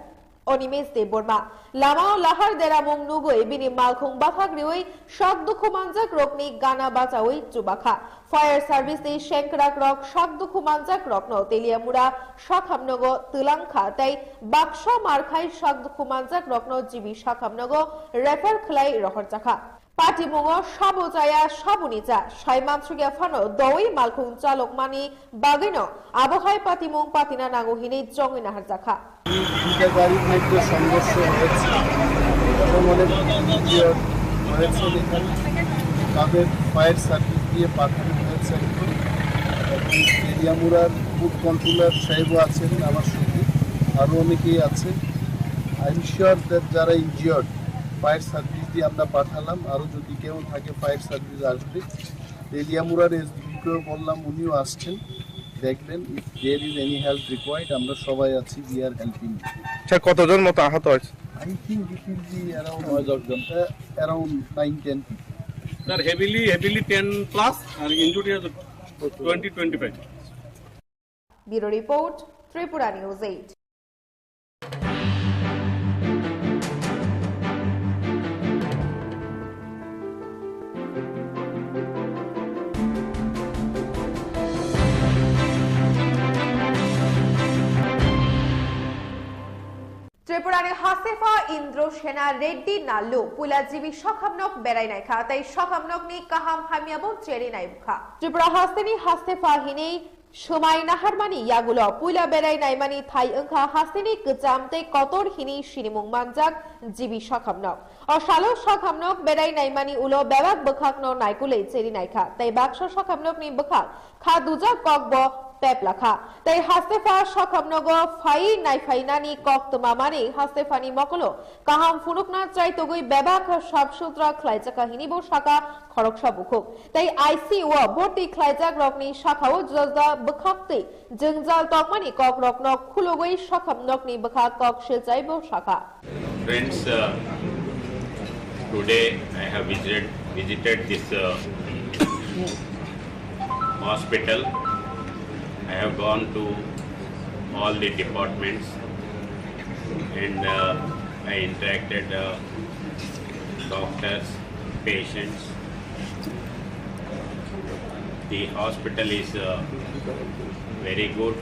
Animesh Debbarma lamao lahar deramung nugwi bini malkhung bathak riwi sak dukhu manjak rokni gana bachawi chubakha. Fire service ni sengkrak rok sak dukhu manjak rokno Teliamura sakhamnogo twlang kha tei baksa markhai sak dukhu manjak rokno G B sakhamnogo refer khlai rohorjakha. Patimungo sabo chaya saboni cha sai mansukya phano dowi malkhung chalokmani bagwino abo hai patimung patina nango hinwi chongwi naharjakha. দুইটা গাড়ির মধ্যে সংঘর্ষ হয়েছে এবং অনেক ইনজিওর্ড হয়েছে এখানে। তাদের ফায়ার সার্ভিস দিয়ে পাঠানো হয়েছে এখন। এবং এরিয়া মুরার বুথ কন্ট্রোলার সাহেবও আছেন আমার সঙ্গে, আরও অনেকেই আছেন। আই এম শিওর দ্যাট যারা ইনজিওর্ড, ফায়ার সার্ভিস দিয়ে আমরা পাঠালাম, আরও যদি কেউ থাকে ফায়ার সার্ভিস আসবে। এরিয়া মুরার এসডিপিকেও বললাম, উনিও আসছেন। দেখবেন, if there is any help required, আমরা সবাই আছি, we are helping. স্যার, কতজন মতো আহত হয়েছে? I think it will be around নয় দশ জন। Uh, around nine ten people. Sir, heavily, heavily ten plus, and injured is twenty, twenty-five. Bureau Report, Tripura News eight. Tripurani hastepha Indro Sena Reddy Nallu puila jibi sakhamnok berai naikha tei sakhamnokni kaham hamyabo cheri naibukha. Tripura hasteni hastepha hinwi swmai naharmani yagulo puila berai naimani thai wngkha hasteni kwcham tei kotor hinwi sinimung manjak jibi sakhamnok. O salo sakhamnok berai naimani ulo bebak bwkhakno naikulwi cheri naikha tei baksa sakhamnokni bwkhak kha dujak kokbo peplakha. Tei hastepha sakhamnogo phai naiphainani koktwma manwi hastephani mokolo kaham phunukna chai togwi bebak sap sutra khlaijakha hinibo saka khoroksa bukhuk. Tei I C U o bhorti khlaijakrokni sakao juda juda bwkhaktwi jwngjal tongmani kokrokno khulugwi sakhamnokni bwkhak kok silchaibo sakha. Friends, uh, today I have visited, visited this, uh, hospital. I have gone to all the departments and, uh, I interacted, uh, doctors, patients. The hospital is, uh, very good.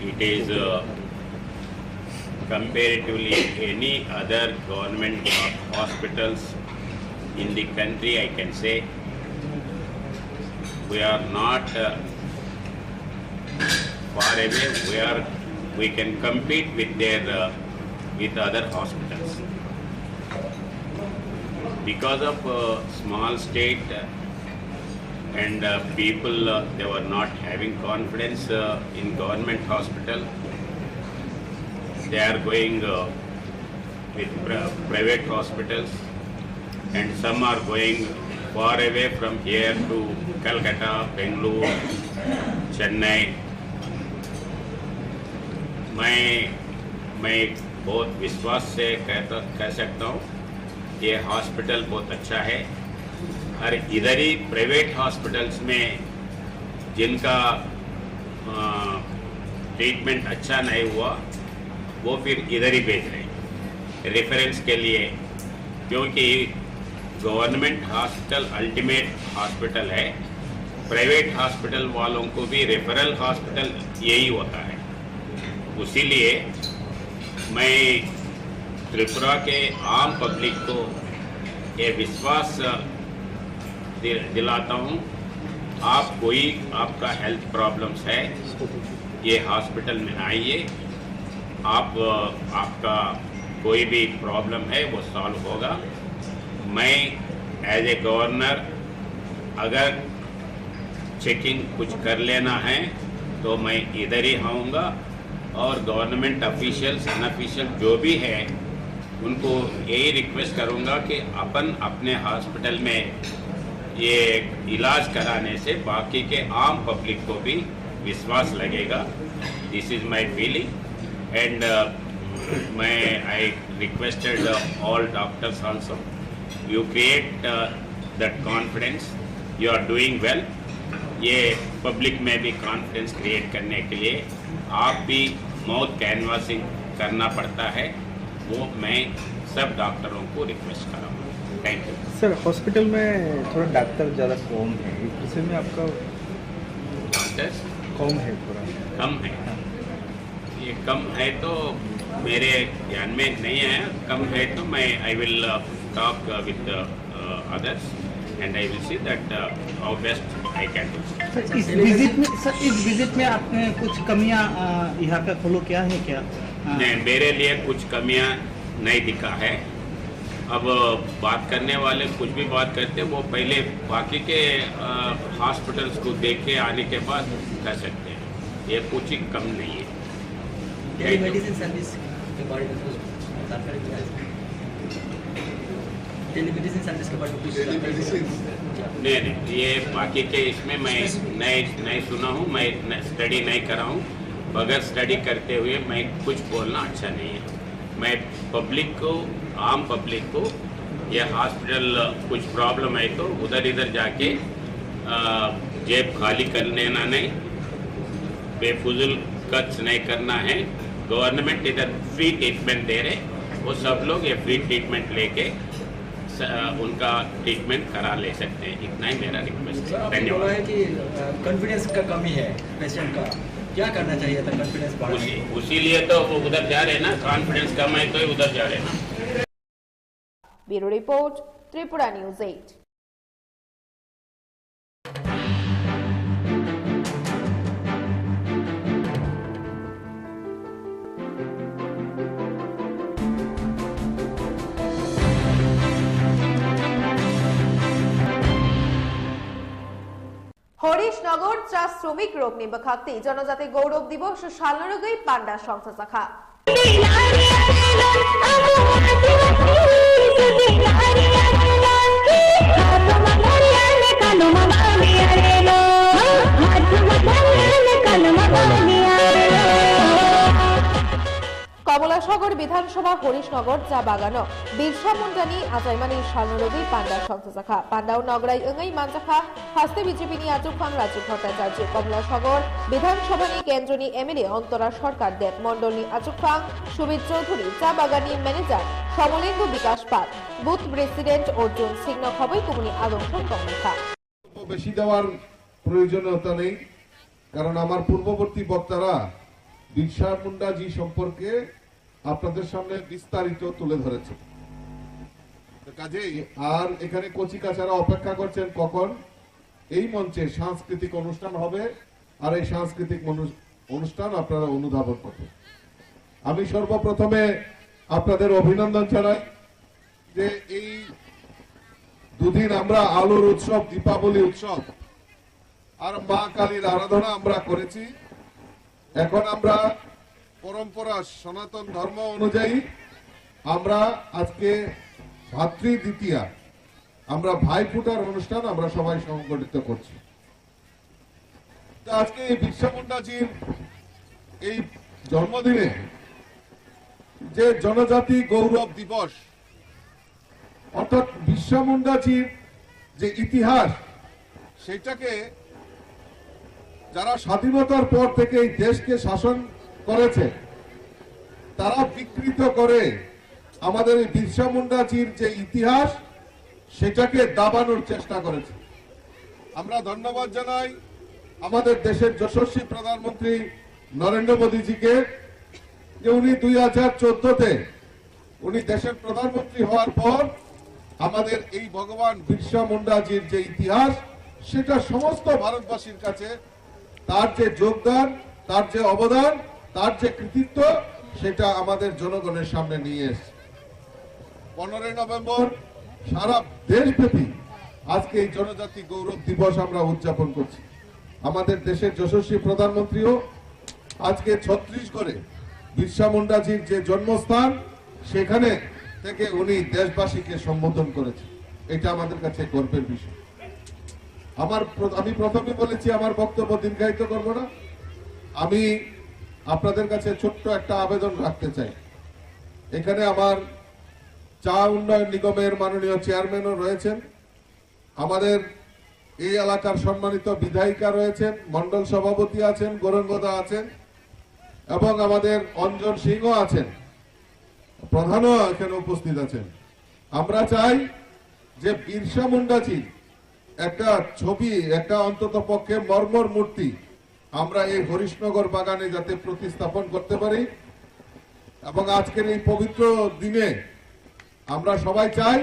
It is, uh, comparatively any other government hospitals in the country, I can say. We are not, uh, far away. We are, we can compete with their, uh, with other hospitals. Because of, uh, small state, uh, and, uh, people, uh, they were not having confidence, uh, in government hospital. They are going, uh, with pri- private hospitals, and some are going far away from here to Calcutta, Bangalore, Chennai. मैं मैं बहुत विश्वास से कहता कह सकता हूँ, ये हॉस्पिटल बहुत अच्छा है। और इधर ही प्राइवेट हॉस्पिटल्स में जिनका ट्रीटमेंट अच्छा नहीं हुआ, वो फिर इधर ही भेज रहे हैं रेफरेंस के लिए, क्योंकि गवर्नमेंट हॉस्पिटल अल्टीमेट हॉस्पिटल है। प्राइवेट हॉस्पिटल वालों को भी रेफरल हॉस्पिटल यही होता है। उसीलिए मैं त्रिपुरा के आम पब्लिक को ये विश्वास दिल- दिलाता हूँ, आप कोई आपका हेल्थ प्रॉब्लम्स है, ये हॉस्पिटल में आइए। आप, आपका कोई भी प्रॉब्लम है, वो सॉल्व होगा। मैं एज ए गवर्नर अगर चेकिंग कुछ कर लेना है तो मैं इधर ही आऊँगा, और गवर्नमेंट ऑफिशियल्स, अनऑफिशियल जो भी है, उनको यही रिक्वेस्ट करूँगा कि अपन अपने हॉस्पिटल में ये इलाज कराने से बाकी के आम पब्लिक को भी विश्वास लगेगा। This is my feeling, and मैं I requested all doctors also, you create that confidence, you are doing well। ये पब्लिक में भी कॉन्फिडेंस क्रिएट करने के लिए आप भी माउथ कैनवासिंग करना पड़ता है, वो मैं सब डॉक्टरों को रिक्वेस्ट करूँगा। Thank you. सर, हॉस्पिटल में थोड़ा डॉक्टर ज़्यादा कम है, इस विषय में आपका? डॉक्टर्स कम है थोड़ा। कम है। ये कम है तो मेरे ध्यान में नहीं आया। कम है तो मैं I will talk with others and I will see that how best I can do। Sir, इस विजिट में, सर, इस विजिट में आपने कुछ कमियां, अ, यहाँ पे फॉलो किया है क्या? अ, नहीं, मेरे लिए कुछ कमियां नहीं दिखा है। अब बात करने वाले कुछ भी बात करते, वो पहले बाकी के हॉस्पिटल्स को देख के आने के बाद कर सकते हैं। ये कुछ ही कम नहीं है। टेलीमेडिसिन सर्विस के बारे में कुछ जानकारी मिला है? टेलीमेडिसिन सर्विस के बारे में कुछ जानकारी मिला है? नहीं, नहीं, ये बाकी के इसमें मैं नहीं, नहीं सुना हूँ, मैं न-, स्टडी नहीं करा हूँ। बगैर स्टडी करते हुए मैं कुछ बोलना अच्छा नहीं है। मैं पब्लिक को, आम पब्लिक को, यह हॉस्पिटल कुछ प्रॉब्लम है तो उधर इधर जाके, अ, जेब खाली कर लेना नहीं, बेफजूल खर्च नहीं करना है। गवर्नमेंट इधर फ्री ट्रीटमेंट दे रहे, वो सब लोग ये फ्री ट्रीटमेंट लेके स-, उनका ट्रीटमेंट करा ले सकते हैं। इतना ही मेरा रिक्वेस्ट है। धन्यवाद। बोला है कि, अ, कॉन्फिडेंस का कमी है पेशेंट का। क्या करना चाहिए था कॉन्फिडेंस बढ़ाने उसी के लिए? उसीलिए तो वो उधर जा रहे हैं ना, कॉन्फिडेंस कम है तो उधर जा रहे हैं ना। Bureau report, Tripura News eight. Horishnagar cha sromik rokni bwkhaktwi Jonojati Gaurav Divos salno rwgwi panda songchajakha. Kamolashagar Bidhan Sabha Horishnagar cha bagano Birsa Mundani achaimani salno rwgwi panda songchajakha. Pandao nograi wngwi manjakha haste B J P ni achukphang Rajiv Bhattacharya, Kamolashagar Bidhan Sabha ni kendroni M L A Antara Sarkar Deb, mondolni achukphang Subir Chaudhuri, cha baganni manager Somolendu Bikash Pal, booth president Arjun Singh no khobwi kubuni adoption tonglaikha. বেশি দেওয়ার প্রয়োজনীয়তা নেই, কারণ আমার পূর্ববর্তী বক্তারা বিরসা মুন্ডা জি সম্পর্কে আপনাদের সামনে বিস্তারিত তুলে ধরেছেন। তো কাজেই আর এখানে কচিকাচারা অপেক্ষা করছেন কখন এই মঞ্চে সাংস্কৃতিক অনুষ্ঠান হবে, আর এই সাংস্কৃতিক মনু-, অনুষ্ঠান আপনারা অনুধাবন করবেন। আমি সর্বপ্রথমে আপনাদের অভিনন্দন জানাই যে এই দুদিন আমরা আলোর উৎসব, দীপাবলি উৎসব আর মা কালীর আরাধনা আমরা করেছি। এখন আমরা পরম্পরা, সনাতন ধর্ম অনুযায়ী আমরা আজকে ভাতৃ দ্বিতীয়া, আমরা ভাইফোঁটার অনুষ্ঠান আমরা সবাই সংগঠিত করছি। তো আজকে এই বিরসা মুন্ডাজির এই জন্মদিনে যে জনজাতি গৌরব দিবস, অর্থাৎ বিরসা মুন্ডাজির যে ইতিহাস, সেটাকে যারা স্বাধীনতার পর থেকে এই দেশকে শাসন করেছে, তারা বিকৃত করে আমাদের এই বিরসা মুন্ডাজির যে ইতিহাস, সেটাকে দাবানোর চেষ্টা করেছে। আমরা ধন্যবাদ জানাই আমাদের দেশের যশস্বী প্রধানমন্ত্রী নরেন্দ্র মোদীজিকে, যে উনি দুই হাজার চোদ্দতে উনি দেশের প্রধানমন্ত্রী হওয়ার পর আমাদের এই ভগবান বিরসা মুন্ডাজির যে ইতিহাস, সেটা সমস্ত ভারতবাসীর কাছে তার যে যোগদান, তার যে অবদান, তার যে কৃতিত্ব, সেটা আমাদের জনগণের সামনে নিয়ে এসেছে। পনেরোই নভেম্বর সারা দেশব্যাপী আজকে এই জনজাতি গৌরব দিবস আমরা উদযাপন করছি। আমাদের দেশের যশস্বী প্রধানমন্ত্রীও আজকে ছত্তিশগড়ে বিরসা মুন্ডাজির যে জন্মস্থান, সেখানে থেকে উনি দেশবাসীকে সম্বোধন করেছেন। এটা আমাদের কাছে গর্বের বিষয়। আমার প্র-, আমি প্রথমে বলেছি, আমার বক্তব্য দীর্ঘায়িত করব না। আমি আপনাদের কাছে ছোট্ট একটা আবেদন রাখতে চাই। এখানে আমার চা উন্নয়ন নিগমের মাননীয় চেয়ারম্যানও রয়েছেন, আমাদের এই এলাকার সম্মানিত বিধায়িকা রয়েছেন, মণ্ডল সভাপতি আছেন, গৌরাঙ্গদা আছেন এবং আমাদের অঞ্জন সিংহ আছেন, প্রধানও এখানে উপস্থিত আছেন। আমরা চাই যে বিরসা মুন্ডাজির একটা ছবি, একটা অন্তত পক্ষে মর্মর মূর্তি আমরা এই হরিশনগর বাগানে যাতে প্রতিস্থাপন করতে পারি এবং আজকের এই পবিত্র দিনে আমরা সবাই চাই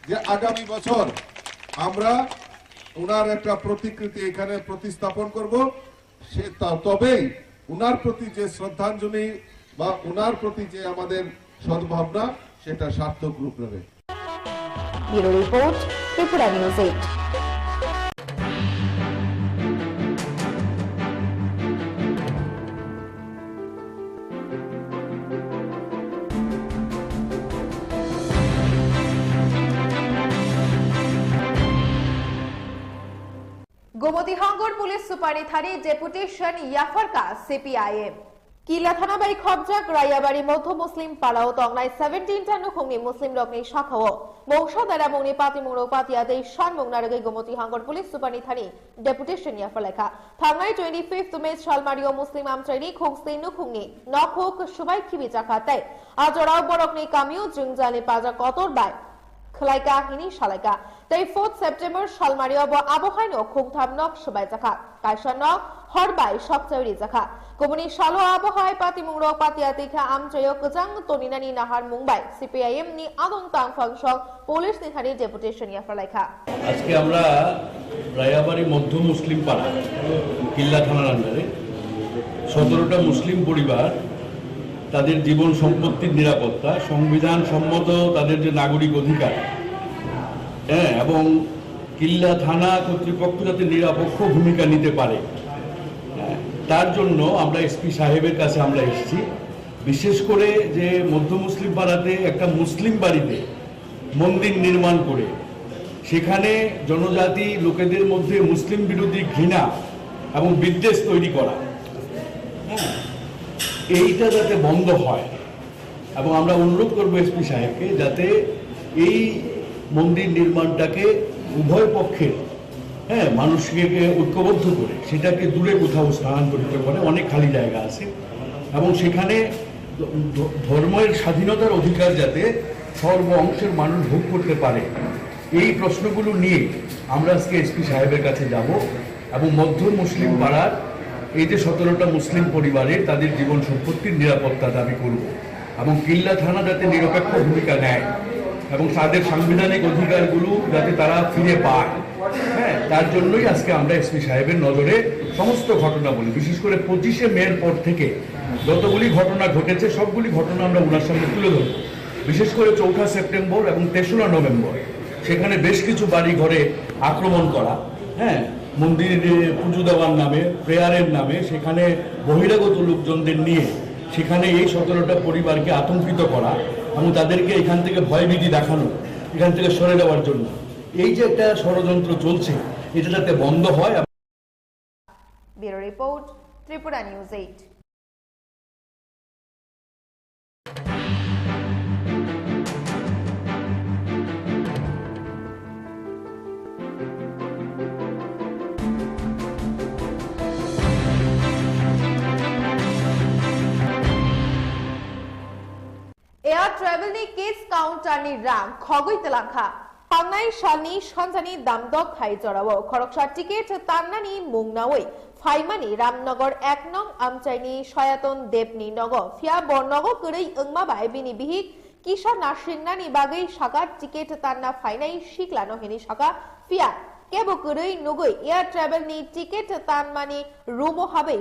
যে আগামী বছর আমরা ওনার একটা প্রতিকৃতি এখানে প্রতিস্থাপন করব। সে তা-, তবেই ওনার প্রতি যে শ্রদ্ধাঞ্জলি বা ওনার প্রতি যে আমাদের সদ্ভাবনা, সেটা সার্থক রূপ নেবে। Bureau report, Tripura News eight. Gomoti Hangor Police Super ni thani deputation yapharkha C P I M. Kila thana bai khobjak Rayabari Modhu Muslim Palao tongnai seventeen ta nukhungni Muslim rokni sakao mungsa daramungni patimungrok patiya tei sanmung narwgwi Gomoti Hangor Police Super ni thani deputation yapharlaikha. Thangnai twenty fifth May salmario Muslim amchaini khungsti nukhungni nokhuk subai khibijakha tei ajorao borokni kamio jwngjali paja kotor bai khwlaikha hini salaikha. Tei fourth September salmario bo abo haino khungtham nok swbaijakha, kaisa nok hor bai sokchai rijakha. Kubuni salo abo hai patimungrok patiya twi kha amchaio kwchang toninani naharmung bai C P I M ni adong tangphang song police ni thani deputation yapharlai kha. আজকে আমরা রায়াবাড়ি মধ্য মুসলিম পাড়া, কিল্লা থানার আন্ডারে সতেরোটা মুসলিম পরিবার, তাদের জীবন সম্পত্তির নিরাপত্তা, সংবিধান সম্মত তাদের যে নাগরিক অধিকার, হ্যাঁ, এবং কিল্লা থানা কর্তৃপক্ষ যাতে নিরপেক্ষ ভূমিকা নিতে পারে, হ্যাঁ, তার জন্য আমরা এসপি সাহেবের কাছে আমরা এসেছি। বিশেষ করে যে মধ্য মুসলিম পাড়াতে একটা মুসলিম বাড়িতে মন্দির নির্মাণ করে সেখানে জনজাতি লোকেদের মধ্যে মুসলিম বিরোধী ঘৃণা এবং বিদ্বেষ তৈরি করা, হ্যাঁ, এইটা যাতে বন্ধ হয়। এবং আমরা অনুরোধ করবো এসপি সাহেবকে যাতে এই মন্দির নির্মাণটাকে উভয় পক্ষের, হ্যাঁ, মানুষকে ঐক্যবদ্ধ করে সেটাকে দূরে কোথাও স্থানান্তরিত করে, অনেক খালি জায়গা আছে, এবং সেখানে ধ-, ধর্মের স্বাধীনতার অধিকার যাতে সর্ব অংশের মানুষ ভোগ করতে পারে, এই প্রশ্নগুলো নিয়ে আমরা আজকে এসপি সাহেবের কাছে যাব এবং মধ্য মুসলিম পাড়ার এই যে সতেরোটা মুসলিম পরিবারের তাদের জীবন সম্পত্তির নিরাপত্তা দাবি করব এবং কিল্লা থানা যাতে নিরপেক্ষ ভূমিকা নেয় এবং তাদের সাংবিধানিক অধিকারগুলো যাতে তারা ফিরে পায়, হ্যাঁ, তার জন্যই আজকে আমরা এসপি সাহেবের নজরে সমস্ত ঘটনাবলী, বিশেষ করে পঁচিশে মের পর থেকে যতগুলি ঘটনা ঘটেছে, সবগুলি ঘটনা আমরা ওনার সামনে তুলে ধরব। বিশেষ করে চৌঠা সেপ্টেম্বর এবং তেসরা নভেম্বর সেখানে বেশ কিছু বাড়ি ঘরে আক্রমণ করা, হ্যাঁ, মন্দিরে পুজো দেওয়ার নামে, প্রেয়ারের নামে সেখানে বহিরাগত লোকজনদের নিয়ে সেখানে এই সতেরোটা পরিবারকে আতঙ্কিত করা এবং তাদেরকে এখান থেকে ভয়ভীতি দেখানো, এখান থেকে সরে যাওয়ার জন্য এই যে একটা ষড়যন্ত্র চলছে, এটা যাতে বন্ধ হয়। Bureau report, Tripura News eight. Air travel ni case counter ni rang khogwi twlangkha. Tangnai salni sanjani damdok hai jorao khoroksa ticket tannani mung naui phaimani Ramnagar ek nong amchaini Soyaton Debni nogo, phiya bo nogo kwrwi wngma bai bini bihik kisa nasringnani bagwi saka ticket tanna phainai siklano hini saka, phiya kebo kwrwi nugwi air travel ni ticket tanmani room o habwi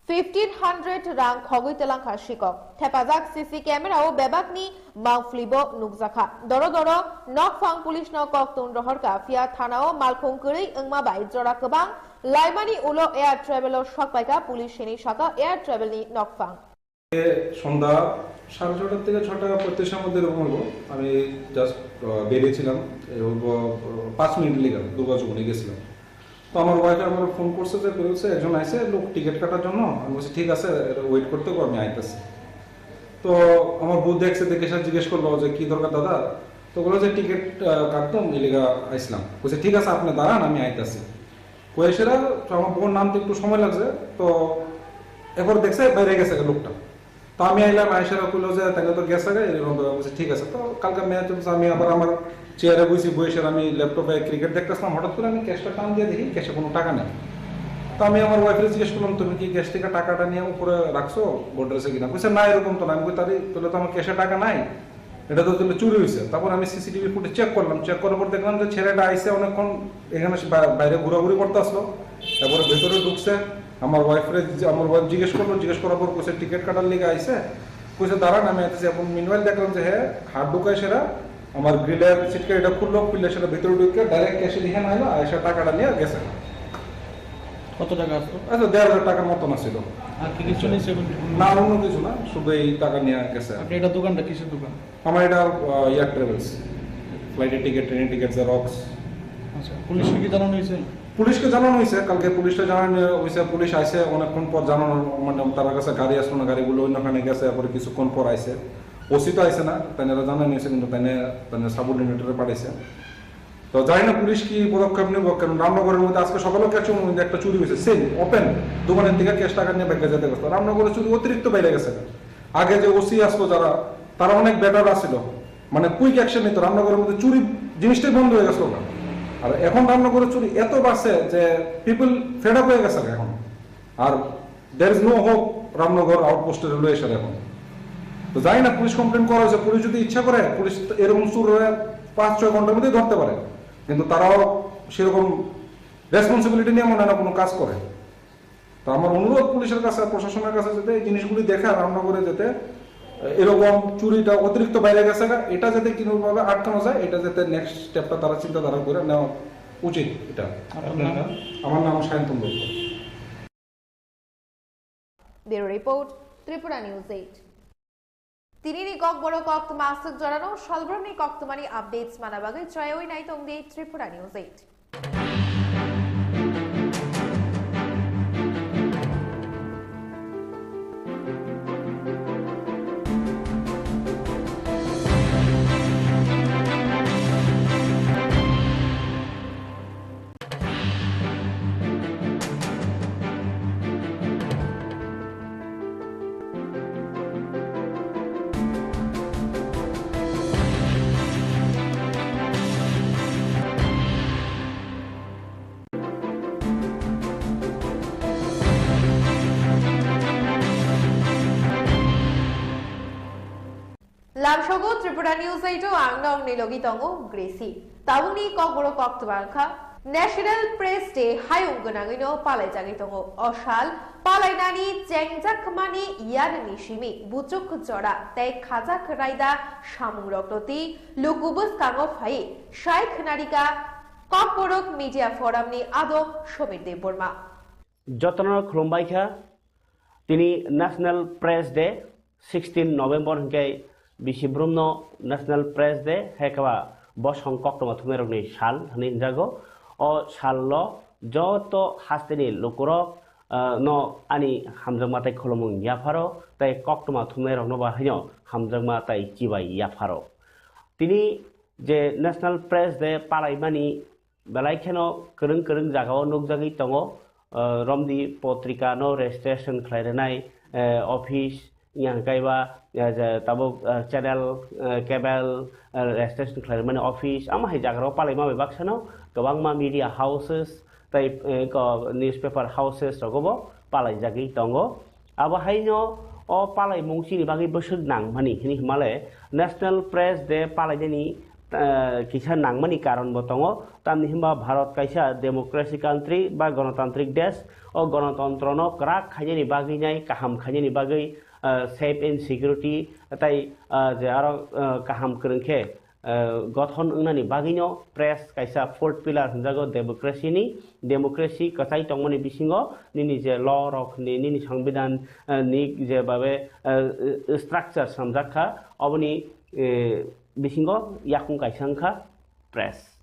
fifteen hundred rang khogwi twlangkha sikok. Thepajak C C camera o bebakni mangpli bo nukjakha. Doro doro nokphang police no koktun rohorkha, phiya thana o malkhung kwrwi wngma bai jora kwbang laimani ulo air travel o sokpaikha police hini saka air travel ni nokphang. সন্ধ্যা সাড়ে ছটার থেকে ছটা পঁয়ত্রিশের মধ্যে এরকম হলো। আমি জাস্ট বেরিয়েছিলাম, এ, হলো, আহ, পাঁচ মিনিট লেগে দুর্গাচক নিয়ে গেছিলাম। তো আমার ওয়াইফে আমার ফোন করছে যে, বলছে, "একজন আইছে লোক টিকিট কাটার জন্য।" আমি বলছি, "ঠিক আছে, এটা ওয়েট করতে হবে, আমি আইতেছি।" তো আমার বউ দেখছে, দেখে সে জিজ্ঞেস করলো যে, "কি দরকার দাদা?" তো বললো যে, "টিকিট, আহ, কাটতাম, এলিগা আইসলাম।" বলছে, "ঠিক আছে, আপনি দাঁড়ান, আমি আইতাছি।" কই সেরা তো আমার বউর নাম তো একটু সময় লাগছে, তো এরপর দেখছে বাইরে গেছে গা লোকটা। তো আমি আইলাম, আইসারা কইলো যে, "তাহলে তো গেছে গা, এরকম তো।" বলছে, "ঠিক আছে।" তো কালকে ম্যাচ হচ্ছে, আমি আবার আমার চেয়ারে বইছি, বই সেরা আমি ল্যাপটপে ক্রিকেট দেখতেছিলাম, হঠাৎ করে আমি ক্যাশটা টান দিয়ে দেখি ক্যাশে কোনো টাকা নেই। তো আমি আমার ওয়াইফরে জিজ্ঞেস করলাম, "তুমি কি ক্যাশ থেকে টাকাটা নিয়ে উপরে রাখছো গোডরেজে কিনা?" বলছে, "না, এরকম তো না।" আমি কই, "তাহলে, তাহলে তো আমার ক্যাশে টাকা নাই।" এটা তো তাহলে চুরি হয়েছে। তারপর আমি সিসিটিভি ফুটেজ চেক করলাম, চেক করার পর দেখলাম যে ছেলেটা আইসে অনেকক্ষণ এখানে সে বা-, বাইরে ঘোরাঘুরি করতে আসলো, তারপরে ভেতরে ঢুকছে। আমার ওয়াইফরে, আমার ওয়াইফ জিজ্ঞেস করলো, জিজ্ঞেস করার পর কইছে টিকিট কাটার লিগে আইসে, কইছে, "দাঁড়ান, আমি আইতেছি।" এখন মিনওয়াইল দেখলাম যে হ্যাঁ, হাত ঢুকায় সেটা আমার গ্রিলের সিটকে এটা খুললো, খুললে সেটা ভিতরে ঢুকে ডাইরেক্ট ক্যাশে দিয়ে নাই, আইসা টাকাটা নিয়ে গেছে। কত টাকা আসলো? আচ্ছা, দেড় হাজার টাকার মতন আসছিল। আর কি কিছু নিয়েছে এখন? না, অন্য কিছু না, শুধু এই টাকা নিয়ে গেছে। আপনি এটা দোকানটা কিসের দোকান? আমার এটা, আহ, এয়ার ট্রাভেলস, ফ্লাইটের টিকিট, ট্রেনের টিকিট, জেরক্স। আচ্ছা, পুলিশকে কি জানানো হয়েছে? পুলিশকে জানানো হয়েছে, কালকে পুলিশকে জানানো হয়েছে, পুলিশ আইছে অনেকক্ষণ পর জানানো, মানে তার কাছে গাড়ি আসলো না, গাড়িগুলো অন্যখানে গেছে, তারপরে কিছুক্ষণ পর আইছে। ওসি তো আইছে না, তাই এরা জানানো হয়েছে, কিন্তু তাই, তাই সাবঅর্ডিনেটরে পাঠাইছে। তো জানি না পুলিশ কি পদক্ষেপ নেব, কারণ রামনগরের মধ্যে আজকে সকালেও ক্যাশ একটা চুরি হয়েছে, সেম ওপেন দোকানের দিকে ক্যাশ টাকা নিয়ে ব্যাগে যেতে গেছে। রামনগরের চুরি অতিরিক্ত বেড়ে গেছে। আগে যে ওসি আসলো যারা, তারা অনেক বেটার আসছিল, মানে কুইক অ্যাকশন নিত। রামনগরের মধ্যে চুরি জিনিসটাই বন্ধ হয়ে গেছিল না। আর এখন রামনগরের চুরি এত বাড়ছে যে পিপল ফেড আপ হয়ে গেছে এখন। আর There is no hope Ramnagar outpost-এ railway আসার এখন। তো জানি না, পুলিশ কমপ্লেন করা হয়েছে, পুলিশ যদি ইচ্ছা করে পুলিশ এরকম চুররে পাঁচ ছয় ঘন্টার মধ্যেই ধরতে পারে, কিন্তু তারাও সেরকম রেসপন্সিবিলিটি নিয়ে মনে হয় না কোনো কাজ করে। তো আমার অনুরোধ পুলিশের কাছে, প্রশাসনের কাছে, যাতে এই জিনিসগুলি দেখে আর রান্না করে যাতে এরকম চুরিটা অতিরিক্ত বাইরে গেছে গা, এটা যাতে কোনোভাবে আটকানো যায়, এটা যাতে নেক্সট স্টেপটা তারা চিন্তাধারা করে নেওয়া উচিত। এটা আপনার নাম? আমার নাম Sayantan Dutta. Bureau report, Tripura News eight. Tinini kokborok koktwma aswk jorano salbrumni koktwmani updates mana bagwi choywi naitongdi Tripura News eight. Lamsogo Tripura News eight o ang nokni logi tongo Gracie. Tabukni kokborok koktwma wngkha, National Press Day hayung gwnangwino palaijagwi tongo. O sal palainani chengjakmani yarwngni simi buchuk jora tei khajak raida samungrokno twi luku bwskango phaiwi sai khwnarikha Kokborok Media Forum ni adong Somir Debbarma. Jotono khulumbai kha. Tini National Press Day, sixteen November hwnkhe bisi brumno National Press Day, hai khe ba bosong koktwma thumnairokni sal hwnwi hwnjago. O salno joto hasteni lukurok, ah, no ani hamjakma tei khulumung yapharo, tei koktwma thumnairokno ba haino hamjakma tei chibai yapharo. Tini je National Press Day palaimani belai kheno kwrwng kwrwng jagao nukjagwi tongo, ah, romdi potrika no registration khlai rwnai, eh, office, yang kaiba, eh, je tabuk, eh, channel, eh, cable, eh, registration khlai rwmani office, amo hai jaga rok palaima bai baksa no kwbangma media houses tei, eh, ko newspaper houses rogo bo palaijagwi tongo. Abo haino o palaimung chini bagwi bwswk nangmani hwnwi hwnmale National Press Day palainani, eh, kisa nangmani karon bo tongo, tamni hwnba Bharat kaisa democracy country ba ganatantrik desh, o ganatantrono kwrak khainani bagwi nai, kaham khainani bagwi, eh, safe and security tei, eh, je aro, eh, kaham kwrwng khe eh, gothon wngnani bagwino press kaisa fourth pillar hwnjago democracy ni. Democracy kwchai tongmani bisingo nini je law rok ni, nini songbidan, eh, ni je babe, eh, structure swnamjak kha, oboni, eh, bisingo yakung kaisa wngkha press.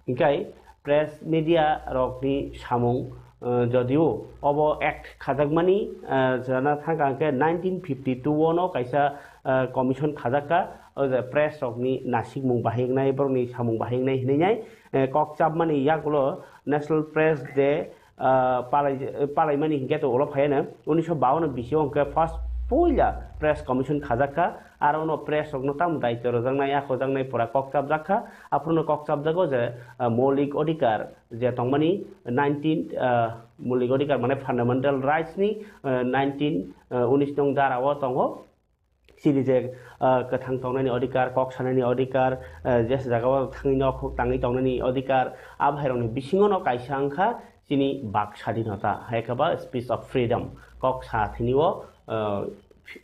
Hinkhe press media rokni samung, eh, jodio obo act khajakmani, eh, jana thangka hwnkhe nineteen fifty two o no kaisa, eh, commission khajakka, o je press rokni nasikmung bahai wngnai, borokni samung bahai wngnai hinwi nai, eh, kok chapmani yagulo National Press Day, eh, palai-, palaimani hinkhe to ulo phaiano unisho bawan bisi o hinkhe first puila press commission khajakka, aro no press rokno tamo daityo rwjaknai, akojaknai pura kok chapjakka, aphuru no kok chapjago je, eh, moulik odhikar je tongmani nineteen, ah, moulik odhikar mane fundamental rights ni, ah, nineteen, ah, unis nong dara o tongo. Chini je, ah, kwthang tongnani odhikar, kok sanani odhikar, ah, je jaga o thangwi nokhok tangwi tongnani odhikar, abo hai rokni bisingo no kaisa wngkha chini bak sadinota, hai khe ba speech of freedom, kok sa thini o, ah,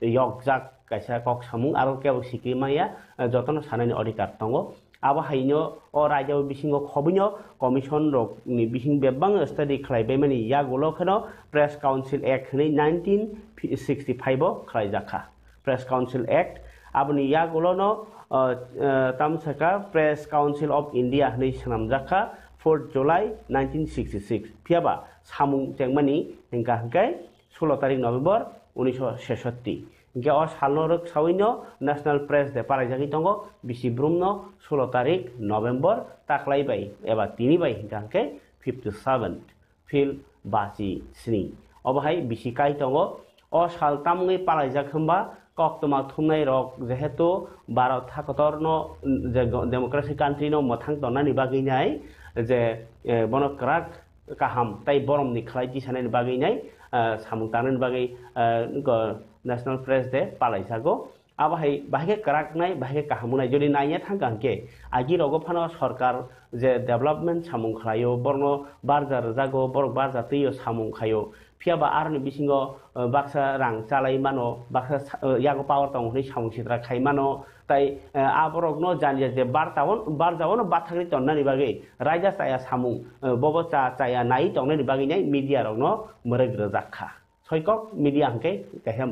yokjak kaisa kok samung, aro kebo sikri maya, ah, jotono sanani odhikar tongo. Abo haino o raida o bisingo khobwino commission rok ni bising bebak study khlai baimani yagulo kheno Press Council Act hwnwi nineteen sixty five o khlai jakha. Press Council Act aboni yagulo no, uh, uh, tamsaka Press Council of India hwnwi swnamjakha fourth July nineteen sixty six. Phiyaba samung chengmani hingka hingkai sullo tarik November unisho sesotti. Hinkhe o salno rwksaui no National Press Day palaijagwi tongo, bisi brumno sullo tarik November taklai bai eba tini bai hinkha hinkhe fifty seven, phil bachi sni. Obo hai bisi kai tongo. O sal tamungwi palaijak hwnba koktwma thumnai rok jehetu Bharat hakotor no je go-, democracy country no mwthang tonnani bagwi nai je, eh, bono kwrak kaham tei boromni khlai tisanani bagwi nai, ah, samung tangnani bagwi, ah, go National Press Day palaijago. Abo hai bahai khe kwraknai, bahai khe kaham wngnai. Jodi naiya thangkha hwnkhe, agi rogo phano sorkar je development samung khlaio, borokno barja rwjago, borok barja twiyo samung khaio. Phiya ba aroni bisingo, eh, baksa rang chalai mano, baksa sa-, eh, yago power tongo hwnwi samung sitra khai mano. Tai, eh, aborokno jani je bartao, barjaono bathakri tonnani bagwi raida chaya samung, eh, bobo cha-, chaya nai tongnani bagwi nai media rokno mwrwk rwjak kha. Soikok media hwnkhe kaisa,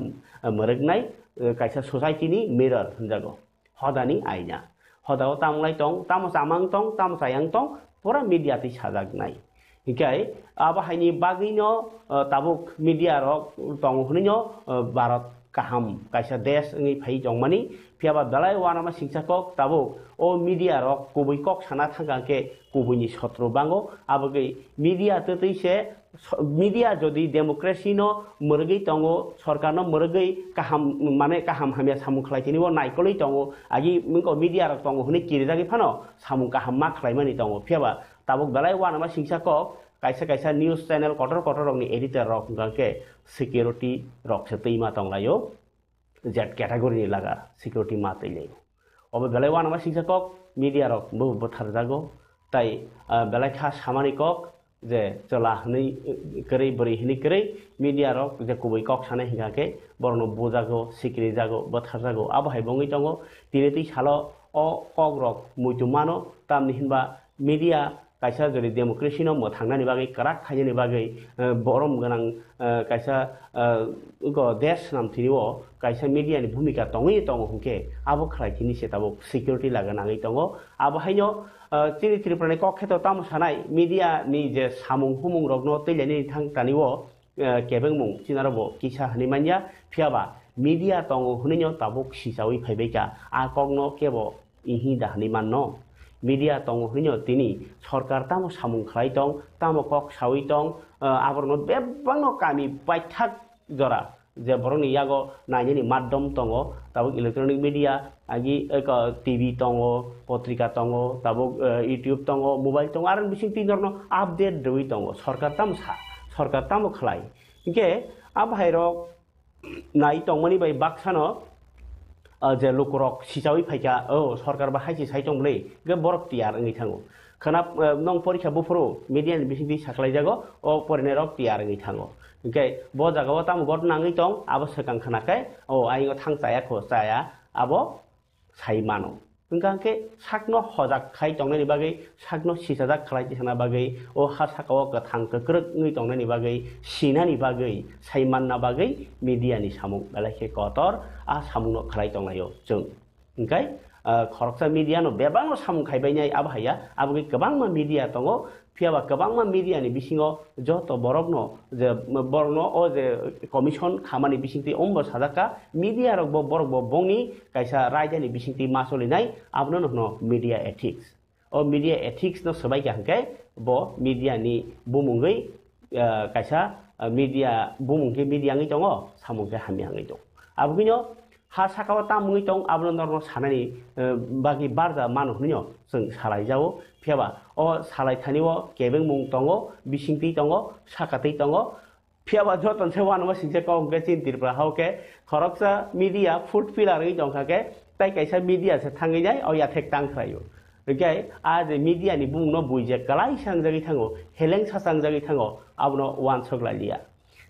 eh, mwrwknai, eh, kaisa society ni mirror hwnjago. Hodani aina. Hodao tamo lai tong, tamo chamang tong, tamo chayang tong, pura media twi sajaknai. Hinkhe abo haini bagwino, eh, tabuk media rok tongo hwnwino, eh, Bharat kaham kaisa desh wngwi phai tongmani. Phiya ba belai uanama singsa kok tabuk o media rok kubui kok sana thangka khe kubuini sotro bango. Abagwi media twtwi se so-, media jodi democracy no mwrwgwi tongo, sorkar no mwrwgwi kaham, mane kaham hamya samung khlai tini o naikolwi tongo, agi wngkha media rok tongo hwnwi kirijagwi phano samung kaham ma khlaimani tongo. Phiya ba tabuk belai uanama singsa kok kaisa kaisa news channel kotor kotor rokni editor rok hwnkha khe security rok se twi ma tonglaio. Z category ni laga security ma twi lai. Obo belai uanama singsa kok media rok bo bwtharjago. Tai, ah, belai kha samani kok je chwla hwnwi, eh, kwrwi, bwrwi hwnwi kwrwi media rok je kubui kok sanai hwnkha khe borokno bujago, sikirijago, bwtharjago. Abo hai bo wngwi tongo. Tini twi salo o kok rok muitu mano, tamni hinba media kaisa jodi democracy no mwthangnani bagwi, kwrak khainani bagwi, eh, borom gwnang, eh, kaisa, eh, go desh swnam thini o kaisa media ni bhumika tongwi tongo hwnkhe abo khlai thini se tabuk security laga nangwi tongo. Abo haino, eh, chini Tripura ni kok kheto tamo sanai media ni je samung humung rokno twilainani thang tani o, eh, kebengmung chinaro bo kisa hwnwi manya, phiya ba media tongo hwnwi no tabuk sichawi phaibai kha, a kokno kebo ihi da hwnwi manno. Media tongo hwnwi no tini sorkar tamo samung khlai tong, tamo kok sawi tong, eh, aborokno bebakno kami paithak jora je borokni yago nainani maddom tongo, tabuk electronic media, agi eko T V tongo, potrika tongo, tabuk, eh, YouTube tongo, mobile tongo, aroni bising twi norokno update rwui tongo. Sorkar tamo sa, sorkar tamo khlai. Hinkhe a bahairok nai tongmani bai baksano, ah, je lukurok sichawi phaikha, "O, sorkar ba hai se sai tong bwle," hinkhe borok tiyar wngwi thango. Khana, eh, nong porikha buphuru media ni bisingtwi sakhlaijago, o porinairok tiyar wngwi thango. Hinkhe bo jagao tamo ghotna wngwi tong, abo swkang khna khe, "O, ayingo thang chaya kho, chaya," abo sai mano. Hwnkha khe sakno hojak khai tongnani bagwi, sakno sichajak khlai tisana bagwi, o ha sakao kwthang kwkrwk wngwi tongnani bagwi, sinani bagwi, sai manna bagwi media ni samung belai khe kotor, a samungno khlai tonglaio chwng. Hwnkhe, ah, khoroksa media no bebakno samung khaibainai abo haiya, aboni kwbangma media tongo, Phiya ba kwbangma media ni bisingo joto borokno je, borokno o je commission khamani bisingtwi ombo sajak kha, media rok bo borok bo bongni kaisa raida ni bisingtwi ma cholinai, abono no hwno media ethics. O media ethics no swbai kha hwnkhe bo media ni bumungwi, ah, kaisa, ah, media bumung khe media wngwi tongo, samung khe hamya wngwi tongo. Aboni no ha sakao tamo wngwi tong, abono norokno sanani, eh, bagwi barja mano hwnwi no chwng salai jao. Phiya ba o salai thani o kebengmung tongo, bisingtwi tongo, sakatwi tongo. Phiya ba joto se uanama singsa kok hwnkhe chini Tripura hao khe khoroksa media fourth pillar wngwi tongkha khe, tai kaisa media se thangwi nai o yathek tang khlaio. Hwnkhe a je media ni bumung no bui je kwlai sangjagwi thango, heleng sa changjagwi thango, abono uansuk lai liya.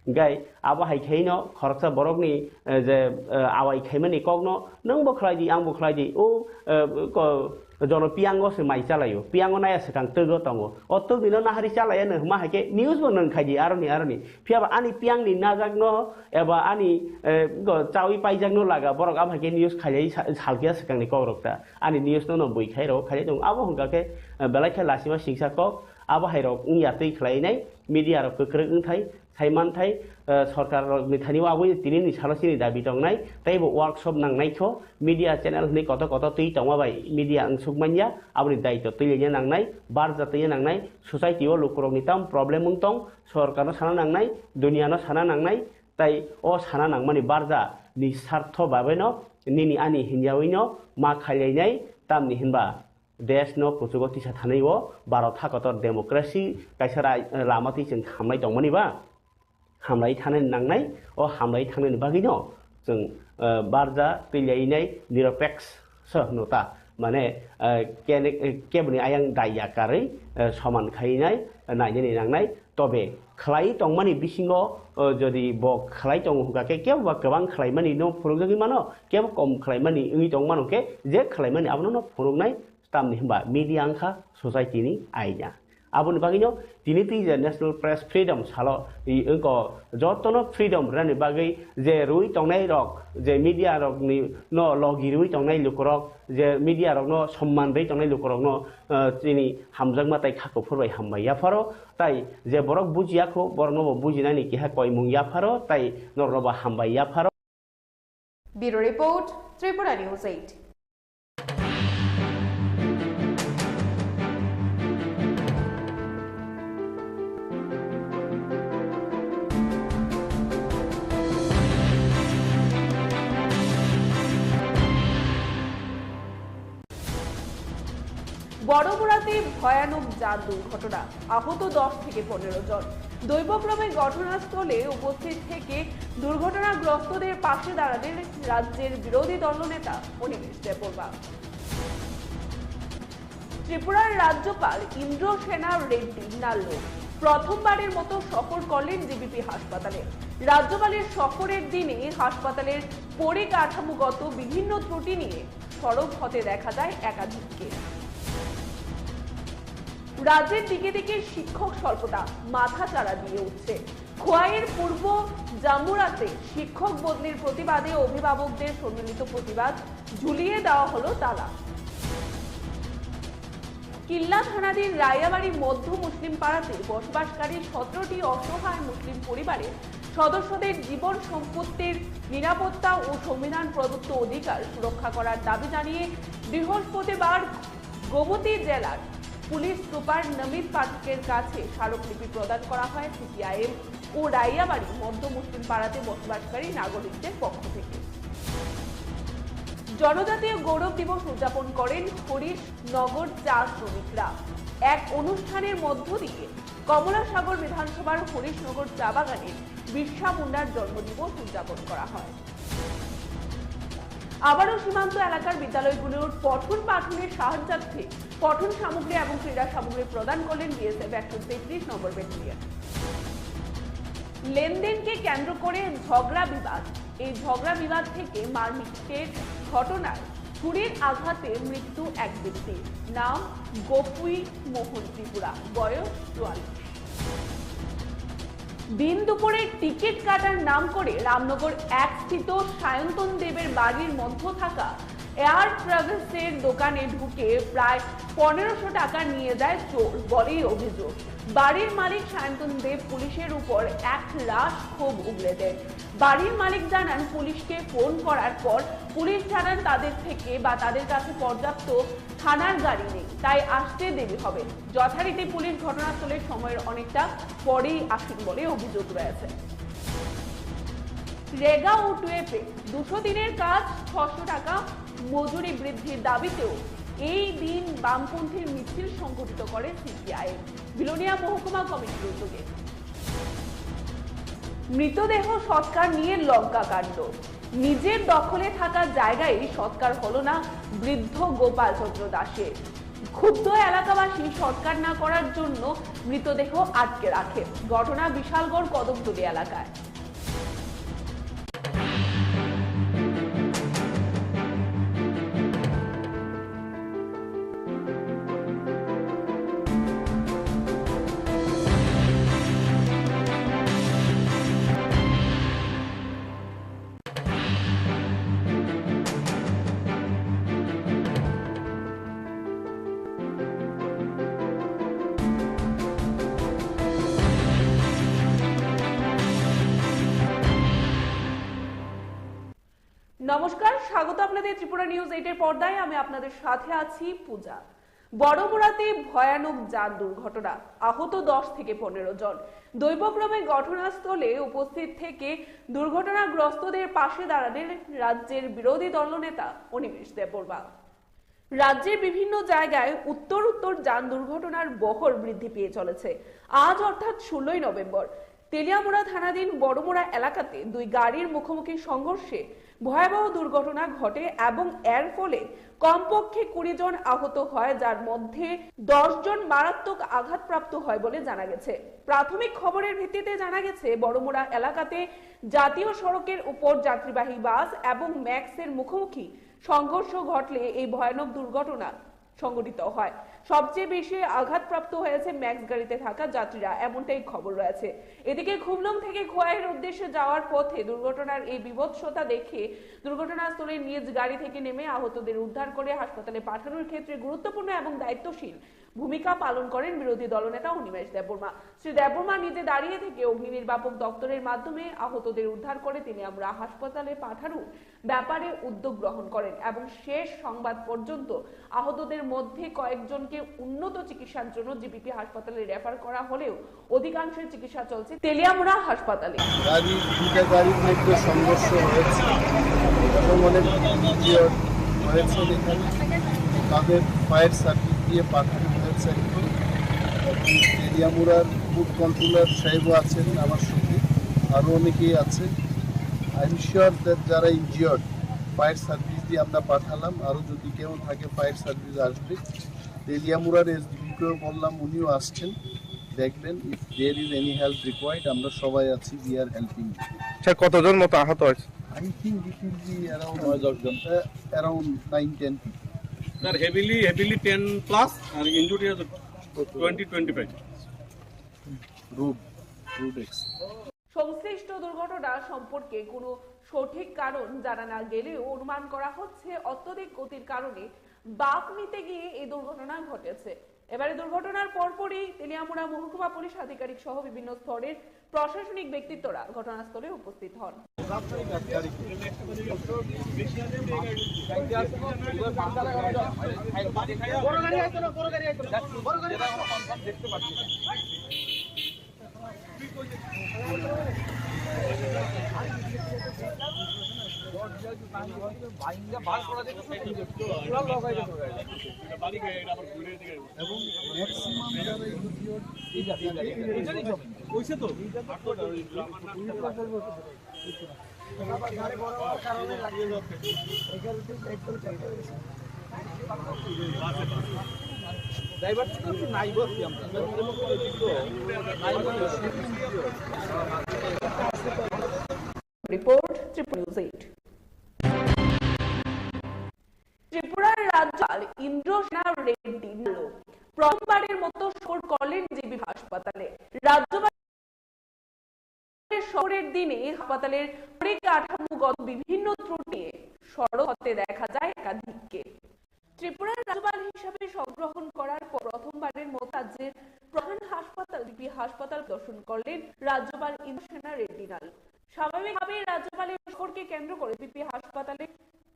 Hwnkhe abo hai khe no khoroksa borokni, eh, je, eh, awai khaimani kokno nwng bo khlai di, ang bo khlai di, o, eh, ko-, jono piyango se mai chalaio, piyango naya swkang twgo tongo, o twgwino nahari chalaiya no hwnma hai khe news bo nwng khai di aroni aroni. Phiya ba ani piyangni najakno eba ani, eh, go chawi paijakno laga borok abo hai khe news khailai sa-, salkhe swkangni kokrok ta ani news no no bui khai rw khailai tongo. Abo hwnkha khe, eh, belai khe lasima singsa kok, abo hai rok wngya twi khlainai media rok kwkrwk wngthai. Sai manthai, eh, sorkar rokni thani o aboni tini ni salo chini dabi tongnai, tei bo workshop nangnai kho, media channel hwnwi koto koto twi tongma bai media wngsuk manya, aboni daitw twi lenya nangnai, barja twi nangnai, society o lukurokni tamo problem wng tong, sorkar no sana nangnai, dunia no sana nangnai, tai o sana nangmani barja ni sartho babe no nini ani hinjawi no ma khailainai, tamni hinba desh no kuchugo tisa thanai o, Bharat hakotor democracy kaisa rai-, lama twi chwng hamlai tongmani ba? hamlai thangnani nangnai, o hamlai thangnani bagwino chwng, eh, barja twilainai niropeksa hwno ta, mane, eh, kene-, eh, keboni ayang daiya karwi, eh, soman khainai, nainani nangnai. Tobe khlai tongmani bisingo, eh, jodi bo khlai tongo hwnkha khe kebo ba kwbang khlaimani no phunukjagwi mano, kebo kom khlaimani wngwi tongmano khe je khlaimani abono no phunuknai. Tamni hwnba media wngkha society ni aina. Aboni bagwino tini twi je National Press Freedom salo i wngko jotono freedom rwnani bagwi je rwi tongnai rok, je media rokni no logi rwi tongnai lukorok, je media rokno somman rwi tongnai lukorokno, eh, chini hamjakma tai kha kuphur bai hambai yapharo, tai je borok bujiya kho borokno bo bujinani keha koimung yapharo, tai norokno bo hambai yapharo. Bureau Report, Tripura News eight. বড়মুড়াতে ভয়ানক যান দুর্ঘটনা, আহত দশ থেকে পনেরো জন। দৈবক্রমে ঘটনাস্থলে উপস্থিত থেকে দুর্ঘটনাগ্রস্তদের পাশে দাঁড়ালেন রাজ্যের বিরোধী দলনেতা অনিমেষ দেববর্মা। ত্রিপুরার রাজ্যপাল ইন্দ্রসেনা রেড্ডি নাল্লু প্রথমবারের মতো সফর করলেন জিবিপি হাসপাতালে। রাজ্যপালের সফরের দিনে হাসপাতালের পরিকাঠামোগত বিভিন্ন ত্রুটি নিয়ে সরব হতে দেখা যায় একাধিককে। রাজ্যের দিকে দিকে শিক্ষক স্বল্পতা মাথাচাড়া দিয়ে উঠছে। খোয়াইয়ের পূর্ব জামুরাতে শিক্ষক বদলির প্রতিবাদে অভিভাবকদের সম্মিলিত প্রতিবাদ, ঝুলিয়ে দেওয়া হলো তালা। কিল্লা থানাধীন রায়াবাড়ি মধ্য মুসলিম পাড়াতে বসবাসকারী সতেরোটি অসহায় মুসলিম পরিবারের সদস্যদের জীবন সম্পত্তির নিরাপত্তা ও সংবিধান প্রদত্ত অধিকার সুরক্ষা করার দাবি জানিয়ে বৃহস্পতিবার গোমতী জেলার পুলিশ সুপার নমিত পাঠকের কাছে স্মারকলিপি প্রদান করা হয় সিপিআইএম ও রাইয়াবাড়ি মধ্য মুসলিম পাড়াতে বসবাসকারী নাগরিকদের পক্ষ থেকে। জনজাতীয় গৌরব দিবস উদযাপন করেন হরিশ নগর চা শ্রমিকরা। এক অনুষ্ঠানের মধ্য দিয়ে কমলাসাগর বিধানসভার হরিশনগর চা বাগানে বিরসা মুন্ডার জন্মদিবস উদযাপন করা হয়। আবারও সীমান্ত এলাকার বিদ্যালয়গুলোর পঠন পাঠনের সাহায্যার্থে পঠন সামগ্রী এবং ক্রীড়া সামগ্রী প্রদান করলেন বিএসএফ একশো তেত্রিশ নম্বর ব্যাটালিয়ন। লেনদেনকে কেন্দ্র করে ঝগড়া বিবাদ, এই ঝগড়া বিবাদ থেকে মারপিটের ঘটনায় ছুরির আঘাতে মৃত্যু এক ব্যক্তির। নাম গোপুই মোহন ত্রিপুরা, বয়স চুয়াল্লিশ। দিন দুপুরে টিকিট কাটার নাম করে রামনগর এক স্থিত সায়ন্তন দেবের বাড়ির মধ্যে থাকা এয়ার ট্রাভেলসের দোকানে ঢুকে প্রায় পনেরোশো টাকা নিয়ে যায় চোর বলেই অভিযোগ। বাড়ির মালিক সায়ন্তন দেব পুলিশের উপর এক রাশ ক্ষোভ উগরে দেন। বাড়ির মালিক জানান, পুলিশকে ফোন করার পর পুলিশ জানান, তাদের থেকে বা তাদের কাছে পর্যাপ্ত থানার গাড়ি নেই, তাই আসতে দেরি হবে। যথারীতি পুলিশ ঘটনাস্থলে সময়ের অনেকটা পরেই আসেন বলে অভিযোগ রয়েছে। রেগা ও টুয়েপে দুশো দিনের কাজ, ছশো টাকা মজুরি বৃদ্ধির দাবিতেও এই দিন বামপন্থীর মিছিল সংগঠিত করে সিপিআইএম বিলোনিয়া মহকুমা কমিটির উদ্যোগে। মৃতদেহ সৎকার নিয়ে লঙ্কাকাণ্ড। নিজের দখলে থাকা জায়গায় সৎকার হলো না বৃদ্ধ গোপালচন্দ্র দাসের। ক্ষুব্ধ এলাকাবাসী সৎকার না করার জন্য মৃতদেহ আটকে রাখে। ঘটনা বিশালগড় কদমতলী এলাকায়। নমস্কার, স্বাগত আপনাদের ত্রিপুরা নিউজ এইটের পর্দায়। আমি আপনাদের সাথে আছি পূজা। বড়মুড়াতে ভয়ানক যান দুর্ঘটনা, আহত দশ থেকে পনেরো জন। দৈবক্রমে ঘটনাস্থলে উপস্থিত থেকে দুর্ঘটনাগ্রস্তদের পাশে দাঁড়ালেন রাজ্যের বিরোধী দলনেতা অনিমেষ দেববর্মা। রাজ্যের বিভিন্ন জায়গায় উত্তর উত্তর যান দুর্ঘটনার বহর বৃদ্ধি পেয়ে চলেছে। আজ অর্থাৎ ষোলোই নভেম্বর তেলিয়ামুড়া থানাধীন বড়মুড়া এলাকাতে দুই গাড়ির মুখোমুখি সংঘর্ষে ভয়াবহ দুর্ঘটনা ঘটে এবং এর ফলে কমপক্ষে কুড়ি জন আহত হয়, যার মধ্যে দশ জন মারাত্মক আঘাতপ্রাপ্ত হয় বলে জানা গেছে। প্রাথমিক খবরের ভিত্তিতে জানা গেছে, বড়মুড়া এলাকাতে জাতীয় সড়কের উপর যাত্রীবাহী বাস এবং ম্যাক্সের মুখোমুখি সংঘর্ষ ঘটলে এই ভয়ানক দুর্ঘটনা সংঘটিত হয়। সবচেয়ে বেশি আঘাতপ্রাপ্ত হয়েছে ম্যাক্স গাড়িতে থাকা যাত্রীরা, এমনটাই খবর রয়েছে। এদিকে, খুমলুং থেকে খোয়াইয়ের উদ্দেশ্যে যাওয়ার পথে দুর্ঘটনার এই বীভৎসতা দেখে দুর্ঘটনাস্থলে নিজ গাড়ি থেকে নেমে আহতদের উদ্ধার করে হাসপাতালে পাঠানোর ক্ষেত্রে গুরুত্বপূর্ণ এবং দায়িত্বশীল ভূমিকা পালন করেন বিরোধী দলনেতা অনিমেষ দেববর্মা। শ্রী দেববর্মা নিজে দাঁড়িয়ে থেকে অগ্নি নির্বাপক দপ্তরের মাধ্যমে আহতদের উদ্ধার করে তেলিয়ামুড়া হাসপাতালে পাঠানোর ব্যাপারে উদ্যোগ গ্রহণ করেন এবং শেষ সংবাদ পর্যন্ত আহতদের মধ্যে কয়েকজনকে উন্নত চিকিৎসার জন্য জিবিপি হাসপাতালে রেফার করা হলেও অধিকাংশের চিকিৎসা চলছে তেলিয়ামুড়া হাসপাতালে। গাড়ি, দুইটা গাড়ির মধ্যে সংঘর্ষ হয়েছে এবং অনেক ইনজিওর্ড হয়েছে এখানে। তাদের ফায়ার সার্ভিস দিয়ে পাঠানো হয়েছে এখন। এবং তেলিয়ামুড়ার ফুড কন্ট্রোলার সাহেবও আছেন আমার সঙ্গে, আরও অনেকেই আছেন। আই এম শিওর দ্যাট যারা ইনজিওর্ড, ফায়ার সার্ভিস দিয়ে আমরা পাঠালাম। আরও যদি কেউ থাকে, ফায়ার সার্ভিস আসবে। তেলিয়ামুড়ার এসডিপিকেও বললাম, উনিও আসছেন, দেখবেন। If there is any help required, আমরা সবাই আছি, we are helping. স্যার, কতজন মতো আহত হয়েছে? I think it will be around নয় দশ জন। Uh, around nine ten people. Sir, heavily, heavily ten plus আর ইনজুরি আছে twenty, twenty five. Road, road X. সংশ্লিষ্ট দুর্ঘটনা সম্পর্কে কোনো সঠিক কারণ জানা না গেলেও অনুমান করা হচ্ছে অত্যধিক গতির কারণে বাঁক নিতে গিয়ে এই দুর্ঘটনা ঘটেছে। এবারে দুর্ঘটনার পরপরই তেলিয়ামুড়া মহকুমা পুলিশ আধিকারিক সহ বিভিন্ন স্তরের প্রশাসনিক ব্যক্তিত্বরা ঘটনাস্থলে উপস্থিত হন। এবং ম্যাক্সিমাম যারা এই ভিডিও, এই জায়গায়, এই জায়গায়। ড্রাইভার তো নাই বলছি আমরা। নাই বলছি। রিপোর্ট, ত্রিপুরা নিউজ এইট। ত্রিপুরার রাজ্যপাল ইন্দ্রসেনা রেড্ডি নালো প্রথমবারের মতো সফর করলেন জিবি হাসপাতালে। রাজ্যপাল সফরের দিনে হাসপাতালের পরিকাঠামোগত বিভিন্ন ত্রুটি নিয়ে সরব হতে দেখা যায় একাধিককে। ত্রিপুরার রাজ্যপাল হিসাবে শপথ গ্রহণ করার পর প্রথমবারের মতো রাজ্যের প্রধান হাসপাতাল জিবি হাসপাতাল দর্শন করলেন রাজ্যপাল ইন্দ্রসেনা রেড্ডি নালো। স্বাভাবিকভাবেই রাজ্যপালের সফরকে কেন্দ্র করে জিবি হাসপাতালে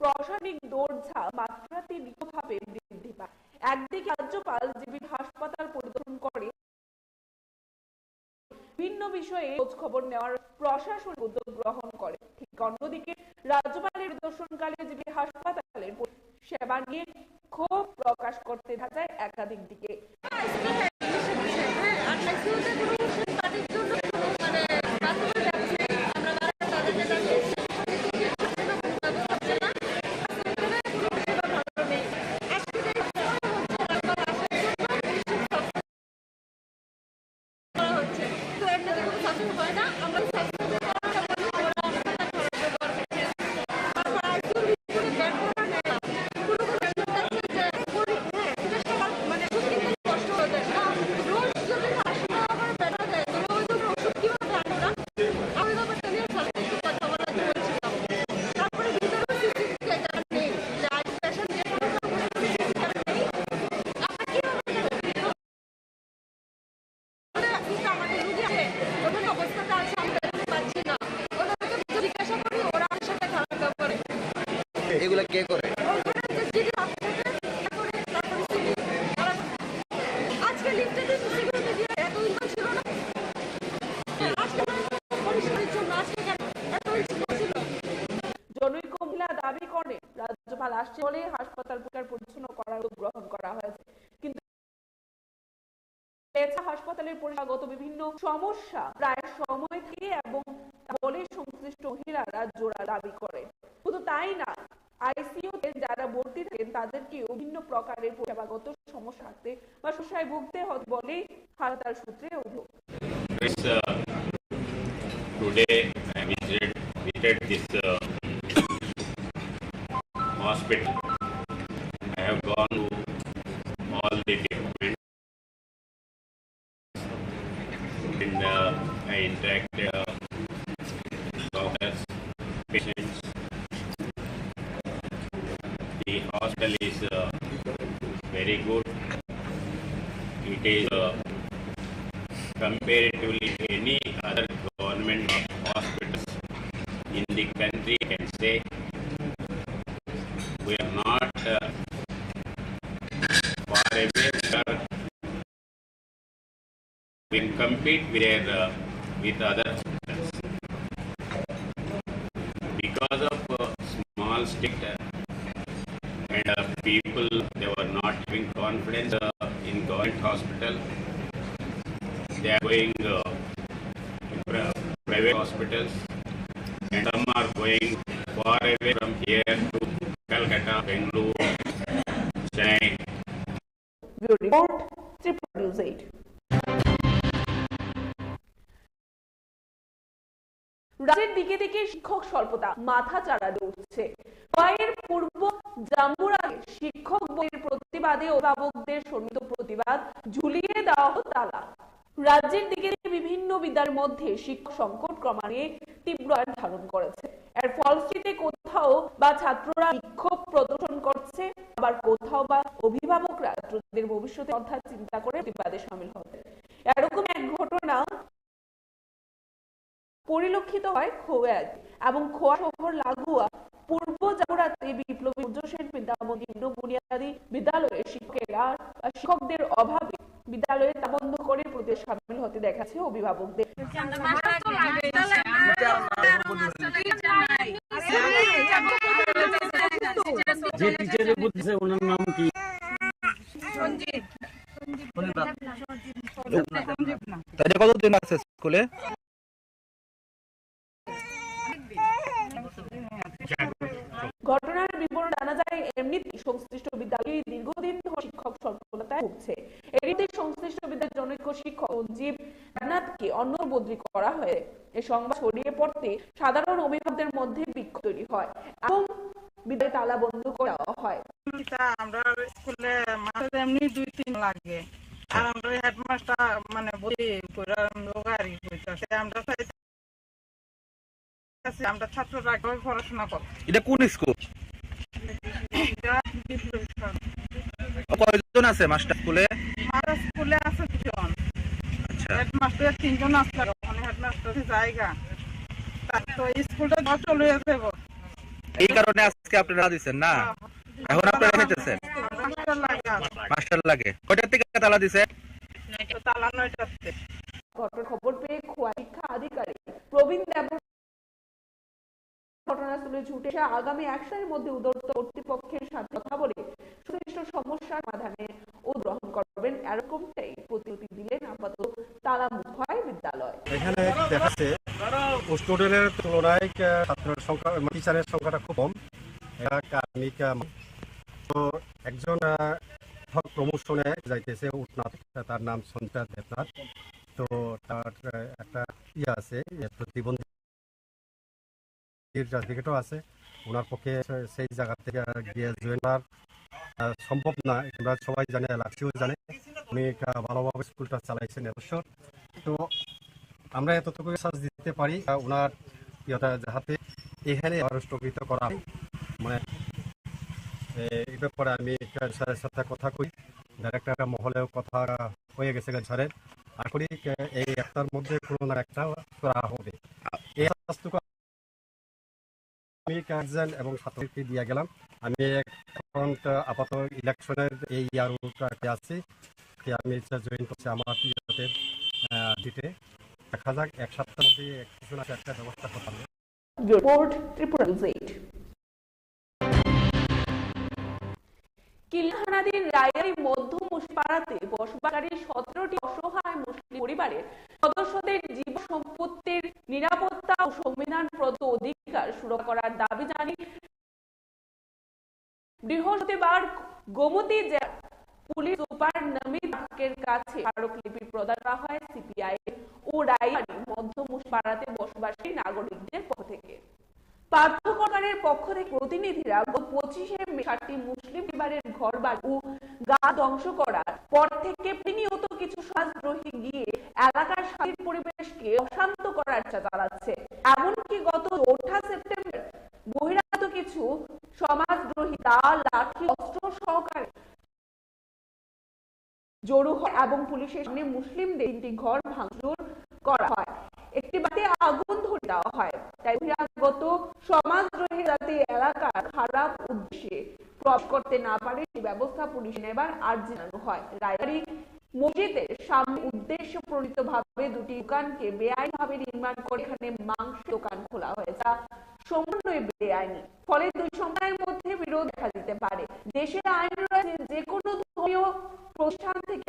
প্রশাসনিক দৌড়ঝাঁপ মাত্রাতিরিক্তভাবে বৃদ্ধি পায়। একদিকে রাজ্যপাল জিবি হাসপাতাল পরিদর্শন করে বিভিন্ন বিষয়ে খোঁজ খবর নেওয়ার প্রশাসনিক উদ্যোগ গ্রহণ করে। ঠিক অন্যদিকে রাজ্যপালের পরিদর্শনকালে জিবি হাসপাতালের সেবা নিয়ে ক্ষোভ প্রকাশ করতে দেখা যায় একাধিক দিকে। এগুলা কে করে? জনৈক মহিলা দাবি করেন, রাজ্যপাল আসছে বলে হাসপাতাল পরিষ্কার পরিচ্ছন্ন করার উদ্যোগ গ্রহণ করা হয়েছে, কিন্তু এছাড়া হাসপাতালের পরিষেবাগত বিভিন্ন সমস্যা প্রায় সময় এবং বলে সংশ্লিষ্ট মহিলারা জোড়া দাবি করে। শুধু তাই না, আইসিইউ তে যারা ভর্তি থাকেন তাদেরকেও বিভিন্ন প্রকারের পরিষেবাগত সমস্যা থাকতে বা সমস্যায় ভুগতে হতে বলে হাসপাতাল সূত্রে অভিযোগ। Yes, uh, today I visited, visited this uh, hospital. I have gone to all the departments and uh, I interacted uh, doctors, patients. The hospital is uh, very good. It is uh, comparatively any other government hospitals in the country, I can say we are not uh, far away. We are, we can compete with, uh, with other hospitals. Because of uh, small state uh, and uh, people, they were not having confidence uh, in government hospital. They are going uh, pri- private hospitals, and some are going far away from here to Calcutta, Bangalore, Chennai. Bureau report, Tripura News eight. রাজ্যের দিকে দিকে শিক্ষক স্বল্পতা মাথা চাড়া দিয়ে উঠছে। খোয়াইয়ের পূর্ব জাম্বুরাতে শিক্ষক বইয়ের প্রতিবাদে অভিভাবকদের সম্মিলিত প্রতিবাদ, ঝুলিয়ে দেওয়া হলো তালা। রাজ্যের দিকে বিভিন্ন বিদ্যালয়ের মধ্যে শিক্ষক সংকট ক্রমান্বয়ে তীব্র আকার ধারণ করেছে। এর ফলশ্রুতিতে কোথাও বা ছাত্ররা বিক্ষোভ প্রদর্শন করছে, আবার কোথাও বা অভিভাবকরা ছাত্রদের ভবিষ্যতে অর্থাৎ চিন্তা করে প্রতিবাদে সামিল হচ্ছে। এরকম এক ঘটনা পরিলক্ষিত হয় খোয়াইতে এবং খোয়াই শহর লাগোয়া পূর্ব জাম্বুরাতে বিপ্লবী সূর্য সেন বিদ্যা মন্দির নিম্ন বুনিয়াদী বিদ্যালয়ের শিক্ষকেরা, শিক্ষকদের অভাবে বিদ্যালয়ে তা বন্ধ করে প্রতিবাদে সামিল হতে দেখা যাচ্ছে অভিভাবকদের। যে টিচারে বলতেছে ওনার নাম কি? তাহলে কতদিন আছে স্কুলে? ঘটনার বিবরণ জানা যায়, এমনিতেই সংশ্লিষ্ট বিদ্যালয়ে দীর্ঘদিন ধরে শিক্ষক স্বল্পতায় ভুগছে। এরই মধ্যে সংশ্লিষ্ট বিদ্যালয়ের জনৈক শিক্ষক সঞ্জীব দেবনাথকে অন্য বদলি করা হয়। এ সংবাদ ছড়িয়ে পড়তে সাধারণ অভিভাবকদের মধ্যে বিক্ষোভ তৈরি হয় এবং বিদ্যালয়ে তালা বন্ধ করে দেওয়া হয়। তা আমরা স্কুলে মাসে এমনি দুই তিন লাগে, আর আমরা হেডমাস্টার মানে বই করে লোক আর কি হইতাছে। আমরা চাইতেছি আমরা ছাত্ররা কিভাবে পড়াশোনা করবে। এটা কোন স্কুল? এটা বিপ্লবী স্কুল। কয়জন আছে মাস্টার স্কুলে? আমার স্কুলে আছে দুজন। আচ্ছা। হেডমাস্টার তিনজন আছে, মানে হেডমাস্টার জায়গা। তার তো স্কুলটা নষ্ট হয়ে যাবো। এই কারণে আজকে আপনারা দিচ্ছেন না? হ্যাঁ। এখন আপনারা খেতেছেন? মাস্টার লাগে। মাস্টার লাগে। কয়টার থেকে তালা দিছে? তো তালা নয়টাতে। ঘটনার খবর পেয়ে খোয়াই শিক্ষা আধিকারিক প্রবীণ দেব ঘটনাস্থলে ছুটে এসে আগামী এক সপ্তাহের মধ্যে উদ্যতন কর্তৃপক্ষের সাথে কথা বলে সংশ্লিষ্ট সমস্যার সমাধানে উদ্যোগ গ্রহণ করবেন, এরকমটাই প্রতিশ্রুতি দিলেন। আপাতত তালা মুক্ত হয় বিদ্যালয়। এখানে দেখা যাচ্ছে স্টুডেন্টের তুলনায়, আহ, ছাত্রের সংখ্যা, টিচারের সংখ্যাটা খুব কম। এটা কারণিকা। তো একজন, আহ, শিক্ষক প্রমোশনে যাইতেছে উঠনাথ, তার নাম সঞ্চার দেবনাথ। তো তার, আহ, একটা ইয়ে আছে, ইয়ে প্রতিবন্ধী সার্টিফিকেটও আছে। ওনার পক্ষে সে-, সেই জায়গা থেকে গিয়ে জয়েন করার, আহ, সম্ভব না। আমরা সবাই জানি, এলাকাবাসীও জানে, উনি একটা ভালোভাবে স্কুলটা চালাইছেন এত বছর। তো আমরা এতটুকু আশ্বাস দিতে পারি, আহ, ওনার ইয়েটা যাহাতে এখানে আবার স্থগিত করা হয়। মানে, এ-, এই ব্যাপারে আমি স্যারের সাথে কথা কই, ডাইরেক্টর মহলেও কথা হয়ে গেছে স্যারের। আশা করি, এ-, এই একটার মধ্যে কোনো না একটা করা হবে। এই আশ্বাসটুকু আমি গার্জিয়ান এবং ছাত্রকে দিয়ে গেলাম। আমি এখন তো আপাতত ইলেকশনের এই ইয়ারটা আছি, কি আমি ইচ্ছা জয়েন করছি আমার ইয়েতে, আহ, ডিটে। দেখা যাক, এক সপ্তাহের মধ্যে কিছু না কিছু একটা ব্যবস্থা করতে হবে। Bureau report, Tripura News eight. কিল্লাহানাধীন রায়গাড়ি মধ্য মুসলিপাড়াতে বসবাসকারী সতেরোটি অসহায় মুসলিম পরিবারের সদস্যদের জীবন সম্পত্তির নিরাপত্তা ও সংবিধান প্রদত্ত অধিকার সুরক্ষা করার দাবি জানিয়ে বৃহস্পতিবার গোমতী জেলার পুলিশ সুপার নমিত বাকের কাছে স্মারকলিপি প্রদান করা হয় সিপিআইএম ও রায়বাড়ি মধ্য মুশপাড়াতে বসবাসী নাগরিকদের পক্ষ থেকে। পার্থ কর্মকারের পক্ষ থেকে প্রতিনিধিরা গত পঁচিশে মে সাতটি মুসলিম পরিবারের ঘর বাড়ি ও গাছ ধ্বংস করার পর থেকে প্রতিনিয়ত কিছু সমাজদ্রোহী গিয়ে এলাকার শান্তির পরিবেশকে অশান্ত করার চেষ্টা চালাচ্ছে। এমনকি গত চৌঠা সেপ্টেম্বর বহিরাগত কিছু সমাজদ্রোহী দা লাঠি অস্ত্র সহকারে জড়ো হয় এবং পুলিশের সামনে মুসলিমদের তিনটি ঘর ভাঙচুর করা হয়, একটি বাড়িতে আগুন ধরে দেওয়া হয়। তাই বহিরাগত সমাজদ্রোহী যাতে এলাকার খারাপ উদ্দেশ্যে প্রবেশ করতে না পারে সেই ব্যবস্থা পুলিশ নেবার আর্জি জানানো হয়। রায়বাড়ি মসজিদের সামনে উদ্দেশ্য প্রণোদিতভাবে দুটি দোকানকে বেআইনিভাবে নির্মাণ করে এখানে মাংস দোকান খোলা হয়েছে, যা সম্পূর্ণই বেআইনি। ফলে দুই সম্প্রদায়ের মধ্যে বিরোধ দেখা দিতে পারে। দেশে আইন রয়েছে, যে কোনো ধর্মীয় প্রতিষ্ঠান থেকে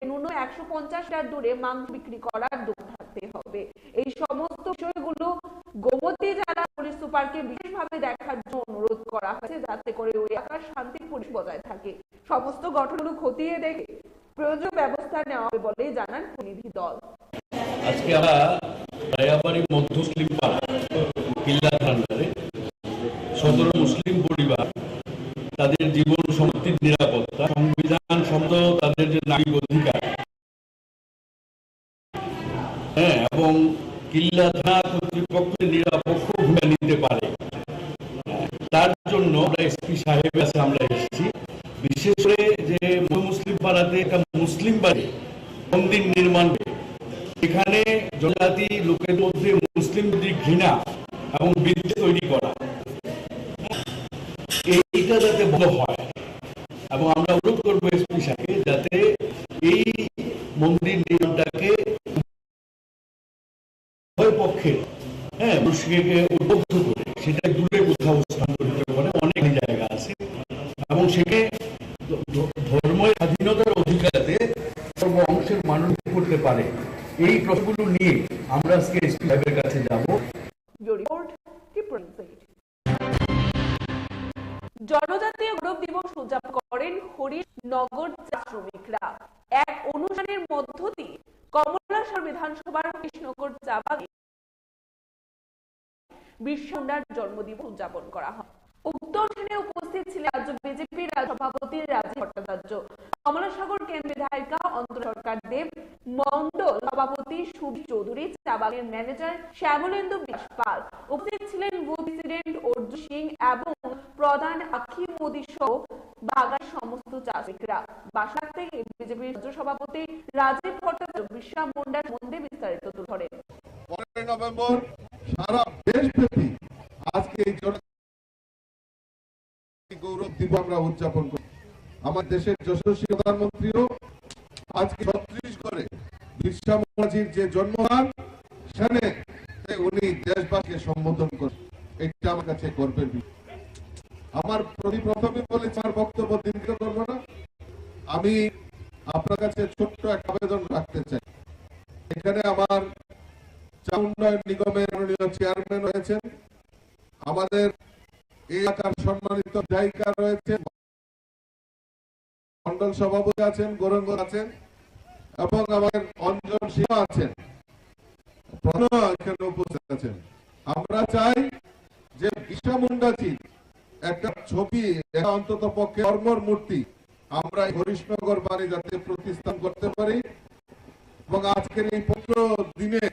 ন্যূনতম একশো পঞ্চাশ মিটার দূরে মাংস বিক্রি করার দোকান থাকতে হবে। এই সমস্ত বিষয়গুলো গোমতী জেলা পুলিশ সুপারকে বিশেষভাবে দেখার জন্য অনুরোধ করা হয়েছে, যাতে করে ওই এলাকার শান্তি পুলিশ বজায় থাকে। সমস্ত ঘটনাগুলো খতিয়ে দেখে প্রয়োজনীয় ব্যবস্থা নেওয়া হবে বলেই জানান প্রতিনিধি দল। আজকে আমরা রায়াবাড়ি মধ্য মুসলিম পাড়া কিল্লা থানারে সতেরো মুসলিম পরিবার, তাদের জীবন সম্পত্তির নিরাপত্তা, সংবিধান সম্মত তাদের যে নাগরিক অধিকার, হ্যাঁ, এবং কিল্লা থানা কর্তৃপক্ষ নিরপেক্ষ ভূমিকা নিতে পারে, তার জন্য আমরা এসপি সাহেবের কাছে আমরা এসেছি। বিশেষ করে যে মুসলিম পাড়াতে একটা মুসলিম বাড়ি মন্দির নির্মাণ, এখানে জনজাতি লোকের মধ্যে মুসলিম বিরোধী ঘৃণা এবং বিদ্বেষ তৈরি করা, এইটা যাতে বন্ধ হয়। এবং আমরা অনুরোধ করবো এসপি সাহেবকে যাতে এই মন্দির নির্মাণটাকে উভয় পক্ষে, হ্যাঁ, মানুষকে উদ্বুদ্ধ করে সেটা দূরে কোথাও স্থানান্তরিত করে, অনেক জায়গা আছে। এবং সেখানে ধ-, ধ-, ধর্মের স্বাধীনতার অধিকারে সর্ব অংশের মানুষ করতে পারে। এই প্রশ্নগুলো নিয়ে আমরা আজকে এসপি সাহেবের কাছে যাব। Bureau Report, Tripura News eight। জনজাতীয় গৌরব দিবস উদযাপন করেন হরিশনগর চা শ্রমিকরা। এক অনুষ্ঠানের মধ্য দিয়ে কমলাসাগর বিধানসভার হরিশনগর চা বাগানে বিরসা মুন্ডার জন্মদিবস উদযাপন করা হয়। উক্ত অনুষ্ঠানে উপস্থিত ছিলেন রাজ্য বিজেপির রাজ্য সভাপতি রাজীব ভট্টাচার্য, কমলাসাগর কেন্দ্র বিধায়িকা অন্তরা সরকার দেব, মণ্ডল সভাপতি সুবীর চৌধুরী, চা বাগানের ম্যানেজার শ্যামলেন্দু বিশ্বাস পাল, উপস্থিত ছিলেন বুথ প্রেসিডেন্ট অর্জুন সিং এবং প্রধান আখি মোদী সহ বাগান সমস্ত চা শ্রমিকরা। বাসা রাখতে বিজেপির রাজ্য সভাপতি রাজীব ভট্টাচার্য বিরসা মুন্ডার সম্বন্ধে বিস্তারিত তুলে ধরেন। পনেরোই নভেম্বর সারা দেশব্যাপী আজকে এই জন গৌরব দিবস আমরা উদযাপন করি। আমার দেশের যশস্বী প্রধানমন্ত্রীও আজকে ছত্তিশগড়ে বিরসা মুন্ডাজির যে জন্মস্থান, সেখানে উনি দেশবাসীকে সম্বোধন করেন। এটা আমার কাছে গর্বের বিষয়। আমার প্রতি প্রথমে বলেছি, আমার বক্তব্য দীর্ঘ করব না। আমি আপনার কাছে ছোট্ট একটা আবেদন রাখতে চাই। এখানে আমার চা উন্নয়ন নিগমের মাননীয় চেয়ারম্যান রয়েছেন, আমাদের এই এলাকার সম্মানিত বিধায়িকা রয়েছেন, মণ্ডল সভাপতি আছেন, গৌরাঙ্গ আছেন এবং আমাদের অঞ্জন সিংহ আছেন, প্রণয় এখানে উপস্থিত আছেন। আমরা চাই যে বিরসা মুন্ডাজির একটা ছবি, একটা অন্তত পক্ষে মর্মর মূর্তি আমরা এই হরিশনগর বাগানে যাতে প্রতিষ্ঠান করতে পারি এবং আজকের এই পবিত্র দিনে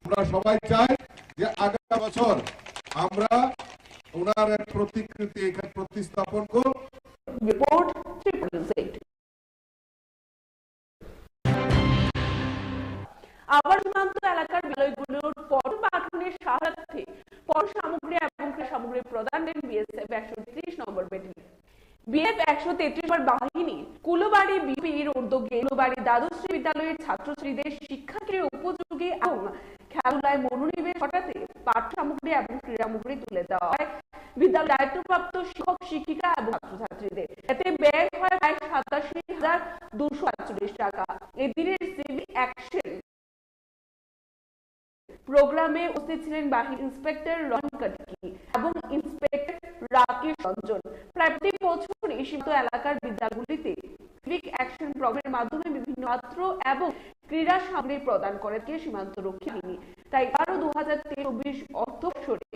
আমরা সবাই চাই যে আগামী বছর আমরা ওনার এক প্রতিকৃতি এখানে প্রতিস্থাপন করব। Report, Tripura News eight। আবার সীমান্ত এলাকার বিদ্যালয়গুলোর পঠন পাঠনের স্বার্থে পঠন সামগ্রী এবং ক্রীড়া সামগ্রী প্রদান করেন বিএসএফ একশো তেত্রিশ নম্বর ব্যাটালিয়ন। বিএসএফ একশো তেত্রিশ নম্বর বাহিনী কুলবাড়ি বিপির উদ্যোগে কুলবাড়ি দ্বাদশ শ্রেণী বিদ্যালয়ের ছাত্রছাত্রীদের শিক্ষাক্ষেত্রে উপযোগী এবং খেলাধুলায় মনোনিবেশ ঘটাতে পাঠ্য সামগ্রী এবং ক্রীড়া সামগ্রী তুলে দেওয়া হয় বিদ্যালয়ের দায়িত্বপ্রাপ্ত শিক্ষক শিক্ষিকা এবং ছাত্রছাত্রীদের। এতে ব্যয় হয় প্রায় সাতাশি হাজার দুশো আটচল্লিশ টাকা। এদিনের সিভিক অ্যাকশন প্রোগ্রামে উপস্থিত ছিলেন বাহিনীর ইন্সপেক্টর রহমান কাটকি এবং ইন্সপেক্টর রাকেশ রঞ্জন। প্রায় প্রতি বছর এই সীমান্ত এলাকার বিদ্যালয়গুলিতে সিভিক অ্যাকশন প্রোগ্রামের মাধ্যমে বিভিন্ন ছাত্র এবং ক্রীড়া সামগ্রী প্রদান করে থাকে সীমান্ত রক্ষী বাহিনী। তাই এগারো দুই হাজার তেইশ চব্বিশ অর্থ বছরে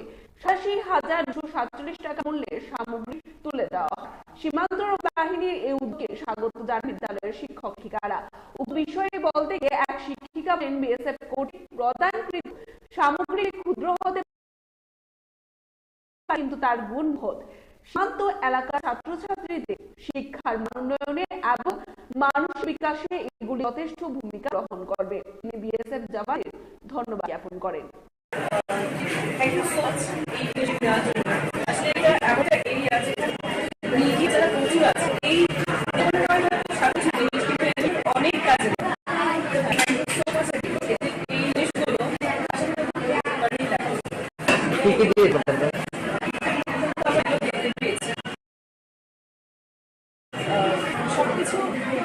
সাতাশি হাজার দুশো সাতচল্লিশ টাকা মূল্যের সামগ্রী তুলে দেওয়া হয়। সীমান্ত রক্ষী বাহিনীর এই উদ্যোগকে স্বাগত জানান বিদ্যালয়ের শিক্ষক শিক্ষিকারা। উক্ত বিষয়ে বলতে গিয়ে এক শিক্ষিকা বলেন, বিএসএফ কর্তৃক প্রদানকৃত সামগ্রী ক্ষুদ্র হতে পারে, কিন্তু তার গুণ মহৎ। সীমান্ত এলাকার ছাত্রছাত্রীদের শিক্ষার মান উন্নয়নে এবং মানসিক বিকাশে এগুলি যথেষ্ট ভূমিকা গ্রহণ করবে। তিনি বিএসএফ জওয়ানদের ধন্যবাদ জ্ঞাপন করেন। Thank you so much এই সুযোগ দেওয়ার জন্য। আসলে এটা এমন একটা এরিয়া যেখানে নিধি যারা প্রচুর আছে, এই ধরনের হয়তো সাথে সাথে জিনিস কিন্তু এর জন্য অনেক কাজে লাগে। Thank you so much এই জিনিসগুলো আসলে তো ভালোই লাগে। কি কি দিয়ে করতে হবে? সবকিছু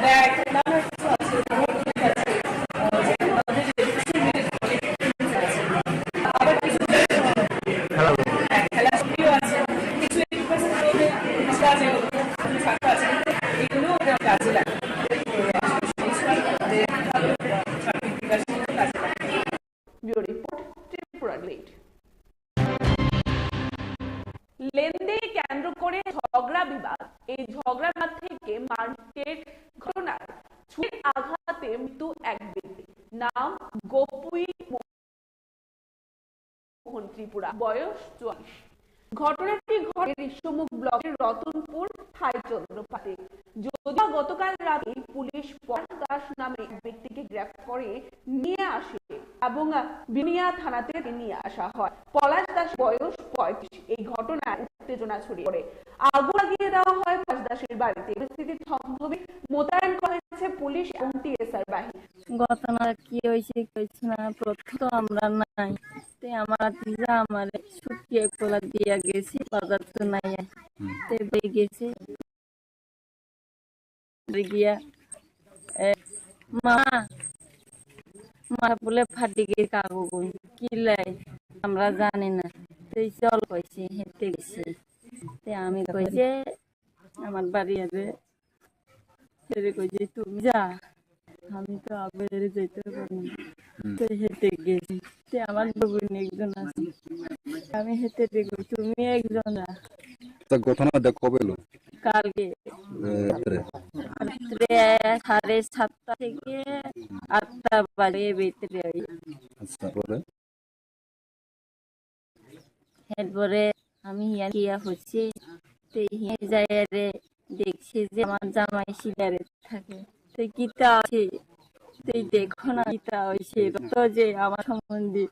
ব্যাগ, নানা কিছু আছে, নোটবুক আছে, আহ, যেগুলো আমাদের যে education related অনেক things আছে। আবার কিছু খেলা, হ্যাঁ, খেলা সঙ্গীও আছে, কিছু education related কাজ এগুলো, কিছু ছাত্র আছে, এগুলোও ওদের কাজে লাগে। তো আসলে সেই সময় আমাদের ভালো, আহ, সার্বিক বিকাশ কিন্তু কাজে লাগে। ব্যুরো রিপোর্ট, ত্রিপুরা গ্লিট। লেনদেন কেন্দ্র করে ঝগড়া বিবাদ। এই ঝগড়ার মাঝ থেকে মারপিটের ঘটনায় ছুরির আঘাতে মৃত্যু এক ব্যক্তি। নাম গোপুই মোহন ত্রিপুরা, বয়স চুয়াল্লিশ। ঘটনাটি ঘটে ঋষ্যমুখ ব্লকের রতনপুর থাই চন্দ্রপাতে। যদিও গতকাল রাতে পুলিশ পলাশ দাস নামে এক ব্যক্তিকে গ্রেফতার করে নিয়ে আসে এবং বিলোনিয়া থানাতে নিয়ে আসা হয়। পলাশ দাস বয়স পঁয়ত্রিশ। এই ঘটনায় উত্তেজনা ছড়িয়ে পড়ে। আগুন লাগিয়ে দেওয়া হয় পলাশ দাসের বাড়িতে। পরিস্থিতি থমথমে মোতায়েন করা হয়েছে পুলিশ এবং টিএসআর বাহিনী। ঘটনা কি হয়েছে, কি হয়েছে না, প্রথম তো আমরা নাই। তে আমার ভাতিজা আমারে ছুটি এক পোলা দিয়া গেছে, বাজার তো নাই। হুম। তে বেরিয়ে গেছে। গিয়া, এ, মা, মা বলে ফাটি গেছে কাগজ, কি লাই? আমরা জানি না। তে চল কইছে, হেঁটে গেছে। তে আমি কইছে, আমার বাড়ি আছে। ছেলে কইছে, "তুমি যা, আমি তো আবার যাইতে পারি না।" হুম। তো হেঁটে গেছি। তে আমার বগুনি একজন আছে, আমি হেঁটে দেখবো, তুমি একজন যা। তা ঘটনাটা কবে হলো? কালকে। এ, রাত্রে? রাত্রে সাড়ে সাতটা থেকে আটটা বাজে ভিতরে। আচ্ছা, পরে? এরপরে আমি হিয়া কিয়া হচ্ছে, তো হিয়া যাই রে দেখছি যে আমার জামাই সিগারেট থাকে। তো কিতা আছে, তুই দেখো না কিতা হয়েছে, তো যে আমার সম্বন্ধে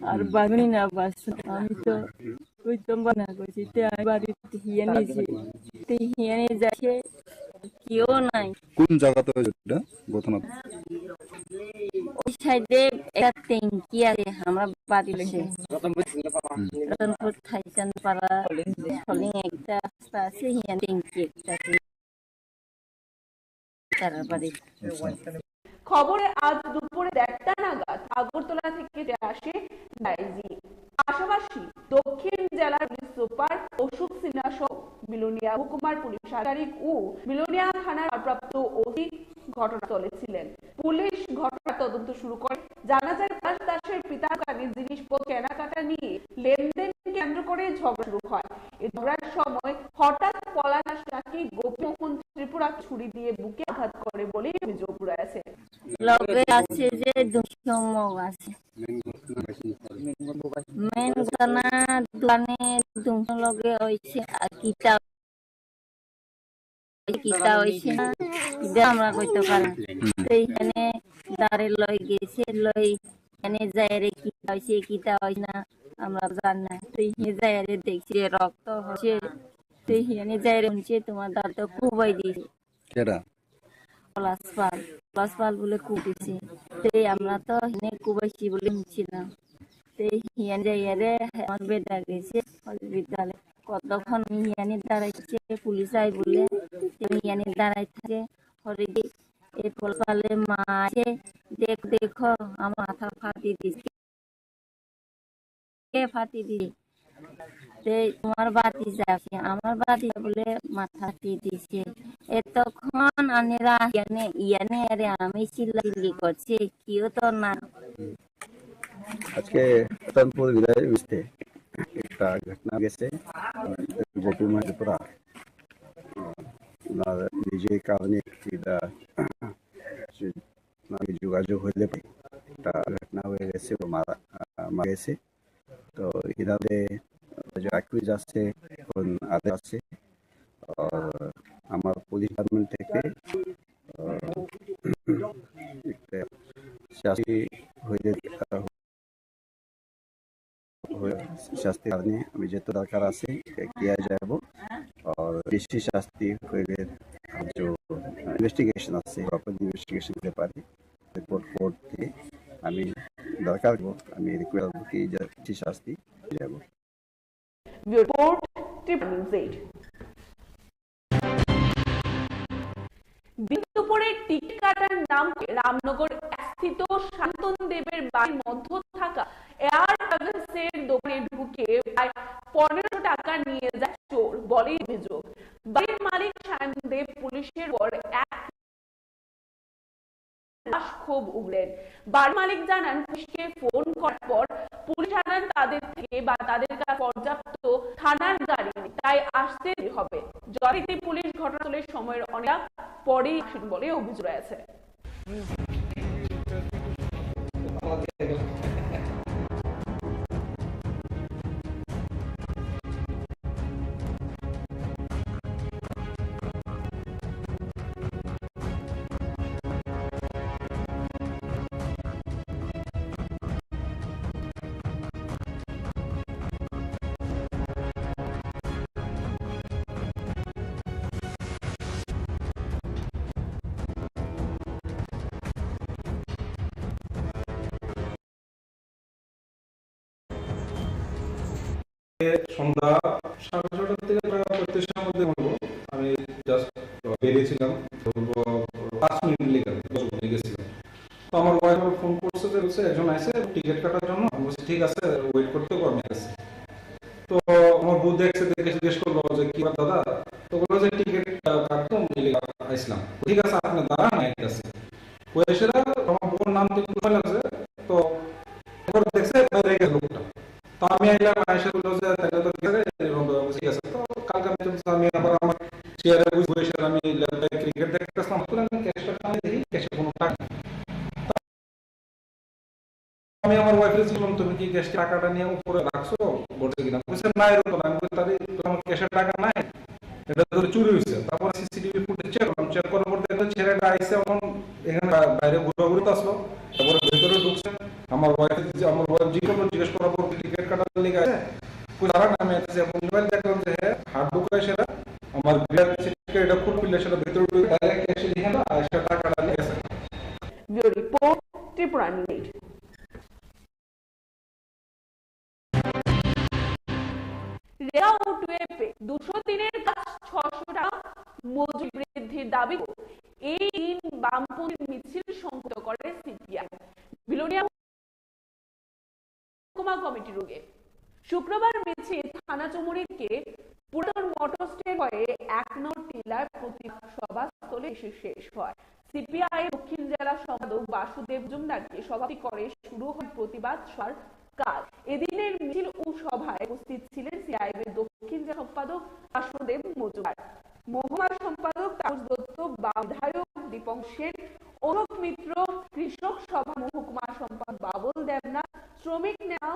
আর হুম। বাগুনি না বাস, আমি তো ওই তো বানা করছি, তো আমি বাড়িতে হিয়া নিয়েছি, তো হিয়া নিয়ে যাচ্ছে, কেউ নাই। কোন জায়গাতে হয়েছে এটা ঘটনা? ওই সাইডে একটা ট্যাঙ্কি আছে, আমরা বাড়ি সে হুম। রতনপুর থাইচান পাড়া, ফলিং একটা রাস্তা আছে, হিয়া ট্যাঙ্কি একটা আছে, তার বাড়ি। আচ্ছা। খবরে আজ দুপুরে দেড়টা নাগাদ আগরতলা থেকে ফিরে আসে ডাইজি। পাশাপাশি দক্ষিণ জেলার পুলিশ সুপার অশোক সিনহা সহ বিলোনিয়া মহকুমার পুলিশ আধিকারিক ও বিলোনিয়া থানার ভারপ্রাপ্ত ওসি ঘটনাস্থলে ছিলেন। পুলিশ ঘটনার তদন্ত শুরু করে। জানা যায়, পলাশ দাসের পিতা দোকানে জিনিসপত্র কেনাকাটা নিয়ে লেনদেন কেন্দ্র করে ঝগড়া শুরু হয়। এই ঝগড়ার সময় হঠাৎ পলাশ দাস নাকি গোপীমোহন ত্রিপুরা ছুরি দিয়ে বুকে আঘাত করে বলে অভিযোগ রয়েছে। লগে আছে যে দুশো মগ আছে। মেন ঘটনা দোকানে দুশো লগে হয়েছে, আর কিতা কিতা হইছে না, ইটা আমরা কইতে পারি না। তো এখানে দাঁড়ে লই গেছে, লই এখানে যাইরে কিতা হইছে, কিতা হইছে না, আমরা জানি না। তো এখানে যাইরে দেখছি যে রক্ত হচ্ছে, তো এখানে যাইরে শুনছে তোমার দাঁড় তো কুবাই দিয়েছে। কেডা? পলাশ পাল, পলাশ পাল বলে কুবাইছে। তো আমরা তো এখানে কুবাইছি বলে শুনছিলাম। তো এখানে যাইরে আমার বেটা গেছে হসপিটালে। কতক্ষণ আমি ইয়ানি দাঁড়াইছে, পুলিশ আই বলে আমি ইয়ানি দাঁড়াই থাকে। হরে কি, এ পলাশ পালে মা আছে, দেখ, দেখো, আমার মাথা ফাটি দিছে। কে ফাটি দিলি? তে তোমার ভাতিজা আছে, আমার ভাতিজা বলে মাথা ফাটি দিছে। এতক্ষণ আনেরা ইয়ানে, ইয়ানে আরে আমি চিল্লাচিল্লি করছি, কেউ তো না। আজকে রতনপুর বিদায় মিশতে একটা ঘটনা গেছে, গোপী মহেন্দ্রপুরা। ওনার নিজের কারণে একটা, আমি যোগাযোগ হইলে পাই। একটা ঘটনা হয়ে গেছে, ও মারা, আহ, মারা গেছে। তো এনারে যে অ্যাকিউজ আছে, এখন আদালত আছে। আর আমার পুলিশ ডিপার্টমেন্ট থেকে, আহ, একটা শাস্তি হইলে, আহ, শাস্তি কারণে আমি যত দরকার আছে, কিয়া যাব। আর বেশি শাস্তি হইলে, আর যে ইনভেস্টিগেশন আছে, প্রপার ইনভেস্টিগেশন হতে পারে। রিপোর্ট কোর্ট দিয়ে আমি দরকার হবো, আমি রিকোয়েস্ট করবো কি যে বেশি শাস্তি যাব। Bureau report, Tripura news eight. দিন দুপুরে টিকিট কাটার নাম করে রামনগর স্থিত শান্তন দেবের বাড়ির মধ্য থাকা এয়ার ট্রাভেলস এর দোকানে ঢুকে প্রায় পনেরোশো টাকা নিয়ে যায় চোর বলেই অভিযোগ। বাড়ির মালিক শান্তন দেব পুলিশের পর এক লাশ খুব উগলেন। বাড়ির মালিক জানান, পুলিশকে ফোন করার পর পুলিশ জানান তাদের থেকে বা তাদের কাছে পর্যাপ্ত থানার গাড়ি নেই, তাই আসতে দেরি হবে। যথারীতি পুলিশ ঘটনাস্থলে সময়ের অনেকটা পরেই আসেন বলে অভিযোগ রয়েছে। সন্ধ্যা সাড়ে ছটার থেকে প্রায় পঁয়ত্রিশটার মধ্যে হলো। আমি জাস্ট বেরিয়েছিলাম, ধরবো পাঁচ মিনিট লেগে, দশ মিনিট গেছিলাম। তো আমার ওয়াইফ ফোন করছে যে, বলছে, "একজন আইছে টিকিট কাটার জন্য।" আমি বলছি, "ঠিক আছে, ওয়েট করতে হবে, আমি আছি।" তো আমার বউ দেখছে, দেখে জিজ্ঞেস করলো যে, "কি ব্যাপার দাদা?" তো বললো যে, "টিকিট, আহ, কাটতাম, এই লেগে আইছিলাম।" "ঠিক আছে, আপনি দাঁড়ান, আমি আইতাছি।" ওই এসে আমার বউর নাম তো একটু সময় লাগছে, তো এবার দেখছে বাইরে গেছে লোকটা। তো আমি আইলাম, আইসা বললো যে, "তাহলে তো ঠিক আছে।" এরকম তো ঠিক আছে। তো কালকে আমি তো, আমি আবার আমার চেয়ারে বসে বসে আমি ল্যাপটপে ক্রিকেট দেখতেছিলাম। হঠাৎ করে আমি ক্যাশটা টান দেখি, ক্যাশে কোনো টাকা নেই। তো আমি আমার ওয়াইফরে বললাম, "তুমি কি ক্যাশ টাকাটা নিয়ে উপরে রাখছো, ঘরছে কিনা?" বলছে, "না, এরকম না।" আমি বলি, "তাহলে তো আমার ক্যাশে টাকা নাই, এটা তো চুরি হয়েছে।" তারপরে সিসিটিভি ফুটেজ চেক করলাম, চেক করার পর দেখলাম ছেলেটা আইসে, এখন এখানে বা-, বাইরে ঘোরাঘুরি তো আসলো, তারপরে ভেতরে ঢুকছে। আমার ওয়াইফ, আমার ওয়াইফ জিজ্ঞেস করলো, জিজ্ঞেস করার পর টিকিট কাটার লেগে আছে, "কই দাঁড়ান, আমি আইতেছি।" এখন মোবাইল দেখলাম যে হ্যাঁ, হাত ঢুকায় সেটা আমার বিয়ার সিটকে এটা খুলে ফেললে সেটা ভেতরে ঢুকে ডাইরেক্ট এসে লিখে না, আর সেটা টাকাটা নিয়ে গেছে। Bureau report, Tripura news eight. রেগা ও টুয়েপে দুশো দিনের কাজ ছশো টাকা মজুরি বৃদ্ধির দাবি এই দিন বামপন্থী মিছিল সংগঠিত করে সিপিআই। বিলোনিয়া মহকুমা কমিটির উদ্যোগে শুক্রবার মিছিল থানা চৌমুহনীতে পুরাতন মোটর স্ট্যান্ড হয়ে এক নম্বর টিলার প্রতিবাদ সভাস্থলে এসে শেষ হয়। সিপিআই দক্ষিণ জেলা সম্পাদক বাসুদেব মজুমদারকে সভাপতি করে শুরু হয় প্রতিবাদ সভার কাজ। এদিনের মিছিল ও সভায় উপস্থিত ছিলেন সিপিআইএম এর দক্ষিণ জেলা সম্পাদক বাসুদেব মজুমদার, মহকুমা সম্পাদক তাপস দত্ত, বা বিধায়ক দীপক সেন, অশোক মিত্র, কৃষক সভা মহকুমা সম্পাদক বাবুল দেবনাথ, শ্রমিক নেতা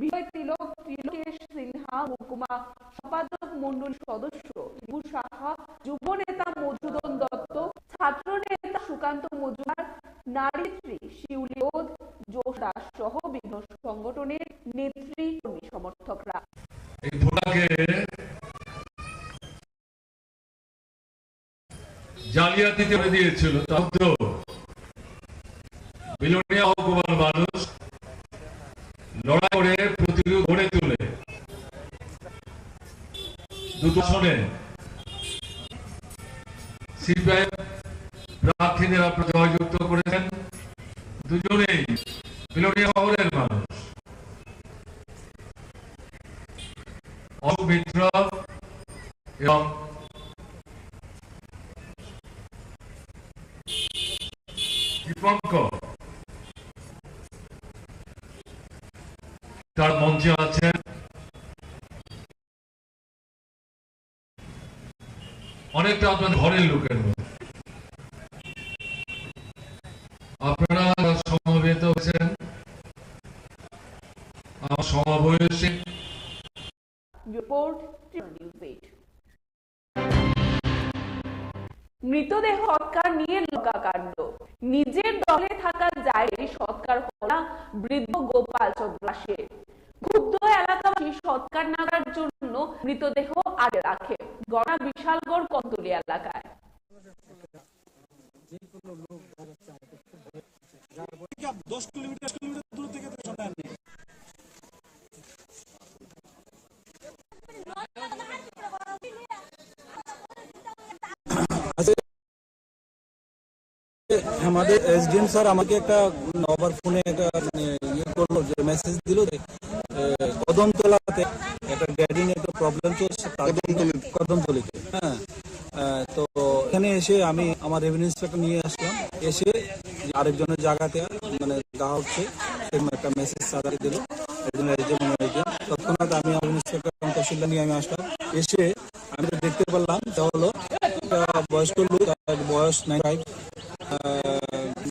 বিজয় তিলক, ত্রিলোকেশ সিনহা, মহকুমা সম্পাদক মণ্ডলীর সদস্য রিপু সাহা, যুব নেতা মধুসূদন দত্ত, ছাত্র নেতা সুকান্ত মজুমদার, নারী নেত্রী শিউলি বোধ, যশোদা সহ বিভিন্ন সংগঠনের নেতৃ কর্মী সমর্থকরা। এই ভোটাকে জালিয়াতিতে করে দিয়েছিল, তার মধ্যেও বিলোনিয়া মহকুমার মানুষ লড়াই করে প্রতিরোধ গড়ে তুলে দুটো আসনে সিপিআইএম প্রার্থীদের আপনারা জয়যুক্ত করেছেন। দুজনেই বিলোনিয়া শহরের মানুষ। দীপঙ্কর, তার মঞ্চে আছেন, অনেকটা আপনার ঘরের লোকের মতো। আপনারা সমবেত হয়েছেন আমার সমাবেশে। Report, Tripura News eight. মৃতদেহ সৎকার নিয়ে লঙ্কাকাণ্ড। নিজের দখলে থাকা জায়গায় সৎকার হল না বৃদ্ধ গোপাল চন্দ্র দাসের। ক্ষুব্ধ এলাকাবাসী সৎকার না করার জন্য মৃতদেহ আটকে রাখে। ঘটনা বিশালগড় কদমতলী এলাকায়। দশ কিলোমিটার, দশ কিলোমিটার দূর থেকে তো সন্ধান নেই। আচ্ছা, আমাদের এসডিএম স্যার আমাকে একটা ওভার ফোনে একটা, মানে, ইয়ে করলো, যে মেসেজ দিল যে, এ, কদমতলাতে একটা গ্রেডিং একটা প্রবলেম চলছে, তার জন্য কদমতলিতে। কদমতলিতে, হ্যাঁ। আহ, তো এখানে এসে আমি আমার রেভিনিউ ইন্সপেক্টর নিয়ে আসলাম, এসে আরেকজনের জায়গাতে, মানে, দেওয়া হচ্ছে, সেরকম একটা মেসেজ স্যারকে দিল, একজন এসডিএম, অন্য এসডিএম। তৎক্ষণাৎ আমি আমার ইন্সপেক্টর এবং তহসিলদার নিয়ে আমি আসলাম, এসে আমি তো দেখতে পারলাম, তা হলো একটা বয়স্ক লোক, তার বয়স নাইনটি ফাইভ, আহ,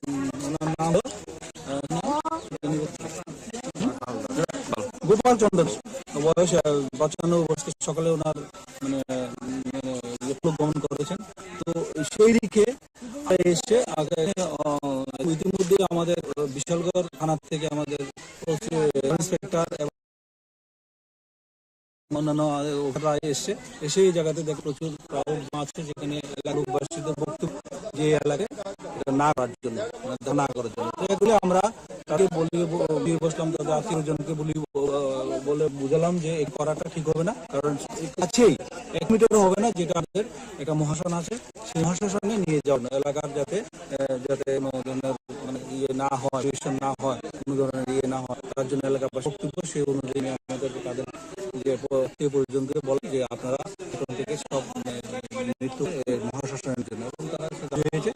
উম, ওনার নাম হলো, আহ, গোপাল চন্দ্র, বয়স, আহ, পঁচানব্বই বছর। সকালে ওনার, মানে, উম, মানে, ইয়ে, লোক গমন করেছেন। তো সেই দিকে এসে আগে, আহ, ইতিমধ্যে আমাদের, আহ, বিশালগড় থানা থেকে আমাদের ওসি, ইন্সপেক্টর এবং অন্যান্য, আহ, অফিসাররা এসে, এসে এই জায়গাতে দেখে প্রচুর ক্রাউড আছে, যেখানে এলাকার লোকবাসীদের বক্তব্য যে এলাকায় এটা না করার জন্য, মানে, না করার জন্য। তো এগুলো আমরা তাকে বলি, ব-, দিয়ে বসলাম, তাদের আত্মীয় স্বজনকে বলি, ব-, বলে বুঝালাম যে এই করাটা ঠিক হবে না, কারণ এই কাছেই এক মিটারও হবে না, যেটা আমাদের একটা মহাশ্মশান আছে, সেই মহাশ্মশানে নিয়ে যাওয়া না, এলাকার যাতে, আহ, যাতে কোনো ধরনের, মানে, ইয়ে না হয়, ডিস্ট্রাকশন না হয়, কোনো ধরনের ইয়ে না হয়, তার জন্য এলাকাবাসী বক্তব্য, সেই অনুযায়ী আমাদের তাদের যে প-, আত্মীয় পরিজনকে বলে যে আপনারা এখন থেকে সব, মানে, মৃত্যু, এ, মহাশ্মশানের জন্য, এবং তারা সেটা হয়েছে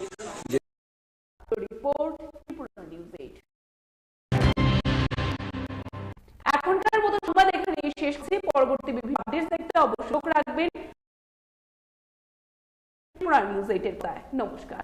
যে রিপোর্ট, ত্রিপুরা নিউজ এইট। এখনকার মতো সংবাদ এখানেই শেষ করছি। পরবর্তী বিভিন্ন আপডেটস দেখতে অবশ্যই চোখ রাখবেন ত্রিপুরা নিউজ এইট এর পর্দায়। নমস্কার।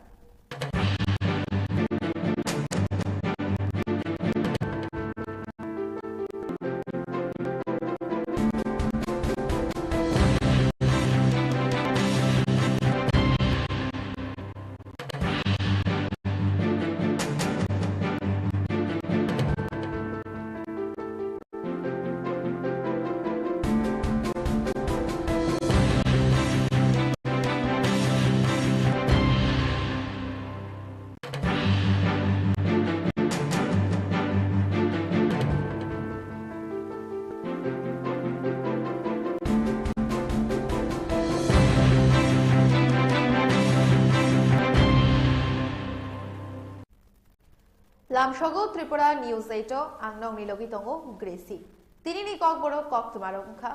Lamsogo Tripura News eight o ang nokni logi tongo Gracie. Tinini kokborok koktwmarok wngkha.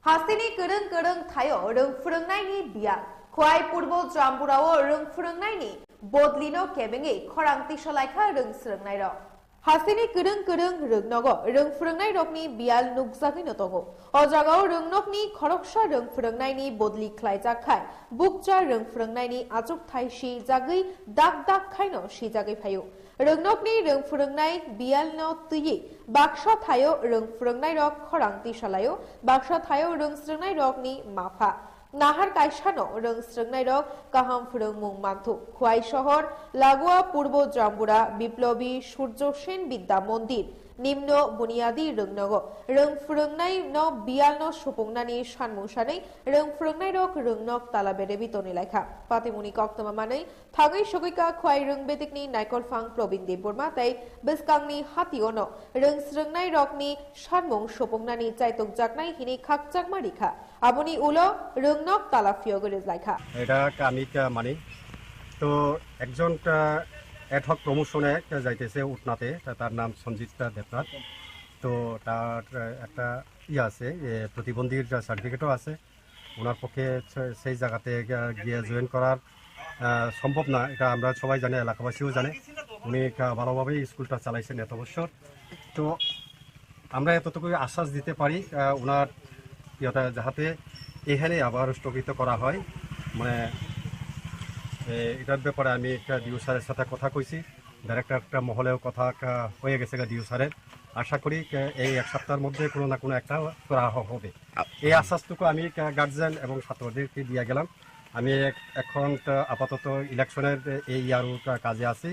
Hasteni kwrwng kwrwng thaio rwng phwrwngnaini biyal. Khwai Purbo Jambura o rwng phwrwngnaini bodlino kebengwi khorang tisalaikha rwng swrwngnairok. Hasteni kwrwng kwrwng rwngnogo rwng phwrwngnairokni biyal nukjagwino tongo. O jagao rwngnokni khoroksa rwng phwrwngnaini bodli khlaijak khai bukcha rwng phwrwngnaini achukthai sijagwi dak dak khaino sijagwi phaio. Rwngnokni rwng phwrwngnai biyalno twiwi baksa thaio rwng phwrwngnairok khorang tisalaio, baksa thaio rwng swrwngnairokni mapha. Nahar kaisano rwng swrwngnairok kaham phwrwngmung manthu. Khwai sohor Lagua Purbo Jambura Biplobi Surjo Sen Bidya Mondir Nimno Buniyadi rwngnogo rwng phwrwngnaino biyalno supungnani sanmung sanwi rwng phwrwngnairok rwngnok tala berebi tonilaikha. Patimungni koktwma manwi thangwi sogwikha Khwai Rwngbetikni naikolphang Probin Debbarma tei bwskangni hationo rwng swrwngnairokni sanmung supungnani chaitokjaknai hinwi khakchangma rikha. Aboni ulo rwngnok tala phiyogwi rijlaikha. এটা কামিতা মানি। তো একজন, আহ, অ্যাডহক প্রমোশনে একটা যাইতেছে উটনাতে, তা-, তার নাম সঞ্জিতা দেবনাথ। তো তার, আহ, একটা ইয়ে আছে, এ, প্রতিবন্ধীর সার্টিফিকেটও আছে। ওনার পক্ষে সে-, সেই জায়গাতে গিয়া-, গিয়ে জয়েন করার, আহ, সম্ভব না, এটা আমরা সবাই জানি, এলাকাবাসীও জানে। উনি একটা ভালোভাবেই স্কুলটা চালাইছেন এত বছর। তো আমরা এতটুকুই আশ্বাস দিতে পারি, আহ, ওনার ইয়েটা যাহাতে এখানে আবার স্থগিত করা হয়। মানে, এ, এটার ব্যাপারে আমি একটা ডিও স্যারের সাথে কথা কইছি, ডাইরেক্টর একটা মহলেও কথা একটা হয়ে গেছে গা ডিও স্যারের। আশা করি, আহ, এই এক সপ্তাহের মধ্যে কোনো না কোনো একটা করা হ-, হবে। আ- এই আশ্বাসটুকু আমি, আহ, গার্জিয়ান এবং ছাত্রদেরকে দিয়ে গেলাম। আমি এক-, এখন তো আপাতত ইলেকশনের এই ইয়ারও কা-, কাজে আছি।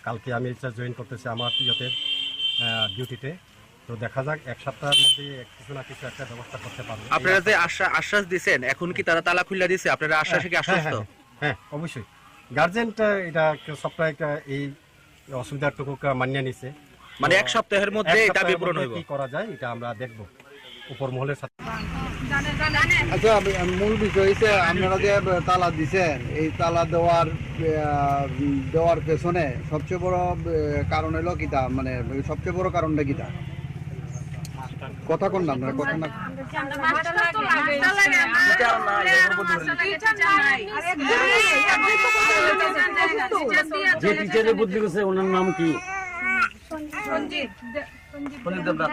কালকে আমি হচ্ছে জয়েন করতেছি আমার ইয়েতে, আহ, ডিউটিতে। তো দেখা যাক, এক সপ্তাহের মধ্যে এক কিছু না কিছু একটা ব্যবস্থা করতে পারবো। এই আপনারা যে আশা- আশ্বা-, আশ্বাস দিছেন, এখন কি তারা তালা খুলে দিছে? আপনারা আশ্বাসে কি হ্যাঁ, হ্যাঁ, আশ্বস্ত? হ্যাঁ, হ্যাঁ, অবশ্যই। গার্জিয়ান, আহ, এটা সবটা একটা এই অসুবিধাটুকু কা-, মানিয়ে নিছে। মানে তো এক সপ্তাহের মধ্যে এক এই দাবি সপ্তাহের পূরণ মধ্যে হইব? কি করা যায়, এটা আমরা দেখব উপর মহলের সাথে। আচ্ছা, আমি, আমি মূল বিষয় হচ্ছে আপনারা যে তালা দিছেন, এই তালা দেওয়ার, আহ, দেওয়ার পেছনে সবচেয়ে বড়, আহ, কারণ হলো কিতা, মানে সবচেয়ে বড় কারণটা কিতা? কথা কোন না, আপনারা কথা না। যে টিচারের বদলি গেছে, ওনার নাম কি? সঞ্জীব দে-, সঞ্জীব দেবনাথ।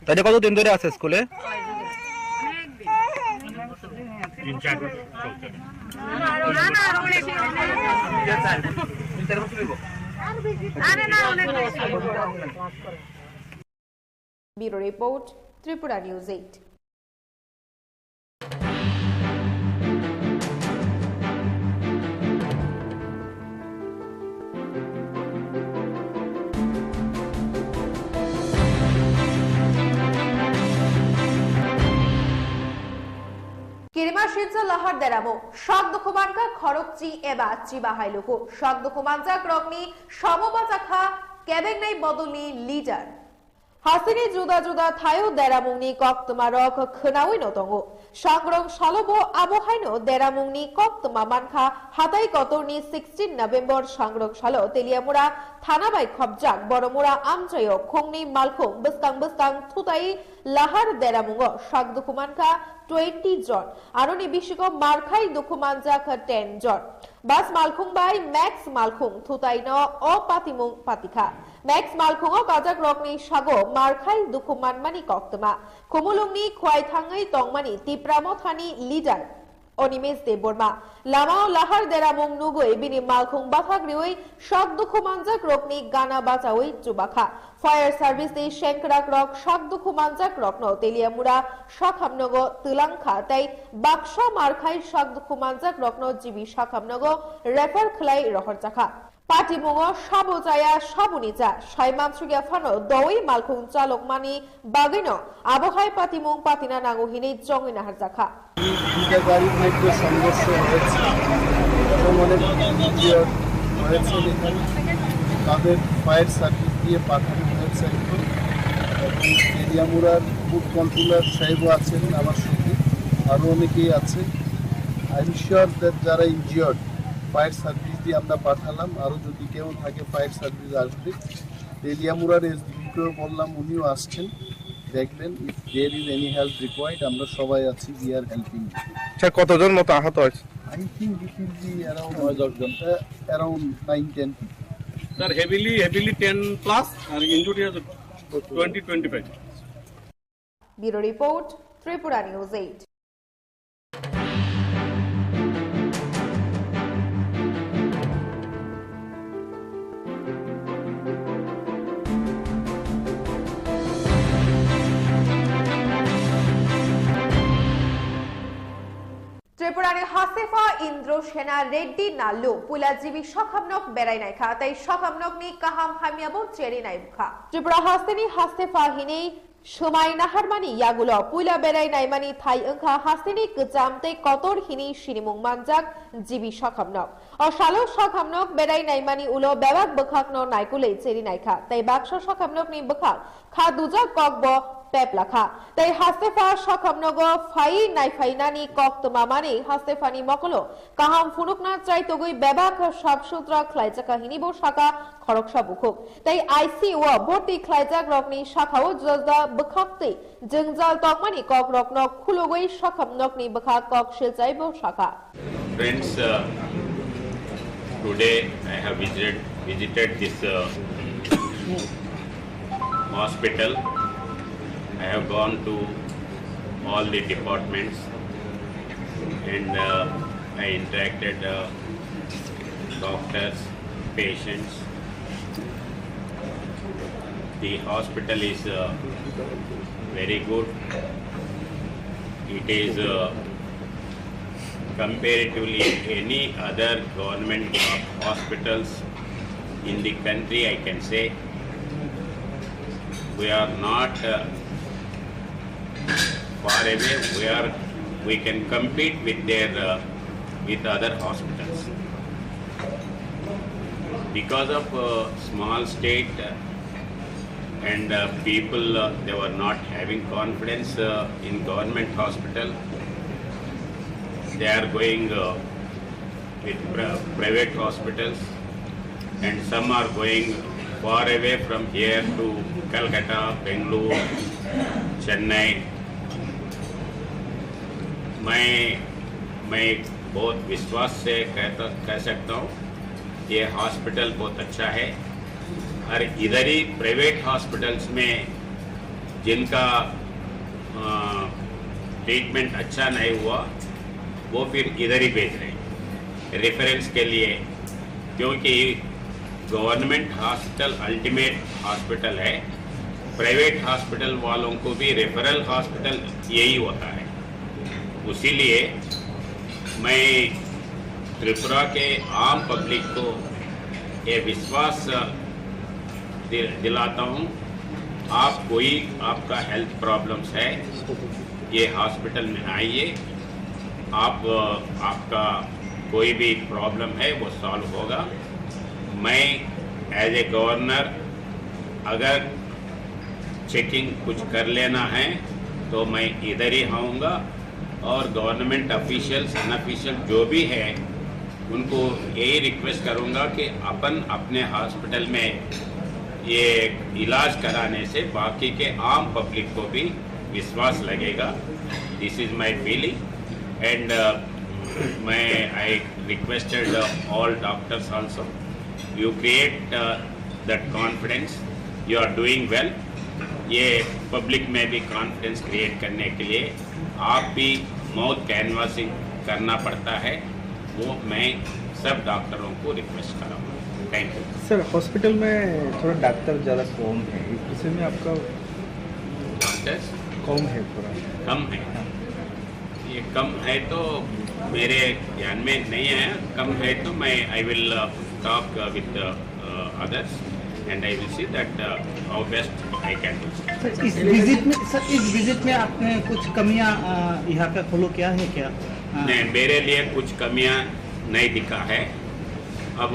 তাহলে কতদিন ধরে আছে স্কুলে? তিন চার বছর চলছে। Bureau Report, Tripura News eight. Kirima Silchar Lahar Deramo, sak dukhu mankha khorokchi eba chiba hai luku, sak dukhu manjak rokni samo bachakha kebengnai bodolni leader. Hasteni juda juda thaio deramungni koktwmarok khwnaui no tongo. Sangrong salobo abo haino deramungni koktwma mankha hatai kotorni sixteen November sangrong salo Teliamura thana bai khopjak Boromura amchaio khungni malkhung bwskang bwskang thutai lahar deramungo sak dukhu mankha twenty jon, aroni bisingo markhai dukhu manjak ten jon. Bas malkhung bai Max malkhung thutai no o patimung patikha. Max malkhungo kajak rokni sago markhai dukhu manmani koktwma. Khumulungni khwai thangwi tongmani Tipra Mothani leader Animesh Debbarma. Lamao lahar deramung nugwi bini malkhung bathak riwi sak dukhu manjak rokni gana bachawi chubakha. Fire service ni sengkrak rok sak dukhu manjak rokno Teliamura sakhamnogo twlang kha tei baksa markhai sak dukhu manjak rokno G B sakhamnogo refer khlai rohorjakha. Patimungo sabo chaya saboni cha sai mansukya phano dowi malkhung chalokmani bagwino abo hai patimung patina nango hinwi chongwi naharjakha. বিদ্যাগারীর মধ্যে সংঘর্ষ হয়েছে এবং অনেক ইনজিওর্ড হয়েছে এখানে। তাদের fire service দিয়ে পাঠানো হয়েছে এখন। এবং এরিয়া মুরার ফুড কন্ট্রোলার সাহেবও আছেন আমার সঙ্গে, আরও অনেকেই আছে। আই এম শিওর দ্যাট যারা ইনজিওর্ড, ফায়ার সার্ভিস দিয়ে আমরা পাঠালাম, আরও যদি কেউ থাকে ফায়ার সার্ভিস আসবে। তেলিয়ামুড়ার এসডিপিকেও বললাম, উনিও আসছেন, দেখবেন, if there is any help required, আমরা সবাই আছি, we are helping. স্যার, কতজন মতো আহত হয়েছে? I think it will be around নয় দশ জন। Uh, around nine ten people. Sir, heavily, heavily ten plus, and injured is twenty, twenty-five. Bureau Report, Tripura News eight. Tripura ni Hasefa Indro Sena Reddy Nallu puila G B sakhamnok berai naikha tei sakhamnok ni kaham hamya bo cheri naibukha. Tripura haste ni Hasefa hinwi Swmai naharmani yagulo puila berai naimani thai wngkha hasteni kwcham tei kotor hini sinimung manjak G B sakhamnok. O salo sakhamnok berai naimani ulo bebak bwkhakno naikolwi cheri naikha tei baksa sakhamnokni bwkhak kha dujak kokbo pep lakha. Tei hastepha sakham nogo phai naiphainani kok twmamani hastepha ni mokolo kaham phunukna chai togwi bebak sap sutra khlaijaka hini bo saka khoroksa bukhuk. Tei I C U o bhorti khlaijak rokni sakao juda juda bwkhak twi jwngjal tongmani kok rokno khulugwi sakham nokni bwkhak kok silchai bo saka. Friends, uh, today I have visited, visited this, uh, hospital. I have gone to all the departments and, uh, I interacted, uh, doctors, patients. The hospital is, uh, very good. It is, uh, comparatively any other government ho-, hospitals in the country, I can say. We are not, uh, far away. We are, we can compete with their, uh, with other hospitals. Because of, uh, small state, uh, and, uh, people, uh, they were not having confidence, uh, in government hospital. They are going, uh, with pri-, private hospitals, and some are going far away from here to Calcutta, Bangalore, Chennai. मैं, मैं बहुत विश्वास से कहता, कह सकता हूँ, ये हॉस्पिटल बहुत अच्छा है। और इधर ही प्राइवेट हॉस्पिटल्स में जिनका, अ, ट्रीटमेंट अच्छा नहीं हुआ, वो फिर इधर ही भेज रहे हैं रेफरेंस के लिए, क्योंकि गवर्नमेंट हॉस्पिटल अल्टीमेट हॉस्पिटल है। प्राइवेट हॉस्पिटल वालों को भी रेफरल हॉस्पिटल यही होता है। इसीलिए मैं त्रिपुरा के आम पब्लिक को ये विश्वास दि-, दिलाता हूँ, आप कोई, आपका हेल्थ प्रॉब्लम्स है, ये हॉस्पिटल में आइए, आप, आपका कोई भी प्रॉब्लम है, वो सॉल्व होगा। मैं एज ए गवर्नर अगर चेकिंग कुछ कर लेना है, तो मैं इधर ही आऊँगा। और गवर्नमेंट ऑफिशियल्स, अनऑफिशियल जो भी है, उनको यही रिक्वेस्ट करूँगा कि अपन अपने हॉस्पिटल में ये इलाज कराने से बाकी के आम पब्लिक को भी विश्वास लगेगा। This is my feeling and, uh, मैं, I requested, uh, all doctors also, you create, uh, that confidence, you are doing well। ये पब्लिक में भी कॉन्फिडेंस क्रिएट करने के लिए आप भी बहुत कैनवासिंग करना पड़ता है, वो मैं सब डॉक्टरों को रिक्वेस्ट करूँगा। Thank you. सर, हॉस्पिटल में थोड़ा डॉक्टर ज़्यादा कम है, इस विषय में आपका डॉक्टर्स कम है थोड़ा। कम है। हाँ। ये कम है तो मेरे ध्यान में नहीं आया, कम है तो मैं, I will, uh, talk, uh, with, uh, uh, others and I will see that, uh, how best I can do। Sir, इस विजिट में, सर, इस विजिट में आपने कुछ कमियां, अ, यहाँ पे फॉलो किया है क्या? अ, नहीं, मेरे लिए कुछ कमियां नहीं दिखा है। अब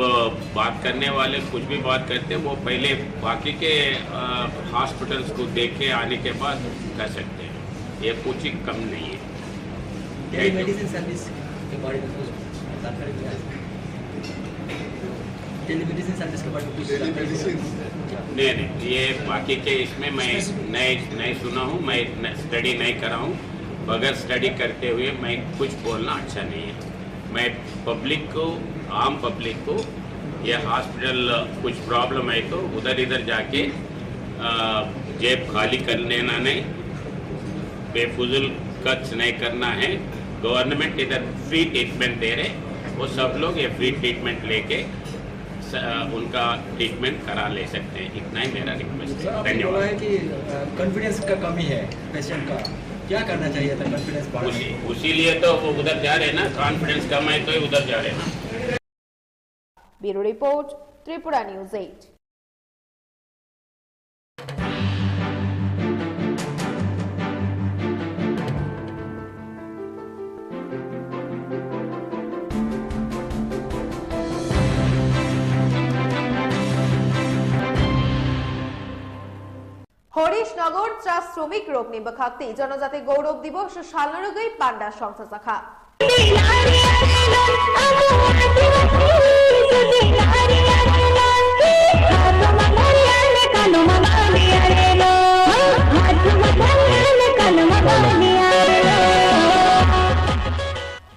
बात करने वाले कुछ भी बात करते हैं, वो पहले बाकी के, अ, हॉस्पिटल्स को देख के आने के बाद कर सकते हैं। ये कुछ ही कम नहीं है। टेलीमेडिसिन सर्विस के बारे में कुछ जानकारी मिला है? टेलीमेडिसिन सर्विस के बारे में कुछ जानकारी मिला है? नहीं, नहीं, ये बाकी के इसमें मैं नहीं, नहीं सुना हूँ, मैं न-, स्टडी नहीं करा हूँ। बगैर स्टडी करते हुए मैं कुछ बोलना अच्छा नहीं है। मैं पब्लिक को, आम पब्लिक को, ये हॉस्पिटल कुछ प्रॉब्लम है तो उधर इधर जाके, अ, जेब खाली कर लेना नहीं, बेफजूल खर्च नहीं करना है। गवर्नमेंट इधर फ्री ट्रीटमेंट दे रहे, वो सब लोग ये फ्री ट्रीटमेंट लेके स-, अ, उनका ट्रीटमेंट करा ले सकते हैं। इतना ही मेरा रिक्वेस्ट है। सर, आपने बोला धन्यवाद। है कि, अ, कॉन्फिडेंस का कमी है पेशेंट का, क्या करना चाहिए था कॉन्फिडेंस बढ़ाने उसी, के लिए? उसीलिए तो वो उधर जा रहे हैं ना, कॉन्फिडेंस कम है तो ही उधर जा रहे हैं ना। Bureau Report, Tripura News eight। Horishnagar cha sromik rokni bwkhakti Janajati Gaurav Divas salno rwgwi panda songchajakha.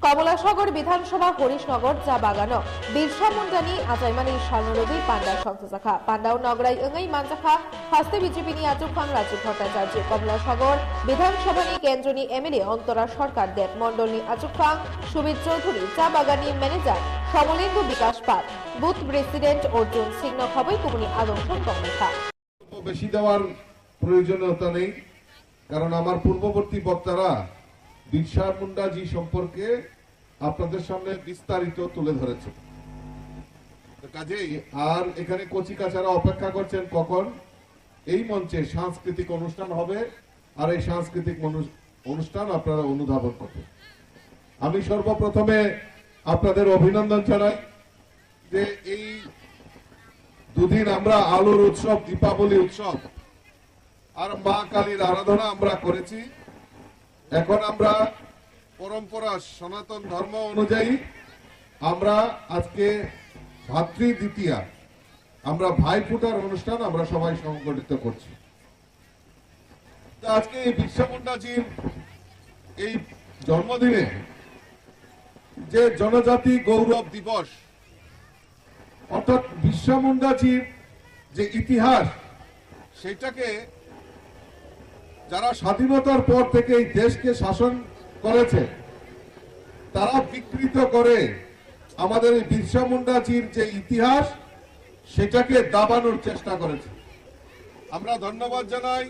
Kamolasagor Bidhan Sabha Horishnagar cha bagano Birsa Mundani achaimani salno rwgwi panda songchajakha. Pandao nograi wngwi manjakha haste B J P ni achukphang Rajiv Bhattacharjee, Kamolasagor Bidhan Sabhani kendroni M L A Antora Sarkar Deb, Mondolni achukphang Subir Chaudhuri, cha baganni manager Somolendu Bikash Pal, booth president Arjun Singhno khobwi kubuni adong song tonglaikha. বেশি দেওয়ার প্রয়োজনীয়তা নেই, কারণ আমার পূর্ববর্তী বক্তারা বিরসা মুন্ডাজি সম্পর্কে আপনাদের সামনে বিস্তারিত তুলে ধরেছেন। তো কাজেই আর এখানে কচি কাচারা অপেক্ষা করছেন কখন এই মঞ্চে সাংস্কৃতিক অনুষ্ঠান হবে, আর এই সাংস্কৃতিক মানুষ-, অনুষ্ঠান আপনারা অনুধাবন করবেন। আমি সর্বপ্রথমে আপনাদের অভিনন্দন জানাই যে এই দুদিন আমরা আলোর উৎসব, দীপাবলি উৎসব আর মা কালীর আরাধনা আমরা করেছি। এখন আমরা পরম্পরা, সনাতন ধর্ম অনুযায়ী আমরা আজকে ভাতৃ দ্বিতীয়া, আমরা ভাইফোঁটার অনুষ্ঠান আমরা সবাই সংগঠিত করছি। তো আজকে এই বিরসা মুন্ডাজির এই জন্মদিনে যে জনজাতি গৌরব দিবস, অর্থাৎ বিরসা মুন্ডাজির যে ইতিহাস, সেটাকে যারা স্বাধীনতার পর থেকে এই দেশকে শাসন করেছে, তারা বিকৃত করে আমাদের এই বিরসা মুন্ডাজির যে ইতিহাস, সেটাকে দাবানোর চেষ্টা করেছে। আমরা ধন্যবাদ জানাই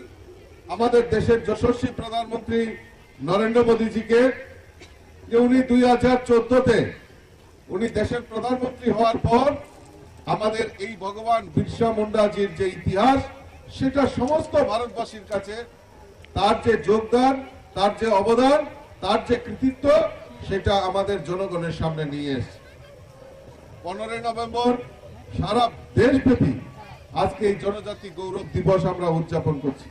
আমাদের দেশের যশস্বী প্রধানমন্ত্রী নরেন্দ্র মোদীজিকে, যে উনি দুই হাজার চোদ্দতে উনি দেশের প্রধানমন্ত্রী হওয়ার পর আমাদের এই ভগবান বিরসা মুন্ডাজির যে ইতিহাস, সেটা সমস্ত ভারতবাসীর কাছে তার যে যোগদান, তার যে অবদান, তার যে কৃতিত্ব, সেটা আমাদের জনগণের সামনে নিয়ে এসেছে। পনেরোই নভেম্বর সারা দেশব্যাপী আজকে এই জনজাতি গৌরব দিবস আমরা উদযাপন করছি।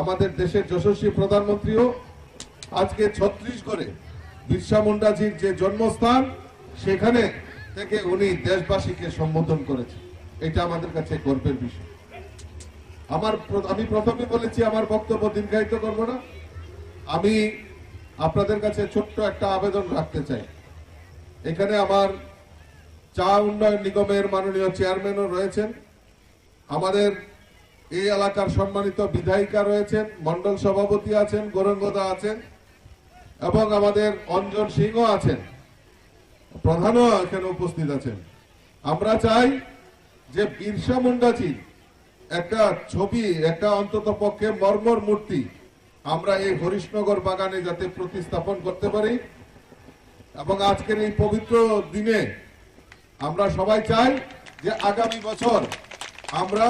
আমাদের দেশের যশস্বী প্রধানমন্ত্রীও আজকে ছত্তিশগড়ে বিরসা মুন্ডাজির যে জন্মস্থান, সেখানে থেকে উনি দেশবাসীকে সম্বোধন করেছেন। এটা আমাদের কাছে গর্বের বিষয়। আমার প্র-, আমি প্রথমে বলেছি, আমার বক্তব্য দীর্ঘায়িত করব না। আমি আপনাদের কাছে ছোট্ট একটা আবেদন রাখতে চাই। এখানে আমার চা উন্নয়ন নিগমের মাননীয় চেয়ারম্যানও রয়েছেন, আমাদের এই এলাকার সম্মানিত বিধায়িকা রয়েছেন, মণ্ডল সভাপতি আছেন, গৌরাঙ্গদা আছেন এবং আমাদের অঞ্জন সিংহ আছেন, প্রধানও এখানে উপস্থিত আছেন। আমরা চাই যে বিরসা মুন্ডাজির একটা ছবি, একটা অন্তত পক্ষে মর্মর মূর্তি আমরা এই হরিশনগর বাগানে যাতে প্রতিস্থাপন করতে পারি এবং আজকের এই পবিত্র দিনে আমরা সবাই চাই যে আগামী বছর আমরা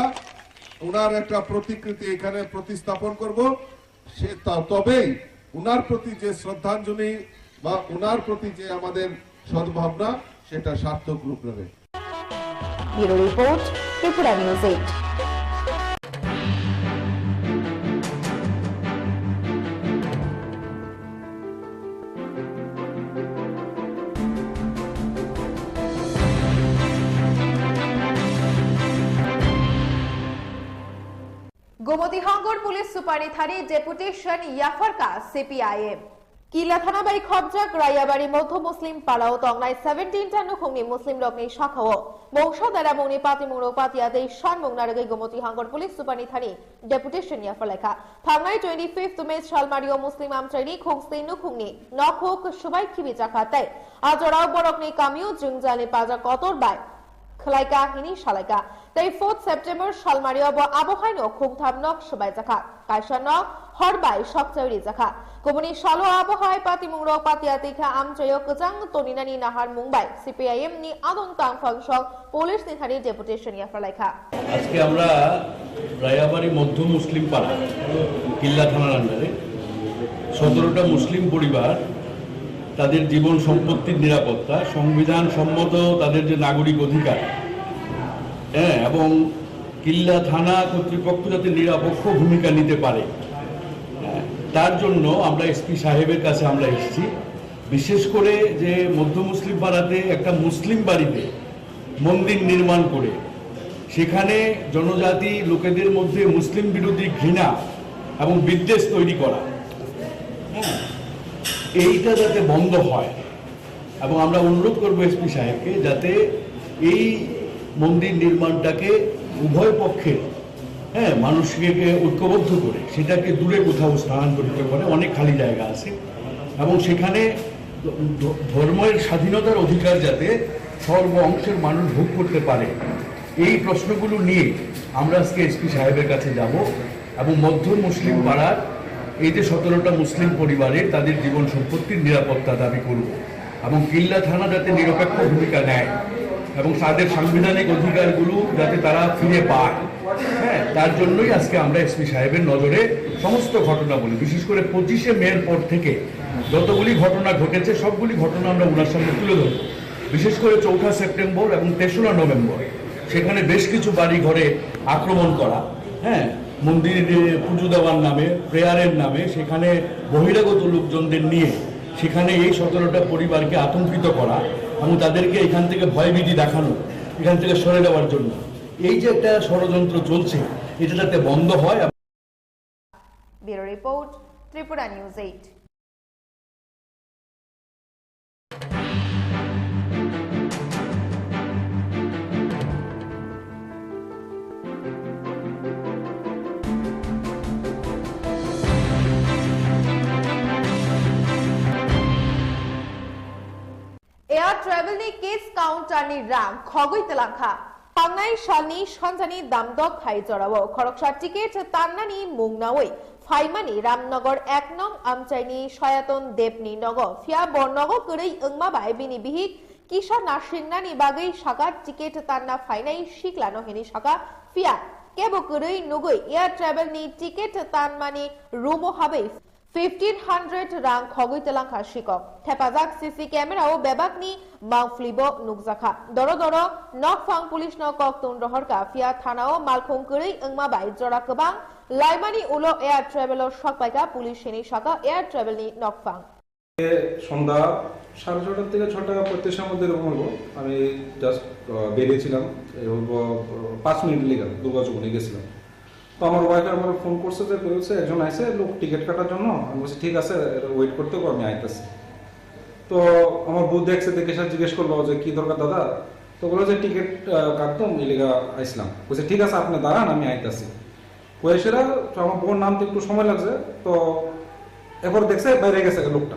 ওনার একটা প্রতিকৃতি এখানে প্রতিস্থাপন করব। সে ত-, তবেই ওনার প্রতি যে শ্রদ্ধাঞ্জলি বা ওনার প্রতি যে আমাদের সদ্ভাবনা, সেটা সার্থক রূপ নেবে। Bureau Report, Tripura News eight. Gomoti Hangor Police Super ni thani deputation yapharkha C P I M. Killa thana bai khobjak Rayabari Modhu Muslim parao tongnai seventeen ta nukhungni Muslim rokni sakao mungsa dara mungni patimung rok patiya tei sanmung narwgwi Gomoti Hangor Police Super ni thani deputation yapharlaikha. Thangnai twenty fifth May salmario Muslim amchaini khungstwi nukhungni nokhuk swbai khibijakha tei a jorao borokni kamio jwngjali paja kotor bai khwlaikha hini salaikha. Tei fourth September salmario bo abo haino khungtham nok swbaijakha, kaisa nok hor bai sokchai rijakha. Kubuni salo abo hai patimung rok patiya twi kha amchaio kwchang toninani nahar mung bai C P I M ni adong tangphang sok police ni thani deputation yapharlaikha. আজকে আমরা রায়াবাড়ি মধ্য মুসলিম পাড়া, কিল্লা থানার আন্ডারে সতেরোটা মুসলিম পরিবার তাদের জীবন সম্পত্তির নিরাপত্তা, সংবিধান সম্মত তাদের যে নাগরিক অধিকার, হ্যাঁ, এবং কিল্লা থানা কর্তৃপক্ষ যাতে নিরপেক্ষ ভূমিকা নিতে পারে, হ্যাঁ, তার জন্য আমরা এসপি সাহেবের কাছে আমরা এসেছি। বিশেষ করে যে মধ্য মুসলিম পাড়াতে একটা মুসলিম বাড়িতে মন্দির নির্মাণ করে সেখানে জনজাতি লোকেদের মধ্যে মুসলিম বিরোধী ঘৃণা এবং বিদ্বেষ তৈরি করা, হ্যাঁ, এইটা যাতে বন্ধ হয়। এবং আমরা অনুরোধ করব এসপি সাহেবকে যাতে এই মন্দির নির্মাণটাকে উভয় পক্ষের, হ্যাঁ, মানুষকে ঐক্যবদ্ধ করে সেটাকে দূরে কোথাও স্থানান্তরিত করে, অনেক খালি জায়গা আছে এবং সেখানে ধ-, ধর্মের স্বাধীনতার অধিকার যাতে সর্ব অংশের মানুষ ভোগ করতে পারে, এই প্রশ্নগুলো নিয়ে আমরা আজকে এসপি সাহেবের কাছে যাব এবং মধ্য মুসলিম পাড়ার এই যে সতেরোটা মুসলিম পরিবারের তাদের জীবন সম্পত্তির নিরাপত্তা দাবি করব এবং কিল্লা থানা যাতে নিরপেক্ষ ভূমিকা নেয় এবং তাদের সাংবিধানিক অধিকারগুলো যাতে তারা ফিরে পায়। হ্যাঁ, তার জন্যই আজকে আমরা এসপি সাহেবের নজরে সমস্ত ঘটনাবলী, বিশেষ করে পঁচিশে মের পর থেকে যতগুলি ঘটনা ঘটেছে, সবগুলি ঘটনা আমরা ওনার সামনে তুলে ধরব। বিশেষ করে চৌঠা সেপ্টেম্বর এবং তেসরা নভেম্বর সেখানে বেশ কিছু বাড়ি ঘরে আক্রমণ করা, হ্যাঁ, মন্দিরে পুজো দেওয়ার নামে, প্রেয়ারের নামে সেখানে বহিরাগত লোকজনদের নিয়ে সেখানে এই সতেরোটা পরিবারকে আতঙ্কিত করা এবং তাদেরকে এখান থেকে ভয়ভীতি দেখানো, এখান থেকে সরে যাওয়ার জন্য এই যে একটা ষড়যন্ত্র চলছে, এটা যাতে বন্ধ হয়। Bureau report, Tripura News eight. Air travel ni case counter ni rang khogwi twlangkha. Thangnai salni sonjani damdok hai jorao khoroksa ticket tannani mung naui phaimani Ramnagar ek nong amchaini Soyaton Debni nogo, phiya bo nogo kwrwi wngma bai bini bihik kisa nasingnani bagwi saka ticket tanna phainai siklano hini saka, phiya kebo kwrwi nugwi air travel ni ticket tanmani room o habwi fifteen hundred rang khogwi twlangkha sikok. Thepajak C C camera o bebakni mangpli bo nukjakha. Doro doro nokphang police no koktun rohorkha, phiya thana o malkhung kwrwi wngma bai jora kwbang laimani ulo air travel o sokpaikha police hini saka air travel ni nokphang. সন্ধ্যা সাড়ে ছটার থেকে ছটা পঁয়ত্রিশের মধ্যে এরকম হলো। আমি জাস্ট বেরিয়েছিলাম, এই হলো, আহ, পাঁচ মিনিট লেগে দুর্গা চৌমুহনী গেছিলাম। তো আমার ওয়াইফে আমার ফোন করছে যে, করেছে একজন আইছে লোক টিকিট কাটার জন্য। আমি বলছি, "ঠিক আছে, ওয়েট করতে হবে, আমি আইতেছি।" তো আমার বউ দেখছে, দেখে সে জিজ্ঞেস করলো যে, "কি দরকার দাদা?" তো বললো যে, "টিকিট কাটতাম, ইলিগা আইসলাম।" বলছে, "ঠিক আছে, আপনি দাঁড়ান, আমি আইতাছি।" কইয়া সেরা তো আমার বউর নামতে একটু সময় লাগছে। তো এরপর দেখছে বাইরে গেছে গা লোকটা।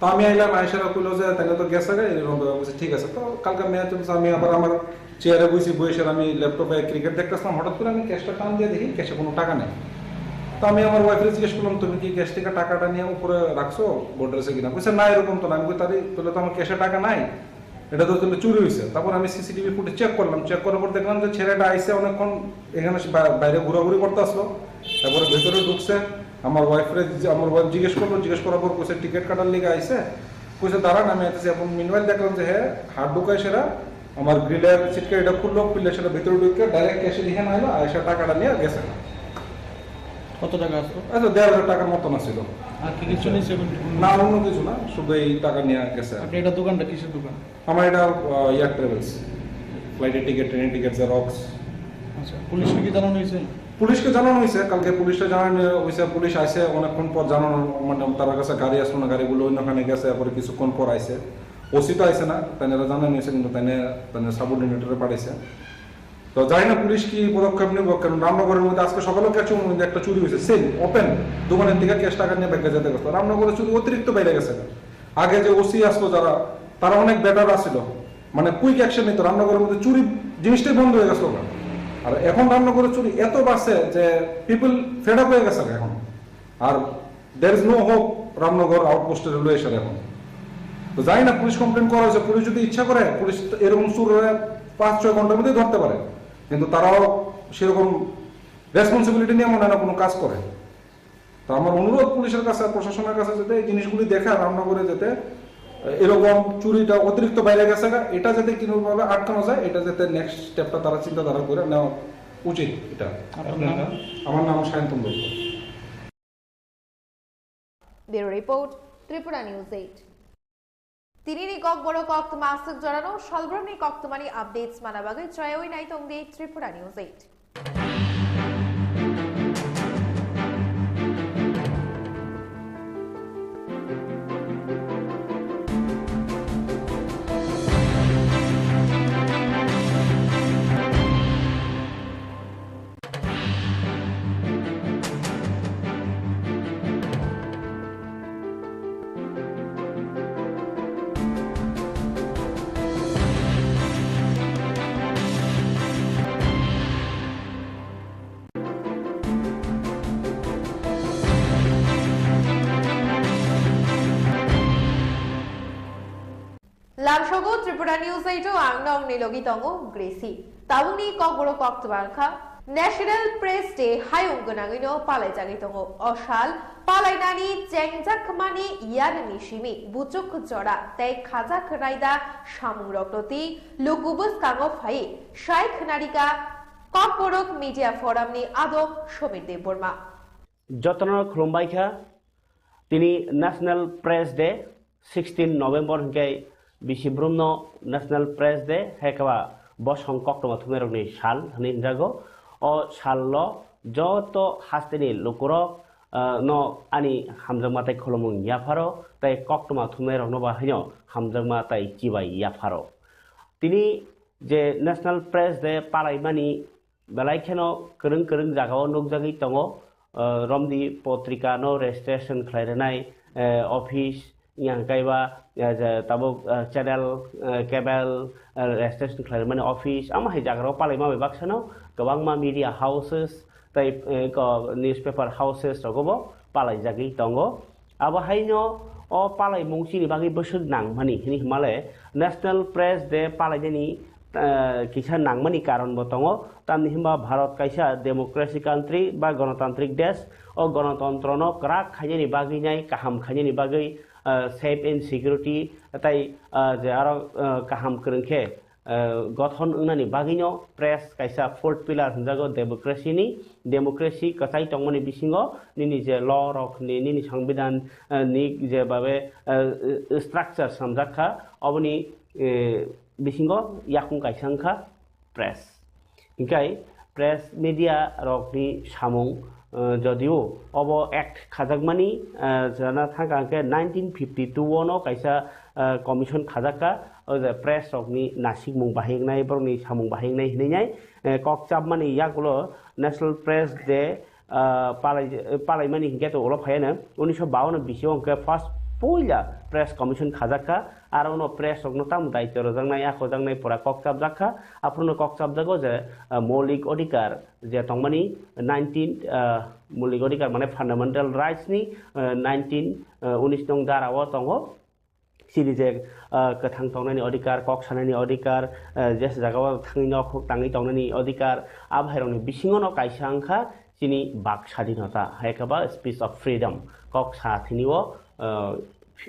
তো আমি আইলাম, আইসারা কইলো যে, "তাইলে তো গেছে গা।" এরকম ভাবে বলছে, "ঠিক আছে।" তো কালকে ম্যাচ চলছে, আমি আবার আমার চেয়ারে বইছি, বইসে আমি ল্যাপটপে ক্রিকেট দেখতেছিলাম। হঠাৎ করে আমি ক্যাশটা টান দিয়ে দেখি ক্যাশে কোনো টাকা নেই। তো আমি আমার ওয়াইফরে জিজ্ঞেস করলাম, "তুমি কি ক্যাশ থেকে টাকাটা নিয়ে উপরে রাখছো বোর্ডেসে কিনা?" বলছে, "না, এরকম তো না।" আমি কই, "তাহলে তো আমার ক্যাশে টাকা নাই।" এটা তো তাহলে চুরি হয়েছে। তারপর আমি সিসিটিভি ফুটেজ চেক করলাম, চেক করার পর দেখলাম যে ছেলেটা আইসে অনেকক্ষণ এখানে সে বা-, বাইরে ঘোরাঘুরি করতে আসলো, তারপরে ভেতরে ঢুকছে। আমার ওয়াইফরে জি-, আমার ওয়াইফ জিজ্ঞেস করলো, জিজ্ঞেস করার পর কইছে টিকিট কাটার লিগে আইসে, কইছে দাঁড়ান আমি আইতেছি। এখন মিনওয়াইল দেখলাম যে হ্যাঁ, হাত ঢুকায় সেটা আমার গ্রিলের সিটকে এটা খুললো, খুললে সেটা ভিতরে ঢুকে ডাইরেক্ট ক্যাশে লিখে না এলো, আইসা টাকাটা নিয়ে গেছে। কত টাকা আসলো? আচ্ছা, দেড় হাজার টাকার মতন আসছিল। আর কি কিছু নেই সেভেন? না, অন্য কিছু না, শুধু এই টাকা নিয়ে গেছে। আপনি এটা দোকানটা কিসের দোকান? আমার এটা, আহ, এয়ার ট্রাভেলস, ফ্লাইটের টিকিট, ট্রেনের টিকিট, জেরক্স। আচ্ছা, পুলিশকে কি জানানো হয়েছে? পুলিশকে জানানো হয়েছে, কালকে পুলিশকে জানানো হয়েছে, পুলিশ আইছে অনেকক্ষণ পর, জানানো মানে তার কাছে গাড়ি আসলো না, গাড়িগুলো অন্যখানে গেছে, এরপরে কিছুক্ষণ পর আইছে। ওসি তো আইছে না, তাই এরা জানানো হয়েছে, কিন্তু তাই তাই সাবঅর্ডিনেটরে পাঠাইছে। তো জানি না পুলিশ কি পদক্ষেপ নেব, কারণ রামনগরের মধ্যে আজকে সকালেও ক্যাশ মধ্যে একটা চুরি হয়েছে, সেম ওপেন দোকানের থেকে ক্যাশ টাকা নিয়ে ব্যাগে যেতে গেছে। রামনগরে চুরি অতিরিক্ত বেড়ে গেছে। আগে যে ওসি আসলো যারা, তারা অনেক বেটার আসছিল, মানে কুইক অ্যাকশন নিত। রামনগরের মধ্যে চুরি জিনিসটাই বন্ধ হয়ে গেছিল। আর এখন রামনগরের চুরি এত বাড়ছে যে পিপল ফেড আপ হয়ে গেছে এখন। আর there is no hope Ramnagar আউটপোস্টে রইল এসে এখন। তো জানি না পুলিশ কমপ্লেন করা হয়েছে, পুলিশ যদি ইচ্ছা করে পুলিশ তো এরকম চুর হয়ে পাঁচ ছয় ঘন্টার মধ্যেই ধরতে পারে, কিন্তু তারাও সেরকম রেসপন্সিবিলিটি নিয়ে মনে হয় না কোনো কাজ করে। তো আমার অনুরোধ পুলিশের কাছে আর প্রশাসনের কাছে যাতে এই জিনিসগুলি দেখে আর রামনগরে যাতে এরকম চুরিটা অতিরিক্ত বাইরে গেছে গা, এটা যাতে কোনোভাবে আটকানো যায়, এটা যাতে নেক্সট স্টেপটা তারা চিন্তাধারা করে নেওয়া উচিত এটা। আপনার নাম? আমার নাম Sayantan Dutta. Bureau report, Tripura News eight. Tinini Kokborok koktwma aswk jorano salbrumni koktwmani updates mana bagwi chaywi naitongdi Tripura News eight. Lamsogo Tripura News eight o ang nokni logi tongo Gracie. Tabukni kokborok koktwma wngkha National Press Day hayung gwnangwino palaijagwi tongo. O sal palainani chengjak mani yarwngni simi buchuk jora tei khajak raida samungrokno twi luku bwskango phaiwi sai khwnarikha Kokborok Media Forum ni adong Somir Debbarma. Jotono khulumbai kha. Tini National Press Day, sixteen November hinkhe bisi brumno National Press Day, hai khe ba bosong koktwma thumnairokni sal hwnwi hwnjago. O sallo joto hasteni lukurok, ah, no ani hamjakma tei khulumung yapharo tei koktwma thumnairokno ba haino hamjakma tei chibai yapharo. Tini je National Press Day palaimani belai kheno kwrwng kwrwng jagao nukjagwi tongo, ah, romdi potrika no registration khlai rwnai, eh, office, yang kaiba, eh, je tabuk, eh, channel, eh, cable, eh, registration khlai rwmani office, amo hai jagarao palaima bai baksano kwbangma media houses tei, eh, ko newspaper houses rogobo palaijagwi tongo. Abo haino o palaimung chini bagwi bwswk nangmani hwnwi hwnmale National Press Day palainani, eh, kisa nangmani karon bo tongo. Tamni hwnba Bharat kaisa democracy country ba ganatantrik desh. O ganatantrono kwrak khainani bagwi nai, kaham khainani bagwi, eh, safe and security tei, eh, je aro, eh, kaham kwrwng khe, eh, gothon wngnani bagwino press kaisa fourth pillar hwnjago democracy ni. Democracy kwchai tongmani bisingo nini je law rok ni, nini songbidan, eh, ni je babe, eh, structure swnamjak kha, oboni, eh, bisingo yakung kaisa wngkha press. Hinkhe press media rokni samung, eh, jodio obo act khajakmani, eh, jana thangka hinkhe nineteen fifty two o no kaisa, eh, commission khajakka, o je press rokni nasikmung bahai wngnai, borokni samung bahai wngnai hinwi nai, eh, kok chapmani yagulo National Press Day, ah, palai-, palaimani hinkhe to ulo phaiya no, unisho bawan bisi o hinkhe first puila press commission khajakka, aro uno press rokno tamo daityo rwjaknai, akojaknai pura kok chapjakha, aphuru no kok chapjago je, ah, moulik odhikar je tongmani nineteen, ah, moulik odhikar mane fundamental rights ni, ah, nineteen, ah, unis nong dara o tongo. Chini je, ah, kwthang tongnani odhikar, kok sanani odhikar, ah, jesa jagao thangwi nokhuk tangwi tongnani odhikar, abo hairokni bisingo no kaisa wngkha chini bak sadinota, hai khe ba speech of freedom, kok sa thini o, ah,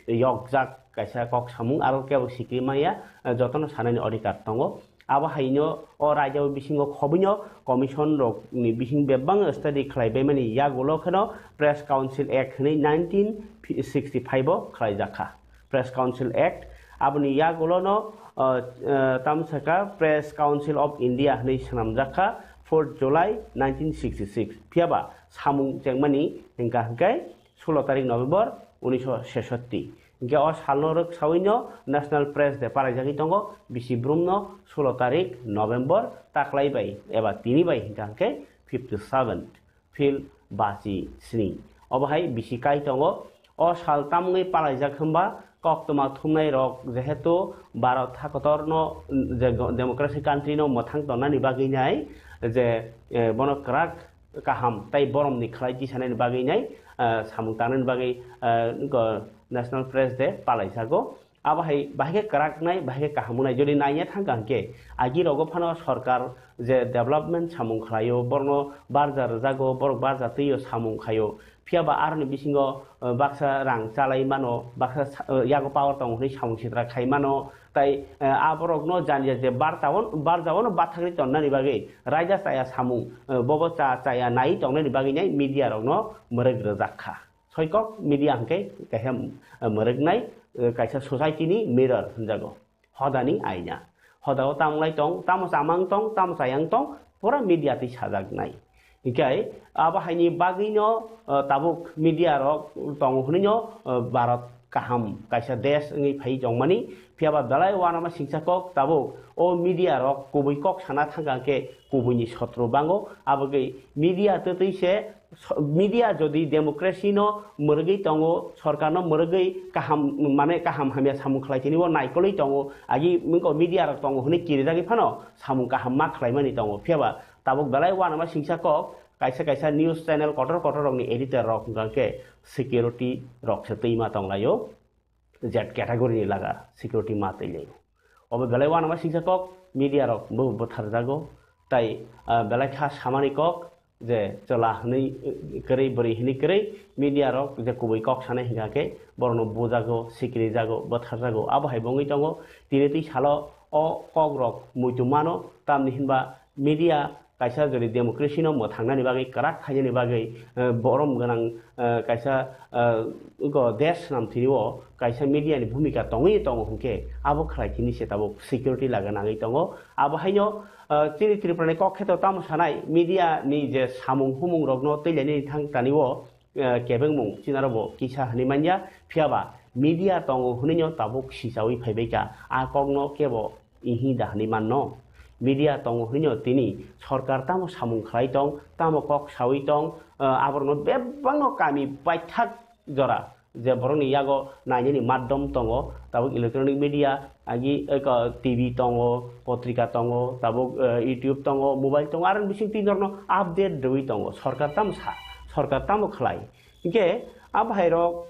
yokjak kaisa kok samung, aro kebo sikri maya, ah, jotono sanani odhikar tongo. Abo haino o raida o bisingo khobwino commission rok ni bising bebak study khlai baimani yagulo kheno Press Council Act hwnwi nineteen sixty five o khlaijakha. Press Council Act aboni yagulo no, uh, uh, tamsaka Press Council of India hwnwi swnamjakha fourth July nineteen sixty six. Phiyaba samung chengmani hingka hingkai sulo tarik November unisho sesotti. Hinkhe o salno rwksaui no National Press Day palaijagwi tongo, bisi brumno sulo tarik November taklai bai eba tini bai hinkha hinkhe fifty seven phil bachi sni. Obo hai bisi kai tongo. O sal tamungwi palaijak hwnba koktwma thumnai rok jehetu Bharat hakotor no je go-, democracy country no mwthang tonnani bagwi nai je, eh, bono kwrak kaham tei boromni khlai tisanani bagwi nai, ah, samung tangnani bagwi, ah, go-, National Press Day palaijago. Abo hai bahai khe kwrak nai, bahai khe kaham wngnai. Jodi naiya thangkha hwnkhe, agi rogo phano sorkar je development samung khlaio, borokno barja rwjago, borok barja twio samung khaio. Phiya ba aroni bisingo, eh, baksa rang chalai mano, baksa sa-, eh, yago power tongo hwnwi samung sitra khai mano, tai, eh, aborokno jani jani je bartawan-, barjaono bathakri tonnani bagwi raida chaya samung, eh, bobo cha-, chaya nai tongnani bagwi nai media rokno mwrwk rwjak kha. Soikok media hwnkhe kaisa, eh, mwrwknai, eh, kaisa society ni mirror hwnjago. Hodani aina. Hodao tamo lai tong, tamo chamang tong, tamo chayang tong, pura media twi sajaknai. Hinkhe abo haini bagwino, eh, tabuk media rok tongo hwnwino, eh, Bharat kaham kaisa desh wngwi phai tongmani. Phiya ba belai uanama singsa kok tabuk o media rok kubui kok sana thangka khe kubuini sotro bango. Abogwi media twtwi se so-, media jodi democracy no mwrwgwi tongo, sorkar no mwrwgwi kaham, mane kaham hamya samung khlai tini o naikolwi tongo, agi wngkha media rok tongo hwnwi kirijagwi phano samung kaham ma khlaimani tongo. Phiya ba tabuk belai uanama singsa kok kaisa kaisa news channel kotor kotor rokni editor rok hwnkha khe security rok se twi ma tonglaio. Z category ni laga security ma twi lai. Obo belai uanama singsa kok media rok bo bwtharjago. Tai, ah, belai kha samani kok je chwla hwnwi, eh, kwrwi bwrwi hwnwi kwrwi media rok je kubui kok sanai hwnkha khe borokno bujago, sikirijago, bwtharjago. Abo hai bo wngwi tongo. Tini twi salo o kok rok muitu mano, tamni hinba media kaisa jodi democracy no mwthangnani bagwi, kwrak khainani bagwi, eh, borom gwnang, eh, kaisa, eh, go desh swnam thwio kaisa media ni bhumika tongwi tongo hwnkhe abo khlai thini se tabuk security laga nangwi tongo. Abo haino, eh, chini Tripura ni kok kheto tamo sanai media ni je samung humung rokno twilaini thang tanio, eh, kebengmung chinaro bo kisa hwnwi manya, phiya ba media tongo hwnwi no tabuk sichawi phaibai kha. A kokno kebo ihi da hwnwi manno. Media tongo hwnwi no tini sorkar tamo samung khlai tong, tamo kok sawi tong, eh, aborokno bebakno kami paithak jora je borokni yago nainani maddom tongo, tabuk electronic media, agi, eh, ko, T V tongo, potrika tongo, tabuk, eh, YouTube tongo, mobile tongo, aroni bising twi norokno update rwui tongo. Sorkar tamo sa, sorkar tamo khlai. Hinkhe a bahairok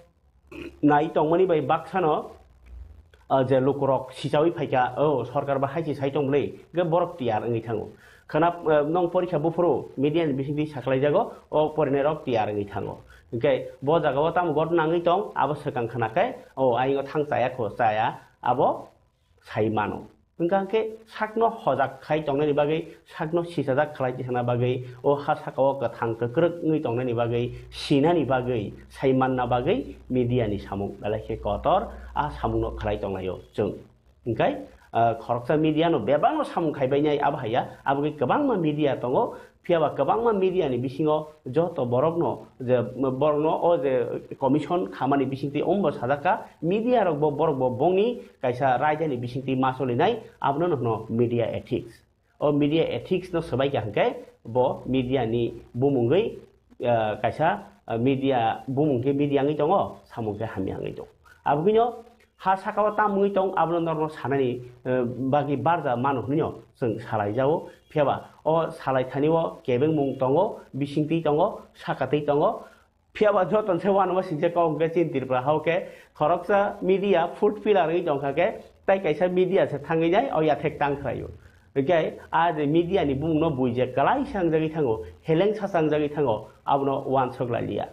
nai tongmani bai baksano, ah, je lukurok sichawi phaikha, "O, sorkar ba hai se sai tong bwlwi," hwnkhe borok tiyar wngwi thango. Khwna, ah, nong porikha buphuru media ni bisingtwi sakhlaijago, o porinairok tiyar wngwi thango. Hinkhe bo jagao tamo ghotna wngwi tong, abo swkang khwna khe, "O, ayingo thang chaya kho, chaya," abo sai mano. Hwnkha khe sakno hojak khai tongnani bagwi, sakno sichajak khlai tisana bagwi, o ha sakao kwthang kwkrwk wngwi tongnani bagwi, sinani bagwi, sai manna bagwi media ni samung belai khe kotor, a samungno khlai tonglaio chwng. Hinkhe, ah, khoroksa media no bebakno samung khaibainai abo haiya, abo khe kwbangma media tongo, Phiya ba kwbangma media ni bisingo joto borokno je borokno o je commission khamani bisingtwi ombo sajak kha, media rok bo borok bo bongni kaisa raida ni bisingtwi ma cholinai, abono no hwno media ethics. O media ethics no swbai kha hwnkhe bo media ni bumungwi, ah, kaisa, ah, media bumung khe media wngwi tongo, samung khe hamya wngwi tongo. Aboni no ha sakao tamo wngwi tong, abono norokno sanani, eh, bagwi barja mano hwnwi no chwng salai jao. Phiya ba o salai thani o kebengmung tongo, bisingtwi tongo, sakatwi tongo. Phiya ba joto se uanama singcha kok hwnkhe chini Tripura hao khe khoroksa media fourth pillar wngwi tongkha khe, tai kaisa media se thangwi nai o yathek tang khlaio. Hwnkhe a je media ni bumung no bui je kwlai sangjagwi thango, heleng sa sangjagwi thango, abono uansuk lai liya.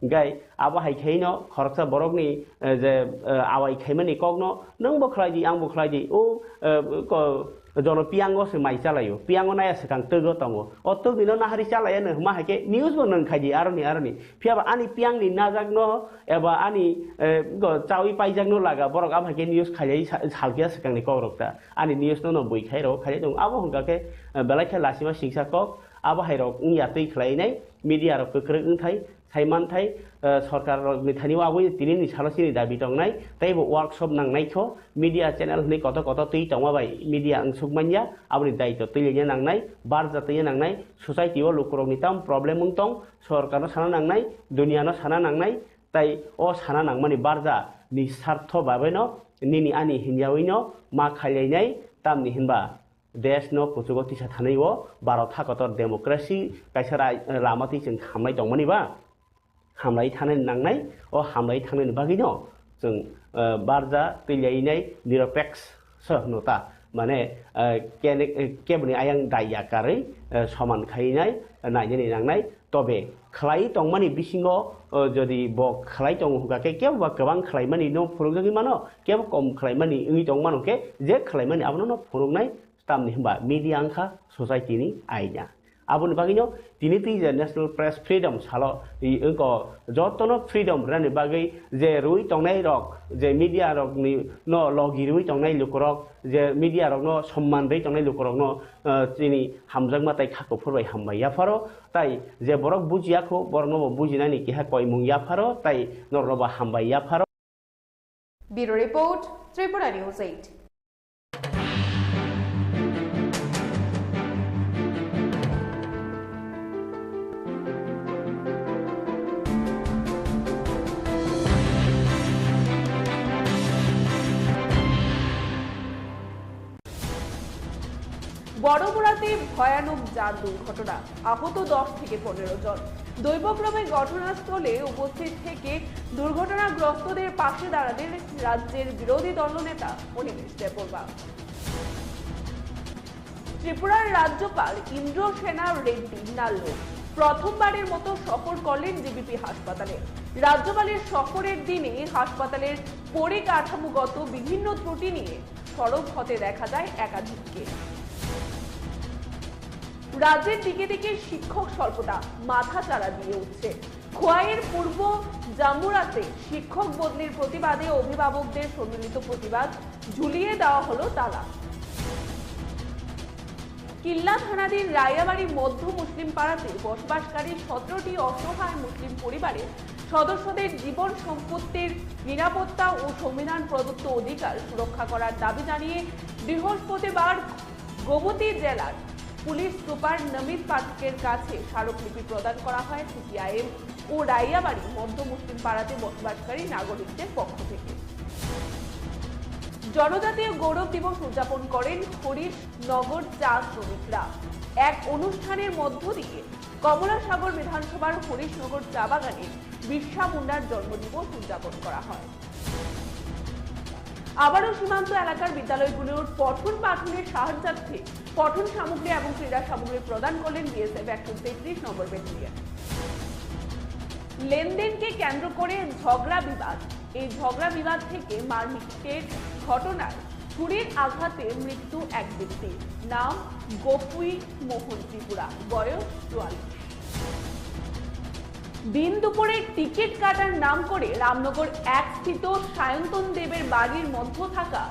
Hingkai abo hai khaino khoroksa borokni, eh, je, eh, awai khaimani kokno nwngbo khlai di, angbo khlai di, o, eh, ko, jono piyango se mai chalaio, piyango naya swkang twgo tongo, o twgwino nahari chalaiyano hwnma hai khe news bo nwng khai di aroni, aroni. Phiya ba ani piyangni najakno eba ani, eh, go chawi paijakno laga borok abo hai khe news khailai sa-, salkhe swkangni kokrok ta. Ani news no no bui khai rw khai tongo, abo hwnkha khe, eh, belai khe lasima singsa kok, abo hai rok wngya twi khlai nai, media rok kwkrwk wngthai, Saimanthai, eh, sorkar rokni thani o abo tini ni salo chini dabi tongnai, tei bo workshop nangnai kho, media channel hwnwi koto koto twi tongma bai media wngsuk manya, aboni daitw twi lenya nangnai, barja twi nangnai, society o lukurokni tamo problem wng tong, sorkar no sana nangnai, dunia no sana nangnai, tai o sana nangmani barja ni sartho babai no nini ani hinjawi no ma khailainai, tamni hinba desh no kuchugo tisa thanai o Bharat hakotor democracy kaisa rai-, lama twi chwng hamlai tongmani ba, hamlai thanani nangnai, o hamlai thangnani bagwi no chwng, eh, barja twi lainai nirapeksh se hwno ta, mane, eh, kene-, eh, keboni ayang dai ya karwi, eh, soman khainai, eh, nainani nangnai, Tobe khlai tongmani bisingo, o, jodi bo khlai tongo hwnkha khe, kebo ba kwbang khlaimani no phunukjagwi mano, kebo kom khlaimani wngwi tongmano khe, je khlaimani abono no phunuknai. Tamni hwnba media wngkha society ni aina. Aboni bagwino tini twi je National Press Freedom salo i wngkha jotono freedom rwnani bagwi je rwi tongnai rok, je media rokni no logi rwi tongnai lukurok, je media rokno somman rwi tongnai lukurokno, eh, chini hamjakma tai kha kuphur bai hambai yapharo, tai je borok bujiya kho borokno bo bujinani keha koimung yapharo, tai norokno bo hambai yapharo. Bureau Report, Tripura News eight. বড়মুড়াতে ভয়ানক যান দুর্ঘটনা, আহত দশ থেকে পনেরো জন। দৈবক্রমে ঘটনাস্থলে উপস্থিত থেকে দুর্ঘটনাগ্রস্তদের পাশে দাঁড়ালেন রাজ্যের বিরোধী দলনেতা অনিমেষ দেববর্মা। ত্রিপুরার রাজ্যপাল ইন্দ্রসেনা রেড্ডি নাল্লু প্রথমবারের মতো সফর করলেন জিবিপি হাসপাতালে। রাজ্যপালের সফরের দিনে হাসপাতালের পরিকাঠামোগত বিভিন্ন ত্রুটি নিয়ে সরব হতে দেখা যায় একাধিককে। রাজ্যের দিকে দিকে শিক্ষক স্বল্পতা মাথাচাড়া দিয়ে উঠছে। খোয়াইয়ের পূর্ব জামুরাতে শিক্ষক বদলির প্রতিবাদে অভিভাবকদের সম্মিলিত প্রতিবাদ, ঝুলিয়ে দেওয়া হলো তালা। কিল্লা থানাধীন রায়াবাড়ি মধ্য মুসলিম পাড়াতে বসবাসকারী সতেরোটি অসহায় মুসলিম পরিবারের সদস্যদের জীবন সম্পত্তির নিরাপত্তা ও সংবিধান প্রদত্ত অধিকার সুরক্ষা করার দাবি জানিয়ে বৃহস্পতিবার গোমতী জেলার পুলিশ সুপার নমিত পাঠকের কাছে স্মারকলিপি প্রদান করা হয় সিপিআইএম ও রাইয়াবাড়ি মধ্য মুসলিম পাড়াতে বসবাসকারী নাগরিকদের পক্ষ থেকে। জনজাতীয় গৌরব দিবস উদযাপন করেন হরিশ নগর চা শ্রমিকরা। এক অনুষ্ঠানের মধ্য দিয়ে কমলাসাগর বিধানসভার হরিশনগর চা বাগানে বিরসা মুন্ডার জন্মদিবস উদযাপন করা হয়। আবারও সীমান্ত এলাকার বিদ্যালয়গুলোর পঠন পাঠনের সাহায্যার্থে পঠন সামগ্রী এবং ক্রীড়া সামগ্রী প্রদান করলেন বিএসএফ একশো তেত্রিশ নম্বর ব্যাটালিয়ন। লেনদেনকে কেন্দ্র করে ঝগড়া বিবাদ। এই ঝগড়া বিবাদ থেকে মারপিটের ঘটনায় ছুরির আঘাতে মৃত্যু এক ব্যক্তির। নাম গোপুই মোহন ত্রিপুরা, বয়স চুয়াল্লিশ। দিন দুপুরে টিকিট কাটার নাম করে রামনগর এক স্থিত সায়ন্তন দেবের বাড়ির মধ্যে থাকা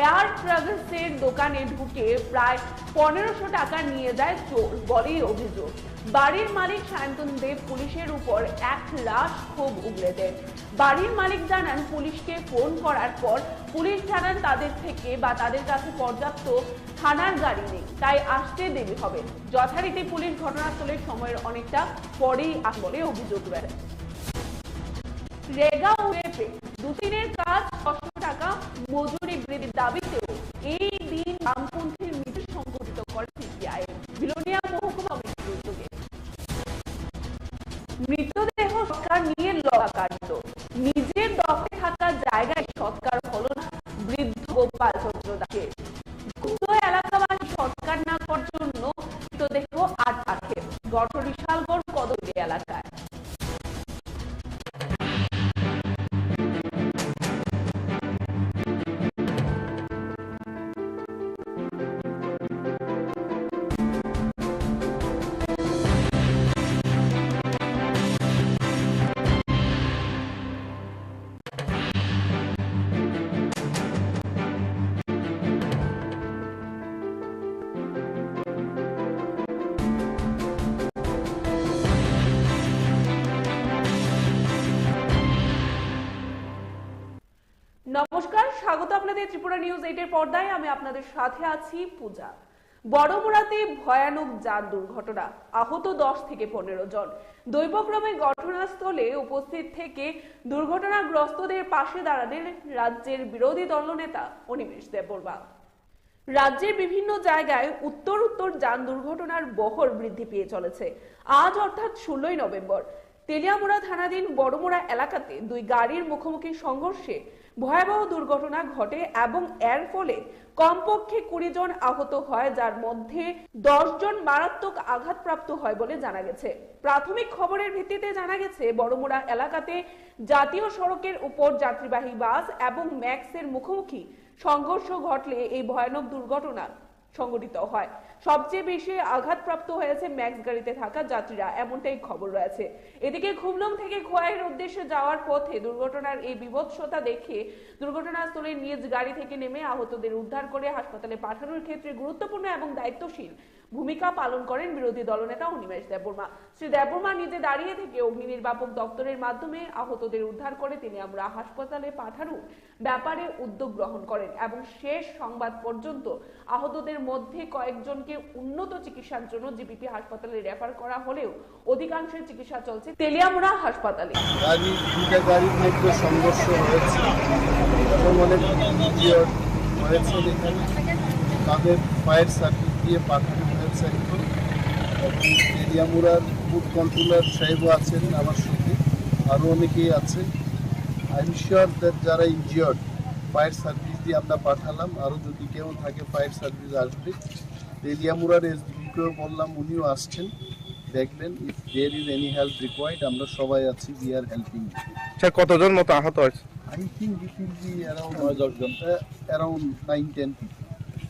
এয়ার ট্রাভেলসের দোকানে ঢুকে প্রায় পনেরোশো টাকা নিয়ে যায় চোর বলেই অভিযোগ। বাড়ির মালিক সায়ন্তন দেব পুলিশের উপর এক লাশ ক্ষোভ উগরে দেন। বাড়ির মালিক জানান, পুলিশকে ফোন করার পর পুলিশ জানান তাদের থেকে বা তাদের কাছে পর্যাপ্ত থানার গাড়ি নেই, তাই আসতে দেরি হবে। যথারীতি পুলিশ ঘটনাস্থলে সময়ের অনেকটা পরেই আসে বলে অভিযোগ রয়েছে। রেগা উড়েপে দু দিনের কাজ ছশো টাকা মজুরি বৃদ্ধির দাবিতেও এই দিন বামপন্থীর মিছিল সংঘটিত করে সিপিআইএম বিলোনিয়া মহকুমা কমিটির উদ্যোগে। মৃতদেহ সৎকার নিয়ে লড়াকাণ্ড। নিজের দখলে থাকা জায়গায় সৎকার হলো না বৃদ্ধ গোপাল চন্দ্র দাসের। ক্ষুব্ধ এলাকাবাসী সৎকার না করার জন্য মৃতদেহ আটকে রাখে ঘটনাটি শালগড় কদমতলী এলাকায়। নমস্কার, স্বাগত আপনাদের ত্রিপুরা নিউজ এইট এর পর্দায়। আমি আপনাদের সাথে আছি পূজা। বড়মুড়াতে ভয়ানক যান দুর্ঘটনা, আহত দশ থেকে পনেরো জন। দৈবক্রমে ঘটনাস্থলে উপস্থিত থেকে দুর্ঘটনাগ্রস্তদের পাশে দাঁড়ালেন রাজ্যের বিরোধী দলনেতা অনিমেষ দেববর্মা। রাজ্যের বিভিন্ন জায়গায় উত্তর উত্তর যান দুর্ঘটনার বহর বৃদ্ধি পেয়ে চলেছে। আজ অর্থাৎ ষোলোই নভেম্বর তেলিয়ামুড়া থানাধীন বড়মুড়া এলাকাতে দুই গাড়ির মুখোমুখি সংঘর্ষে ভয়াবহ দুর্ঘটনা ঘটে এবং এর ফলে কমপক্ষে কুড়ি জন আহত হয়, যার মধ্যে দশ জন মারাত্মক আঘাতপ্রাপ্ত হয় বলে জানা গেছে। প্রাথমিক খবরের ভিত্তিতে জানা গেছে, বড়মুড়া এলাকাতে জাতীয় সড়কের উপর যাত্রীবাহী বাস এবং ম্যাক্সের মুখোমুখি সংঘর্ষ ঘটলে এই ভয়ানক দুর্ঘটনা সংঘটিত হয়। সবচেয়ে বেশি আঘাতপ্রাপ্ত হয়েছে ম্যাক্স গাড়িতে থাকা যাত্রীরা, এমনটাই খবর রয়েছে। এদিকে খুমলুং থেকে খোয়াইয়ের উদ্দেশ্যে যাওয়ার পথে দুর্ঘটনার এই বিভৎসতা দেখে দুর্ঘটনাস্থলে নিজ গাড়ি থেকে নেমে আহতদের উদ্ধার করে হাসপাতালে পাঠানোর ক্ষেত্রে গুরুত্বপূর্ণ এবং দায়িত্বশীল ভূমিকা পালন করেন বিরোধী দলনেতা অনিমেষ দেববর্মা। শ্রী দেববর্মা নিজে দাঁড়িয়ে থেকে অগ্নি নির্বাপক দপ্তরের মাধ্যমে আহতদের উদ্ধার করে তেলিয়ামুড়া হাসপাতালে পাঠানোর ব্যাপারে উদ্যোগ গ্রহণ করেন এবং শেষ সংবাদ পর্যন্ত আহতদের মধ্যে কয়েকজনকে উন্নত চিকিৎসার জন্য জিবিপি হাসপাতালে রেফার করা হলেও অধিকাংশের চিকিৎসা চলছে তেলিয়ামুড়া হাসপাতালে। গাড়ি, দুইটা গাড়ির মধ্যে সংঘর্ষ হয়েছে, এবং অনেক ইনজিওর্ড হয়েছে এখানে। তাদের ফায়ার সার্ভিস দিয়ে পাঠানো হয়েছে এখন। এবং তেলিয়ামুড়ার ফুড কন্ট্রোলার সাহেবও আছেন আমার সঙ্গে, আরও অনেকেই আছেন। আই এম শিওর দ্যাট যারা ইনজিওর্ড, ফায়ার সার্ভিস দিয়ে আমরা পাঠালাম, আরও যদি কেউ থাকে ফায়ার সার্ভিস আসবে। তেলিয়ামুড়ার এসডিপিকেও বললাম, উনিও আসছেন, দেখবেন। If there is any help required, আমরা সবাই আছি, we are helping. স্যার, কতজন মতো আহত হয়েছে? I think it will be around নয় দশ জন। Around nine ten people.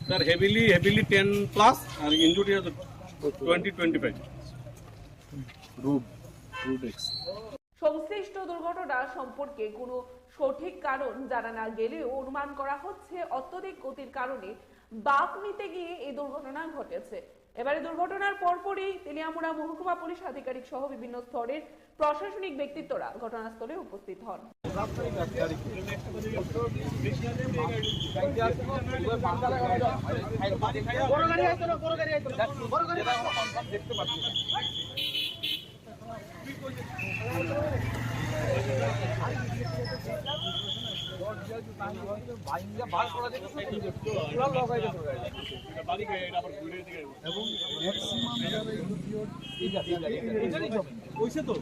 Sir, heavily, heavily ten plus, আর ইনজুরি আছে twenty, twenty five. Road, road accident. সংশ্লিষ্ট দুর্ঘটনা সম্পর্কে কোনো সঠিক কারণ জানা না গেলেও অনুমান করা হচ্ছে অত্যধিক গতির কারণে বাঁক নিতে গিয়ে এই দুর্ঘটনা ঘটেছে। এবারে দুর্ঘটনার পরপরই তেলিয়ামুড়া মহকুমা পুলিশ আধিকারিক সহ বিভিন্ন স্তরের প্রশাসনিক ব্যক্তিত্বরা ঘটনাস্থলে উপস্থিত হন। এবং ম্যাক্সিমাম যারা ইনজিওর্ড, এই জায়গায়, এই জায়গায়। ওইসে তো।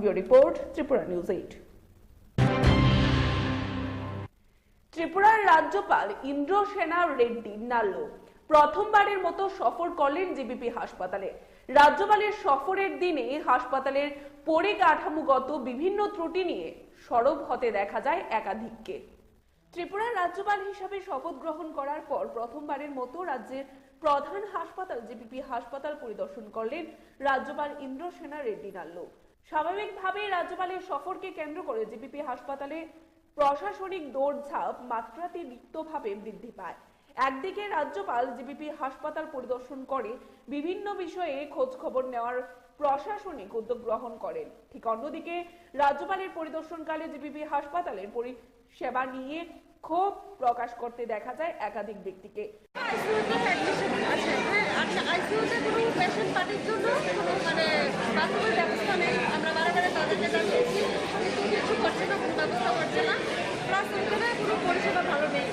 Bureau report, Tripura News eight. ত্রিপুরার রাজ্যপাল ইন্দ্রসেনা রেড্ডি নাল্লু প্রথমবারের মতো সফর করলেন জিবিপি হাসপাতালে। রাজ্যপালের সফরের দিনে হাসপাতালের পরিকাঠামোগত বিভিন্ন ত্রুটি নিয়ে সরব হতে দেখা যায় একাধিককে। ত্রিপুরার রাজ্যপাল হিসাবে শপথ গ্রহণ করার পর প্রথমবারের মতো রাজ্যের প্রধান হাসপাতাল জিবিপি হাসপাতাল পরিদর্শন করলেন রাজ্যপাল ইন্দ্রসেনা রেড্ডি নাল্লু। স্বাভাবিকভাবেই রাজ্যপালের সফরকে কেন্দ্র করে জিবিপি হাসপাতালে প্রশাসনিক দৌড়ঝাঁপ মাত্রাতিরিক্তভাবে বৃদ্ধি পায়। একদিকে রাজ্যপাল জিবিপি হাসপাতাল পরিদর্শন করে বিভিন্ন বিষয়ে খোঁজ খবর নেওয়ার প্রশাসনিক উদ্যোগ গ্রহণ করেন, ঠিক অন্যদিকে রাজ্যপালের পরিদর্শনকালে জিবিপি হাসপাতালের পরিষেবা নিয়ে ক্ষোভ প্রকাশ করতে দেখা যায় একাধিক ব্যক্তিকে। আইসিইউতে অ্যাডমিশন আছে, হ্যাঁ, আচ্ছা, আইসিইউতে কোনো পেশেন্ট পার্টির জন্য কোনো, মানে, বাথরুমের ব্যবস্থা নেই। আমরা বারে বারে তাদেরকে জানিয়েছি, কিন্তু কিছু করছে না, কোনো ব্যবস্থা করছে না। প্লাস ওইখানে কোনো পরিষেবা ভালো নেই।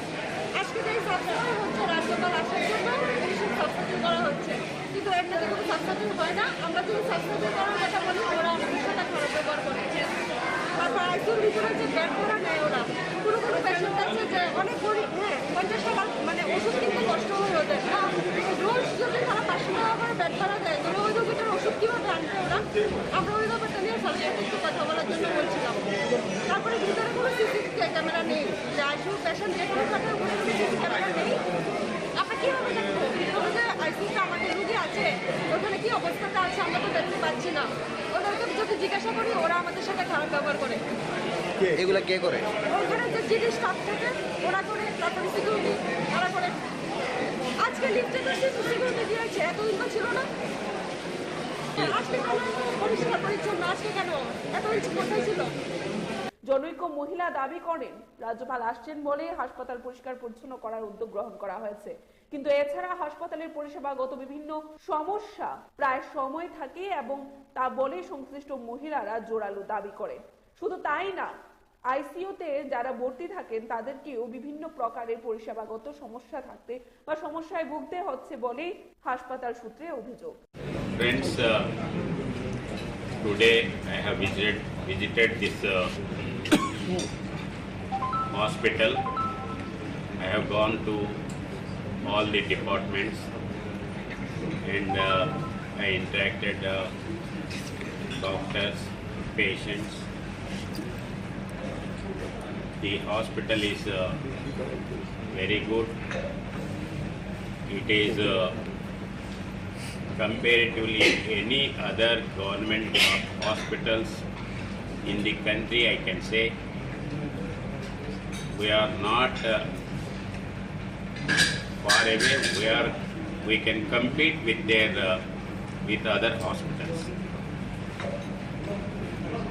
আজকে যেই সাফসাফাই হচ্ছে, রাজ্যপাল আসার জন্য এই সব সাফসাফাই করা হচ্ছে, কিন্তু এর মধ্যে কোনো সাফসাফাই হয় না। আমরা যদি সাফসাফাই করার কথা বলি, ওরা আমাদের সাথে খারাপ ব্যবহার করে। তারপর আইসিইউর ভিতরে যে বেড ভাড়া নেয় ওরা, কোনো কোনো পেশেন্ট আছে যে অনেক গরিব, হ্যাঁ, পঞ্চাশ টাকা, মানে, ওষুধ কিনতে কষ্ট হয় ওদের। রোজ যদি তারা পাঁচশো টাকা করে বেড ভাড়া দেয়, তাহলে ওই রোগীটার ওষুধ কীভাবে আনবে ওরা? আমরা ওই ব্যাপারটা নিয়ে স্যারের সাথে একটু কথা বলার জন্য বলছিলাম। তারপরে ভিতরে কোনো সিসিটিভি ক্যামেরা নেই, যে আইসিইউ পেশেন্ট যে কোনো জায়গায় ওখানে কোনো সিসি ক্যামেরা নেই। আমরা কীভাবে দেখবো? ওখানে যে আইসিইউতে আমাদের রুগী আছে, ওখানে কী অবস্থাতে আছে আমরা তো দেখতে পাচ্ছি না। ওদেরকে যদি জিজ্ঞাসা করি, ওরা আমাদের সাথে খারাপ ব্যবহার করে। এগুলা কে করে? ওখানে যে জিডি স্টাফ থাকে, ওরা করে, তারপরে সিকিউরিটি, ওরা করে। আজকে লিফটে তো সিকিউরিটি দিয়েছে, এতদিন তো ছিল না। আজকে কেন এত পরিষ্কার পরিচ্ছন্ন? আজকে কেন এত কিছু কোথায় ছিল? জনৈক মহিলা দাবি করেন, রাজ্যপাল আসছেন বলে হাসপাতাল পরিষ্কার পরিচ্ছন্ন করার উদ্যোগ গ্রহণ করা হয়েছে, কিন্তু এছাড়া হাসপাতালের পরিষেবাগত বিভিন্ন সমস্যা প্রায় সময় থাকে এবং তা বলে সংশ্লিষ্ট মহিলারা জোরালো দাবি করেন। শুধু তাই না, আইসিইউতে যারা ভর্তি থাকেন তাদেরকেও বিভিন্ন প্রকারের পরিষেবাগত সমস্যা থাকতে বা সমস্যায় ভুগতে হচ্ছে বলেই হাসপাতাল সূত্রে অভিযোগ। Friends, uh, today I have visited visited this uh, hospital. I have gone to all the departments and uh, I interacted uh, doctors, patients. The hospital is uh, very good. It is uh, comparatively any other government hospitals in the country, I can say. We are not uh, far away. We are we can compete with their uh, with other hospitals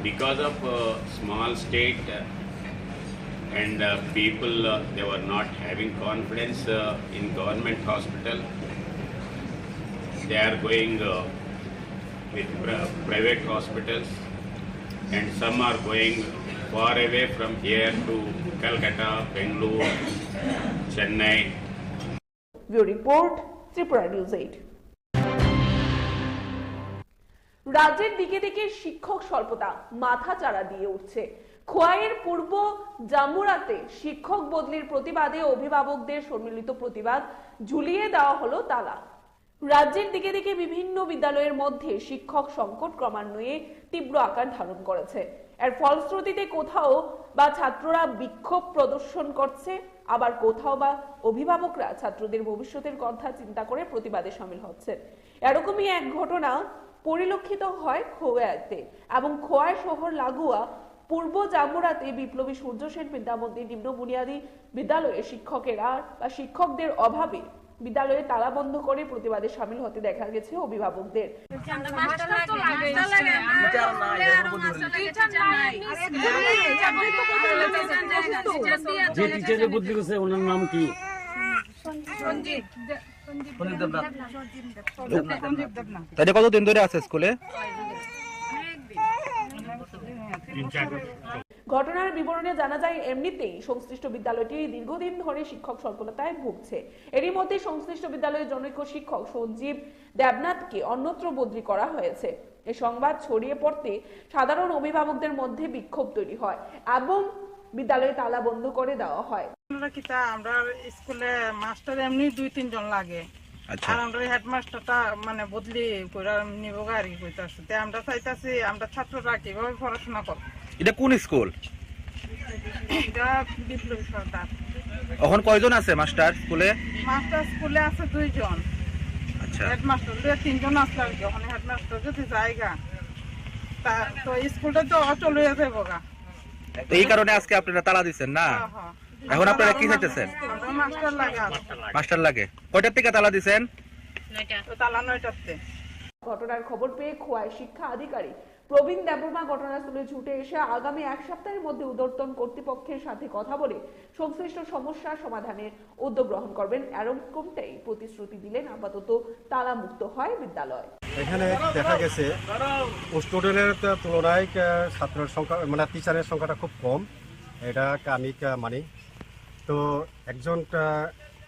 because of uh, small state uh, and uh, people uh, they were not having confidence uh, in government hospital. They are going uh, with pri- private hospitals, and some are going far away from here to Calcutta, Bangalore, Chennai. Bureau report, Tripura News eight. রাজ্যের দিকে দিকে শিক্ষক স্বল্পতা মাথা চাড়া দিয়ে উঠছে। খোয়াইয়ের পূর্ব জামুরাতে শিক্ষক বদলির প্রতিবাদে অভিভাবকদের সম্মিলিত প্রতিবাদ, ঝুলিয়ে দেওয়া হলো তালা। রাজ্যের দিকে দিকে বিভিন্ন বিদ্যালয়ের মধ্যে শিক্ষক সংকট ক্রমান্বয়ে তীব্র আকার ধারণ করেছে। এর ফলশ্রুতিতে কোথাও বা ছাত্ররা বিক্ষোভ প্রদর্শন করছে, আবার কোথাও বা অভিভাবকরা ছাত্রদের ভবিষ্যতের কথা চিন্তা করে প্রতিবাদে সামিল হচ্ছেন। এরকমই এক ঘটনা পরিলক্ষিত হয় খোয়াইতে এবং খোয়াই শহর লাগোয়া পূর্ব জামুরাতে বিপ্লবী সূর্য সেন বিদ্যামন্দির নিম্ন বুনিয়াদী বিদ্যালয়ে শিক্ষকেরা বা শিক্ষকদের অভাবে বিদ্যালয়ে তালা বন্ধ করে প্রতিবাদে সামিল হতে দেখা গেছে অভিভাবকদের। যে টিচারে বদলি করছে ওনার নাম কি? এটা কতদিন ধরে আছে স্কুলে? ঘটনার বিবরণে জানা যায়, এমনিতেই সংশ্লিষ্ট বিদ্যালয়টি দীর্ঘদিন ধরে শিক্ষক স্বল্পতায় ভুগছে। এরই মধ্যে সংশ্লিষ্ট বিদ্যালয়ের জনৈক শিক্ষক সঞ্জীব দেবনাথকে অন্যত্র বদলি করা হয়েছে। এ সংবাদ ছড়িয়ে পড়তে সাধারণ অভিভাবকদের মধ্যে বিক্ষোভ তৈরি হয় এবং বিদ্যালয়ে তালা বন্ধ করে দেওয়া হয়। আমরা কিতা আমরা স্কুলে মাস্টার এমনি দুই তিনজন লাগে। আচ্ছা। আর আমরা হেডমাস্টারটা মানে বদলি করে নিব আর কি কইতাছে। তে আমরা চাইতাছি আমরা ছাত্ররা কিভাবে পড়াশোনা করব। এটা কোন স্কুল? এটা বিপ্লবী সর্দার। এখন কয়জন আছে মাস্টার স্কুলে? মাস্টার স্কুলে আছে দুইজন। আচ্ছা। হেডমাস্টার দুই তিনজন আসলে আর কি। ওখানে হেডমাস্টার যদি জায়গা তা তো স্কুলটা তো অচল হয়ে যাবো গা। তো এই কারণে আজকে আপনারা তালা দিচ্ছেন না? হ্যাঁ, হ্যাঁ। এখন আপনারা কি চাইতেছেন? আমরা মাস্টার লাগে আর। মাস্টার লাগে। কয়টার থেকে তালা দিচ্ছেন? তো তালা নয়টাতে। ঘটনার খবর পেয়ে খোয়াই শিক্ষা আধিকারিক প্রবীণ দেববর্মা ঘটনাস্থলে ছুটে এসে আগামী এক সপ্তাহের মধ্যে ঊর্ধ্বতন কর্তৃপক্ষের সাথে কথা বলে সংশ্লিষ্ট সমস্যা সমাধানের উদ্যোগ গ্রহণ করবেন, এরকমটাই প্রতিশ্রুতি দিলেন। আপাতত তালামুক্ত হয় বিদ্যালয়। এখানে দেখা গেছে স্টুডেন্টের তুলনায় আহ, ছাত্রের সংখ্যা মানে টিচারের সংখ্যাটা খুব কম, এটা আমি আহ, মানি। তো একজন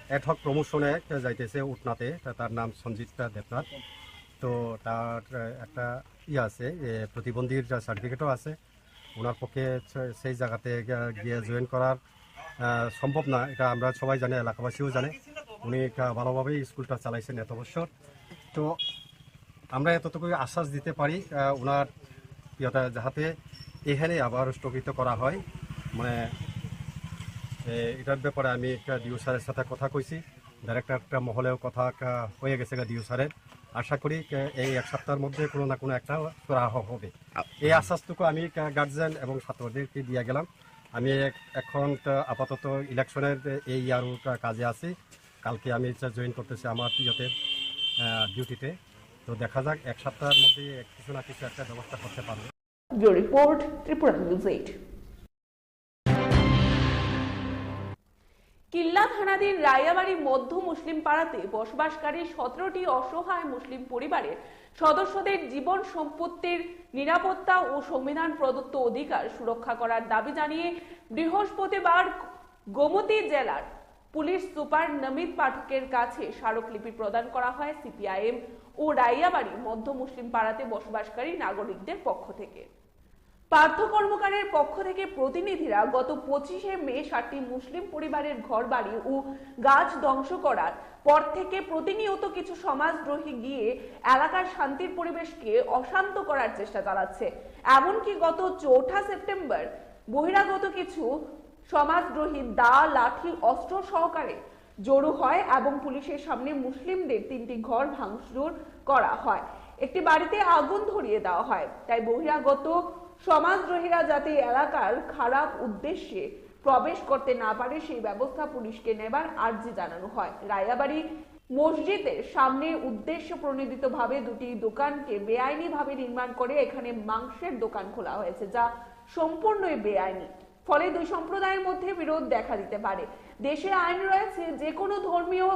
অ্যাডহক প্রমোশনে যাইতেছে উটনাতে, তা- তার নাম সঞ্জিত দেবনাথ। তো তার আহ, একটা ইয়ে আছে, এ, প্রতিবন্ধীর সার্টিফিকেটও আছে। ওনার পক্ষে সে- সেই জায়গাতে গিয়া- গিয়ে জয়েন করার আহ, সম্ভব না, এটা আমরা সবাই জানি, এলাকাবাসীও জানে। উনি আহ, ভালোভাবেই স্কুলটা চালাইছেন এত বছর। তো আমরা এতটুকুই আশ্বাস দিতে পারি আহ, ওনার ইয়েটা যাহাতে এখানে আবার স্থগিত করা হয়। মানে এ, এটার ব্যাপারে আমি একটা ডিও স্যারের সাথে কথা কইছি, ডাইরেক্টর একটা মহলেও কথা আহ, হয়ে গেছে ডিও স্যারের। আশা করি আহ, এই এক সপ্তাহের মধ্যে কোনো না কোনো একটা সুরাহা হবে। এই আশ্বাসটুকু আমি গার্জিয়ান এবং ছাত্রদেরকে দিয়ে গেলাম। আমি এক- এখন তো আপাতত ইলেকশনের এই ইয়ার কাজে আছি। কালকে আমি জয়েন করতেছি আমার ইয়েতে, আহ, ডিউটিতে। তো দেখা যাক, এক সপ্তাহের মধ্যে এক- কিছু না কিছু একটা ব্যবস্থা করতে পারবো। Bureau report, Tripura News eight. কিল্লা থানাধীন রায়াবাড়ি মধ্য মুসলিম পাড়াতে বসবাসকারী সতেরোটি অসহায় মুসলিম পরিবারের সদস্যদের জীবন সম্পত্তির নিরাপত্তা ও সংবিধান প্রদত্ত অধিকার সুরক্ষা করার দাবি জানিয়ে বৃহস্পতিবার গোমতী জেলার পুলিশ সুপার নমিত পাঠকের কাছে স্মারকলিপি প্রদান করা হয় সিপিআইএম ও রাইয়াবাড়ি মধ্য মুসলিম পাড়াতে বসবাসকারী নাগরিকদের পক্ষ থেকে। পার্থ কর্মকারের পক্ষ থেকে প্রতিনিধিরা গত পঁচিশে মে সাতটি মুসলিম পরিবারের ঘরবাড়ি ও গাছ ধ্বংস করার পর থেকে প্রতিনিয়ত কিছু সমাজদ্রোহী গিয়ে এলাকার শান্তির পরিবেশকে অশান্ত করার চেষ্টা চালাচ্ছে। এমনকি গত চৌঠা সেপ্টেম্বর বহিরাগত কিছু সমাজদ্রোহী দা, লাঠি, অস্ত্র সহকারে জড়ো হয় এবং পুলিশের সামনে মুসলিমদের তিনটি ঘর ভাঙচুর করা হয়, একটি বাড়িতে আগুন ধরিয়ে দেওয়া হয়। তাই বহিরাগত সমাজদ্রোহীরা যাতে এলাকার খারাপ উদ্দেশ্যে প্রবেশ করতে না পারে, সেই ব্যবস্থা পুলিশকে নেবার আর্জি জানানো হয়। রায়াবাড়ি মসজিদের সামনে উদ্দেশ্য প্রণোদিতভাবে দুটি দোকানকে বেআইনিভাবে নির্মাণ করে এখানে মাংসের দোকান খোলা হয়েছে, যা সম্পূর্ণই বেআইনি। ফলে দুই সম্প্রদায়ের মধ্যে বিরোধ দেখা দিতে পারে। দেশে আইন রয়েছে, যে কোনো ধর্মীয়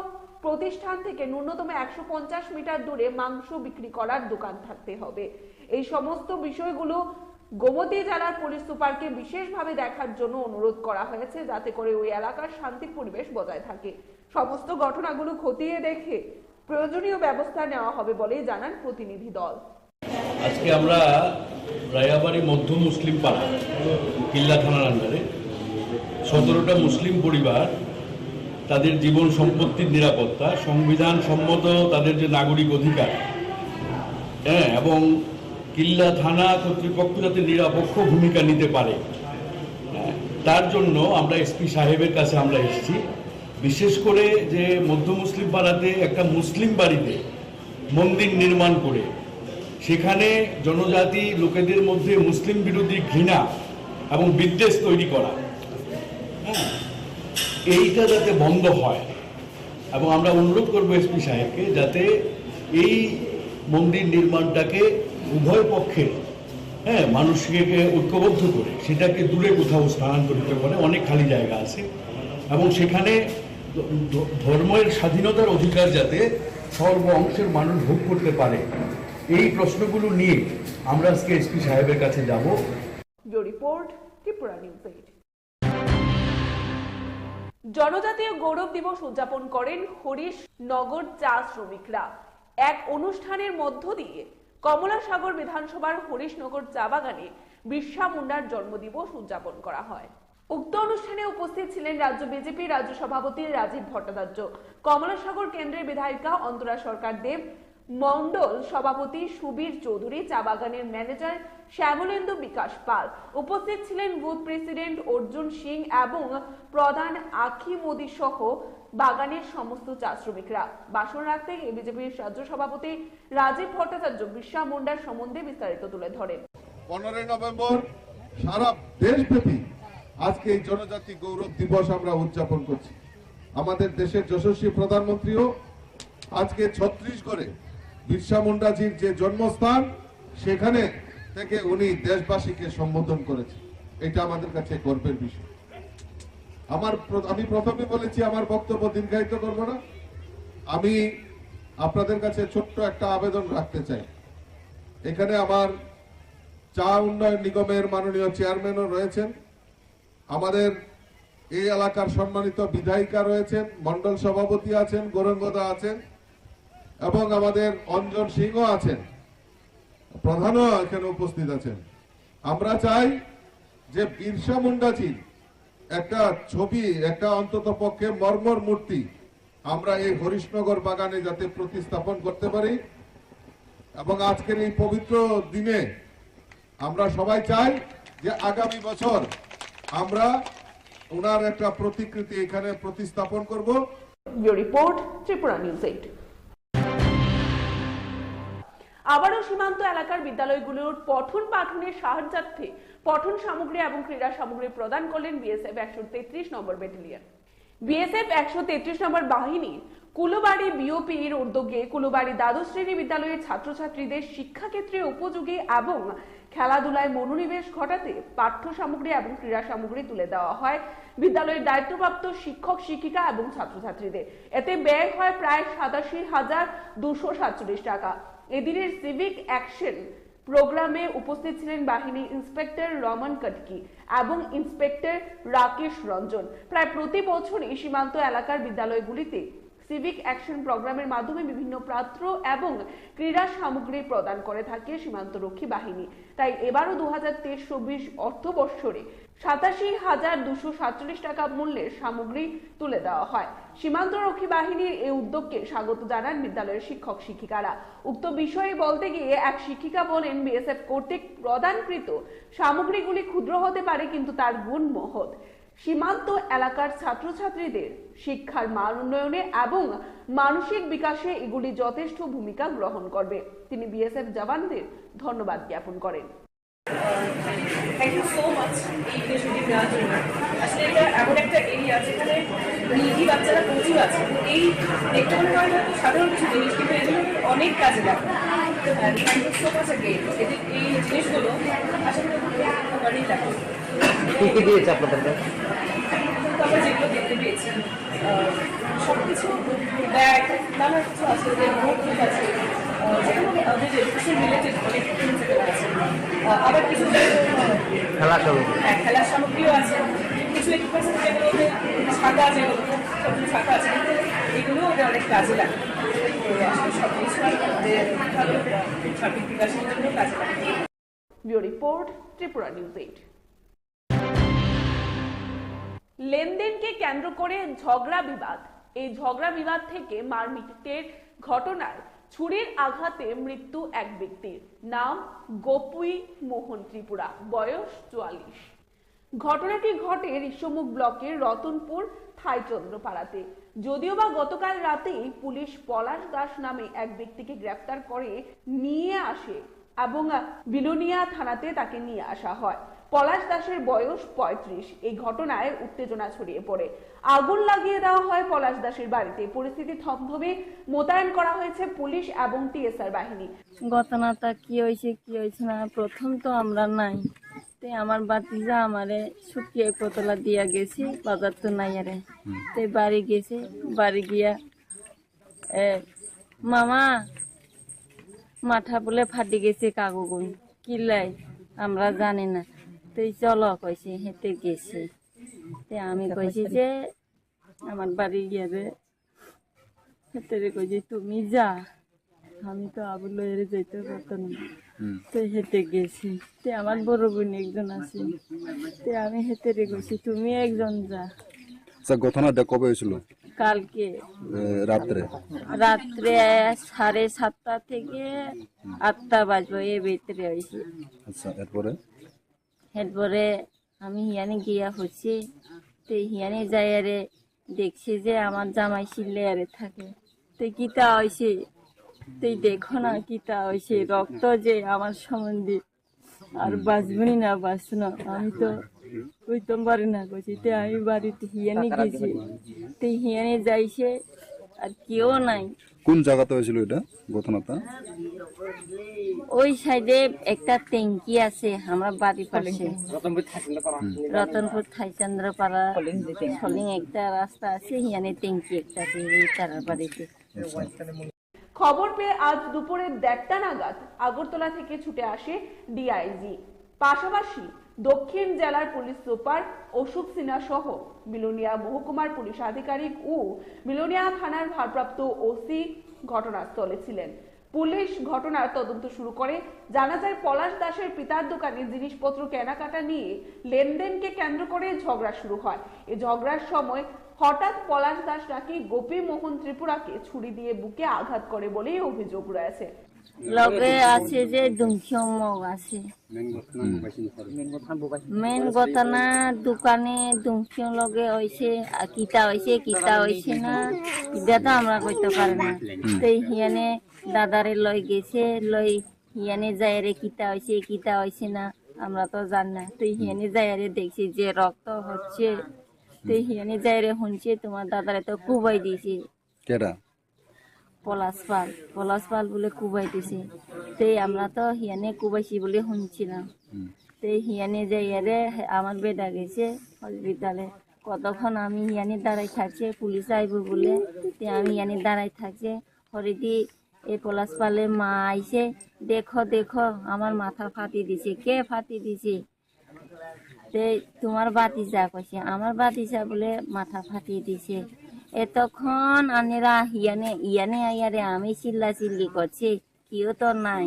প্রতিষ্ঠান থেকে ন্যূনতম একশো পঞ্চাশ মিটার দূরে মাংস বিক্রি করার দোকান থাকতে হবে। এই সমস্ত বিষয়গুলো গোমতী জেলার পুলিশ সুপারকে বিশেষভাবে দেখার জন্য অনুরোধ করা হয়েছে, যাতে করে ওই এলাকার শান্তির পরিবেশ বজায় থাকে। সমস্ত ঘটনাগুলো খতিয়ে দেখে প্রয়োজনীয় ব্যবস্থা নেওয়া হবে বলেই জানান প্রতিনিধি দল। আজকে আমরা রায়াবাড়ি মধ্য মুসলিম পাড়া, কিল্লা থানার আন্ডারে সতেরোটা মুসলিম পরিবার তাদের জীবন সম্পত্তির নিরাপত্তা, সংবিধান সম্মত তাদের যে নাগরিক অধিকার, হ্যাঁ, এবং কিল্লা থানা কর্তৃপক্ষ যাতে নিরপেক্ষ ভূমিকা নিতে পারে, হ্যাঁ, তার জন্য আমরা এসপি সাহেবের কাছে আমরা এসেছি। বিশেষ করে যে মধ্য মুসলিম পাড়াতে একটা মুসলিম বাড়িতে মন্দির নির্মাণ করে সেখানে জনজাতি লোকেদের মধ্যে মুসলিম বিরোধী ঘৃণা এবং বিদ্বেষ তৈরি করা, হ্যাঁ, এইটা যাতে বন্ধ হয়। এবং আমরা অনুরোধ করব এসপি সাহেবকে যাতে এই মন্দির নির্মাণটাকে উভয় পক্ষের, হ্যাঁ, মানুষকে ঐক্যবদ্ধ করে সেটাকে দূরে কোথাও স্থানান্তরিত করে, অনেক খালি জায়গা আছে, এবং সেখানে ধ- ধ- ধর্মের স্বাধীনতার অধিকার যাতে সর্ব অংশের মানুষ ভোগ করতে পারে, এই প্রশ্নগুলো নিয়ে আমরা আজকে এসপি সাহেবের কাছে যাব। Bureau report, Tripura news eight. জনজাতীয় গৌরব দিবস উদযাপন করেন হরিশ নগর চা শ্রমিকরা। এক অনুষ্ঠানের মধ্য দিয়ে কমলাসাগর বিধানসভার হরিশনগর চা বাগানে বিরসা মুন্ডার জন্মদিবস উদযাপন করা হয়। উক্ত অনুষ্ঠানে উপস্থিত ছিলেন রাজ্য বিজেপি রাজ্য সভাপতি রাজীব ভট্টাচার্য, কমলাসাগর কেন্দ্রের বিধায়িকা অন্তরা সরকার দেব, মণ্ডল সভাপতি সুবীর চৌধুরী, চা বাগানের ম্যানেজার শ্যামলেন্দু বিকাশ পাল। উপস্থিত ছিলেন বুথ প্রেসিডেন্ট অর্জুন সিং এবং প্রধান আখি মোদি সহ বাগানের সমস্ত চা শ্রমিকরা। ভাষণ রাখতে গিয়ে বিজেপির রাজ্য সভাপতি রাজীব ভট্টাচার্য বিরসা মুন্ডার সম্বন্ধে বিস্তারিত তুলে ধরেন। পনেরোই নভেম্বর সারা দেশব্যাপী আজকে এই জনজাতি গৌরব দিবস আমরা উদযাপন করছি। আমাদের দেশের যশস্বী প্রধানমন্ত্রীও আজকে ছত্তিশগড়ে বিরসা মুন্ডাজির যে জন্মস্থান, সেখানে থেকে উনি দেশবাসীকে সম্বোধন করেছেন। এটা আমাদের কাছে গর্বের বিষয়। আমার প্র- আমি প্রথমে বলেছি, আমার বক্তব্য দীর্ঘায়িত করব না। আমি আপনাদের কাছে ছোট্ট একটা আবেদন রাখতে চাই। এখানে আমার চা উন্নয়ন নিগমের মাননীয় চেয়ারম্যানও রয়েছেন, আমাদের এই এলাকার সম্মানিত বিধায়িকা রয়েছেন, মণ্ডল সভাপতি আছেন, গৌরাঙ্গদা আছেন এবং আমাদের অঞ্জন সিংহ আছেন, প্রধানও এখানে উপস্থিত আছেন। আমরা চাই যে বিরসা মুন্ডাজির একটা ছবি, একটা অন্তত পক্ষে মর্মর মূর্তি আমরা এই হরিশনগর বাগানে যাতে প্রতিস্থাপন করতে পারি এবং আজকের এই পবিত্র দিনে আমরা সবাই চাই যে আগামী বছর আমরা ওনার একটা প্রতিকৃতি এখানে প্রতিস্থাপন করব। Bureau report, Tripura news eight. আবারও সীমান্ত এলাকার বিদ্যালয়গুলোর পঠন পাঠনের সাহায্যার্থে পঠন সামগ্রী এবং ক্রীড়া সামগ্রী প্রদান করলেন বিএসএফ একশো তেত্রিশ নম্বর ব্যাটালিয়ন। বিএসএফ একশো তেত্রিশ নম্বর বাহিনীর কুলবাড়ি বিওপির উদ্যোগে কুলবাড়ি দ্বাদশ শ্রেণী বিদ্যালয়ের ছাত্রছাত্রীদের শিক্ষাক্ষেত্রে উপযোগী এবং খেলাধুলায় মনোনিবেশ ঘটাতে পাঠ্য সামগ্রী এবং ক্রীড়া সামগ্রী তুলে দেওয়া হয় বিদ্যালয়ের দায়িত্বপ্রাপ্ত শিক্ষক শিক্ষিকা এবং ছাত্রছাত্রীদের। এতে ব্যয় হয় প্রায় সাতাশি হাজার দুশো সাতচল্লিশ টাকা। এদিনের সিভিক অ্যাকশন প্রোগ্রামে উপস্থিত ছিলেন বাহিনীর ইন্সপেক্টর রমন কটকি এবং ইন্সপেক্টর রাকেশ রঞ্জন। প্রায় প্রতি বছরই সীমান্ত এলাকার বিদ্যালয়গুলিতে সিভিক অ্যাকশন প্রোগ্রামের মাধ্যমে বিভিন্ন পাঠ্য এবং ক্রীড়া সামগ্রী প্রদান করে থাকে সীমান্ত রক্ষী বাহিনী। তাই এবারও দু হাজার তেইশ চব্বিশ অর্থ বৎসরে সাতাশি হাজার দুশো সাতচল্লিশ টাকা মূল্যের সামগ্রী তুলে দেওয়া হয়। সীমান্ত রক্ষী বাহিনীর এই উদ্যোগকে স্বাগত জানান বিদ্যালয়ের শিক্ষক শিক্ষিকারা। উক্ত বিষয়ে বলতে গিয়ে এক শিক্ষিকা বলেন, বিএসএফ কর্তৃক প্রদানকৃত সামগ্রীগুলি ক্ষুদ্র হতে পারে, কিন্তু তার গুণ মহৎ। সীমান্ত এলাকার ছাত্রছাত্রীদের শিক্ষার মান উন্নয়নে এবং মানসিক বিকাশে এগুলি যথেষ্ট ভূমিকা গ্রহণ করবে। তিনি বিএসএফ জওয়ানদের ধন্যবাদ জ্ঞাপন করেন। থ্যাংক ইউ সো মাচ এই ইনিশিয়েটিভ নেওয়ার জন্য। আসলে এটা এমন একটা এরিয়া যেখানে নিডি বাচ্চারা প্রচুর আছে। এই দেখতে মনে হয় হয়তো সাধারণ কিছু জিনিস, কিন্তু এগুলো অনেক কাজে লাগে। Thank you so much again. এদের এই জিনিসগুলো আসলে অনেক লাগে। কি কি দিয়েছে আপনাদেরকে? তো আমরা যেগুলো দেখতে পেয়েছি, আহ, সবকিছু ব্যাগ, নানা কিছু আছে, যে নোটবুক আছে, আহ, যেগুলো আমাদের এডুকেশন রিলেটেড অনেক প্রিন্সিপাল আছে। আহ, আবার কিছু খেলা সামগ্রী। হ্যাঁ, খেলার সামগ্রীও আছে। কিছু ইকুইপমেন্টস যেগুলো ওদের ছাতা, যেগুলো ছাতা আছে, এগুলো ওদের অনেক কাজে লাগে। তো আসলে সব কিছু ওদের ভালো সার্বিক বিকাশের জন্য কাজে লাগে। Bureau report, Tripura news eight. লেনদেনকে কেন্দ্র করে ঝগড়া বিবাদ। এই ঝগড়া বিবাদ থেকে মারপিটের ঘটনায় ছুরির আঘাতে মৃত্যু এক ব্যক্তির। নাম গোপী মোহন ত্রিপুরা, বয়স চুয়াল্লিশ। ঘটনাটি ঘটে ঋষ্যমুখ ব্লকের রতনপুর থাইচন্দ্রপাড়াতে। যদিও বা গতকাল রাতেই পুলিশ পলাশ দাস নামে এক ব্যক্তিকে গ্রেফতার করে নিয়ে আসে এবং বিলোনিয়া থানাতে তাকে নিয়ে আসা হয়। পলাশ দাসের বয়স পঁয়ত্রিশ। এই ঘটনায় উত্তেজনা ছড়িয়ে পড়ে। আগুন লাগিয়ে দেওয়া হয় পলাশ দাসের বাড়িতে। পরিস্থিতি থমথমে মোতায়েন করা হয়েছে পুলিশ এবং টিএসআর বাহিনী। ঘটনাটা কি হয়েছে, কি হয়েছে না, প্রথম তো আমরা নাই। তে আমার ভাতিজা আমারে শুকিয়ে পতলা দিয়া গেছে, বাজার তো নাই আরে। হুম। তে বাড়ি গেছে, বাড়ি গিয়া, এ, "মামা, মাথা বলে ফাটি গেছে কাকুগুন, কিলাই আমরা জানি না, তুই চলো," কইছে, হেঁটে গেছে। তে আমি কইছি যে আমার বাড়ি গিয়ে রে, হেঁটে রে কইছি, "তুমি যা, আমি তো আবু লইরে যাইতে পারতাম না।" হুম। তো হেঁটে গেছি। তে আমার বড় বোন একজন আছে, তে আমি হেঁটে রে কইছি, "তুমি একজন যা।" আচ্ছা, ঘটনাটা কবে হয়েছিল? কালকে। এ, রাত্রে? রাত্রে সাড়ে সাতটা থেকে আটটা বাজবো, এর ভিতরে হয়েছে। আচ্ছা, এরপরে? এরপরে আমি হিয়ানে গিয়া হচ্ছে, তে হিয়ানে যাই আরে দেখছি যে আমার জামাই চিল্লে আরে থাকে। তে কিতা হয়েছে? তুই দেখো না কিতা হয়েছে, রক্ত যে আমার সম্বন্ধে। আর বাঁচবনি না বাঁচবো না, আমি তো কইতাম পারি না কইছি। তে আমি বাড়িতে হিয়ানে গেছি, তে হিয়ানে যাইছে আর কেউ নাই। কোন জায়গাতে হয়েছিল এটা ঘটনাটা? ওই সাইডে একটা ট্যাঙ্কি আছে আমার বাড়ির পাশে, রতনপুর থাইচন্দ্রপাড়া সলিং একটা রাস্তা আছে, হিয়ানে ট্যাঙ্কি একটা আছে, এই তারার বাড়িতে। আচ্ছা। খবর পেয়ে আজ দুপুরে দেড়টা নাগাদ আগরতলা থেকে ছুটে আসে ডিআইজি, পাশাপাশি দক্ষিণ জেলার পুলিশ সুপার অশোক সিনহা সহ বিলোনিয়া মহকুমার পুলিশ আধিকারিক ও বিলোনিয়া থানার ভারপ্রাপ্ত ওসি ঘটনাস্থলে ছিলেন। পুলিশ ঘটনার তদন্ত শুরু করে। জানা যায়, পলাশ দাসের পিতার দোকানে জিনিসপত্র কেনাকাটা নিয়ে লেনদেনকে কেন্দ্র করে ঝগড়া শুরু হয়। এই ঝগড়ার সময় হঠাৎ পলাশ দাস নাকি গোপী মোহন ত্রিপুরাকে ছুরি দিয়ে বুকে আঘাত করে বলেই অভিযোগ রয়েছে। লগে আছে যে দুংশিয়ং মগ আছে। মেন ঘটনা দোকানে দুংশিয়ং লগে হইছে, আর কিতা হইছে, কিতা হইছে না, এটা তো আমরা কইতে পারি না। তো হিয়ানে দাদারে লই গেছে, লই হিয়ানে যাইরে কিতা হইছে, কিতা হইছে না, আমরা তো জানি না। তো হিয়ানে যাইরে দেখছি যে রক্ত হচ্ছে, তো হিয়ানে যাইরে শুনছে তোমার দাদারে তো কুবাই দিছে। কেডা? পলাশ পাল, পলাশ পাল বলে কুবাই দিছে। তে আমরা তো হিয়ানে কুবাইছি বলে শুনছিলাম। হুম। তে হিয়ানে যাইয়ারে আমার বেটা গেছে হসপিটালে। কতক্ষণ আমি হিয়ানে দাঁড়াই থাকছে, পুলিশ আইবো বলে। তে আমি হিয়ানে দাঁড়াই থাকছে। হরিদি এ পলাশ পালে মা আইছে, "দেখো, দেখো, আমার মাথা ফাটি দিছে।" "কে ফাটি দিছে?" "তে তোমার ভাতিজা," কইছে। "আমার ভাতিজা বলে মাথা ফাটি দিছে।" এতক্ষণ আনেরা হিয়ানে, ইয়ানে আইয়ারে আমি চিল্লা চিল্লি করছি, কেউ তো নাই।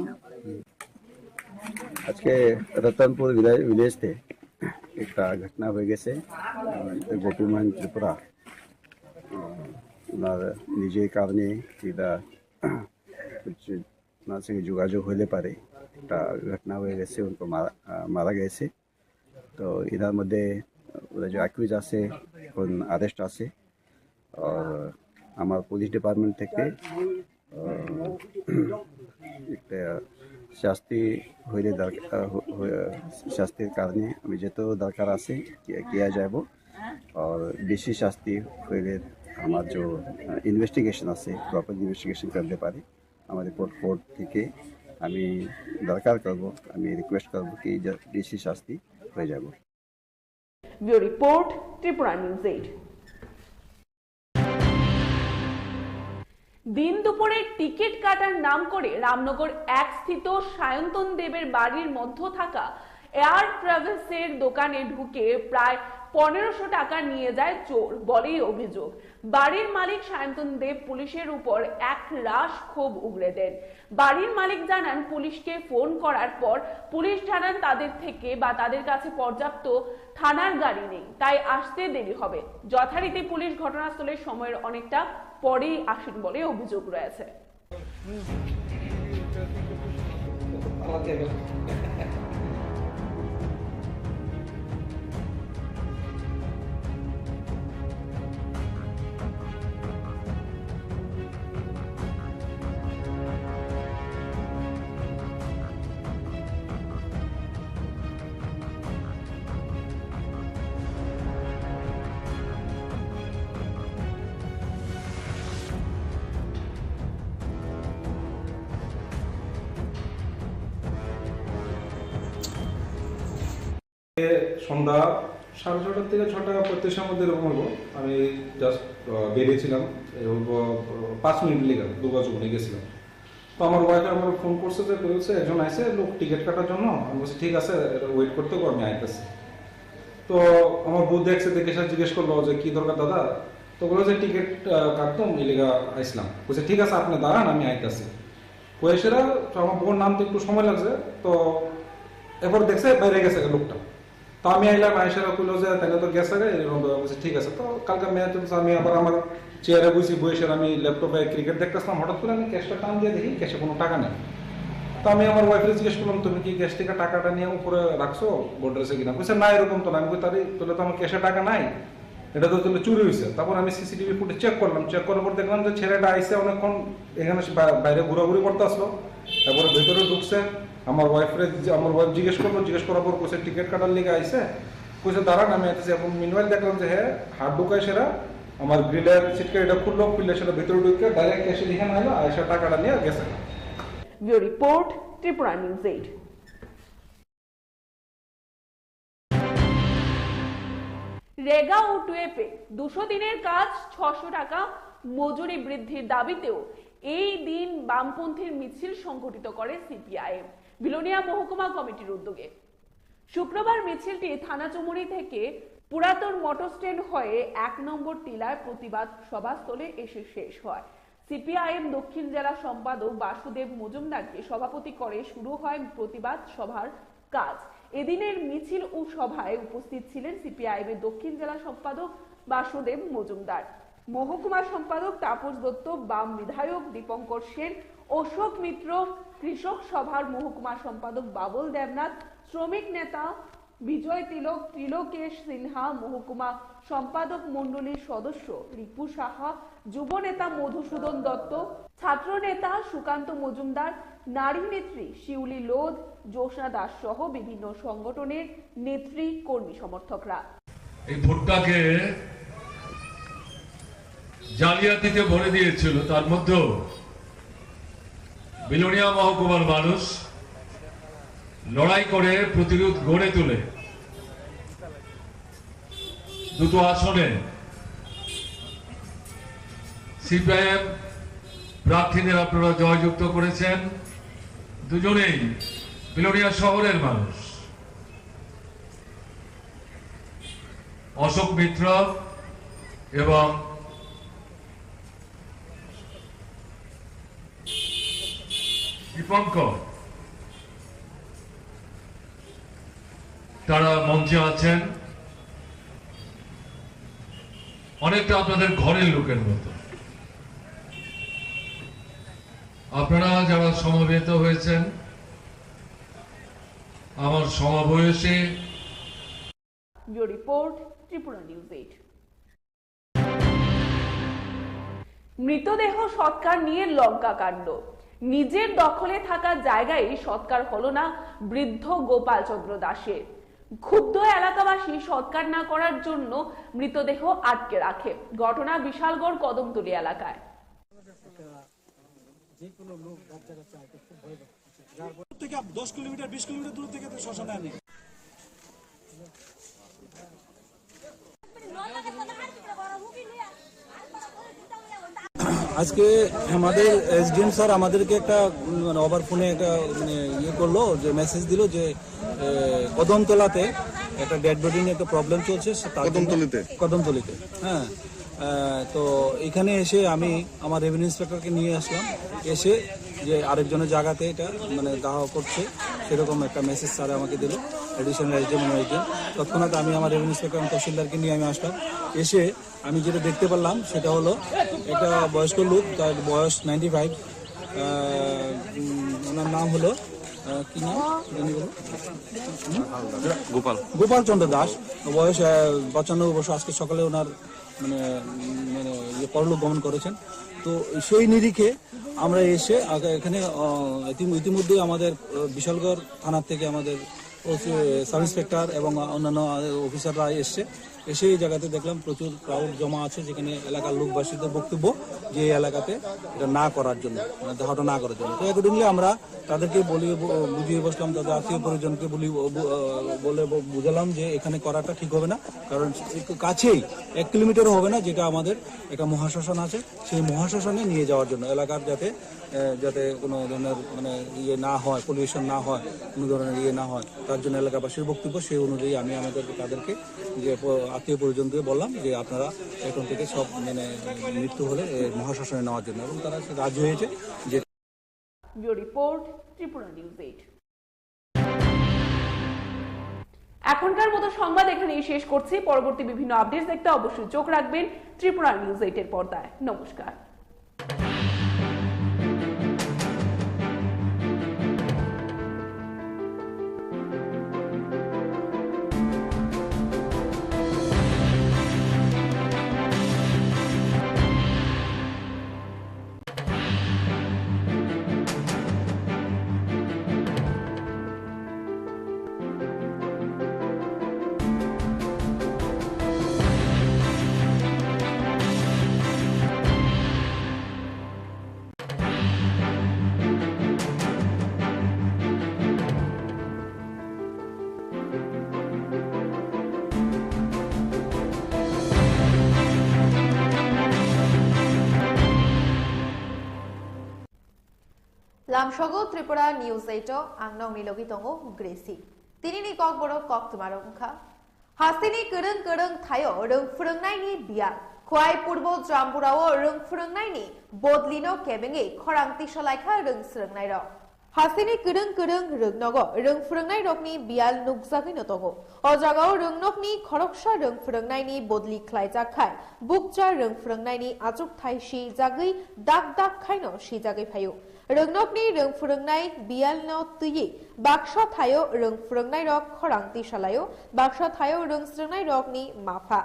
আজকে রতনপুর ভিলে-, ভিলেজ তে একটা ঘটনা হয়ে গেছে। আহ, গোপীমোহন ত্রিপুরা, আহ, ওনার নিজের কারণে এটা হচ্ছে ওনার সঙ্গে যোগাযোগ হইলে পারে একটা ঘটনা হয়ে গেছে, উনি তো মারা, আহ, মারা গেছে। তো এটার মধ্যে ওরা যে অ্যাকিউজ আছে, এখন অ্যারেস্ট আছে। আর আমার পুলিশ ডিপার্টমেন্ট থেকে, আহ, একটা শাস্তি হইলে দরকার, আহ, হ-, হ-, শাস্তির কারণে আমি যত দরকার আছে কি-, কিয়া যাব। আর বেশি শাস্তি হইলে আমার যে, আহ, ইনভেস্টিগেশন আছে, প্রপার ইনভেস্টিগেশন করতে পারি। আমার রিপোর্ট কোর্ট থেকে আমি দরকার করব, আমি রিকোয়েস্ট করব কি যে বেশি শাস্তি হয়ে যাব। Bureau report, Tripura news eight. দিন দুপুরে টিকিট কাটার নাম করে রামনগর এক স্থিত সায়ন্তন দেবের বাড়ির মধ্য থাকা এয়ার ট্রাভেলসের দোকানে ঢুকে প্রায় পনেরোশো টাকা নিয়ে যায় চোর বলেই অভিযোগ। বাড়ির মালিক সায়ন্তন দেব পুলিশের উপর এক রাশ ক্ষোভ উগরে দেন। বাড়ির মালিক জানান, পুলিশকে ফোন করার পর পুলিশ জানান, তাদের থেকে বা তাদের কাছে পর্যাপ্ত থানার গাড়ি নেই, তাই আসতে দেরি হবে। যথারীতি পুলিশ ঘটনাস্থলে সময়ের অনেকটা পরেই আসেন বলে অভিযোগ রয়েছে। সন্ধ্যা সাড়ে ছটার থেকে ছটা পঁয়ত্রিশের মধ্যে এরকম হলো। আমি জাস্ট বেরিয়েছিলাম, এই অল্প, আহ, পাঁচ মিনিট লেগে দুর্গা চৌমুহনী গেছিলাম। তো আমার ওয়াইফে আমার ফোন করছে যে, বলছে, "একজন আইছে লোক টিকিট কাটার জন্য।" আমি বলছি, "ঠিক আছে, এটা ওয়েট করতে গো, আমি আইতেছি।" তো আমার বউ দেখছে, দেখে সে জিজ্ঞেস করলো যে, "কি দরকার দাদা?" তো বললো যে, "টিকিট, আহ, কাটতাম, এই লেগা আইসলাম।" বলছে, "ঠিক আছে, আপনি দাঁড়ান, আমি আইতাছি।" কইসেরা তো আমার বউর নাম তো একটু সময় লাগছে, তো এরপর দেখছে বাইরে গেছে গা লোকটা। তো আমি আইলাম, আইসেরা কইলো যে, "তাহলে তো গেছে গা।" এরকম তো বলছে, "ঠিক আছে।" তো কালকে ম্যাচ চলছে, আমি আবার আমার চেয়ারে বসি, বইসেরা আমি ল্যাপটপে ক্রিকেট দেখতেছিলাম, হঠাৎ করে আমি ক্যাশটা টান দিয়ে দেখি ক্যাশে কোনো টাকা নেই। তো আমি আমার ওয়াইফরে জিজ্ঞেস করলাম, "তুমি কি ক্যাশ থেকে টাকাটা নিয়ে উপরে রাখছো বোর্ডের কিনা?" বলছে, "না, এরকম তো না।" আমি কই, "তাহলে, তাহলে তো আমার ক্যাশে টাকা নাই।" এটা তো তাহলে চুরি হয়েছে। তারপর আমি সিসিটিভি ফুটেজ চেক করলাম, চেক করার পর দেখলাম যে ছেলেটা আইসে অনেকক্ষণ এখানে সে বা-, বাইরে ঘোরাঘুরি করতে আসলো, তারপরে ভেতরে ঢুকছে। আমার ওয়াইফরে, আমার ওয়াইফ জিজ্ঞেস করলো, জিজ্ঞেস করার পর কইছে টিকিট কাটার লিগে আইসে, কইছে দাঁড়ান আমি আইতেছি। এখন মিনওয়াইল দেখলাম যে হ্যাঁ, হাত ঢুকায় সেরা আমার গ্রিলের সিটকে এটা খুললো, খুললে সেটা ভিতরে ঢুকে ডাইরেক্ট ক্যাশে এখানে আইলো, আইসা টাকাটা নিয়ে গেছে। Bureau report, Tripura news eight. রেগা ও টুয়েপে দুশো দিনের কাজ ছশো টাকা মজুরি বৃদ্ধির দাবিতেও এই দিন বামপন্থীর মিছিল সংগঠিত করে সিপিআইএম বিলোনিয়া মহকুমা কমিটির উদ্যোগে। শুক্রবার মিছিলটি থানাচুমুরি থেকে পুরাতন মোটর স্ট্যান্ড হয়ে এক নম্বর টিলায় প্রতিবাদ সভাস্থলে এসে শেষ হয়। সিপিআইএম দক্ষিণ জেলা সম্পাদক বাসুদেব মজুমদারকে সভাপতি করে শুরু হয় প্রতিবাদ সভার কাজ। এদিনের মিছিল ও সভায় উপস্থিত ছিলেন সিপিআইএম এর দক্ষিণ জেলা সম্পাদক বাসুদেব মজুমদার, মহকুমা সম্পাদক তাপস দত্ত, বাম বিধায়ক দীপঙ্কর সেন, অশোক মিত্র, কৃষক সভার মহকুমা সম্পাদক বাবুল দেবনাথ, শ্রমিক নেতা বিজয় তিলক, ত্রিলোকেশ সিনহা, মহকুমা সম্পাদক মণ্ডলীর সদস্য রিপু সাহা, যুব নেতা মধুসূদন দত্ত, ছাত্র নেতা সুকান্ত মজুমদার, নারী নেত্রী শিউলি লোধ, জ্যোৎস্না দাস সহ বিভিন্ন সংগঠনের নেত্রী কর্মী সমর্থকরা। এই ভোটটাকে জালিয়াতিতে ভরে দিয়েছিল, তার মধ্যেও বিলোনিয়া মহকুমার মানুষ লড়াই করে প্রতিরোধ গড়ে তুলে দুটো আসনে সিপিআইএম প্রার্থীদের আপনারা জয়যুক্ত করেছেন। দুজনেই বিলোনিয়া শহরের মানুষ, অশোক মিত্র এবং দীপঙ্কর। তারা মঞ্চে আছেন, অনেকটা আপনাদের ঘরের লোকের মতো। আপনারা যারা সমবেত হয়েছেন, আমার সমবয়সী Bureau report, Tripura News eight. মৃতদেহ সৎকার নিয়ে লঙ্কাকাণ্ড। নিজের দখলে থাকা জায়গায় সৎকার হলো না বৃদ্ধ গোপালচন্দ্র দাসের। ক্ষুব্ধ এলাকাবাসী সৎকার না করার জন্য মৃতদেহ আটকে রাখে। ঘটনা বিশালগড় কদমতলী এলাকায়। থেকে দশ কিলোমিটার, বিশ কিলোমিটার দূর থেকে তো শ্মশানে আনে। আজকে আমাদের এসডিএম স্যার আমাদেরকে একটা, উম, মানে, ওভার ফোনে একটা, মানে, ইয়ে করলো, যে মেসেজ দিল যে, এ, কদমতলাতে একটা ডেড বডি নিয়ে একটা প্রবলেম চলছে, সে তার জন্য কদমতলিতে? কদমতলিতে, হ্যাঁ। আহ, তো এখানে এসে আমি আমার রেভিনিউ ইন্সপেক্টরকে নিয়ে আসলাম, এসে যে আরেকজনের জায়গাতে এটা, মানে, দাহ করছে, সেরকম একটা মেসেজ স্যারে আমাকে দিল, অ্যাডিশনাল এসডিএম এবং এসডিএম। তৎক্ষণাৎ আমি আমার রেভিনিউ ইন্সপেক্টর এবং তহসিলদারকে নিয়ে আমি আসলাম। এসে আমি যেটা দেখতে পারলাম সেটা হলো একটা বয়স্ক লোক, তার বয়স নাইনটি ফাইভ। ওনার নাম হলো, আহ, কি নাম জানি বলো? গোপাল। গোপাল চন্দ্র দাস, বয়স, আহ, পঁচানব্বই বছর। আজকে সকালে ওনার, মানে, মানে, ইয়ে, পরলোক গমন করেছেন। তো সেই নিরিখে আমরা এসে আগে এখানে, আহ, ইতিম-, ইতিমধ্যেই আমাদের, আহ, বিশালগড় থানার থেকে আমাদের ওসি, সাব ইন্সপেক্টর এবং অন্যান্য, আহ, অফিসাররা এসছে। এসে এই জায়গাতে দেখলাম প্রচুর ক্রাউড জমা আছে, যেখানে এলাকার লোকবাসীদের বক্তব্য যে এই এলাকাতে এটা না করার জন্য, মানে, দাহটা না করার জন্য। তো অ্যাকর্ডিংলি আমরা তাদেরকে বলি, ব-, বুঝিয়ে বসলাম, তাদের আত্মীয় পরিজনকে বলি, ব-, ব-, বলে ব-, বুঝালাম যে এখানে করাটা ঠিক হবে না, কারণ একটু কাছেই, এক কিলোমিটারও হবে না, যেটা আমাদের একটা মহাশ্মশান আছে, সেই মহাশ্মশানে নিয়ে যাওয়ার জন্য এলাকার যাতে, এ, যাতে কোনো ধরনের, মানে, ইয়ে না হয়, পলিউশন না হয়, কোনো ধরনের ইয়ে না হয়, তার জন্য এলাকাবাসীর বক্তব্য। সেই অনুযায়ী আমি আমাদের তাদেরকে যে প-, আত্মীয় পরিজনকে বললাম যে আপনারা এখন থেকে সব, মানে, মৃত্যু হলে, এ, মহাশ্মশানে নেওয়ার জন্য, এবং তারা সে রাজি হয়েছে যে Bureau report, Tripura News eight. এখনকার মতো সংবাদ এখানেই শেষ করছি। পরবর্তী বিভিন্ন আপডেটস দেখতে অবশ্যই চোখ রাখবেন ত্রিপুরা নিউজ এইট এর পর্দায়। নমস্কার। Lamsogo Tripura News eight o ang nokni logi tongo Gracie. Tinini kokborok koktwmarok wngkha: Hasteni kwrwng kwrwng thaio rwng phwrwngnaini biyal. Khwai Purbo Jambura o rwng phwrwngnaini bodlino kebengwi khorang tisalaikha rwng swrwngnairok. Hasteni kwrwng kwrwng rwngnogo rwng phwrwngnairokni biyal nukjagwino tongo. O jagao rwngnokni khoroksa rwng phwrwngnaini bodli khlaijak khai bukcha rwng phwrwngnaini achukthai swijagwi dak dak khaino swijagwi phaio. Rwngnokni rwng phwrwngnai biyalno twiwi baksa thaio rwng phwrwngnairok khorang tisalaio, baksa thaio rwng swrwngnairokni mapha.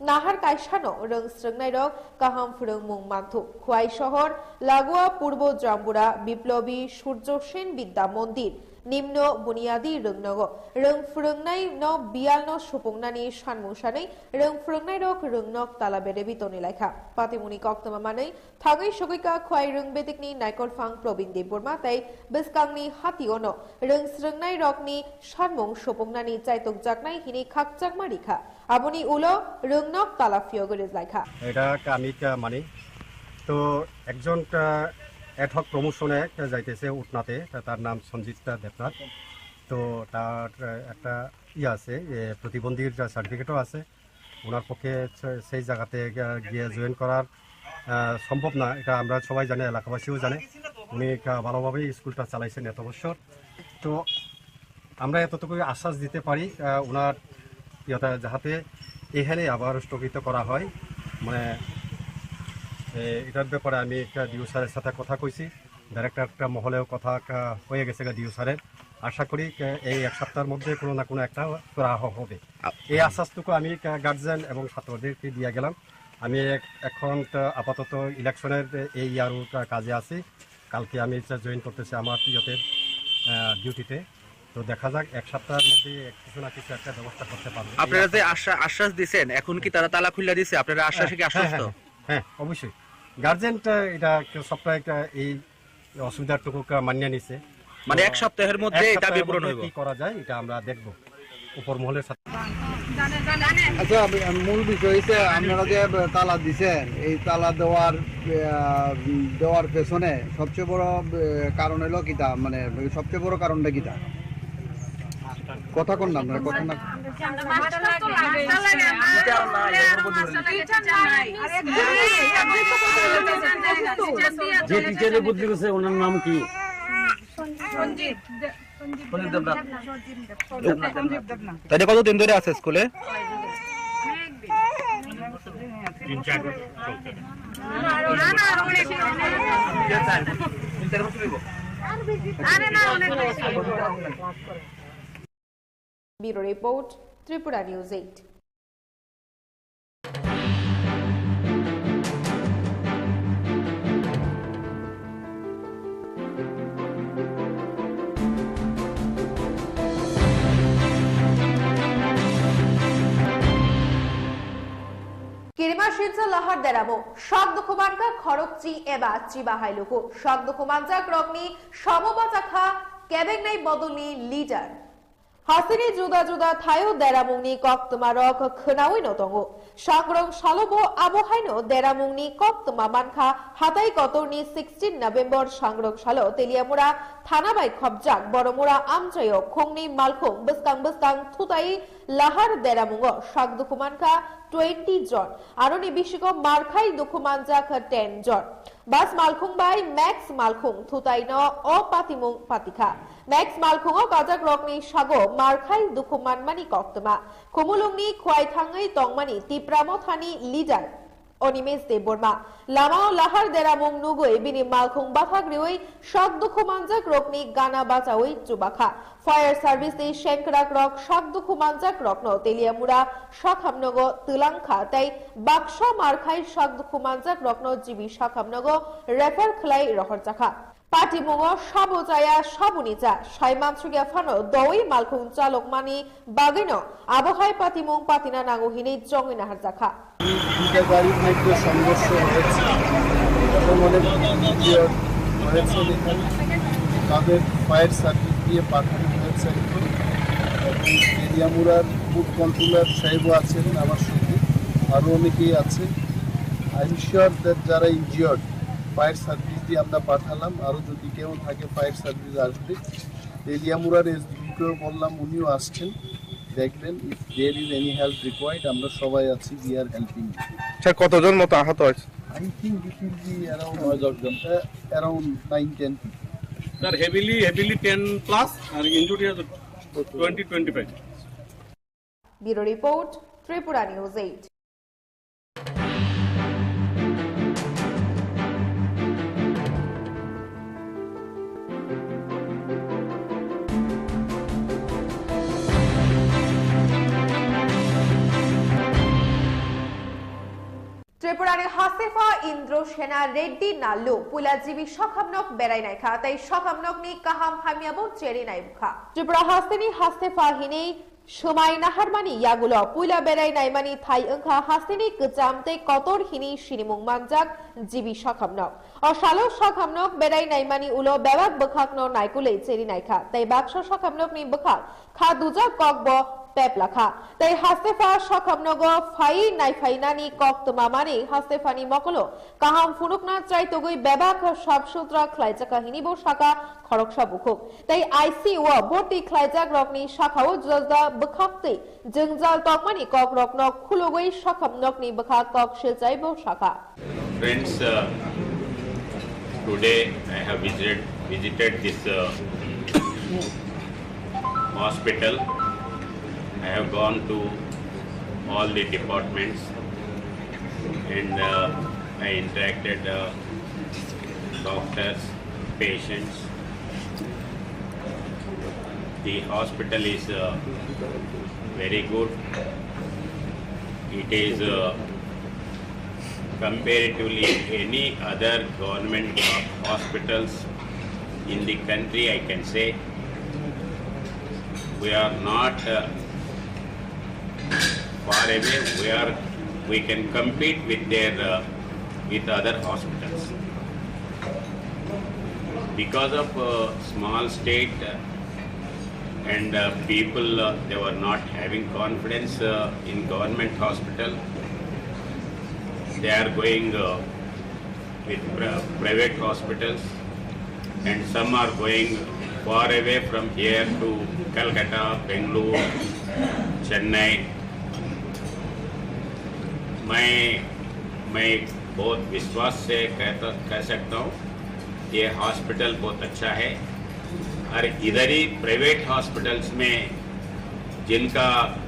Nahar kaisano rwng swrwngnairok kaham phwrwngmung manthu. Khwai sohor, Lagua Purbo Jambura, Biplobi Surjo Sen Bidya Mondir, Nimno buniyadi rwngnogo. Rwng phrwngnaino biyalno supungnani sanmung sanwi rwng phrwngnairok rwngnok tala berebi tonwi laikha. Patimungni koktwma manwi thangwi sogwikha Khwai Rwng Bedikni Naikolphang Probin Debbarma tei bwskangni hationo rwng srwngnairokni sanmung supungnani chaitokjaknai hinwi khakchangma rikha. Aboni ulo rwngnok tala phiyogwi rijlaikha. এটা কামিকা মানি। তো একজন, আহ, অ্যাডহক প্রমোশনে একটা যাইতেছে উটনাতে, তা তার নাম সঞ্জিত দেবনাথ। তো তার, আহ, একটা ইয়ে আছে, এ, প্রতিবন্ধীর সার্টিফিকেটও আছে। ওনার পক্ষে সে-, সেই জায়গাতে গিয়া-, গিয়ে জয়েন করার, আহ, সম্ভব না, এটা আমরা সবাই জানি, এলাকাবাসীও জানে। উনি একটা ভালোভাবেই স্কুলটা চালাইছেন এত বছর। তো আমরা এতটুকুই আশ্বাস দিতে পারি, আহ, ওনার ইয়েটা যাহাতে এখানে আবার স্থগিত করা হয়। মানে, এ, এটার ব্যাপারে আমি একটা ডিও স্যারের সাথে কথা কইছি, ডাইরেক্টর একটা মহলেও কথা একটা হয়ে গেছে গা ডিও স্যারের। আশা করি, আহ, এই এক সপ্তাহের মধ্যে কোনো না কোনো একটা করা হ-, হবে। আ- এই আশ্বাসটুকু আমি, আহ, গার্জিয়ান এবং ছাত্রদেরকে দিয়ে গেলাম। আমি এক-, এখন তো আপাতত ইলেকশনের এই ইয়ারও কা-, কাজে আছি। কালকে আমি এটা জয়েন করতেছি আমার ইয়েতে, আহ, ডিউটিতে। তো দেখা যাক, এক সপ্তাহের মধ্যে এক-, কিছু না কিছু একটা ব্যবস্থা করতে পারবো। এই আপনারা যে আশা আশ্বাস, আশ্বাস দিছেন, এখন কি তারা তালা খুলে দিছে? আপনারা আশ্বাসে কি হ্যাঁ, হ্যাঁ, আশ্বস্ত? হ্যাঁ, হ্যাঁ, হ্যাঁ, অবশ্যই। গার্জিয়ানটা এটা একটা সবটা একটা এই অসুবিধাটুকু কা-, মানিয়ে নিছে। মানে তো এক সপ্তাহের মধ্যে এক এই দাবি সপ্তাহের পূরণ মধ্যে হইব। কি করা যায়, এটা আমরা দেখব উপর মহলের সাথে। আচ্ছা, আপ-, মূল বিষয় হচ্ছে আপনারা যে তালা দিছেন, এই তালা দেওয়ার, আহ, দেওয়ার পেছনে সবচেয়ে বড়, আহ, কারণ হলো কিতা, মানে সবচেয়ে বড় কারণটা কিতা? কথা কোন নাম, কথা না? যে টিচারে বদলি করছে, ওনার নাম কি? তাহলে কতদিন ধরে আছে স্কুলে? Bureau Report, Tripura News eight. Kirima sinsa lahar deramo, sak dukhu mankha khorokchi eba chiba hai luku, sak dukhu manjak rokni samo bachakha kebengnai bodolni leader. Hasini juda juda thaio deramungni koktwmarok khwnaui no tongo. Sangrong salo bo abo haino deramungni koktwma mankha, hatai kotorni sixteen November sangrong salo Teliamura thana bai khopjak Boromura amchaio khungni malkhung bwskang bwskang thutai lahar deramungo sak dukhu mankha twenty jon, aroni bisingo markhai dukhu manjak ten jon. Bas malkhung bai Max malkhung thutaino o patimung patikha. Max malkhungo kajak rokni sago markhai dukhu manmani koktwma. Khumulungni khwai thangwi tongmani Tipra Mothani leader Animesh Debbarma lamao lahar deramung nugwi bini malkhung bathak riwi sak dukhu manjak rokni gana bachawi chubakha. Fire service ni sengkrak rok sak dukhu manjak rokno Teliamura sakhamnogo twlang kha tei baksa markhai sak dukhu manjak rokno G B sakhamnogo refer khlai rohorjakha. Patimungo sabo chaya saboni cha sai mansukya phano dowi malkhung chalokmani bagwino abo hai patimung patina nango hinwi chongwi naharjakha. দুইটা গাড়ির মধ্যে সংঘর্ষ হয়েছে এবং অনেক ইঞ্জিয়ার্ড হয়েছে এখানে। তাদের ফায়ার সার্ভিস দিয়ে পাঠানো হয়েছে এখন। এবং এরিয়া মুরার ফুড কন্ট্রোলার সাহেবও আছেন আমার সঙ্গে, আরও অনেকেই আছেন। আই এম শিওর দ্যাট যারা ইনজিওর্ড, ফায়ার সার্ভিস দিয়ে আমরা পাঠালাম, আরও যদি কেউ থাকে ফায়ার সার্ভিস আসবে। এরিয়া মুরার এসডিপিকেও বললাম, উনিও আসছেন, দেখবেন। If there is any help required, আমরা সবাই আছি, we are helping. স্যার, কতজন মতো আহত হয়েছে? I think it will be around নয় দশ জন। Around nine ten people. Sir, heavily, heavily ten plus আর ইনজুরি আছে twenty, twenty five. Bureau Report, Tripura News eight. Tripurani hastepha Indro Sena Reddy Nallu puila G B sokhamnok berai naikha tei sokhamnokni kaham hamyabo cheri naibukha. Tripura hasteni hastepha hinwi swmai naharmani yagulo puila berai naimani thai wngkha hasteni kwcham tei kotor hinwi sinimung manjak G B sokhamnok. O salo sokhamnok berai naimani ulo bebak bwkhakno naikolwi cheri naikha tei baksa sokhamnokni bwkhak kha dujak kokbo peplakha. Tei hastepha sokhamnogo phaiwi naiphainani kok twmamani hastephani mokolo kaham phunukna chraitugwi bebak sap sutra khlaijakha hinibo sakha khoroksa bukhuk. Tei I C U o bhorti khlaijakrokni sakao juda juda bwkhaktwi jwngjal tongmani kokrokno khulugwi sokhamnokni bwkhak kok silchaibo sakha. Friends, uh, today I have visited, visited this, uh, hospital. I have gone to all the departments and, uh, I interacted, uh, doctors, patients. The hospital is, uh, very good. It is, uh, comparatively any other government hospitals in the country, I can say. We are not, uh, far away. We are, we can compete with their, uh, with other hospitals. Because of, uh, small state, uh, and, uh, people, uh, they were not having confidence, uh, in government hospital. They are going, uh, with pri- private hospitals, and some are going far away from here to Calcutta, Bangalore, Chennai. मैं मैं बहुत विश्वास से कहता कह सकता हूँ, ये हॉस्पिटल बहुत अच्छा है। और इधर ही प्राइवेट हॉस्पिटल्स में जिनका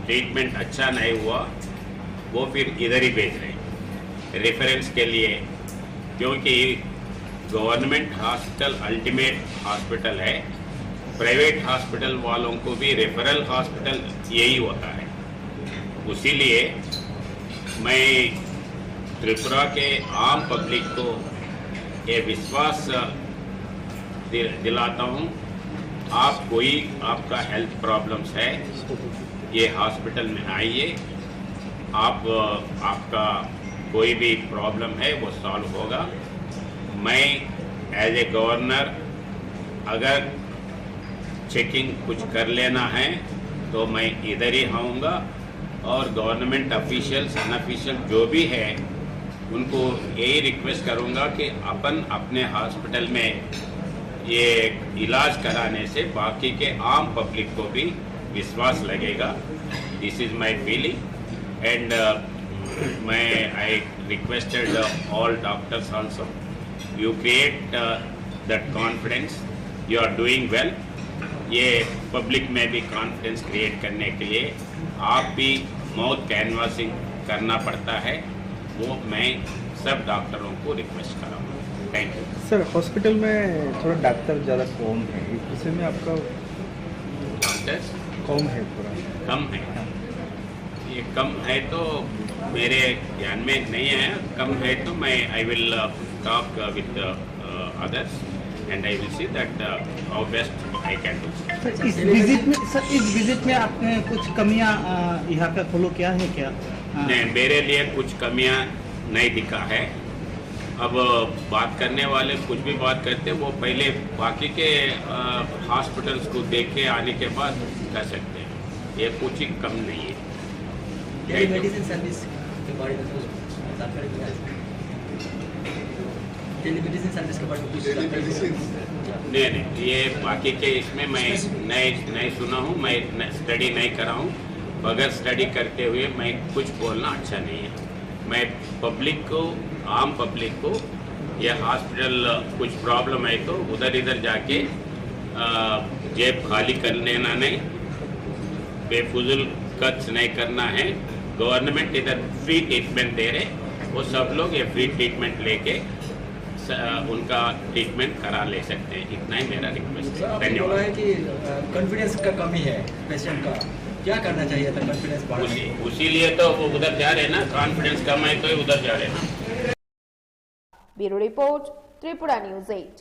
ट्रीटमेंट अच्छा नहीं हुआ, वो फिर इधर ही भेज रहे हैं रेफरेंस के लिए, क्योंकि गवर्नमेंट हॉस्पिटल अल्टीमेट हॉस्पिटल है। प्राइवेट हॉस्पिटल वालों को भी रेफरल हॉस्पिटल यही होता है। उसीलिए मैं त्रिपुरा के आम पब्लिक को ये विश्वास दिल- दिलाता हूँ, आप कोई आपका हेल्थ प्रॉब्लम्स है, ये हॉस्पिटल में आइए। आप, आपका कोई भी प्रॉब्लम है, वो सॉल्व होगा। मैं एज ए गवर्नर अगर चेकिंग कुछ कर लेना है तो मैं इधर ही आऊँगा, और गवर्नमेंट ऑफिशियल्स, अनऑफिशियल जो भी है, उनको यही रिक्वेस्ट करूँगा कि अपन अपने हॉस्पिटल में ये इलाज कराने से बाकी के आम पब्लिक को भी विश्वास लगेगा। This is my feeling, and मैं I requested all doctors also, you create that confidence, you are doing well। ये पब्लिक में भी कॉन्फिडेंस क्रिएट करने के लिए आप भी माउथ कैनवासिंग करना पड़ता है, वो मैं सब डॉक्टरों को रिक्वेस्ट करूँगा। Thank you. सर, हॉस्पिटल में थोड़ा डॉक्टर ज़्यादा कम है, इस विषय में आपका? डॉक्टर्स कम है थोड़ा। कम है। ये कम है तो मेरे ध्यान में नहीं आया। कम है तो मैं I will talk with others and I will see that how best I can do। Sir, इस विजिट में, सर, इस विजिट में आपने कुछ कमियां, अ, यहाँ पे फॉलो किया है क्या? अ, नहीं, मेरे लिए कुछ कमियां नहीं दिखा है। अब बात करने वाले कुछ भी बात करते, वो पहले बाकी के हॉस्पिटल्स को देख के आने के बाद कर सकते हैं। ये कुछ ही कम नहीं है। टेलीमेडिसिन सर्विस के बारे में कुछ जानकारी मिला है? टेलीमेडिसिन सर्विस के बारे में कुछ जानकारी मिला है? नहीं, नहीं, ये बाकी के इसमें मैं नहीं, नहीं सुना हूँ, मैं न-, स्टडी नहीं करा हूँ। बगैर स्टडी करते हुए मैं कुछ बोलना अच्छा नहीं है। मैं पब्लिक को, आम पब्लिक को, यह हॉस्पिटल कुछ प्रॉब्लम है तो उधर इधर जाके, अ, जेब खाली कर लेना नहीं, बेफजूल खर्च नहीं करना है। गवर्नमेंट इधर फ्री ट्रीटमेंट दे रहे, वो सब लोग ये फ्री ट्रीटमेंट लेके स-, उनका ट्रीटमेंट करा ले सकते हैं। इतना ही मेरा रिक्वेस्ट है। सर, आपने धन्यवाद। बोला है कि, अ, कॉन्फिडेंस का कमी है पेशेंट का। क्या करना चाहिए था कॉन्फिडेंस बढ़ाने उसी के लिए? उसीलिए तो वो उधर जा रहे हैं ना, कॉन्फिडेंस कम है तो उधर जा रहे हैं ना। Bureau report, Tripura News eight.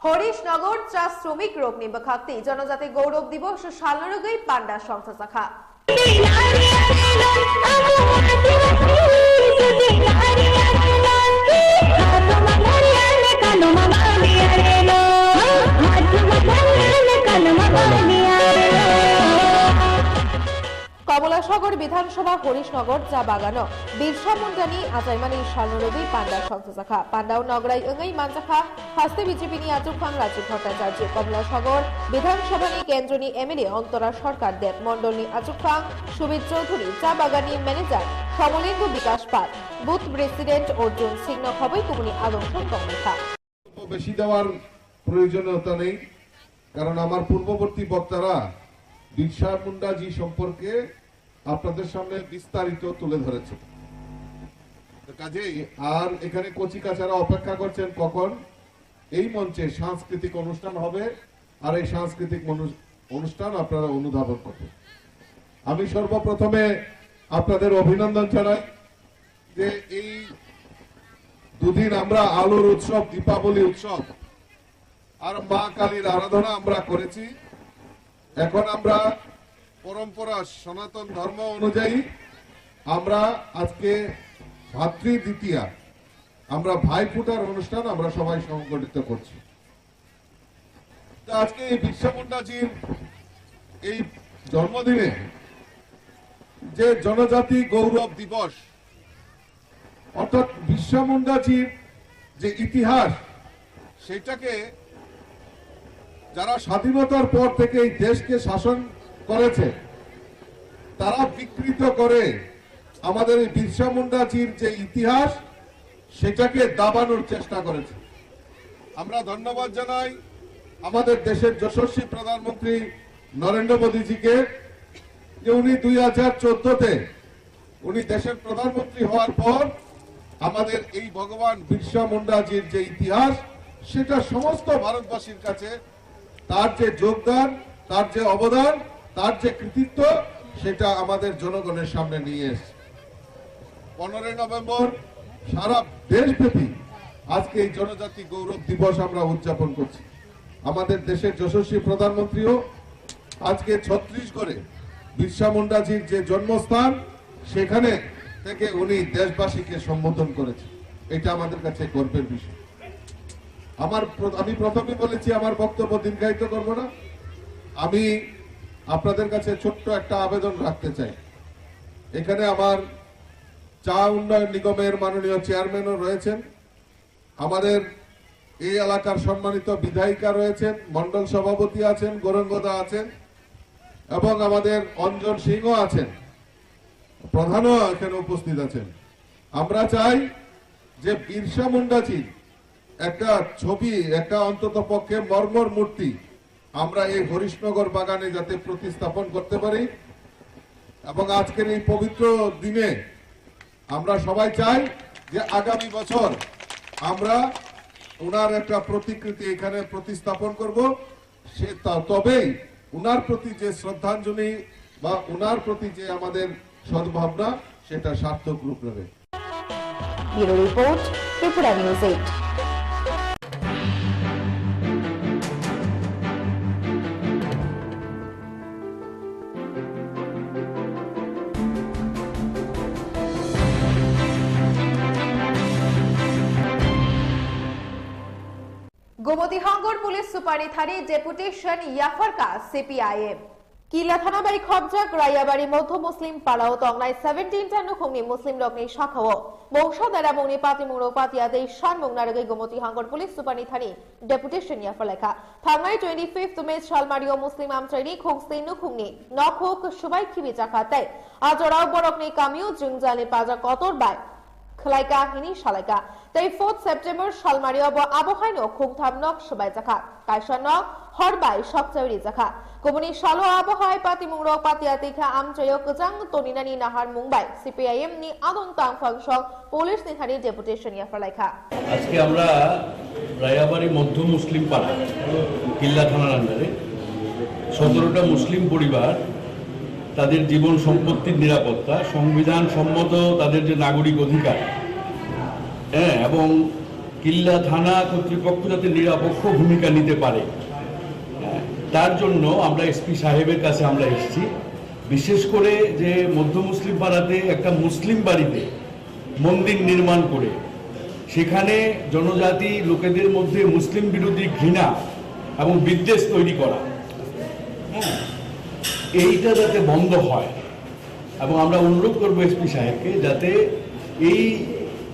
Harishnagar চা শ্রমিক রোগনি বখাকতি জনজাতি গৌরব দিবস সালনরগই পান্ডা সংস্থা শাখা। কমলাসাগর বিধানসভা হরিশনগর চা বাগানো বিরসা মুন্ডানি আচাইমানি সালনরবি পান্ডা সংস্থা শাখা। পান্ডাও নগরাই ওঙাই মানজাখা হাস্তে বিজেপিনি আচুকফাং রাজীব ভট্টাচার্য, কমলাসাগর বিধানসভানি কেন্দ্রনি এমএলএ অন্তরা সরকার দেব, মণ্ডলনি আচুকফাং সুবিদ চৌধুরী, চা বাগাননি ম্যানেজার সমলেন্দু বিকাশ পাল, বুথ প্রেসিডেন্ট অর্জুন সিংহ খবই কুমুনি আদংশন কংগ্রেসা। বেশি দেওয়ার প্রয়োজনীয়তা নেই, কারণ আমার পূর্ববর্তী বক্তারা বিরসা মুন্ডাজি সম্পর্কে আপনাদের সামনে বিস্তারিত তুলে ধরেছে। তো কাজেই আর এখানে কচিকাচারা অপেক্ষা করছেন কখন এই মঞ্চে সাংস্কৃতিক অনুষ্ঠান হবে, আর এই সাংস্কৃতিক মনু-, অনুষ্ঠান আপনারা অনুধাবন করবেন। আমি সর্বপ্রথমে আপনাদের অভিনন্দন জানাই যে এই দুদিন আমরা আলোর উৎসব, দীপাবলি উৎসব আর মা কালীর আরাধনা আমরা করেছি। এখন আমরা পরম্পরা সনাতন ধর্ম অনুযায়ী আমরা আজকে ভাতৃ দ্বিতীয়া, আমরা ভাইফোঁটার অনুষ্ঠান আমরা সবাই সংগঠিত করছি। তো আজকে এই বিরসা মুন্ডাজির এই জন্মদিনে যে জনজাতি গৌরব দিবস, অর্থাৎ বিরসা মুন্ডাজির যে ইতিহাস, সেটাকে যারা স্বাধীনতার পর থেকে এই দেশকে শাসন করেছে, তারা বিকৃত করে আমাদের এই বিরসা মুন্ডাজির যে ইতিহাস, সেটাকে দাবানোর চেষ্টা করেছে। আমরা ধন্যবাদ জানাই আমাদের দেশের যশস্বী প্রধানমন্ত্রী নরেন্দ্র মোদীজিকে, যে উনি দুই হাজার চোদ্দতে উনি দেশের প্রধানমন্ত্রী হওয়ার পর আমাদের এই ভগবান বিরসা মুন্ডাজির যে ইতিহাস, সেটা সমস্ত ভারতবাসীর কাছে তার যে যোগদান, তার যে অবদান, তার যে কৃতিত্ব, সেটা আমাদের জনগণের সামনে নিয়ে এসেছে। পনেরোই নভেম্বর সারা দেশব্যাপী আজকে এই জনজাতি গৌরব দিবস আমরা উদযাপন করছি। আমাদের দেশের যশস্বী প্রধানমন্ত্রীও আজকে ছত্তিশগড়ে বিরসা মুন্ডাজির যে জন্মস্থান, সেখানে থেকে উনি দেশবাসীকে সম্বোধন করেছেন। এটা আমাদের কাছে গর্বের বিষয়। আমার প্র-, আমি প্রথমেই বলেছি, আমার বক্তব্য দীর্ঘায়িত করব না। আমি আপনাদের কাছে ছোট্ট একটা আবেদন রাখতে চাই। এখানে আমার চা উন্নয়ন নিগমের মাননীয় চেয়ারম্যানও রয়েছেন, আমাদের এই এলাকার সম্মানিত বিধায়িকা রয়েছেন, মণ্ডল সভাপতি আছেন, গৌরাঙ্গদা আছেন এবং আমাদের অঞ্জন সিংহ আছেন, প্রধানও এখানে উপস্থিত আছেন। আমরা চাই যে বিরসা মুন্ডাজির একটা ছবি, একটা অন্তত পক্ষে মর্মর মূর্তি আমরা এই হরিশনগর বাগানে যাতে প্রতিস্থাপন করতে পারি এবং আজকের এই পবিত্র দিনে আমরা সবাই চাই যে আগামী বছর আমরা ওনার একটা প্রতিকৃতি এখানে প্রতিস্থাপন করব। সে তা-, তবেই ওনার প্রতি যে শ্রদ্ধাঞ্জলি বা ওনার প্রতি যে আমাদের সদ্ভাবনা, সেটা সার্থক রূপ নেবে। Bureau report, Tripura News eight. Gomoti Hangor Police Super ni thani deputation yapharka C P I M. Kila thana bai khobjak Rayabari Modho Muslim Palao tongnai seventeen ta nukhungni Muslim rokni sakao mungsa dara mungni patimung rok patia tei sanmung narwgwi Gomoti Hangor Police Super ni thani deputation yapharlaikha. Thangnai twenty fifth May salmario Muslim amchaini khungsti nukhungni nokhuk subai khibi jakha tei ajorao borokni kamio jwngjalni paja kotor bai khwlaikha hini salaikha. Tei fourth September salmario bo abo haino khungtham nok subai jakha. Kaisa nok Hor bai sokchai rijakha. Kubuni salo abo hai patimungrok patiya tikha amchaio kwchang toninani naharmung bai C P I M ni adon tangphang sok police ni thani deputation yapharlaikha. আজকে আমরা রায়াবাড়ি মধ্য মুসলিম পাড়া, কিল্লা থানার আন্ডারে সতেরোটা মুসলিম পরিবার, তাদের জীবন সম্পত্তির নিরাপত্তা, সংবিধান সম্মত তাদের যে নাগরিক অধিকার, হ্যাঁ, এবং কিল্লা থানা কর্তৃপক্ষ যাতে নিরপেক্ষ ভূমিকা নিতে পারে, হ্যাঁ, তার জন্য আমরা এসপি সাহেবের কাছে আমরা এসেছি। বিশেষ করে যে মধ্য মুসলিম পাড়াতে একটা মুসলিম বাড়িতে মন্দির নির্মাণ করে সেখানে জনজাতি লোকেদের মধ্যে মুসলিম বিরোধী ঘৃণা এবং বিদ্বেষ তৈরি করা, হ্যাঁ, এইটা যাতে বন্ধ হয়। এবং আমরা অনুরোধ করব এসপি সাহেবকে যাতে এই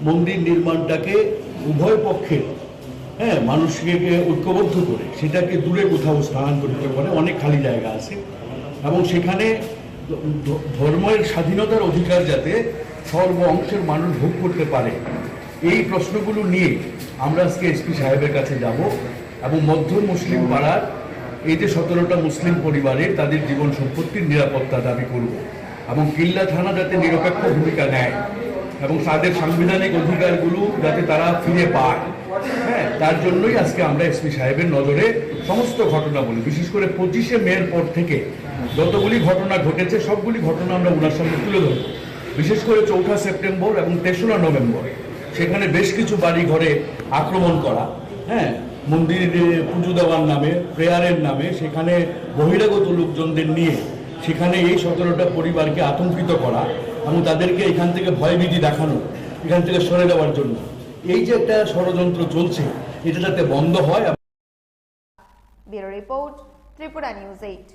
মন্দির নির্মাণটাকে উভয় পক্ষের, হ্যাঁ, মানুষকে ঐক্যবদ্ধ করে সেটাকে দূরে কোথাও স্থানান্তরিত করে, অনেক খালি জায়গা আছে, এবং সেখানে ধ-, ধর্মের স্বাধীনতার অধিকার যাতে সর্ব অংশের মানুষ ভোগ করতে পারে, এই প্রশ্নগুলো নিয়ে আমরা আজকে এসপি সাহেবের কাছে যাব এবং মধ্য মুসলিম পাড়ার এই যে সতেরোটা মুসলিম পরিবারের তাদের জীবন সম্পত্তির নিরাপত্তা দাবি করব এবং কিল্লা থানা যাতে নিরপেক্ষ ভূমিকা নেয় এবং তাদের সাংবিধানিক অধিকারগুলো যাতে তারা ফিরে পায়, হ্যাঁ, তার জন্যই আজকে আমরা এসপি সাহেবের নজরে সমস্ত ঘটনাগুলি, বিশেষ করে পঁচিশে মের পর থেকে যতগুলি ঘটনা ঘটেছে সবগুলি ঘটনা আমরা ওনার সামনে তুলে ধরব। বিশেষ করে চৌঠা সেপ্টেম্বর এবং তেসরা নভেম্বর সেখানে বেশ কিছু বাড়ি ঘরে আক্রমণ করা, হ্যাঁ, মন্দিরে পুজো দেওয়ার নামে, প্রেয়ারের নামে সেখানে বহিরাগত লোকজনদের নিয়ে সেখানে এই সতেরোটা পরিবারকে আতঙ্কিত করা এবং তাদেরকে এখান থেকে ভয়ভীতি দেখানো, এখান থেকে সরে যাওয়ার জন্য এই যে একটা ষড়যন্ত্র চলছে, এটা যাতে বন্ধ হয়। Bureau report, Tripura News eight.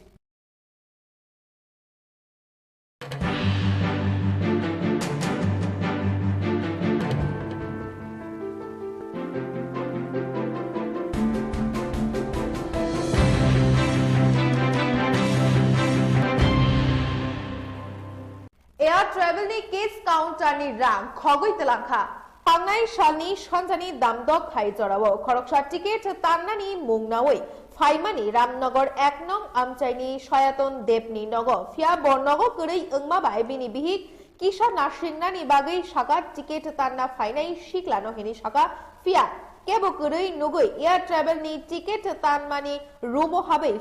Air travel ni case counter ni rang khogwi twlangkha. Tangnai salni sonjani damdok hai jorao khoroksa ticket tannani mung naui phaimani Ramnagar ek nong amchaini Soyaton Debni nogo, phiya bo nogo kwrwi wngma bai bini bihik kisa nasingnani bagwi saka ticket tanna phainai siklano hinwi saka, phiya kebo kwrwi nugwi air travel ni ticket tanmani room o habwi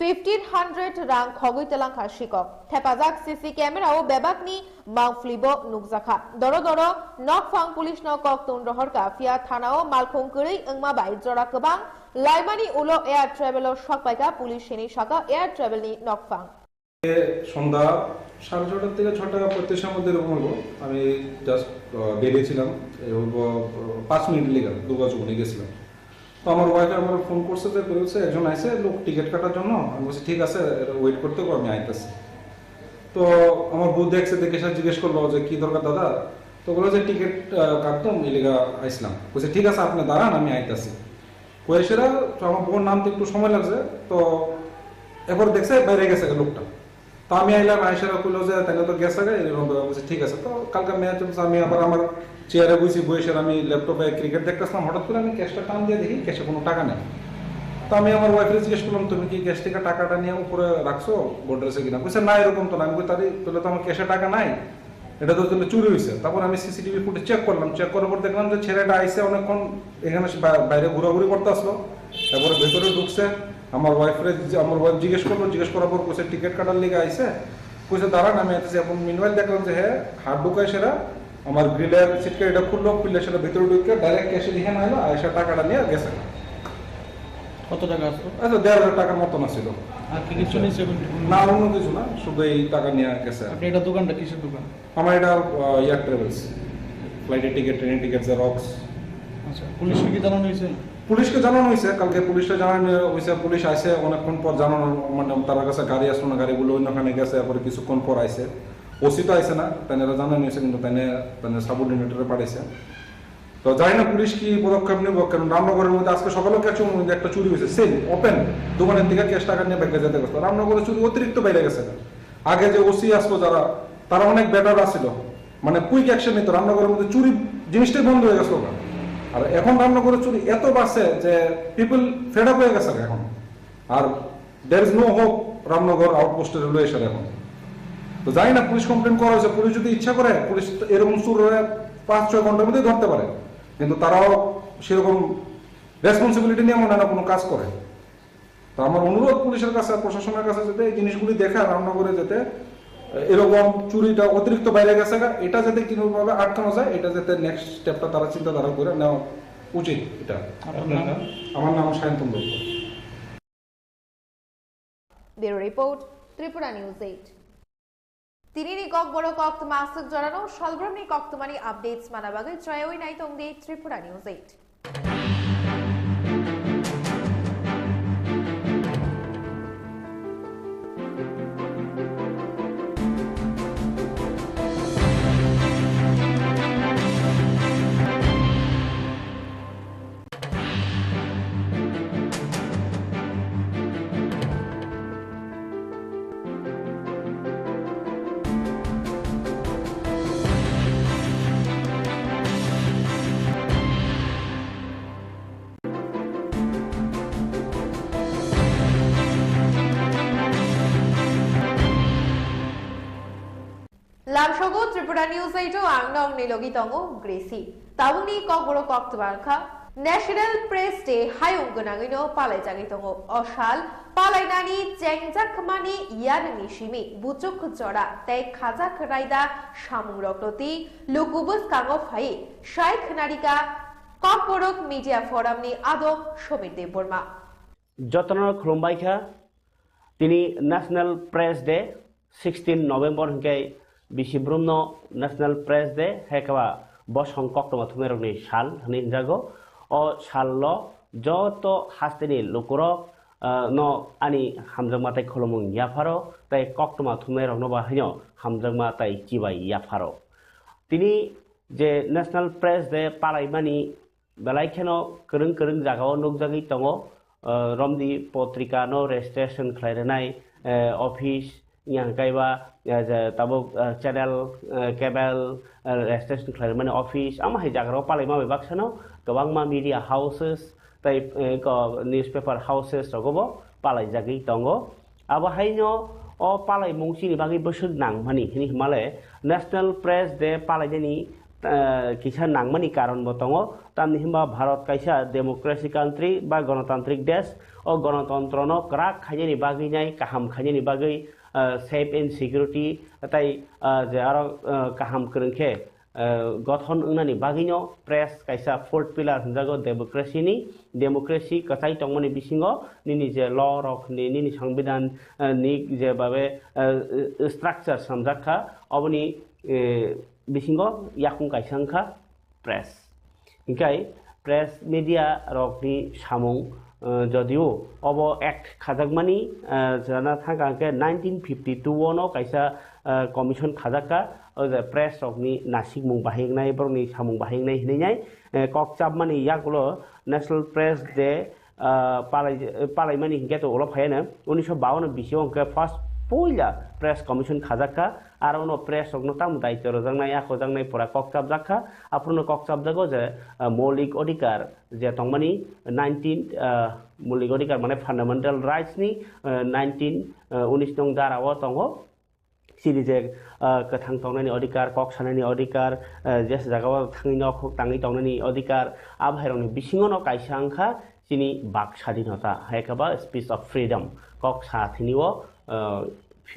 fifteen hundred rang khogwi twlangkha sikok. Thepajak C C camera o bebakni mangpli bo nukjakha. Doro doro nokphang police no koktun rohorkha, phiya thana o malkhung kwrwi wngma bai jora kwbang laimani ulo air travel o sokpaikha police hinwi saka air travel ni nokphang. সন্ধ্যা সাড়ে ছটার থেকে ছটা পঁয়ত্রিশের মধ্যে এরকম হলো, আমি জাস্ট বেরিয়েছিলাম। এই হলো, আহ, পাঁচ মিনিট লেগে দুর্গা চৌমুহনী গেছিলাম। তো আমার ওয়াইফে আমার ফোন করছে যে, বলছে, "একজন আইছে লোক টিকিট কাটার জন্য।" আমি বলছি, "ঠিক আছে, এটা ওয়েট করতে হবে, আমি আইতাছি।" তো আমার বউ দেখছে, দেখে সে জিজ্ঞেস করলো যে, "কি দরকার দাদা?" তো বললো যে, "টিকিট, আহ, কাটতাম, এই লেগা আইছিলাম।" বলছে, "ঠিক আছে, আপনি দাঁড়ান, আমি আইতাছি।" কইসেরা তো আমার বউর নাম তো একটু সময় লাগছে, তো এরপর দেখছে বাইরে গেছে গা লোকটা। তো আমি আইলাম, আইসারা কইলো যে, "তাইলে তো গেছে গা।" এরকম করে বলছে, "ঠিক আছে।" তো কালকে ম্যাচ চলছে, আমি আবার আমার চেয়ারে বইছি, বইসেরা আমি ল্যাপটপে ক্রিকেট দেখতেছিলাম, হঠাৎ করে আমি ক্যাশটা টান দিয়ে দেখি ক্যাশে কোনো টাকা নেই। তো আমি আমার ওয়াইফরে জিজ্ঞেস করলাম, "তুমি কি ক্যাশ থেকে টাকাটা নিয়ে উপরে রাখছো গোডরেজে কিনা?" কইছে, "না, এরকম তো না।" আমি কই, "তাহলে, তাহলে তো আমার ক্যাশে টাকা নাই।" এটা তো তাহলে চুরি হয়েছে। তারপর আমি সিসিটিভি ফুটেজ চেক করলাম, চেক করার পর দেখলাম যে ছেলেটা আইসে অনেকক্ষণ এখানে সে বা-, বাইরে ঘোরাঘুরি করতে আসলো, তারপরে ভেতরে ঢুকছে। আমার ওয়াইফরে জি-, আমার ওয়াইফ জিজ্ঞেস করলো, জিজ্ঞেস করার পর কইছে টিকিট কাটার লিগে আইসে, কইছে দাঁড়ান আমি আইতেছি। এখন মিনওয়াইল দেখলাম যে হ্যাঁ হাত ঢুকায় সেটা আমার গ্রিলের সিটকে এটা খুললো, খুললে সেটা ভিতরে ঢুকে ডাইরেক্ট ক্যাশে লিখে না এলো, আর এসে টাকাটা নিয়ে গেছে। কত টাকা আসলো? আচ্ছা, দেড় হাজার টাকার মতন আসছিল। আর কি কিছু নেই সেভেন্টি? না, অন্য কিছু না, শুধু এই টাকা নিয়ে গেছে। আপনি এটা দোকানটা কিসের দোকান? আমার এটা, আহ, এয়ার ট্রাভেলস, ফ্লাইটের টিকিট, ট্রেনের টিকিট, জেরক্স। আচ্ছা, পুলিশকে কি জানানো হয়েছে? পুলিশকে জানানো হয়েছে, কালকে পুলিশকে জানানো হয়েছে, পুলিশ আইছে অনেকক্ষণ পর জানানো, মানে তার কাছে গাড়ি আসলো না, গাড়িগুলো অন্যখানে গেছে, এরপরে কিছুক্ষণ পর আইছে। ওসি তো আইছে না, তাই এরা জানানো হয়েছে, কিন্তু তাই তাই সাবঅর্ডিনেটরে পাঠাইছে। তো জানি না পুলিশ কি পদক্ষেপ নেব, কারণ রামনগরের মধ্যে আজকে সকালেও ক্যাশ মধ্যে একটা চুরি হয়েছে, সেম ওপেন দোকানের দিকে ক্যাশ টাকা নিয়ে ব্যাগে যেতে গেছে। রামনগরের চুরি অতিরিক্ত বেড়ে গেছে। আগে যে ওসি আসলো যারা, তারা অনেক বেটার আসছিল, মানে কুইক অ্যাকশন নিত। রামনগরের মধ্যে চুরি জিনিসটাই বন্ধ হয়ে গেছে ওখানে। আর এখন রামনগরের চুরি এত বাড়ছে যে পিপল ফেড আপ হয়ে গেছে এখন। আর there is no hope Ramnagar outpost এ রইল এসে এখন। তো জানি না পুলিশ কমপ্লেন করা হয়েছে, পুলিশ যদি ইচ্ছা করে পুলিশ এরকম চুররে পাঁচ ছয় ঘন্টার মধ্যেই ধরতে পারে, কিন্তু তারাও সেরকম রেসপন্সিবিলিটি নিয়ে মনে হয় না কোনো কাজ করে। তো আমার অনুরোধ পুলিশের কাছে আর প্রশাসনের কাছে যাতে এই জিনিসগুলি দেখে আর রামনগরে যাতে এরকম চুরিটা অতিরিক্ত বাইরে গেছে গা, এটা যাতে কোনোভাবে আটকানো যায়, এটা যাতে নেক্সট স্টেপটা তারা চিন্তাধারা করে নেওয়া উচিত। এটা আপনার নাম? আমার নাম Sayantan Dutta. Bureau Report, Tripura News eight. Tinini kokborok koktwma aswk jorano salbrumni koktwmani updates mana bagwi choyawi nai tong di Tripura News eight. Lamsogo Tripura News eight o ang nokni logi tongo Gracie. Tabukni kokborok koktwma wngkha National Press Day hayung gwnangwino palaijagwi tongo. O sal palainani chengjakmani yarwngni simi buchuk jora tei khajak raida samungrokno twi luku bwskango phaiwi sai khwnarikha Kokborok Media Forum ni adong Somir Debbarma. Jotono khulumbai kha. Tini National Press Day, sixteen November hwnkhe bisi brumno National Press Day, hai khe ba bosong koktwma thumnairokni sal hwnwi hwnjago. O sallo joto hasteni lukurok, ah, no ani hamjakma tei khulumung yapharo, tei koktwma thumnairokno bo haino hamjakma tei chibai yapharo. Tini je National Press Day palaimani belai kheno kwrwng kwrwng jagao nukjagwi tongo, ah, romdi potrika no registration khlai rwnai, eh, office, yang kaiba, eh, je tabuk, eh, channel, eh, cable, eh, registration khlai rwmani office, amo hai jaga rok palaima bai baksa no kwbangma media houses tei, eh, ko newspaper houses rogo bo palaijagwi tongo. Abo haino o palaimung chini bagwi bwswk nangmani hwnwi hwnmale National Press Day palainani, eh, kisa nangmani karon bo tongo, tamni hwnba Bharat kaisa democracy country ba ganatantrik desh, o ganatantrono kwrak khainani bagwi nai, kaham khainani bagwi, eh, safe and security tei, eh, je aro, eh, kaham kwrwng khe eh, gothon wngnani bagwino press kaisa fourth pillar hwnjago democracy ni. Democracy kwchai tongmani bisingo nini je law rok ni, nini songbidan, eh, ni je babe, eh, structure swnamjak kha, oboni, eh, bisingo yakung kaisa wngkha press. Hinkhe press media rokni samung, eh, jodio obo act khajakmani, eh, jana thangkha hwnkhe nineteen fifty two o no kaisa, eh, commission khajakha, o je press rokni nasikmung bahai wngnai, borokni samung bahai wngnai hinwi nai, eh, kok chapmani yagulo National Press Day, ah, palai-, palaimani hinkhe to ulo phaiya no, unisho bawan bisi o hinkhe first puila press commission khajakha, aro uno press rokno tamo daityo rwjaknai, yakojaknai pura kok chapjakha, aphuru no kok chapjago je, ah, moulik odhikar je tongmani nineteen, ah, moulik odhikar mane fundamental rights ni, ah, nineteen, ah, unis nong dara o tongo. Chini je, ah, kwthang tongnani odhikar, kok sanani odhikar, ah, je jagao thangwi nokhok tangwi tongnani odhikar, abo hairokni bisingo no kaisa wngkha chini bak sadinota, hai khe ba speech of freedom, kok sa thini o, ah,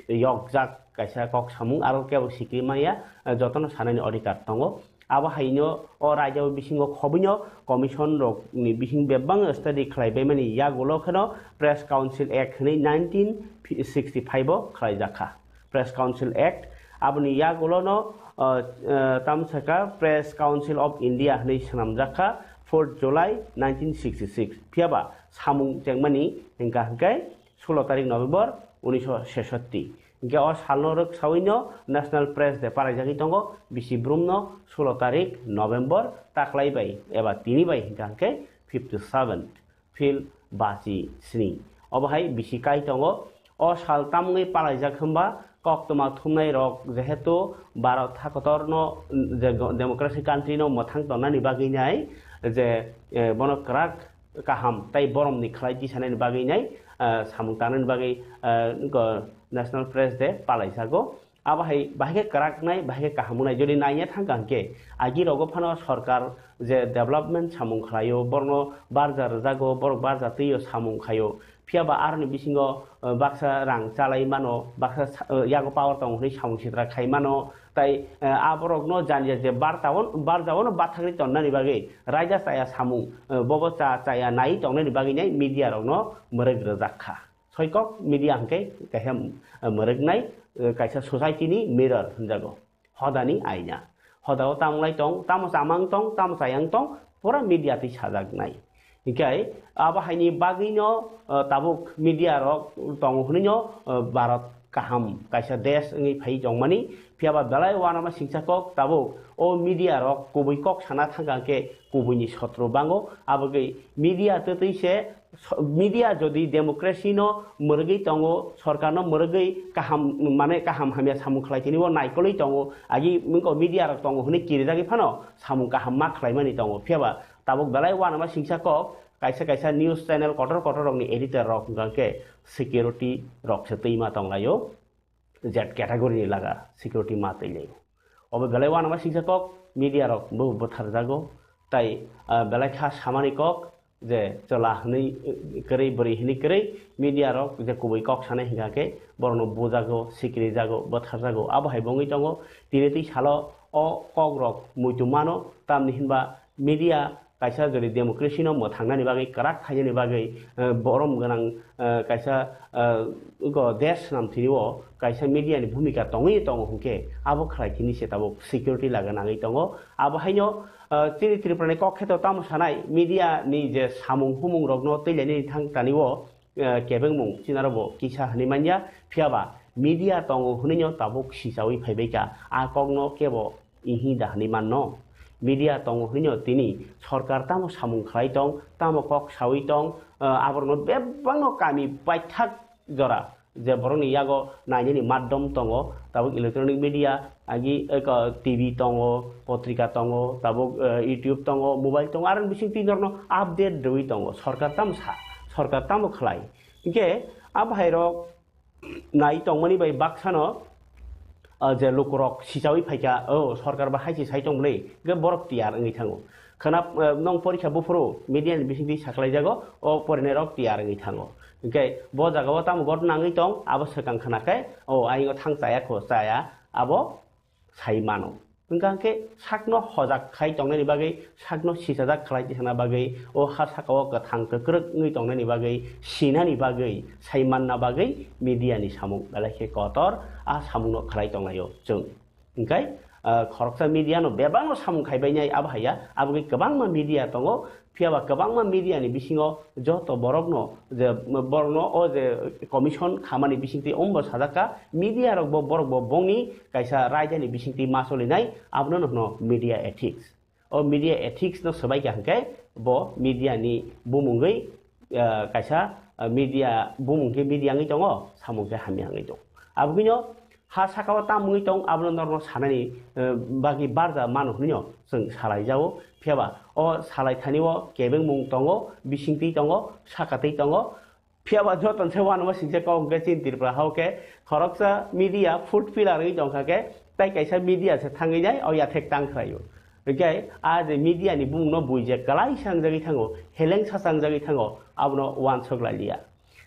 yokjak kaisa kok samung, aro kebo sikri maya, ah, jotono sanani odhikar tongo. Abo haino o raida bisingo khobwino commission rokni bising bebak study khlaibaimani yagulo kheno Press Council Act hwnwi nineteen sixty five o khlaijakha. Press Council Act, aboni yagulono, uh, uh, tamsaka Press Council of India hwnwi swnamjakha fourth July nineteen sixty six. Phiyaba samung chengmani hwnkha hwnkhe sulo tarik November unisho sesotti. Hinkhe o salno rwksawino National Press Day palaijagwi tongo, bisi brumno sulo tarik November taklai bai eba tini bai hinkha hinkhe fifty seven phil bachi sni. Obo hai bisi kai tongo. O sal tamungwi palaijak hwnba koktwma thumnai rok jehetu Bharat hakotorno je go-, democracy country no mwthang tongnani bagwi nai je, eh, bono kwrak kaham tei boromni khlai tisanani bagwi nai, ah, samung tangnani bagwi, ah, go National Press Day palaijago. Abo hai bahai khe kwrak wngnai, bahai khe kaham wngnai. Jodi naina thangkha hwnkhe, agi rogo phano sorkar je development samung khlaio, borokno barja rwjago, borok barja twio samung khaio. Phiya ba aroni bisingo, eh, baksa rang chalai mano, baksa sa-, eh, yago power tongo hwnwi samung sitra khai mano. Tai, eh, aborokno jani je bartaon-, barjaono bathakri tonnani bagwi raida chaya samung, eh, bobo cha-, chaya nai tongnani bagwi nai media rokno mwrwk rwjak kha. Soikok media hwnkhe kaisa, eh, mwrwknai, eh, kaisa society ni mirror hwnjago. Hodani aina. Hodao tamo lai tong, tamo chamang tong, tamo chayang tong, pura media twi sajaknai. Hinkhe abo haini bagwino, eh, tabuk media rok tongo hwnwino, eh, Bharat kaham kaisa desh wngwi phai tongmani. Phiya ba belai uanama singcha kok tabuk o media rok kubui kok sana thangka khe kubuini sotro bango. Abogwi media twtwi se so-, media jodi democracy no mwrwgwi tongo, sorkar no mwrwgwi kaham, mane kaham hamya samung khlai tini o naikolwi tongo, agi wngkha media rok tongo hwnwi kirijagwi phano samung kaham ma khlaimani tongo. Phiya ba tabuk belai uanama singcha kok kaisa kaisa news channel kotor kotor rokni editor rok hwnkha khe security rok se twi ma tonglaio. Z category ni laga security ma twi lai. Obo belai uanama singcha kok media rok bo bwtharjago. Tai, ah, belai kha samani kok je chwla hwnwi, eh, kwrwi bwrwi hwnwi kwrwi media rok je kubui kok sanai hwnkha khe borokno bujago, sikirijago, bwtharjago. Abo hai bo wngwi tongo. Tini twi salo o kok rok muitu mano, tamni hinba media kaisa jodi democracy no mwthangnani bagwi, kwrak khainani bagwi, eh, borom gwnang, eh, kaisa, eh, go desh nam thini o kaisa media ni bhumika tongwi tongo hwnkhe abo khlai thini se tabuk security laga nangwi tongo. Abo haino, eh, chini Tripura ni kok kheto tamo sanai media ni je samung humung rokno twilainani thang tani o, eh, kebengmung chinaro bo kisa hwnwi manya, phiya ba media tongo hwnwi no tabuk sichawi phaibai kha, a kokno kebo ihi da hwnwi manno. Media tongo hwnwi no tini sorkar tamo samung khlai tong, tamo kok sawi tong, eh, aborokno bebakno kami paithak jora je borokni yago nainani maddom tongo, tabuk electronic media, agi, eh, ko, T V tongo, potrika tongo, tabuk, eh, YouTube tongo, mobile tongo, aroni bising twi norokno update rwui tongo. Sorkar tamo sa, sorkar tamo khlai. Hinkhe a bahairok nai tongmani bai baksano, ah, je lukurok sichawi phaikha, "O, sorkar ba hai se sai tong bwle," hwnkhe borok tiyar wngwi thango. Khwna, eh, nong porikha buphuru media ni bisingtwi saklaijago, o porinairok tiyar wngwi thango. Hinkhe bo jagao tamo ghotna wngwi tong, abo swkang khwna khe, "O, ayingo thang chaya kho, chaya," abo sai mano. Hwnkha khe sakno hojak khai tongnani bagwi, sakno sichajak khlai tisana bagwi, o ha sakao kwthang kwkrwk wngwi tongnani bagwi, sinani bagwi, sai manna bagwi media ni samung belai khe kotor, a samungno khlai tonglaio chwng. Hwnkhe, ah, khoroksa media no bebakno samung khaibainai abo haiya, aboni kwbangma media tongo, Phiya ba kwbangma media ni bisingo joto borokno je borokno o je commission khamani bisingtwi ombo sajak kha, media rok bo borok bo bongni kaisa raida ni bisingtwi ma solinai, abono no hwno media ethics. O media ethics no swbai kha hwnkhe bo media ni bumungwi, ah, kaisa, ah, media bumung khe media wngwi tongo, samung khe hamya wngwi tongo. Aboni no ha sakao tam wngwi tong, abono norokno sanani, eh, bagwi barja mano hwnwi no chwng salai jao. Phiya ba o salai thani o kebengmung tongo, bisingtwi tongo, sakatwi tongo. Phiya ba joto se uanama singsa kok hwnkhe chini Tripura hao khe khoroksa media food pillar wngwi tongkha khe, tai kaisa media se thangwi nai o yathek tang khlaio. Hwnkhe a je media ni bumung no bui je kwlai sangjagwi thango, heleng sa sangjagwi thango, abono uansuk lai liya.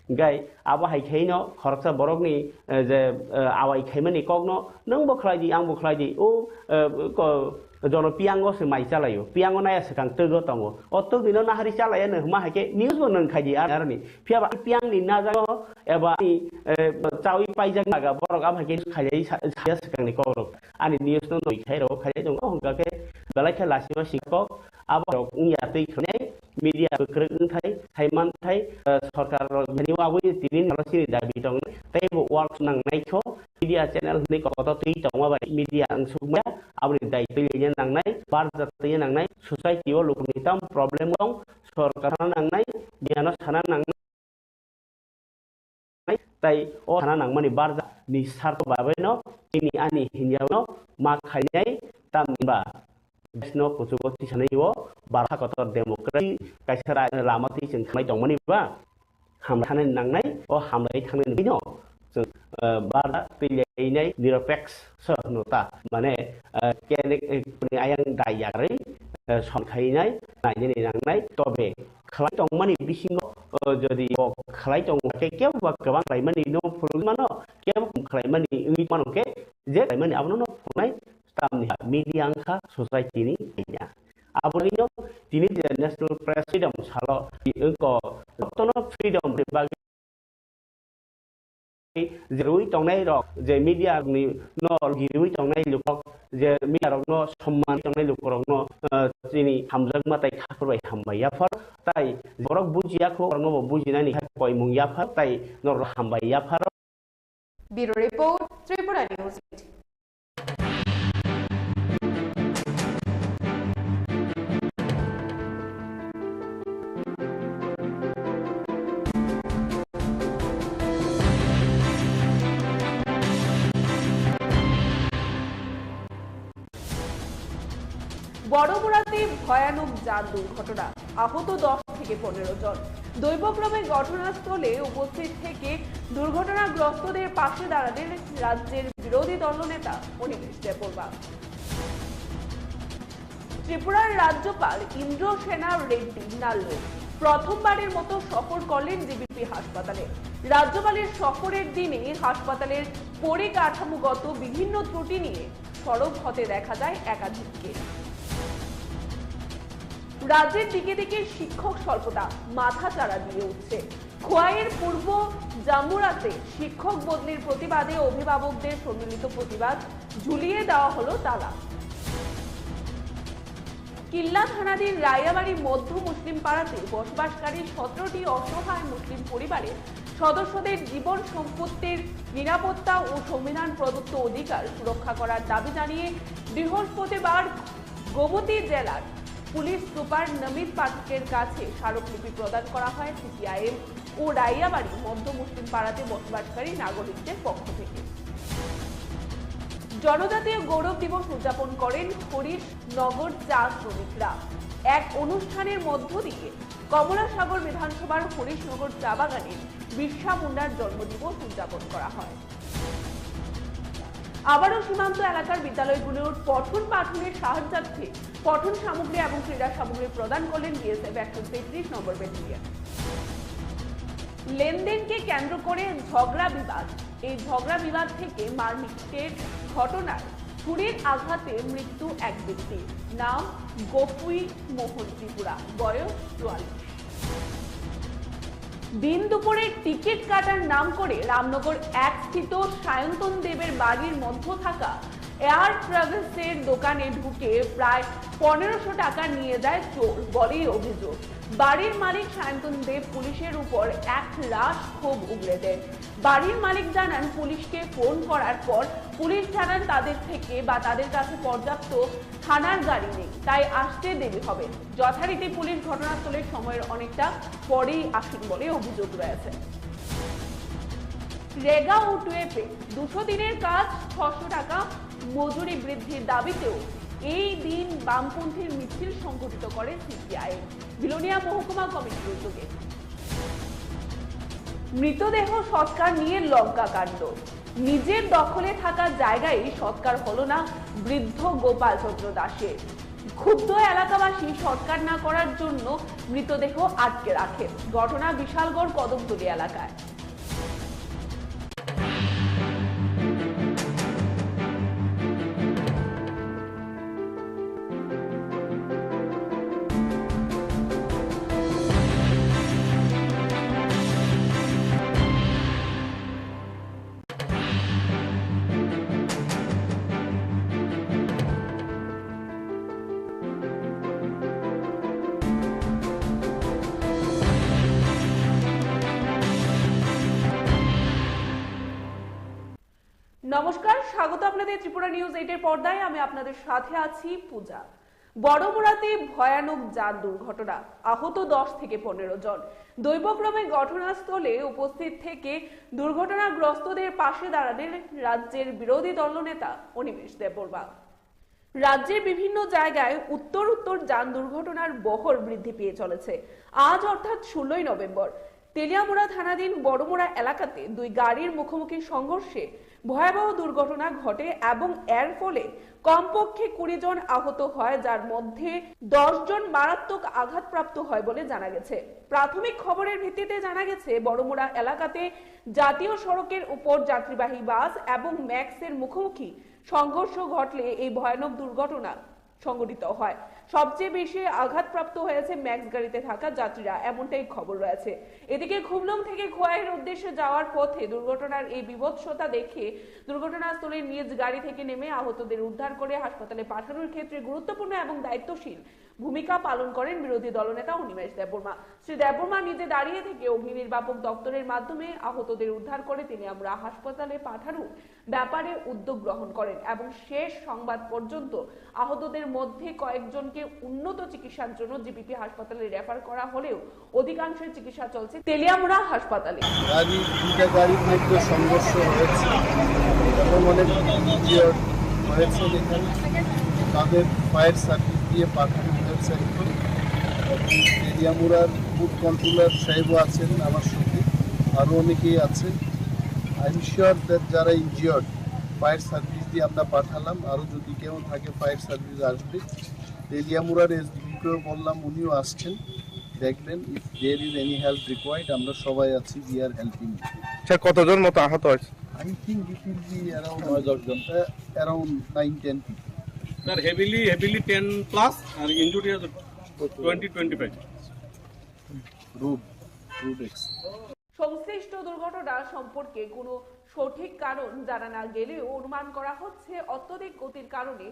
Hwnkhe abo hai khe no khoroksa borokni, eh, je, eh, awai khaimani kokno nwng bo khlai di, ang bo khlai di, o, eh, ko-, jono piyango se mai chalaio, piyango naya swkang twgo tongo, o twgwino nahari chalaiya no hwnma hai khe news bo nwng khai di ar-, aroni. Phiya ba piyangni najago eba, eh, chawi paijak naga borok abo hai khe khailai sa-, saya swkangni kokrok. Ani news no noi khai rw khai tongo, hwnkha khe belai khe lasima sikok, abo rok wngya twi khwnai media kwkrwk wngthai, saimanthai, eh, sorkar rok bini wabwi tini nalo chini dabi tongnai, tei bo work nangnai kho, media channel hwnwi koto twi tongma bai media wngsukmaya, aboni dai twi lina nangnai, barja twi nangnai, society o lukuni tam problem dong, sorkar sana nangnai, biyano sana nangnai. Tai o sana nangmani barja ni sarto babaino chini ani hinjao no ma khainai, tamni ba desh no kuchugo tisanai o barha kotor democracy kaisa ra-, lama twi chwng thangnai tongmani ba hamlai thangnani nangnai, o hamlai thangnani bino chwng, eh, barda twilainai niropeksa no ta, mane, eh, kene, eh, kuni ayang dai yakarwi, eh, som khainai, nainani nangnai, tobe khlai tongmani bisingo, eh, jodi bo khlai tong khe kebo ba kwbang khlaimani no phulugwi mano, kebo khlaimani wngwi mano khe je khlaimani abono no phunai tamni media wngkha society ni kaiya. Aboni no tini je National Press Freedom salo wngko, jotono freedom ni bagwi je rwi tongnai rok, je media ni no girwi tongnai lukrok, je media rok no somman tongnai lukrok no, eh, chini hamjakma tai khaphur bai hambai yaphar, tai borok bujiya kho, borok no bo bujinani hai koimung yaphar, tai norok hambai yaphar. Bureau Report, Tripura News. বড়মুড়াতে ভয়ানক যান দুর্ঘটনা, আহত দশ থেকে পনেরো জন। দৈবক্রমে ঘটনাস্থলে উপস্থিত থেকে দুর্ঘটনাগ্রস্তদের পাশে দাঁড়ালেন রাজ্যের বিরোধী দলনেতা অনিমেষ দেববর্মা। ত্রিপুরার রাজ্যপাল ইন্দ্রসেনা রেড্ডি নাল্লু প্রথমবারের মতো সফর করলেন জিবিপি হাসপাতালে। রাজ্যপালের সফরের দিনে হাসপাতালের পরিকাঠামোগত বিভিন্ন ত্রুটি নিয়ে সরব হতে দেখা যায় একাধিককে। রাজ্যের দিকে দিকে শিক্ষক স্বল্পতা মাথাচাড়া দিয়ে উঠছে। খোয়াইয়ের পূর্ব জামুরাতে শিক্ষক বদলির প্রতিবাদে অভিভাবকদের সম্মিলিত প্রতিবাদ, ঝুলিয়ে দেওয়া হলো তালা। কিল্লা থানাধীন রায়াবাড়ি মধ্য মুসলিম পাড়াতে বসবাসকারী সতেরোটি অসহায় মুসলিম পরিবারের সদস্যদের জীবন সম্পত্তির নিরাপত্তা ও সংবিধান প্রদত্ত অধিকার সুরক্ষা করার দাবি জানিয়ে বৃহস্পতিবার গোমতী জেলার পুলিশ সুপার নমিত পাঠকের কাছে স্মারকলিপি প্রদান করা হয় সিপিআইএম ও রাইয়াবাড়ি মধ্য মুসলিম পাড়াতে বসবাসকারী নাগরিকদের পক্ষ থেকে। জনজাতীয় গৌরব দিবস উদযাপন করেন হরিশ নগর চা শ্রমিকরা। এক অনুষ্ঠানের মধ্য দিয়ে কমলাসাগর বিধানসভার হরিশনগর চা বাগানে বিরসা মুন্ডার জন্মদিবস উদযাপন করা হয়। আবারও সীমান্ত এলাকার বিদ্যালয়গুলোর পঠন পাঠনের সাহায্যার্থে পঠন সামগ্রী এবং ক্রীড়া সামগ্রী প্রদান করলেন বিএসএফ একশো তেত্রিশ নম্বর ব্যাটালিয়ন। লেনদেনকে কেন্দ্র করে ঝগড়া বিবাদ, এই ঝগড়া বিবাদ থেকে মারপিটের ঘটনায় ছুরির আঘাতে মৃত্যু এক ব্যক্তির। নাম গোপুই মোহন ত্রিপুরা, বয়স চুয়াল্লিশ। দিন দুপুরে টিকিট কাটার নাম করে রামনগর এক স্থিত সায়ন্তন দেবের বাড়ির মধ্যে থাকা এয়ার ট্রাভেলসের দোকানে ঢুকে প্রায় পনেরোশো টাকা নিয়ে যায় চোর বলেই অভিযোগ। বাড়ির মালিক সায়ন্তন দেব পুলিশের উপর এক রাশ ক্ষোভ উগরে দেন। বাড়ির মালিক জানান, পুলিশকে ফোন করার পর পুলিশ জানান, তাদের থেকে বা তাদের কাছে পর্যাপ্ত থানার গাড়ি নেই, তাই আসতে দেরি হবে। যথারীতি পুলিশ ঘটনাস্থলে সময়ের অনেকটা পরেই আসেন বলে অভিযোগ রয়েছে। রেগা ও টুয়েপে দুশো দিনের কাজ ছশো টাকা মজুরি বৃদ্ধির দাবিতেও এই দিন বামপন্থীর মিছিল সংঘটিত করে সিপিআইএম বিলোনিয়া মহকুমা কমিটির উদ্যোগে। মৃতদেহ সৎকার নিয়ে লঙ্কাকাণ্ড। নিজের দখলে থাকা জায়গায় সৎকার হলো না বৃদ্ধ গোপালচন্দ্র দাসের। ক্ষুব্ধ এলাকাবাসী সৎকার না করার জন্য মৃতদেহ আটকে রাখে। ঘটনা বিশালগড় কদমতলী এলাকায়। নমস্কার, স্বাগত আপনাদের ত্রিপুরা নিউজ এইটের পর্দায়। আমি আপনাদের সাথে আছি পূজা। বড়মুড়াতে ভয়ানক যান দুর্ঘটনা, আহত দশ থেকে পনেরো জন। দৈবক্রমে ঘটনাস্থলে উপস্থিত থেকে দুর্ঘটনাগ্রস্তদের পাশে দাঁড়ালেন রাজ্যের বিরোধী দলনেতা অনিমেষ দেববর্মা। রাজ্যের বিভিন্ন জায়গায় উত্তর উত্তর যান দুর্ঘটনার বহর বৃদ্ধি পেয়ে চলেছে। আজ অর্থাৎ ষোলোই নভেম্বর তেলিয়ামুড়া থানাধীন বড়মুড়া এলাকাতে দুই গাড়ির মুখোমুখি সংঘর্ষে ভয়াবহ দুর্ঘটনা ঘটে এবং এর ফলে কমপক্ষে কুড়ি জন আহত হয়, যার মধ্যে দশ জন মারাত্মক আঘাতপ্রাপ্ত হয় বলে জানা গেছে। প্রাথমিক খবরের ভিত্তিতে জানা গেছে, বড়মুড়া এলাকাতে জাতীয় সড়কের উপর যাত্রীবাহী বাস এবং ম্যাক্সের মুখোমুখি সংঘর্ষ ঘটলে এই ভয়ানক দুর্ঘটনা সংঘটিত হয়। সবচেয়ে বেশি আঘাতপ্রাপ্ত হয়েছে ম্যাক্স গাড়িতে থাকা যাত্রীরা, এমনটাই খবর রয়েছে। এদিকে খুমলুং থেকে খোয়াইয়ের উদ্দেশ্যে যাওয়ার পথে দুর্ঘটনার এই বীভৎসতা দেখে দুর্ঘটনাস্থলে নিজ গাড়ি থেকে নেমে আহতদের উদ্ধার করে হাসপাতালে পাঠানোর ক্ষেত্রে গুরুত্বপূর্ণ এবং দায়িত্বশীল ভূমিকা পালন করেন বিরোধী দলনেতা অনিমেষ দেববর্মা। শ্রী দেববর্মা নিজে দাঁড়িয়ে থেকে অগ্নি নির্বাপক দপ্তরের মাধ্যমে আহতদের উদ্ধার করে তেলিয়ামুড়া হাসপাতালে পাঠানোর ব্যাপারে উদ্যোগ গ্রহণ করেন এবং শেষ সংবাদ পর্যন্ত আহতদের মধ্যে কয়েকজনকে উন্নত চিকিৎসার জন্য জিবিপি হাসপাতালে রেফার করা হলেও অধিকাংশের চিকিৎসা চলছে তেলিয়ামুড়া হাসপাতালে। গাড়ি, দুইটা গাড়ির মধ্যে সংঘর্ষ হয়েছে এবং অনেক ইনজিওর্ড হয়েছে এখানে। তাদের ফায়ার সার্ভিস দিয়ে পাঠানো হয়েছে এখন। এবং তেলিয়ামুড়ার বুথ কন্ট্রোলার সাহেবও আছেন আমার সঙ্গে, আরও অনেকেই আছেন। আই এম শিওর দ্যাট যারা ইনজিওর্ড, ফায়ার সার্ভিস দিয়ে আমরা পাঠালাম, আরও যদি কেউ থাকে ফায়ার সার্ভিস আসবে। তেলিয়ামুড়ার এসডিপিকেও বললাম, উনিও আসছেন, দেখবেন। If there is any help required, আমরা সবাই আছি, we are helping. স্যার, কতজন মতো আহত হয়েছে? I think it will be around নয় দশ জন। Around nine ten people. Sir, heavily heavily ten plus আর ইনজুরি আছে twenty twenty five. Road road X. সংশ্লিষ্ট দুর্ঘটনা সম্পর্কে কোনো সঠিক কারণ জানা না গেলেও অনুমান করা হচ্ছে অত্যধিক গতির কারণে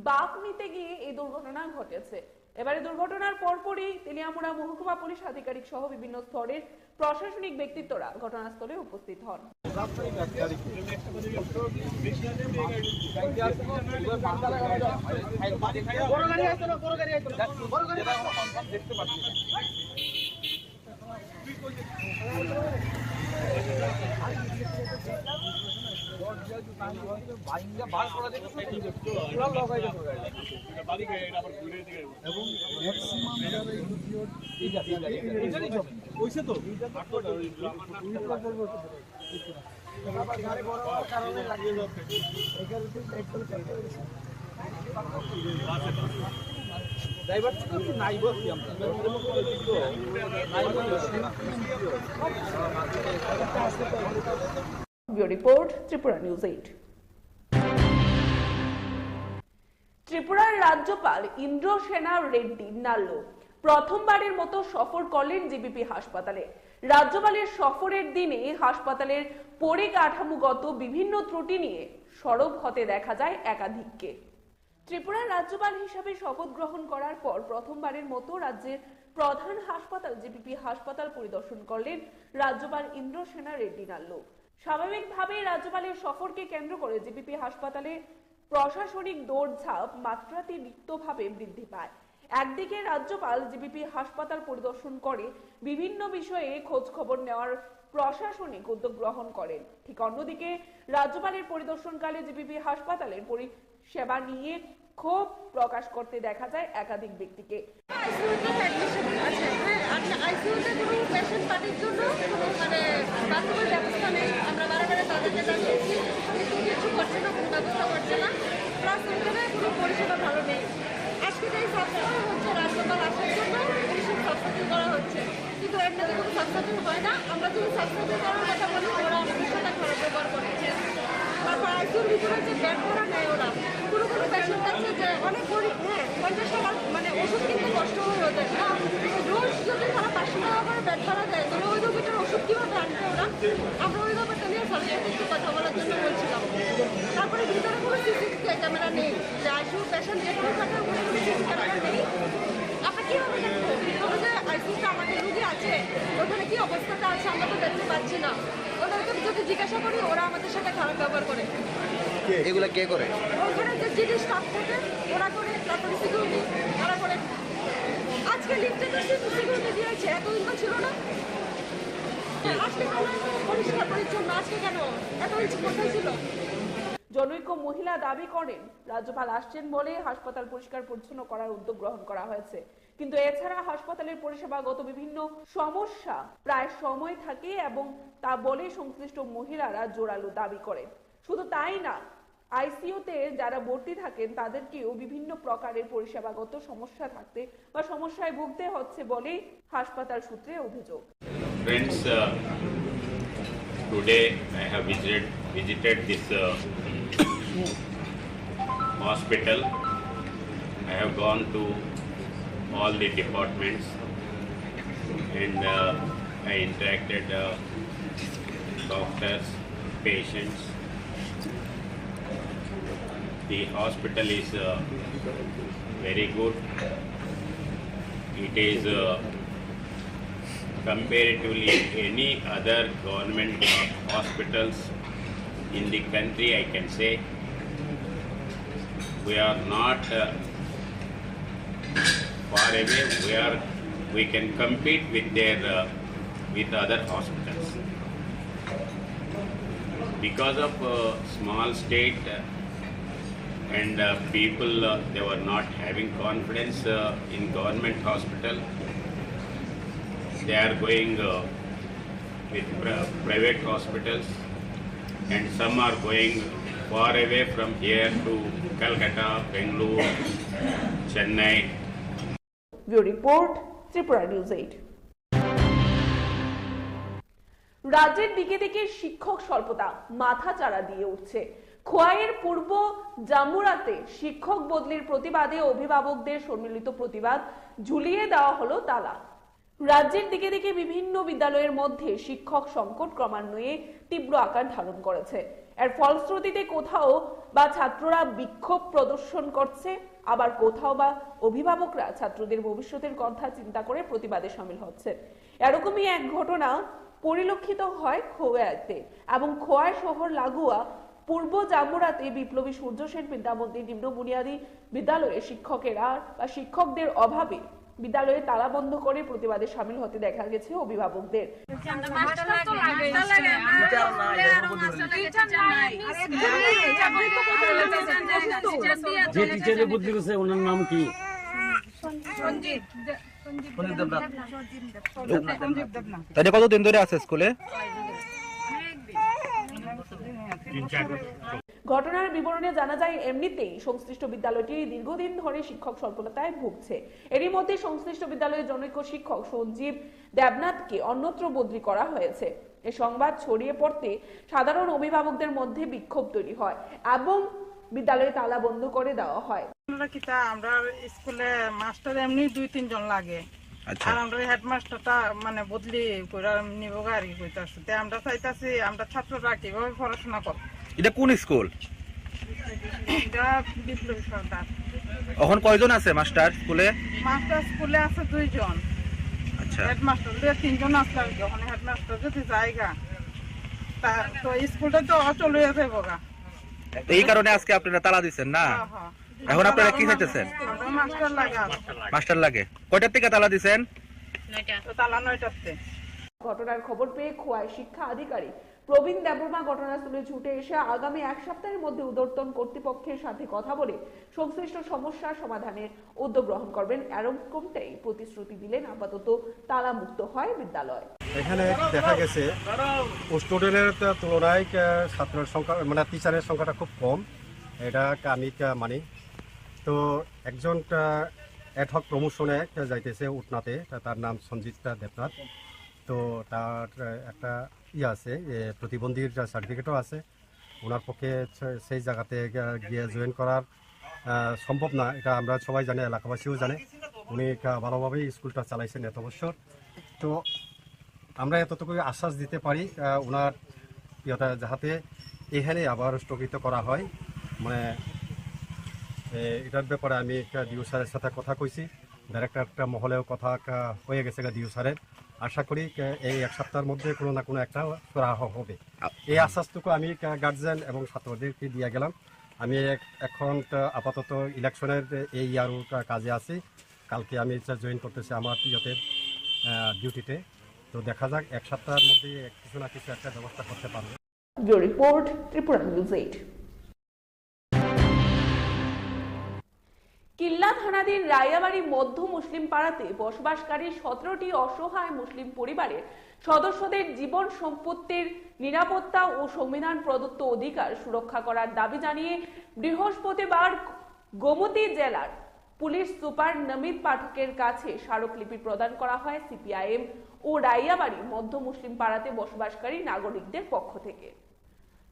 বাঁক নিতে গিয়ে এই দুর্ঘটনা ঘটেছে। এবারে দুর্ঘটনার পরপরই তেলিয়ামুড়া মহকুমা পুলিশ আধিকারিক সহ বিভিন্ন স্তরের প্রশাসনিক ব্যক্তিত্বরা ঘটনাস্থলে উপস্থিত হন। ড্রাইভার তো নাই বলছি আমরা। Bureau Report, Tripura News eight. ত্রিপুরার রাজ্যপাল ইন্দ্রসেনা রেড্ডি নাল্লু প্রথমবারের মতো সফর করলেন জিবিপি হাসপাতালে। রাজ্যপালের সফরের দিনে হাসপাতালের পরিকাঠামোগত বিভিন্ন ত্রুটি নিয়ে সরব হতে দেখা যায় একাধিককে। ত্রিপুরার রাজ্যপাল হিসাবে শপথ গ্রহণ করার পর প্রথমবারের মতো রাজ্যের প্রধান হাসপাতাল জিবিপি হাসপাতাল পরিদর্শন করলেন রাজ্যপাল ইন্দ্রসেনা রেড্ডি নাল্লু। স্বাভাবিকভাবেই রাজ্যপালের সফরকে কেন্দ্র করে জিবিপি হাসপাতালে প্রশাসনিক দৌড়ঝাঁপ মাত্রাতিরিক্তভাবে বৃদ্ধি পায়। একদিকে রাজ্যপাল জিবিপি হাসপাতাল পরিদর্শন করে বিভিন্ন বিষয়ে খোঁজ খবর নেওয়ার প্রশাসনিক উদ্যোগ গ্রহণ করেন, ঠিক অন্যদিকে রাজ্যপালের পরিদর্শনকালে জিবিপি হাসপাতালের পরি সেবা নিয়ে ক্ষোভ প্রকাশ করতে দেখা যায় একাধিক ব্যক্তিকে। আইসিইউতে অ্যাডমিশন আছে, হ্যাঁ, আর আইসিইউতে কোনো পেশেন্ট পার্টির জন্য কোনো মানে বাথরুমের ব্যবস্থা নেই। আমরা বারে বারে তাদেরকে জানিয়েছি, কিন্তু কিছু করছে না, কোনো ব্যবস্থা করছে না। প্লাস ওখানে কোনো পরিষেবা ভালো নেই। আজকে যেই সাবস্টিটিউশন হচ্ছে, রাজ্যপাল আসার জন্য পুলিশের সাবস্টিটিউশন করা হচ্ছে, কিন্তু এমনিতে কোনো সাবস্টিটিউশন হয় না। আমরা যদি সাবস্টিটিউশন করার কথা বলি, ওরা আমাদের সাথে খারাপ ব্যবহার করে। তারপর আইসিইউর ভিতরে যে বেড ভাড়া নেয় ওরা, কোনো কোনো পেশেন্ট আছে যে অনেক গরিব, হ্যাঁ, পঞ্চাশ টাকার মানে ওষুধ কিনতে কষ্ট হয় ওদের, হ্যাঁ। রোজ যদি তারা পাঁচশো টাকা করে বেড ভাড়া দেয়, তাহলে ওই রোগীটার ওষুধ কীভাবে আনবে ওরা? আমরা ওই ব্যাপারটা নিয়ে স্যারের সাথে একটু কথা বলার জন্য বলছিলাম। তারপরে ভিতরে কোনো সিসিটিভি ক্যামেরা নেই, যে আইসিইউ পেশেন্ট যেখানে থাকে ওখানে কোনো সিসিটিভি ক্যামেরা নেই। আমরা কীভাবে দেখবো? ভিতরে যে আইসিইউতে আমাদের রুগী আছে, ওখানে কী অবস্থাটা আছে আমরা তো দেখতে পাচ্ছি না। ওদেরকে যদি জিজ্ঞাসা করি, ওরা আমাদের সাথে খারাপ ব্যবহার করে। এগুলা কে করে? ওখানে যে জিডি স্টাফ থাকে, ওরা করে, তারপরে সিকিউরিটি, ওরা করে। আজকে লিফটে তো শুধু সিকিউরিটি দিয়েছে, এতদিন তো ছিল না। আজকে কেন এত পরিষ্কার পরিচ্ছন্ন? আজকে কেন এত কিছু কোথায় ছিল? জনৈক মহিলা দাবি করেন, রাজ্যপাল আসছেন বলে হাসপাতাল পরিষ্কার পরিচ্ছন্ন করার উদ্যোগ গ্রহণ করা হয়েছে, কিন্তু এছাড়া হাসপাতালের পরিষেবাগত বিভিন্ন সমস্যা প্রায় সময় থাকে এবং তা বলে সংশ্লিষ্ট মহিলারা জোরালো দাবি করেন। শুধু তাই না, আইসিইউতে যারা ভর্তি থাকেন তাদেরকেও বিভিন্ন প্রকারের পরিষেবাগত সমস্যা থাকতে বা সমস্যায় ভুগতে হচ্ছে বলেই হাসপাতাল সূত্রে অভিযোগ। Friends, uh, today I have visited, visited this uh, hospital. I have gone to all the departments and uh, I interacted uh, doctors, patients. The hospital is uh, very good. It is uh, comparatively any other government hospitals in the country, I can say. We are not uh, far away. We are, we can compete with their uh, with other hospitals. Because of uh, small state uh, and uh, people, uh, they were not having confidence uh, in government hospital. They are going uh, with pri- private hospitals, and some are going far away from here to Calcutta, Bangalore, Chennai. Bureau report, Tripura News eight. রাজ্যের দিকে দিকে শিক্ষক স্বল্পতা মাথাচাড়া দিয়ে উঠছে। খোয়াইয়ের পূর্ব জামুরাতে শিক্ষক বদলির প্রতিবাদে অভিভাবকদের সম্মিলিত প্রতিবাদ, ঝুলিয়ে দেওয়া হলো তালা। রাজ্যের দিকে দিকে বিভিন্ন বিদ্যালয়ের মধ্যে শিক্ষক সংকট ক্রমান্বয়ে তীব্র আকার ধারণ করেছে। এর ফলশ্রুতিতে কোথাও বা ছাত্ররা বিক্ষোভ প্রদর্শন করছে, আবার কোথাও বা অভিভাবকরা ছাত্রদের ভবিষ্যতের কথা চিন্তা করে প্রতিবাদে সামিল হচ্ছেন। এরকমই এক ঘটনা পরিলক্ষিত হয় খোয়াইতে এবং খোয়াই শহর লাগোয়া পূর্ব জামুরাতে বিপ্লবী সূর্য সেন বিদ্যামন্দির নিম্ন বুনিয়াদী বিদ্যালয়ে শিক্ষকেরা বা শিক্ষকদের অভাবে বিদ্যালয়ে তালা বন্ধ করে প্রতিবাদে সামিল হতে দেখা গেছে অভিভাবকদের। যে টিচারে বদলি গেছে ওনার নাম কি? সঞ্জিত দেবনাথ। সঞ্জিত দেবনাথ। তাহলে কতদিন ধরে আছে স্কুলে? ঘটনার বিবরণে জানা যায়, এমনিতেই সংশ্লিষ্ট বিদ্যালয়টি দীর্ঘদিন ধরে শিক্ষক স্বল্পতায় ভুগছে। এরই মধ্যে সংশ্লিষ্ট বিদ্যালয়ের জনৈক শিক্ষক সঞ্জীব দেবনাথকে অন্যত্র বদলি করা হয়েছে। এ সংবাদ ছড়িয়ে পড়তে সাধারণ অভিভাবকদের মধ্যে বিক্ষোভ তৈরি হয় এবং বিদ্যালয়ে তালা বন্ধ করে দেওয়া হয়। আমরা কিতা, আমরা স্কুলে মাস্টার এমনি দুই তিনজন লাগে। আচ্ছা। আর আমরা হেডমাস্টারটা মানে বদলি করে নিব আর কি কইতাছে। তে আমরা চাইতাছি আমরা ছাত্ররা কিভাবে পড়াশোনা করব। এটা কোন স্কুল? এটা বিপ্লবী সর্দার। এখন কয়জন আছে মাস্টার স্কুলে? মাস্টার স্কুলে আছে দুইজন। আচ্ছা। হেডমাস্টার দুই তিনজন আসলে আর কি। ওখানে হেডমাস্টার যদি জায়গা তা তো স্কুলটা তো অচল হয়ে যাবো গা। তো এই কারণে আজকে আপনারা তালা দিচ্ছেন না? হ্যাঁ, হ্যাঁ। এখন আপনারা কি চাইতেছেন? আমরা মাস্টার লাগে আর। মাস্টার লাগে। কয়টার থেকে তালা দিচ্ছেন? তো তালা নয়টাতে। ঘটনার খবর পেয়ে খোয়াই শিক্ষা আধিকারিক প্রবীণ দেববর্মা ঘটনাস্থলে ছুটে এসে আগামী এক সপ্তাহের মধ্যে ঊর্ধ্বতন কর্তৃপক্ষের সাথে কথা বলে সংশ্লিষ্ট সমস্যা সমাধানের উদ্যোগ গ্রহণ করবেন, এরকমটাই প্রতিশ্রুতি দিলেন। আপাতত তালামুক্ত হয় বিদ্যালয়। এখানে দেখা গেছে স্টুডেন্টের তুলনায় আহ, ছাত্রের সংখ্যা মানে টিচারের সংখ্যাটা খুব কম, এটা আমি আহ, মানি। তো একজন অ্যাডহক প্রমোশনে যাইতেছে উটনাতে, তা- তার নাম সঞ্জিত দেবনাথ। তো তার আহ, একটা ইয়ে আছে, এ, প্রতিবন্ধীর সার্টিফিকেটও আছে। ওনার পক্ষে সে- সেই জায়গাতে গিয়া- গিয়ে জয়েন করার আহ, সম্ভব না, এটা আমরা সবাই জানি, এলাকাবাসীও জানে। উনি একটা ভালোভাবেই স্কুলটা চালাইছেন এত বছর। তো আমরা এতটুকুই আশ্বাস দিতে পারি আহ, ওনার ইয়েটা যাতে এখানে আবার স্থগিত করা হয়। মানে এ, এটার ব্যাপারে আমি একটা ডিও স্যারের সাথে কথা কইছি, ডাইরেক্টর একটা মহলেও কথা একটা হয়ে গেছে ডিও স্যারের। আশা করি আহ, এই এক সপ্তাহের মধ্যে কোনো না কোনো একটা সুরাহা হবে। এই আশ্বাসটুকু আমি গার্জিয়ান এবং ছাত্রদেরকে দিয়ে গেলাম। আমি এক- এখন আহ, আপাতত ইলেকশনের এই ইয়ারও কাজে আছি। কালকে আমি জয়েন করতেছি আমার ইয়েতে, আহ, ডিউটিতে। তো দেখা যাক, এক সপ্তাহের মধ্যে কিছু না কিছু একটা ব্যবস্থা করতে পারবো। Bureau report, Tripura News eight. থানাধীন রায়াবাড়ি মধ্য মুসলিম পাড়াতে বসবাসকারী সতেরোটি অসহায় মুসলিম পরিবারের সদস্যদের জীবন সম্পত্তির নিরাপত্তা ও সংবিধান প্রদত্ত অধিকার সুরক্ষা করার দাবি জানিয়ে বৃহস্পতিবার গোমতী জেলার পুলিশ সুপার নমিত পাঠকের কাছে স্মারকলিপি প্রদান করা হয় সিপিআইএম ও রাইয়াবাড়ি মধ্য মুসলিম পাড়াতে বসবাসকারী নাগরিকদের পক্ষ থেকে।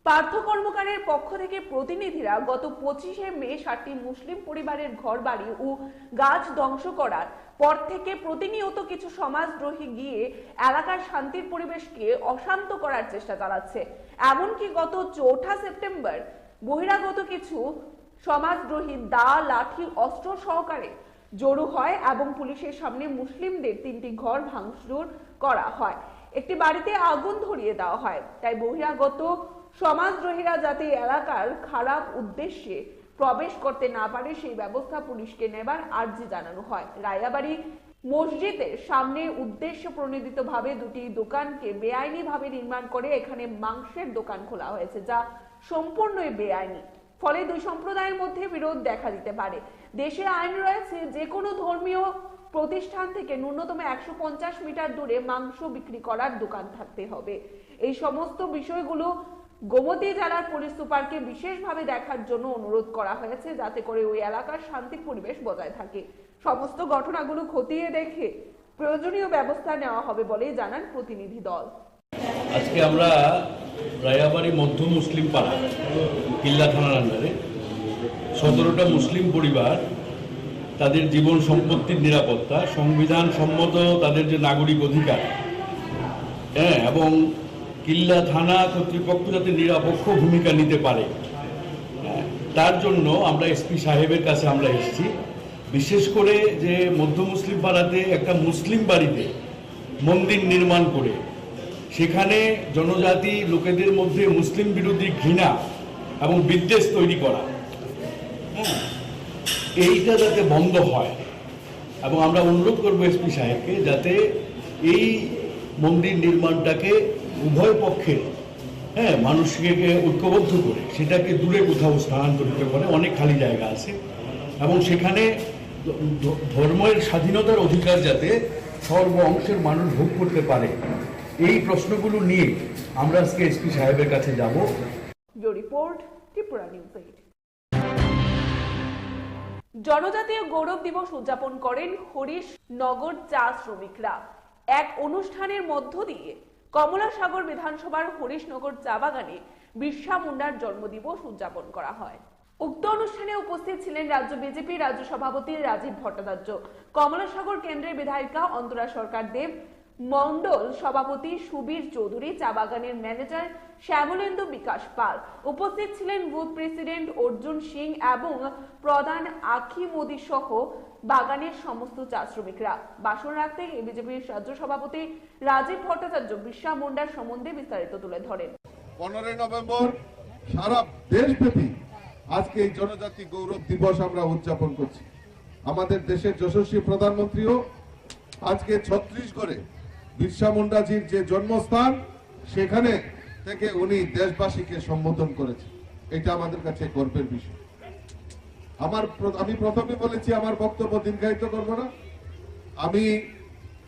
পার্থ কর্মকারের পক্ষ থেকে প্রতিনিধিরা গত পঁচিশে মে সাতটি মুসলিম পরিবারের ঘরবাড়ি ও গাছ ধ্বংস করার পর থেকে প্রতিনিয়ত কিছু সমাজদ্রোহী গিয়ে এলাকার শান্তির পরিবেশকে অশান্ত করার চেষ্টা চালাচ্ছে। এমনকি গত চৌঠা সেপ্টেম্বর বহিরাগত কিছু সমাজদ্রোহী দা, লাঠি, অস্ত্র সহকারে জড়ো হয় এবং পুলিশের সামনে মুসলিমদের তিনটি ঘর ভাঙচুর করা হয়, একটি বাড়িতে আগুন ধরিয়ে দেওয়া হয়। তাই বহিরাগত সমাজদ্রোহীরা যাতে এলাকার খারাপ উদ্দেশ্যে প্রবেশ করতে না পারে, সেই ব্যবস্থা পুলিশকে নেবার আর্জি জানানো হয়। রায়াবাড়ি মসজিদের সামনে উদ্দেশ্য প্রণোদিতভাবে দুটি দোকানকে বেআইনিভাবে নির্মাণ করে এখানে মাংসের দোকান খোলা হয়েছে, যা সম্পূর্ণই বেআইনি। ফলে দুই সম্প্রদায়ের মধ্যে বিরোধ দেখা দিতে পারে। দেশে আইন রয়েছে, যে কোনো ধর্মীয় প্রতিষ্ঠান থেকে ন্যূনতম একশো পঞ্চাশ মিটার দূরে মাংস বিক্রি করার দোকান থাকতে হবে। এই সমস্ত বিষয়গুলো গোমতী জেলার পুলিশ সুপারকে বিশেষভাবে দেখার জন্য অনুরোধ করা হয়েছে, যাতে করে ওই এলাকার শান্তি পরিবেশ বজায় থাকে। সমস্ত ঘটনাগুলো খতিয়ে দেখে প্রয়োজনীয় ব্যবস্থা নেওয়া হবে বলেই জানান প্রতিনিধি দল। আজকে আমরা রায়াবাড়ি মধ্য মুসলিম পাড়া, কিল্লা থানার আন্ডারে সতেরোটা মুসলিম পরিবার তাদের জীবন সম্পত্তির নিরাপত্তা, সংবিধান সম্মত তাদের যে নাগরিক অধিকার, হ্যাঁ, এবং কিল্লা থানা কর্তৃপক্ষ যাতে নিরপেক্ষ ভূমিকা নিতে পারে, হ্যাঁ, তার জন্য আমরা এসপি সাহেবের কাছে আমরা এসেছি। বিশেষ করে যে মধ্য মুসলিম পাড়াতে একটা মুসলিম বাড়িতে মন্দির নির্মাণ করে সেখানে জনজাতি লোকেদের মধ্যে মুসলিম বিরোধী ঘৃণা এবং বিদ্বেষ তৈরি করা, হ্যাঁ, এইটা যাতে বন্ধ হয়। এবং আমরা অনুরোধ করবো এসপি সাহেবকে যাতে এই মন্দির নির্মাণটাকে উভয় পক্ষের, হ্যাঁ, মানুষকে ঐক্যবদ্ধ করে সেটাকে দূরে কোথাও স্থানান্তরিত করে, অনেক খালি জায়গা আছে, এবং সেখানে ধ- ধর্মের স্বাধীনতার অধিকার যাতে সর্ব অংশের মানুষ ভোগ করতে পারে, এই প্রশ্নগুলো নিয়ে আমরা আজকে এসপি সাহেবের কাছে যাব। Bureau report, Tripura news eight. জনজাতীয় গৌরব দিবস উদযাপন করেন হরিশ নগর চা শ্রমিকরা। এক অনুষ্ঠানের মধ্য দিয়ে কমলাসাগর বিধানসভার হরিশনগর চা বাগানে বিরসা মুন্ডার জন্মদিবস উদযাপন করা হয়। উক্ত অনুষ্ঠানে উপস্থিত ছিলেন রাজ্য বিজেপি রাজ্য সভাপতি রাজীব ভট্টাচার্য, কমলাসাগর কেন্দ্রের বিধায়িকা অন্তরা সরকার দেব, মণ্ডল সভাপতি সুবীর চৌধুরী, চা বাগানের ম্যানেজার শ্যামলেন্দু বিকাশ পাল, উপস্থিত ছিলেন বুথ প্রেসিডেন্ট অর্জুন সিং এবং প্রধান আখি মোদি সহ বাগানের সমস্ত চা শ্রমিকরা। ভাষণ রাখতে গিয়ে বিজেপির রাজ্য সভাপতি রাজীব ভট্টাচার্য বিরসা মুন্ডার সম্বন্ধে বিস্তারিত তুলে ধরেন। পনেরোই নভেম্বর সারা দেশব্যাপী আজকে এই জনজাতি গৌরব দিবস আমরা উদযাপন করছি। আমাদের দেশের যশস্বী প্রধানমন্ত্রীও আজকে ছত্তিশগড়ে বিরসা মুন্ডাজির যে জন্মস্থান, সেখানে থেকে উনি দেশবাসীকে সম্বোধন করেছেন। এটা আমাদের কাছে গর্বের বিষয়। আমার প্র- আমি প্রথমে বলেছি, আমার বক্তব্য দীর্ঘায়িত করব না। আমি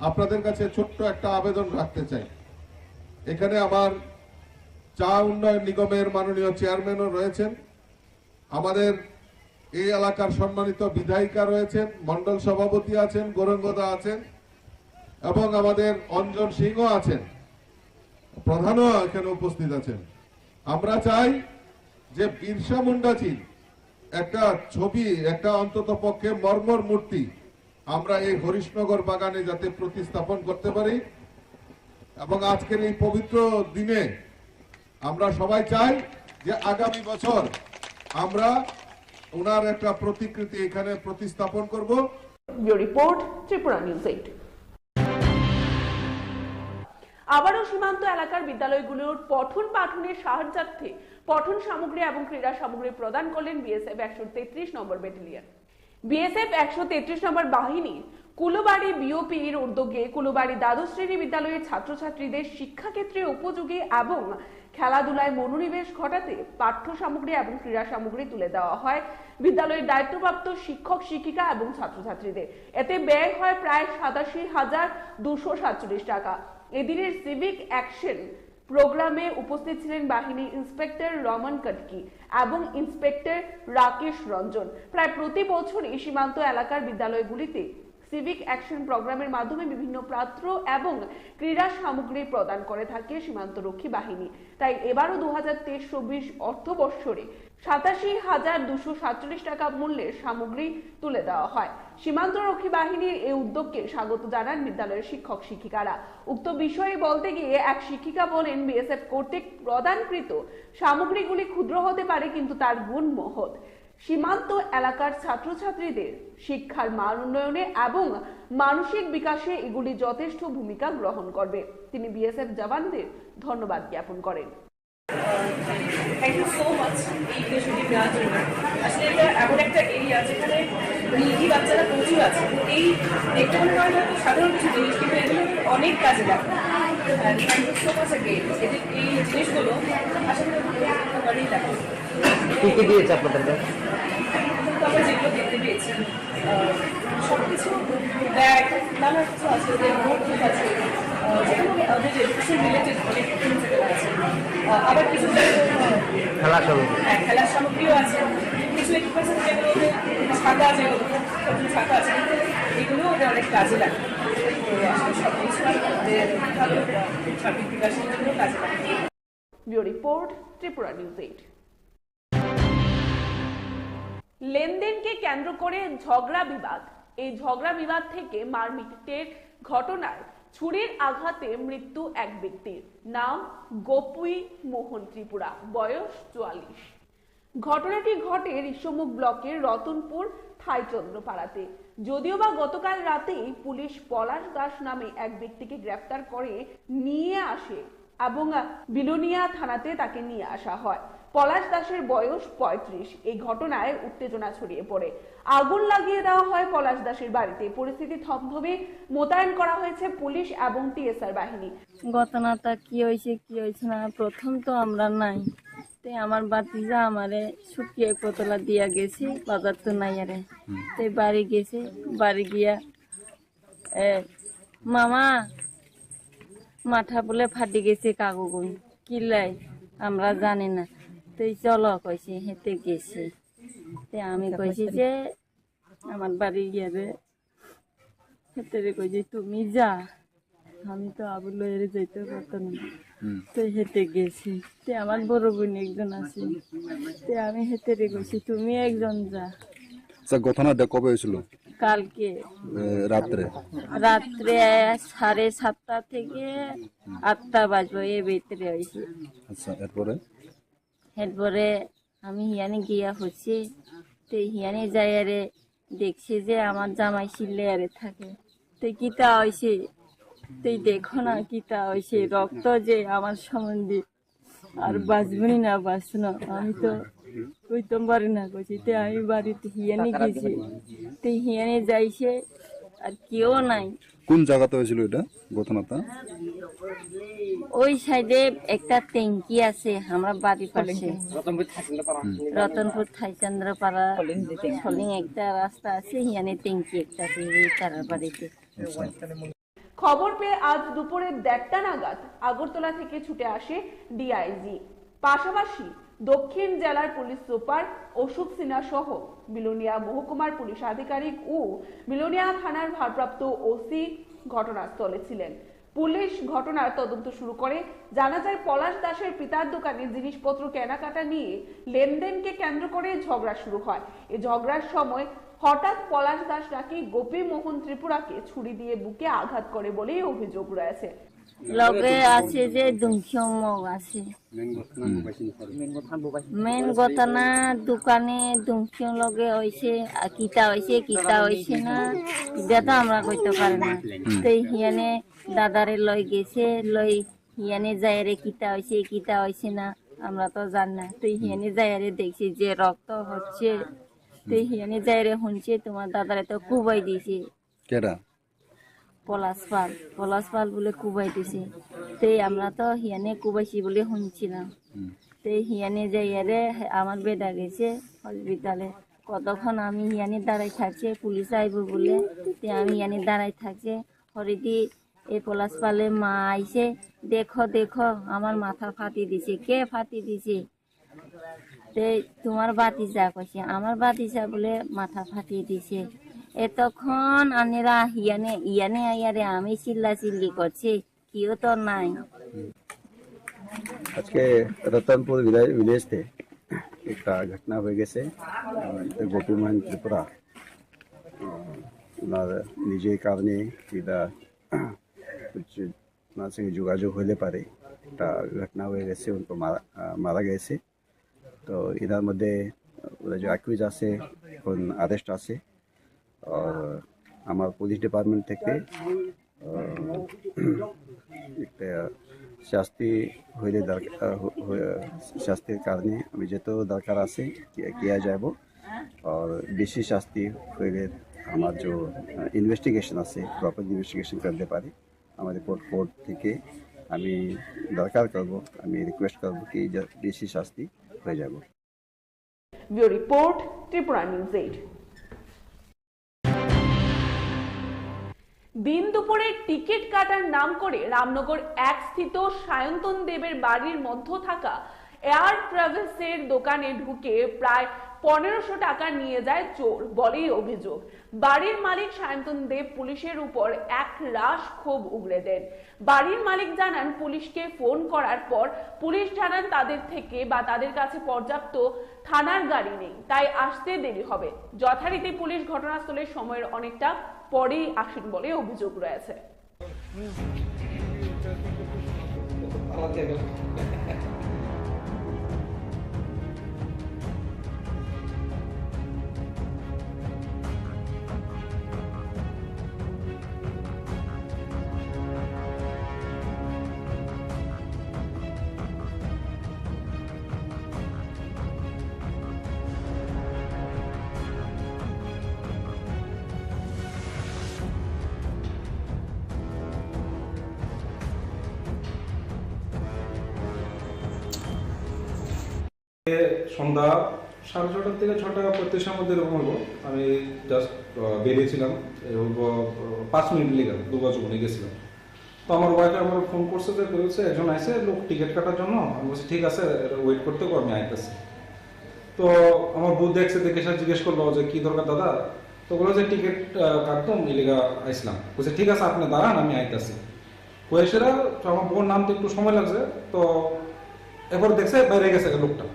আপনাদের কাছে ছোট্ট একটা আবেদন রাখতে চাই। এখানে আমার চা উন্নয়ন নিগমের মাননীয় চেয়ারম্যানও রয়েছেন, আমাদের এই এলাকার সম্মানিত বিধায়িকা রয়েছেন, মণ্ডল সভাপতি আছেন, গৌরাঙ্গদা আছেন এবং আমাদের অঞ্জন সিংহ আছেন, প্রধানও এখানে উপস্থিত আছেন। আমরা চাই যে বিরসা মুন্ডাজির একটা ছবি, একটা অন্তত পক্ষে মর্মর মূর্তি আমরা এই হরিশনগর বাগানে যাতে প্রতিস্থাপন করতে পারি এবং আজকের এই পবিত্র দিনে আমরা সবাই চাই যে আগামী বছর আমরা ওনার একটা প্রতিকৃতি এখানে প্রতিস্থাপন করব। Bureau report, Tripura news eight. আবারও সীমান্ত এলাকার বিদ্যালয়গুলোর পঠন পাঠনের সাহায্যার্থে পঠন সামগ্রী এবং ক্রীড়া সামগ্রী প্রদান করলেন বিএসএফ একশো তেত্রিশ নম্বর ব্যাটালিয়ন। বিএসএফ একশো তেত্রিশ নম্বর বাহিনীর কুলবাড়ি বিওপির উদ্যোগে কুলবাড়ি দ্বাদশ শ্রেণী বিদ্যালয়ের ছাত্রছাত্রীদের শিক্ষাক্ষেত্রে উপযোগী এবং খেলাধুলায় মনোনিবেশ ঘটাতে পাঠ্য সামগ্রী এবং ক্রীড়া সামগ্রী তুলে দেওয়া হয় বিদ্যালয়ের দায়িত্বপ্রাপ্ত শিক্ষক শিক্ষিকা এবং ছাত্রছাত্রীদের। এতে ব্যয় হয় প্রায় সাতাশি হাজার দুশো সাতচল্লিশ টাকা। এদিনের সিভিক অ্যাকশন প্রোগ্রামে উপস্থিত ছিলেন বাহিনীর ইন্সপেক্টর রমন কটকি এবং ইন্সপেক্টর রাকেশ রঞ্জন। প্রায় প্রতি বছরই সীমান্ত এলাকার বিদ্যালয়গুলিতে সিভিক অ্যাকশন প্রোগ্রামের মাধ্যমে বিভিন্ন পাত্র এবং ক্রীড়া সামগ্রী প্রদান করে থাকে সীমান্ত রক্ষী বাহিনী। তাই এবারও দু হাজার তেইশ চব্বিশ অর্থ বৎসরে সাতাশি হাজার দুশো সাতচল্লিশ টাকা মূল্যের সামগ্রী তুলে দেওয়া হয়। সীমান্ত রক্ষী বাহিনীর এই উদ্যোগকে স্বাগত জানান বিদ্যালয়ের শিক্ষক শিক্ষিকারা। উক্ত বিষয়ে বলতে গিয়ে এক শিক্ষিকা বলেন, বিএসএফ কর্তৃক প্রদানকৃত সামগ্রীগুলি ক্ষুদ্র হতে পারে, কিন্তু তার গুণ মহৎ। সীমান্ত এলাকার ছাত্রছাত্রীদের শিক্ষার মান উন্নয়নে এবং মানসিক বিকাশে এগুলি যথেষ্ট ভূমিকা গ্রহণ করবে। তিনি বিএসএফ জওয়ানদের ধন্যবাদ জ্ঞাপন করেন। থ্যাংক ইউ সো মাচ এই ইনিশিয়েটিভ নেওয়ার জন্য। আসলে এটা এমন একটা এরিয়া যেখানে নিডি বাচ্চারা প্রচুর আছে। তো এই দেখতে মনে হয় হয়তো সাধারণ কিছু জিনিস, কিন্তু এগুলো অনেক কাজে লাগে। Thank you so much again. এই জিনিসগুলো আসলে অনেক লাগে। কি কি দিয়েছে আপনাদেরকে? তো আমরা যেগুলো দেখতে পেয়েছি, আহ, সবকিছু ব্যাগ, নানা কিছু আছে, যে নোটবুক আছে, আহ, যেগুলো আমাদের এডুকেশন রিলেটেড অনেক থিংস এখানে আছে। আহ, আবার কিছু খেলা সামগ্রী। হ্যাঁ, খেলার সামগ্রীও আছে। কিছু ইকুইপমেন্টস আছে, যেগুলো ওদের ছাতা আছে, এগুলো ছোট ছোট ছাতা আছে, কিন্তু এগুলো ওদের অনেক কাজে লাগে। তো আসলে সব কিছু ওদের ভালো সার্বিক বিকাশের জন্য কাজে লাগে। Bureau report, Tripura news eight. লেনদেনকে কেন্দ্র করে ঝগড়া বিবাদ। এই ঝগড়া বিবাদ থেকে মারপিটের ঘটনায় ছুরির আঘাতে মৃত্যু এক ব্যক্তির। নাম গোপী মোহন ত্রিপুরা, বয়স চুয়াল্লিশ। ঘটনাটি ঘটে ঋষ্যমুখ ব্লকের রতনপুর থাইচন্দ্রপাড়াতে। যদিও বা গতকাল রাতেই পুলিশ পলাশ দাস নামে এক ব্যক্তিকে গ্রেফতার করে নিয়ে আসে এবং বিলোনিয়া থানাতে তাকে নিয়ে আসা হয়। পলাশ দাসের বয়স পঁয়ত্রিশ। এই ঘটনায় উত্তেজনা ছড়িয়ে পড়ে। আগুন লাগিয়ে দেওয়া হয় পলাশ দাসের বাড়িতে। পরিস্থিতি থমথমে মোতায়েন করা হয়েছে পুলিশ এবং টিএসআর বাহিনী। ঘটনাটা কি হয়েছে কি হয়েছে না, প্রথম তো আমরা নাই। তে আমার ভাতিজা আমারে শুকিয়ে পতলা দিয়া গেছে, বাজার তো নাই আরে। তে বাড়ি গেছে, বাড়ি গিয়া এ, মামা, মাথা বলে ফাটি গেছে কাকুগুন, কিলাই আমরা জানি না। তুই চলো কইছে, হেঁটে গেছে। তে আমি কইছি যে আমার বাড়ি গিয়ে রে, হেঁটে রে কইছি তুমি যা, আমি তো আবু লইরে যাইতে পারতাম না। তো হেঁটে গেছি। তে আমার বড় বোন একজন আছে, তে আমি হেঁটে রে কইছি তুমি একজন যা। আচ্ছা, ঘটনাটা কবে হয়েছিল? কালকে এ, রাত্রে? রাত্রে সাড়ে সাতটা থেকে আটটা বাজলো, এর ভিতরে হয়েছে। আচ্ছা, এরপরে? এরপরে আমি হিয়ানে গিয়া হচ্ছে, তো হিয়ানে যাই আরে দেখছি যে আমার জামাই চিল্লে আরে থাকে। তো কিতা হয়েছে? তুই দেখো না কিতা হয়েছে, রক্ত যে আমার সম্বন্ধে আর বাঁচবনি না বাঁচবো না, আমি তো কইতাম পারি না কইছি। তে আমি বাড়িতে হিয়ানে গেছি, তে হিয়ানে যাইছে আর কেউ নাই। কোন জায়গাতে হয়েছিল এটা ঘটনাটা? ওই সাইডে একটা ট্যাঙ্কি আছে আমার বাড়ির পাশে, রতনপুর থাইচন্দ্রপাড়া সলিং একটা রাস্তা আছে, হিয়ানে ট্যাঙ্কি একটা আছে এই তারার বাড়িতে। খবর পেয়ে আজ দুপুরে দেড়টা নাগাদ আগরতলা থেকে ছুটে আসে ডিআইজি, পাশাপাশি দক্ষিণ জেলার পুলিশ সুপার অশোক সিনহা সহ বিলোনিয়া মহকুমার পুলিশ আধিকারিক ও বিলোনিয়া থানার ভারপ্রাপ্ত ওসি ঘটনাস্থলে ছিলেন। পুলিশ ঘটনার তদন্ত শুরু করে। জানা যায়, পলাশ দাসের পিতার দোকানে জিনিসপত্র কেনাকাটা নিয়ে লেনদেনকে কেন্দ্র করে ঝগড়া শুরু হয়। এই ঝগড়ার সময় হঠাৎ পলাশ দাস নাকি গোপী মোহন ত্রিপুরাকে ছুরি দিয়ে বুকে আঘাত করে বলেই অভিযোগ রয়েছে। লগে আছে যে দুংশিয়ং মগ আছে। মেন ঘটনা দোকানে দুংশিয়ং লগে হইছে, আর কিতা হইছে কিতা হইছে না, এটা তো আমরা কইতে পারি না। তো হিয়ানে দাদারে লই গেছে, লই হিয়ানে যাইরে কিতা হইছে কিতা হইছে না আমরা তো জানি না। তো হিয়ানে যাইরে দেখছি যে রক্ত হচ্ছে, তো হিয়ানে যাইরে হুনছে তোমার দাদারে তো কুবাই দিছে। কেডা? পলাশ পাল, পলাশ পাল বলে কুবাই দিছে। তে আমরা তো হিয়ানে কুবাইছি বলে শুনছিলাম। হুম। তে হিয়ানে যাইয়ারে আমার বেটা গেছে হসপিটালে। কতক্ষণ আমি হিয়ানে দাঁড়াই থাকছে, পুলিশ আইবো বলে। তে আমি হিয়ানে দাঁড়াই থাকছে। হরিদি এ পলাশ পালে মা আইছে, "দেখো, দেখো, আমার মাথা ফাটি দিছে।" "কে ফাটি দিছে?" "তে তোমার বাতিজা," কইছে। "আমার বাতিজা বলে মাথা ফাটি দিছে।" এতক্ষণ আনেরা হিয়ানে, ইয়ানে আইয়ারে আমি চিল্লা চিল্লি করছি, কেউ তো নাই। আজকে রতনপুর ভিলে-, ভিলেজ থেকে একটা ঘটনা হয়ে গেছে। আহ, গোপীমোহন ত্রিপুরা, আহ, ওনার নিজের কারণে এটা হচ্ছে, ওনার সঙ্গে যোগাযোগ হলে পারে একটা ঘটনা হয়ে গেছে, উনি তো মারা, আহ, মারা গেছে। তো এটার মধ্যে ওরা যে অ্যাকিউজ আছে, এখন অ্যারেস্ট আছে। আর আমার পুলিশ ডিপার্টমেন্ট থেকে, আহ, একটা শাস্তি হইলে দরকার, আহ, হ-, হ-, শাস্তির কারণে আমি যত দরকার আছে কি-, কিয়া যাব। আর বেশি শাস্তি হইলে আমার যে, আহ, ইনভেস্টিগেশন আছে, প্রপার ইনভেস্টিগেশন করতে পারি। আমার রিপোর্ট কোর্ট থেকে আমি দরকার করব, আমি রিকোয়েস্ট করব কি যে বেশি শাস্তি হয়ে যাব। Bureau report, Tripura news eight. দিন দুপুরে টিকিট কাটার নাম করে রামনগর এক স্থিত সায়ন্তন দেবের বাড়ির মধ্য থাকা এয়ার ট্রাভেলসের দোকানে ঢুকে প্রায় পনেরোশো টাকা নিয়ে যায় চোর বলেই অভিযোগ। বাড়ির মালিক সায়ন্তন দেব পুলিশের উপর এক রাশ ক্ষোভ উগরে দেন। বাড়ির মালিক জানান, পুলিশকে ফোন করার পর পুলিশ জানান, তাদের থেকে বা তাদের কাছে পর্যাপ্ত থানার গাড়ি নেই, তাই আসতে দেরি হবে। যথারীতি পুলিশ ঘটনাস্থলে সময়ের অনেকটা পরেই আসেন বলে অভিযোগ রয়েছে। সন্ধ্যা সাড়ে ছটার থেকে ছটা পঁয়ত্রিশের মধ্যে এরকম হলো। আমি জাস্ট বেরিয়েছিলাম, এই হলো, আহ, পাঁচ মিনিট লেগে দু বছর মনে গেছিলাম। তো আমার ওয়াইফে আমার ফোন করছে যে, বলছে, "একজন আইছে লোক টিকিট কাটার জন্য।" আমি বলছি, "ঠিক আছে, ওয়েট করতে কো, আমি আইতেছি।" তো আমার বউ দেখছে, দেখে সে জিজ্ঞেস করলো যে, "কি দরকার দাদা?" তো বললো যে, "টিকিট, আহ, কাটতাম, এলিগা আইসলাম।" বলছে, "ঠিক আছে, আপনি দাঁড়ান, আমি আইতাছি।" কয়েসেরা তো আমার বউর নাম তো একটু সময় লাগছে, তো এরপর দেখছে বাইরে গেছে গা লোকটা।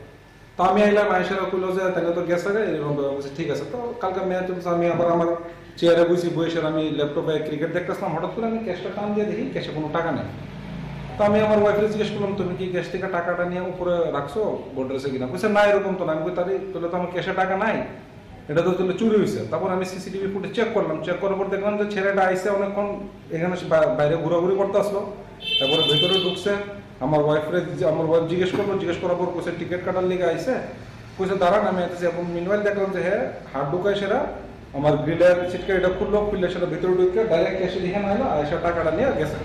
তো আমি আইলাম, আইসেরা কইলো যে, "তাহলে তো গেছে গা," এরকম ব্যাপার। বলছে, "ঠিক আছে।" তো কালকে ম্যাচ চলছে, আমি আবার আমার চেয়ারে বসি, বসে আমি ল্যাপটপে ক্রিকেট দেখতেছিলাম, হঠাৎ করে আমি ক্যাশটা টান দিয়ে দেখি ক্যাশে কোনো টাকা নেই। তো আমি আমার ওয়াইফরে জিজ্ঞেস করলাম, "তুমি কি ক্যাশ থেকে টাকাটা নিয়ে উপরে রাখছো গোডরেজে কিনা?" বলছে, "না, এরকম তো না।" আমি কই, "তাহলে, তাহলে তো আমার ক্যাশে টাকা নাই।" এটা তো তাহলে চুরি হয়েছে। তারপর আমি সিসিটিভি ফুটেজ চেক করলাম, চেক করার পর দেখলাম যে ছেলেটা আইসে অনেকক্ষণ এখানে সে বা-, বাইরে ঘোরাঘুরি করতে আসলো, তারপরে ভিতরে ঢুকছে। আমার ওয়াইফরে, আমার ওয়াইফ জিজ্ঞেস করলো, জিজ্ঞেস করার পর কইছে টিকিট কাটার লিগে আইসে, কইছে দাঁড়ান আমি আইতেছি। এখন মিনওয়াইল দেখলাম যে হ্যাঁ, হাত ঢুকায় সেটা আমার গ্রিলের সিটকে এটা খুললো, খুললে সেটা ভিতরে ঢুকে ডাইরেক্ট ক্যাশে লিখে না এলো, আর এসে টাকাটা নিয়ে গেছে।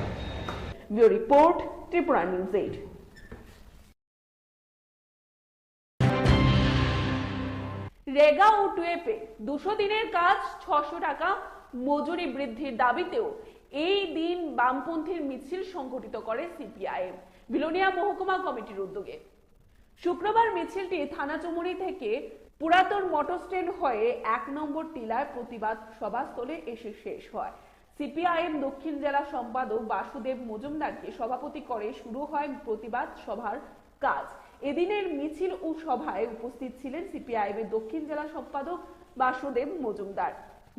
Bureau report, Tripura news eight. রেগা ও টুয়েপে দুশো দিনের কাজ, ছশো টাকা মজুরি বৃদ্ধির দাবিতেও এই দিন বামপন্থীর মিছিল সংঘটিত করে সিপিআইএম বিলোনিয়া মহকুমা কমিটির উদ্যোগে। শুক্রবার মিছিলটি থানাচুমুরি থেকে পুরাতন মোটর স্ট্যান্ড হয়ে এক নম্বর টিলায় প্রতিবাদ সভাস্থলে এসে শেষ হয়। সিপিআইএম দক্ষিণ জেলা সম্পাদক বাসুদেব মজুমদারকে সভাপতি করে শুরু হয় প্রতিবাদ সভার কাজ। এদিনের মিছিল ও সভায় উপস্থিত ছিলেন সিপিআইএম এর দক্ষিণ জেলা সম্পাদক বাসুদেব মজুমদার,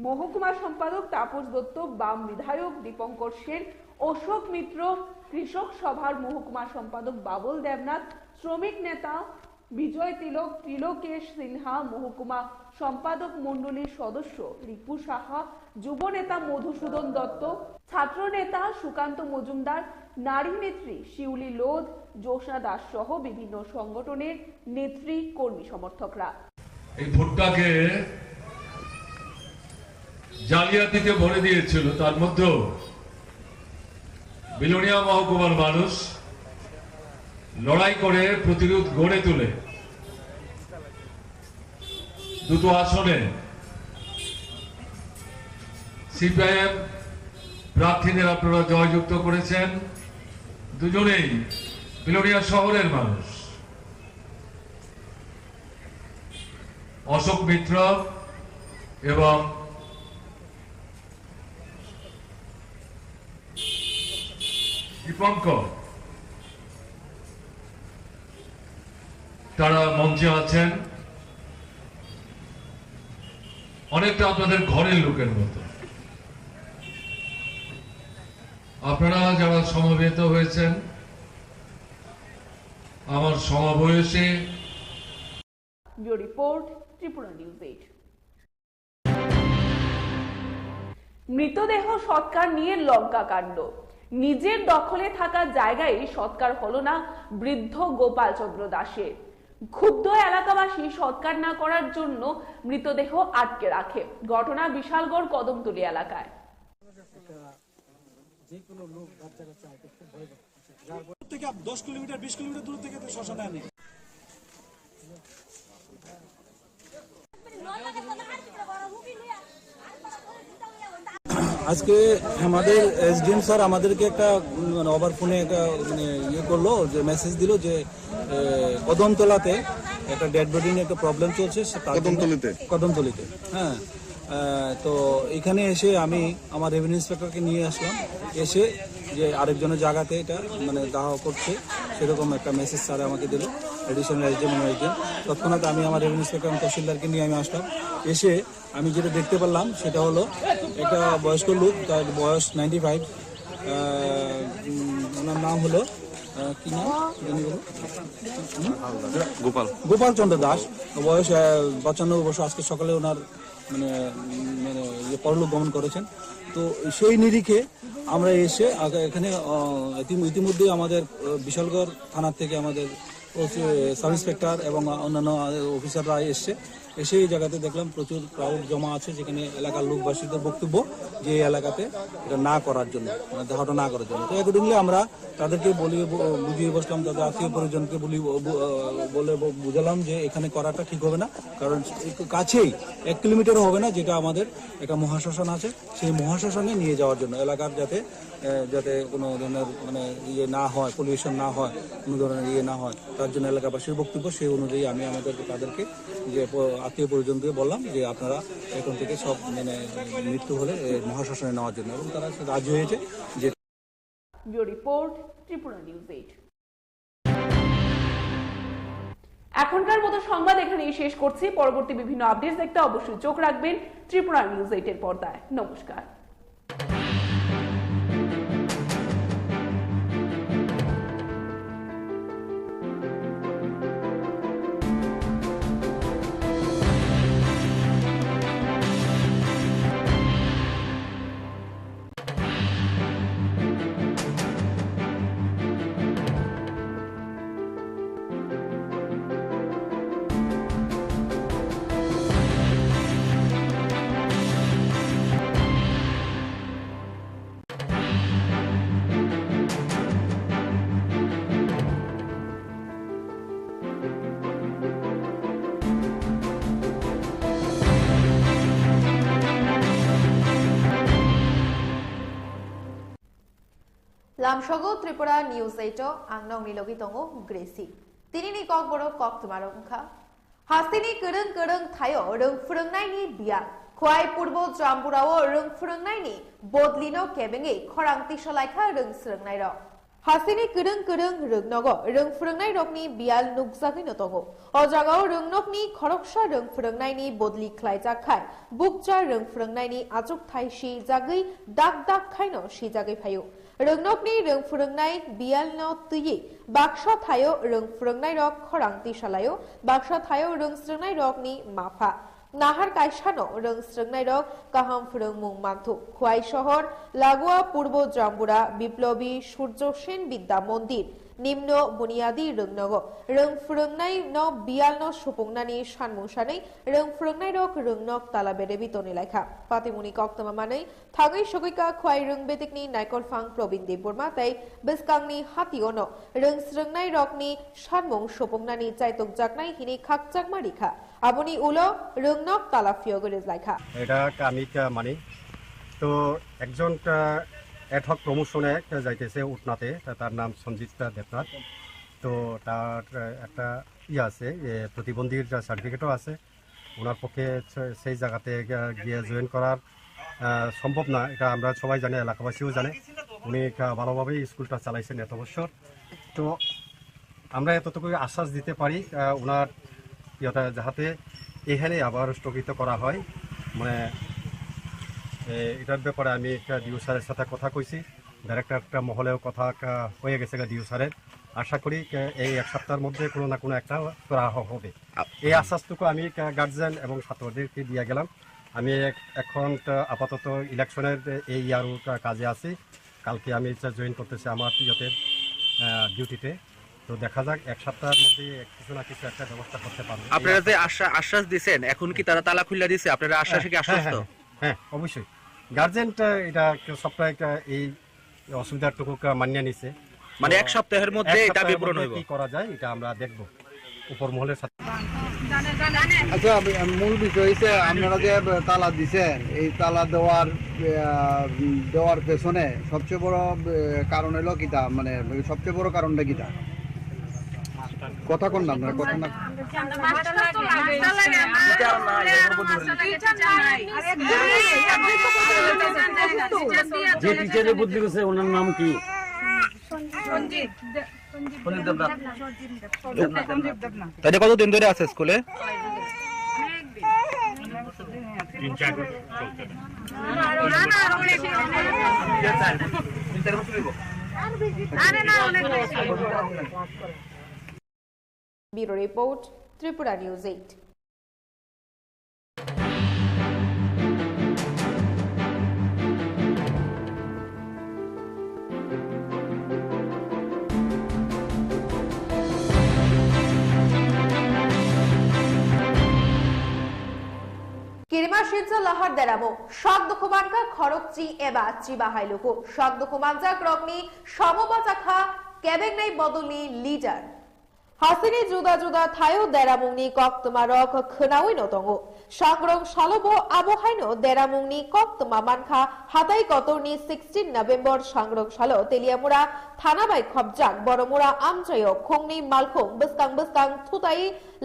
মহকুমা সম্পাদক তাপস দত্ত, বাম বিধায়ক দীপঙ্কর সেন, অশোক মিত্র, কৃষক সভার মহকুমা সম্পাদক বাবুল দেবনাথ, শ্রমিক নেতা বিজয় তিলক, ত্রিলোকেশ সিনহা, মহকুমা সম্পাদক মণ্ডলীর সদস্য রিপু সাহা, যুব নেতা মধুসূদন দত্ত, ছাত্র নেতা সুকান্ত মজুমদার, নারী নেত্রী শিউলি লোধ, জ্যোৎস্না দাস সহ বিভিন্ন সংগঠনের নেত্রী কর্মী সমর্থকরা। এই ভুট্টাকে জালিয়াতিতে ভরে দিয়েছিল, তার মধ্যেও বিলোনিয়া মহকুমার মানুষ লড়াই করে প্রতিরোধ গড়ে তুলে দুটো আসনে সিপিআইএম প্রার্থীদের আপনারা জয়যুক্ত করেছেন। দুজনেই বিলোনিয়া শহরের মানুষ, অশোক মিত্র এবং দীপঙ্কর। তারা মঞ্চে আছেন, অনেকটা আপনাদের ঘরের লোকের মতো। আপনারা যারা সমবেত হয়েছেন, আমার সমবয়সী Bureau report, Tripura News eight. মৃতদেহ সৎকার নিয়ে লঙ্কাকাণ্ড। নিজের দখলে থাকা জায়গায় সৎকার হলো না বৃদ্ধ গোপালচন্দ্র দাসের। ক্ষুব্ধ এলাকাবাসী সৎকার না করার জন্য মৃতদেহ আটকে রাখে। ঘটনা বিশালগড় কদমতলী এলাকায়। দূর থেকে আপ-, দশ কিলোমিটার, বিশ কিলোমিটার দূর থেকে তো শ্মশানে আনে। আজকে আমাদের এসডিএম স্যার আমাদেরকে একটা, উম, মানে, ওভার ফোনে একটা, মানে, ইয়ে করলো, যে মেসেজ দিল যে, এ, কদমতলাতে একটা ডেড বডি নিয়ে একটা প্রবলেম চলছে, সে তার জন্য কদমতলিতে? কদমতলিতে, হ্যাঁ। আহ, তো এখানে এসে আমি আমার রেভিনিউ ইন্সপেক্টরকে নিয়ে আসলাম, এসে যে আরেকজনের জায়গাতে এটা মানে দাহ করছে, সেরকম একটা মেসেজ স্যার আমাকে দিল, অ্যাডিশনাল এসডিএম এবং এসডিএম। তৎক্ষণাৎ আমি আমার রেভিনিউ ইন্সপেক্টর এবং তহসিলদারকে নিয়ে আমি আসলাম। এসে আমি যেটা দেখতে পারলাম সেটা হলো একটা বয়স্ক লোক, তার বয়স নাইনটি ফাইভ। ওনার নাম হলো, আহ, কি নাম জানি বলো? গোপাল। গোপালচন্দ্র দাস, বয়স আহ, পঁচানব্বই বছর। আজকে সকালে ওনার মানে, মানে, ইয়ে, পরলোক গমন করেছেন। তো সেই নিরিখে আমরা এসে আগে এখানে, আহ, ইতিম-, ইতিমধ্যেই আমাদের, আহ, বিশালগড় থানা থেকে আমাদের ওসি, সাব ইন্সপেক্টর এবং অন্যান্য, আহ, অফিসাররা এসছে। এসে এই জায়গাতে দেখলাম প্রচুর ক্রাউড জমা আছে, যেখানে এলাকার লোকবাসীদের বক্তব্য যে এই এলাকাতে এটা না করার জন্য, মানে, দাহটা না করার জন্য। তো অ্যাকর্ডিংলি আমরা তাদেরকে বলি, ব-, বুঝিয়ে বসলাম, তাদের আত্মীয় পরিজনকে বলি, ব-, ব-, বলে ব-, বুঝালাম যে এখানে করাটা ঠিক হবে না, কারণ একটু কাছেই, এক কিলোমিটারও হবে না, যেটা আমাদের একটা মহাশ্মশান আছে, সেই মহাশ্মশানে নিয়ে যাওয়ার জন্য এলাকার যাতে, এ, যাতে কোনো ধরনের মানে ইয়ে না হয়, পলিউশন না হয়, কোনো ধরনের ইয়ে না হয়, তার জন্য এলাকাবাসীর বক্তব্য, সেই অনুযায়ী আমি আমাদের তাদেরকে যে প-, আত্মীয় পরিজনকে বললাম যে আপনারা এখন থেকে সব মানে মৃত্যু হলে এ, মহাশ্মশানে নেওয়ার জন্য, এবং তারা রাজি হয়েছে যে Bureau report, Tripura News eight. এখনকার মতো সংবাদ এখানেই শেষ করছি। পরবর্তী বিভিন্ন আপডেটস দেখতে অবশ্যই চোখ রাখবেন ত্রিপুরা নিউজ এইট এর পর্দায়। নমস্কার। Lamsogo Tripura News eight o ang nokni logi tongo Gracie. Tinini kokborok koktwmarok wngkha. Hasteni kwrwng kwrwng thaio rwng phwrwngnaini biyal. Khwai Purbo Jambura o rwng phwrwngnaini bodlino kebengwi khorang tisalaikha rwng swrwngnairok. Hasteni kwrwng kwrwng rwngnogo rwng phwrwngnairokni biyal nukjagwino tongo. O jagao rwngnokni khoroksa rwng phwrwngnaini bodli khlaijak khai bukcha rwng phwrwngnaini achukthai sijagwi dak dak khaino sijagwi phaio. Rwngnokni rwng phwrwngnai biyalno twiwi baksa thaio rwng phwrwngnairok khorang tisalaio, baksa thaio rwng swrwngnairokni mapha. Nahar kaisano rwng swrwngnairok kaham phwrwngmung manthu. Khwai sohor, Lagua Purbo Jambura Biplobi Surjo Sen Bidya Mondir, Nimno buniyadi rwngnogo rwng phwrwngnaino biyalno supungnani sanmung sanwi rwng phwrwngnairok rwngnog tala berebi tonwi laikha. Patimungni koktwma manwi thangwi sogwika Khwai Rwngbetekni Naikolphang Probin Debbarma tei bwskangni hationo rwng srwngnairokni sanmung supungnani chaitokjaknai hinwi khakchangma rikha. Aboni ulo rwngnog tala phiyogwi rwjlaikha. এটা কামিকা মানি। তো একজন, আহ, অ্যাডহক প্রমোশনে একটা যাইতেছে উটনাতে, তা তার নাম সঞ্জিত দেবনাথ। তো তার, আহ, একটা ইয়ে আছে, এ, প্রতিবন্ধীর সার্টিফিকেটও আছে। ওনার পক্ষে সে-, সেই জায়গাতে গিয়া-, গিয়ে জয়েন করার, আহ, সম্ভব না, এটা আমরা সবাই জানি, এলাকাবাসীও জানে। উনি একটা ভালোভাবেই স্কুলটা চালাইছেন এত বছর। তো আমরা এতটুকুই আশ্বাস দিতে পারি, আহ, ওনার ইয়েটা যাহাতে এখানে আবার স্থগিত করা হয়। মানে, এ, এটার ব্যাপারে আমি একটা ডিও স্যারের সাথে কথা কইছি, ডাইরেক্টর একটা মহলেও কথা একটা হয়ে গেছে গা ডিও স্যারের। আশা করি, আহ, এই এক সপ্তাহের মধ্যে কোনো না কোনো একটা করা হ-, হবে। আ- এই আশ্বাসটুকু আমি, আহ, গার্জিয়ান এবং ছাত্রদেরকে দিয়ে গেলাম। আমি এক-, এখন তো আপাতত ইলেকশনের এই ইয়ারও কা-, কাজে আছি। কালকে আমি হচ্ছে জয়েন করতেছি আমার ইয়েতে, আহ, ডিউটিতে। তো দেখা যাক, এক সপ্তাহের মধ্যে এক কিছু না কিছু একটা ব্যবস্থা করতে পারবো। এই আপনারা যে আশ্বাস আশ্বাস দিছেন, এখন কি তারা তালা খুলে দিছে? আপনারা আশ্বাসে কি হ্যাঁ, হ্যাঁ, আশ্বস্ত? হ্যাঁ, হ্যাঁ, অবশ্যই। গার্জিয়ানটা এটা কেউ সবটা একটা এই অসুবিধাটুকু কা-, মানিয়ে নিছে। মানে তো এক সপ্তাহের মধ্যে এক এই দাবি সপ্তাহের পূরণ মধ্যে হইব? কি করা যায়, এটা আমরা দেখব উপর মহলের সাথে। আচ্ছা, আমি, আমি মূল বিষয় হচ্ছে আপনারা যে তালা দিছেন, এই তালা দেওয়ার, আহ, দেওয়ার পেছনে সবচেয়ে বড়, আহ, কারণ হলো কিতা, মানে সবচেয়ে বড় কারণটা কিতা? কথা কোন না, আপনারা কথা না। যে টিচারে বদলি করছে, ওনার নাম কি? তাহলে কতদিন ধরে আছে স্কুলে? Bureau Report, Tripura News eight. Kirima silsa lahar deramo, sak dukhumanka khorokchi eba chiba hailuku, sak dukhumanjak rokni samo bachakha kebengnai bodolni leader. Hasteni juda juda thaio deramungni koktwmarok khwnaoino tongo. Sangrong salobo abo haino deramungni koktwma mankha, hatai kotorni sixteen November sangrong salo Teliamura thana bai khopjak Boromura amchaio khongni malkhung bwskang bwskang thutai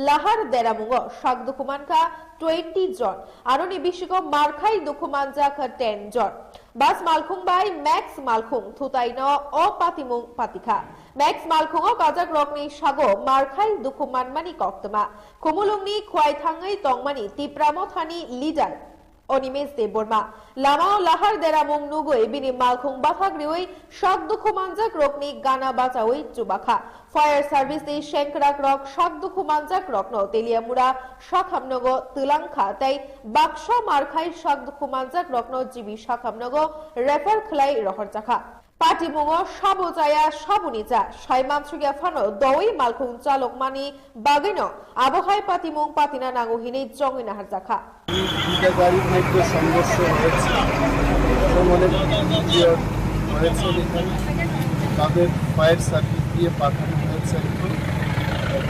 lahar deramungo sak dukhu mankha twenty jon, aroni bisingo markhai dukhu manjak ten jon. Bas malkhung bai Max malkhung thutaino o patimung patikha. Max malkhungo kajak rokni sago markhai dukhu manmani koktwma. Khumulungni khwai thangwi tongmani Tipra Mothani leader Animesh Debbarma lamao lahar deramung nugwi bini malkhung bathak riwi sak dukhu manjak rokni gana bachawi chubakha. Fire service ni sengkrak rok sak dukhu manjak rokno Teliamura sakhamnogo twlang kha tei baksa markhai sak dukhu manjak rokno G B sakhamnogo refer khlai rohorjakha. Patimungo sabo chaya, saboni cha, sai mansukya phano dowi malkhung chalokmani bagwino abo hai patimung patina nango hinwi chongwi naharjakha. দুইটা গাড়ির মধ্যে সংঘর্ষ হয়েছে এবং অনেক ইনজিওর্ড হয়েছে এখানে। তাদের ফায়ার সার্ভিস দিয়ে পাঠানো হয়েছে এখন। এবং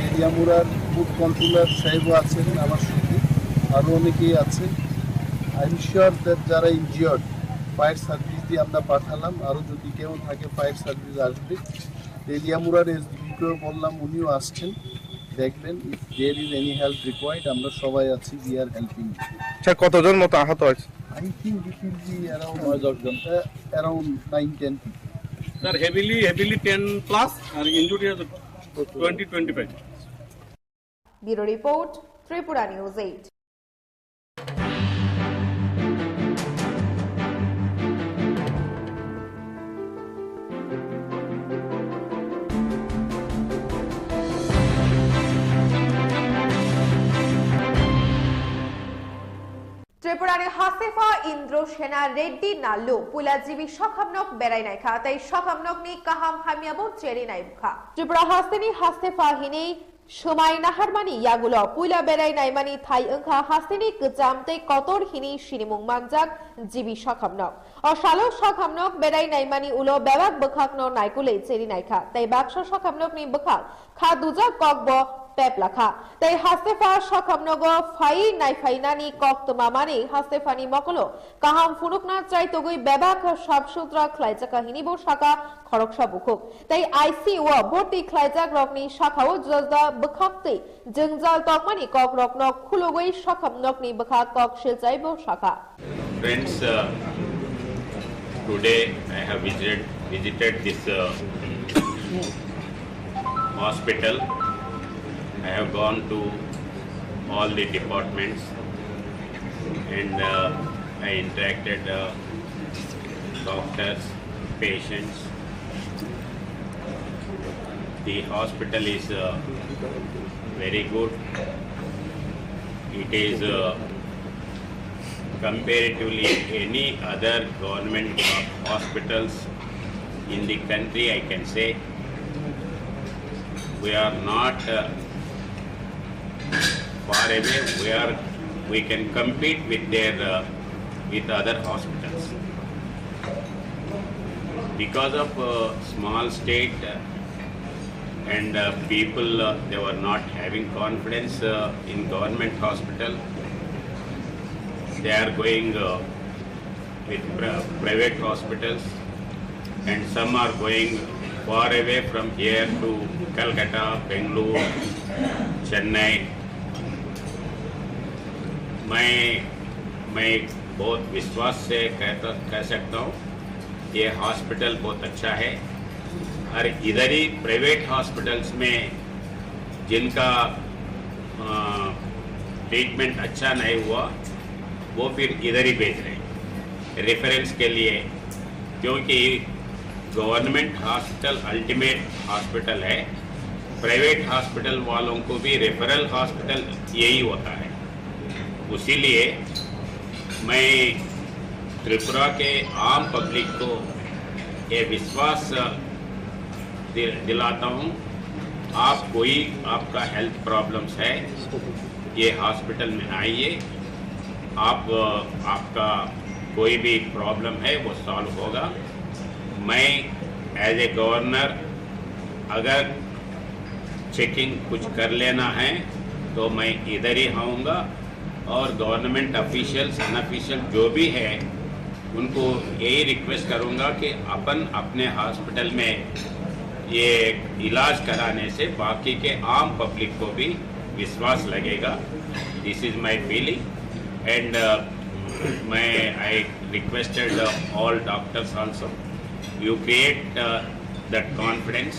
এরিয়া মুরার বুথ কন্ট্রোলার সাহেবও আছেন আমার সঙ্গে, আরও অনেকেই আছেন। আই এম শিওর দ্যাট যারা ইনজিওর্ড, ফায়ার সার্ভিস দিয়ে আমরা পাঠালাম, আরও যদি কেউ থাকে ফায়ার সার্ভিস আসবে। তেলিয়ামুড়ার এসডিপিকেও বললাম, উনিও আসছেন, দেখবেন। If there is any help required, আমরা সবাই আছি, we are helping. স্যার, কতজন মতো আহত হয়েছে? I think it will be around, uh, around nine ten people. Sir, heavily, heavily ten plus, and injured is twenty, twenty-five. Bureau Report, Tripura News eight. Tripurani hastepha Indro Sena Reddy Nallu puila jibi sakhamnok berai naikha tei sakhamnokni kaham hamyabo cheri naibukha. Tripura hasteni hastepha hinwi swmai naharmani yagulo puila berai naimani thai wngkha hasteni kwcham tei kotor hinwi sinimung manjak jibi sakhamnok. O salo sakhamnok berai naimani ulo bebak bwkhakno naikolwi cheri naikha tei baksa sakhamnokni bwkhak kha dujak kokbo pep lakha. Tei hastepha sakhamnogo phaiwi naiphainani koktwma manwi hastephani mokolo kaham phunukna chaitogwi bebak sap sutra khlaijaka hinibo saka khoroksa bukhuk. Tei I C U o bhorti khlaijakrokni sakao juda juda bwkhaktwi jwngjal tongmani kokrokno khulugwi sakhamnokni bwkhak kok silchaibo sakha. Friends, uh, today I have visited, visited this, uh, hospital. I have gone to all the departments and, uh, I interacted, uh, doctors, patients. The hospital is, uh, very good. It is, uh, comparatively any other government hospitals in the country, I can say. We are not, uh, far away. We are, we can compete with their, uh, with other hospitals. Because of, uh, small state, uh, and, uh, people, uh, they were not having confidence, uh, in government hospital. They are going, uh, with pri-, private hospitals, and some are going far away from here to Calcutta, Bangalore, Chennai. मैं, मैं बहुत विश्वास से कहता, कह सकता हूँ, ये हॉस्पिटल बहुत अच्छा है। और इधर ही प्राइवेट हॉस्पिटल्स में जिनका, अ, ट्रीटमेंट अच्छा नहीं हुआ, वो फिर इधर ही भेज रहे हैं रेफरेंस के लिए, क्योंकि गवर्नमेंट हॉस्पिटल अल्टीमेट हॉस्पिटल है। प्राइवेट हॉस्पिटल वालों को भी रेफरल हॉस्पिटल यही होता है। उसीलिए मैं त्रिपुरा के आम पब्लिक को ये विश्वास दि-, दिलाता हूँ, आप कोई, आपका हेल्थ प्रॉब्लम्स है, ये हॉस्पिटल में आइए, आप, आपका कोई भी प्रॉब्लम है, वो सॉल्व होगा। मैं एज ए गवर्नर अगर चेकिंग कुछ कर लेना है, तो मैं इधर ही आऊँगा। और गवर्नमेंट ऑफिशियल्स, अनऑफिशियल जो भी है, उनको यही रिक्वेस्ट करूँगा कि अपन अपने हॉस्पिटल में ये इलाज कराने से बाकी के आम पब्लिक को भी विश्वास लगेगा। This is my feeling and, uh, मैं, I requested, uh, all doctors also, you create, uh, that confidence,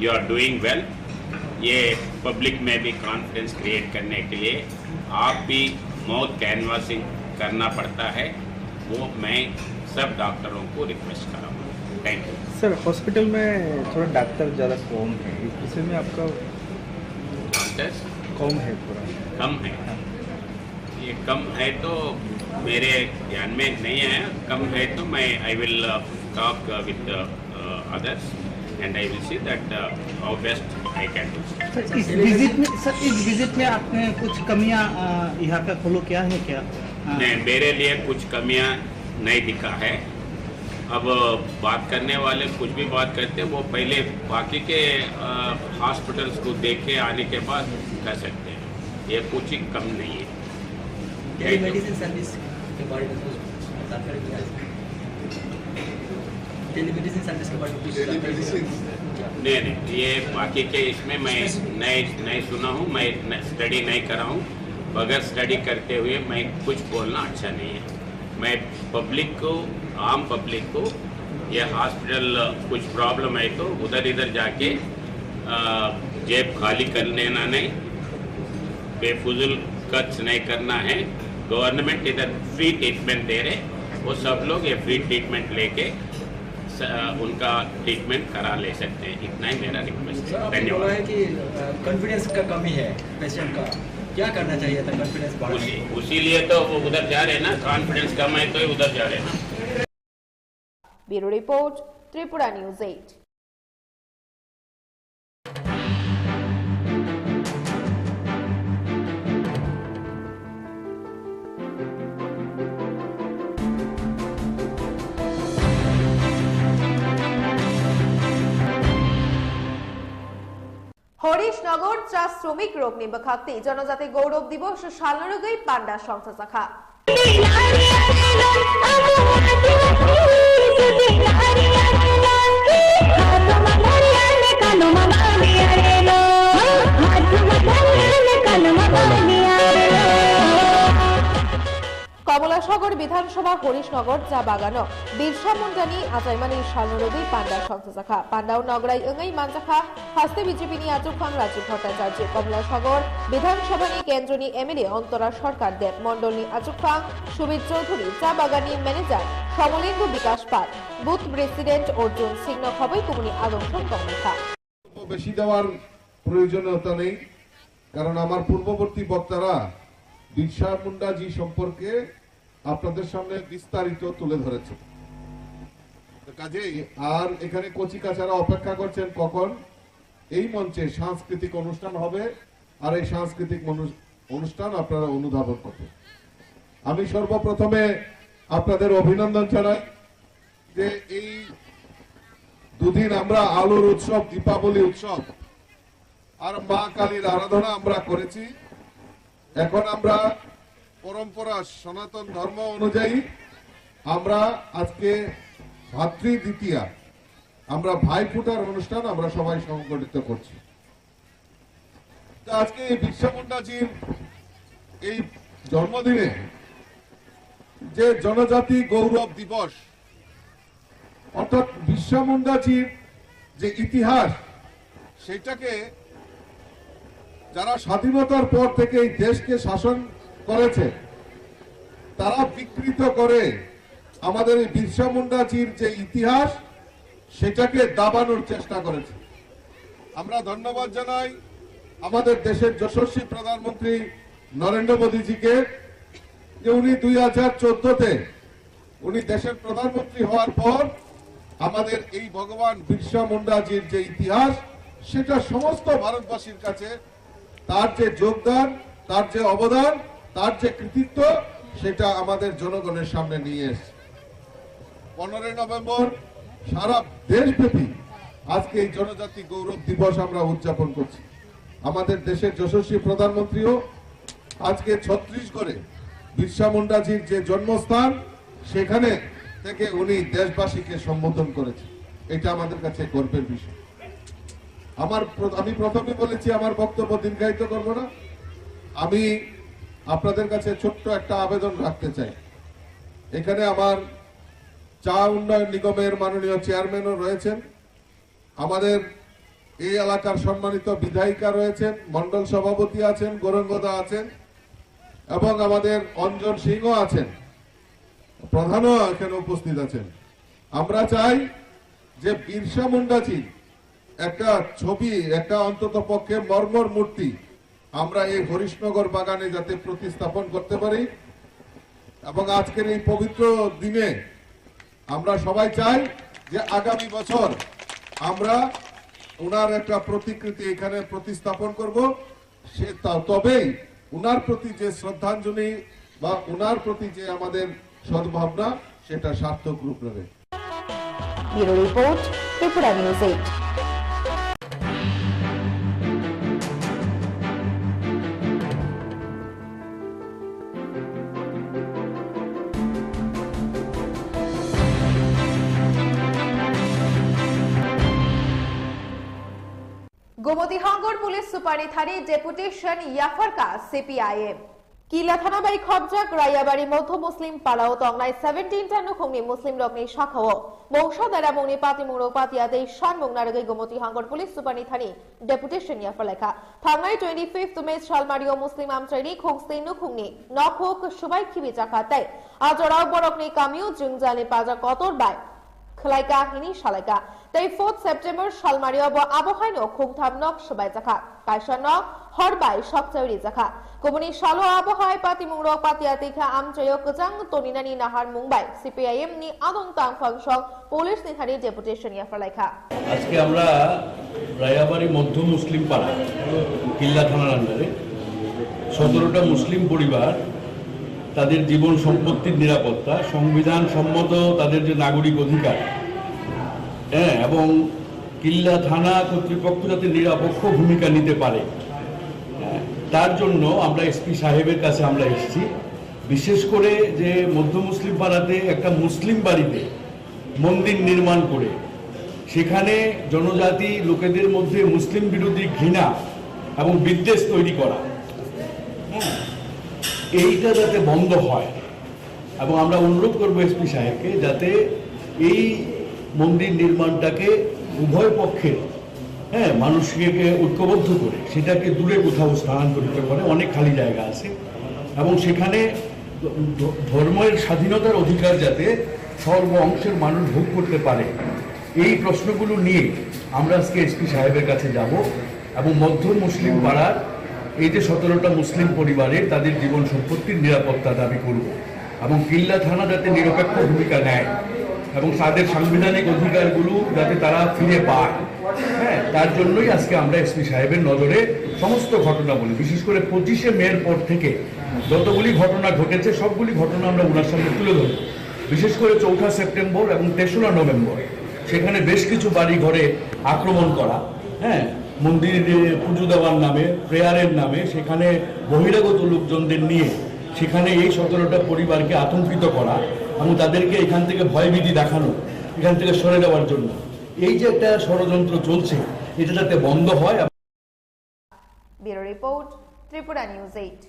you are doing well। ये पब्लिक में भी कॉन्फिडेंस क्रिएट करने के लिए आप भी माउथ कैनवासिंग करना पड़ता है, वो मैं सब डॉक्टरों को रिक्वेस्ट करूँगा। Thank you. सर, हॉस्पिटल में थोड़ा डॉक्टर ज़्यादा कम है, इस विषय में आपका? डॉक्टर्स कम है थोड़ा। कम है। हाँ। ये कम है तो मेरे ध्यान में नहीं आया। कम है तो मैं, I will, uh, talk, uh, with, uh, uh, others and I will see that, uh, how best I can do। Sir, इस विजिट में, सर, इस विजिट में आपने कुछ कमियां, अ, यहाँ पे फॉलो किया है क्या? अ, नहीं, मेरे लिए कुछ कमियां नहीं दिखा है। अब बात करने वाले कुछ भी बात करते, वो पहले बाकी के, अ, हॉस्पिटल्स को देख के आने के बाद कह सकते हैं, ये कुछ ही कम नहीं है। टेलीमेडिसिन सर्विस के बारे में कुछ जानकारी दिया जाए। टेलीमेडिसिन सर्विस के बारे में कुछ जानकारी दिया जाए। नहीं, नहीं, ये बाकी के इसमें मैं नहीं, नहीं सुना हूँ, मैं न-, स्टडी नहीं करा हूँ। बगैर स्टडी करते हुए मैं कुछ बोलना अच्छा नहीं है। मैं पब्लिक को, आम पब्लिक को, ये हॉस्पिटल कुछ प्रॉब्लम है तो उधर इधर जाके, अ, जेब खाली कर लेना नहीं, बेफजूल खर्च नहीं करना है। गवर्नमेंट इधर फ्री ट्रीटमेंट दे रहे, वो सब लोग ये फ्री ट्रीटमेंट लेके स-, उनका ट्रीटमेंट करा ले सकते हैं। इतना ही मेरा रिक्वेस्ट है। सर, आपने धन्यवाद। बोला है कि, अ, कॉन्फिडेंस का कमी है पेशेंट का, क्या करना चाहिए था कॉन्फिडेंस बढ़ाने उसी के लिए? उसीलिए तो वो उधर जा रहे हैं ना, कॉन्फिडेंस कम है तो उधर जा रहे हैं ना। Bureau Report, Tripura News eight. Horishnagar cha sromik rokni bwkhaktwi Jonojati Gaurav Divos salno rwgwi panda songchajakha. Kamolasagor Bidhan Sabha Horishnagar cha bagano Birsa Mundani achaimani salno rwgwi panda songchajakha. Pandao nograi wngwi manjakha haste B J P ni achukphang Rajiv Bhattacharjee, Kamolasagor Bidhan Sabha ni kendroni M L A Antora Sarkar Deb, mondolni achukphang Subir Chaudhuri, cha baganni manager Kamolendu Bikash Pal, booth president Arjun Singh no khobwi kubuni adongson tonglaikha. বেশি দেওয়ার প্রয়োজনীয়তা নেই, কারণ আমার পূর্ববর্তী বক্তারা বিরসা মুন্ডাজি সম্পর্কে আপনাদের সামনে বিস্তারিত তুলে ধরেছেন। তো কাজেই আর এখানে কচি কাচারা অপেক্ষা করছেন কখন এই মঞ্চে সাংস্কৃতিক অনুষ্ঠান হবে, আর এই সাংস্কৃতিক মানু-, অনুষ্ঠান আপনারা অনুধাবন করবেন। আমি সর্বপ্রথমে আপনাদের অভিনন্দন জানাই যে এই দুদিন আমরা আলোর উৎসব, দীপাবলি উৎসব আর মা কালীর আরাধনা আমরা করেছি। এখন আমরা পরম্পরা, সনাতন ধর্ম অনুযায়ী আমরা আজকে ভাতৃ দ্বিতীয়া, আমরা ভাইফোঁটার অনুষ্ঠান আমরা সবাই সংগঠিত করছি। তো আজকে এই বিরসা মুন্ডাজির এই জন্মদিনে যে জনজাতি গৌরব দিবস, অর্থাৎ বিরসা মুন্ডাজির যে ইতিহাস, সেটাকে যারা স্বাধীনতার পর থেকে এই দেশকে শাসন করেছে, তারা বিকৃত করে আমাদের এই বিরসা মুন্ডাজির যে ইতিহাস, সেটাকে দাবানোর চেষ্টা করেছে। আমরা ধন্যবাদ জানাই আমাদের দেশের যশস্বী প্রধানমন্ত্রী নরেন্দ্র মোদীজিকে, যে উনি দুই হাজার চোদ্দতে উনি দেশের প্রধানমন্ত্রী হওয়ার পর আমাদের এই ভগবান বিরসা মুন্ডাজির যে ইতিহাস, সেটা সমস্ত ভারতবাসীর কাছে তার যে যোগদান, তার যে অবদান, তার যে কৃতিত্ব, সেটা আমাদের জনগণের সামনে নিয়ে এসেছে। পনেরোই নভেম্বর সারা দেশব্যাপী আজকে এই জনজাতি গৌরব দিবস আমরা উদযাপন করছি। আমাদের দেশের যশস্বী প্রধানমন্ত্রীও আজকে ছত্তিশগড়ে বিরসা মুন্ডাজির যে জন্মস্থান, সেখানে থেকে উনি দেশবাসীকে সম্বোধন করেছেন। এটা আমাদের কাছে গর্বের বিষয়। আমার প্র-, আমি প্রথমে বলেছি, আমার বক্তব্য দীর্ঘায়িত করব না। আমি আপনাদের কাছে ছোট্ট একটা আবেদন রাখতে চাই। এখানে আমার চা উন্নয়ন নিগমের মাননীয় চেয়ারম্যানও রয়েছেন, আমাদের এই এলাকার সম্মানিত বিধায়িকা রয়েছেন, মণ্ডল সভাপতি আছেন, গৌরাঙ্গদা আছেন এবং আমাদের অঞ্জন সিংহ আছেন, প্রধানও এখানে উপস্থিত আছেন। আমরা চাই যে বিরসা মুন্ডাজির একটা ছবি, একটা অন্তত পক্ষে মর্মর মূর্তি আমরা এই হরিশনগর বাগানে যাতে প্রতিস্থাপন করতে পারি এবং আজকের এই পবিত্র দিনে আমরা সবাই চাই যে আগামী বছর আমরা ওনার একটা প্রতিকৃতি এখানে প্রতিস্থাপন করব। সে তা-, তবেই ওনার প্রতি যে শ্রদ্ধাঞ্জলি বা ওনার প্রতি যে আমাদের সদ্ভাবনা, সেটা সার্থক রূপ নেবে। Bureau Report, Tripura News eight. Gomoti Hangor Police Super ni thani deputation yapharkha C P I M. Kila thana bai khobjak Rayabari Motho Muslim Palao tongnai seventeen ta nukhungni Muslim rokni sakao mungsa dara mungni patimung rok patia tei sanmung narwgwi Gomoti Hangor Police Super ni thani deputation yapharlaikha. Thangnai twenty fifth May salmario Muslim amchaini khungstwi nukhungni nokhuk subai khibijakha tei ajorao borokni kamio jwngjani paja kotor bai khwlaikha hini salaikha. Tei fourth September salmario bo abo haino khungtham nok swbaijakha, kaisa nok hor bai sokchai rijakha. Kubuni salo abo hai patimungrok patiya tikha amchaio kwchang toninani naharmung bai C P I M ni adong tangphang song police ni thani deputation yapharlaikha. আজকে আমরা রায়াবাড়ি মধ্য মুসলিম পাড়া, কিল্লা থানার আন্ডারে সতেরোটা মুসলিম পরিবার, তাদের জীবন সম্পত্তির নিরাপত্তা, সংবিধান সম্মত তাদের যে নাগরিক অধিকার, হ্যাঁ, এবং কিল্লা থানা কর্তৃপক্ষ যাতে নিরপেক্ষ ভূমিকা নিতে পারে, হ্যাঁ, তার জন্য আমরা এসপি সাহেবের কাছে আমরা এসেছি। বিশেষ করে যে মধ্য মুসলিম পাড়াতে একটা মুসলিম বাড়িতে মন্দির নির্মাণ করে সেখানে জনজাতি লোকেদের মধ্যে মুসলিম বিরোধী ঘৃণা এবং বিদ্বেষ তৈরি করা, হ্যাঁ, এইটা যাতে বন্ধ হয়। এবং আমরা অনুরোধ করব এসপি সাহেবকে যাতে এই মন্দির নির্মাণটাকে উভয় পক্ষের, হ্যাঁ, মানুষকে ঐক্যবদ্ধ করে সেটাকে দূরে কোথাও স্থানান্তরিত করে, অনেক খালি জায়গা আছে, এবং সেখানে ধ-, ধর্মের স্বাধীনতার অধিকার যাতে সর্ব অংশের মানুষ ভোগ করতে পারে, এই প্রশ্নগুলো নিয়ে আমরা আজকে এসপি সাহেবের কাছে যাব এবং মধ্য মুসলিম পাড়ার এই যে সতেরোটা মুসলিম পরিবারের তাদের জীবন সম্পত্তির নিরাপত্তা দাবি করব এবং কিল্লা থানা যাতে নিরপেক্ষ ভূমিকা নেয় এবং তাদের সাংবিধানিক অধিকারগুলো যাতে তারা ফিরে পায়, হ্যাঁ, তার জন্যই আজকে আমরা এসপি সাহেবের নজরে সমস্ত ঘটনাবলী, বিশেষ করে পঁচিশে মের পর থেকে যতগুলি ঘটনা ঘটেছে, সবগুলি ঘটনা আমরা ওনার সামনে তুলে ধরব। বিশেষ করে চৌঠা সেপ্টেম্বর এবং তেসরা নভেম্বর সেখানে বেশ কিছু বাড়ি ঘরে আক্রমণ করা, হ্যাঁ, মন্দিরে পুজো দেওয়ার নামে, প্রেয়ারের নামে সেখানে বহিরাগত লোকজনদের নিয়ে সেখানে এই সতেরোটা পরিবারকে আতঙ্কিত করা এবং তাদেরকে এখান থেকে ভয়ভীতি দেখানো, এখান থেকে সরে যাওয়ার জন্য এই যে একটা ষড়যন্ত্র চলছে, এটা যাতে বন্ধ হয়। Bureau report, Tripura News eight.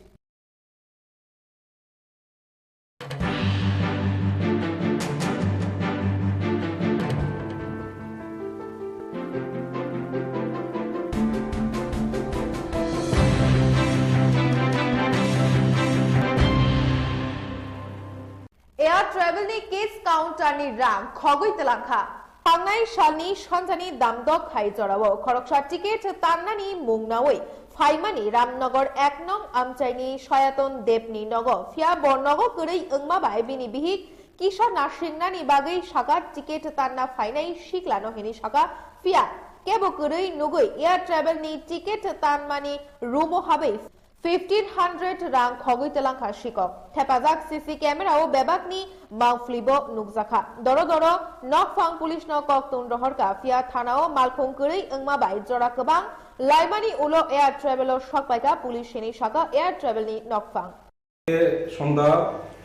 Air travel ni case counter ni rang khogwi twlangkha. Thangnai salni sonjani damdok hai jorao khoroksa ticket tannani mung naui phaimani Ramnagar ek nong amchaini Soyaton Debni nogo, phiya bo nogo kwrwi wngma bai bini bihik kisa nasingnani bagwi saka ticket tanna phainai siklano hini saka, phiya kebo kwrwi nugwi air travel ni ticket tanmani room o habwi fifteen hundred rang khogwi twlangkha sikok. Thepajak C C camera o bebakni mangpli bo nukjakha. Doro doro nokphang police no koktun rohorkha, phiya thana o malkhung kwrwi wngma bai jora kwbang laimani ulo air travel o sokpaikha police hini saka air travel ni nokphang. সন্ধ্যা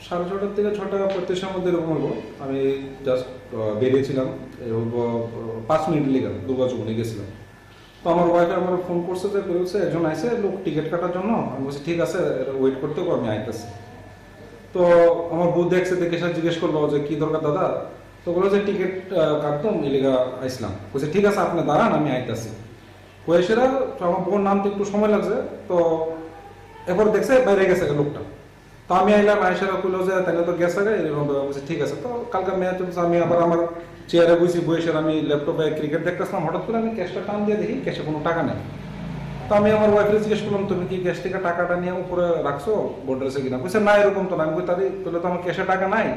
সাড়ে ছটার থেকে ছটা পঁয়ত্রিশের মধ্যে এরকম হইব। আমি জাস্ট বেরিয়েছিলাম, এই হইব পাঁচ মিনিট লেগে দুর্গাচক নিয়ে গেছিলাম। তো আমার ওয়াইফে আমার ফোন করছে যে, বলছে, "একজন আইছে লোক টিকিট কাটার জন্য।" আমি বলছি, "ঠিক আছে, ওয়েট করতে হবে, আমি আইতেছি।" তো আমার বউ দেখছে, দেখে সে জিজ্ঞেস করলো যে, "কি দরকার দাদা?" তো বললো যে, "টিকিট কাটতাম, এলিগা আইসলাম।" বলছে, "ঠিক আছে, আপনি দাঁড়ান, আমি আইতাছি।" কয়েসেরা তো আমার বউর নামতে একটু সময় লাগছে, তো এরপর দেখছে বাইরে গেছে গা লোকটা। তো আমি আইলাম, আইসারা কইলো যে, "তাহলে তো গেছে গা।" এরকম ব্যাপার। বলছে, "ঠিক আছে।" তো কালকে ম্যাচ চলছে, আমি আবার আমার চেয়ারে বইছি, বইসে আমি ল্যাপটপে ক্রিকেট দেখতেছিলাম। হঠাৎ করে আমি ক্যাশটা টান দিয়ে দেখি ক্যাশে কোনো টাকা নেই। তো আমি আমার ওয়াইফরে জিজ্ঞেস করলাম, "তুমি কি ক্যাশ থেকে টাকাটা নিয়ে উপরে রাখছো, বোর্ডে আছে কিনা?" বলছে, "না, এরকম তো না।" আমি কই, "তাহলে, তাহলে তো আমার ক্যাশে টাকা নাই।"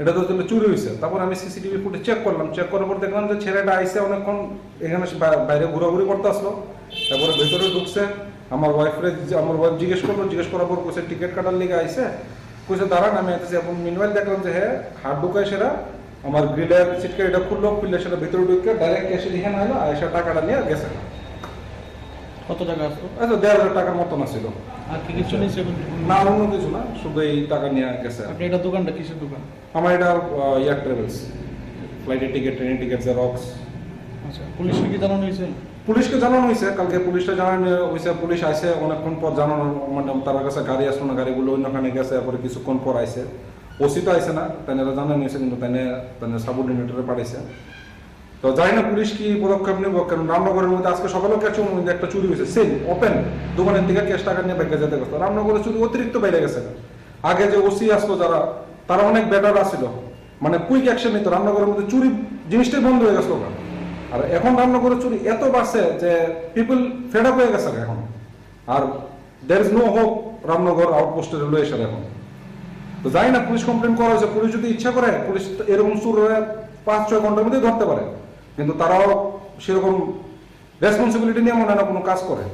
এটা তো তাহলে চুরি হয়েছে। তারপর আমি সিসিটিভি ফুটেজ চেক করলাম, চেক করার পর দেখলাম যে ছেলেটা আইসে অনেকক্ষণ এখানে সে বা-, বাইরে ঘোরাঘুরি করতে আসলো, তারপরে ভেতরে ঢুকছে। আমার ওয়াইফরে জি-, আমার ওয়াইফ জিজ্ঞেস করলো, জিজ্ঞেস করার পর কইছে টিকিট কাটার লিগে আইসে, কইছে, "দাঁড়ান, আমি আইতেছি।" এখন মিনওয়াইল দেখলাম যে হ্যাঁ, হাত ঢুকায় সেটা আমার গ্রিলের সিটকে এটা খুললো, খুললে সেটা ভিতরে ঢুকে ডাইরেক্ট ক্যাশে এখানে আইলো, আর এসে টাকাটা নিয়ে গেছে। কত টাকা আসলো? আচ্ছা, দেড় হাজার টাকার মতন আসছিল। আর কি কিছু নিয়েছে এখন? না, অন্য কিছু না, শুধু এই টাকা নিয়ে গেছে। আপনি এটা দোকানটা কিসের দোকান? আমার এটা, আহ, এয়ার ট্রাভেলস, ফ্লাইটের টিকিট, ট্রেনের টিকিট, জেরক্স। আচ্ছা, পুলিশকে কি জানানো হয়েছে? পুলিশকে জানানো হয়েছে, কালকে পুলিশটা জানানো হয়েছে, পুলিশ আসে অনেকক্ষণ পর জানানো, মানে তার কাছে গাড়ি আসলো না, গাড়িগুলো অন্যখানে গেছে, এরপরে কিছুক্ষণ পর আইছে। ওসি তো আইছে না, তাই এরা জানানো হয়েছে, কিন্তু তাই তাই সাবঅর্ডিনেটরে পাঠাইছে। তো জানি না পুলিশ কি পদক্ষেপ নেব, কারণ রামনগরের মধ্যে আজকে সকালেও ক্যাশ কিন্তু একটা চুরি হয়েছে, সেম ওপেন দোকানের দিকে ক্যাশ টাকা নিয়ে ব্যাগে যেতে গেছে। রামনগরের চুরি অতিরিক্ত বেড়ে গেছে। আগে যে ওসি আসলো যারা, তারা অনেক বেটার আসছিল, মানে কুইক অ্যাকশন নিত। রামনগরের মধ্যে চুরি জিনিসটাই বন্ধ হয়ে গেছে ওখানে। আর এখন রামনগরের চুরি এত বাড়ছে যে পিপল ফেড আপ হয়ে গেছে এখন। আর there is no hope Ramnagar আউটপোস্টে রয়েছেন এখন। তো জানি না পুলিশ কমপ্লেন করা হয়েছে, পুলিশ যদি ইচ্ছা করে পুলিশ তো এরকম চুররে পাঁচ ছয় ঘন্টার মধ্যেই ধরতে পারে, কিন্তু তারাও সেরকম রেসপন্সিবিলিটি নিয়ে মনে হয় না কোনো কাজ করে।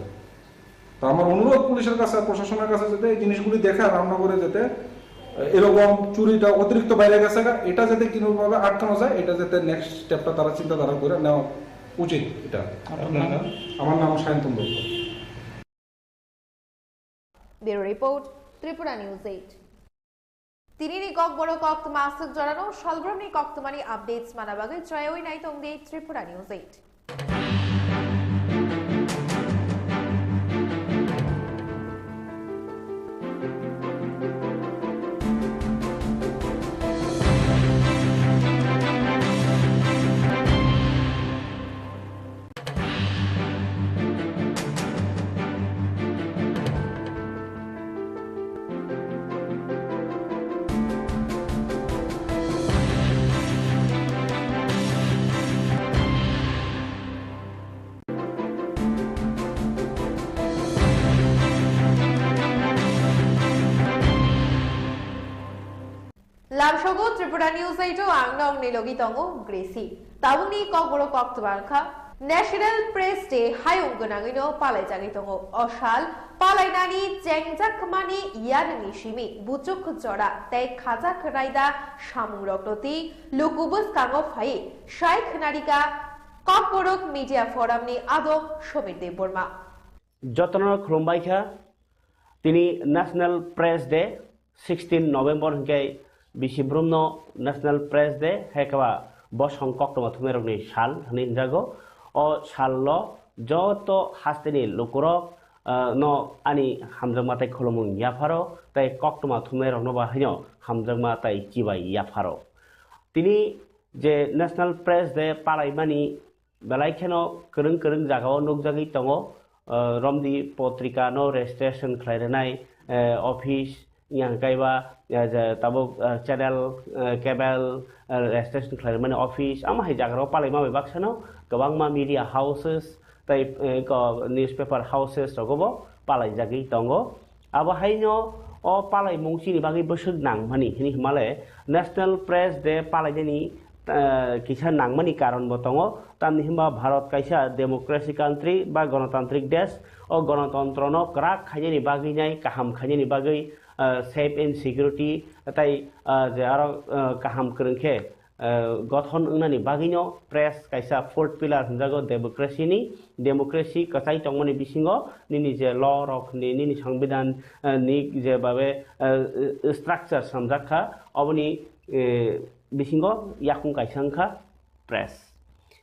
তো আমার অনুরোধ পুলিশের কাছে আর প্রশাসনের কাছে যাতে এই জিনিসগুলি দেখে আর রামনগরে যাতে এরকম চুরিটা অতিরিক্ত বাইরে গেছে গা, এটা যাতে কোনোভাবে আটকানো যায়, এটা যাতে নেক্সট স্টেপটা তারা চিন্তাধারা করে নেওয়া উচিত। এটা আপনার নাম? আমার নাম Sayantan Dutta. Bureau report, Tripura News eight. Tinini kokborok koktwma aswk jorano salbrumni koktwmani updates mana bagwi chaywi nai tongdi Tripura News eight. Lamsogo Tripura News eight o ang nokni logi tongo Gracie. Tabukni kokborok koktwma wngkha, National Press Day hayung gwnangwino palaijagwi tongo. O sal palainani chengjakmani yanungni simi buchuk jora tei khajak raida samungrokno twi luku bwskango phaiwi sai khwnarikha Kokborok Media Forum ni adong Somir Debbarma. Jotono khulumbai kha, tini National Press Day, sixteen November hwnkhe bisi brumno National Press Day, hai khe ba bosong koktwma thumnairokni sal hwnwi hwnjago. O salno joto hasteni lukurok, ah, no ani hamjakma tei khulumung yapharo, tei koktwma thumnairokno ba haino hamjakma tei chibai yapharo. Tini je National Press Day palaimani belai kheno kwrwng kwrwng jagao nukjagwi tongo, ah, romdi potrika no registration khlai rwnai, eh, office, yang kaiba, eh, je tabuk, eh, channel, eh, cable, eh, registration khlai rwmani office, amo hai jaga rok palaima bai baksa no kwbangma media houses tei, eh, ko newspaper houses rogo bo palaijagwi tongo. Abo haino o palaimung chini bagwi bwswk nangmani hwnwi hwnmale National Press Day palainani, eh, kisa nangmani karon bo tongo, tamni hwnba Bharat kaisa democracy country ba ganatantrik desh, o ganatantrono kwrak khainani bagwi nai kaham khainani bagwi, eh, safe and security tei, eh, je aro, eh, kaham kwrwng khe, eh, gothon wngnani bagwino press kaisa fourth pillar hwnjago democracy ni. Democracy kwchai tongmani bisingo nini je law rok ni, nini songbidan, eh, ni je babe, eh, structure swnamjak kha, oboni, eh, bisingo yakung kaisa wngkha press.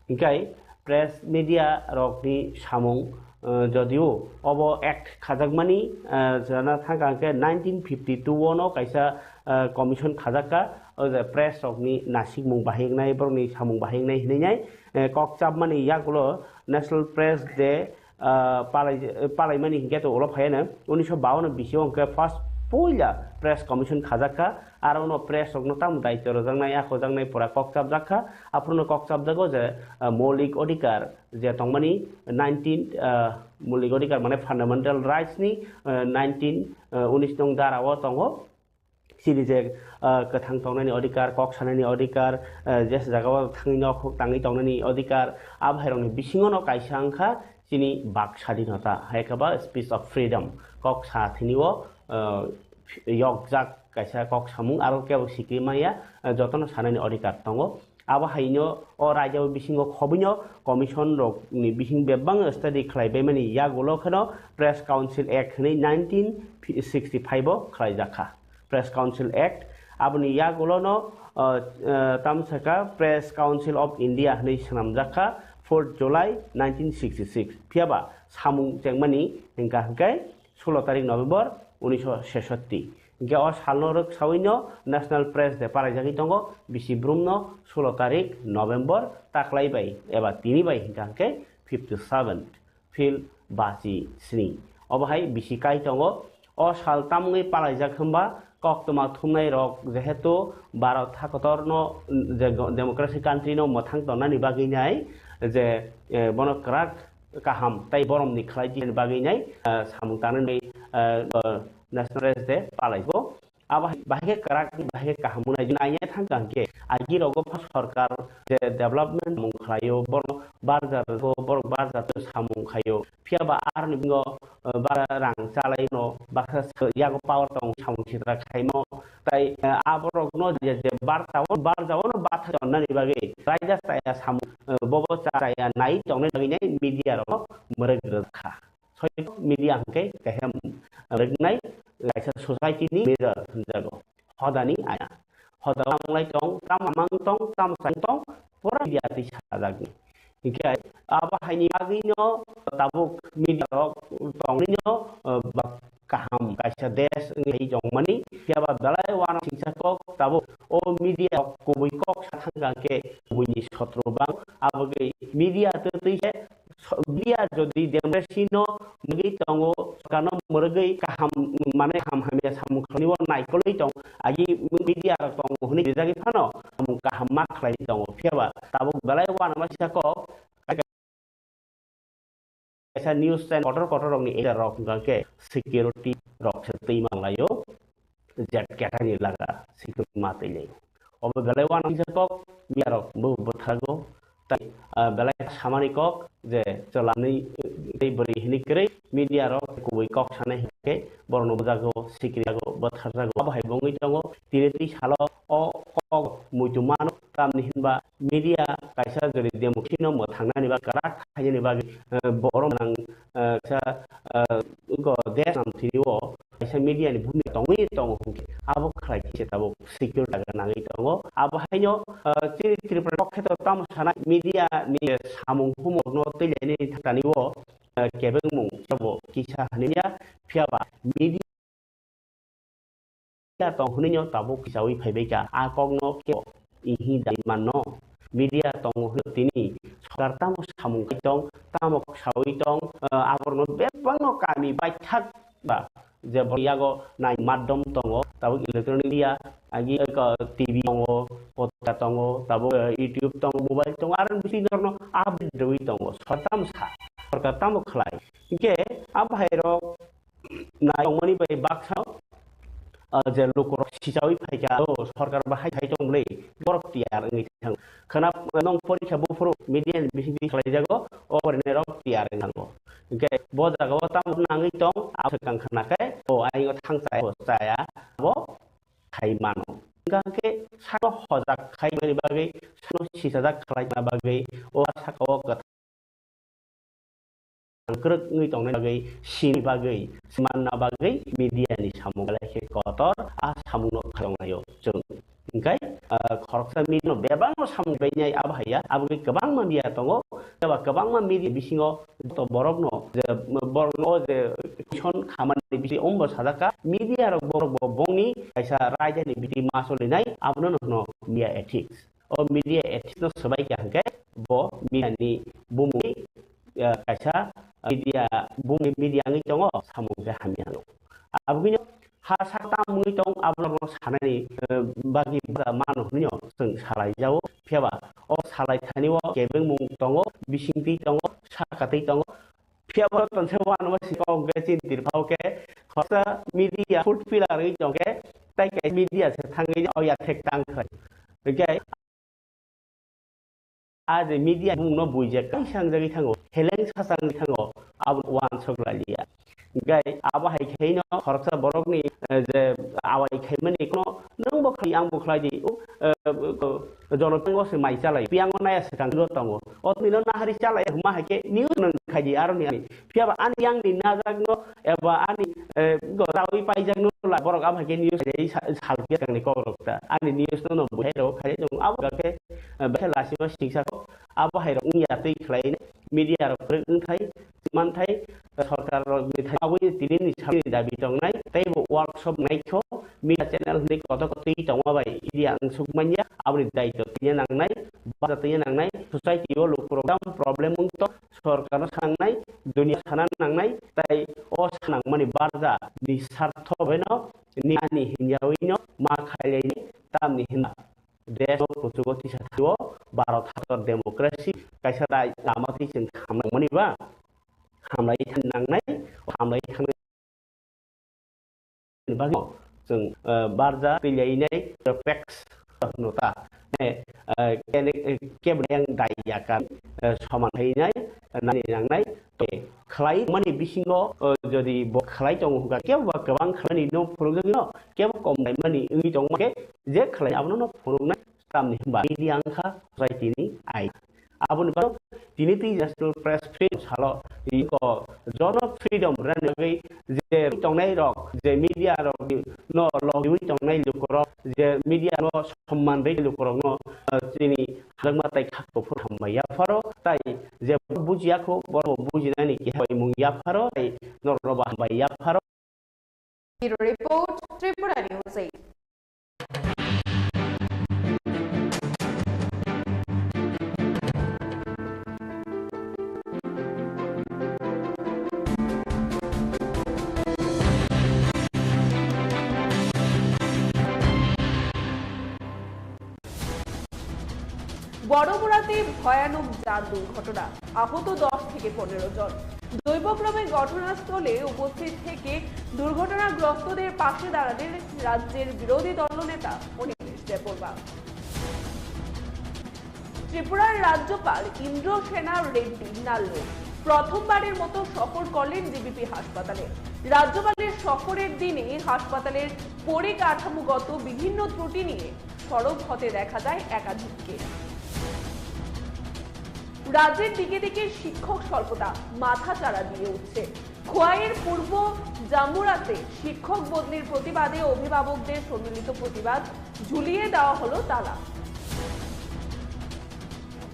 Hinkhe press media rokni samung, eh, jodio obo act khajakmani, eh, jana thangka hinkhe nineteen fifty two o no kaisa, eh, commission khajakka, o je press rokni nasikmung bahai wngnai, borokni samung bahai wngnai hinwi nai, eh, kok chapmani yagulo National Press Day, ah, palai-, palaimani hinkhe to ulo phaiya no, unisho bawan bisio hinkhe first puila press commission khajakka, aro uno press rokno tamo daityo rwjaknai, akojaknai pura kok chapjakha, aphuru no kok chapjago je, ah, moulik odhikar je tongmani nineteen, ah, moulik odhikar mane fundamental rights ni, ah, nineteen, ah, unis nong dara o tongo. Chini je, ah, kwthang tongnani odhikar, kok sanani odhikar, ah, je jagao thangwi nokhuk tangwi tongnani odhikar, abo hairokni bisingo no kaisa wngkha chini bak sadinota, hai khe ba speech of freedom, kok sa thini o, ah, yokjak kaisa kok samung, aro kebo sikri maya, ah, jotono sanani odhikar tongo. Abo haino o raida o bisingo khobwino commission rok ni bising bebak study khlai baimani yagulo kheno Press Council Act hwnwi nineteen sixty five o khlaijakha. Press Council Act aboni yagulo no, uh, uh, tamsaka Press Council of India hwnwi swnamjakha fourth July nineteen sixty six. Phiyaba samung chengmani hingka hingkai sulo tarik November unisho sesotti. Hinkhe o salno rwksawino National Press Day palaijagwi tongo, bisi brumno sulo tarik November taklai bai eba tini bai hinkha hinkhe fifty seven phil bachi sni. Obo hai bisi kai tongo. O sal tamungwi palaijak hwnba koktwma thumnai rok jehetu Bharat hakotorno je democracy country no mwthang tonnani bagwi nai je, eh, bono kwrak kaham tei boromni khlai di bagwi nai, ah, samung tangnani, ah, ah, National Rest Day palaigo. Abo hai, bahai khe kwrak, bahai khe kaham wngnai. Naina thangkha hwnkhe, agi rogo pha sorkar je development mung khlaio, borok barjar, borok barjar samung khaio. Phiya ba aroni bingo, eh, ba rang chalaino, baksa se-, yago power tong samung sitra khaimo. Tai, eh, aborokno je, je barjao, barjaono batha tonnani bagwi, raida chaya samung, eh, bobo chaya nai tongnai bagwi nai media rokno mwrwk rwkha. Soi media hwnkhe kaisa rwknai kaisa society ni mirror hwnjago. Hodani aya. Hoda manglai tong, tamo mang tong, tamo chang tong, pura media twi sajagni. Hinkhe abo haini bagwino tabuk media rok tongwino, eh, ba kaham kaisa desh wngwi tongmani. Phiya ba belai uanama singsa kok tabuk o media rok kubui kok sa thangkha khe kubuini sotro bang. Abo bagwi media twi twi se so-, media jodi democracy no mwrwgwi tongo, sorkar no mwrwgwi kaham, mane kaham hamya samung khlainai o naikolwi tong, agi media rok tongo hwnwi rijagwi phano samung kaham ma khlaiwi tongo. Phiya ba tabuk belai uanama singsa kok kaisa news channel kotor kotor rokni editor rok hwnkha khe security rok se twi manglaio. Jet ketani laga sikima twi lai. Obo belai uanama singsa kok media rok bo bwthargo. Tai, ah, belai samani kok je chwlamni tei bwrwi hwnwi kwrwi media rok kubui kok sanai hinkhe borokno bujago, sikirjago, bwtharjago. Abo hai bo wngwi tongo. Tini twi salo o kok muitu mano, tamni hinba media kaisa jodi democracy no mwthangnani ba kwrak khainani bagwi, eh, borok nang, eh, kaisa, eh, wngkha desh nam thini o kaisa media ni bhumika tongwi tongo hwnkhe abo khlai khe se tabuk secure jaga nangwi tongo. Abo haino, ah, chini Tripura ni pokhe to tamo sana media ni samung humor no twi lainani thani o, ah, kebengmung sabo kisa hwnwi ya, phiya ba media tong hwnwi no tabuk kisaui phaibai kha. A kok no kebo ihi dai manno. Media tongo hwnwi tini sorkar tamo samung khai tong, tamo saui tong, ah, aborokno bebakno kami baithak ba je bo yago nai madom tongo, tabuk electronic media, agi ka T V tongo, podcast tongo, tabuk, eh, YouTube tongo, mobile tongo, aro bisi norokno update rwui tongo, sorkar tamo sa, sorkar tamo khlai. Hinkhe a bahairok nai tongmani bai baksa, ah, je lukurok sichaui phaikha, o sorkar bahai khai tong bwle, borok tiyar wngwi thango. Khwna, nong porikha buphuru media ni bisingtwi khlaijago, o porinairok tiyar wngwi thango. Hinkhe bo jagao tamo nangwi tong, abo swkang khna khe, o ayingo thang chaya, bo chaya, abo khai mano. Hwnkha khe sakno hojak khaimani bagwi, sakno sichajak khlaimani bagwi, o sakao kwthang kwrwk wngwi tongnani bagwi, sini bagwi, manna bagwi media ni samung belai khe kotor, a samungno khatongnai o chwng. Hinkhe, ah, khoroksa media no bebakno samung bainai abo haiya, abo khe kwbangma media tongo, eba kwbangma media bisingo joto borokno je, borokno o je question khamani bisi ombo sajak kha, media rok borok bo bongni kaisa raida ni biti ma solinai, abono no media ethics. O media ethics no swbai kha hwnkhe bo media ni bumung, eh, kaisa media bumung media wngwi tongo, samung khe hamya no. Aboni ha sak tam wngwi tong, abono sanani, eh, bagwi mano hwnwi no chwng salai jao. Phiya ba o salai thani o kebengmung tongo, bisingtwi tongo, sakatwi tongo. Phiya bo tonse uanama si kok hwnkhe chini tirphao khe khoroksa media food pillar wngwi tongkhe tai kaisa media se thangwi o yathek tang khlai. Hwnkhe a je media bumungno buijak kaisa wngjagwi thango, heleng sasa wngwi thango, abo uansuk lailiya. Hwnkhe abo hai khaino khoroksa borokni, eh, je awai khaimani kono nwng bo khlai ang bo khlai di, o, eh, ko-, jono thango se mai chalai, piyango naya swkang tongo. O twino nahari chalai hwma hai khe news nang khai di aroni ani. Phiya ba ani yang ni najak no eba ani, eh, go rawi paijak no la borok abo hai khe news khai sa-, sal phiya kang ni kok rok ta. Ani news no no buhai rok khai jong abo ga khe, eh, bekhe lasi ma singsa ko abo hai rok wngya twi khlai media rok kwrwk wng thai, man thai, sorkar rok ni thai abo tini ni sal ni dabi tong nai tei bo workshop nai kho media channel ni koto koto twi tongma bai media ang suk manya abo ni daito tini nang nai, baja tini nang nai, society o lukurok tam problem wng tong. Sorkarno sangnai, dunia sana nangnai, tai o sanangmani barja ni sartho baino ni ani hinjawi no ma khailaini tamni hinba. Desh no kuchugo tisa thaio, Bharat hator democracy kaisa rai lama twi chwng khamnangmani ba. hamlai thang nangnai, hamlai thang bagwi chwng, eh, barja twilainai apex no ta, eh, eh, kene, eh, kebo yang dai ya ka, eh, soman thainai, eh, nani nangnai, to khlai mani bisingo, eh, jodi bo khlai tongo hwnkha, kebo ba kwbang khlai no phunukjagwi no, kebo kom dai mani wngwi tongma khe, je khlai abono no phunuknai. Tamni hwnba media wngkha society ni ain. Aboni bagwi tini twi National Press Freedom salo iko jono freedom rani bagwi je tongnai rok, je media rok no logiwi tongnai lukorok, je media no somman rwi lukorok no, eh, chini halangma tai kha kuphur hambai yapharo, tai je bujiyakho borok bujinani keha mung yapharo, tai norok no bo hambai yapharo. Bureau Report, Tripura News eight. বড়মুড়াতে ভয়ানক যান দুর্ঘটনা, আহত দশ থেকে পনেরো জন। দৈবক্রমে ঘটনাস্থলে উপস্থিত থেকে দুর্ঘটনাগ্রস্তদের পাশে দাঁড়ালেন রাজ্যের বিরোধী দলনেতা অনিমেষ দেববর্মা। ত্রিপুরার রাজ্যপাল ইন্দ্রসেনা রেড্ডি নাল্লু প্রথমবারের মতো সফর করলেন ডিবিপি হাসপাতালে। রাজ্যপালের সফরের দিনে হাসপাতালের পরিকাঠামোগত বিভিন্ন ত্রুটি নিয়ে সরব হতে দেখা যায় একাধিককে। রাজ্যের দিকে দিকে শিক্ষক স্বল্পতা মাথাচাড়া দিয়ে উঠছে। খোয়াইয়ের পূর্ব জামুরাতে শিক্ষক বদলির প্রতিবাদে অভিভাবকদের সম্মিলিত প্রতিবাদ, ঝুলিয়ে দেওয়া হলো তালা।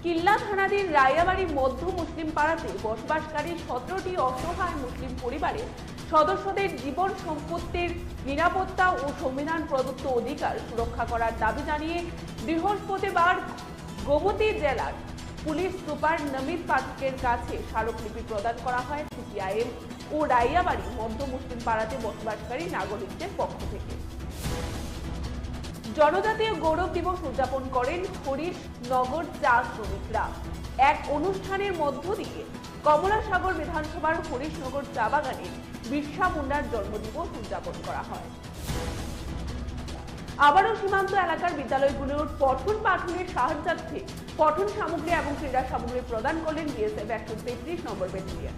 কিল্লা থানাধীন রায়াবাড়ি মধ্য মুসলিম পাড়াতে বসবাসকারী সতেরোটি অসহায় মুসলিম পরিবারের সদস্যদের জীবন সম্পত্তির নিরাপত্তা ও সংবিধান প্রদত্ত অধিকার সুরক্ষা করার দাবি জানিয়ে বৃহস্পতিবার গোমতী জেলার পুলিশ সুপার নমিত পাঠকের কাছে স্মারকলিপি প্রদান করা হয় সিপিআইএম ও রাইয়াবাড়ি মধ্য মুসলিম পাড়াতে বসবাসকারী নাগরিকদের পক্ষ থেকে। জনজাতীয় গৌরব দিবস উদযাপন করেন হরিশ নগর চা শ্রমিকরা। এক অনুষ্ঠানের মধ্য দিয়ে কমলাসাগর বিধানসভার হরিশনগর চা বাগানে বিরসা মুন্ডার জন্মদিবস উদযাপন করা হয়। আবারও সীমান্ত এলাকার বিদ্যালয়গুলোর পঠন পাঠনের সাহায্যার্থে পঠন সামগ্রী এবং ক্রীড়া সামগ্রী প্রদান করলেন বিএসএফ একশো তেত্রিশ নম্বর ব্যাটালিয়ন।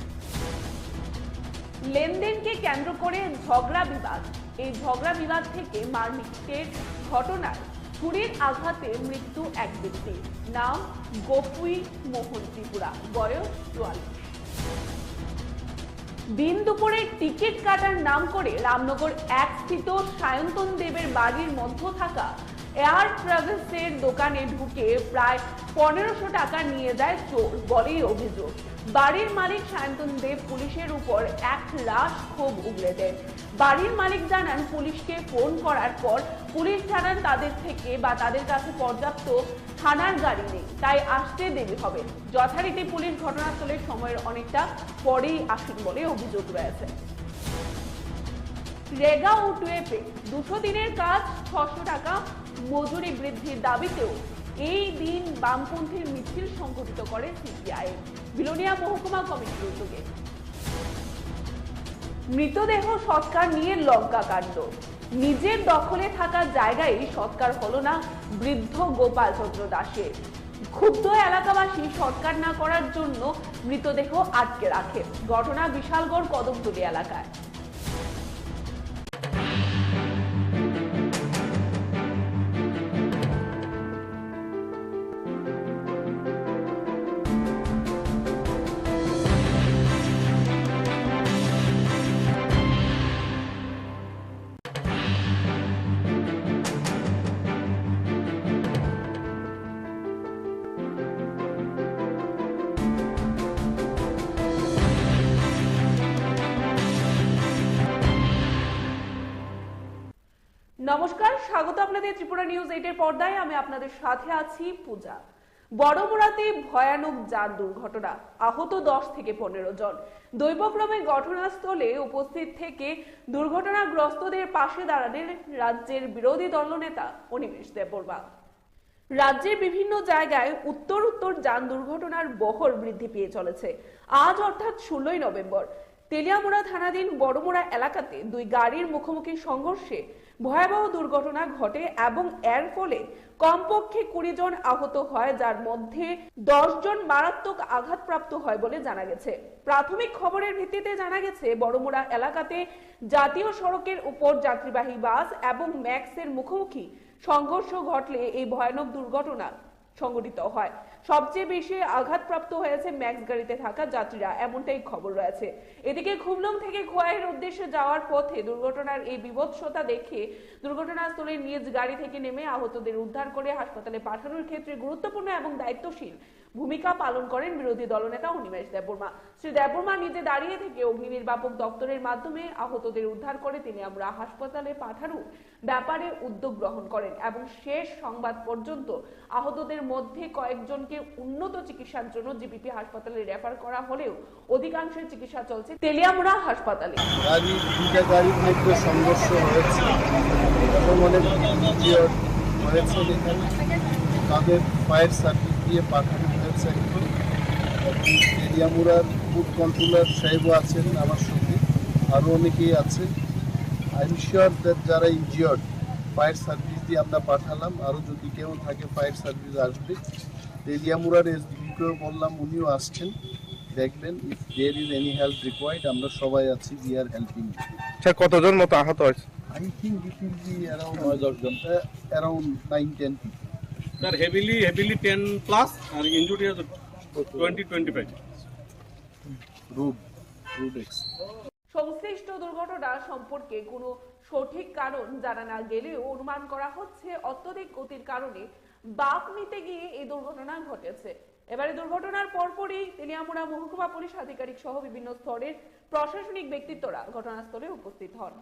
লেনদেনকে কেন্দ্র করে ঝগড়া বিবাদ, এই ঝগড়া বিবাদ থেকে মারপিটের ঘটনায় ছুরির আঘাতে মৃত্যু এক ব্যক্তির। নাম গোপুই মোহন ত্রিপুরা, বয়স চুয়াল্লিশ। দিন দুপুরে টিকিট কাটার নাম করে রামনগর এক স্থিত সায়ন্তন দেবের বাড়ির মধ্যে থাকা এয়ার ট্রাভেলসের দোকানে ঢুকে প্রায় পনেরোশো টাকা নিয়ে যায় চোর বলেই অভিযোগ। বাড়ির মালিক সায়ন্তন দেব পুলিশের উপর এক রাশ ক্ষোভ উগরে দেন। বাড়ির মালিক জানান, পুলিশকে ফোন করার পর পুলিশ জানান, তাদের থেকে বা তাদের কাছে পর্যাপ্ত থানার গাড়ি নেই, তাই আসতে দেরি হবে। যথারীতি পুলিশ ঘটনাস্থলে সময়ের অনেকটা পরেই আসেন বলে অভিযোগ রয়েছে। রেগা ও টুয়েপে দুশো দিনের কাজ, ছশো টাকা মজুরি বৃদ্ধির দাবিতেও এই দিন বামপন্থীর মিছিল সংঘটিত করে সিপিআইএম বিলোনিয়া মহকুমা কমিটির উদ্যোগে। মৃতদেহ সৎকার নিয়ে লঙ্কাকাণ্ড। নিজের দখলে থাকা জায়গায় সৎকার হলো না বৃদ্ধ গোপালচন্দ্র দাসের। ক্ষুব্ধ এলাকাবাসী সৎকার না করার জন্য মৃতদেহ আটকে রাখে। ঘটনা বিশালগড় কদমতলী এলাকায়। নমস্কার, স্বাগত আপনাদের ত্রিপুরা নিউজ এইটের পর্দায়। আমি আপনাদের সাথে আছি পূজা। বড়মুড়াতে ভয়ানক যান দুর্ঘটনা, আহত দশ থেকে পনেরো জন। দৈবক্রমে ঘটনাস্থলে উপস্থিত থেকে দুর্ঘটনাগ্রস্তদের পাশে দাঁড়ালেন রাজ্যের বিরোধী দলনেতা অনিমেষ দেববর্মা। রাজ্যের বিভিন্ন জায়গায় উত্তর উত্তর যান দুর্ঘটনার বহর বৃদ্ধি পেয়ে চলেছে। আজ অর্থাৎ ষোলোই নভেম্বর তেলিয়ামুড়া থানাধীন বড়মুড়া এলাকাতে দুই গাড়ির মুখোমুখি সংঘর্ষে ভয়াবহ দুর্ঘটনা ঘটে এবং এর ফলে কমপক্ষে কুড়ি জন আহত হয়, যার মধ্যে দশ জন মারাত্মক আঘাতপ্রাপ্ত হয় বলে জানা গেছে। প্রাথমিক খবরের ভিত্তিতে জানা গেছে, বড়মুড়া এলাকাতে জাতীয় সড়কের উপর যাত্রীবাহী বাস এবং ম্যাক্সের মুখোমুখি সংঘর্ষ ঘটলে এই ভয়ানক দুর্ঘটনা সংঘটিত হয়। সবচেয়ে বেশি আঘাতপ্রাপ্ত হয়েছে ম্যাক্স গাড়িতে থাকা যাত্রীরা, এমনটাই খবর রয়েছে। এদিকে খুমলুং থেকে খোয়াইয়ের উদ্দেশ্যে যাওয়ার পথে দুর্ঘটনার এই বিভৎসতা দেখে দুর্ঘটনাস্থলে নিজ গাড়ি থেকে নেমে আহতদের উদ্ধার করে হাসপাতালে পাঠানোর ক্ষেত্রে গুরুত্বপূর্ণ এবং দায়িত্বশীল ভূমিকা পালন করেন বিরোধী দলনেতা অনিমেষ দেববর্মা। শ্রী দেববর্মা নিজে দাঁড়িয়ে থেকে অগ্নি নির্বাপক দপ্তরের মাধ্যমে আহতদের উদ্ধার করে তেলিয়ামুড়া হাসপাতালে পাঠানোর ব্যাপারে উদ্যোগ গ্রহণ করেন এবং শেষ সংবাদ পর্যন্ত আহতদের মধ্যে কয়েকজনকে উন্নত চিকিৎসার জন্য জিবিপি হাসপাতালে রেফার করা হলেও অধিকাংশের চিকিৎসা চলছে তেলিয়ামুড়া হাসপাতালে। গাড়ি, দুইটা গাড়ির মধ্যে সংঘর্ষ হয়েছে এবং অনেক ইনজিওর্ড হয়েছে এখানে। তাদের ফায়ার সার্ভিস দিয়ে পাঠানো হয়েছে এখন। এবং তেলিয়ামুড়ার ফুড কন্ট্রোলার সাহেবও আছেন আমার সঙ্গে, আরও অনেকেই আছেন। আই এম শিওর দ্যাট যারা ইনজিওর্ড, ফায়ার সার্ভিস দিয়ে আমরা পাঠালাম। আরও যদি কেউ থাকে, ফায়ার সার্ভিস আসবে। তেলিয়ামুড়ার এসডিপিকেও বললাম, উনিও আসছেন, দেখবেন। If there is any help required, আমরা সবাই আছি, we are helping. স্যার, কতজন মতো আহত হয়েছে? I think it will be around নয় দশ জন। Uh, around nine ten people. Sir, heavily, heavily ten plus, আর ইনজুরি আছে twenty, twenty five. Road, road X. সংশ্লিষ্ট দুর্ঘটনা সম্পর্কে কোনো সঠিক কারণ জানা না গেলেও অনুমান করা হচ্ছে অত্যধিক গতির কারণে বাঁক নিতে গিয়ে এই দুর্ঘটনা ঘটেছে। এবারে দুর্ঘটনার পরপরই তেলিয়ামুড়া মহকুমা পুলিশ আধিকারিক সহ বিভিন্ন স্তরের প্রশাসনিক ব্যক্তিত্বরা ঘটনাস্থলে উপস্থিত হন।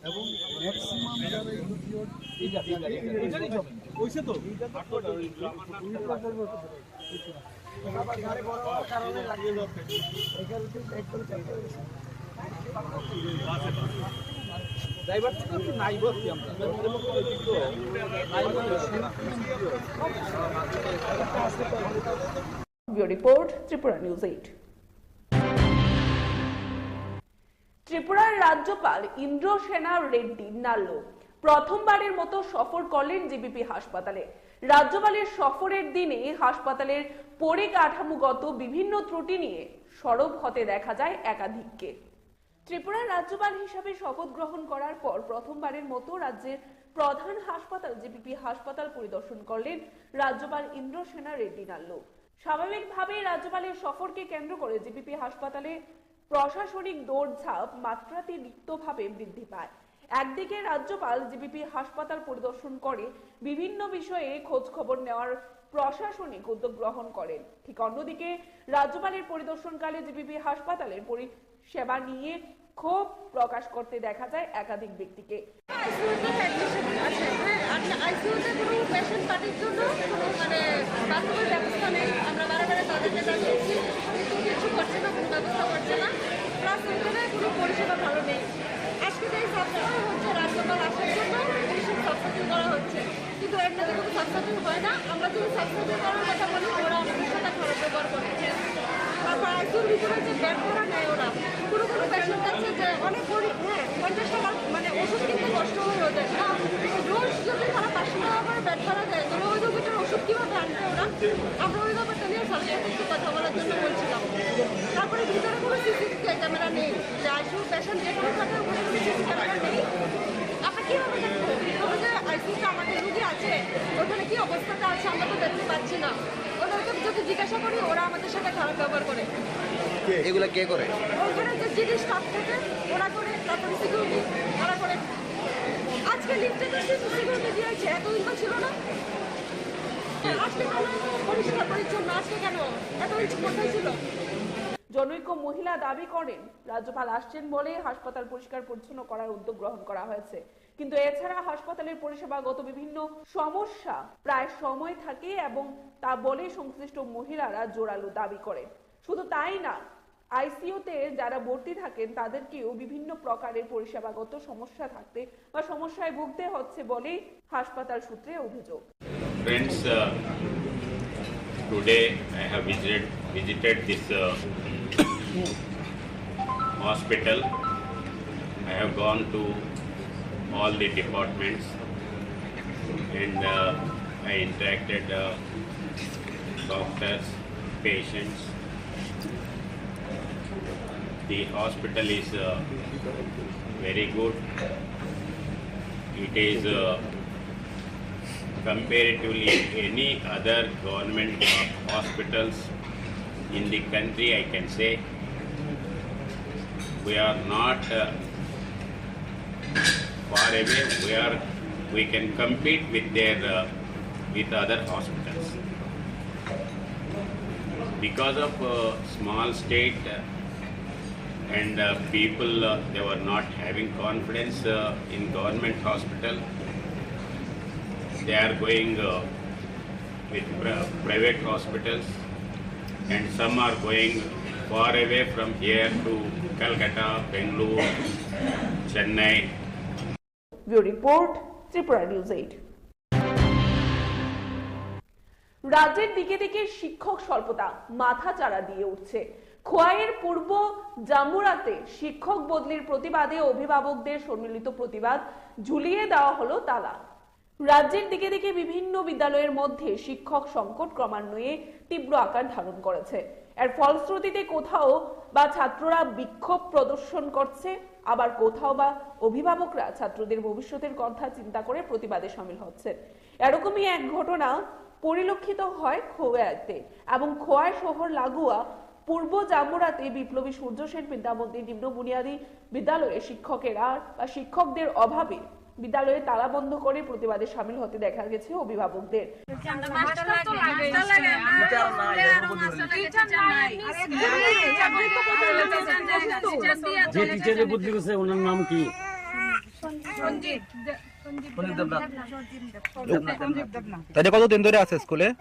এবং ম্যাক্সিমাম যারা ইনজিওর্ড এই জায়গায়, এই জায়গায়। ওইসে তো। Bureau report, Tripura News eight. ত্রিপুরার রাজ্যপাল ইন্দ্রসেনা রেড্ডি নাল্লু প্রথমবারের মতো সফর করলেন জিবিপি হাসপাতালে। রাজ্যপালের সফরের দিনে হাসপাতালের পরিকাঠামোগত বিভিন্ন ত্রুটি নিয়ে সরব হতে দেখা যায় একাধিককে। ত্রিপুরার রাজ্যপাল হিসাবে শপথ গ্রহণ করার পর প্রথমবারের মতো রাজ্যের প্রধান হাসপাতাল জিবিপি হাসপাতাল পরিদর্শন করলেন রাজ্যপাল ইন্দ্রসেনা রেড্ডি নাল্লু। স্বাভাবিকভাবেই রাজ্যপালের সফরকে কেন্দ্র করে জিবিপি হাসপাতালে প্রশাসনিক দৌড়ঝাঁপ মাত্রাতিরিক্তভাবে বৃদ্ধি পায়। একদিকে রাজ্যপাল জিবিপি হাসপাতাল পরিদর্শন করে বিভিন্ন বিষয়ে খোঁজ খবর নেওয়ার প্রশাসনিক উদ্যোগ গ্রহণ করেন, ঠিক অন্যদিকে রাজ্যপালের পরিদর্শনকালে জিবিপি হাসপাতালের পরিষেবা নিয়ে ক্ষোভ প্রকাশ করতে দেখা যায় একাধিক ব্যক্তিকে। আইসিইউতে অ্যাডমিশন আছে, হ্যাঁ, আর আইসিইউতে কোনো পেশেন্ট পার্টির জন্য কোনো মানে বাথরুমের ব্যবস্থা নেই। আমরা বারে বারে তাদেরকে জানিয়েছি, কিন্তু কিছু করছে না, কোনো ব্যবস্থা করছে না, প্লাস ওইখানে কোনো পরিষেবা ভালো নেই। আজকে যে সাবস্টিটিউট হচ্ছে, রাজ্যপাল আসার জন্য এইসব সাবস্টিটিউট করা হচ্ছে, কিন্তু এমনিতে কোনো সাবস্টিটিউট হয় না। আমরা যদি সাবস্টিটিউট করার কথা বলি, ওরা আমাদের সাথে খারাপ ব্যবহার করে। তারপর আইসিইউর ভিতরে যে বেড করা নেয় ওরা, কোনো কোনো পেশেন্ট আছে যে অনেক গরিব, হ্যাঁ, পঞ্চাশ টাকার মানে ওষুধ কিনতে কষ্ট হয় ওদের, না? রোজ যদি তারা পাঁচশো টাকা করে বেড করা দেয়, তাহলে ওই রোগীটার ওষুধ কীভাবে আনবে ওরা? আমরা ওই ব্যাপারটা নিয়ে স্যারের সাথে একটু কথা বলার জন্য বলছিলাম। তারপরে ভিতরে কোনো সিসিটিভি ক্যামেরা নেই, যে আইসিইউ পেশেন্ট যে কোনো জায়গায় ওখানে কোনো সিসিটিভি ক্যামেরা নেই। আমরা কীভাবে দেখবো? কীভাবে যে আইসিইউতে আমাদের রুগী আছে, ওখানে কী অবস্থাতে আছে আমরা তো দেখতে পাচ্ছি না। ওদেরকে যদি জিজ্ঞাসা করি, ওরা আমাদের সাথে খারাপ ব্যবহার করে। এগুলা কে করে? ওখানে যে জিডি স্টাফ থাকে, ওরা করে, তারপরে সিকিউরিটি, ওরা করে। আজকে লিফটে তো শুধু সিকিউরিটি দিয়েছে, এতদিন তো ছিল না। আজকে কেন পরিষ্কার পরিচ্ছন্ন? আজকে কেন? এতদিন কোথায় ছিল? জনৈক মহিলা দাবি করেন, রাজ্যপাল আসছেন বলেই হাসপাতাল পরিষ্কার পরিচ্ছন্ন করার উদ্যোগ গ্রহণ করা হয়েছে, কিন্তু এছাড়া হাসপাতালের পরিষেবাগত বিভিন্ন সমস্যা প্রায় সময় থাকে এবং তা বলেই সংশ্লিষ্ট মহিলারা জোরালো দাবি করেন। শুধু তাই না, আইসিইউতে যারা ভর্তি থাকেন তাদেরকেও বিভিন্ন প্রকারের পরিষেবাগত সমস্যা থাকতে বা সমস্যায় ভুগতে হচ্ছে বলেই হাসপাতাল সূত্রে অভিযোগ। Friends, uh, today I have visited visited this uh, hospital. I have gone to all the departments and uh, I interacted uh, doctors, patients. The hospital is uh, very good. It is uh, comparatively any other government hospitals in the country, I can say. We are not uh, far away. We are we can compete with their uh, with other hospitals. Because of uh, small state uh, and uh, people uh, they were not having confidence uh, in government hospital, they are going uh, with pri- private hospitals, and some are going far away from here to Calcutta, Bangalore, Chennai. Bureau report, Tripura News eight. রাজ্যের দিকে দিকে শিক্ষক স্বল্পতা মাথাচাড়া দিয়ে উঠছে। খোয়াইয়ের পূর্ব জামুরাতে শিক্ষক বদলির প্রতিবাদে অভিভাবকদের সম্মিলিত প্রতিবাদ, ঝুলিয়ে দেওয়া হলো তালা। রাজ্যের দিকে দিকে বিভিন্ন বিদ্যালয়ের মধ্যে শিক্ষক সংকট ক্রমান্বয়ে তীব্র আকার ধারণ করেছে। এর ফলশ্রুতিতে কোথাও বা ছাত্ররা বিক্ষোভ প্রদর্শন করছে, আবার কোথাও বা অভিভাবকরা ছাত্রদের ভবিষ্যতের কথা চিন্তা করে প্রতিবাদে সামিল হচ্ছেন। এরকমই এক ঘটনা পরিলক্ষিত হয় খোয়াইতে এবং খোয়াই শহর লাগোয়া পূর্ব জামুরাতে বিপ্লবী সূর্য সেন বিদ্যামন্দির নিম্ন বুনিয়াদী বিদ্যালয়ে শিক্ষকেরা বা শিক্ষকদের অভাবে বিদ্যালয়ে তালা বন্ধ করে প্রতিবাদে সামিল হতে দেখা গেছে অভিভাবকদের। এটা কতদিন ধরে আছে স্কুলে?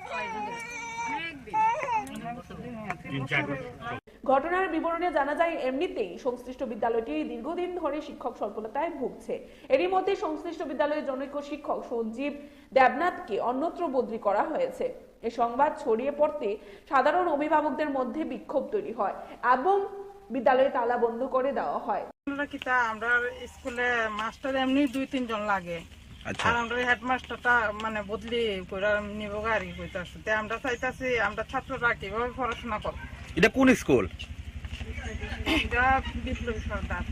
ঘটনার বিবরণে জানা যায়, এমনিতেই সংশ্লিষ্ট বিদ্যালয়টি দীর্ঘদিন ধরে শিক্ষক স্বল্পতায় ভুগছে। এরই মধ্যে সংশ্লিষ্ট বিদ্যালয়ের জনৈক শিক্ষক সঞ্জীব দেবনাথকে অন্যত্র বদলি করা হয়েছে। এ সংবাদ ছড়িয়ে পড়তে সাধারণ অভিভাবকদের মধ্যে বিক্ষোভ তৈরি হয় এবং বিদ্যালয়ে তালা বন্ধ করে দেওয়া হয়। আমরা কিতা, আমরা স্কুলে মাস্টার এমনি দুই তিনজন লাগে। আচ্ছা। আর আমরা হেডমাস্টারটা মানে বদলি করে নিব আর কি কইতাছে। তে আমরা চাইতাছি আমরা ছাত্ররা কিভাবে পড়াশোনা করব। এটা কোন স্কুল? এটা বিপ্লবী সর্দার।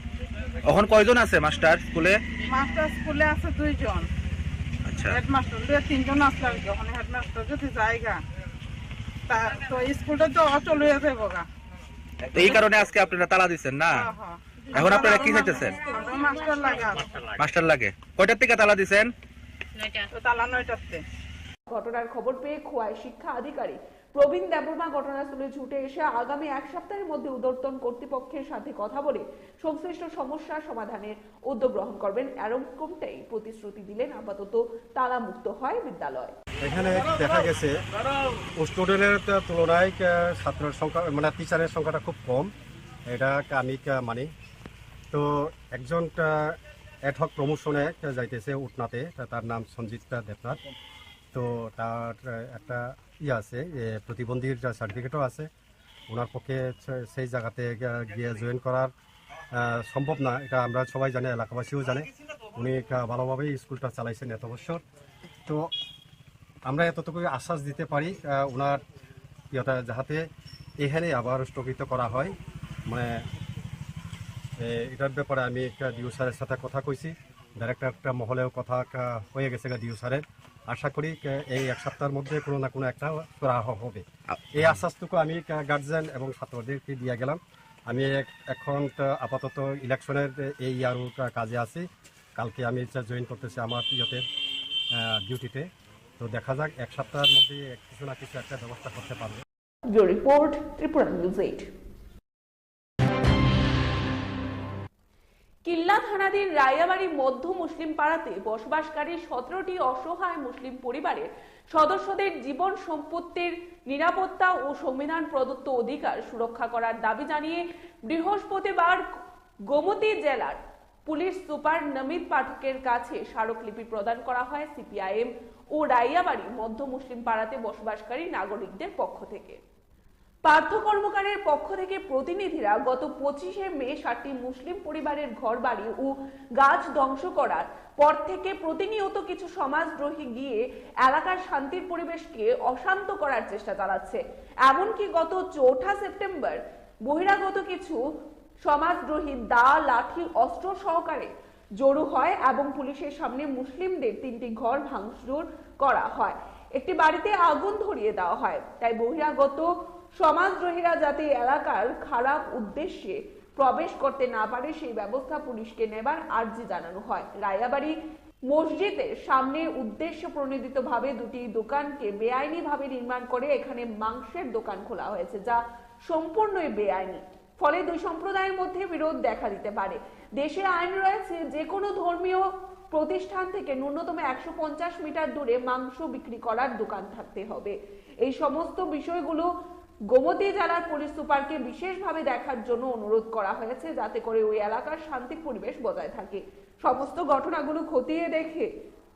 এখন কয়জন আছে মাস্টার স্কুলে? মাস্টার স্কুলে আছে দুইজন। আচ্ছা। হেডমাস্টার দুই তিনজন আছে আর কি। ওখানে হেডমাস্টার যদি জায়গা তা তো স্কুলটা তো অচল হয়ে যাবো গা। তো এই কারণে আজকে আপনারা তালা দিচ্ছেন না? হ্যাঁ, হ্যাঁ। এখন আপনারা কি চাইতেছেন? আমরা মাস্টার লাগে আর। মাস্টার লাগে। কয়টার থেকে তালা দিচ্ছেন? তো তালা নয়টাতে। ঘটনার খবর পেয়ে খোয়াই শিক্ষা আধিকারিক প্রবীণ দেববর্মা ঘটনাস্থলে ছুটে এসে আগামী এক সপ্তাহের মধ্যে ঊর্ধ্বতন কর্তৃপক্ষের সাথে কথা বলে সংশ্লিষ্ট সমস্যা সমাধানের উদ্যোগ গ্রহণ করবেন, এরকমটাই প্রতিশ্রুতি দিলেন। আপাতত তালামুক্ত হয় বিদ্যালয়। এখানে দেখা গেছে স্টুডেন্টের তুলনায় আহ, ছাত্রের সংখ্যা মানে টিচারের সংখ্যাটা খুব কম, এটা আমি আহ, মানি। তো একজন অ্যাডহক প্রমোশনে যাইতেছে উটনাতে, তা- তার নাম সঞ্জিত দেবনাথ। তো তার আহ, একটা ইয়ে আছে, এ, প্রতিবন্ধীর সার্টিফিকেটও আছে। ওনার পক্ষে সে- সেই জায়গাতে গিয়া- গিয়ে জয়েন করার আহ, সম্ভব না, এটা আমরা সবাই জানি, এলাকাবাসীও জানে। উনি আহ, ভালোভাবেই স্কুলটা চালাইছেন এত বছর। তো আমরা এতটুকু আশ্বাস দিতে পারি আহ, ওনার ইয়েটা যাহাতে এখানে আবার স্থগিত করা হয়। মানে এ, এটার ব্যাপারে আমি একটা ডিও স্যারের সাথে কথা কইছি, ডাইরেক্টর একটা মহলেও কথা একটা হয়ে গেছে গা ডিও স্যারের। আশা করি আহ, এই এক সপ্তাহের মধ্যে কোনো না কোনো একটা সুরাহা হবে। এই আশ্বাসটুকু আমি গার্জিয়ান এবং ছাত্রদেরকে দিয়ে গেলাম। আমি এক- এখন তো আপাতত ইলেকশনের এই ইয়ারও কাজে আছি। কালকে আমি জয়েন করতেছি আমার ইয়েতে, আহ, ডিউটিতে। তো দেখা যাক, এক সপ্তাহের মধ্যে কিছু না কিছু একটা ব্যবস্থা করতে পারবো। Bureau report, Tripura News eight. থানাধীন রায়াবাড়ি মধ্য মুসলিম পাড়াতে বসবাসকারী সতেরোটি অসহায় মুসলিম পরিবারের সদস্যদের জীবন সম্পত্তির নিরাপত্তা ও সংবিধান প্রদত্ত অধিকার সুরক্ষা করার দাবি জানিয়ে বৃহস্পতিবার গোমতী জেলার পুলিশ সুপার নমিত পাঠকের কাছে স্মারকলিপি প্রদান করা হয় সিপিআইএম ও রাইয়াবাড়ি মধ্য মুসলিম পাড়াতে বসবাসকারী নাগরিকদের পক্ষ থেকে। পার্থ কর্মকারের পক্ষ থেকে প্রতিনিধিরা গত পঁচিশে মে সাতটি মুসলিম পরিবারের ঘরবাড়ি ও গাছ ধ্বংস করার পর থেকে প্রতিনিয়ত কিছু সমাজদ্রোহী গিয়ে এলাকার শান্তির পরিবেশকে অশান্ত করার চেষ্টা চালাচ্ছে। এমনকি গত চৌঠা সেপ্টেম্বর বহিরাগত কিছু সমাজদ্রোহী দা, লাঠি, অস্ত্র সহকারে জড়ো হয় এবং পুলিশের সামনে মুসলিমদের তিনটি ঘর ভাঙচুর করা হয়, একটি বাড়িতে আগুন ধরিয়ে দেওয়া হয়। তাই বহিরাগত সমাজদ্রোহীরা যাতে এলাকার খারাপ উদ্দেশ্যে প্রবেশ করতে না পারে, সেই ব্যবস্থা পুলিশকে নেবার আর্জি জানানো হয়। রায়াবাড়ি মসজিদের সামনে উদ্দেশ্য প্রণোদিতভাবে দুটি দোকানকে বেআইনিভাবে নির্মাণ করে এখানে মাংসের দোকান খোলা হয়েছে, যা সম্পূর্ণই বেআইনি। ফলে দুই সম্প্রদায়ের মধ্যে বিরোধ দেখা দিতে পারে। দেশে আইন রয়েছে, যে কোনো ধর্মীয় প্রতিষ্ঠান থেকে ন্যূনতম একশো পঞ্চাশ মিটার দূরে মাংস বিক্রি করার দোকান থাকতে হবে। এই সমস্ত বিষয়গুলো গোমতী জেলার পুলিশ সুপারকে বিশেষভাবে দেখার জন্য অনুরোধ করা হয়েছে, যাতে করে ওই এলাকার শান্তি পরিবেশ বজায় থাকে। সমস্ত ঘটনাগুলো খতিয়ে দেখে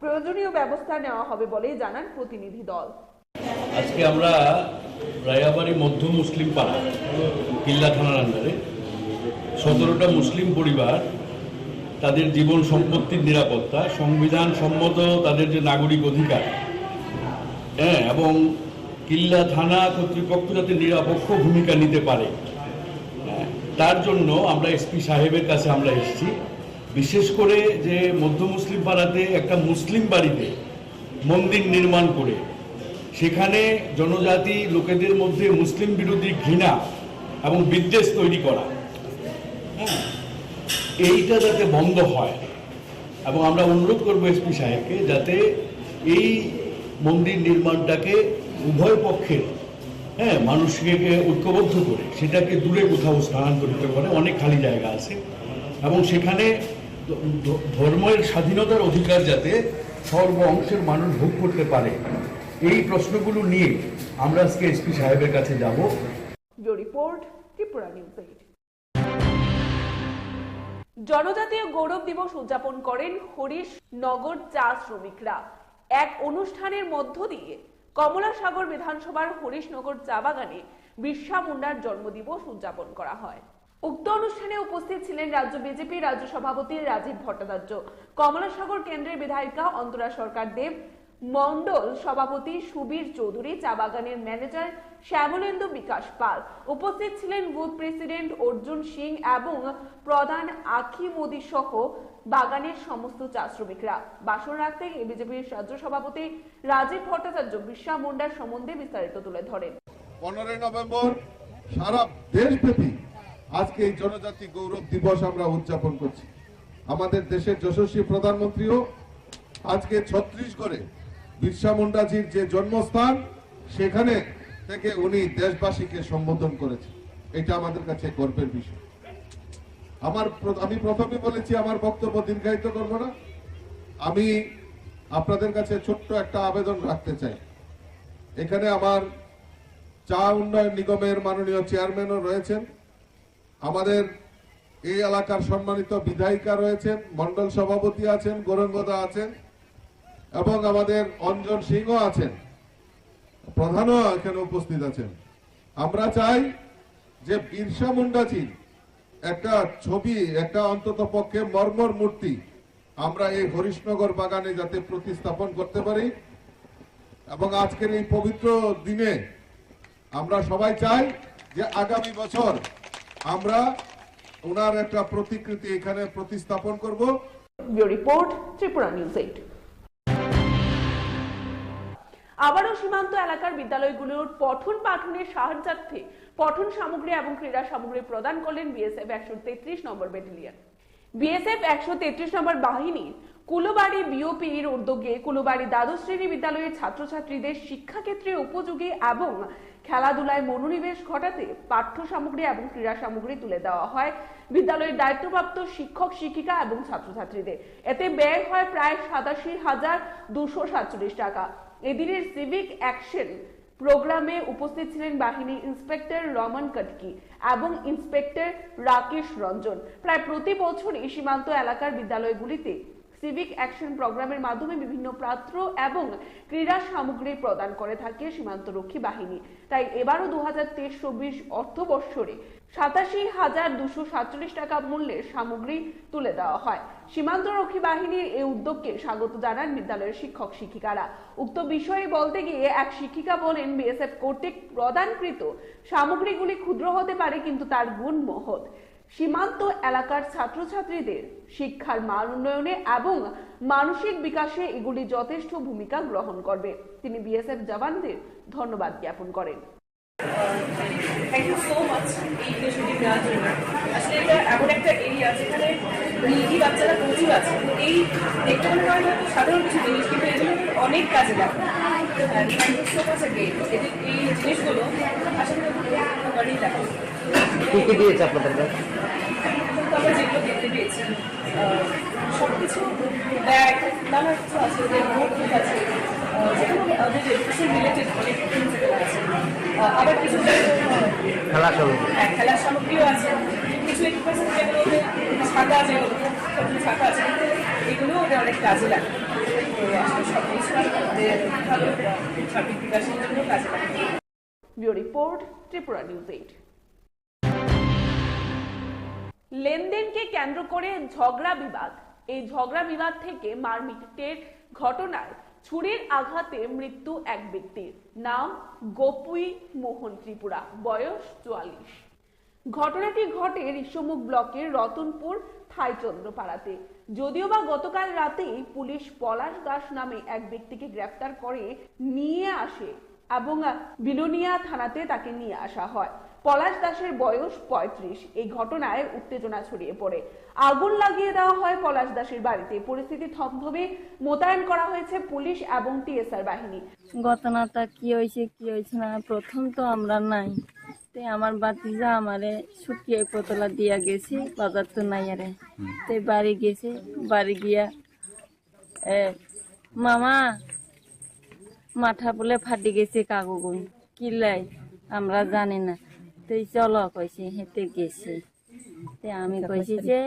প্রয়োজনীয় ব্যবস্থা নেওয়া হবে বলেই জানান প্রতিনিধি দল। আজকে আমরা রায়াবাড়ি মধ্য মুসলিম পাড়া, কিল্লা থানার আন্ডারে সতেরোটা মুসলিম পরিবার, তাদের জীবন সম্পত্তির নিরাপত্তা, সংবিধান সম্মত তাদের যে নাগরিক অধিকার, হ্যাঁ, এবং কিল্লা থানা কর্তৃপক্ষ যাতে নিরপেক্ষ ভূমিকা নিতে পারে, হ্যাঁ, তার জন্য আমরা এসপি সাহেবের কাছে আমরা এসেছি। বিশেষ করে যে মধ্য মুসলিম পাড়াতে একটা মুসলিম বাড়িতে মন্দির নির্মাণ করে সেখানে জনজাতি লোকেদের মধ্যে মুসলিম বিরোধী ঘৃণা এবং বিদ্বেষ তৈরি করা, হ্যাঁ, এইটা যাতে বন্ধ হয়। এবং আমরা অনুরোধ করব এসপি সাহেবকে যাতে এই মন্দির নির্মাণটাকে উভয় পক্ষের, হ্যাঁ, মানুষকে ঐক্যবদ্ধ করে সেটাকে দূরে কোথাও স্থানান্তরিত করে, অনেক খালি জায়গা আছে এবং সেখানে ধ- ধ- ধর্মের স্বাধীনতার অধিকার যাতে সর্ব অংশের মানুষ ভোগ করতে পারে, এই প্রশ্নগুলো নিয়ে আমরা আজকে এসপি সাহেবের কাছে যাব। Bureau report, Tripura news eight. জনজাতীয় গৌরব দিবস উদযাপন করেন হরিশ নগর চা শ্রমিকরা। এক অনুষ্ঠানের মধ্য দিয়ে কমলাসাগর বিধানসভার হরিশনগর চা বাগানে বিরসা মুন্ডার জন্মদিবস উদযাপন করা হয়। উক্ত অনুষ্ঠানে উপস্থিত ছিলেন রাজ্য বিজেপি রাজ্য সভাপতি রাজীব ভট্টাচার্য, কমলাসাগর কেন্দ্রের বিধায়িকা অন্তরা সরকার দেব, মণ্ডল সভাপতি সুবীর চৌধুরী, চা বাগানের ম্যানেজার শ্যামলেন্দু বিকাশ পাল, উপস্থিত ছিলেন বুথ প্রেসিডেন্ট অর্জুন সিং এবং প্রধান আখি মোদি সহ বাগানের সমস্ত চা শ্রমিকরা। ভাষণ রাখতে গিয়ে বিজেপির রাজ্য সভাপতি রাজীব ভট্টাচার্য বিরসা মুন্ডার সম্বন্ধে বিস্তারিত তুলে ধরেন। পনেরোই নভেম্বর সারা দেশব্যাপী আজকে এই জনজাতি গৌরব দিবস আমরা উদযাপন করছি। আমাদের দেশের যশস্বী প্রধানমন্ত্রীও আজকে ছত্তিশগড়ে বিরসা মুন্ডাজির যে জন্মস্থান, সেখানে থেকে উনি দেশবাসীকে সম্বোধন করেছেন। এটা আমাদের কাছে গর্বের বিষয়। আমার প্র- আমি প্রথমে বলেছি, আমার বক্তব্য দীর্ঘায়িত করব না। আমি আপনাদের কাছে ছোট্ট একটা আবেদন রাখতে চাই। এখানে আমার চা উন্নয়ন নিগমের মাননীয় চেয়ারম্যানও রয়েছেন, আমাদের এই এলাকার সম্মানিত বিধায়িকা রয়েছেন, মণ্ডল সভাপতি আছেন, গৌরাঙ্গদা আছেন এবং আমাদের অঞ্জন সিংহ আছেন, প্রধানও এখানে উপস্থিত আছেন। আমরা চাই যে বিরসা মুন্ডাজির একটা ছবি, একটা অন্তত পক্ষে মর্মর মূর্তি আমরা এই হরিশনগর বাগানে যাতে প্রতিস্থাপন করতে পারি এবং আজকের এই পবিত্র দিনে আমরা সবাই চাই যে আগামী বছর আমরা ওনার একটা প্রতিকৃতি এখানে প্রতিস্থাপন করব। Bureau report, Tripura news eight. আবারও সীমান্ত এলাকার বিদ্যালয়গুলোর পঠন পাঠনের সাহায্যার্থে পঠন সামগ্রী এবং ক্রীড়া সামগ্রী প্রদান করলেন বিএসএফ একশো তেত্রিশ নম্বর ব্যাটালিয়ন। বিএসএফ একশো তেত্রিশ নম্বর বাহিনীর কুলবাড়ি বিওপির উদ্যোগে কুলবাড়ি দ্বাদশ শ্রেণী বিদ্যালয়ের ছাত্রছাত্রীদের শিক্ষাক্ষেত্রে উপযোগী এবং খেলাধুলায় মনোনিবেশ ঘটাতে পাঠ্য সামগ্রী এবং ক্রীড়া সামগ্রী তুলে দেওয়া হয় বিদ্যালয়ের দায়িত্বপ্রাপ্ত শিক্ষক শিক্ষিকা এবং ছাত্রছাত্রীদের। এতে ব্যয় হয় প্রায় সাতাশি হাজার দুশো সাতচল্লিশ টাকা। এদিনের সিভিক অ্যাকশন প্রোগ্রামে উপস্থিত ছিলেন বাহিনী ইন্সপেক্টর রমন কটকি এবং ইন্সপেক্টর রাকেশ রঞ্জন। প্রায় প্রতি বছরই সীমান্ত এলাকার বিদ্যালয়গুলিতে সিভিক অ্যাকশন প্রোগ্রামের মাধ্যমে বিভিন্ন পাঠ্য এবং ক্রীড়া সামগ্রী প্রদান করে থাকে সীমান্ত রক্ষী বাহিনী। তাই এবারও দু হাজার তেইশ চব্বিশ অর্থ বৎসরে সাতাশি হাজার দুশো সাতচল্লিশ টাকা মূল্যের সামগ্রী তুলে দেওয়া হয়। সীমান্ত রক্ষী বাহিনীর এই উদ্যোগকে স্বাগত জানান বিদ্যালয়ের শিক্ষক শিক্ষিকারা। উক্ত বিষয়ে বলতে গিয়ে এক শিক্ষিকা বলেন, বিএসএফ কর্তৃক প্রদানকৃত সামগ্রীগুলি ক্ষুদ্র হতে পারে, কিন্তু তার গুণ মহৎ। সীমান্ত এলাকার ছাত্রছাত্রীদের শিক্ষার মান উন্নয়নে এবং মানসিক বিকাশে এগুলি যথেষ্ট ভূমিকা গ্রহণ করবে। তিনি বিএসএফ জওয়ানদের ধন্যবাদ জ্ঞাপন করেন। থ্যাংক ইউ সো মাচ এই ইনিশিয়েটিভ নেওয়ার জন্য। আসলে এটা এমন একটা এরিয়া যেখানে নিডি বাচ্চারা প্রচুর আছে। এই দেখতে মনে হয় হয়তো সাধারণ কিছু জিনিস, কিন্তু এগুলো অনেক কাজে লাগে। Thank you so much again. এই জিনিসগুলো আসলে লাগে। কি কি দিয়েছে আপনাদেরকে? তো আমরা যেগুলো দেখতে পেয়েছি, আহ, সবকিছু ব্যাগ, নানা কিছু আছে, যে নোটবুক আছে, আহ, যেগুলো আমাদের এডুকেশন রিলেটেড অনেক থিংস এখানে আছে। আহ, আবার কিছু খেলা সামগ্রী। হ্যাঁ, খেলার সামগ্রীও আছে। কিছু এডুকেশন যেগুলো ওদের ছাতা, যেগুলো ছাতা আছে, এগুলো ওদের অনেক কাজে লাগে। তো আসলে সব কিছু ওদের ভালো একটা সার্বিক বিকাশের জন্য কাজে লাগে। Bureau report, Tripura news eight. লেনদেনকে কেন্দ্র করে ঝগড়া বিবাদ। এই ঝগড়া বিবাদ থেকে মারপিটের ঘটনায় ছুরির আঘাতে মৃত্যু এক ব্যক্তির। নাম গোপুই মোহন ত্রিপুরা, বয়স চুয়াল্লিশ। ঘটনাটি ঘটে ঋষ্যমুখ ব্লকের রতনপুর থাইচন্দ্রপাড়াতে। যদিও বা গতকাল রাতেই পুলিশ পলাশ দাস নামে এক ব্যক্তিকে গ্রেফতার করে নিয়ে আসে এবং বিলোনিয়া থানাতে তাকে নিয়ে আসা হয়। পলাশ দাসের বয়স পঁয়ত্রিশ। এই ঘটনায় উত্তেজনা ছড়িয়ে পড়ে। আগুন লাগিয়ে দেওয়া হয় পলাশ দাসের বাড়িতে। পরিস্থিতি থমথমে মোতায়েন করা হয়েছে পুলিশ এবং টিএসআর বাহিনী। ঘটনাটা কি হয়েছে কি হয়েছে না, প্রথম তো আমরা নাই। তে আমার ভাতিজা আমারে শুকিয়ে পতলা দিয়া গেছে, বাজার তো নাই আরে। তে বাড়ি গেছে, বাড়ি গিয়া এ, মামা, মাথা বুলে ফাটি গেছে কাকুগুন, কিলাই আমরা জানি না। তুই চলো কইছে, হেঁটে গেছে। তে আমি কইছি যে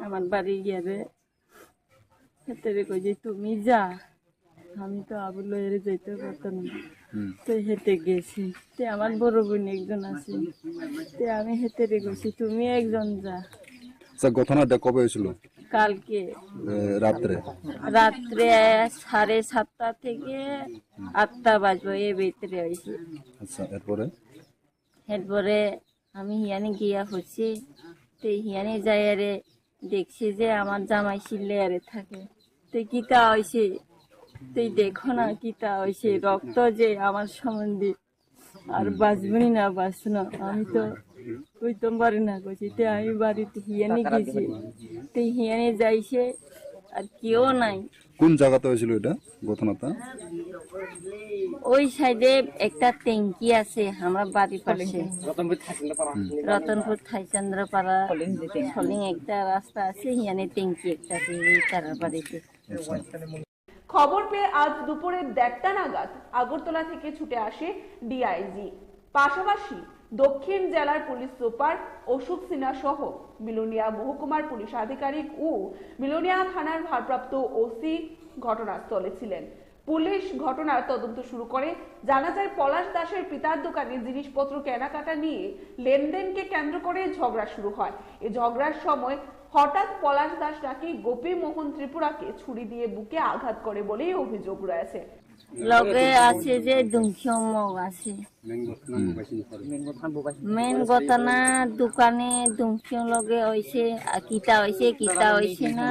আমার বাড়ি গিয়ে রে, হেঁটে রে কইছি তুমি যা, আমি তো আবু লইরে যাইতে পারতাম না। তো হেঁটে গেছি। তে আমার বড় বোন একজন আছে, তে আমি হেঁটে রে কইছি তুমি একজন যা। আচ্ছা, ঘটনাটা কবে হয়েছিল? কালকে এ, রাত্রে? রাত্রে সাড়ে সাতটা থেকে আটটা বাজবো এর ভিতরে হয়েছে। আচ্ছা, এরপরে? এরপরে আমি হিয়ানে গিয়া হচ্ছে, তো হিয়ানে যাই আরে দেখছি যে আমার জামাই চিল্লে আরে থাকে। তো কিতা হয়েছে? তুই দেখো না কিতা হয়েছে, রক্ত যে আমার সম্বন্ধে আর বাঁচবনি না বাঁচনো, আমি তো কইতাম পারি না কইছি। তে আমি বাড়িতে হিয়ানে গেছি, তে হিয়ানে যাইছে আর কেউ নাই। কোন জায়গাতে হয়েছিল এটা ঘটনাটা? ওই সাইডে একটা ট্যাঙ্কি আছে আমার বাড়ির পাশে, রতনপুর থাইচন্দ্রপাড়া সলিং একটা রাস্তা আছে, হিয়ানে ট্যাঙ্কি একটা আছে এই তারার বাড়িতে। খবর পেয়ে আজ দুপুরে দেড়টা নাগাদ আগরতলা থেকে ছুটে আসে ডিআইজি, পাশাপাশি দক্ষিণ জেলার পুলিশ সুপার অশোক সিনহা সহ বিলোনিয়া মহকুমার পুলিশ আধিকারিক ও বিলোনিয়া থানার ভারপ্রাপ্ত ওসি ঘটনাস্থলে ছিলেন। পুলিশ ঘটনার তদন্ত শুরু করে। জানা যায়, পলাশ দাসের পিতার দোকানে জিনিসপত্র কেনাকাটা নিয়ে লেনদেনকে কেন্দ্র করে ঝগড়া শুরু হয়। এই ঝগড়ার সময় হঠাৎ পলাশ দাস নাকি গোপী মোহন ত্রিপুরাকে ছুরি দিয়ে বুকে আঘাত করে বলেই অভিযোগ রয়েছে। লগে আছে যে দুংখিয়ং মগ আছে। মেন ঘটনা দোকানে দুংখিয়ং লগে হইছে, আর কিতা হইছে কিতা হইছে না,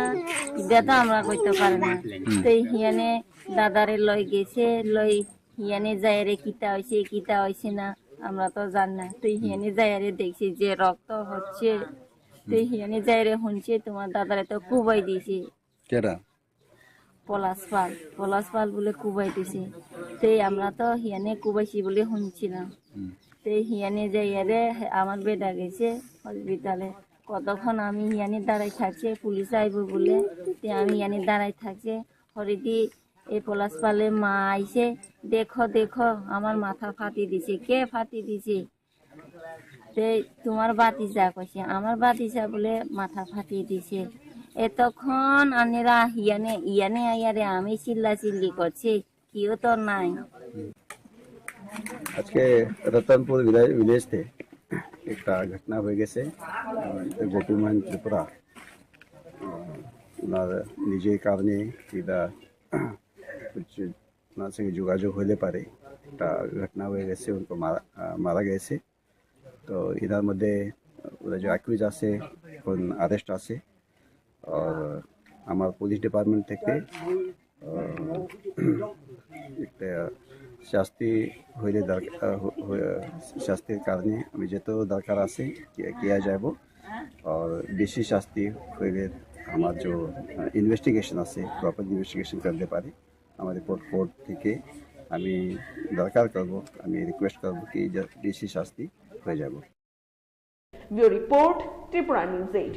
এটা তো আমরা কইতে পারি না। তো হিয়ানে দাদারে লই গেছে, লই হিয়ানে যাইরে কিতা হইছে কিতা হইছে না আমরা তো জানি না। তো হিয়ানে যাইরে দেখছি যে রক্ত হচ্ছে, তো হিয়ানে যাইরে হুনছে তোমার দাদারে তো কুবাই দিছে। কেটা? পলাশ পাল, পলাশ পাল বলে কুবাইতেছে। তেই আমরা তো হিয়ানে কুবাইছি বলে শুনছিলাম। হুম। তেই হিয়ানে যাইয়ারে আমার বেটা গেছে হসপিটালে। কতক্ষণ আমি হিয়ানে দাঁড়াই থাকছে, পুলিশ আইবো বলে। তে আমি হিয়ানে দাঁড়াই থাকছে। হরিদি এই পলাশ পালে মা আইছে, "দেখো, দেখো, আমার মাথা ফাটি দিছে।" "কে ফাটি দিছে?" "তে তোমার বাতিজা," কইছে। "আমার বাতিজা বলে মাথা ফাটি দিছে।" এতক্ষণ আনেরা ইয়ানে, ইয়ানে আইয়ারে আমি চিল্লা চিল্লি করছি, কেউ তো নাই। আজকে রতনপুর ভিলে-, ভিলেজে একটা ঘটনা হয়ে গেছে। আহ, গোপীমোহন ত্রিপুরা, আহ, ওনার নিজের কারণে এটা হচ্ছে, ওনার সঙ্গে যোগাযোগ হলে পারে, একটা ঘটনা হয়ে গেছে, উনকো মারা, আহ, মারা গেছে। তো এটার মধ্যে ওরা যে অ্যাকিউজ আছে, এখন অ্যারেস্ট আছে। আর আমার পুলিশ ডিপার্টমেন্ট থেকে, আহ, একটা শাস্তি হইলে দরকার, আহ, হ-, হ-, শাস্তির কারণে আমি যত দরকার আছে, কি-, কিয়া যাব। আর বেশি শাস্তি হইলে আমার যে, আহ, ইনভেস্টিগেশন আছে, প্রপার ইনভেস্টিগেশন করতে পারি। আমার রিপোর্ট কোর্ট থেকে আমি দরকার করব, আমি রিকোয়েস্ট করব কি যে বেশি শাস্তি হয়ে যাব। Bureau report, Tripura news eight.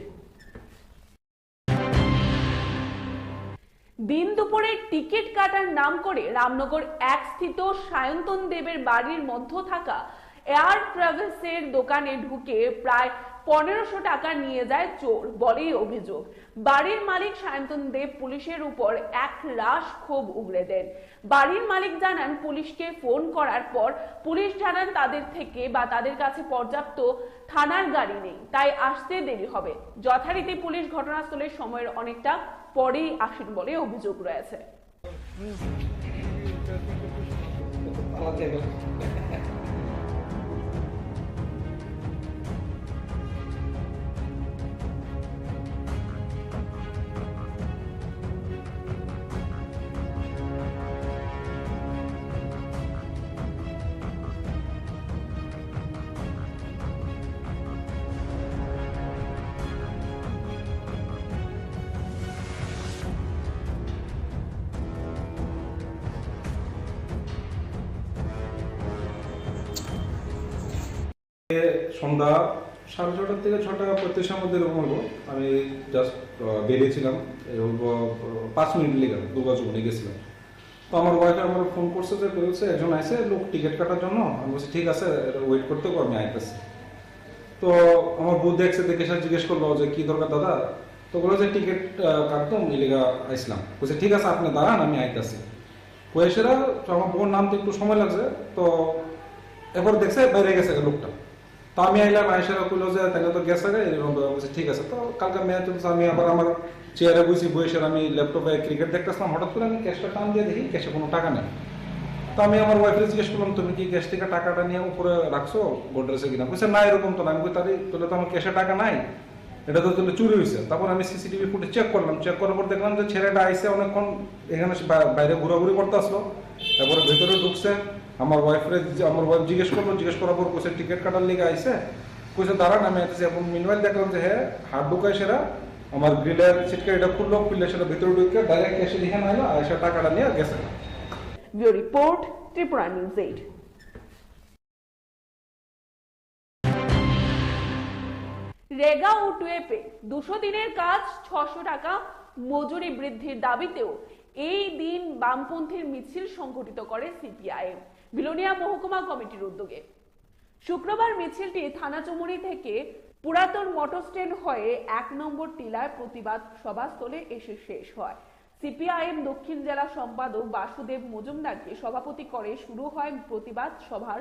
দিন দুপুরে টিকিট কাটার নাম করে রামনগর এক স্থিত সায়ন্তন দেবের বাড়ির মধ্য থাকা এয়ার ট্রাভেলসের দোকানে ঢুকে প্রায় পনেরোশো টাকা নিয়ে যায় চোর বলেই অভিযোগ। বাড়ির মালিক সায়ন্তন দেব পুলিশের উপর এক রাশ ক্ষোভ উগরে দেন। বাড়ির মালিক জানান, পুলিশকে ফোন করার পর পুলিশ জানান, তাদের থেকে বা তাদের কাছে পর্যাপ্ত থানার গাড়ি নেই, তাই আসতে দেরি হবে। যথারীতি পুলিশ ঘটনাস্থলে সময়ের অনেকটা পরেই আসেন বলে অভিযোগ রয়েছে। সন্ধ্যা সাড়ে ছটার থেকে ছটা পঁয়ত্রিশের মধ্যে এরকম হলো। আমি জাস্ট বেরিয়েছিলাম, এই হলো, আহ, পাঁচ মিনিট লেগে দুর্গা চৌমুহনী গেছিলাম। তো আমার ওয়াইফে আমার ফোন করছে যে, বলছে, "একজন আইছে লোক টিকিট কাটার জন্য।" আমি বলছি, "ঠিক আছে, ওয়েট করতে হবে, আমি আইতেছি।" তো আমার বউ দেখছে, দেখে সে জিজ্ঞেস করলো যে, "কি দরকার দাদা?" তো বললো যে, "টিকিট, আহ, কাটতাম, এলিগা আইসলাম।" বলছে, "ঠিক আছে, আপনি দাঁড়ান, আমি আইতাছি।" কয়ে সেরা, তো আমার বউর নাম তো একটু সময় লাগছে, তো এরপর দেখছে বাইরে গেছে লোকটা। তো আমি আইলাম, আইসা কইলো যে, "তাহলে তো গেছে রে," এরকম ভাবে বলছে, "ঠিক আছে।" তো কালকে ম্যাচ চলছে, আমি আবার আমার চেয়ারে বসি, বসে আমি ল্যাপটপে ক্রিকেট দেখতেছিলাম, হঠাৎ করে আমি ক্যাশটা টান দিয়ে দেখি ক্যাশে কোনো টাকা নেই। তো আমি আমার ওয়াইফরে জিজ্ঞেস করলাম, "তুমি কি ক্যাশ থেকে টাকাটা নিয়ে উপরে রাখছো গোডরেজে কিনা?" বলছে, "না, এরকম তো না।" আমি কই, "তাহলে, তাহলে তো আমার ক্যাশে টাকা নাই, এটা তো তাহলে চুরি হয়েছে।" তারপর আমি সিসিটিভি ফুটেজ চেক করলাম, চেক করার পর দেখলাম যে ছেলেটা আইসে অনেকক্ষণ এখানে সে বা-, বাইরে ঘোরাঘুরি করতে আসলো, তারপরে ভেতরে ঢুকছে। আমার ওয়াইফরে জি-, আমার ওয়াইফ জিজ্ঞেস করলো, জিজ্ঞেস করার পর কইছে, "টিকিট কাটার লিগে আইছে।" কইছে, "দাঁড়ান, আমি আইতেছি।" এখন মিনওয়াইল দেখলাম যে হ্যাঁ, হাত ঢুকায় সেরা আমার গ্রিলের সিটকে এটা খুললো, খুললে সেটা ভিতরে ঢুকে ডাইরেক্ট ক্যাশে লিখে নাইলো, আর সে টাকাটা নিয়ে গেছে। Bureau report, Tripura news eight. রেগা ও টুয়েপে দুশো দিনের কাজ, ছশো টাকা মজুরি বৃদ্ধির দাবিতেও এই দিন বামপন্থীর মিছিল সংঘটিত করে সিপিআইএম বিলোনিয়া মহকুমা কমিটির উদ্যোগে। শুক্রবার মিছিলটি থানাচুমুরি থেকে পুরাতন মোটর স্ট্যান্ড হয়ে এক নম্বর টিলার প্রতিবাদ সভাস্থলে এসে শেষ হয়। সিপিআইএম দক্ষিণ জেলা সম্পাদক বাসুদেব মজুমদারকে সভাপতি করে শুরু হয় প্রতিবাদ সভার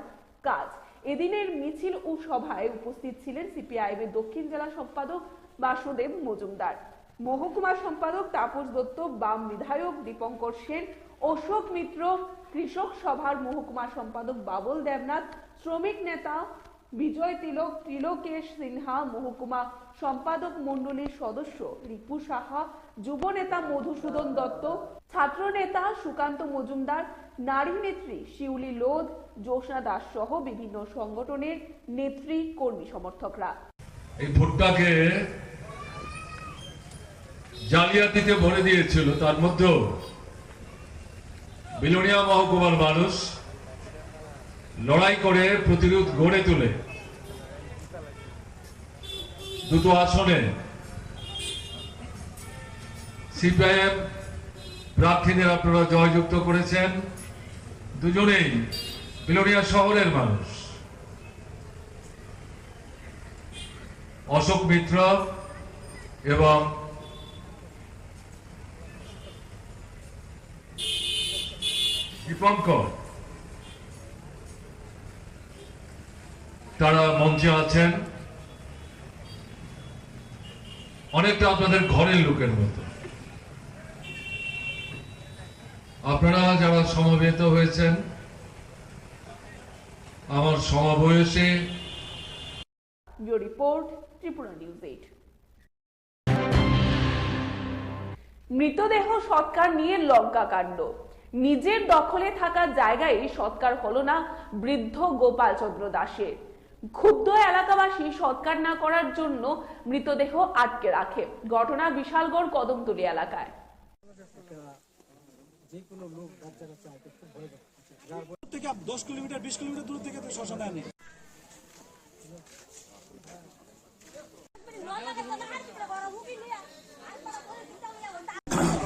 কাজ। এদিনের মিছিল ও সভায় উপস্থিত ছিলেন সিপিআইএম এর দক্ষিণ জেলা সম্পাদক বাসুদেব মজুমদার, মহকুমা সম্পাদক তাপস দত্ত, বাম বিধায়ক দীপঙ্কর সেন, অশোক মিত্র, কৃষক সভার মহকুমা সম্পাদক বাবল দেবনাথ, শ্রমিক নেতা বিজয় তিলক, ত্রিলোকেশ সিনহা, মহকুমা সম্পাদক মণ্ডলীর সদস্য রিপু সাহা, যুব নেতা মধুসূদন দত্ত, ছাত্র নেতা সুকান্ত মজুমদার, নারী নেত্রী শিউলি লোধ, জ্যোৎস্না দাস সহ বিভিন্ন সংগঠনের নেত্রী কর্মী সমর্থকরা। এই ভুট্টাকে জালিয়াতিতে ভরে দিয়েছিল, তার মধ্যেও বিলোনিয়া মহকুমার মানুষ লড়াই করে প্রতিরোধ গড়ে তুলে দুটো আসনে সিপিআইএম প্রার্থীদের আপনারা জয়যুক্ত করেছেন। দুজনেই বিলোনিয়া শহরের মানুষ, অশোক মিত্র এবং দীপঙ্কর। তারা মঞ্চে আছেন, অনেকটা আপনাদের ঘরের লোকের মতো। আপনারা যারা সমবেত হয়েছেন, আমার সমবয়সী Bureau report, Tripura News eight. মৃতদেহ সৎকার নিয়ে লঙ্কাকাণ্ড। নিজের দখলে থাকা জায়গায় সৎকার হলো না বৃদ্ধ গোপালচন্দ্র দাসের। ক্ষুব্ধ এলাকাবাসী সৎকার না করার জন্য মৃতদেহ আটকে রাখে। ঘটনা বিশালগড় কদমতলী এলাকায়। থেকে দশ কিলোমিটার, বিশ কিলোমিটার দূর থেকে তো শ্মশানে আনে।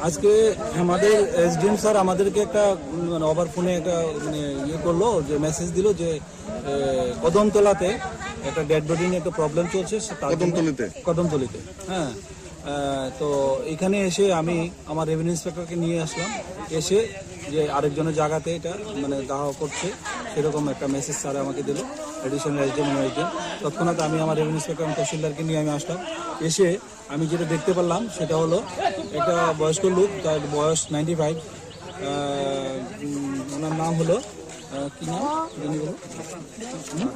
আজকে আমাদের এসডিএম স্যার আমাদেরকে একটা, উম, মানে, ওভার ফোনে একটা, মানে, ইয়ে করলো, যে মেসেজ দিল যে, এ, কদমতলাতে একটা ডেড বডি নিয়ে একটা প্রবলেম চলছে, সে তার জন্য কদমতলিতে? কদমতলিতে, হ্যাঁ। আহ, তো এখানে এসে আমি আমার রেভিনিউ ইন্সপেক্টরকে নিয়ে আসলাম, এসে যে আরেকজনের জায়গাতে এটা, মানে, দাহ করছে, সেরকম একটা মেসেজ স্যার আমাকে দিল, অ্যাডিশনাল এসডিএম এবং এসডিএম। তৎক্ষণাৎ আমি আমার রেভিনিউ ইন্সপেক্টর এবং তহসিলদারকে নিয়ে আমি আসলাম। এসে আমি যেটা দেখতে পারলাম সেটা হলো একটা বয়স্ক লোক, তার বয়স নাইনটি ফাইভ। ওনার নাম হলো, আহ, কি নাম? জানি বলো। হুম?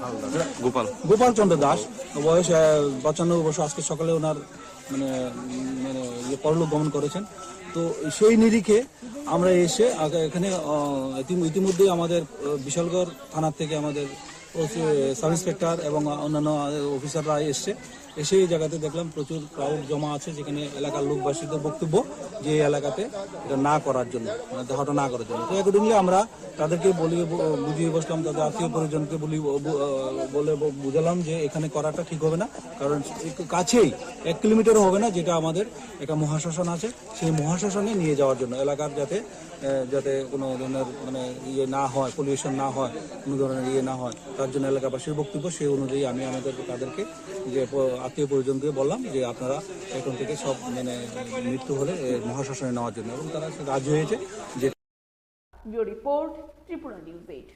গোপাল। গোপালচন্দ্র দাস, বয়স, আহ, পঁচানব্বই বছর। আজকে সকালে ওনার, মানে, উম, মানে, ইয়ে, পরলোক গমন করেছেন। তো সেই নিরিখে আমরা এসে আগে এখানে, আহ, ইতিম-, ইতিমধ্যেই আমাদের, আহ, বিশালগড় থানা থেকে আমাদের ওসি, সাব ইন্সপেক্টর এবং অন্যান্য অফিসাররা এসছে। এসে এই জায়গাতে দেখলাম প্রচুর ক্রাউড জমা আছে, যেখানে এলাকার লোকবাসীদের বক্তব্য যে এই এলাকাতে এটা না করার জন্য, মানে, দাহটা না করার জন্য। তো অ্যাকর্ডিংলি আমরা তাদেরকে বলি, ব-, বুঝিয়ে বসলাম, তাদের আত্মীয় পরিজনকে বলি, ব-, ব-, বলে ব-, বুঝালাম যে এখানে করাটা ঠিক হবে না, কারণ একটু কাছেই, এক কিলোমিটারও হবে না, যেটা আমাদের একটা মহাশ্মশান আছে, সেই মহাশ্মশানে নিয়ে যাওয়ার জন্য এলাকার যাতে, আহ, যাতে কোনো ধরনের, মানে, ইয়ে না হয়, পলিউশন না হয়, কোনো ধরনের ইয়ে না হয়, তার জন্য এলাকাবাসীর বক্তব্য। সেই অনুযায়ী আমি আমাদের তাদেরকে যে প-, আত্মীয় পরিজনকে বললাম যে আপনারা এখন থেকে সব, মানে, মৃত্যু হলে, এ, মহাশ্মশানে নেওয়ার জন্য, এবং তারা রাজি হয়েছে যে Bureau report, Tripura News eight.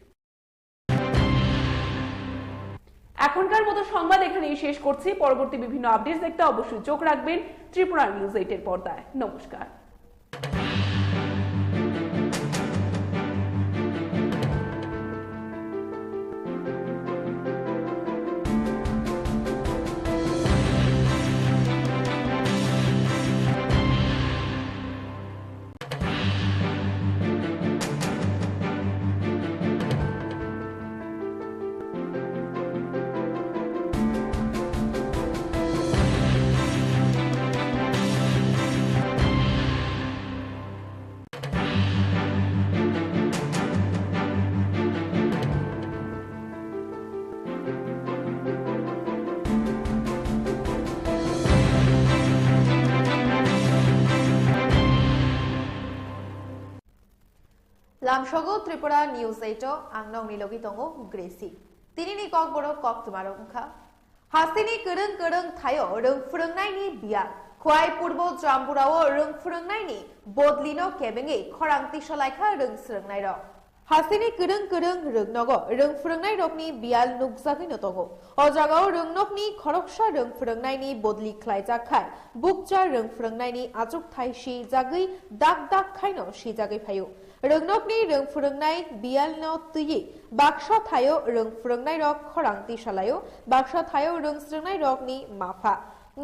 এখনকার মতো সংবাদ এখানেই শেষ করছি। পরবর্তী বিভিন্ন আপডেটস দেখতে অবশ্যই চোখ রাখবেন ত্রিপুরা নিউজ এইট এর পর্দায়। নমস্কার। Lamsogo Tripura News eight o ang nokni logi tongo Gracie. Tinini kokborok koktwmarok wngkha. Hasini kwrwng kwrwng thaio rwng phwrwngnaini biyal. Khwai Purbo Jambura o rwng phwrwngnaini bodlino kebengwi khorang tisalaikha rwng swrwngnairok. Hasini kwrwng kwrwng rwngnogo rwng phwrwngnairokni biyal nukjagwino tongo. O jagao rwngnokni khoroksa rwng phwrwngnaini bodli khlaijak khai bukcha rwng phwrwngnaini achukthai sijagwi dak dak khaino sijagwi phaio. Rwngnokni rwng phwrwngnai biyalno twiwi baksa thaio rwng phwrwngnairok khorang tisalaio, baksa thaio rwng swrwngnairokni mapha.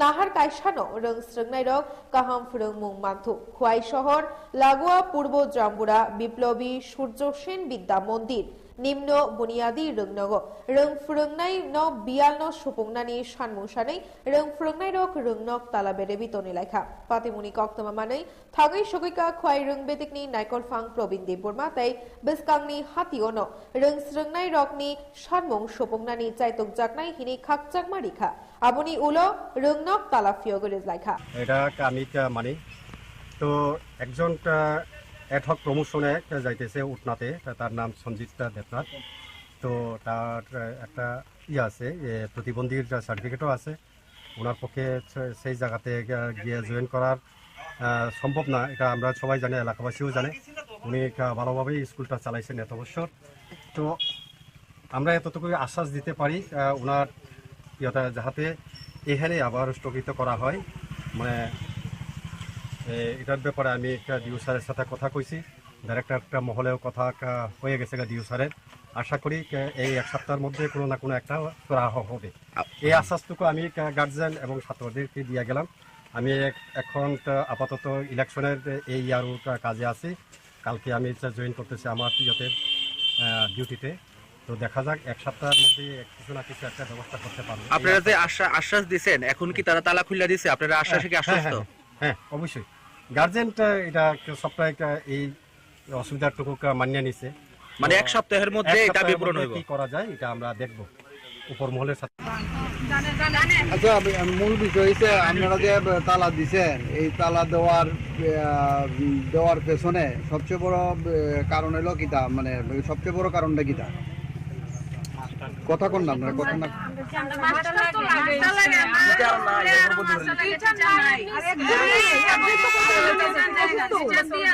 Nahar kaisano rwng swrwngnairok kaham phwrwngmung manthu. Khwai Sohor, Lagua Purbo Jambura, Biplobi Surjo Sen Bidya Mondir, Nimno buniyadi rwngnogo rwng phwrwngnaino biyalno supungnani sanmung sanwi rwng phwrwngnairok rwngnok tala berebi tonwi laikha. Patimungni koktwma manwi thangwi sogwika Khwai Rwng Bedikni naikolphang Probin Debbarma tei bwskangni hationo rwng srwngnairokni sanmung supungnani chaitokjaknai hinwi khakchangma rikha. Aboni ulo rwngnok tala phiyogwi rijlaikha. এটা আমি, আহ, মানি। তো একজন, আহ, অ্যাডহক প্রমোশনে একটা যাইতেছে উটনাতে, তা-, তার নাম সঞ্জিত দেবনাথ। তো তার, আহ, একটা ইয়ে আছে, এ, প্রতিবন্ধীর সার্টিফিকেটও আছে। ওনার পক্ষে সে-, সেই জায়গাতে, আহ, গিয়ে জয়েন করার, আহ, সম্ভব না, এটা আমরা সবাই জানি, এলাকাবাসীও জানে। উনি একটা ভালোভাবেই স্কুলটা চালাইছেন এত বছর। তো আমরা এতটুকুই আশ্বাস দিতে পারি, আহ, ওনার ইয়েটা যাহাতে এখানে আবার স্থগিত করা হয়। মানে, এ, এটার ব্যাপারে আমি একটা ডিও স্যারের সাথে কথা কইছি, ডাইরেক্টর একটা মহলেও কথা কা-, হয়ে গেছে গা ডিও স্যারের। আশা করি কা-, এই এক সপ্তাহের মধ্যে কোনো না কোনো একটা সুরাহা হবে। আ- এই আশ্বাসটুকু আমি কা-, গার্জিয়ান এবং ছাত্রদেরকে দিয়ে গেলাম। আমি এক-, এখন তো আপাতত ইলেকশনের এই ইয়ারও কা-, কাজে আছি। কালকে আমি হচ্ছে জয়েন করতেছি আমার ইয়েতে, আহ, ডিউটিতে। তো দেখা যাক, এক সপ্তাহের মধ্যে এক কিছু না কিছু একটা ব্যবস্থা করতে পারবো। এই আপনারা যে আশ্বাস আশ্বাস দিছেন, এখন কি তারা তালা খুলে দিছে? আপনারা আশ্বাসে কি হ্যাঁ, হ্যাঁ, আশ্বস্ত? হ্যাঁ, হ্যাঁ, অবশ্যই। গার্জেন, আহ, এটা সবটা একটা এই অসুবিধাটুকু কা-, মানিয়ে নিছে। মানে তো এক সপ্তাহের মধ্যে এক এটা সপ্তাহের বিবরণ মধ্যে হইব। কি করা যায়, এটা আমরা দেখব উপর মহলের সাথে। আচ্ছা, আপ-, মূল বিষয় হচ্ছে আপনারা যে তালা দিছেন, এই তালা দেওয়ার, আহ, দেওয়ার পেছনে সবচেয়ে বড়, আহ, কারণ হলো কিতা, মানে সবচেয়ে বড় কারণটা কিতা? কথা কোন না আপনারা, কথা না।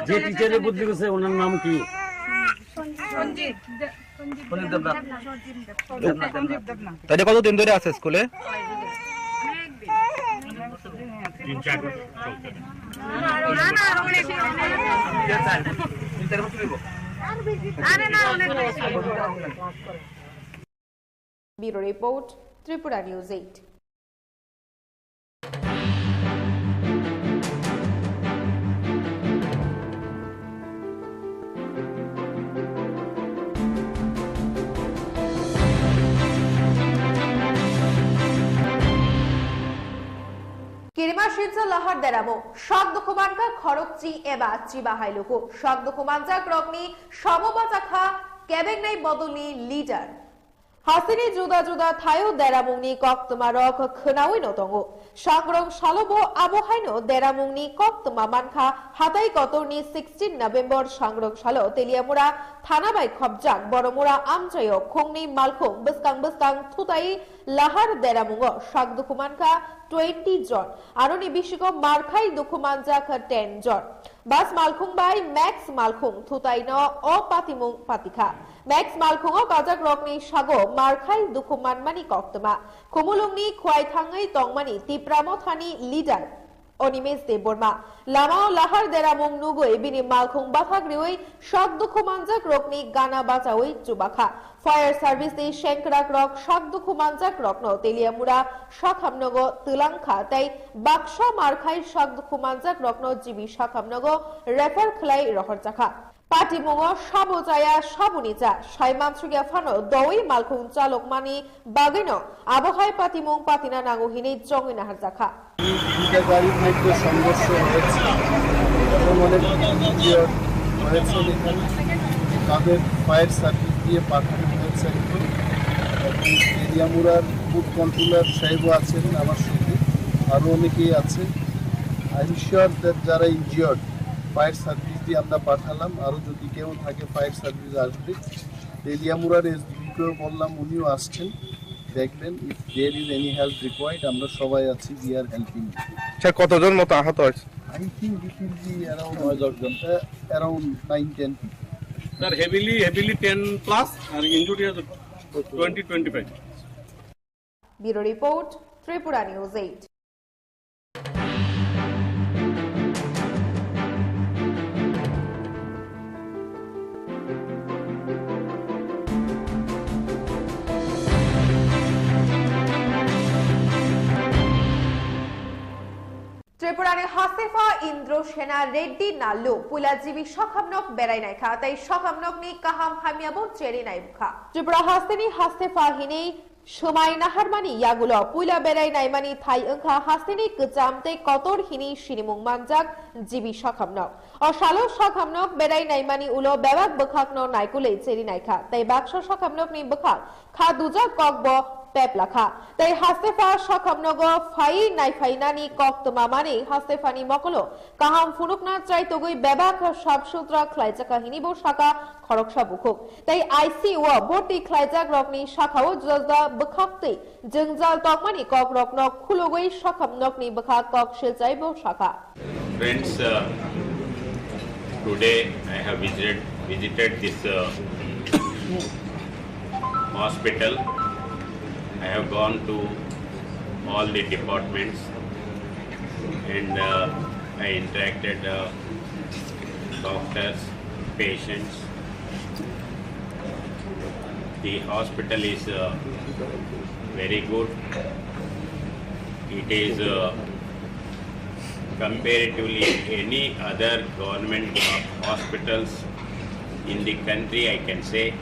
যে টিচারে বদলি করছে, ওনার নাম কি? তাহলে কতদিন ধরে আছে স্কুলে? Bureau Report, Tripura News eight. Kirima silsa lahar deramo, sak dukhuman kha khorokchi eba chiba hai luku, sak dukhumanjak rokni samo bachakha kebengnai bodolni leader. Hasini juda juda thaio deramungni koktwmarok khwnawi no tongo. Sangrong salo bo abo haino deramungni koktwma mankha, hatai kotorni sixteen November sangrong salo Teliamura thana bai khopjak Boromura amchaio khungni malkhung bwskang bwskang thutai lahar deramungo sak dukhu mankha twenty jon, aroni bisingo markhai dukhu manjak ten jon. Bas malkhung bai Max malkhung thutaino o patimung patikha. Max malkhungo kajak rokni sago markhai dukhu manmani koktwma. Khumulungni khwai thangwi tongmani Tipra Mothani leader Animesh Debbarma lamao lahar deramung nugwi bini malkhung bathak riwi sak dukhu manjak rokni gana bachawi chubakha. Fire service ni sengkrak rok sak dukhu manjak rokno Teliamura sakhamnogo twlang kha tei baksa markhai sak dukhu manjak rokno G B sakhamnogo refer khlai rohorjakha. Patimungo sabo chaya saboni cha sai mansukya phano dowi malkhung chalokmani bagwino abo hai patimung patina nango hinwi chongwi naharjakha. দুইটা গাড়ির মধ্যে সংঘর্ষ হয়েছে এবং অনেক ইনজিওর্ড হয়েছে এখানে। তাদের ফায়ার সার্ভিস দিয়ে পাঠানো হয়েছে এখন। এবং এরিয়া মুরার বুথ কন্ট্রোলার সাহেবও আছেন আমার সঙ্গে, আরও অনেকেই আছে। আই এম শিওর দ্যাট যারা ইনজিওর্ড, ফায়ার সার্ভিস দিয়ে আমরা পাঠালাম, আরও যদি কেউ থাকে ফায়ার সার্ভিস আসবে। তেলিয়ামুড়ার এসডিপিকেও বললাম, উনিও আসছেন। দেখবেন, if there is any help required, আমরা সবাই আছি, we are helping. স্যার, কতজন মতো আহত হয়েছে? I think it will be around নয় দশ জন। Uh, around nine ten people. Sir, heavily, heavily ten plus আর ইনজুরি আছে twenty, twenty five. Bureau Report, Tripura News eight. Tripurani hastepha Indro Sena Reddy Nallu puila G B sakhamnok berai naikha tei sakhamnokni kaham hamyabo cheri naibukha. Tripura hasteni hastepha hinwi swmai naharmani yagulo puila berai naimani thai wngkha hasteni kwcham tei kotor hinwi sinimung manjak G B sakhamnok. O salo sakhamnok berai naimani ulo bebak bwkhakno naikolwi cheri naikha tei baksa sakhamnokni bwkhak kha dujak kokbo pep lakha. Tei hastepha sakhamnogo phai naiphainani koktwma manwi hastephani mokolo kaham phunukna chraitogwi bebak sap sutra khlaijakha hinwi bo sakha khoroksa bukhuk. Tei I C U o bhorti khlaijak rokni sakao juda juda bwkhaktwi jwngjal tongmani kokrokno khulugwi sakhamnokni bwkhak kok silchai bo sakha. Friends, uh, today I have visited, visited this, uh, hospital. I have gone to all the departments and, uh, I interacted, uh, doctors, patients. The hospital is, uh, very good. It is, uh, comparatively any other government ho- hospitals in the country, I can say.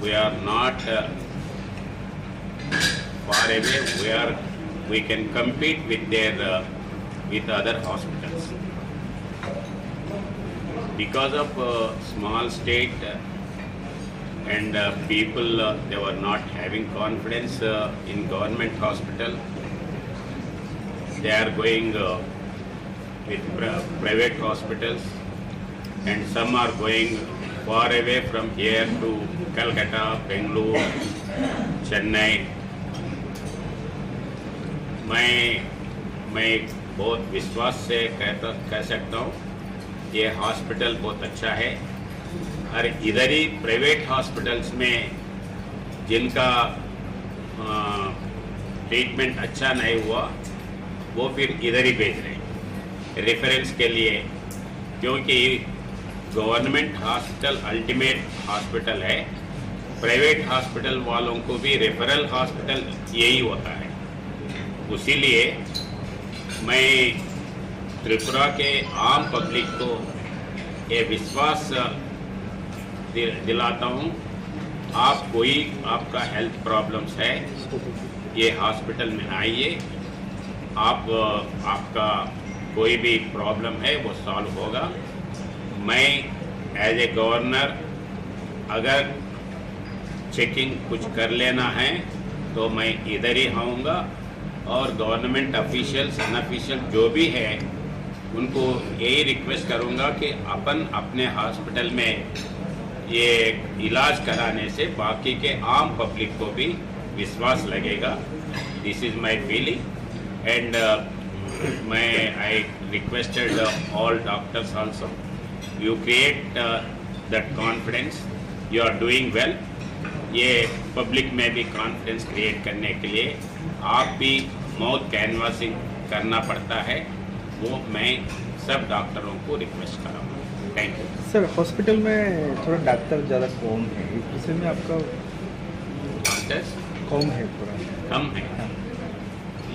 We are not, uh, far away. We are, we can compete with their, uh, with other hospitals. Because of, uh, small state, uh, and, uh, people, uh, they were not having confidence, uh, in government hospital. They are going, uh, with pri- private hospitals, and some are going far away from here to Calcutta, Bangalore, Chennai. मैं मैं बहुत विश्वास से कहता कह सकता हूँ, ये हॉस्पिटल बहुत अच्छा है। और इधर ही प्राइवेट हॉस्पिटल्स में जिनका ट्रीटमेंट अच्छा नहीं हुआ, वो फिर इधर ही भेज रहे हैं रेफरेंस के लिए, क्योंकि गवर्नमेंट हॉस्पिटल अल्टीमेट हॉस्पिटल है। प्राइवेट हॉस्पिटल वालों को भी रेफरल हॉस्पिटल यही होता है। उसीलिए मैं त्रिपुरा के आम पब्लिक को ये विश्वास दि- दिलाता हूँ, आप कोई आपका हेल्थ प्रॉब्लम्स है, ये हॉस्पिटल में आइए। आप, आपका कोई भी प्रॉब्लम है, वो सॉल्व होगा। मैं एज ए गवर्नर अगर चेकिंग कुछ कर लेना है, तो मैं इधर ही आऊँगा। और गवर्नमेंट ऑफिशियल्स, अनऑफिशियल जो भी है, उनको यही रिक्वेस्ट करूँगा कि अपन अपने हॉस्पिटल में ये इलाज कराने से बाकी के आम पब्लिक को भी विश्वास लगेगा। This is my feeling, and, uh, मैं, I requested, uh, all doctors also, you create, uh, that confidence, you are doing well. ये पब्लिक में भी कॉन्फिडेंस क्रिएट करने के लिए आप भी माउथ कैनवासिंग करना पड़ता है, वो मैं सब डॉक्टरों को रिक्वेस्ट करूँगा। Thank you. सर, हॉस्पिटल में थोड़ा डॉक्टर ज़्यादा कम है, इस विषय में आपका? डॉक्टर्स कम है थोड़ा। कम है। हाँ।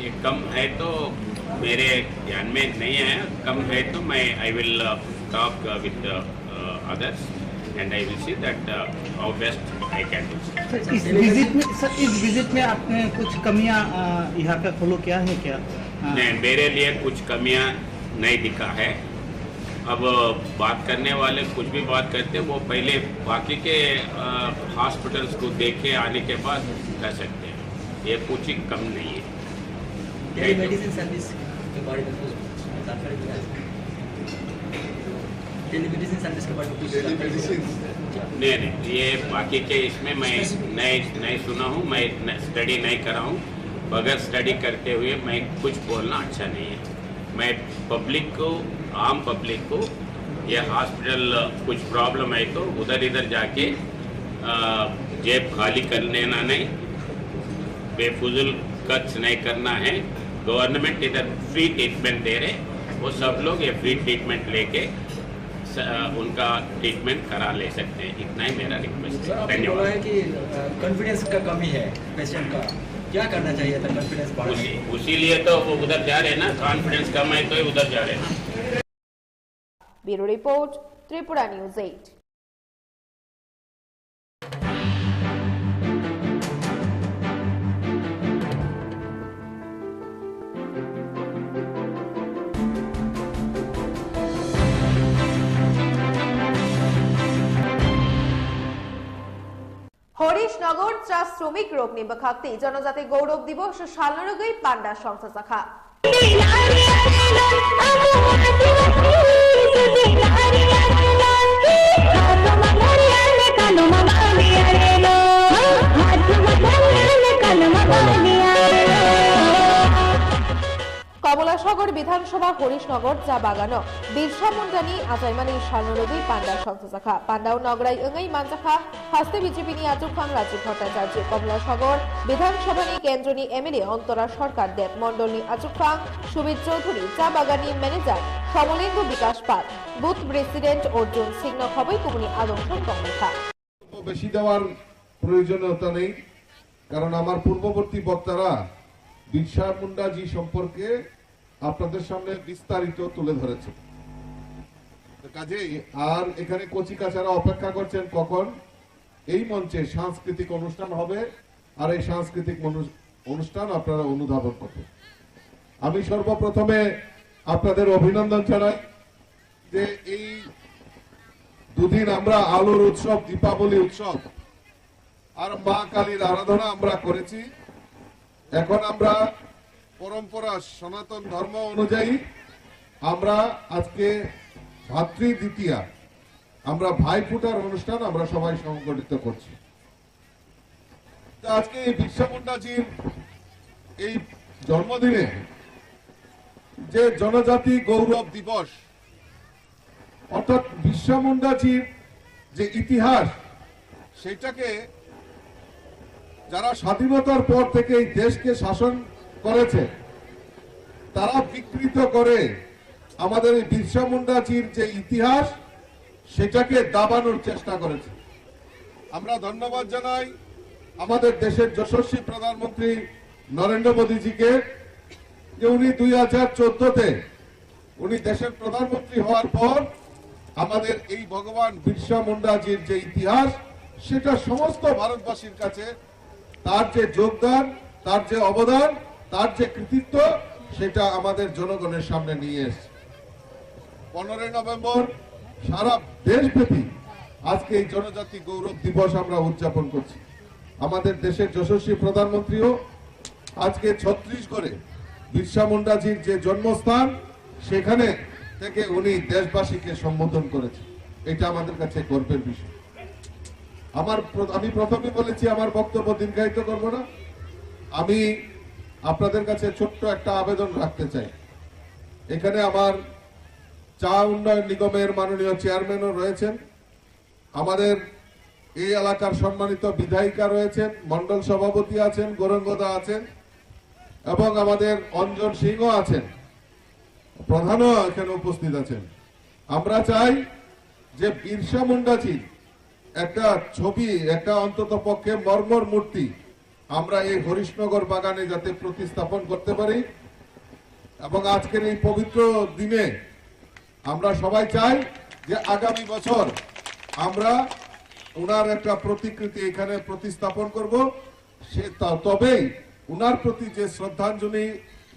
ये कम है तो मेरे ध्यान में नहीं आया। कम है तो मैं, I will, uh, talk, uh, with, uh, uh, others and I will see that, uh, how best I can do. Sir, इस विजिट में, सर, इस विजिट में आपने कुछ कमियां, अ, यहाँ पे फॉलो किया है क्या? अ, नहीं, मेरे लिए कुछ कमियां नहीं दिखा है। अब बात करने वाले कुछ भी बात करते, वो पहले बाकी के, अ, हॉस्पिटल्स को देख के आने के बाद कर सकते हैं। ये कुछ ही कम नहीं है। टेलीमेडिसिन सर्विस के बारे में कुछ जानकारी मिला है? टेलीमेडिसिन सर्विस के बारे में कुछ जानकारी मिला है? नहीं, नहीं, ये बाकी के इसमें मैं नहीं, नहीं सुना हूँ, मैं न-, स्टडी नहीं करा हूँ। बगैर स्टडी करते हुए मैं कुछ बोलना अच्छा नहीं है। मैं पब्लिक को, आम पब्लिक को, ये हॉस्पिटल कुछ प्रॉब्लम है तो उधर इधर जाके, अ, जेब खाली कर लेना नहीं, बेफजूल खर्च नहीं करना है। गवर्नमेंट इधर फ्री ट्रीटमेंट दे रहे, वो सब लोग ये फ्री ट्रीटमेंट लेके स-, अ, उनका ट्रीटमेंट करा ले सकते हैं। इतना ही मेरा रिक्वेस्ट है। सर, आपने बोला धन्यवाद। है कि, अ, कॉन्फिडेंस का कमी है पेशेंट का। क्या करना चाहिए था कॉन्फिडेंस बढ़ाने उसी, उसीलिए तो वो उधर जा रहे हैं ना, कॉन्फिडेंस कम है तो उधर जा रहे हैं। Bureau Report, Tripura News eight. Horishnogor cha sromik rokni bwkhak twi Jonojati Gourav Divos salno rwgwi panda songchajakha. Kamolasagor Bidhan Sabha Horishnogor cha bagano Birsa Mundani achaimani salno rwgwi panda songchajakha. Pandao nograi wngwi manjakha haste B J P ni achukphang Rajiv Bhattacharya, Kamolasagor Bidhan Sabha ni kendroni M L A Antora Sarkar Deb, mondolni achukphang Subir Chowdhury, cha baganni manager Kamolendu Bikash Pal, booth president Arjun Singh no khobwi kubuni adong song tonglaikha. বেশি দেওয়ার প্রয়োজনীয়তা নেই, কারণ আমার পূর্ববর্তী বক্তারা বিরসা মুন্ডাজি সম্পর্কে আপনাদের সামনে বিস্তারিত তুলে ধরেছেন। তো কাজেই আর এখানে কচি কাচারা অপেক্ষা করছেন কখন এই মঞ্চে সাংস্কৃতিক অনুষ্ঠান হবে, আর এই সাংস্কৃতিক মানুষ-, অনুষ্ঠান আপনারা অনুধাবন করবেন। আমি সর্বপ্রথমে আপনাদের অভিনন্দন জানাই যে এই দুদিন আমরা আলোর উৎসব, দীপাবলি উৎসব আর মা কালীর আরাধনা আমরা করেছি। এখন আমরা পরম্পরা, সনাতন ধর্ম অনুযায়ী আমরা আজকে ভাতৃ দ্বিতীয়া, আমরা ভাইফোঁটার অনুষ্ঠান আমরা সবাই সংগঠিত করছি। তো আজকে এই বিরসা মুন্ডাজির এই জন্মদিনে যে জনজাতি গৌরব দিবস, অর্থাৎ বিরসা মুন্ডাজির যে ইতিহাস, সেটাকে যারা স্বাধীনতার পর থেকে এই দেশকে শাসন করেছে, তারা বিকৃত করে আমাদের এই বিরসা মুন্ডাজির যে ইতিহাস, সেটাকে দাবানোর চেষ্টা করেছে। আমরা ধন্যবাদ জানাই আমাদের দেশের যশস্বী প্রধানমন্ত্রী নরেন্দ্র মোদীজিকে, যে উনি দুই হাজার চোদ্দতে উনি দেশের প্রধানমন্ত্রী হওয়ার পর আমাদের এই ভগবান বিরসা মুন্ডাজির যে ইতিহাস, সেটা সমস্ত ভারতবাসীর কাছে তার যে যোগদান, তার যে অবদান, তার যে কৃতিত্ব, সেটা আমাদের জনগণের সামনে নিয়ে এসছে। পনেরোই নভেম্বর সারা দেশব্যাপী আজকে এই জনজাতি গৌরব দিবস আমরা উদযাপন করছি। আমাদের দেশের যশস্বী প্রধানমন্ত্রীও আজকে ছত্তিশগড়ে বিরসা মুন্ডাজির যে জন্মস্থান, সেখানে থেকে উনি দেশবাসীকে সম্বোধন করেছেন। এটা আমাদের কাছে গর্বের বিষয়। আমার প্র-, আমি প্রথমে বলেছি, আমার বক্তব্য দীর্ঘায়িত করব না। আমি আপনাদের কাছে ছোট্ট একটা আবেদন রাখতে চাই। এখানে আমার চা উন্নয়ন নিগমের মাননীয় চেয়ারম্যানও রয়েছেন, আমাদের এই এলাকার সম্মানিত বিধায়িকা রয়েছেন, মণ্ডল সভাপতি আছেন, গৌরাঙ্গদা আছেন এবং আমাদের অঞ্জন সিংহ আছেন, প্রধানও এখানে উপস্থিত আছেন। আমরা চাই যে বিরসা মুন্ডাজির একটা ছবি, একটা অন্তত পক্ষে মর্মর মূর্তি আমরা এই হরিশনগর বাগানে যাতে প্রতিস্থাপন করতে পারি এবং আজকের এই পবিত্র দিনে আমরা সবাই চাই যে আগামী বছর আমরা ওনার একটা প্রতিকৃতি এখানে প্রতিস্থাপন করব। সে ত-, তবেই ওনার প্রতি যে শ্রদ্ধাঞ্জলি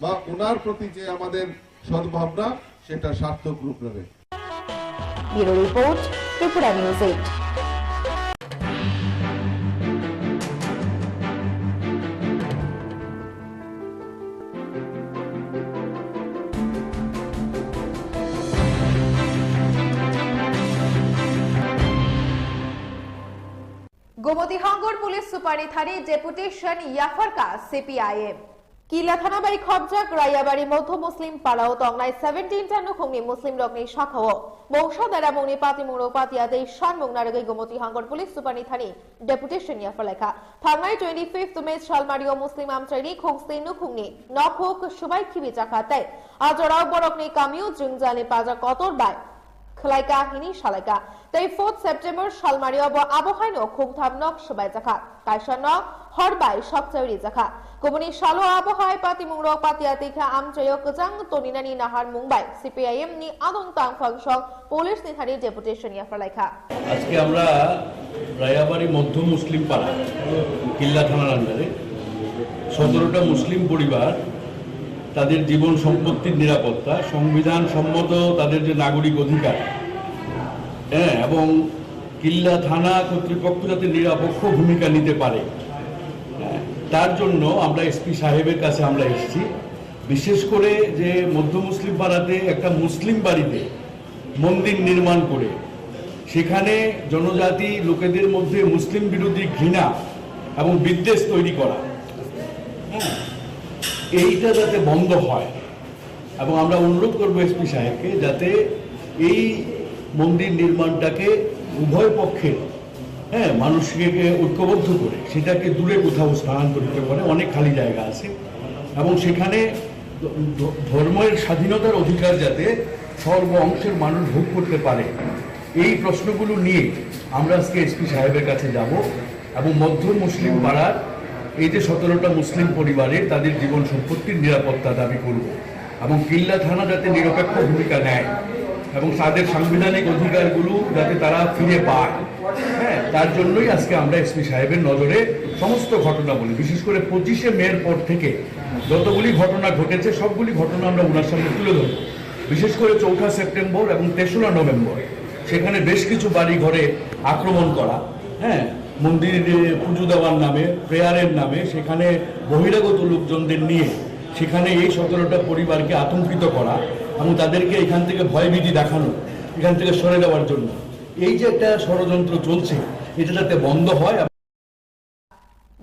বা ওনার প্রতি যে আমাদের সদ্ভাবনা, সেটা সার্থক রূপ নেবে। Bureau Report, Tripura News eight. Gomoti Hangor Police Super ni thani deputation yapharkha C P I M. Kila thana bai khobjak Rayabari Motho Muslim parao tongnai seventeen ta nukhungni Muslim rokni sakao mungsa daramungni patimung rok patiya tei sanmung narwgwi Gomoti Hangor Police Super ni thani deputation yapharlaikha. Thangnai twenty fifth May salmario Muslim amchaini khungsti nukhungni nokhuk swbai khibijakha tei a jorao borokni kamio jwngjani paja kotor bai khwlaikha hini salaikha. Tei fourth September salmario bo abo haino khungtham nok swbaijakha. Kaisa nok Hor bai sokchai rijakha. Kubuni salo abo hai patimungrok patiya tikha amchaio kwchang toninani naharmung bai C P I M ni adong tangphang song police ni thani deputation yapharlaikha. আজকে আমরা রায়াবাড়ি মধ্য মুসলিম পাড়া, কিল্লা থানার আন্ডারে সতেরোটা মুসলিম পরিবার তাদের জীবন সম্পত্তির নিরাপত্তা, সংবিধান সম্মত তাদের যে নাগরিক অধিকার, হ্যাঁ, এবং কিল্লা থানা কর্তৃপক্ষ যাতে নিরপেক্ষ ভূমিকা নিতে পারে, হ্যাঁ, তার জন্য আমরা এসপি সাহেবের কাছে আমরা এসেছি। বিশেষ করে যে মধ্য মুসলিম পাড়াতে একটা মুসলিম বাড়িতে মন্দির নির্মাণ করে সেখানে জনজাতি লোকেদের মধ্যে মুসলিম বিরোধী ঘৃণা এবং বিদ্বেষ তৈরি করা, হ্যাঁ, এইটা যাতে বন্ধ হয়। এবং আমরা অনুরোধ করব এসপি সাহেবকে যাতে এই মন্দির নির্মাণটাকে উভয় পক্ষের, হ্যাঁ, মানুষকে ঐক্যবদ্ধ করে সেটাকে দূরে কোথাও স্থানান্তরিত করে, অনেক খালি জায়গা আছে, এবং সেখানে ধ-, ধ-, ধর্মের স্বাধীনতার অধিকার যাতে সর্ব অংশের মানুষ ভোগ করতে পারে, এই প্রশ্নগুলো নিয়ে আমরা আজকে এসপি সাহেবের কাছে যাব এবং মধ্য মুসলিম পাড়ার এই যে সতেরোটা মুসলিম পরিবারের তাদের জীবন সম্পত্তির নিরাপত্তা দাবি করব এবং কিল্লা থানা যাতে নিরপেক্ষ ভূমিকা নেয় এবং তাদের সাংবিধানিক অধিকারগুলো যাতে তারা ফিরে পায়, হ্যাঁ, তার জন্যই আজকে আমরা এসপি সাহেবের নজরে সমস্ত ঘটনাবলী, বিশেষ করে পঁচিশে মের পর থেকে যতগুলি ঘটনা ঘটেছে সবগুলি ঘটনা আমরা ওনার সামনে তুলে ধরব। বিশেষ করে চৌঠা সেপ্টেম্বর এবং তেসরা নভেম্বর সেখানে বেশ কিছু বাড়ি ঘরে আক্রমণ করা, হ্যাঁ, মন্দিরে পুজো দেওয়ার নামে, প্রেয়ারের নামে সেখানে বহিরাগত লোকজনদের নিয়ে সেখানে এই সতেরোটা পরিবারকে আতঙ্কিত করা এবং তাদেরকে এখান থেকে ভয়ভীতি দেখানো, এখান থেকে সরে যাওয়ার জন্য এই যে একটা ষড়যন্ত্র চলছে, এটা যাতে বন্ধ হয়।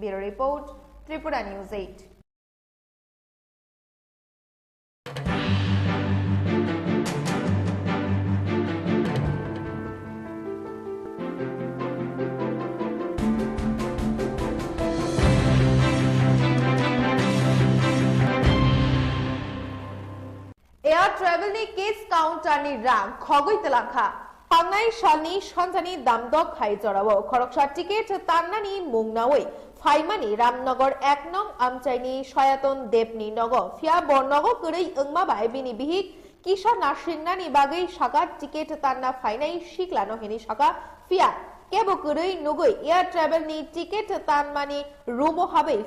Bureau Report, Tripura News eight. Air Travel ni case counter ni rang khogwi twlangkha. Thangnai salni sonjani damdok hai jorao khoroksa ticket tannani mung naui phaimani Ramnagar ek nong amchaini Soyaton Debni nogo, phiya bo nogo kwrwi wngma bai bini bihik kisa nasingnani bagwi saka ticket tanna phainai siklano hini saka, phiya kebo kwrwi nugwi Air Travel ni ticket tanmani room o habwi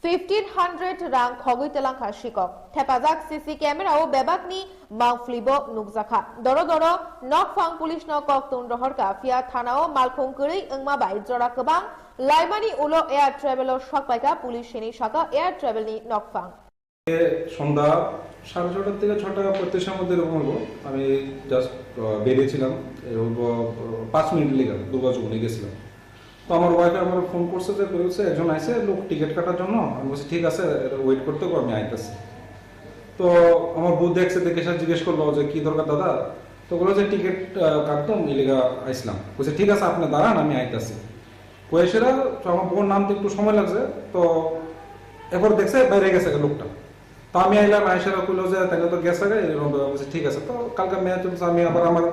fifteen hundred rang khogwi twlangkha sikok. Thepajak C C camera o bebakni mangpli bo nukjakha. Doro doro nokphang police no koktun rohorkha, phiya thana o malkhung kwrwi wngma bai jora kwbang laimani ulo Air Travel o sokpaikha police hini saka Air Travel ni nokphang. সন্ধ্যা সাড়ে ছটার থেকে ছটা পঁয়ত্রিশের মধ্যে এরকম হলো। আমি জাস্ট বেরিয়েছিলাম, এই হলো পাঁচ মিনিট লেগে দুর্গাচক নিয়ে গেছিলাম। তো আমার ওয়াইফে আমার ফোন করছে যে, বলছে, "একজন আইছে লোক টিকিট কাটার জন্য।" আমি বলছি, "ঠিক আছে, ওয়েট করতে হবে, আমি আইতাছি।" তো আমার বউ দেখছে, দেখে সে জিজ্ঞেস করলো যে, "কি দরকার দাদা?" তো বললো যে, "টিকিট কাটতাম, ইলিগা আইসলাম।" বলছে, "ঠিক আছে, আপনি দাঁড়ান, আমি আইতাছি।" কয়েসেরা তো আমার বউর নাম তো একটু সময় লাগছে, তো এরপর দেখছে বাইরে গেছে গা লোকটা। তো আমি আইলাম, আইসারা কইলো যে, "তাইলে তো গেছে গা।" এরকম ব্যাপার। বলছি, "ঠিক আছে।" তো কালকে মেয়ে তো আমি আবার আমার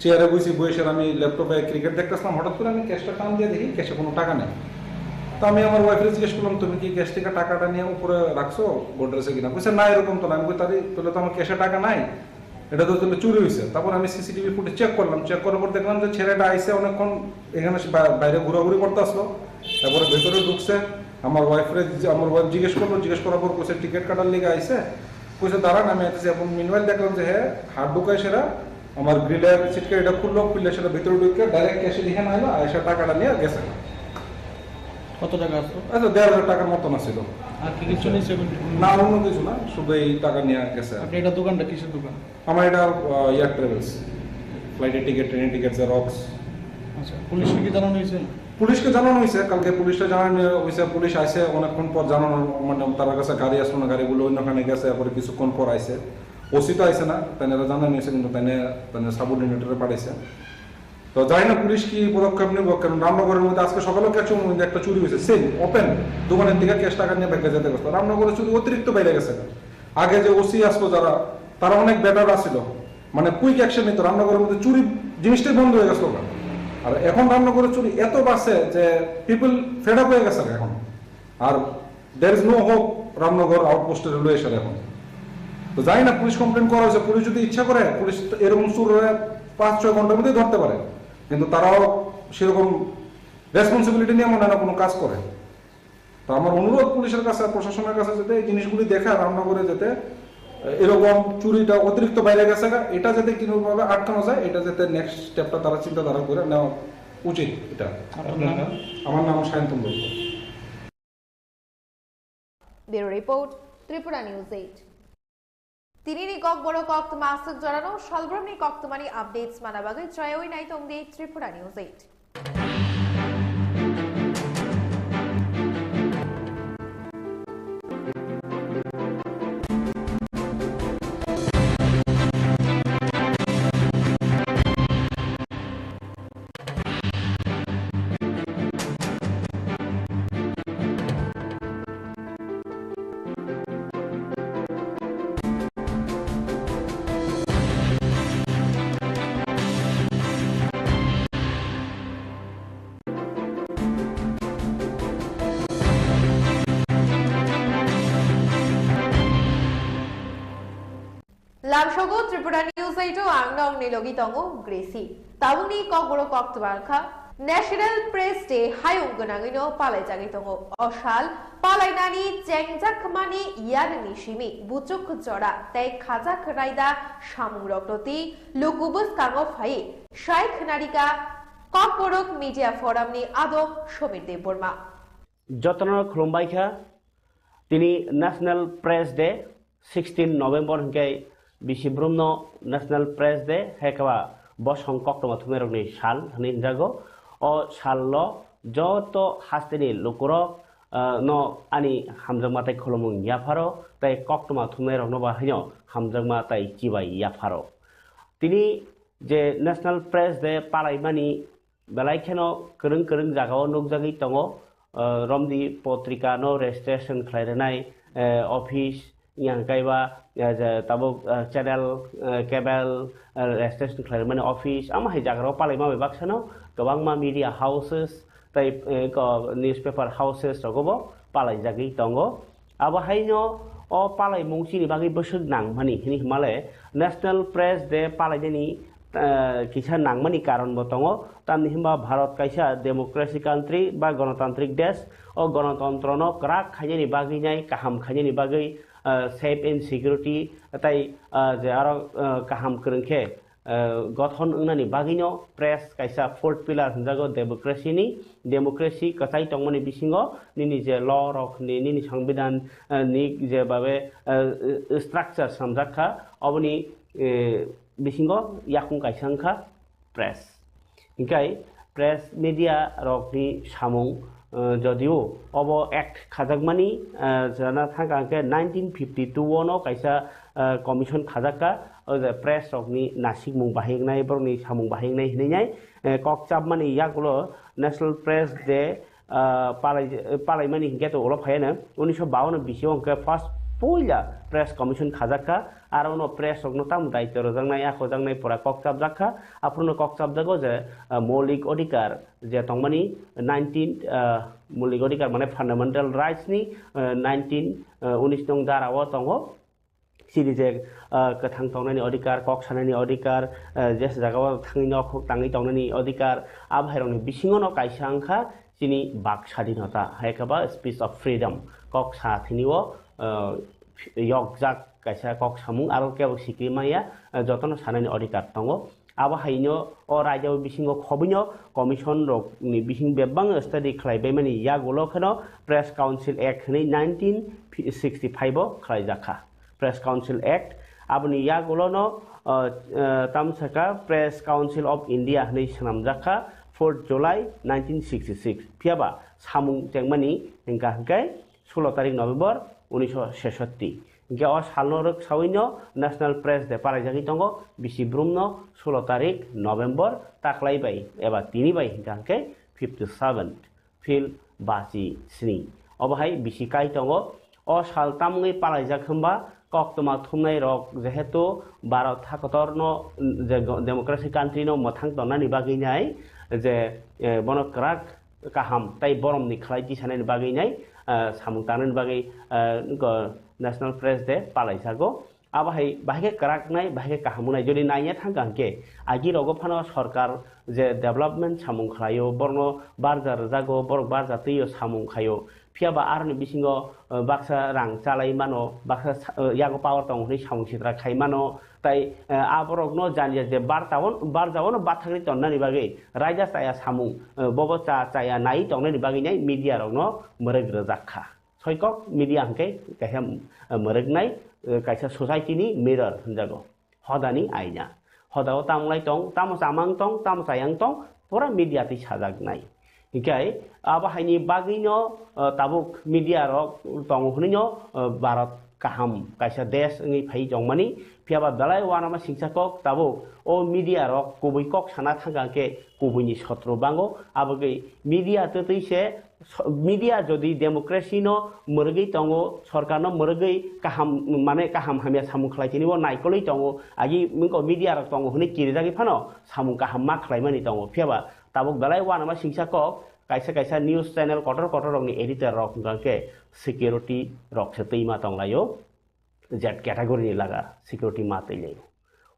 চেয়ারে বইছি, বইসে আমি ল্যাপটপে ক্রিকেট দেখতেছিলাম, হঠাৎ করে আমি ক্যাশটা টান দিয়ে দেখি ক্যাশে কোনো টাকা নেই। তো আমি আমার ওয়াইফরে জিজ্ঞেস করলাম, "তুমি কি ক্যাশ থেকে টাকাটা নিয়ে উপরে রাখছো গোডরেজে কিনা?" বলছে, "না, এরকম তো না।" আমি কই, "তাহলে তাহলে তো আমার ক্যাশে টাকা নাই, এটা তো তাহলে চুরি হয়েছে।" তারপর আমি সিসিটিভি ফুটেজ চেক করলাম, চেক করার পর দেখলাম যে ছেলেটা আইসে অনেকক্ষণ এখানে সে বা-, বাইরে ঘোরাঘুরি করতে আসলো, তারপরে ভেতরে ঢুকছে। আমার ওয়াইফরে জি-, আমার ওয়াইফ জিজ্ঞেস করলো, জিজ্ঞেস করার পর কইছে টিকিট কাটার লিগে আইছে, কইছে, "দাঁড়ান, আমি আইতেছি।" এবং মিনওয়াইল দেখলাম যে হ্যাঁ, হাত ঢুকায় সেটা আমার গ্রিলের সিটকে এটা খুললো, খুললে সেটা ভিতরে ঢুকে ডাইরেক্ট ক্যাশে লিখে না এলো, আইসা টাকাটা নিয়ে গেছে। কত টাকা আসলো? আচ্ছা, দেড় হাজার টাকার মতন আসছিল। আর কি কিছু নেই সেভেন্টি? না, অন্য কিছু না, শুধু এই টাকা নিয়ে গেছে। আপনি এটা দোকানটা কিসের দোকান? আমার এটা, আহ, এয়ার ট্রাভেলস, ফ্লাইটের টিকিট, ট্রেনের টিকিট, জেরক্স। আচ্ছা, পুলিশকে কি জানানো হয়েছে? পুলিশকে জানানো হয়েছে, কালকে পুলিশকে জানানো হয়েছে, পুলিশ আইছে অনেকক্ষণ পর, জানানো, মানে, তার কাছে গাড়ি আসলো না, গাড়িগুলো অন্যখানে গেছে, এরপরে কিছুক্ষণ পর আইছে। ওসি তো আইছে না, তাই না জানানো হয়েছে, কিন্তু তাই না, তাই না সাবঅর্ডিনেটরে পাঠাইছে। তো জানি না পুলিশ কি পদক্ষেপ নেব, কারণ রামনগরের মধ্যে আজকে সকালেও ক্যাচুর মধ্যে একটা চুরি হয়েছে, সেম ওপেন দোকানের দিকে ক্যাশ টাকা নিয়ে ব্যাগে যেতে গেছে। রামনগরের চুরি অতিরিক্ত বেড়ে গেছে। আগে যে ওসি আসলো যারা, তারা অনেক বেটার আসছিল, মানে কুইক অ্যাকশন নিত। রামনগরের মধ্যে চুরি জিনিসটাই বন্ধ হয়ে গেছিল ওখানে। আর এখন রামনগরের চুরি এত বাড়ছে যে পিপল ফেড আপ হয়ে গেছে এখন। আর there is no hope Ramnagar outpost এ রইল এসে এখন। তো জানি না পুলিশ কমপ্লেন করা হয়েছে, পুলিশ যদি ইচ্ছা করে পুলিশ তো এরকম চুররে পাঁচ ছয় ঘন্টার মধ্যে ধরতে পারে, কিন্তু তারাও সেরকম রেসপন্সিবিলিটি নিয়ে মনে হয় না কোনো কাজ করে। তো আমার অনুরোধ পুলিশের কাছে আর প্রশাসনের কাছে যাতে এই জিনিসগুলি দেখে রান্না করে যাতে এরকম চুরিটা অতিরিক্ত বাইরে গেছে গা, এটা যাতে কোনোভাবে আটকানো যায়, এটা যাতে নেক্সট স্টেপটা তারা চিন্তাধারা করে নেওয়া উচিত। এটা আপনার নাম? আমার নাম Sayantan Dutta. Bureau report, Tripura News eight. Tinini Kokborok koktwma aswk jorano salbrumni koktwmani updates mana bagwi chaywi naitongdi Tripura News eight. Lamsogo Tripura News eight o ang nokni logi tongo Gracie. Tabukni kokborok koktwma wngkha National Press Day hayung gwnangwino palaijagwi tongo. O sal palainani chengjakmani yarwngni simi buchuk jora tei khajak raida samungrokno twi luku bwskango phaiwi sai khwnarikha Kokborok Media Forum ni adong Somir Debbarma. Jotono khulumbai kha, tini National Press Day, sixteen November hwnkhe bisi brumno National Press Day, hai khe ba bosong koktwma thumnairokni sal hwnwi hwnjago. O sallo joto hasteni lukurok, ah, no ani hamjakma tei khulumung yapharo, tei koktwma thumnairokno ba haino hamjakma tei chibai yapharo. Tini je National Press Day palaimani belai kheno kwrwng kwrwng jagao nukjagwi tongo, ah, romdi potrika no registration khlai rwnai, eh, office, yang kaiba, eh, je tabuk, eh, channel, eh, cable, eh, registration khlai rwmani office, amo hai jaga rok palaima bai baksa no kwbangma media houses tei, eh, ko newspaper houses rogo bo palaijagwi tongo. Abo haino o palaimung chini bagwi bwswk nangmani hwnwi hwnmale National Press Day palainani, eh, kisa nangmani karon bo tongo. Tamni hwnba Bharat kaisa democracy country ba ganatantrik desh. O ganatantrono kwrak khainani bagwi nai, kaham khainani bagwi, eh, safe and security tei, eh, je aro, eh, kaham kwrwng khe eh, gothon wngnani bagwino press kaisa fourth pillar hwnjago democracy ni. Democracy kwchai tongmani bisingo nini je law rok ni, nini songbidan, eh, ni je babe, eh, structure swnamjak kha, oboni, eh, bisingo yakung kaisa wngkha press. Hinkhe press media rokni samung, eh, jodio obo act khajakmani, eh, jana thangka hwnkhe nineteen fifty two o no kaisa, eh, commission khajakka, o je press rokni nasikmung bahai wngnai, borokni samung bahai wngnai hinwi nai, eh, kok chapmani yagulo National Press Day, ah, palai-, palaimani hinkhe to ulo phaiya no unisho bawan bisi o hwnkhe first puila press commission khajakka, aro no press rokno tamo daityo rwjaknai, akojaknai pura kok chapjakka, aphuru no kok chapjago je, ah, moulik odhikar je tongmani nineteen, ah, moulik odhikar mane fundamental rights ni, ah, nineteen, ah, unis nong dara o tongo. Chini je, ah, kwthang tongnani odhikar, kok sanani odhikar, ah, je jagao thangwi nokhuk tangwi tongnani odhikar, abo hairokni bisingo no kaisa wngkha chini bak sadinota, hai khe ba speech of freedom, kok sa thini o, ah, yokjak kaisa kok samung, aro kebo sikiri maya, ah, jotono sanani odhikar tongo. Abo haino o raida o bisingo khobwino commission rok ni bising bebak study khlai baimani yagulo kheno Press Council Act hwnwi nineteen sixty five o khlaijakha. Press Council Act aboni yagulo no, uh, uh, tamsaka Press Council of India hwnwi swnamjakha fourth July nineteen sixty six. Phiyaba samung chengmani hwnkha hwnkhe sulo tarik November unisho sesotti. Hingke o salno rwk sawino National Press Day palaijagwi tongo, bisi brumno sulo tarik November taklai bai eba tini bai hingka hingke fifty seven phil basi sni. Obo hai bisi kai tongo. O sal tamungwi palaijak hwnba koktwma thumnai rok jehetu Bharat hakotorno je democracy country no mwthang tonnani bagwi nai je, eh, bono kwrak kaham tei boromni khlai tisanani bagwi nai, ah, samung tangnani bagwi, ah, go National Press Day palaijago. Abo hai bahai khe kwrak nai, bahai khe kaham wngnai. Jodi naiya thangkha hwnkhe, agi rogo phano sorkar je development samung khlaio, borokno barja rwjago, borok barja twiyo samung khaio. Phiya ba aroni bisingo, eh, baksa rang chalai mano, baksa sa-, eh, yago power tongo hwnwi samung sitra khai mano. Tai, eh, aborokno jani je barta-, barjao no bathakri tonnani bagwi raida chaya samung, eh, bobo cha-, chaya nai tongnani bagwi nai media rokno mwrwk rwjak kha. Soikok media hwnkhe kaisa, eh, mwrwknai, eh, kaisa society ni mirror hwnjago. Hodani aina. Hodao tamo lai tong, tamo chamang tong, tamo chayang tong, pura media twi sajaknai. Hinkhe abo haini bagwino, eh, tabuk media rok tongo hwnwino, eh, Bharat kaham kaisa desh wngwi phai tongmani. Phiya ba belai uanama singsa kok tabuk o media rok kubui kok sana thangkha hwnkhe kubuini sotro bango. Abogwi media twtwi se So-, media jodi democracy no mwrwgwi tongo, sorkar no mwrwgwi kaham, mane kaham hamya samung khlai tini o naikolwi tongo, agi wngkha media rok tongo hwnwi kirijagwi phano samung kaham ma khlaimani tongo. Phiya ba tabuk belai uanama singsa kok, kaisa kaisa news channel kotor kotor rokni editor rok hwnkha khe security rok se twi ma tonglaio, Z category ni laga security ma twi laio.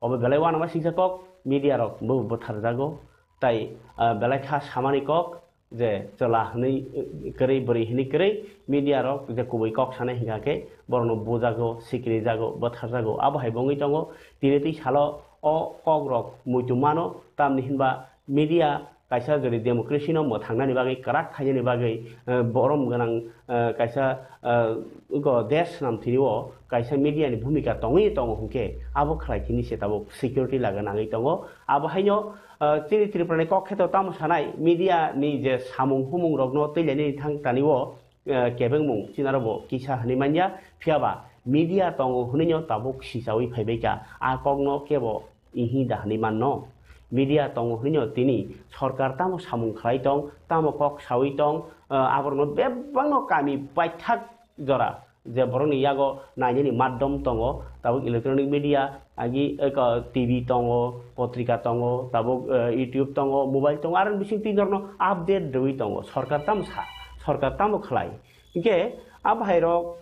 Obo belai uanama singsa kok, media rok bo bwtharjago, tai, ah, belai kha samani kok, je chwla hwnwi, eh, kwrwi, bwrwi hwnwi kwrwi, media rok je kubui kok sanai hwnkha khe borokno bujago, sikirijago, bwtharjago. Abo hai bo wngwi tongo, tini twi salo o kok rok muitu mano, tamni hinba media kaisa jodi democracy no mwthangnani bagwi, kwrak khainani bagwi, eh, borom gwnang, eh, kaisa, eh, go desh swnam thini o kaisa media ni bhumika tongwi tongo hwnkhe abo khlai thini se tabuk security laga nangwi tongo. Abo haino, ah, chini Tripura ni kok kheto tamo sanai media ni je samung humung rokno twilainani thang tani o, ah, kebengmung chinaro bo kisa hwnwi manya, phiya ba media tongo hwnwi no tabuk sichawi phaibai kha, a kokno kebo ihi da hwnwi manno. Media tongo hwnwi no tini sorkar tamo samung khlai tong, tamo kok sawi tong, ah, aborokno bebakno kami paithak jora je borokni yago nainani maddom tongo, tabuk electronic media, agi, eko, T V tongo, potrika tongo, tabuk, eh, YouTube tongo, mobile tongo, aroni bising twi norokno update rwui tongo. Sorkar tamo sa, sorkar tamo khlai. Hinkhe a bahairok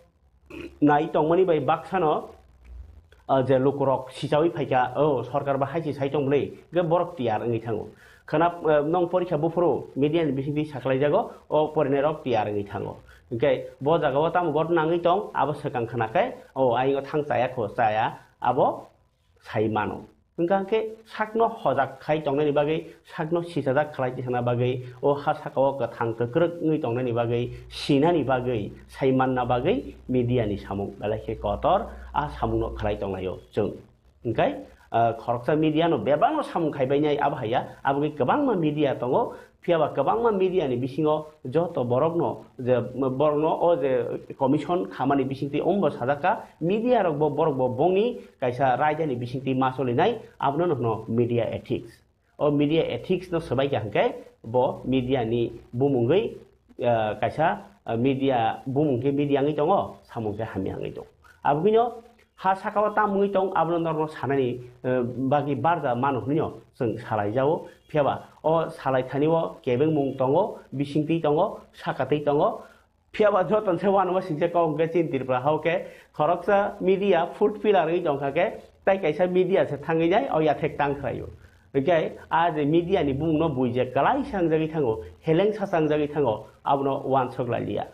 nai tongmani bai baksano, ah, je lukurok sichawi phaikha, "O, sorkar ba hai se sai tong bwle," hwnkhe borok tiyar wngwi thango. Khwna, eh, nong porikha buphuru media ni bisingtwi saklaijago, o porinairok tiyar wngwi thango. Hinkhe bo jagao tamo ghotna wngwi tong, abo swkang khwna khe, "O, ayingo thang chaya kho, chaya," abo sai mano. Hwnkha khe sakno hojak khai tongnani bagwi, sakno sichajak khlai tisana bagwi, o ha sakao kwthang kwkrwk wngwi tongnani bagwi, sinani bagwi, sai manna bagwi media ni samung belai khe kotor, a samungno khlai tonglaio chwng. Hwnkhe, ah, khoroksa media no bebakno samung khaibainai abo haiya, aboni kwbangma media tongo, phiya ba kwbangma media ni bisingo joto borokno je borokno o je commission khamani bisingtwi ombo sajak kha, media rok bo borok bo bongni kaisa raida ni bisingtwi ma solinai, abono no hwno media ethics. O media ethics no swbai kha hwnkhe bo media ni bumungwi, ah, kaisa, ah, media bumung khe media wngwi tongo, samung khe hamya wngwi tongo. Aboni no ha sakao tam wngwi tong, abono norokno sanani, eh, bagwi barja mano hwnwi no chwng salaijao. Phiya ba o salai thani o kebengmung tongo, bisingtwi tongo, sakatwi tongo. Phiya ba joto se uanama singcha kok hwnkhe chini Tripura hao khe khoroksa media fourth pillar wngwi tongkha khe, tai kaisa media se thangwi nai o yathek tang khlaio. Hwnkhe a je media ni bumung no bui je kwlai sangjagwi thango, heleng sa sangjagwi thango, abono uansuk lai liya.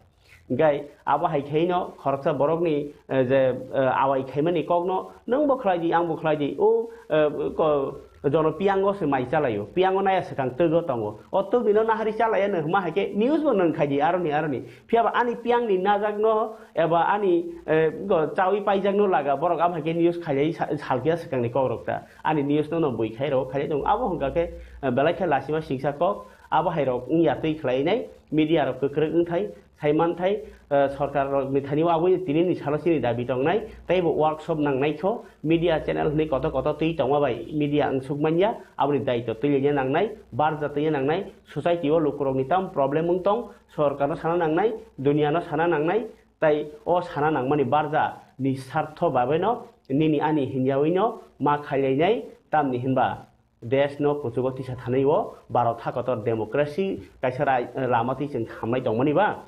Hwnkhe abo hai khe no khoroksa borokni, eh, je, eh, awai khaimani kokno nwng bo khlai di, ang bo khlai di, o, eh, ko-, jono piyango se mai chalaio, piyango naya swkang twgo tongo, o twgwino nahari chalaia nwng hwnma hai khe news bo nwng khai di aroni aroni, phiya ba ani piyangni najakno eba ani, eh, go chawi paijakno laga borok abo hai khe news khailai sa-, salkhe swkangni kokrok ta ani news no no bui khai rw khailai tongo, abo hwnkha khe, eh, belai khe lasima singsa kok, abo hai rok wngya twi khlai nai media rok kwkrwk wngthai. Sai manthai, eh, sorkar rok ni thani o abo tini ni salo chini dabi tongnai, tei bo workshop nangnai kho, media channel hwnwi kotor kotor twi tongma bai media wngsuk manya, aboni daitw twi lenya nangnai, barja twi nangnai, society o lukurok ni tam problem wng tong, sorkar no sana nangnai, dunia no sana nangnai, tai o sana nangmani barja ni sartho babe no nini ani hinyawi no ma khailainai, tamni hinba desh no kuchugo tisa thanwi o Bharat ha kotor democracy kaisa rai-, lama twi chwng hamlai tongmani ba?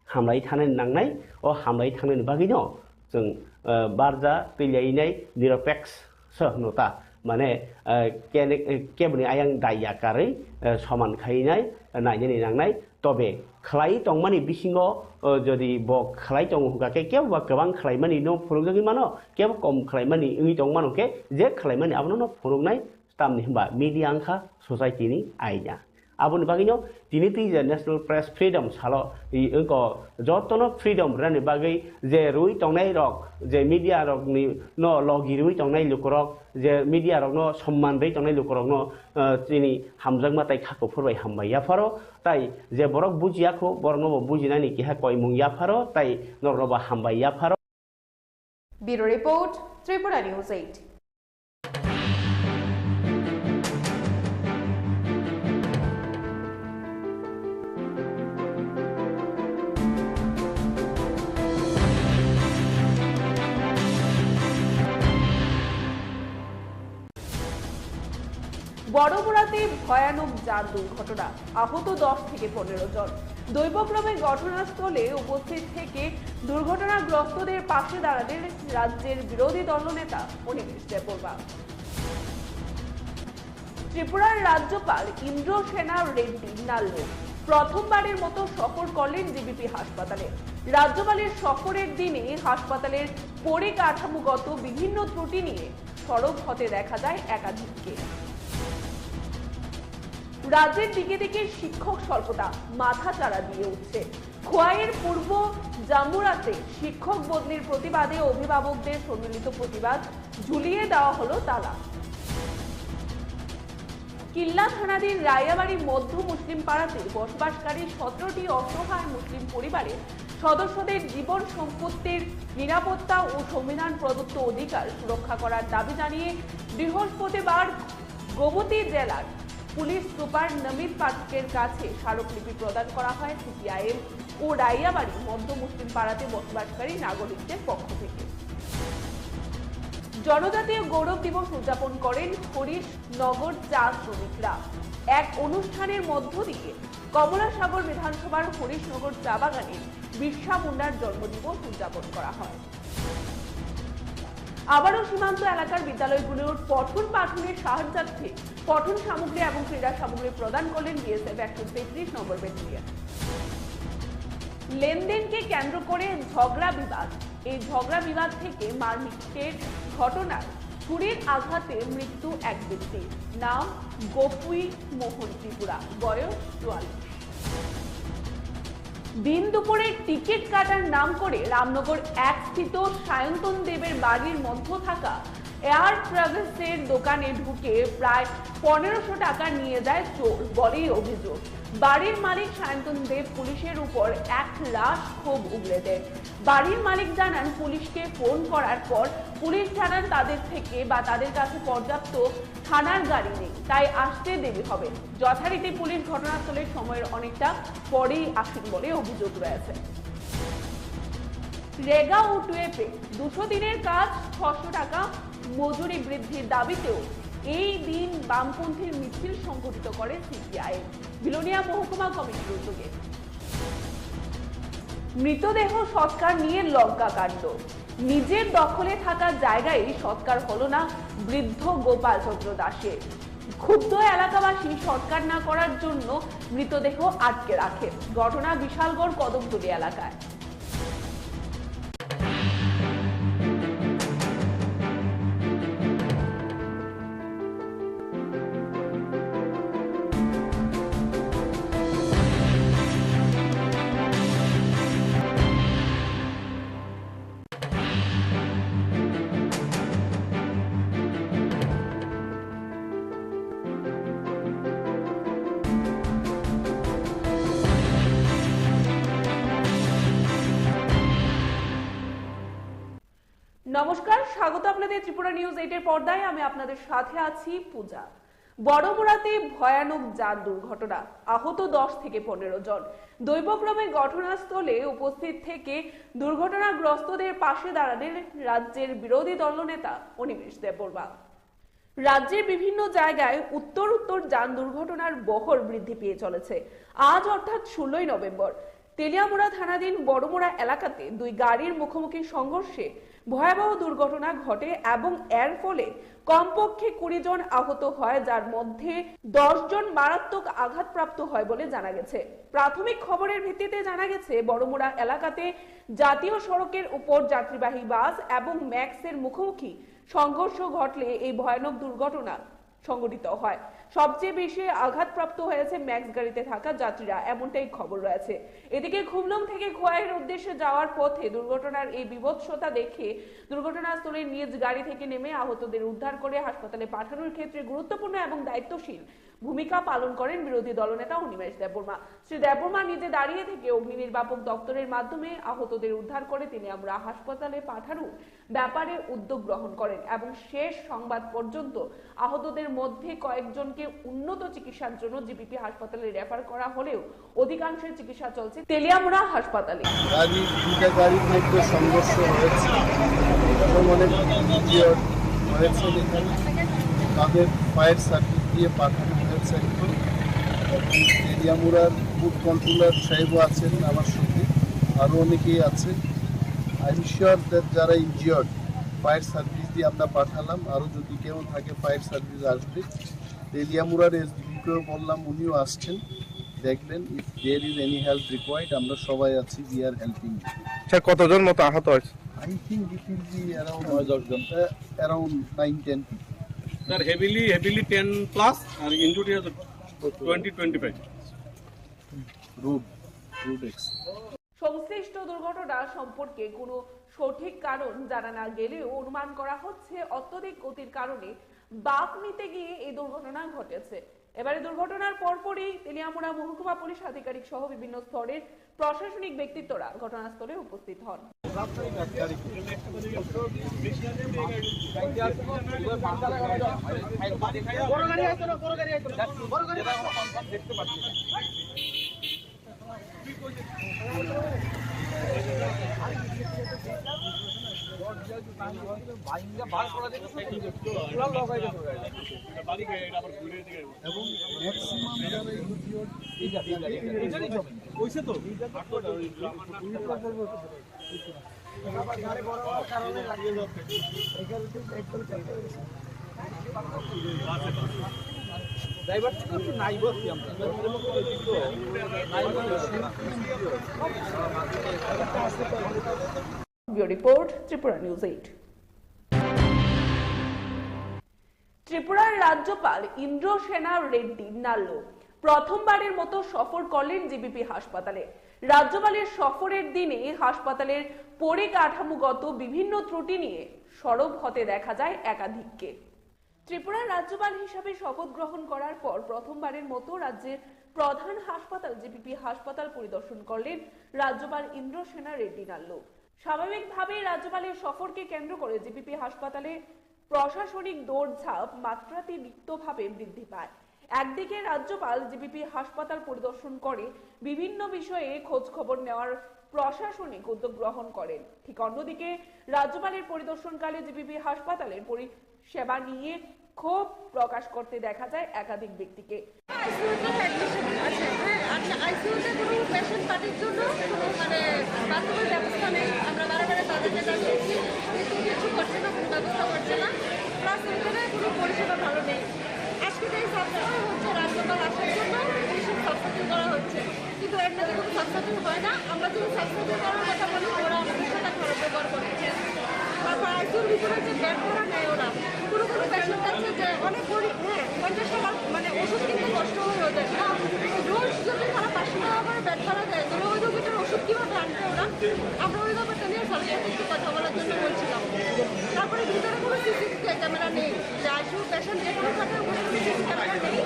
Hamlai thangnani nangnai, o hamlai thangnani bagwino chwng, eh, barja twilainai niropeksa hwno ta, mane, eh, kene-, eh, keboni ayang dai ya karwi, eh, soman khainai, eh, nainani nangnai. Tobe khlai tongmani bisingo, eh, jodi bo khlai tongo hwnkha khe kebo ba kwbang khlaimani no phunukjagwi mano, kebo kom khlaimani wngwi tongmano khe je khlaimani abono no phunuknai. Tamni hwnba media wngkha society ni aina. Aboni bagwino tini twi je National Press Freedom salo i wngko jotono freedom rwnani bagwi je rwi tongnai rok, je media rokni no logi rwi tongnai lukurok, je media rokno somman rwi tongnai lukurokno, eh, chini hamjakma tai kha kuphur bai hambai yapharo, tai je borok bujiya kho borokno bo bujinani keha koimung yapharo, tai norokno bo hambai yapharo. Bureau Report, Tripura News eight. বড়মুড়াতে ভয়ানক যান দুর্ঘটনা, আহত দশ থেকে পনেরো জন। দৈবক্রমে ঘটনাস্থলে উপস্থিত থেকে দুর্ঘটনাগ্রস্তদের পাশে দাঁড়ালেন রাজ্যের বিরোধী দলনেতা অনিমেষ দেববর্মা। ত্রিপুরার রাজ্যপাল ইন্দ্রসেনা রেড্ডি নাল্লু প্রথমবারের মতো সফর করলেন জিবিপি হাসপাতালে। রাজ্যপালের সফরের দিনে হাসপাতালের পরিকাঠামোগত বিভিন্ন ত্রুটি নিয়ে সরব হতে দেখা যায় একাধিককে। রাজ্যের দিকে দিকে শিক্ষক স্বল্পতা মাথাচাড়া দিয়ে উঠছে। খোয়াইয়ের পূর্ব জামুরাতে শিক্ষক বদলির প্রতিবাদে অভিভাবকদের সম্মিলিত প্রতিবাদ, ঝুলিয়ে দেওয়া হলো তালা। কিল্লা থানাধীন রায়াবাড়ি মধ্য মুসলিম পাড়াতে বসবাসকারী সতেরোটি অসহায় মুসলিম পরিবারের সদস্যদের জীবন সম্পত্তির নিরাপত্তা ও সংবিধান প্রদত্ত অধিকার সুরক্ষা করার দাবি জানিয়ে বৃহস্পতিবার গোমতী জেলার পুলিশ সুপার নমিত পাঠকের কাছে স্মারকলিপি প্রদান করা হয় সিপিআইএম ও রাইয়াবাড়ি মধ্য মুসলিম পাড়াতে বসবাসকারী নাগরিকদের পক্ষ থেকে। জনজাতীয় গৌরব দিবস উদযাপন করেন হরিশ নগর চা শ্রমিকরা। এক অনুষ্ঠানের মধ্য দিয়ে কমলাসাগর বিধানসভার হরিশনগর চা বাগানে বিরসা মুন্ডার জন্মদিবস উদযাপন করা হয়। আবারও সীমান্ত এলাকার বিদ্যালয়গুলোর পঠন পাঠনের সাহায্যার্থে পঠন সামগ্রী এবং ক্রীড়া সামগ্রী প্রদান করলেন বিএসএফ একশো তেত্রিশ নম্বর ব্যাটালিয়ন। লেনদেনকে কেন্দ্র করে ঝগড়া বিবাদ, এই ঝগড়া বিবাদ থেকে মারপিটের ঘটনায় ছুরির আঘাতে মৃত্যু এক ব্যক্তির। নাম গোপুই মোহন ত্রিপুরা, বয়স চুয়াল্লিশ। দিন দুপুরে টিকিট কাটার নাম করে রামনগর এক স্থিত সায়ন্তন দেবের বাড়ির মধ্যে থাকা এয়ার ট্রাভেলসের দোকানে ঢুকে প্রায় পনেরোশো টাকা নিয়ে যায় চোর বলেই অভিযোগ। বাড়ির মালিক সায়ন্তন দেব পুলিশের উপর এক রাশ ক্ষোভ উগরে দেন। বাড়ির মালিক জানান, পুলিশকে ফোন করার পর পুলিশ জানান, তাদের থেকে বা তাদের কাছে পর্যাপ্ত থানার গাড়ি নেই, তাই আসতে দেরি হবে। যথারীতি পুলিশ ঘটনাস্থলে সময়ের অনেকটা পরেই আসেন বলে অভিযোগ রয়েছে। রেগা ও টুয়েপে দুশো দিনের কাজ, ছশো টাকা মজুরি বৃদ্ধির দাবিতেও এই দিন বামপন্থীর মিছিল সংঘটিত করে সিপিআইএম বিলোনিয়া মহকুমা কমিটির উদ্যোগে। মৃতদেহ সৎকার নিয়ে লঙ্কাকাণ্ড। নিজের দখলে থাকা জায়গায় সৎকার হলো না বৃদ্ধ গোপালচন্দ্র দাসের। ক্ষুব্ধ এলাকাবাসী সৎকার না করার জন্য মৃতদেহ আটকে রাখে। ঘটনা বিশালগড় কদমতলী এলাকায়। নমস্কার, স্বাগত আপনাদের ত্রিপুরা নিউজ এইটের পর্দায়। আমি আপনাদের সাথে আছি পূজা। বড়মুড়াতে ভয়ানক যান দুর্ঘটনা, আহত দশ থেকে পনেরো জন। দৈবক্রমে ঘটনাস্থলে উপস্থিত থেকে দুর্ঘটনাগ্রস্তদের পাশে দাঁড়ালেন রাজ্যের বিরোধী দলনেতা অনিমেষ দেববর্মা। রাজ্যের বিভিন্ন জায়গায় উত্তর উত্তর যান দুর্ঘটনার বহর বৃদ্ধি পেয়ে চলেছে। আজ অর্থাৎ ষোলোই নভেম্বর তেলিয়ামুড়া থানাধীন বড়মুড়া এলাকাতে দুই গাড়ির মুখোমুখি সংঘর্ষে ভয়াবহ দুর্ঘটনা ঘটে এবং এর ফলে কমপক্ষে কুড়ি জন আহত হয়, যার মধ্যে দশ জন মারাত্মক আঘাতপ্রাপ্ত হয় বলে জানা গেছে। প্রাথমিক খবরের ভিত্তিতে জানা গেছে, বড়মুড়া এলাকাতে জাতীয় সড়কের উপর যাত্রীবাহী বাস এবং ম্যাক্সের মুখোমুখি সংঘর্ষ ঘটলে এই ভয়ানক দুর্ঘটনা সংঘটিত হয়। সবচেয়ে বেশি আঘাতপ্রাপ্ত হয়েছে ম্যাক্স গাড়িতে থাকা যাত্রীরা, এমনটাই খবর রয়েছে। এদিকে খুমলুং থেকে খোয়াইয়ের উদ্দেশ্যে যাওয়ার পথে দুর্ঘটনার এই বিভৎসতা দেখে দুর্ঘটনাস্থলে নিজ গাড়ি থেকে নেমে আহতদের উদ্ধার করে হাসপাতালে পাঠানোর ক্ষেত্রে গুরুত্বপূর্ণ এবং দায়িত্বশীল ভূমিকা পালন করেন বিরোধী দলনেতা অনিমেষ দেববর্মা। শ্রী দেববর্মা নিজে দাঁড়িয়ে থেকে অগ্নি নির্বাপক দপ্তরের মাধ্যমে আহতদের উদ্ধার করে তেলিয়ামুড়া হাসপাতালে পাঠানোর ব্যাপারে উদ্যোগ গ্রহণ করেন এবং শেষ সংবাদ পর্যন্ত আহতদের মধ্যে কয়েকজনকে উন্নত চিকিৎসার জন্য জিবিপি হাসপাতালে রেফার করা হলেও অধিকাংশের চিকিৎসা চলছে তেলিয়ামুড়া হাসপাতালে। গাড়ি, দুইটা গাড়ির মধ্যে সংঘর্ষ হয়েছে এবং অনেক ইনজিওর্ড হয়েছে এখানে। তাদের ফায়ার সার্ভিস দিয়ে পাঠানো হয়েছে এখন। এবং তেলিয়ামুড়ার বুথ কন্ট্রোলার সাহেবও আছেন আমার সঙ্গে, আরও অনেকেই আছেন। আই এম শিওর দ্যাট যারা ইনজিওর্ড, ফায়ার সার্ভিস দিয়ে আমরা পাঠালাম, আরও যদি কেউ থাকে ফায়ার সার্ভিস আসবে। তেলিয়ামুড়ার এসডিপিকেও বললাম, উনিও আসছেন, দেখবেন। If there is any help required, আমরা সবাই আছি, we are helping. স্যার, কতজন মতো আহত হয়েছে? I think it will be around নয় দশ জন। Around nine ten people. Sir, heavily, heavily ten plus আর ইনজুরি আছে twenty, twenty five. Road, road X. সংশ্লিষ্ট দুর্ঘটনা সম্পর্কে কোনো সঠিক কারণ জানা না গেলেও অনুমান করা হচ্ছে অত্যধিক গতির কারণে বাঁক নিতে গিয়ে এই দুর্ঘটনা ঘটেছে। এবারে দুর্ঘটনার পরপরই তেলিয়ামুড়া মহকুমা পুলিশ আধিকারিক সহ বিভিন্ন স্তরের প্রশাসনিক ব্যক্তিত্বরা ঘটনাস্থলে উপস্থিত হন। এবং ম্যাক্সিমাম যারা এই ভিডিও, এই যে, এই যে, এই যে, হইছে তো। ড্রাইভার তো কিছু নাই বলছি আমরা। নাই বলছি। Bureau report, Tripura News eight. ত্রিপুরার রাজ্যপাল ইন্দ্রসেনা রেড্ডি নাল্লু প্রথমবারের মতো সফর করলেন জিবিপি হাসপাতালে। রাজ্যপালের সফরের দিনে হাসপাতালের পরিকাঠামোগত বিভিন্ন ত্রুটি নিয়ে সরব হতে দেখা যায় একাধিককে। ত্রিপুরার রাজ্যপাল হিসাবে শপথ গ্রহণ করার পর প্রথমবারের মতো রাজ্যের প্রধান হাসপাতাল জিবিপি হাসপাতাল পরিদর্শন করলেন রাজ্যপাল ইন্দ্রসেনা রেড্ডি নাল্লু। স্বাভাবিকভাবেই রাজ্যপালের সফরকে কেন্দ্র করে জিবিপি হাসপাতালে প্রশাসনিক দৌড়ঝাঁপ মাত্রাতিরিক্তভাবে বৃদ্ধি পায়। একদিকে রাজ্যপাল জিবিপি হাসপাতাল পরিদর্শন করে বিভিন্ন বিষয়ে খোঁজ খবর নেওয়ার প্রশাসনিক উদ্যোগ গ্রহণ করেন, ঠিক অন্যদিকে রাজ্যপালের পরিদর্শনকালে জিবিপি হাসপাতালের পরি-, সেবা নিয়ে ক্ষোভ প্রকাশ করতে দেখা যায় একাধিক ব্যক্তিকে। আইসিইউতে অ্যাডমিশন আছে, হ্যাঁ, আচ্ছা, আইসিইউতে কোনো পেশেন্ট পার্টির জন্য কোনো মানে বাথরুমের ব্যবস্থা নেই। আমরা বারে বারে তাদেরকে জানিয়েছি, কিন্তু কিছু করছে না, কোনো ব্যবস্থা করছে না। প্লাস ওইখানে কোনো পরিষেবা ভালো নেই। আজকে যেই সাবস্টান্টিভ হচ্ছে, রাজ্যপাল আসার জন্য এইসব সাবস্টান্টিভ করা হচ্ছে, কিন্তু এর মধ্যে কোনো সাবস্টান্টিভ হয় না। আমরা যদি সাবস্টান্টিভ করার কথা বলি, ওরা আমাদের সাথে খারাপ ব্যবহার করে। তারপর আইসিইউর ভিতরে যে বেড করা নেয় ওরা, কোনো কোনো পেশেন্ট আছে যে অনেক গরিব, হ্যাঁ, পঞ্চাশ টাকা, মানে, ওষুধ কিন্তু নষ্ট হয়ে ওদের। রোজ যদি তারা পাঁচশো টাকা করে বেড ভাড়া দেয়, তাহলে ওই রোগীটার ওষুধ কীভাবে আনবে ওরা? আমরা ওই ব্যাপারটা নিয়ে স্যারের সাথে একটু কথা বলার জন্য বলছিলাম। তারপরে ভিতরে কোনো সিসিটিভি ক্যামেরা নেই, যে আইসিইউ পেশেন্ট যে কোনো থাকে, ওখানে কোনো সিসি ক্যামেরা নেই।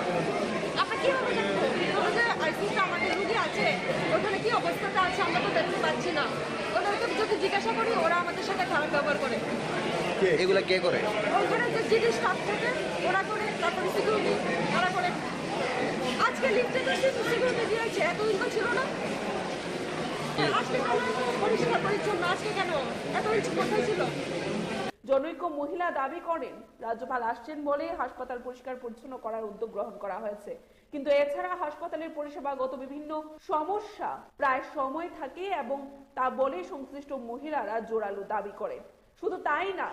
আমরা কীভাবে দেখবো? বলে যে আইসিইউতে আমাদের রুগী আছে, ওখানে কী অবস্থাতে আছে আমরা তো দেখতে পাচ্ছি না। ওদেরকে যদি জিজ্ঞাসা করি, ওরা আমাদের সাথে খারাপ ব্যবহার করে। এগুলা কে করে? ওইখানে যে জিডি স্টাফ থাকে, ওরা করে, তারপরে সিকিউরিটি, ওরা করে। আজকে লিফটে তো সিকিউরিটি দিয়েছে, এতদিন তো ছিল না। আজকে কেন এত পরিষ্কার পরিচ্ছন্ন? আজকে কেন এত ইঞ্চি কোথায় ছিল? জনৈক মহিলা দাবি করেন, রাজ্যপাল আসছেন বলে হাসপাতাল পরিষ্কার পরিচ্ছন্ন করার উদ্যোগ গ্রহণ করা হয়েছে, কিন্তু এছাড়া হাসপাতালের পরিষেবাগত বিভিন্ন সমস্যা প্রায় সময় থাকে এবং তা বলেই সংশ্লিষ্ট মহিলারা জোরালো দাবি করেন। শুধু তাই না,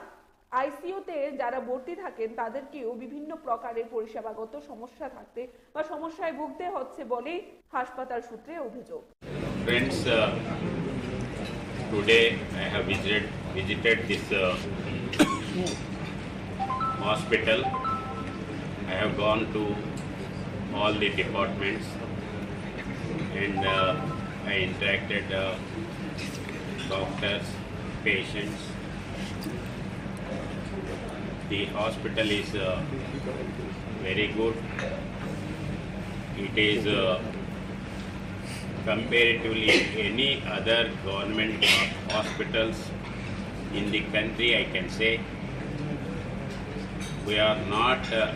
আইসিইউতে যারা ভর্তি থাকেন তাদেরকেও বিভিন্ন প্রকারের পরিষেবাগত সমস্যা থাকতে বা সমস্যায় ভুগতে হচ্ছে বলেই হাসপাতাল সূত্রে অভিযোগ। Friends, uh, today I have visited, visited this uh, hospital. I have gone to all the departments and uh, I interacted uh, doctors, patients. The hospital is uh, very good. It is uh, comparatively any other government hospitals in the country, I can say. We are not uh,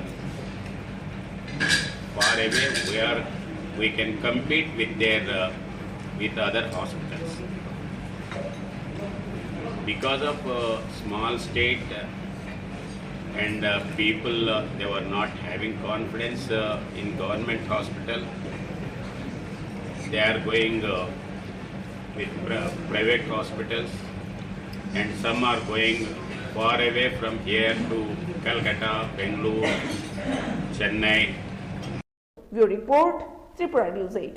far away. We are we can compete with their uh, with other hospitals because of uh, small state uh, and uh, people uh, they were not having confidence uh, in government hospital. They are going uh, with pri- private hospitals, and some are going far away from here to Calcutta, Bangalore, Chennai. Bureau report, Tripura News eight.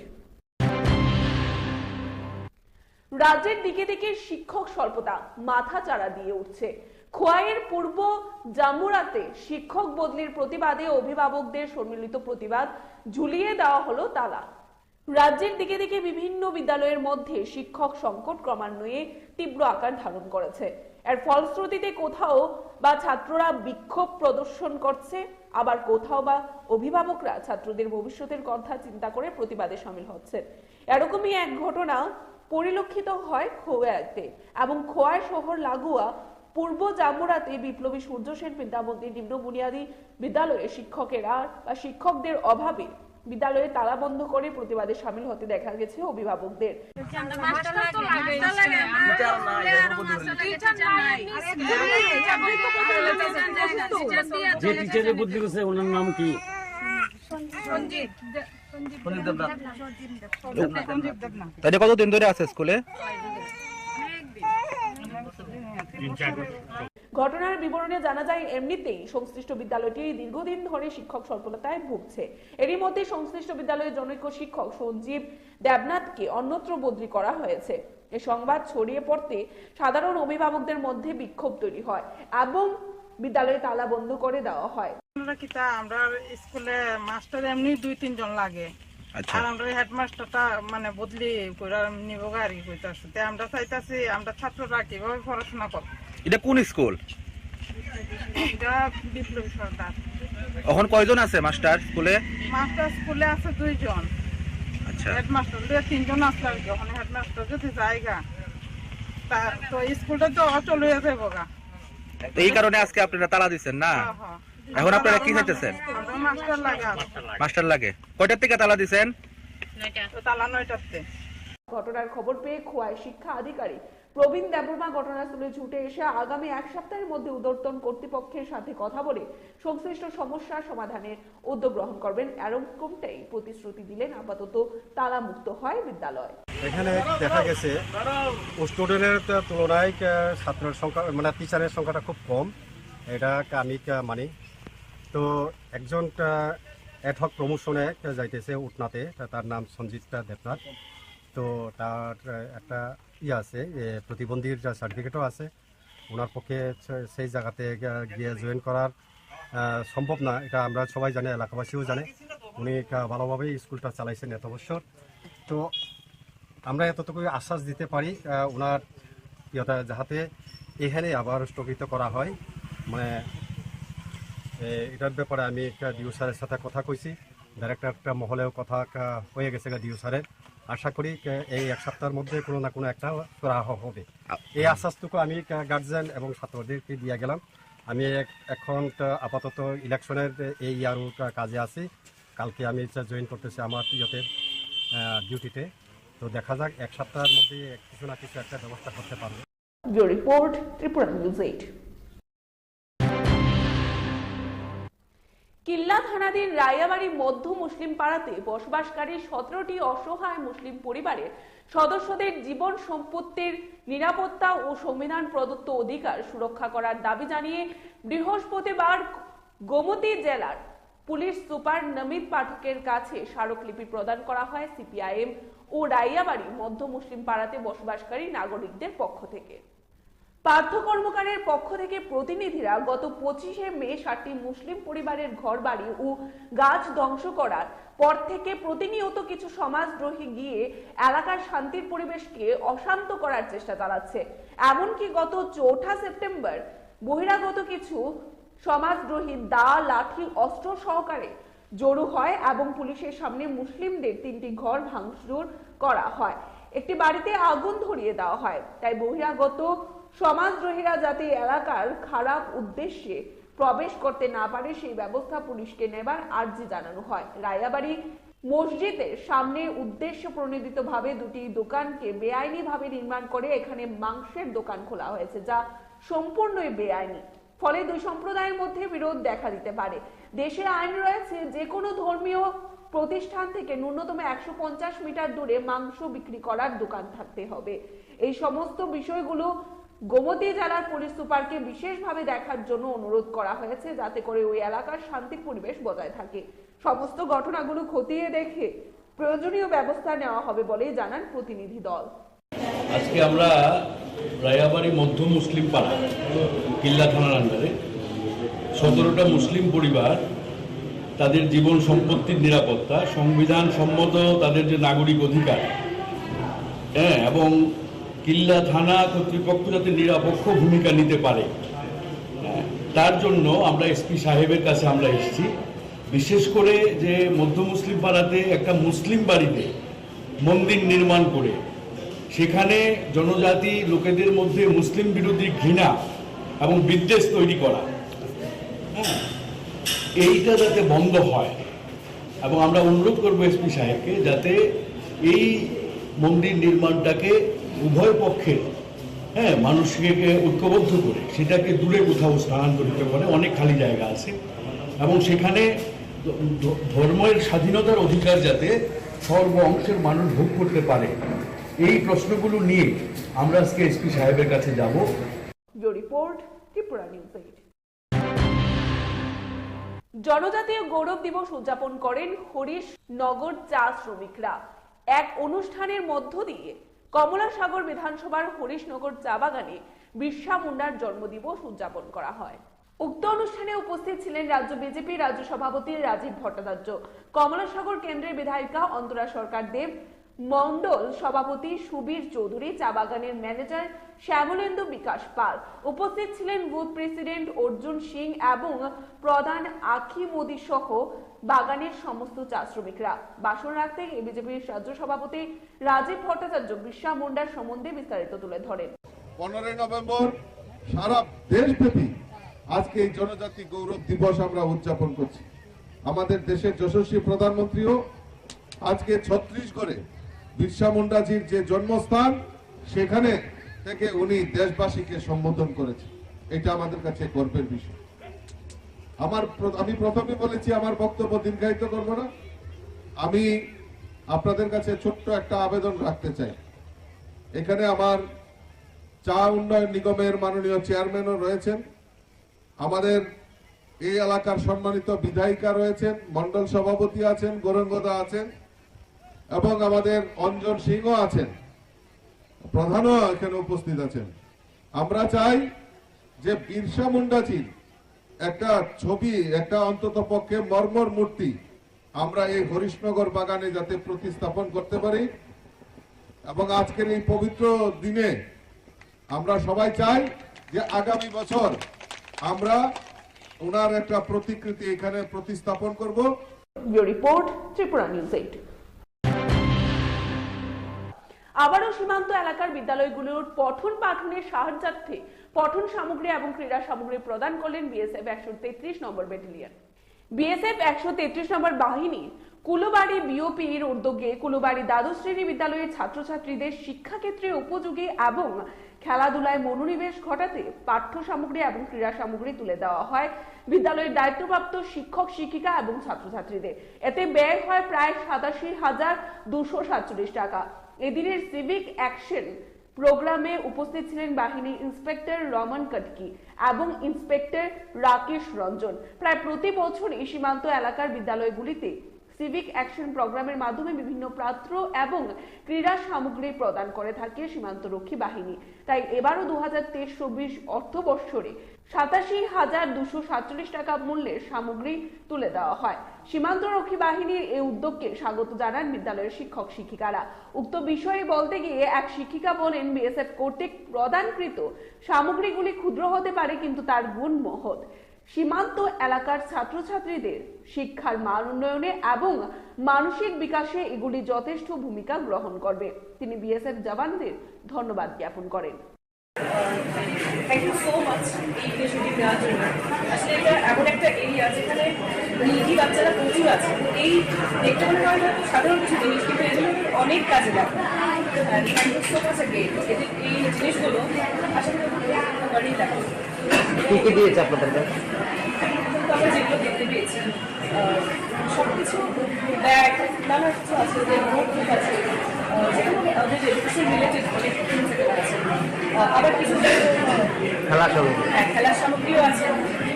রাজ্যের দিকে দিকে শিক্ষক স্বল্পতা মাথাচাড়া দিয়ে উঠছে। খোয়াইয়ের পূর্ব জামুরাতে শিক্ষক বদলির প্রতিবাদে অভিভাবকদের সম্মিলিত প্রতিবাদ, ঝুলিয়ে দেওয়া হলো তালা। রাজ্যের দিকে দিকে বিভিন্ন বিদ্যালয়ের মধ্যে শিক্ষক সংকট ক্রমান্বয়ে তীব্র আকার ধারণ করেছে। এর ফলশ্রুতিতে কোথাও বা ছাত্ররা বিক্ষোভ প্রদর্শন করছে, আবার কোথাও বা অভিভাবকরা ছাত্রদের ভবিষ্যতের কথা চিন্তা করে প্রতিবাদে সামিল হচ্ছেন। এরকমই এক ঘটনা পরিলক্ষিত হয় খোয়াইতে এবং খোয়াই শহর লাগোয়া পূর্ব জামুরাতে বিপ্লবী সূর্য সেন বিদ্যামন্দির নিম্ন বুনিয়াদী বিদ্যালয়ে শিক্ষকেরা বা শিক্ষকদের অভাবে বিদ্যালয়ে তালা বন্ধ করে প্রতিবাদে সামিল হতে দেখা গেছে অভিভাবকদের। যে টিচারের বুদ্ধি করছে ওনার নাম কি? সঞ্জিত দেবনাথ। তাহলে কতদিন ধরে আছে স্কুলে? ঘটনার বিবরণে জানা যায়, এমনিতেই সংশ্লিষ্ট বিদ্যালয়টি দীর্ঘদিন ধরে শিক্ষক স্বল্পতায় ভুগছে। এরই মধ্যে সংশ্লিষ্ট বিদ্যালয়ের জনৈক শিক্ষক সঞ্জীব দেবনাথকে অন্যত্র বদলি করা হয়েছে। এ সংবাদ ছড়িয়ে পড়তে সাধারণ অভিভাবকদের মধ্যে বিক্ষোভ তৈরি হয় এবং বিদ্যালয়ে তালা বন্ধ করে দেওয়া হয়। আমরা কিতা আমরা স্কুলে মাস্টার এমনি দুই তিনজন লাগে। আচ্ছা। আর আমরা হেডমাস্টারটা মানে বদলি করে নিব আর কি কইতাছে। তে আমরা চাইতাছি আমরা ছাত্ররা কিভাবে পড়াশোনা করব। এটা কোন স্কুল? এটা বিপ্লবী সর্দার। এখন কয়জন আছে মাস্টার স্কুলে? মাস্টার স্কুলে আছে দুইজন। আচ্ছা। হেডমাস্টার দিয়ে তিনজন আসলে আর কি। ওখানে হেডমাস্টার যদি জায়গা তা তো স্কুলটা তো অচল হয়ে যাবো গা। তো এই কারণে আজকে আপনারা তালা দিচ্ছেন না? হ্যাঁ, হ্যাঁ। এখন আপনারা কি চাইতেছেন? আমরা মাস্টার লাগা। মাস্টার লাগে। কয়টার থেকে তালা দিচ্ছেন? তো তালা নয়টাতে। ঘটনার খবর পেয়ে খোয়াই শিক্ষা আধিকারিক প্রবীণ দেববর্মা ঘটনাস্থলে ছুটে এসে আগামী এক সপ্তাহের মধ্যে ঊর্ধ্বতন কর্তৃপক্ষের সাথে কথা বলে সংশ্লিষ্ট সমস্যা সমাধানের উদ্যোগ গ্রহণ করবেন, এরকমটাই প্রতিশ্রুতি দিলেন। আপাতত তালামুক্ত হয় বিদ্যালয়। এখানে দেখা গেছে স্টুডেন্টের তুলনায় আহ, ছাত্রের সংখ্যা মানে টিচারের সংখ্যাটা খুব কম, এটা আমি আহ, মানি। তো একজন অ্যাডহক প্রমোশনে যাইতেছে উটনাতে, তা- তার নাম সঞ্জিত দেবনাথ। তো তার আহ, একটা ইয়ে আছে, এ, প্রতিবন্ধীর সার্টিফিকেটও আছে। ওনার পক্ষে সে- সেই জায়গাতে গিয়া- গিয়ে জয়েন করার আহ, সম্ভব না, এটা আমরা সবাই জানি, এলাকাবাসীও জানে। উনি একটা ভালোভাবেই স্কুলটা চালাইছেন এত বছর। তো আমরা এতটুকুই আশ্বাস দিতে পারি আহ, ওনার ইয়েটা যাহাতে এখানে আবার স্থগিত করা হয়। মানে এ- এটার ব্যাপারে আমি একটা ডিও স্যারের সাথে কথা কইছি, ডাইরেক্টর একটা মহলেও কথা আহ, হয়ে গেছে ডিও স্যারের। আশা করি আহ, এই এক সপ্তাহের মধ্যে কোনো না কোনো একটা সুরাহা হবে। এই আশ্বাসটুকু আমি গার্জিয়ান এবং ছাত্রদেরকে দিয়ে গেলাম। আমি এক- এখন আহ, আপাতত ইলেকশনের এই ইয়ার কাজে আছি। কালকে আমি জয়েন করতেছি আমার ইয়েতে, আহ, ডিউটিতে। তো দেখা যাক এক সপ্তাহের মধ্যে এক- কিছু না কিছু একটা ব্যবস্থা করতে পারবো। Bureau report, Tripura News eight. কিল্লা থানাধীন রায়াবাড়ি মধ্য মুসলিম পাড়াতে বসবাসকারী সতেরোটি অসহায় মুসলিম পরিবারের সদস্যদের জীবন সম্পত্তির নিরাপত্তা ও সংবিধান প্রদত্ত অধিকার সুরক্ষা করার দাবি জানিয়ে বৃহস্পতিবার গোমতী জেলার পুলিশ সুপার নমিত পাঠকের কাছে স্মারকলিপি প্রদান করা হয় সিপিআইএম ও রাইয়াবাড়ি মধ্য মুসলিম পাড়াতে বসবাসকারী নাগরিকদের পক্ষ থেকে। পার্থ কর্মকারের পক্ষ থেকে প্রতিনিধিরা গত পঁচিশে মে সাতটি মুসলিম পরিবারের ঘরবাড়ি ও গাছ ধ্বংস করার পর থেকে প্রতিনিয়ত কিছু সমাজদ্রোহী গিয়ে এলাকার শান্তির পরিবেশকে অশান্ত করার চেষ্টা চালাচ্ছে। এমনকি গত চৌঠা সেপ্টেম্বর বহিরাগত কিছু সমাজদ্রোহী দা, লাঠি, অস্ত্র সহকারে জড়ো হয় এবং পুলিশের সামনে মুসলিমদের তিনটি ঘর ভাঙচুর করা হয়, একটি বাড়িতে আগুন ধরিয়ে দেওয়া হয়। তাই বহিরাগত সমাজদ্রোহীরা যাতে এলাকার খারাপ উদ্দেশ্যে প্রবেশ করতে না পারে, সেই ব্যবস্থা পুলিশকে নেবার আর্জি জানানো হয়। রায়াবাড়ি মসজিদের সামনে উদ্দেশ্য প্রণোদিতভাবে দুটি দোকানকে বেআইনিভাবে নির্মাণ করে এখানে মাংসের দোকান খোলা হয়েছে, যা সম্পূর্ণই বেআইনি। ফলে দুই সম্প্রদায়ের মধ্যে বিরোধ দেখা দিতে পারে। দেশে আইন রয়েছে, যে কোনো ধর্মীয় প্রতিষ্ঠান থেকে ন্যূনতম একশো পঞ্চাশ মিটার দূরে মাংস বিক্রি করার দোকান থাকতে হবে। এই সমস্ত বিষয়গুলো গোমতী জেলার পুলিশ সুপারকে বিশেষভাবে দেখার জন্য অনুরোধ করা হয়েছে, যাতে করে ওই এলাকার শান্তির পরিবেশ বজায় থাকে। সমস্ত ঘটনাগুলো খতিয়ে দেখে প্রয়োজনীয় ব্যবস্থা নেওয়া হবে বলেই জানান প্রতিনিধি দল। আজকে আমরা রায়াবাড়ি মধ্য মুসলিম পাড়া, কিল্লা থানার আন্ডারে সতেরোটা মুসলিম পরিবার তাদের জীবন সম্পত্তির নিরাপত্তা, সংবিধান সম্মত তাদের যে নাগরিক অধিকার, হ্যাঁ, এবং কিল্লা থানা কর্তৃপক্ষ যাতে নিরপেক্ষ ভূমিকা নিতে পারে, হ্যাঁ, তার জন্য আমরা এসপি সাহেবের কাছে আমরা এসেছি। বিশেষ করে যে মধ্য মুসলিম পাড়াতে একটা মুসলিম বাড়িতে মন্দির নির্মাণ করে সেখানে জনজাতি লোকেদের মধ্যে মুসলিম বিরোধী ঘৃণা এবং বিদ্বেষ তৈরি করা, হ্যাঁ, এইটা যাতে বন্ধ হয়। এবং আমরা অনুরোধ করব এসপি সাহেবকে যাতে এই মন্দির নির্মাণটাকে উভয় পক্ষের, হ্যাঁ, মানুষকে ঐক্যবদ্ধ করে সেটাকে দূরে কোথাও স্থানান্তরিত করে, অনেক খালি জায়গা আছে এবং সেখানে ধ- ধ- ধর্মের স্বাধীনতার অধিকার যাতে সর্ব অংশের মানুষ ভোগ করতে পারে, এই প্রশ্নগুলো নিয়ে আমরা আজকে এসপি সাহেবের কাছে যাব। Bureau report, Tripura news eight. জনজাতীয় গৌরব দিবস উদযাপন করেন হরিশ নগর চা শ্রমিকরা। এক অনুষ্ঠানের মধ্য দিয়ে কমলাসাগর বিধানসভার হরিশনগর চা বাগানে বিরসা মুন্ডার জন্মদিবস উদযাপন করা হয়। উক্ত অনুষ্ঠানে উপস্থিত ছিলেন রাজ্য বিজেপি রাজ্য সভাপতি রাজীব ভট্টাচার্য, কমলাসাগর কেন্দ্রের বিধায়িকা অন্তরা সরকার দেব, মণ্ডল সভাপতি সুবীর চৌধুরী, চা বাগানের ম্যানেজার শ্যামলেন্দু বিকাশ পাল, উপস্থিত ছিলেন বুথ প্রেসিডেন্ট অর্জুন সিং এবং প্রধান আখি মোদি সহ বাগানের সমস্ত চা শ্রমিকরা। ভাষণ রাখতে গিয়ে বিজেপির রাজ্য সভাপতি রাজীব ভট্টাচার্য বিরসা মুন্ডার সম্বন্ধে বিস্তারিত তুলে ধরেন। পনেরোই নভেম্বর সারা দেশব্যাপী আজকে এই জনজাতি গৌরব দিবস আমরা উদযাপন করছি। আমাদের দেশের যশস্বী প্রধানমন্ত্রীও আজকে ছত্তিশগড়ে বিরসা মুন্ডাজির যে জন্মস্থান, সেখানে থেকে উনি দেশবাসীকে সম্বোধন করেছেন। এটা আমাদের কাছে গর্বের বিষয়। আমার প্র- আমি প্রথমে বলেছি, আমার বক্তব্য দীর্ঘায়িত করব না। আমি আপনাদের কাছে ছোট্ট একটা আবেদন রাখতে চাই। এখানে আমার চা উন্নয়ন নিগমের মাননীয় চেয়ারম্যানও রয়েছেন, আমাদের এই এলাকার সম্মানিত বিধায়িকা রয়েছেন, মণ্ডল সভাপতি আছেন, গৌরাঙ্গদা আছেন এবং আমাদের অঞ্জন সিংহ আছেন, প্রধানও এখানে উপস্থিত আছেন। আমরা চাই যে বিরসা মুন্ডাজির একটা ছবি, একটা অন্তত পক্ষে মর্মর মূর্তি আমরা এই হরিশনগর বাগানে যাতে প্রতিস্থাপন করতে পারি এবং আজকের এই পবিত্র দিনে আমরা সবাই চাই যে আগামী বছর আমরা ওনার একটা প্রতিকৃতি এখানে প্রতিস্থাপন করব। Bureau report, Tripura news eight. আবারও সীমান্ত এলাকার বিদ্যালয়গুলোর পঠন পাঠনে সাহায্যার্থে পঠন সামগ্রী এবং ক্রীড়া সামগ্রী প্রদান করলেন বিএসএফ একশো তেত্রিশ নম্বর ব্যাটালিয়ন। বিএসএফ একশো তেত্রিশ নম্বর বাহিনী কুলবাড়ি বিওপির উদ্যোগে কুলবাড়ি দ্বাদশ শ্রেণী বিদ্যালয়ের ছাত্রছাত্রীদের শিক্ষাক্ষেত্রে উপযোগী এবং খেলাধুলায় মনোনিবেশ ঘটাতে পাঠ্য সামগ্রী এবং ক্রীড়া সামগ্রী তুলে দেওয়া হয় বিদ্যালয়ের দায়িত্বপ্রাপ্ত শিক্ষক শিক্ষিকা এবং ছাত্রছাত্রীদের। এতে ব্যয় হয় প্রায় সাতাশি হাজার দুশো সাতচল্লিশ টাকা। এদিনের সিভিক অ্যাকশন প্রোগ্রামে উপস্থিত ছিলেন বাহিনীর ইন্সপেক্টর রমন কটকি এবং ইন্সপেক্টর রাকেশ রঞ্জন। প্রায় প্রতি বছরই সীমান্ত এলাকার বিদ্যালয়গুলিতে সিভিক অ্যাকশন প্রোগ্রামের মাধ্যমে বিভিন্ন পাঠ্য এবং ক্রীড়া সামগ্রী প্রদান করে থাকে সীমান্ত রক্ষী বাহিনী। তাই এবারও দু হাজার তেইশ চব্বিশ অর্থ বৎসরে সাতাশি হাজার দুশো সাতচল্লিশ টাকা মূল্যের সামগ্রী তুলে দেওয়া হয়। সীমান্ত রক্ষী বাহিনীর এই উদ্যোগকে স্বাগত জানান বিদ্যালয়ের শিক্ষক শিক্ষিকারা। উক্ত বিষয়ে বলতে গিয়ে এক শিক্ষিকা বলেন, বিএসএফ কর্তৃক প্রদানকৃত সামগ্রীগুলি ক্ষুদ্র হতে পারে, কিন্তু তার গুণ মহৎ। সীমান্ত এলাকার ছাত্রছাত্রীদের শিক্ষার মান উন্নয়নে এবং মানসিক বিকাশে এগুলি যথেষ্ট ভূমিকা গ্রহণ করবে। তিনি বিএসএফ জওয়ানদের ধন্যবাদ জ্ঞাপন করেন। থ্যাংক ইউ সো মাচ এই ইনিশিয়েটিভ নেওয়ার জন্য। আসলে এটা এমন একটা এরিয়া যেখানে নিডি বাচ্চারা প্রচুর আছে। এই দেখতে মনে হয় হয়তো সাধারণ কিছু জিনিস, কিন্তু এগুলো অনেক কাজে লাগে। Thank you so much again. এদের এই জিনিসগুলো আসলে ভালোই লাগে। কি কি দিয়েছে আপনাদেরকে? তো আমরা যেগুলো দেখতে পেয়েছি, আহ, সবকিছু ব্যাগ, নানা কিছু আছে, যে নোটবুক আছে, আহ, যেগুলো ওদের এডুকেশন রিলেটেড অনেক থিংস এখানে আছে। আহ, আবার কিছু, খেলার সামগ্রী। হ্যাঁ, খেলার সামগ্রীও আছে।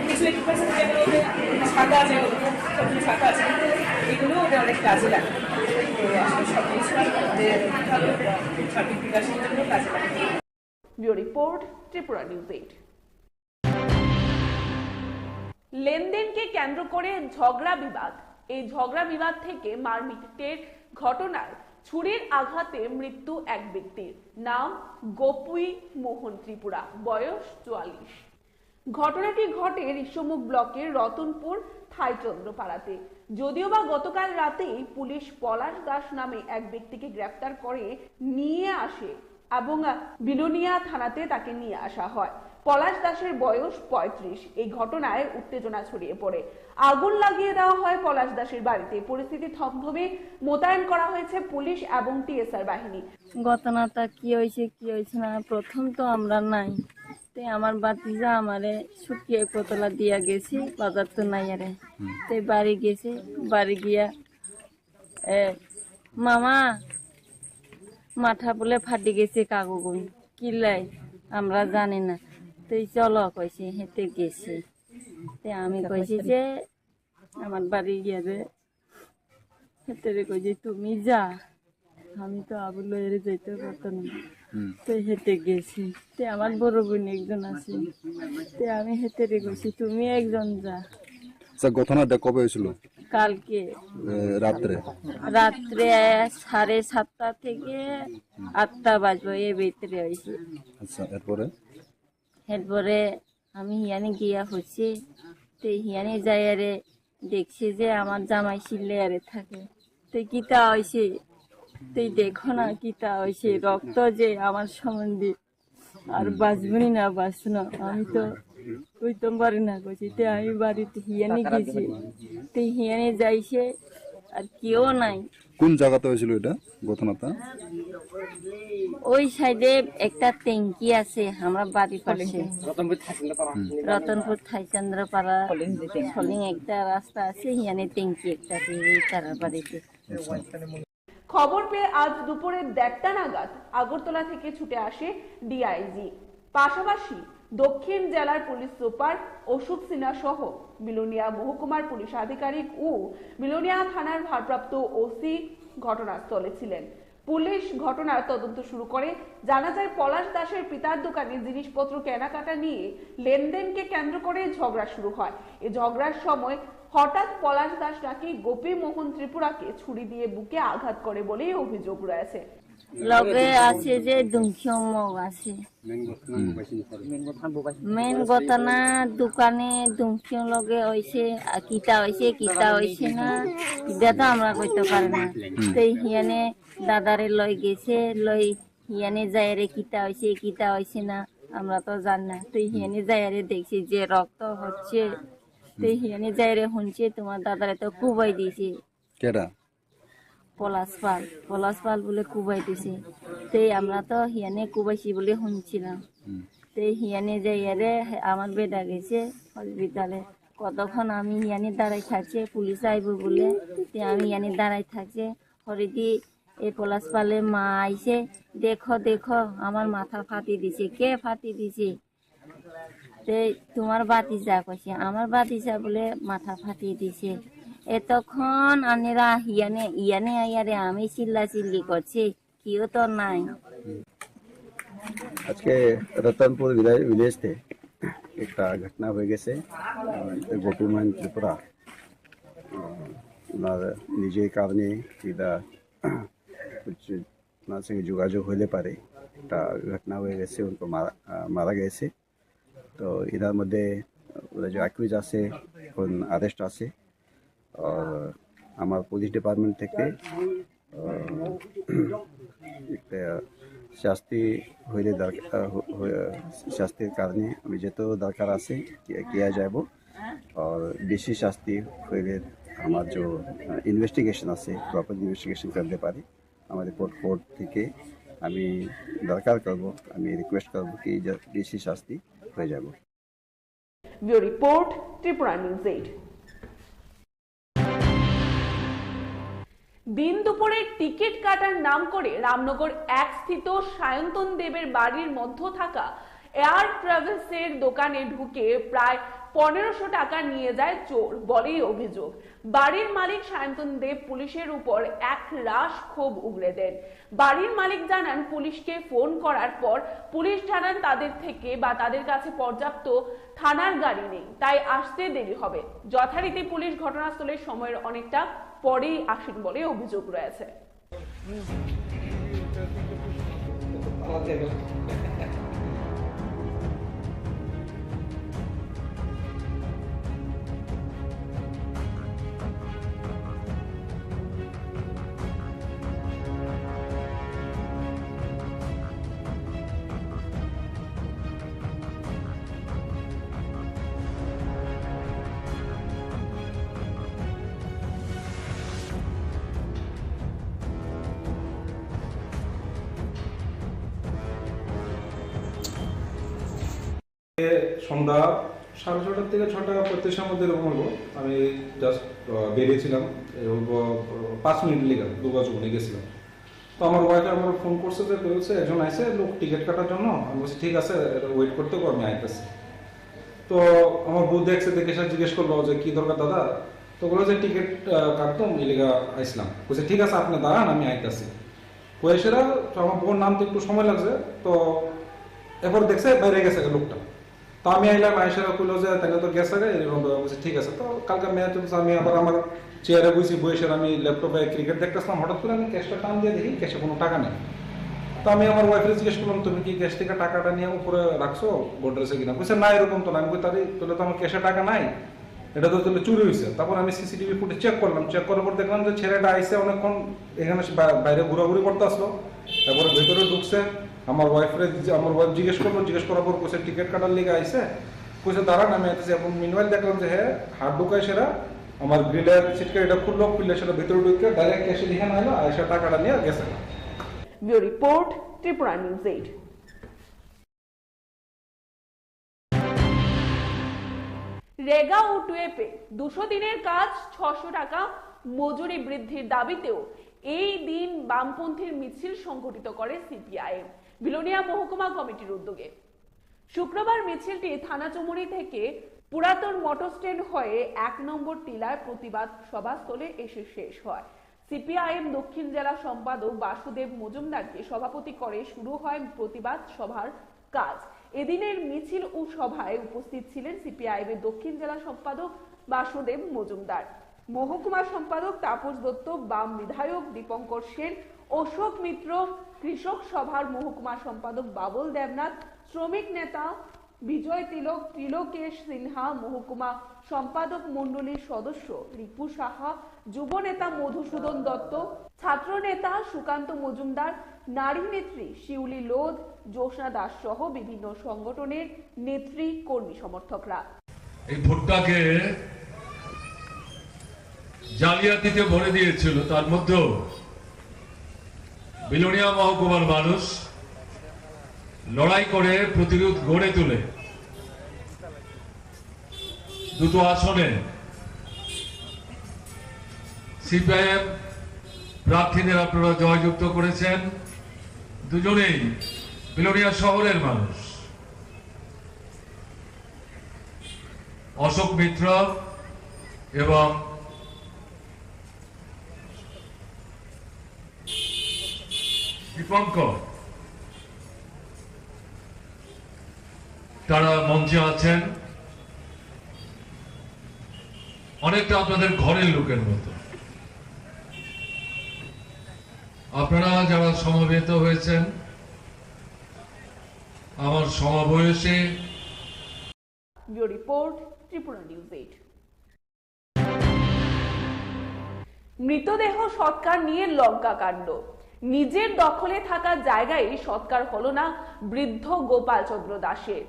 কিছু ইকুইপমেন্টস আছে, যেগুলো ওদের ছাতা, যেগুলো ছোট ছোট ছাতা আছে, এগুলো ওদের অনেক কাজে লাগে। তো আসলে সব কিছু ওদের ভালো সার্বিক বিকাশের জন্য কাজে লাগে। Bureau report, Tripura news eight. লেনদেনকে কেন্দ্র করে ঝগড়া বিবাদ। এই ঝগড়া বিবাদ থেকে মারপিটের ঘটনায় ছুরির আঘাতে মৃত্যু এক ব্যক্তির। নাম গোপী মোহন ত্রিপুরা, বয়স চুয়াল্লিশ। ঘটনাটি ঘটে ঋষ্যমুখ ব্লকের রতনপুর থাইচন্দ্রপাড়াতে। যদিও বা গতকাল রাতেই পুলিশ পলাশ দাস নামে এক ব্যক্তিকে গ্রেফতার করে নিয়ে আসে এবং বিলোনিয়া থানাতে তাকে নিয়ে আসা হয়। পলাশ দাসের বয়স পঁয়ত্রিশ। এই ঘটনায় উত্তেজনা ছড়িয়ে পড়ে। আগুন লাগিয়ে দেওয়া হয় পলাশ দাসের বাড়িতে। পরিস্থিতি থমথমে মোতায়েন করা হয়েছে পুলিশ এবং টিএসআর বাহিনী। ঘটনাটা কি হয়েছে, কি হয়েছে না, প্রথম তো আমরা নাই। তে আমার ভাতিজা আমারে শুকিয়ে কোতলা দিয়া গেছে, বাজার তো নাই আরে। হুম। তে বাড়ি গেছে, বাড়ি গিয়া, এ, "মামা, মাথা বলে ফাটি গেছে কাকুগুন, কিলাই আমরা জানি না, তুই চলো," কইছে, হেঁটে গেছে। তে আমি কইছি যে আমার বাড়ি গিয়া যে হেঁটে কই যে, "তুমি যা, আমি তো আবু লইরে যাইতে পারতো না।" হুম। তো হেঁটে গেছি। তে আমার বড় বোন একজন আছে, তে আমি হেঁটে কইছি, "তুমি একজন যা।" আচ্ছা, ঘটনাটা কবে হয়েছিল? কালকে। এ, রাত্রে? রাত্রে সাড়ে সাতটা থেকে আটটা বাজবো, এর ভিতরে হয়েছে। আচ্ছা, এরপরে? এরপরে আমি হিয়ানে গিয়া হচ্ছে, তে হিয়ানে যাই আরে দেখছি যে আমার জামাই সিলে আরে থাকে। তে কিতা হয়েছে? তুই দেখো না কিতা হয়েছে, রক্ত যে আমার সম্বন্ধে। আর বাঁচবনি না বাঁচবো না, আমি তো কইতাম পারি না কইছি। তে আমি বাড়িতে হিয়ানে গেছি, তে হিয়ানে যাইছে, আর কেউ নাই। কোন জায়গাতে হয়েছিল এটা ঘটনাটা? ওই সাইডে একটা ট্যাঙ্কি আছে আমার বাড়ির পাশে, রতনপুর থাইচন্দ্রপাড়া, সলিং একটা রাস্তা আছে, হিয়ানে ট্যাঙ্কি একটা আছে, এই তারার বাড়িতে। আচ্ছা। খবর পেয়ে আজ দুপুরে দেড়টা নাগাদ আগরতলা থেকে ছুটে আসে ডিআইজি। পাশাপাশি দক্ষিণ জেলার পুলিশ সুপার অশোক সিনহা সহ বিলোনিয়া মহকুমার পুলিশ আধিকারিক ও বিলোনিয়া থানার ভারপ্রাপ্ত ওসি ঘটনাস্থলে ছিলেন। পুলিশ ঘটনার তদন্ত শুরু করে। জানা যায়, পলাশ দাসের পিতার দোকানে জিনিসপত্র কেনাকাটা নিয়ে লেনদেনকে কেন্দ্র করে ঝগড়া শুরু হয়। এ ঝগড়ার সময় হঠাৎ পলাশ দাস নাকি গোপী মোহন ত্রিপুরাকে ছুরি দিয়ে বুকে আঘাত করে বলেই অভিযোগ রয়েছে। লগে আছে যে দুংখিয়ং মগ আছে। মেন ঘটনা দোকানে দুংখিয়ং লগে হইছে, আর কিতা হইছে, কিতা হইছে না, এটা তো আমরা কইতে পারি না। তো হিয়ানে দাদারে লই গেছে, লই হিয়ানে যাইরে কিতা হইছে, কিতা হইছে না, আমরা তো জানি না। তো হিয়ানে যাইরে দেখছি যে রক্ত হচ্ছে, তো হিয়ানে যাইরে শুনছে তোমার দাদারে তো কুবাই দিছে। কেডা? পলাশ পাল, পলাশ পাল বলে কুবাই দিছে। তে আমরা তো হিয়ানে কুবাইছি বলে শুনছিলাম। হুম। তে হিয়ানে যাইয়ারে আমার বেটা গেছে হসপিটালে। কতক্ষণ আমি হিয়ানে দাঁড়াই থাকছে, পুলিশ আইবো বলে। তে আমি হিয়ানে দাঁড়াই থাকছে। হরিদি এই পলাশ পালে মা আইছে, "দেখো, দেখো, আমার মাথা ফাটি দিছে।" "কে ফাটি দিছে?" "তে তোমার বাতিজা," কইছে। "আমার বাতিজা বলে মাথা ফাটি দিছে।" এতক্ষণ আনেরা হিয়ানে, ইয়ানে আইয়ারে আমি চিল্লা চিল্লি করছি, কেউ তো নাই। আজকে রতনপুর ভিলে-, ভিলেজ থেকে একটা ঘটনা হয়ে গেছে। আহ, গোপীমোহন ত্রিপুরা, আহ, ওনার নিজের কারণে এটা হচ্ছে, ওনার সঙ্গে যোগাযোগ হইলে পারে, একটা ঘটনা হয়ে গেছে, উনি তো মারা, আহ, মারা গেছে। তো এটার মধ্যে ওরা যে অ্যাকিউজ আছে, এখন অ্যারেস্ট আছে। আর আমার পুলিশ ডিপার্টমেন্ট থেকে, আহ, একটা শাস্তি হইলে দরকার, আহ, হ-, হ-, শাস্তির কারণে আমি যত দরকার আছে, কি-, কিয়া যাব। আর বেশি শাস্তি হইলে আমার যে, আহ, ইনভেস্টিগেশন আছে, প্রপার ইনভেস্টিগেশন করতে পারি। আমাদের কোর্ট, কোর্ট থেকে আমি দরকার করব, আমি রিকোয়েস্ট করব কি যে বেশি শাস্তি হয়ে যাব। Bureau report, Tripura news eight. দিন দুপুরে টিকিট কাটার নাম করে রামনগর এক স্থিত সায়ন্তন দেবের বাড়ির মধ্যে থাকা এয়ার ট্রাভেলসের দোকানে ঢুকে প্রায় পনেরোশো টাকা নিয়ে যায় চোর বলেই অভিযোগ। বাড়ির মালিক সায়ন্তন দেব পুলিশের উপর এক রাশ ক্ষোভ উগরে দেন। বাড়ির মালিক জানান, পুলিশকে ফোন করার পর পুলিশ জানান, তাদের থেকে বা তাদের কাছে পর্যাপ্ত থানার গাড়ি নেই, তাই আসতে দেরি হবে। যথারীতি পুলিশ ঘটনাস্থলে সময়ের অনেকটা পরেই আসেন বলে অভিযোগ রয়েছে। সন্ধ্যা সাড়ে ছটার থেকে ছটা পঁয়ত্রিশের মধ্যে এরকম হলো। আমি জাস্ট বেরিয়েছিলাম, এ, অল্প, আহ, পাঁচ মিনিট লেগে দুবার জুবনে গেছিলাম। তো আমার ওয়াইফে আমার ফোন করছে যে, বলছে, "একজন আইছে লোক টিকিট কাটার জন্য।" আমি বলছি, "ঠিক আছে, ওয়েট করতে কো, আমি আইতেছি।" তো আমার বউ দেখছে, দেখে সে জিজ্ঞেস করলো যে, "কি দরকার দাদা?" তো বললো যে, "টিকিট, আহ, কাটতাম, এলিগা আইসলাম।" বলছে, "ঠিক আছে, আপনি দাঁড়ান, আমি আইতাছি।" কয়ে সেরা, তো আমার বউর নাম তো একটু সময় লাগছে, তো এরপর দেখছে বাইরে গেছে গা লোকটা। তো আমি আইলাম, আইসা কইলো যে, "তাহলে তো গেছে গা।" এরকম ভাবে বলছে, "ঠিক আছে।" তো কালকে ম্যাচ হচ্ছে, আমি আবার আমার চেয়ারে বইছি, বইসে আমি ল্যাপটপে ক্রিকেট দেখতেছিলাম, হঠাৎ করে আমি ক্যাশটা টান দিয়ে দেখি ক্যাশে কোনো টাকা নেই। তো আমি আমার ওয়াইফরে জিজ্ঞেস করলাম, "তুমি কি ক্যাশ থেকে টাকাটা নিয়ে উপরে রাখছো গোডরেজে কিনা?" বলছে, "না, এরকম তো না।" আমি কই, "তাহলে, তাহলে তো আমার ক্যাশে টাকা নাই, এটা তো তাহলে চুরি হয়েছে।" তারপর আমি সিসিটিভি ফুটেজ চেক করলাম, চেক করার পর দেখলাম যে ছেলেটা আইসে অনেকক্ষণ এখানে সে বা-, বাইরে ঘোরাঘুরি করতে আসলো, তারপরে ভেতরে ঢুকছে। আমার ওয়াইফরে, আমার ওয়াইফ জিজ্ঞেস করলো, জিজ্ঞেস করার পর কইছে টিকিট কাটার লিগে আইছে, কইছে, "দাঁড়ান, আমি আইতেছি।" এখন মিনওয়াইল দেখলাম যে হ্যাঁ, হাত ঢুকায় সেরা আমার গ্রিলের সিটকে এটা খুললো, খুললে সেটা ভেতরে ঢুকে ডাইরেক্ট ক্যাশে লিখে নাইলো, আর সে টাকাটা নিয়ে গেছে। Bureau report, Tripura news eight. রেগা ও টুয়েপে দুশো দিনের কাজ, ছশো টাকা মজুরি বৃদ্ধির দাবিতেও এই দিন বামপন্থীর মিছিল সংগঠিত করে সিপিআইএম বিলোনিয়া মহকুমা কমিটির উদ্যোগে। শুক্রবার মিছিলটি থানাচুমুরি থেকে পুরাতন মোটর স্ট্যান্ড হয়ে এক নম্বর টিলায় প্রতিবাদ সভাস্থলে এসে শেষ হয়। সিপিআইএম দক্ষিণ জেলা সম্পাদক বাসুদেব মজুমদারকে সভাপতি করে শুরু হয় প্রতিবাদ সভার কাজ। এদিনের মিছিল ও সভায় উপস্থিত ছিলেন সিপিআইএম এর দক্ষিণ জেলা সম্পাদক বাসুদেব মজুমদার, মহকুমা সম্পাদক তাপস দত্ত, বাম বিধায়ক দীপঙ্কর সেন, অশোক মিত্র, কৃষক সভার মহকুমা সম্পাদক বাবুল দেবনাথ, শ্রমিক নেতা বিজয় তিলক, ত্রিলোকেশ সিনহা, মহকুমা সম্পাদক মণ্ডলীর সদস্য রিপু সাহা, যুব নেতা মধুসূদন দত্ত, ছাত্র নেতা সুকান্ত মজুমদার, নারী নেত্রী শিউলি লোধ, জ্যোৎস্না দাস সহ বিভিন্ন সংগঠনের নেত্রী কর্মী সমর্থকরা। এই ভোটটাকে জালিয়াতিতে ভরে দিয়েছিল, তার মধ্যেও বিলোনিয়া মহকুমার মানুষ লড়াই করে প্রতিরোধ গড়ে তুলে দুটো আসনে সিপিআইএম প্রার্থীদের আপনারা জয়যুক্ত করেছেন। দুজনেই বিলোনিয়া শহরের মানুষ, অশোক মিত্র এবং দীপঙ্কর। তারা মঞ্চে আছেন, অনেকটা আপনাদের ঘরের লোকের মতো। আপনারা যারা সমবেত হয়েছেন, আমার সমবয়সী। Bureau report, Tripura News eight. মৃতদেহ সৎকার নিয়ে লঙ্কাকাণ্ড। নিজের দখলে থাকা জায়গায় সৎকার হলো না বৃদ্ধ গোপালচন্দ্র দাসের।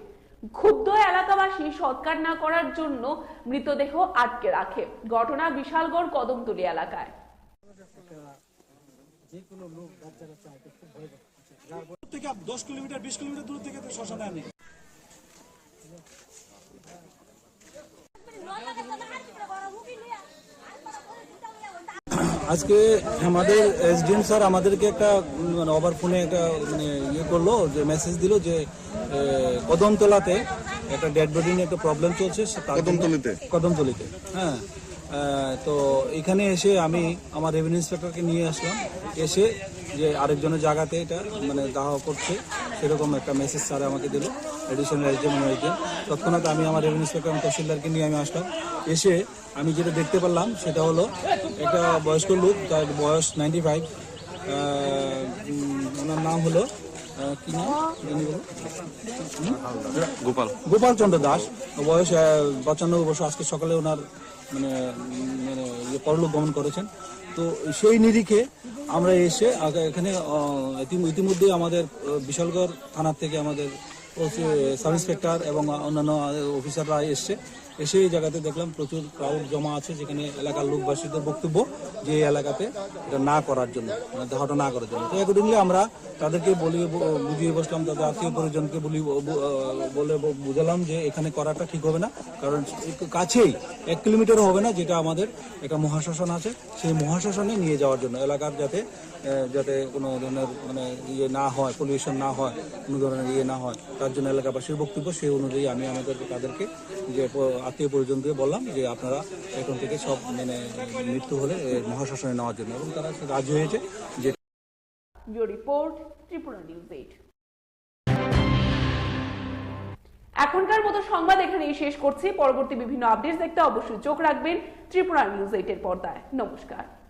ক্ষুব্ধ এলাকাবাসী সৎকার না করার জন্য মৃতদেহ আটকে রাখে। ঘটনা বিশালগড় কদমতলী এলাকায়। যে কোনো লোক বাচ্চারা চায়, এটা খুব ভয় পায়। যার বয়স থেকে আপ-, দশ কিলোমিটার, বিশ কিলোমিটার দূর থেকে তো শ্মশানে আনে। আজকে আমাদের এসডিএম স্যার আমাদেরকে একটা, উম, মানে, ওভার ফোনে একটা, মানে, ইয়ে করলো, যে মেসেজ দিল যে এ, কদমতলাতে একটা ডেড বডি নিয়ে একটা প্রবলেম চলছে। সে তার জন্য কদমতলিতে? কদমতলিতে, হ্যাঁ। আহ, তো এখানে এসে আমি আমার রেভিনিউ ইন্সপেক্টরকে নিয়ে আসলাম, এসে যে আরেকজনের জায়গাতে এটা, মানে, দাহ করছে, সেরকম একটা মেসেজ স্যার আমাকে দিল, অ্যাডিশনাল এসডিএম এবং এসডিএম। তৎক্ষণাৎ আমি আমার রেভিনিউ ইন্সপেক্টর এবং তহসিলদারকে নিয়ে আমি আসলাম। এসে আমি যেটা দেখতে পারলাম সেটা হলো একটা বয়স্ক লোক, তার বয়স নাইনটি ফাইভ। ওনার নাম হলো, আহ, কি নাম জানি বলো? হুম? গোপাল। গোপালচন্দ্র দাস। বয়স আহ, পঁচানব্বই বছর। আজকে সকালে ওনার, মানে, উম, মানে, ইয়ে, পরলোক গমন করেছেন। তো সেই নিরিখে আমরা এসে আগে এখানে, আহ, ইতিম- ইতিমধ্যেই আমাদের, আহ, বিশালগড় থানার থেকে আমাদের ওসি, সাব ইন্সপেক্টর এবং অন্যান্য অফিসাররা এসছে। এসে এই জায়গাতে দেখলাম প্রচুর ক্রাউড জমা আছে, যেখানে এলাকার লোকবাসীদের বক্তব্য যে এই এলাকাতে এটা না করার জন্য, মানে, দাহটা না করার জন্য। তো অ্যাকর্ডিংলি আমরা তাদেরকে বলি, ব- বুঝিয়ে বসলাম, তাদের আত্মীয় পরিজনকে বলি, ব- ব- বলে ব- বুঝালাম যে এখানে করাটা ঠিক হবে না, কারণ একটু কাছেই, এক কিলোমিটারও হবে না, যেটা আমাদের একটা মহাশ্মশান আছে, সেই মহাশ্মশানে নিয়ে যাওয়ার জন্য এলাকার যাতে, আহ, যাতে কোনো ধরনের, মানে, ইয়ে না হয়, পলিউশন না হয়, কোনো ধরনের ইয়ে না হয়, তার জন্য এলাকাবাসীর বক্তব্য। সেই অনুযায়ী আমি আমাদের তাদেরকে যে প- আত্মীয় পরিজনকে বললাম যে আপনারা এখন থেকে সব, মানে, মৃত্যু হলে, এ, মহাশ্মশানে নেওয়ার জন্য, এবং তারা রাজি হয়েছে যে Bureau report, Tripura News eight. এখনকার মতো সংবাদ এখানেই শেষ করছি। পরবর্তী বিভিন্ন আপডেটস দেখতে অবশ্যই চোখ রাখবেন ত্রিপুরা নিউজ এইট এর পর্দায়। নমস্কার।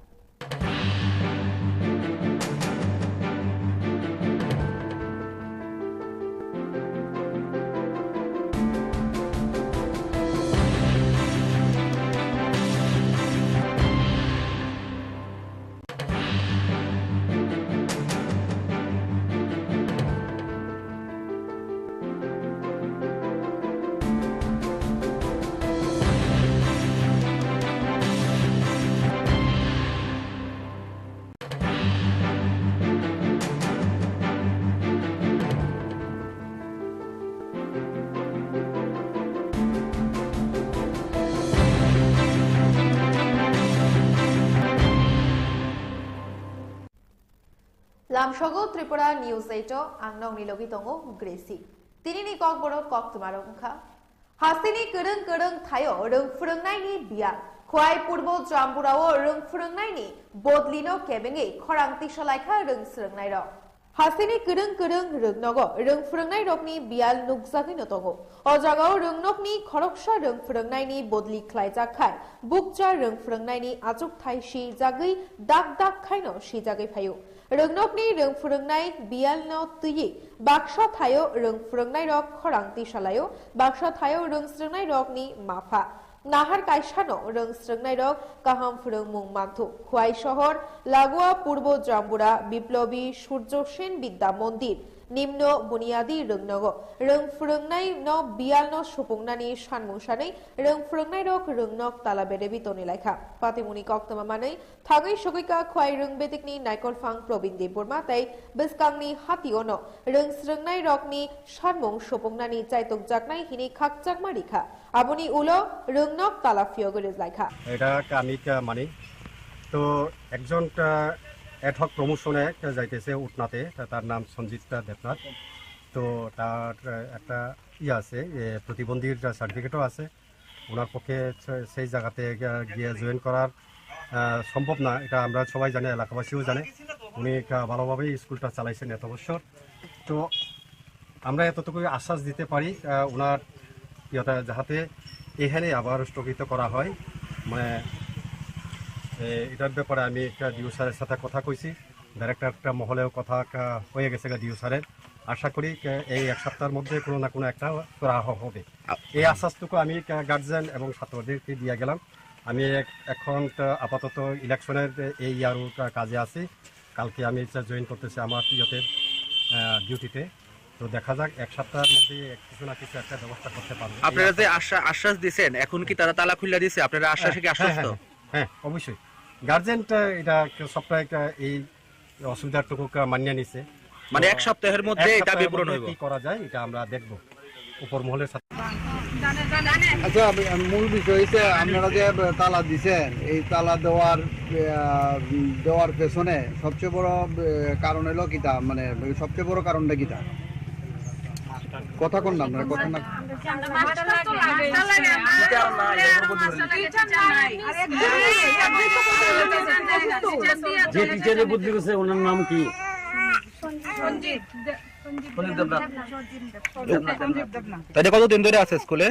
Lamsogo Tripura News eight o ang nokni logi tongo Gracie. Tinini kokborok koktwmarok wngkha. Hasteni kwrwng kwrwng thaio rwng phwrwngnaini biyal. Khwai Purbo Jamburao rwng phwrwngnaini bodlino kebengwi khorang tisalaikha rwng swrwngnairok. Hasteni kwrwng kwrwng rwngnogo rwng phwrwngnairokni biyal nukjagwino tongo. O jagao rwngnokni khoroksa rwng phwrwngnaini bodli khlaijak khai bukcha rwng phwrwngnaini achukthai swijagwi dak dak khaino swijagwi phaio. Rwngnokni rwng phwrwngnai biyalno twiwi baksa thaio rwng phwrwngnairok khorang tisalaio, baksa thaio rwng swrwngnairokni mapha. Nahar kaisano rwng swrwngnairok kaham phwrwngmung manthu. Khwai sohor, Lagua Purbo Jambura Biplobi Surjo Sen Bidya Mondir, Nimno buniyadi rwngnogo. Rwng phwrwngnaino biyalno supungnani sanmung sanwi rwng phwrwngnairok rwngnok tala bedebi tonwi laikha. Patimungni koktwma manwi thangwi sogwika Khwai Rwngbetikni Naikolphang Probin Debbarma tei bwskangni hationo rwng srwngnairokni sanmung supungnani chaitokjaknai hinwi khakchangma rikha. Aboni ulo rwngnok tala phiyogwi rwjlaikha. এটা কামিকা মানি। তো একজন, আহ, অ্যাডহক প্রমোশনে একটা যাইতেছে উটনাতে, তা-, তার নাম সঞ্জিত দেবনাথ। তো তার, আহ, একটা ইয়ে আছে, এ, প্রতিবন্ধীর সার্টিফিকেটও আছে। ওনার পক্ষে সে-, সেই জায়গাতে গিয়া, গিয়ে জয়েন করার, আহ, সম্ভব না, এটা আমরা সবাই জানি, এলাকাবাসীও জানে। উনি একটা ভালোভাবেই স্কুলটা চালাইছেন এত বছর। তো আমরা এতটুকুই আশ্বাস দিতে পারি, আহ, ওনার ইয়েটা যাহাতে এখানে আবার স্থগিত করা হয়। মানে, এ, এটার ব্যাপারে আমি একটা ডিও স্যারের সাথে কথা কইছি, ডাইরেক্টর একটা মহলেও কথা একটা হয়ে গেছে গা ডিও স্যারের। আশা করি, আহ, এই এক সপ্তাহের মধ্যে কোনো না কোনো একটা করা হ-, হবে। আ- এই আশ্বাসটুকু আমি, আহ, গার্জিয়ান এবং ছাত্রদেরকে দিয়ে গেলাম। আমি এক-, এখন তো আপাতত ইলেকশনের এই ইয়ারও কা-, কাজে আছি। কালকে আমি এটা জয়েন করতেছি আমার ইয়েতে, আহ, ডিউটিতে। তো দেখা যাক, এক সপ্তাহের মধ্যে এক-, কিছু না কিছু একটা ব্যবস্থা করতে পারবো। এই আপনারা যে আশা আশ্বাস, আশ্বাস দিছেন, এখন কি তারা তালা খুলে দিছে? আপনারা আশ্বাসে কি হ্যাঁ, হ্যাঁ, আশ্বস্ত? হ্যাঁ, হ্যাঁ, অবশ্যই। গার্জিয়ানটা এটা একটা সবটা একটা এই অসুবিধাটুকু কা-, মানিয়ে নিছে। মানে তো এক সপ্তাহের মধ্যে এক এটা সপ্তাহের বিবরণ মধ্যে হইব। কি করা যায়, এটা আমরা দেখব উপর মহলের সাথে। আচ্ছা, আপ-, মূল বিষয় হচ্ছে আপনারা যে তালা দিছেন, এই তালা দেওয়ার, আহ, দেওয়ার পেছনে সবচেয়ে বড়, আহ, কারণ হলো কিতা, মানে সবচেয়ে বড় কারণটা কিতা? কথা কোন নাম, কথা না? যে টিচারে বদলি করছে, ওনার নাম কি? তাহলে কতদিন ধরে আছে স্কুলে?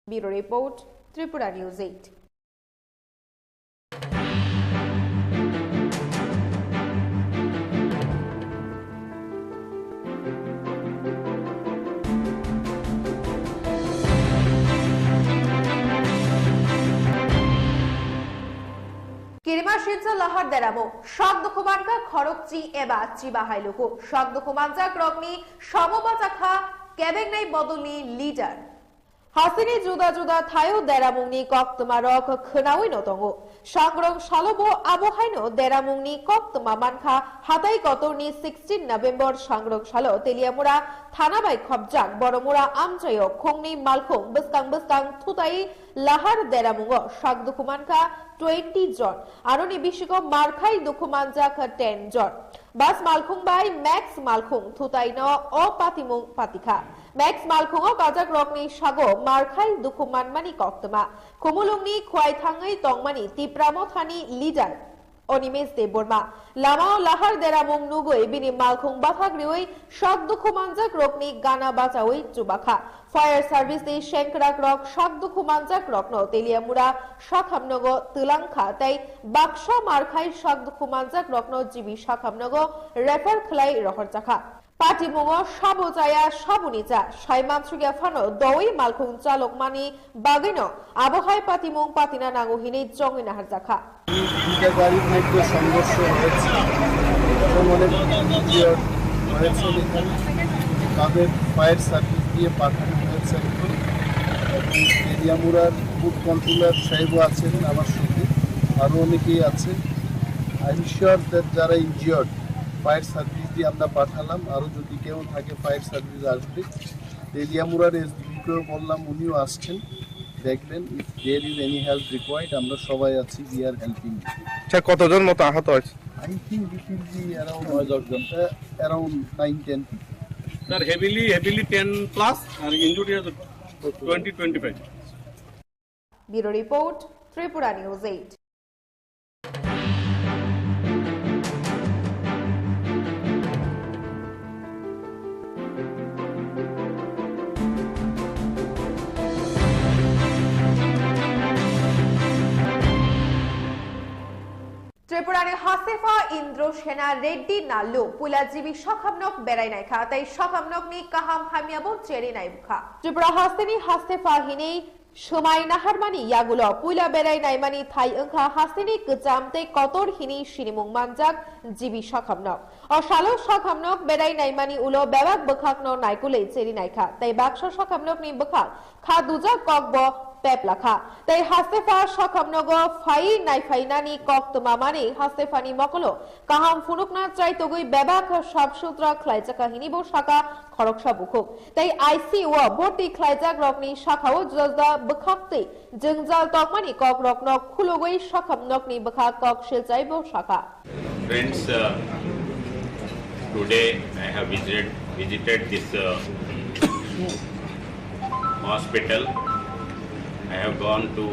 Bureau Report, Tripura News eight. Kirima sitsa lahar deramo, sak dukhumankha khorokchi eba chiba hai luku, sak dukhumanjak rokni samo bachakha kebengnai bodolni leader. Hasini juda juda thaio deramungni koktwmarok khwnaui no tongo. Sangrong salo bo abo haino deramungni koktwma mankha, hatai kotorni sixteen November sangrong salo Teliamura thana bai khopjak Boromura amchaio khungni malkhung bwskang bwskang thutai lahar deramungo sak dukhu mankha twenty jon, aroni bisingo markhai dukhu manjak ten jon. Bas malkhung bai Max malkhung thutaino o patimung patikha. Max malkhungo kajakrokni sago markhai dukhu manmani koktwma. Khumulungni khwai thangwi tongmani Tipra Mothani leader Animesh Debbarma lamao lahar deramung nugwi bini malkhung bathak riwi sak dukhu manjakrokni gana bachawi chubakha. Fire service ni sengkrakrok sak dukhu manjakrokno Teliamura sakhamnogo twlangkha tei baksa markhai sak dukhu manjakrokno G B sakhamnogo refer khlai rohorjakha. Patimungo sabo chaya, saboni cha, sai mansukya phano doui malkhung chalokmani bagwino abohai patimung patina nango hinwi chongwi naharjakha. দুইটা গাড়ির মধ্যে সংঘর্ষ হয়েছে এবং অনেক ইনজিওর্ড হয়েছে এখানে। তাদের ফায়ার সার্ভিস দিয়ে পাঠানো হয়েছে এখন। এবং এরিয়া মুরার ফুড কন্ট্রোলার সাহেবও আছেন আমার সঙ্গে, আরও অনেকেই আছেন। আই এম শিওর দ্যাট যারা ইনজিওর্ড, ফায়ার সার্ভিস দিয়ে আমরা পাঠালাম, আরও যদি কেউ থাকে ফায়ার সার্ভিস আসবে। এরিয়া মুরার এসডিপিকেও বললাম, উনিও আসছেন। দেখবেন, if there is any help required, আমরা সবাই আছি, we are helping. স্যার, কতজন মতো আহত হয়েছে? I think it will be around নয় দশ জন। Uh, around nine ten people. Sir, heavily, heavily ten plus আর ইনজুরি আছে twenty, twenty five. Bureau Report, Tripura News eight. Tripurani Hastefa Indro Sena Reddy Nallu puila G B sakhamnok berai naikha tei sakhamnokni kaham hamyabo cheri naibukha. Tripura hasteni Hastefa hinwi swmai naharmani yagulo puila berai naimani thai wngkha hasteni kwcham tei kotor hinwi sinimung manjak G B sakhamnok. O salo sakhamnok berai naimani ulo bebak bwkhakno naikolwi cheri naikha tei baksa sakhamnokni bwkhak kha dujak kokbo peplakha. Tei Hastefa sakhamnogo phai naiphainani koktwma manwi Hastefani mokolo kaham phunukna chaitogwi bebak sap sutra khlaijakha hinibo saka khoroksa bukhuk. Tei I C U o bhorti khlaijakrokni sakao juda juda bwkhaktwi jwngjal tongmani kokrokno khulugwi sakhamnokni bwkhak kok silchaibo saka. Friends, uh, today I have visited, visited this, uh, hospital. I have gone to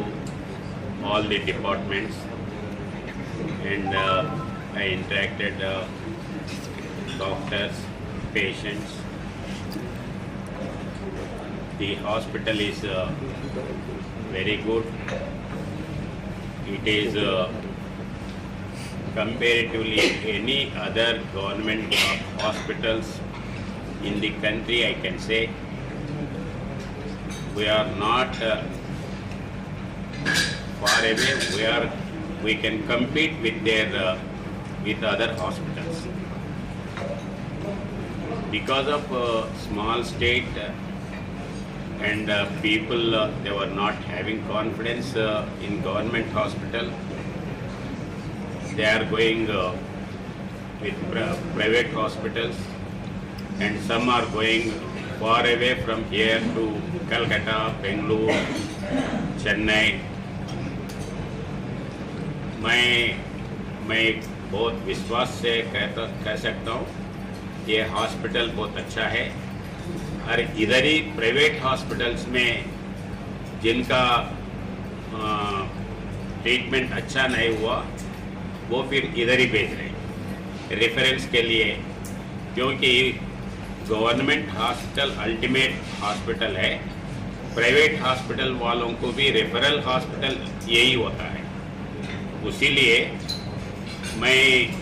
all the departments and, uh, I interacted, uh, doctors, patients. The hospital is, uh, very good. It is, uh, comparatively any other government hospitals in the country, I can say. We are not, uh, far away. We are, we can compete with their, uh, with other hospitals. Because of, uh, small state, uh, and, uh, people, uh, they were not having confidence, uh, in government hospital. They are going, uh, with pri- private hospitals, and some are going far away from here to Calcutta, Bangalore, Chennai. मैं मैं बहुत विश्वास से कहता कह सकता हूँ, ये हॉस्पिटल बहुत अच्छा है। और इधर ही प्राइवेट हॉस्पिटल्स में जिनका ट्रीटमेंट अच्छा नहीं हुआ, वो फिर इधर ही भेज रहे हैं रेफरेंस के लिए, क्योंकि गवर्नमेंट हॉस्पिटल अल्टीमेट हॉस्पिटल है। प्राइवेट हॉस्पिटल वालों को भी रेफरल हॉस्पिटल यही होता है। उसीलिए मैं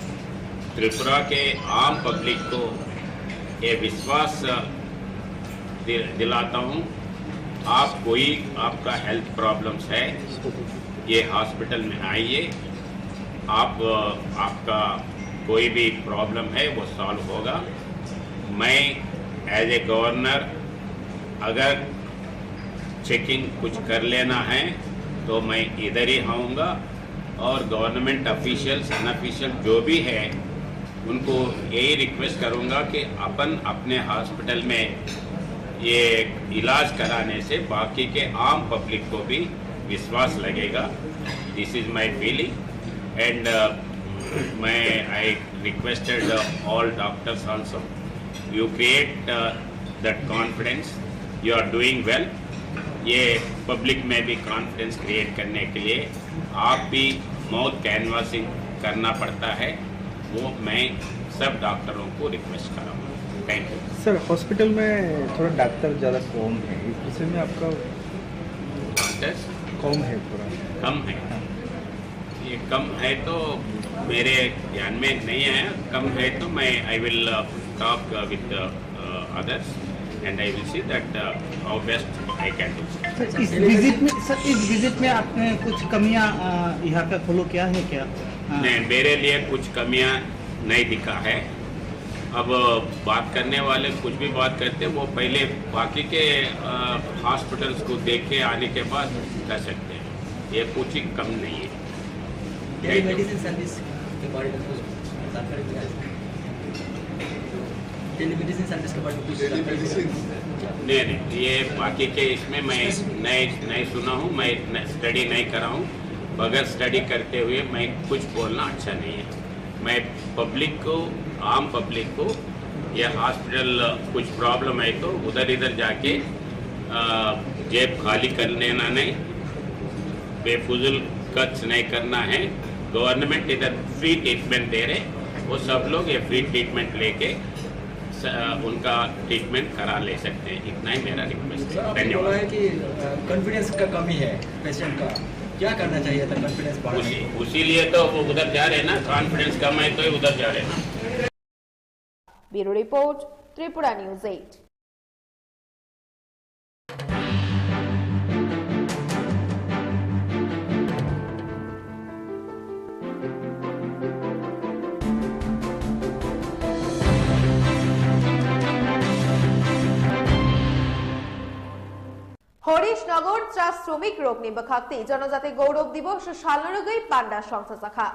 त्रिपुरा के आम पब्लिक को ये विश्वास दि- दिलाता हूँ, आप कोई आपका हेल्थ प्रॉब्लम्स है, ये हॉस्पिटल में आइए, आप, आपका कोई भी प्रॉब्लम है वो सॉल्व होगा। मैं एज ए गवर्नर अगर चेकिंग कुछ कर लेना है तो मैं इधर ही आऊँगा, और गवर्नमेंट ऑफिशियल्स, अनऑफिशियल जो भी है, उनको यही रिक्वेस्ट करूँगा कि अपन अपने हॉस्पिटल में ये इलाज कराने से बाकी के आम पब्लिक को भी विश्वास लगेगा। This is my feeling, and मैं I requested, uh, all doctors also, you create, uh, that confidence, you are doing well। ये पब्लिक में भी कॉन्फिडेंस क्रिएट करने के लिए आप भी माउथ कैनवासिंग करना पड़ता है, वो मैं सब डॉक्टरों को रिक्वेस्ट करूँगा। Thank you. सर, हॉस्पिटल में थोड़ा डॉक्टर ज़्यादा कम है, इस विषय में आपका? डॉक्टर्स कम है थोड़ा। कम है। हाँ। ये कम है तो मेरे ध्यान में नहीं आया। कम है तो मैं I will talk with others and I will see that how best I can do। Sir, इस विजिट में, सर, इस विजिट में आपने कुछ कमियां, अ, यहाँ पे फॉलो किया है क्या? हाँ। नहीं, मेरे लिए कुछ कमियां नहीं दिखा है। अब बात करने वाले कुछ भी बात करते, वो पहले बाकी के, अ, हॉस्पिटल्स को देख के आने के बाद कर सकते हैं। ये कुछ ही कम नहीं है। टेलीमेडिसिन सर्विस के बारे में कुछ जानकारी मिला है? टेलीमेडिसिन सर्विस के बारे में कुछ जानकारी मिला है? नहीं, नहीं, ये बाकी के इसमें मैं नहीं, नहीं सुना हूँ, मैं न-, स्टडी नहीं करा हूँ। बगैर स्टडी करते हुए मैं कुछ बोलना अच्छा नहीं है। मैं पब्लिक को, आम पब्लिक को, यह हॉस्पिटल कुछ प्रॉब्लम है तो उधर इधर जाके, अ, जेब खाली कर लेना नहीं, बेफजूल खर्च नहीं करना है। गवर्नमेंट इधर फ्री ट्रीटमेंट दे रहे, वो सब लोग ये फ्री ट्रीटमेंट लेके स-, अ, उनका ट्रीटमेंट करा ले सकते हैं। इतना ही मेरा रिक्वेस्ट है। सर, आपने धन्यवाद। बोला है कि, अ, कॉन्फिडेंस का कमी है पेशेंट का। क्या करना चाहिए था कॉन्फिडेंस बढ़ाने उसी, उसीलिए तो वो उधर जा रहे हैं ना, कॉन्फिडेंस कम है तो उधर जा रहे हैं ना। Bureau report, Tripura News eight. Horishnogor cha sromik rokni bwkhak twi Jonojati Gourav Divos salno rwgwi panda songchajakha.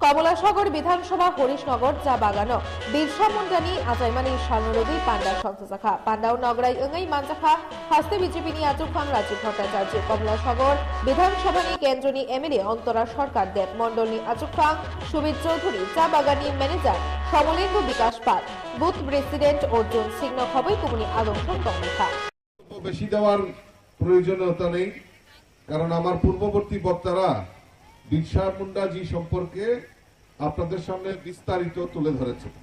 Kamolasagor Bidhan Sabha Horishnogor cha bagano Birsa Mundani achaimani salno rwgwi panda songchajakha. Pandao nograi wngwi manjakha haste B J P ni achukphang Rajiv Bhattacharjee, Kamolasagor Bidhan Sabha ni kendroni M L A Antora Sarkar Deb, mondolni achukphang Subir Chowdhury, cha baganni manager Somolengu Bikash Pal, booth president Arjun Singh no khobwi kubuni adong song tonglaikha. বেশি দেওয়ার প্রয়োজনীয়তা নেই, কারণ আমার পূর্ববর্তী বক্তারা বিরসা মুন্ডাজি সম্পর্কে আপনাদের সামনে বিস্তারিত তুলে ধরেছেন।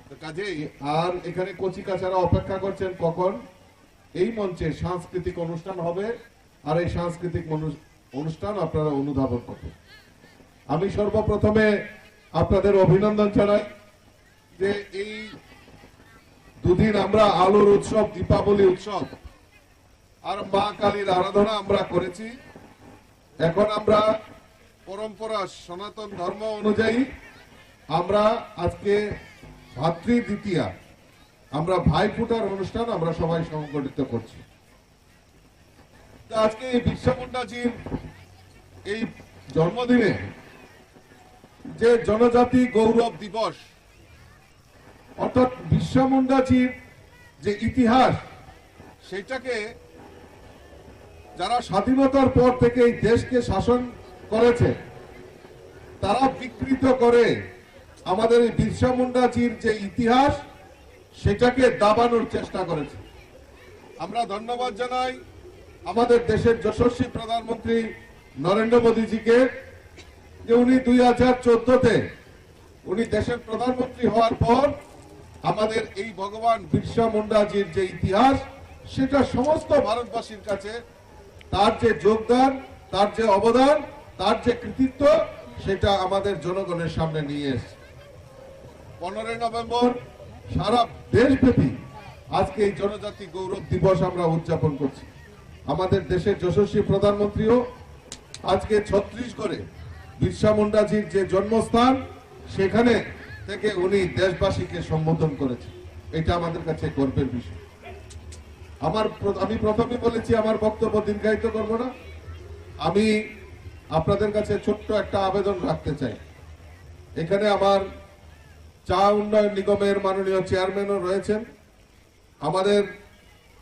তো কাজেই আর এখানে কচিকাচারা অপেক্ষা করছেন কখন এই মঞ্চে সাংস্কৃতিক অনুষ্ঠান হবে, আর এই সাংস্কৃতিক মনু-, অনুষ্ঠান আপনারা অনুধাবন করবেন। আমি সর্বপ্রথমে আপনাদের অভিনন্দন জানাই যে এই দুদিন আমরা আলোর উৎসব, দীপাবলি উৎসব আর মা কালীর আরাধনা আমরা করেছি। এখন আমরা পরম্পরা, সনাতন ধর্ম অনুযায়ী আমরা আজকে ভাতৃ দ্বিতীয়া, আমরা ভাইফোঁটার অনুষ্ঠান আমরা সবাই সংগঠিত করছি। তো আজকে এই বিরসা মুন্ডাজির এই জন্মদিনে যে জনজাতি গৌরব দিবস, অর্থাৎ বিরসা মুন্ডাজির যে ইতিহাস, সেটাকে যারা স্বাধীনতার পর থেকে এই দেশকে শাসন করেছে, তারা বিকৃত করে আমাদের এই বিরসা মুন্ডাজির যে ইতিহাস, সেটাকে দাবানোর চেষ্টা করেছে। আমরা ধন্যবাদ জানাই আমাদের দেশের যশস্বী প্রধানমন্ত্রী নরেন্দ্র মোদীজিকে, যে উনি দুই হাজার চোদ্দতে উনি দেশের প্রধানমন্ত্রী হওয়ার পর আমাদের এই ভগবান বিরসা মুন্ডাজির যে ইতিহাস, সেটা সমস্ত ভারতবাসীর কাছে তার যে যোগদান, তার যে অবদান, তার যে কৃতিত্ব, সেটা আমাদের জনগণের সামনে নিয়ে এসেছে। পনেরোই নভেম্বর সারা দেশব্যাপী আজকে এই জনজাতি গৌরব দিবস আমরা উদযাপন করছি। আমাদের দেশের যশস্বী প্রধানমন্ত্রীও আজকে ছত্তিশগড়ে বিরসা মুন্ডাজির যে জন্মস্থান, সেখানে থেকে উনি দেশবাসীকে সম্বোধন করেছেন। এটা আমাদের কাছে গর্বের বিষয়। আমার প্র-, আমি প্রথমেই বলেছি, আমার বক্তব্য দীর্ঘায়িত করব না। আমি আপনাদের কাছে ছোট্ট একটা আবেদন রাখতে চাই। এখানে আমার চা উন্নয়ন নিগমের মাননীয় চেয়ারম্যানও রয়েছেন, আমাদের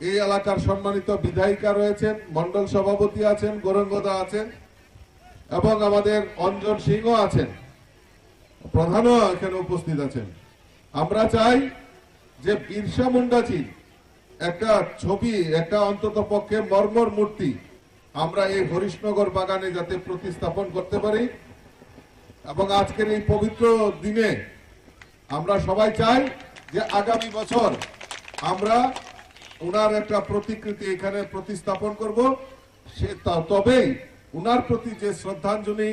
এই এলাকার সম্মানিত বিধায়িকা রয়েছেন, মণ্ডল সভাপতি আছেন, গৌরাঙ্গদা আছেন এবং আমাদের অঞ্জন সিংহ আছেন, প্রধানও এখানে উপস্থিত আছেন। আমরা চাই যে বিরসা মুন্ডাজির একটা ছবি, একটা অন্তত পক্ষে মর্মর মূর্তি আমরা এই হরিশনগর বাগানে যাতে প্রতিস্থাপন করতে পারি এবং আজকের এই পবিত্র দিনে আমরা সবাই চাই যে আগামী বছর আমরা ওনার একটা প্রতিকৃতি এখানে প্রতিস্থাপন করব। সে তা-, তবেই ওনার প্রতি যে শ্রদ্ধাঞ্জলি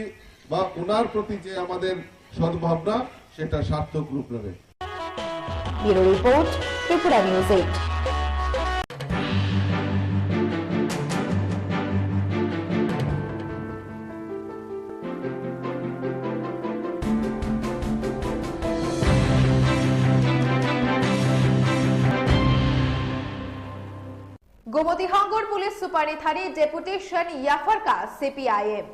বা ওনার প্রতি যে আমাদের সদ্ভাবনা, সেটা সার্থক রূপ নেবে। Bureau report, Tripura News eight. Gomoti Hangor Police Super ni thani deputation yapharkha C P I M.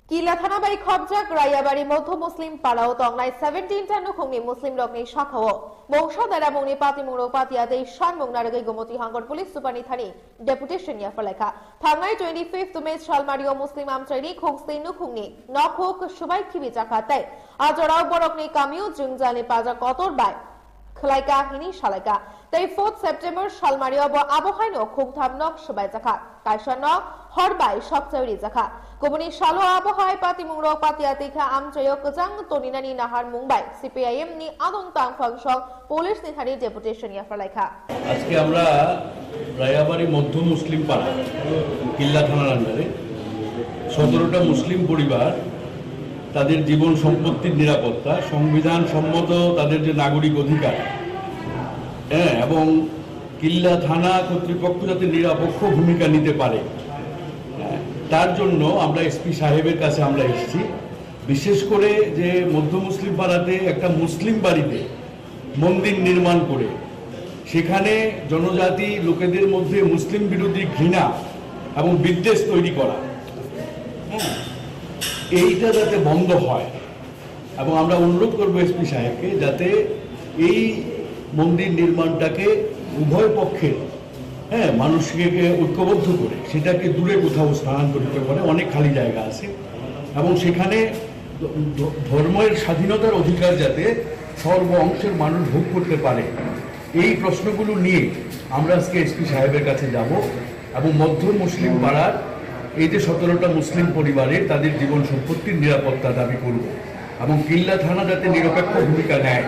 Kila thana bai khobjak Rayabari Modhu Muslim Parao tongnai seventeen ta nukhungni Muslim rokni sakao mungsa dara mungni patimung rok patia tei sanmung narwgwi Gomoti Hangor Police Super ni thani deputation yapharlaikha. Thangnai twenty fifth May salmario Muslim amchaini khungsni nukhungni nokhuk subai khibijakha tei ajorao borokni kamio jwngjalni paja kotor bai khwlaikha hini salaikha. Tei fourth September salmario bo abo haino khungtham nok swbaijakha. Kaisa nok hor bai sokchai rijakha. Kubuni salo abo hai patimungrok patiya tikha amchaio kwchang toninani naharmung bai C P I M ni adong tangphang sok police ni thani deputation yapharlaikha. আজকে আমরা রায়াবাড়ি মধ্য মুসলিম পাড়া, কিল্লা থানার আন্ডারে সতেরোটা মুসলিম পরিবার, তাদের জীবন সম্পত্তির নিরাপত্তা, সংবিধান সম্মত তাদের যে নাগরিক অধিকার, হ্যাঁ, এবং কিল্লা থানা কর্তৃপক্ষ যাতে নিরপেক্ষ ভূমিকা নিতে পারে, হ্যাঁ, তার জন্য আমরা এসপি সাহেবের কাছে আমরা এসেছি। বিশেষ করে যে মধ্য মুসলিম পাড়াতে একটা মুসলিম বাড়িতে মন্দির নির্মাণ করে সেখানে জনজাতি লোকেদের মধ্যে মুসলিম বিরোধী ঘৃণা এবং বিদ্বেষ তৈরি করা, হ্যাঁ, এইটা যাতে বন্ধ হয়। এবং আমরা অনুরোধ করবো এসপি সাহেবকে যাতে এই মন্দির নির্মাণটাকে উভয় পক্ষের, হ্যাঁ, মানুষকে ঐক্যবদ্ধ করে সেটাকে দূরে কোথাও স্থানান্তরিত করে, অনেক খালি জায়গা আছে, এবং সেখানে ধ-, ধ-, ধর্মের স্বাধীনতার অধিকার যাতে সর্ব অংশের মানুষ ভোগ করতে পারে, এই প্রশ্নগুলো নিয়ে আমরা আজকে এসপি সাহেবের কাছে যাব এবং মধ্য মুসলিম পাড়ার এই যে সতেরোটা মুসলিম পরিবারের তাদের জীবন সম্পত্তির নিরাপত্তা দাবি করব এবং কিল্লা থানা যাতে নিরপেক্ষ ভূমিকা নেয়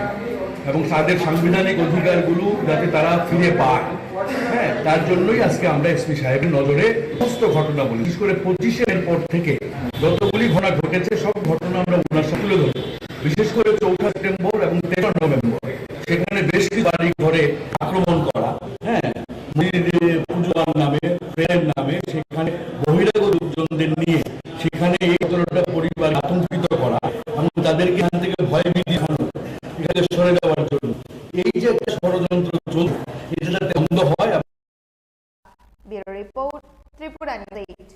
এবং তাদের সাংবিধানিক অধিকারগুলো যাতে তারা ফিরে পায়, হ্যাঁ, তার জন্যই আজকে আমরা এসপি সাহেবের নজরে সমস্ত ঘটনাবলী, বিশেষ করে পঁচিশের পর থেকে যতগুলি ঘটনা ঘটেছে, সব ঘটনা আমরা ওনার সাথে তুলে ধরব। বিশেষ করে চৌঠা সেপ্টেম্বর এবং তেরো নভেম্বর সেখানে বেশ কিছু বাড়ি ঘরে আক্রমণ করা, হ্যাঁ, মন্দিরে পুজোর নামে, প্রেয়ের নামে সেখানে বহিরাগত লোকজনদের নিয়ে সেখানে এই সতেরোটা পরিবার আতঙ্কিত করা এবং তাদেরকে এখান থেকে ভয়ভীতি দেখানো, এখানে সরে যাওয়ার জন্য এই যে একটা ষড়যন্ত্র চলছে, এটা যাতে বন্ধ হয়। Bureau report, Tripura News eight.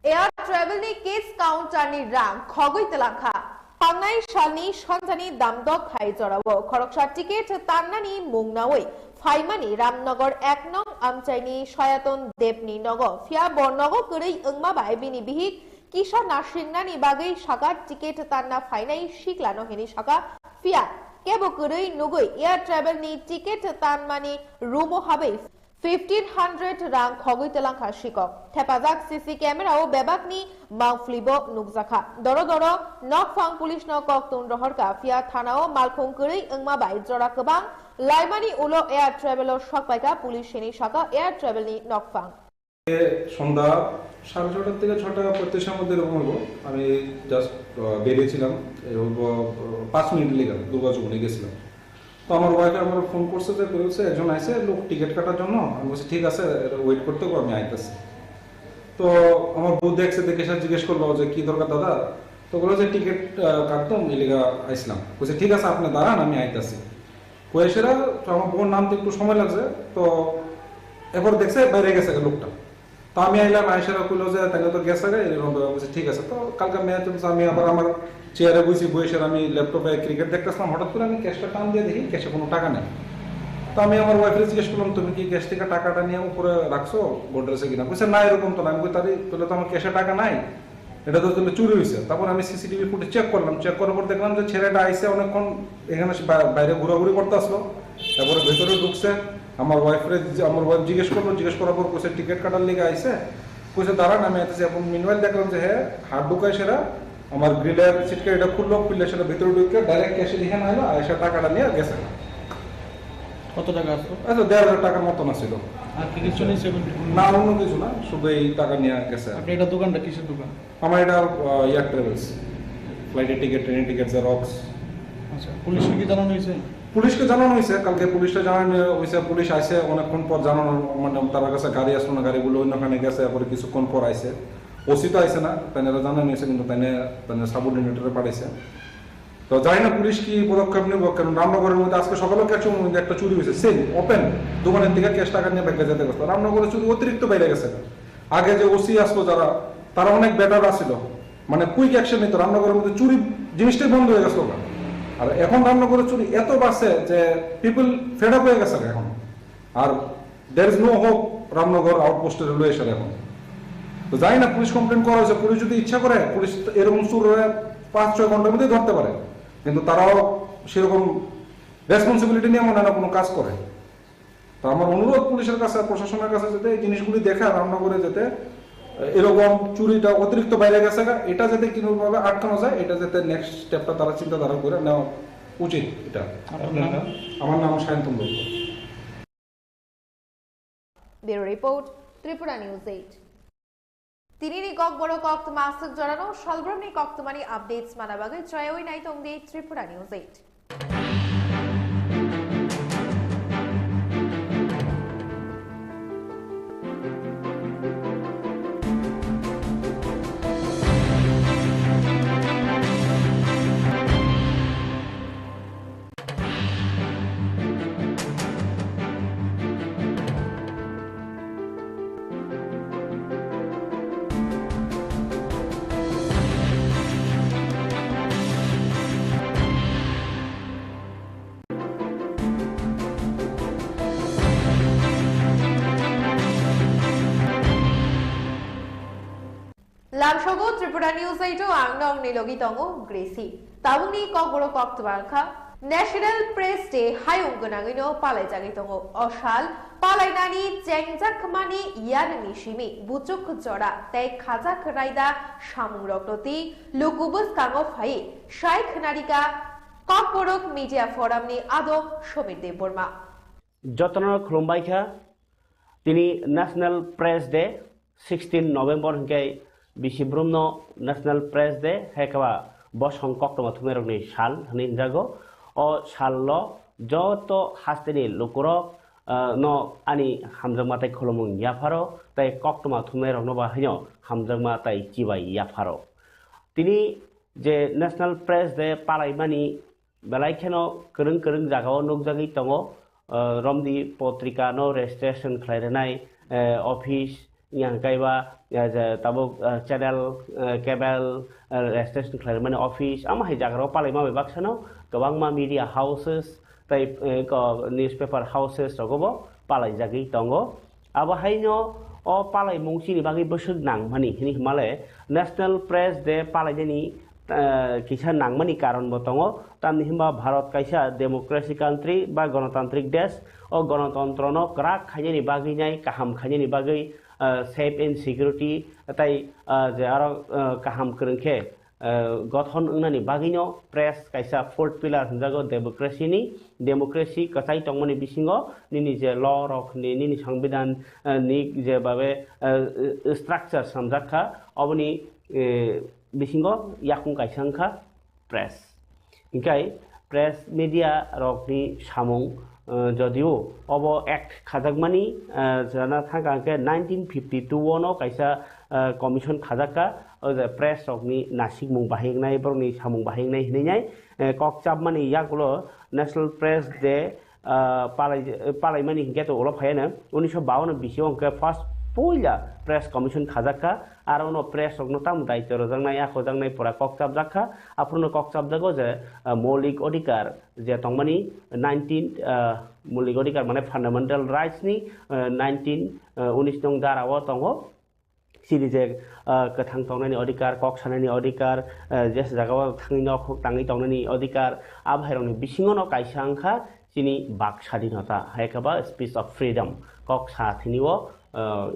Air Travel ni case counter ni rang khogwi twlangkha. Thangnai salni sonjani damdok hai jorao khoroksa ticket tannani mung nawi phaimani Ramnagar ek nong amchaini Sayaton Debni nogo, phiya bo nogo kwrwi wngma bai bini bihik kisa nasringnani bagwi saka ticket tanna phainai siklano hini saka, phiya kebo kwrwi nugwi Air Travel ni ticket tanmani room o habwi fifteen hundred rang khogwi twlangkha sikok. Thepajak C C camera o bebakni mangphulibo nukjakha. Doro doro nokphang police no koktun rohorkha, phiya thana o malkhung kwrwi wngma bai jora kwbang laimani ulo Air Travel o sokpaikha police hini saka Air Travel ni nokphang. সন্ধ্যা সাড়ে ছটার থেকে ছটা পঁয়ত্রিশের মধ্যে এরকম হলো। আমি জাস্ট বেরিয়েছিলাম, এই হলো পাঁচ মিনিট লেগে দুর্গা চৌমুহনী গেছিলাম। তো আমার ওয়াইফে আমার ফোন করছে যে, বলছে, "একজন আইছে লোক টিকিট কাটার জন্য।" আমি বলছি, "ঠিক আছে, ওয়েট করতে হবে, আমি আইতেছি।" তো আমার বউ দেখছে, দেখে এসে জিজ্ঞেস করলো যে, "কি দরকার দাদা?" তো বললো যে, "টিকিট কাটতাম, এলিগা আইসলাম।" বলছে, "ঠিক আছে, আপনি দাঁড়ান, আমি আইতাছি।" কয়েসেরা তো আমার বউর নাম তো একটু সময় লাগছে, তো এরপর দেখছে বাইরে গেছে লোকটা। তো আমি আইলাম, আইসারা কইলো যে, "তাইলে তো গেছে রে," এরকম তো বলছে, "ঠিক আছে।" তো কালকে ম্যাচ চলছে, আমি আবার আমার চেয়ারে বইছি, বইসে আমি ল্যাপটপে ক্রিকেট দেখতেছিলাম, হঠাৎ করে আমি ক্যাশটা টান দিয়ে দেখি ক্যাশে কোনো টাকা নেই। তো আমি আমার ওয়াইফরে জিজ্ঞেস করলাম, "তুমি কি ক্যাশ থেকে টাকাটা নিয়ে উপরে রাখছো গোডরেজে কিনা?" বলছে, "না, এরকম তো না।" আমি কই, "তাহলে তাহলে তো আমার ক্যাশে টাকা নাই, এটা তো তাহলে চুরি হয়েছে।" তারপর আমি সিসিটিভি ফুটেজ চেক করলাম, চেক করার পর দেখলাম যে ছেলেটা আইসে অনেকক্ষণ এখানে সে বা-, বাইরে ঘোরাঘুরি করতে আসলো, তারপরে ভেতরে ঢুকছে। আমার ওয়াইফরে জি-, আমার ওয়াইফ জিজ্ঞেস করলো, জিজ্ঞেস করার পর কইছে টিকিট কাটার লেগে আইসে, কইছে, "দাঁড়ান, আমি আইতেছি।" এখন মিনওয়াইল দেখলাম যে হ্যাঁ, হাত ঢুকায় সেরা আমার গ্রিলের সিটকারিটা খুললো, খুললে সেটা ভিতরে ঢুকে ডাইরেক্ট ক্যাশে লিখে না হলো, আর এসে টাকাটা নিয়ে গেছে। কত টাকা আসলো? আচ্ছা, দেড় হাজার টাকার মতন আসছিল। আর কি কিছু নিয়েছে এখন? না, অন্য কিছু না, শুধু এই টাকা নিয়ে গেছে। আপনি এটা দোকানটা কিসের দোকান? আমার এটা, আহ, এয়ার ট্রাভেলস, ফ্লাইটের টিকিট, ট্রেনের টিকিট, জেরক্স। আচ্ছা, পুলিশকে কি জানানো হয়েছে? পুলিশকে জানানো হয়েছে, কালকে পুলিশকে জানানো হয়েছে, পুলিশ আইছে অনেকক্ষণ পর, জানানো, মানে, তার কাছে গাড়ি আসলো না, গাড়িগুলো অন্যখানে গেছে, এরপরে কিছুক্ষণ পর আইছে। ওসি তো আইছে না, তাই না জানানো হয়েছে, কিন্তু তাই না, তাই না সাবঅর্ডিনেটরে পাঠাইছে। তো জানি না পুলিশ কি পদক্ষেপ নেব, কারণ রামনগরের মধ্যে আজকে সকালেও ক্যাশ মধ্যে একটা চুরি হয়েছে, সেম ওপেন দোকানের থেকে ক্যাশ টাকা নিয়ে ব্যাগে যেতে করতো। রামনগরের চুরি অতিরিক্ত বেড়ে গেছে। আগে যে ওসি আসলো যারা, তারা অনেক বেটার আসছিল, মানে কুইক অ্যাকশন নিত। রামনগরের মধ্যে চুরি জিনিসটাই বন্ধ হয়ে গেছে ওখানে। আর এখন রামনগরের চুরি এত বাড়ছে যে পিপল ফেড আপ হয়ে গেছে এখন। আর there is no hope Ramnagar outpost এ রইল এসে এখন। তো জানি না পুলিশ কমপ্লেন করা হয়েছে, পুলিশ যদি ইচ্ছা করে পুলিশ এরকম চুররে পাঁচ ছয় ঘন্টার মধ্যে ধরতে পারে, কিন্তু তারাও সেরকম রেসপন্সিবিলিটি নিয়ে মনে হয় না কোনো কাজ করে। তো আমার অনুরোধ পুলিশের কাছে, প্রশাসনের কাছে, যাতে এই জিনিসগুলি দেখে রান্না করে যাতে এরকম চুরিটা অতিরিক্ত বাইরে গেছে গা, এটা যাতে কোনোভাবে আটকানো যায়, এটা যাতে নেক্সট স্টেপটা তারা চিন্তাধারা করে নেওয়া উচিত। এটা আপনার নাম? আমার নাম Sayantan Dutta. Bureau Report, Tripura News eight. Tinini kokborok koktwma aswk jorano salbrumni koktwmani updates mana bagwi choyawi nai tong di Tripura News eight. Lamsogo Tripura News eight o ang nokni logi tongo Gracie. Tabukni kokborok koktwma wngkha National Press Day hayung gwnangwino palaijagwi tongo. O sal palainani chengjakmani yarwngni simi buchuk jora tei khajak raida samungrokno twi luku bwskango phaiwi sai khwnarikha Kokborok Media Forum ni adong Somir Debbarma. Jotono khulumbai kha. Tini National Press Day, sixteen November hwnkhe bisi brumno National Press Day, hai khe ba bosong koktwma thumnairokni sal hwnwi hwnjago. O sallo joto hasteni lukurok, ah, no ani hamjakma tei khulumung yapharo tei koktwma thumnairokno ba haino hamjakma tei chibai yapharo. Tini je National Press Day palaimani belai kheno kwrwng kwrwng jagao nukjagwi tongo, ah, romdi potrika no registration khlai rwnai, eh, office, yang kaiba, eh, je tabuk, eh, channel, eh, cable, eh, registration khlai rwmani office, amo hai jagarao palaima bai baksano kwbangma media houses tei, eh, ko newspaper houses rogo bo palaijagwi tongo. Abo haino o palaimung chini bagwi bwswk nangmani hwnwi hwnmale National Press Day palainani, eh, kisa nangmani karon bo tongo, tamni hwnba Bharat kaisa democracy country ba ganatantrik desh. O ganatantrono kwrak khainani bagwi nai, kaham khainani bagwi, eh, safe and security tei, eh, je aro, eh, kaham kwrwng khe eh, gothon wngnani bagwino press kaisa fourth pillar hwnjago democracy ni. Democracy kwchai tongmani bisingo nini je law rok ni, nini songbidan, eh, ni je babe, eh, structure swnamjak kha, oboni, eh, bisingo yakung kaisa wngkha press. Hinkhe press media rokni samung, eh, jodio obo act khajakmani, eh, jana thangkha hwnkhe nineteen fifty two o no kaisa, eh, commission khajakha, o je press rokni nasikmung bahai wngnai, borokni samung bahai wngnai hinwi nai, eh, kok chapmani yagulo National Press Day, ah, palai-, palaimani hinkhe to ulo phaiya no, unisho bawan bisi o hwnkhe first puila press commission khajakha, aro uno press rokno tamo daityo rwjaknai, a khojaknai pura kok chapjakha, aphuru no kok chapjago je, ah, moulik odhikar je tongmani nineteen, ah, moulik odhikar mane fundamental rights ni, ah, nineteen, ah, unis nong dara o tongo. Chini je, ah, kwthang tongnani odhikar, kok sanani odhikar, ah, je jagao thangwi nokhok tangwi tongnani odhikar, abo hairokni bisingo no kaisa wngkha chini bak sadinota, hai khe ba speech of freedom, kok sa thini o, ah,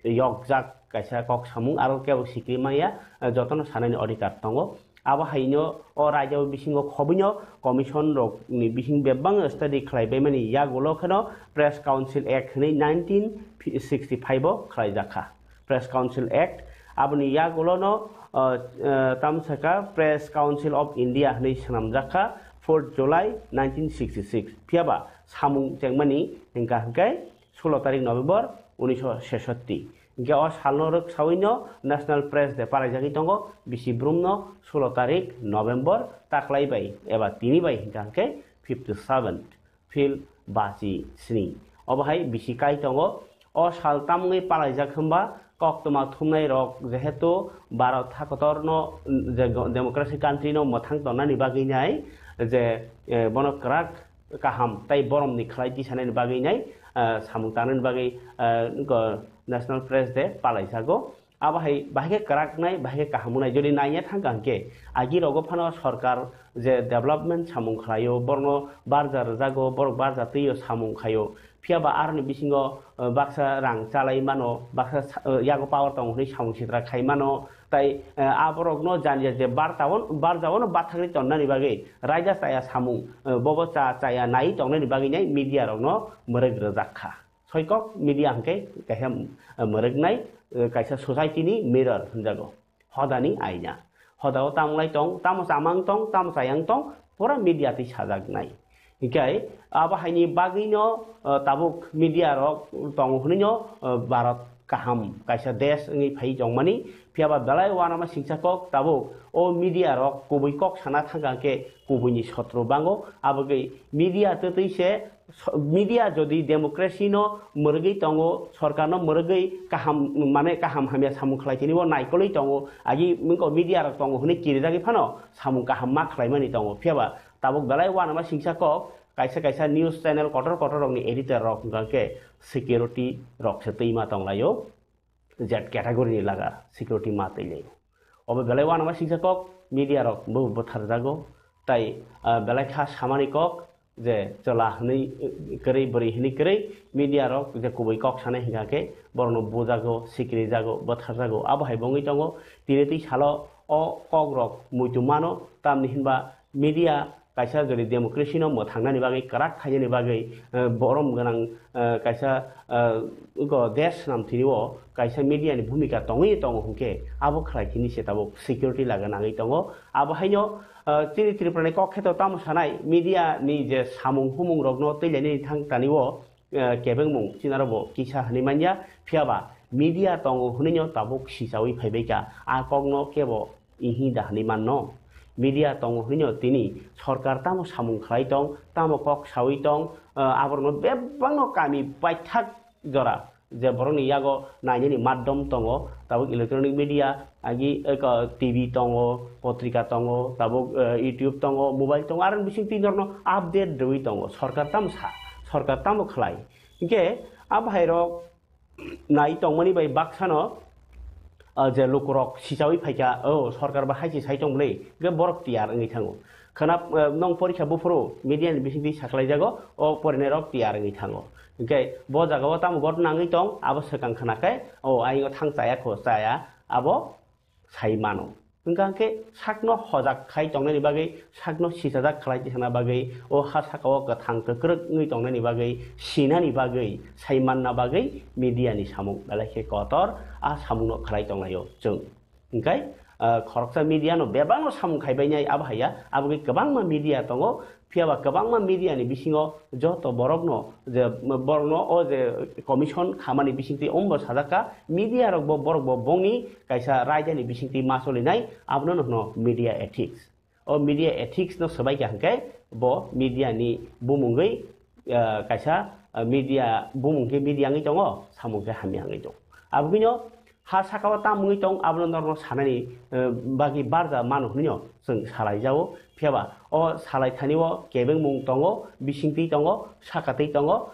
yokjak kaisa kok samung, aro kebo sikri maya, ah, jotono sanani odhikar tongo. Abo haino o raida bisingo khobwino commission rokni bising bebak study khlaibaimani yagulo kheno Press Council Act hwnwi nineteen sixty five o khlaijakha. Press Council Act aboni yagulono, uh, uh, tamsaka Press Council of India hwnwi swnamjakha fourth July nineteen sixty six. Phiyaba samung chengmani hwnkha hwnkhe sulo tarik November unisho sesotti. Hingke o salno rwksawino National Press Day palaijagwi tongo, bisi brumno sulo tarik November taklai bai eba tini bai hingka hingke fifty seven phil bachi sni. Obo hai bisi kai tongo. O sal tamungwi palaijak hwnba koktwma thumnai rok jehetu Bharat hakotorno je democracy country no mwthang tongnani bagwi nai je, eh, bono kwrak kaham tei boromni khlai tisanani bagwi nai, ah, samung tangnani bagwi, ah, go National Press Day palaijago. Abo hai bahai khe kwrak wngnai, bahai khe kaham wngnai. Jodi naiya thangkha hwnkhe, agi rogo phano sorkar je development samung khlaio, borokno barja rwjago, borok barja twiyo samung khaio. Phiya ba aroni bisingo, eh, baksa rang chalai mano, baksa sa-, eh, yago power tongo hwnwi samung sitra khai mano. Tai, eh, aborokno jani je bartaon-, barjaono bathakri tonnani bagwi raida chaya samung, eh, bobo cha-, chaya nai tongnani bagwi nai media rokno mwrwk rwjak kha. Soikok media hwnkhe kaisa, eh, mwrwknai, eh, kaisa society ni mirror hwnjago. Hodani aina. Hodao tamo lai tong, tamo chamang tong, tamo chayang tong, pura media twi sajaknai. Hinkhe abo haini bagwino, eh, tabuk media rok tongo hwnwino, eh, Bharat kaham kaisa desh wngwi phai tongmani. Phiya ba belai uanama singsa kok tabuk o media rok kubui kok sana thangka khe kubuini sotro bango. Abogwi media twtwi se so-, media jodi democracy no mwrwgwi tongo, sorkar no mwrwgwi kaham, mane kaham hamya samung khlai tini bo naikolwi tongo, agi wngkha media rok tongo hwnwi kirijagwi phano samung kaham ma khlaimani tongo. Phiya ba tabuk belai uanama singsa kok kaisa kaisa news channel kotor kotor rokni editor rok hwnkha khe security rok se twi ma tonglaio. Z category ni laga security ma twi lai. Obo belai uanama singsa kok media rok bo bwtharjago. Tai, ah, belai kha samani kok je chwla hwnwi, eh, kwrwi, bwrwi hwnwi kwrwi media rok je kubui kok sanai hwnkha khe borokno bujago, sikirijago, bwtharjago. Abo hai bo wngwi tongo. Tini twi salo o kok rok muitu mano, tamni hinba media kaisa jodi democracy no mwthangnani bagwi, kwrak khainani bagwi, eh, borom gwnang, eh, kaisa, eh, wngkha desh swnam thini o kaisa media ni bhumika tongwi tongo hwnkhe abo khlai thini se tabuk security laga nangwi tongo. Abo haino, eh, chini Tripura ni kok kheto tamo sanai media ni je samung humung rokno twilainani thang tani o, eh, kebengmung chinaro bo kisa hwnwi manya, phiya ba media tongo hwnwi no tabuk sichawi phaibai kha, a kokno kebo ihi da hwnwi manno. Media tongo hwnwi no tini sorkar tamo samung khlai tong, tamo kok sawi tong, eh, aborokno bebakno kami paithak jora je borokni yago nainani maddom tongo, tabuk electronic media, agi, eh, ko, T V tongo, potrika tongo, tabuk, eh, YouTube tongo, mobile tongo, aroni bising twi norokno update rwui tongo. Sorkar tamo sa, sorkar tamo khlai. Hinkhe a bahairok nai tongmani bai baksano, ah, je lukurok sichawi phaikha, "O, sorkar ba hai se sai tong bwle," hwnkhe borok tiyar wngwi thango. Khwna, ah, nong porikha buphuru media ni bisingtwi saklaijago, o porinairok tiyar wngwi thango. Hinkhe bo jagao tamo ghotna wngwi tong, abo swkang khwna khe, "O, ayingo thang chaya kho, chaya," abo sai mano. Hwnkha khe sakno hojak khai tongnani bagwi, sakno sichajak khlai tikhana bagwi, o ha sakao kwthang kwkrwk wngwi tongnani bagwi, sinani bagwi, sai manna bagwi media ni samung belai khe kotor, a samungno khlai tonglaio chwng. Hwnkhe, ah, khoroksa media no bebakno samung khaibainai abo haiya, aboni kwbangma media tongo, Phiya ba kwbangma media ni bisingo joto borokno je, borokno o je commission khamani bisingtwi ombo sajak kha, media rok bo borok bo bongni kaisa raida ni bisingtwi ma cholinai, abono no hwno media ethics. O media ethics no swbai kha hwnkhe bo media ni bumungwi, ah, kaisa, ah, media bumung khe media wngwi tongo, samung khe hamya wngwi tongo. Aboni no ha sakao tamo wngwi tong, abono norokno sanani, eh, bagwi barja mano hwnwi no chwng salai jao. Phiya ba o salai thani o kebengmung tongo, bisingtwi tongo, sakatwi tongo.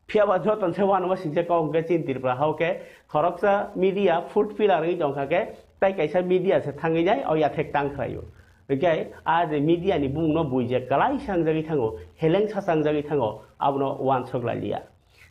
Phiya ba joto se uanama singsa kok hwnkhe chini Tripura hao khe khoroksa media food pillar wngwi tongkha khe, tai kaisa media se thangwi nai o yathek tang khlaio. Hwnkhe a je media ni bumung no bui je kwlai sangjagwi thango, heleng sa sangjagwi thango, abono uansuk lai liya.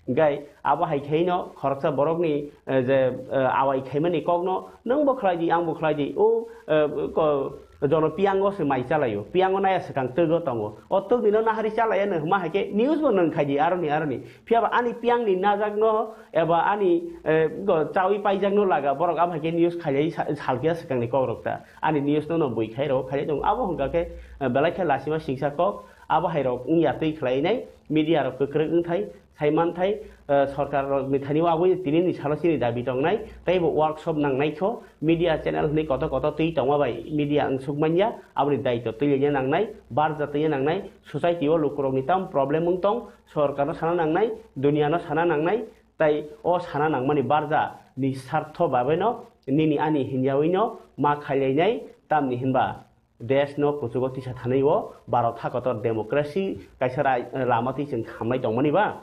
Hwnkhe abo hai khe no khoroksa borokni, eh, je, eh, awai khaimani kokno nwng bo khlai di, ang bo khlai di, o, eh, ko-, jono piyango se mai chalaio, piyango naya swkang twgo tongo, o twgwino nahari chalaiya no hwnma hai khe news bo nwng khai di aroni aroni, phiya ba ani piyangni najakno eba ani, eh, go chawi paijakno laga borok abo hai khe news khailai sa-, salkhe swkangni kokrok ta ani news no no bui khai rw khailai tongo, abo hwnkha khe, eh, belai khe lasima singsa kok, abo hai rok wngya twi khlainai media rok kwkrwk wngthai. Sai manthai, eh, sorkar rokni thani o aboni tini ni salo chini dabi tongnai, tei bo workshop nangnai kho, media channel hwnwi koto koto twi tongma bai media wngsuk manya, aboni daitw twi lenya nangnai, barja twi nangnai, society o lukurokni tam problem wng tong, sorkar no sana nangnai, dunia no sana nangnai, tai o sana nangmani barja ni sartho babe no nini ani hinyawi no ma khailainai, tamni hinba desh no kuchugo tisa thanwi o Bharat hakotor democracy kaisa rai-, lama twi chwng khamlai tongmani ba?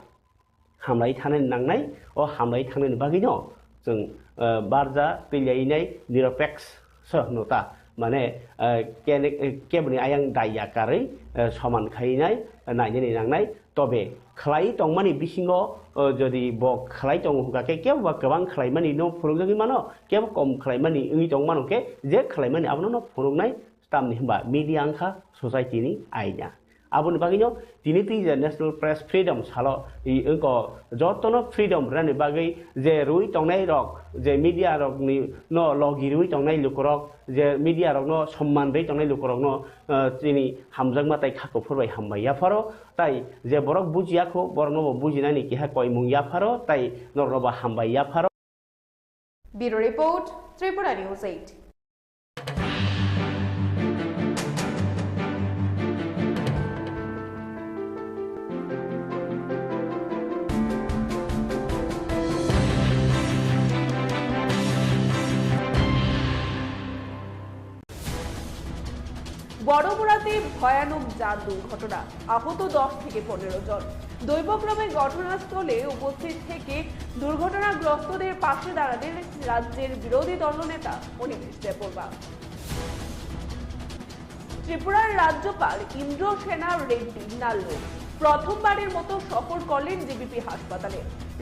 hamlai thanani nangnai, o hamlai thangnani bagwino chwng, eh, barja twilainai niropeks so hwno ta, mane, eh, kene-, eh, keboni ayang dai ya karwi, eh, soman khainai, eh, nainani nangnai. Tobe khlai tongmani bisingo, eh, jodi bo khlai tongo hwnkha khe kebo ba kwbang khlaimani no phunukjagwi mano, kebo kom khlaimani wngwi tongmano khe je khlaimani abono no phunuknai. Tamni hwnba media wngkha society ni aina. Aboni bagwino tini twi je National Press Freedom salo i wngko jotono freedom rwnani bagwi je rwi tongnai rok, je media rokni no logi rwi tongnai lukorok, je media rokno somman rwi tongnai lukorokno, eh, chini hamjakma tai kha kuphur bai hambai yapharo, tai je borok bujiya kho borokno bo bujinani keha koimung yapharo, tai norokno bo hambai yapharo. Bureau Report, Tripura News eight. বড়মুড়াতে ভয়ানক যান দুর্ঘটনা, আহত দশ থেকে পনেরো জন। দৈবক্রমে ঘটনাস্থলে উপস্থিত থেকে দুর্ঘটনাগ্রস্তদের পাশে দাঁড়ালেন রাজ্যের বিরোধী দলনেতা অনিমেষ দেববর্মা। ত্রিপুরার রাজ্যপাল ইন্দ্রসেনা রেড্ডি নাল্লু প্রথমবারের মতো সফর করলেন জিবিপি হাসপাতালে।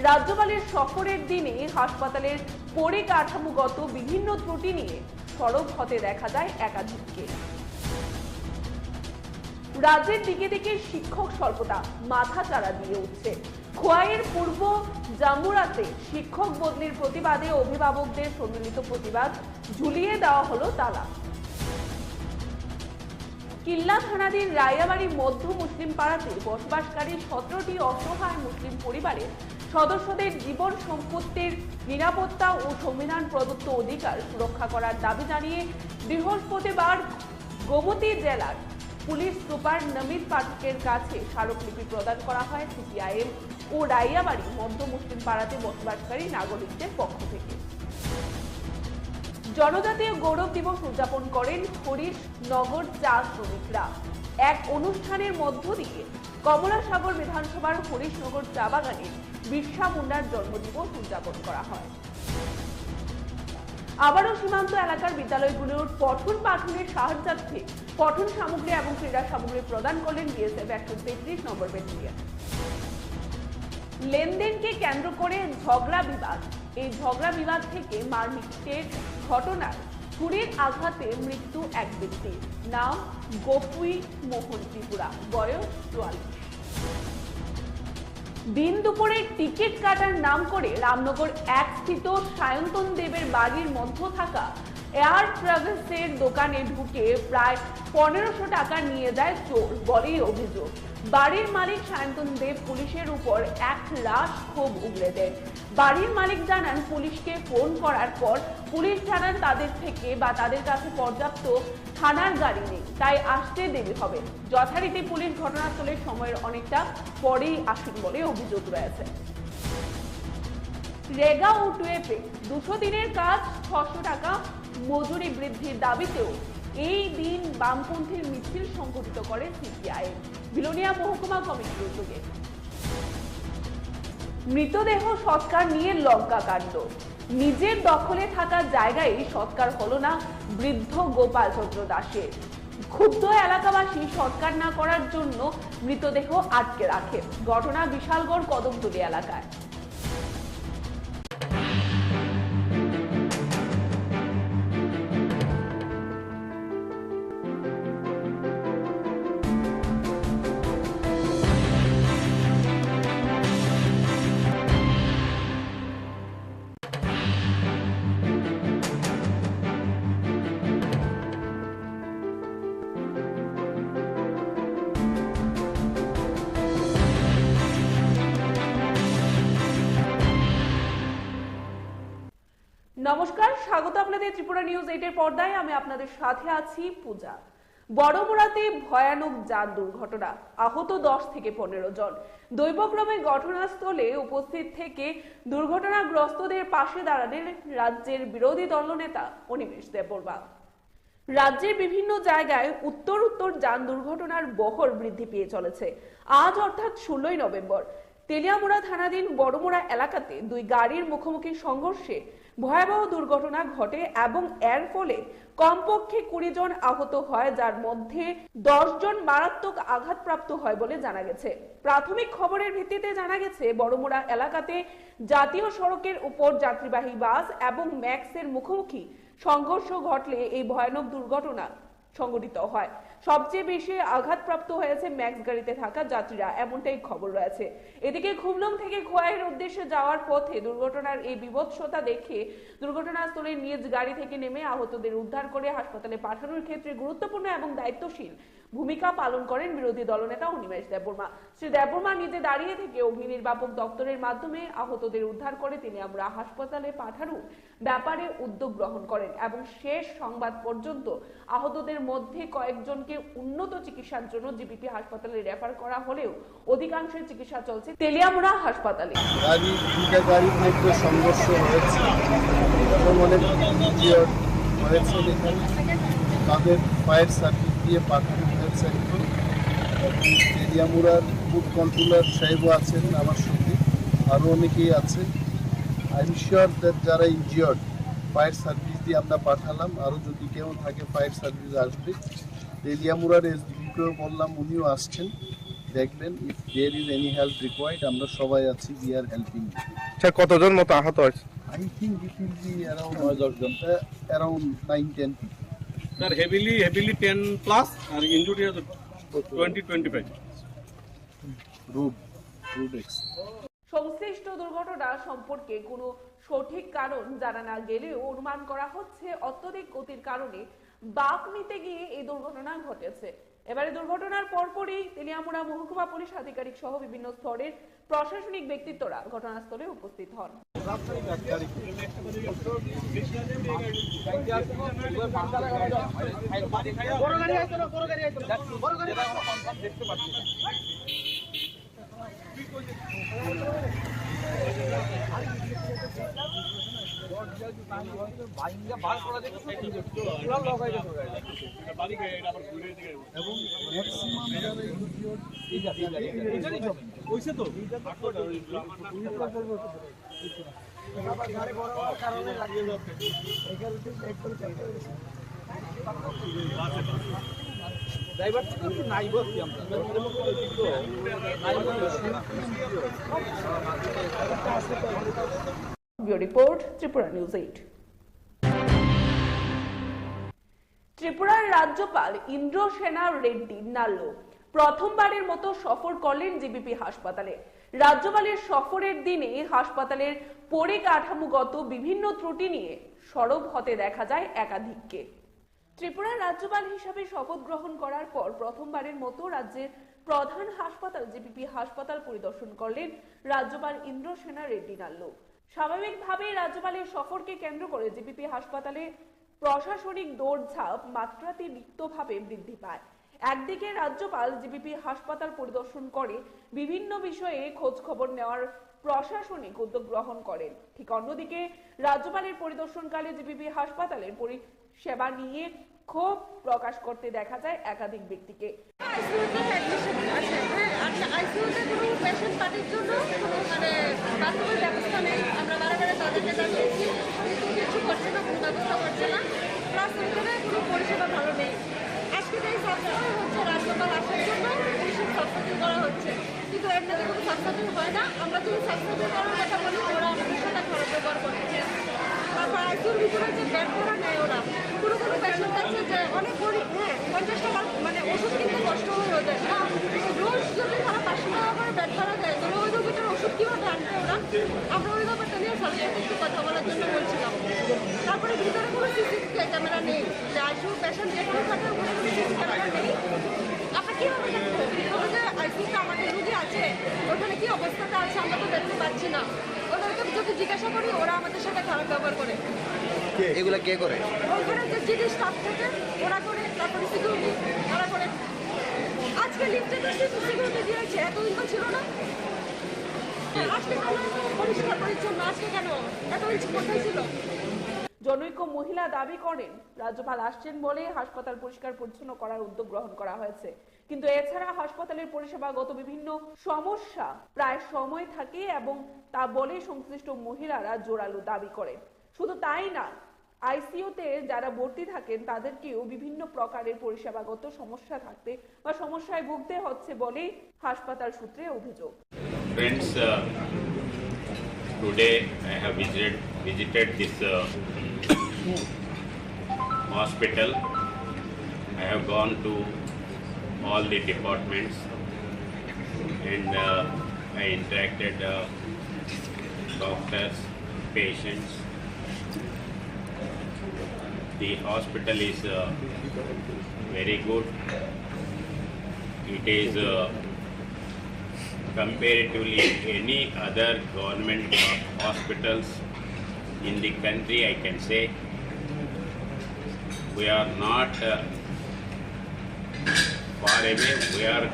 রাজ্যপালের সফরের দিনে হাসপাতালের পরিকাঠামোগত বিভিন্ন ত্রুটি নিয়ে সরব হতে দেখা যায় একাধিককে। রাজ্যের দিকে দিকে শিক্ষক স্বল্পতা মাথাচাড়া দিয়ে উঠছে। খোয়াইয়ের পূর্ব জামুরাতে শিক্ষক বদলির প্রতিবাদে অভিভাবকদের সম্মিলিত প্রতিবাদ, ঝুলিয়ে দেওয়া হলো তালা। কিল্লা থানাধীন রায়াবাড়ি মধ্য মুসলিম পাড়াতে বসবাসকারী সতেরোটি অসহায় মুসলিম পরিবারের সদস্যদের জীবন সম্পত্তির নিরাপত্তা ও সংবিধান প্রদত্ত অধিকার সুরক্ষা করার দাবি জানিয়ে বৃহস্পতিবার গোমতী জেলার পুলিশ সুপার নমিত পাঠকের কাছে স্মারকলিপি প্রদান করা হয় সিপিআইএম ও রাইয়াবাড়ি মধ্য মুসলিম পাড়াতে বসবাসকারী নাগরিকদের পক্ষ থেকে। জনজাতীয় গৌরব দিবস উদযাপন করেন হরিশ নগর চা শ্রমিকরা। এক অনুষ্ঠানের মধ্য দিয়ে কমলাসাগর বিধানসভার হরিশনগর চা বাগানে বিরসা মুন্ডার জন্মদিবস উদযাপন করা হয়। আবারও সীমান্ত এলাকার বিদ্যালয়গুলোর পঠন পাঠনের সাহায্যার্থে পঠন সামগ্রী এবং ক্রীড়া সামগ্রী প্রদান করলেন বিএসএফ একশো তেত্রিশ নম্বর ব্যাটালিয়ন। লেনদেনকে কেন্দ্র করে ঝগড়া বিবাদ, এই ঝগড়া বিবাদ থেকে মারপিটের ঘটনায় ছুরির আঘাতে মৃত্যু এক ব্যক্তির। নাম গোপী মোহন ত্রিপুরা, বয়স চুয়াল্লিশ। দিন দুপুরে টিকিট কাটার নাম করে রামনগর এক স্থিত সায়ন্তন দেবের বাড়ির মধ্যে থাকা এয়ার ট্রাভেলসের দোকানে ঢুকে প্রায় পনেরোশো টাকা নিয়ে যায় চোর বলেই অভিযোগ। বাড়ির মালিক সায়ন্তন দেব পুলিশের উপর এক রাশ ক্ষোভ উগরে দেন। বাড়ির মালিক জানান, পুলিশকে ফোন করার পর পুলিশ জানান, তাদের থেকে বা তাদের কাছে পর্যাপ্ত থানার গাড়ি নেই, তাই আসতে দেরি হবে। যথারীতি পুলিশ ঘটনাস্থলে সময়ের অনেকটা পরেই আসেন বলে অভিযোগ রয়েছে। রেগা ও টুয়েপে দুশো দিনের কাজ, ছশো টাকা মজুরি বৃদ্ধির দাবিতেও এই দিন বামপন্থীর মিছিল সংঘটিত করে সিপিআইএম বিলোনিয়া মহকুমা কমিটির উদ্যোগে। মৃতদেহ সৎকার নিয়ে লঙ্কাকাণ্ড। নিজের দখলে থাকা জায়গায় সৎকার হলো না বৃদ্ধ গোপালচন্দ্র দাসের। ক্ষুব্ধ এলাকাবাসী সৎকার না করার জন্য মৃতদেহ আটকে রাখে। ঘটনা বিশালগড় কদমতলী এলাকায়। নমস্কার, স্বাগত আপনাদের ত্রিপুরা নিউজ এইটের পর্দায়। আমি আপনাদের সাথে আছি পূজা। বড়মুড়াতে ভয়ানক যান দুর্ঘটনা, আহত দশ থেকে পনেরো জন। দৈবক্রমে ঘটনাস্থলে উপস্থিত থেকে দুর্ঘটনাগ্রস্তদের পাশে দাঁড়ালেন রাজ্যের বিরোধী দলনেতা অনিমেষ দেববর্মা। রাজ্যের বিভিন্ন জায়গায় উত্তর উত্তর যান দুর্ঘটনার বহর বৃদ্ধি পেয়ে চলেছে। আজ অর্থাৎ ষোলোই নভেম্বর তেলিয়ামুড়া থানাধীন বড়মুড়া এলাকাতে দুই গাড়ির মুখোমুখি সংঘর্ষে ভয়াবহ দুর্ঘটনা ঘটে এবং এর ফলে কমপক্ষে কুড়ি জন আহত হয়, যার মধ্যে দশ জন মারাত্মক আঘাতপ্রাপ্ত হয় বলে জানা গেছে। প্রাথমিক খবরের ভিত্তিতে জানা গেছে, বড়মুড়া এলাকাতে জাতীয় সড়কের উপর যাত্রীবাহী বাস এবং ম্যাক্সের মুখোমুখি সংঘর্ষ ঘটলে এই ভয়ানক দুর্ঘটনা সংঘটিত হয়। সবচেয়ে বেশি আঘাতপ্রাপ্ত হয়েছে ম্যাক্স গাড়িতে থাকা যাত্রীরা, এমনটাই খবর রয়েছে। এদিকে, খুমলুং থেকে খোয়াইয়ের উদ্দেশ্যে যাওয়ার পথে দুর্ঘটনার এই বিভৎসতা দেখে দুর্ঘটনাস্থলে নিজ গাড়ি থেকে নেমে আহতদের উদ্ধার করে হাসপাতালে পাঠানোর ক্ষেত্রে গুরুত্বপূর্ণ এবং দায়িত্বশীল ভূমিকা পালন করেন বিরোধী দলনেতা অনিমেষ দেববর্মা। শ্রী দেববর্মা নিজে দাঁড়িয়ে থেকে অগ্নি নির্বাপক দপ্তরের মাধ্যমে আহতদের উদ্ধার করে তেলিয়ামুড়া হাসপাতালে পাঠানোর ব্যাপারে উদ্যোগ গ্রহণ করেন এবং শেষ সংবাদ পর্যন্ত আহতদের মধ্যে কয়েকজনকে উন্নত চিকিৎসার জন্য জিবিপি হাসপাতালে রেফার করা হলেও অধিকাংশের চিকিৎসা চলছে তেলিয়ামুড়া হাসপাতালে। গাড়ি, দুইটা গাড়ির মধ্যে সংঘর্ষ হয়েছে এবং অনেক ইনজিওর্ড হয়েছে এখানে। তাদের ফায়ার সার্ভিস দিয়ে পাঠানো হয়েছে এখন। এবং তেলিয়ামুড়ার ফুড কন্ট্রোলার সাহেবও আছেন আমার সঙ্গে, আরও অনেকেই আছেন। আই এম শিওর দ্যাট যারা ইনজিওর্ড, ফায়ার সার্ভিস দিয়ে আমরা পাঠালাম, আরও যদি কেউ থাকে ফায়ার সার্ভিস আসবে। তেলিয়ামুড়ার এসডিপিকেও বললাম, উনিও আসছেন, দেখবেন। If there is any help required, আমরা সবাই আছি, we are helping. স্যার, কতজন মতো আহত হয়েছে? I think it will be around নয় দশ জন। Around nine ten people. Sir, heavily heavily ten plus আর ইনজুরি আছে twenty twenty five. Road road X. সংশ্লিষ্ট দুর্ঘটনা সম্পর্কে কোনো সঠিক কারণ জানা না গেলেও অনুমান করা হচ্ছে অত্যধিক গতির কারণে বাঁক নিতে গিয়ে এই দুর্ঘটনা ঘটেছে। এবারে দুর্ঘটনার পরপরই তেলিয়ামুড়া মহকুমা পুলিশ আধিকারিক সহ বিভিন্ন স্তরের প্রশাসনিক ব্যক্তিত্বরা ঘটনাস্থলে উপস্থিত হন। এবং ম্যাক্সিমাম যারা এই ভিডিও এই জায়গায়, এই জায়গায়। ওইসে তো। ড্রাইভার তো নাই বলছি আমরা। Bureau Report, Tripura News eight. ত্রিপুরার রাজ্যপাল ইন্দ্রসেনা রেড্ডি নাল্লু প্রথমবারের মতো সফর করলেন জিবিপি হাসপাতালে। রাজ্যপালের সফরের দিনে হাসপাতালের পরিকাঠামোগত বিভিন্ন ত্রুটি নিয়ে সরব হতে দেখা যায় একাধিককে। ত্রিপুরার রাজ্যপাল হিসাবে শপথ গ্রহণ করার পর প্রথমবারের মতো রাজ্যের প্রধান হাসপাতাল জিবিপি হাসপাতাল পরিদর্শন করলেন রাজ্যপাল ইন্দ্রসেনা রেড্ডি নাল্লু। স্বাভাবিকভাবেই রাজ্যপালের সফরকে কেন্দ্র করে জিবিপি হাসপাতালে প্রশাসনিক দৌড়ঝাঁপ মাত্রাতিরিক্তভাবে বৃদ্ধি পায়। একদিকে রাজ্যপাল জিবিপি হাসপাতাল পরিদর্শন করে বিভিন্ন বিষয়ে খোঁজ খবর নেওয়ার প্রশাসনিক উদ্যোগ গ্রহণ করেন, ঠিক অন্যদিকে রাজ্যপালের পরিদর্শনকালে জিবিপি হাসপাতালের পরি-, সেবা নিয়ে ক্ষোভ প্রকাশ করতে দেখা যায় একাধিক ব্যক্তিকে। আইসিইউতে অ্যাডমিশন আছে, হ্যাঁ, আর আইসিইউতে কোনো পেশেন্ট পার্টির জন্য কোনো মানে বাথরুমের ব্যবস্থা নেই। আমরা বারে বারে তাদেরকে জানিয়েছি, কিন্তু কিছু করছে না, কোনো ব্যবস্থা করছে না। প্লাস ওইখানে কোনো পরিষেবা ভালো নেই। আজকে যে এই সাবস্টান্টিভ হচ্ছে, রাজ্যপাল আসার জন্য এইসব সাবস্টান্টিভ করা হচ্ছে। কিন্তু এমনিতে কোনো সাবস্টান্টিভ হয় না। আমরা যদি সাবস্টান্টিভ করার কথা বলি, ওরা আমাদের সাথে খারাপ ব্যবহার করে। তারপর আইসিইউর ভিতরে যে বেড করা নেয় ওরা, কোনো কোনো পেশেন্ট আছে যে অনেক গরিব, হ্যাঁ, পঞ্চাশ টাকা, মানে, ওষুধ কিনতে কষ্ট হয় ওদের, হ্যাঁ। রোজ যদি তারা পাঁচশো টাকা করে বেড করা দেয়, তাহলে ওই রোগীটার ওষুধ কীভাবে আনবে ওরা? আমরা ওই ব্যাপারটা নিয়ে স্যারের সাথে একটু কথা বলার জন্য বলছিলাম। তারপরে ভিতরে কোনো সিসি ক্যামেরা নেই, যে আইসিইউ পেশেন্ট যেখানে থাকে ওখানে কোনো সিসি ক্যামেরা নেই। আমরা কীভাবে দেখবো? ওখানে যে আইসিইউতে আমাদের রুগী আছে, ওখানে কী অবস্থাতে আছে আমরা তো দেখতে পাচ্ছি না। ওদেরকে যদি জিজ্ঞাসা করি, ওরা আমাদের সাথে খারাপ ব্যবহার করে। এগুলা কে করে? ওখানে যে জিডি স্টাফ থাকে, ওরা করে, তারপরে সিকিউরিটি, ওরা করে। আজকে লিফটে তো সিকিউরিটি দিয়েছে, এতদিন তো ছিল না। আজকে কেন পরিষ্কার পরিচ্ছন্ন? আজকে কেন? এতদিন কোথায় ছিল? জনৈক মহিলা দাবি করেন, রাজ্যপাল আসছেন বলেই হাসপাতাল পরিষ্কার পরিচ্ছন্ন করার উদ্যোগ গ্রহণ করা হয়েছে, কিন্তু এছাড়া হাসপাতালের পরিষেবাগত বিভিন্ন সমস্যা প্রায় সময় থাকে এবং তা বলেই সংশ্লিষ্ট মহিলারা জোরালো দাবি করেন। শুধু তাই না, আইসিইউতে যারা ভর্তি থাকেন তাদেরকেও বিভিন্ন প্রকারের পরিষেবাগত সমস্যা থাকতে বা সমস্যায় ভুগতে হচ্ছে বলেই হাসপাতাল সূত্রে অভিযোগ। Friends, uh, today I have visited, visited this uh, hospital. I have gone to all the departments and uh, I interacted uh, doctors, patients. The hospital is uh, very good. It is uh, comparatively any other government hospitals in the country, I can say. We are not uh, far away. We are,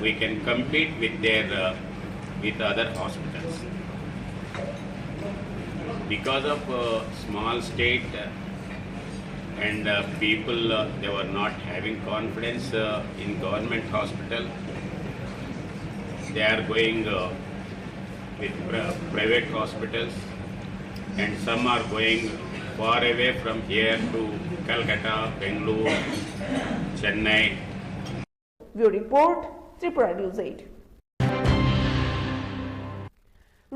we can compete with their uh, with other hospitals. Because of uh, small state uh, and uh, people, uh, they were not having confidence uh, in government hospital. They are going uh, with pri- private hospitals, and some are going far away from here to Calcutta, Bangalore, Chennai. Bureau report, Tripura News eight.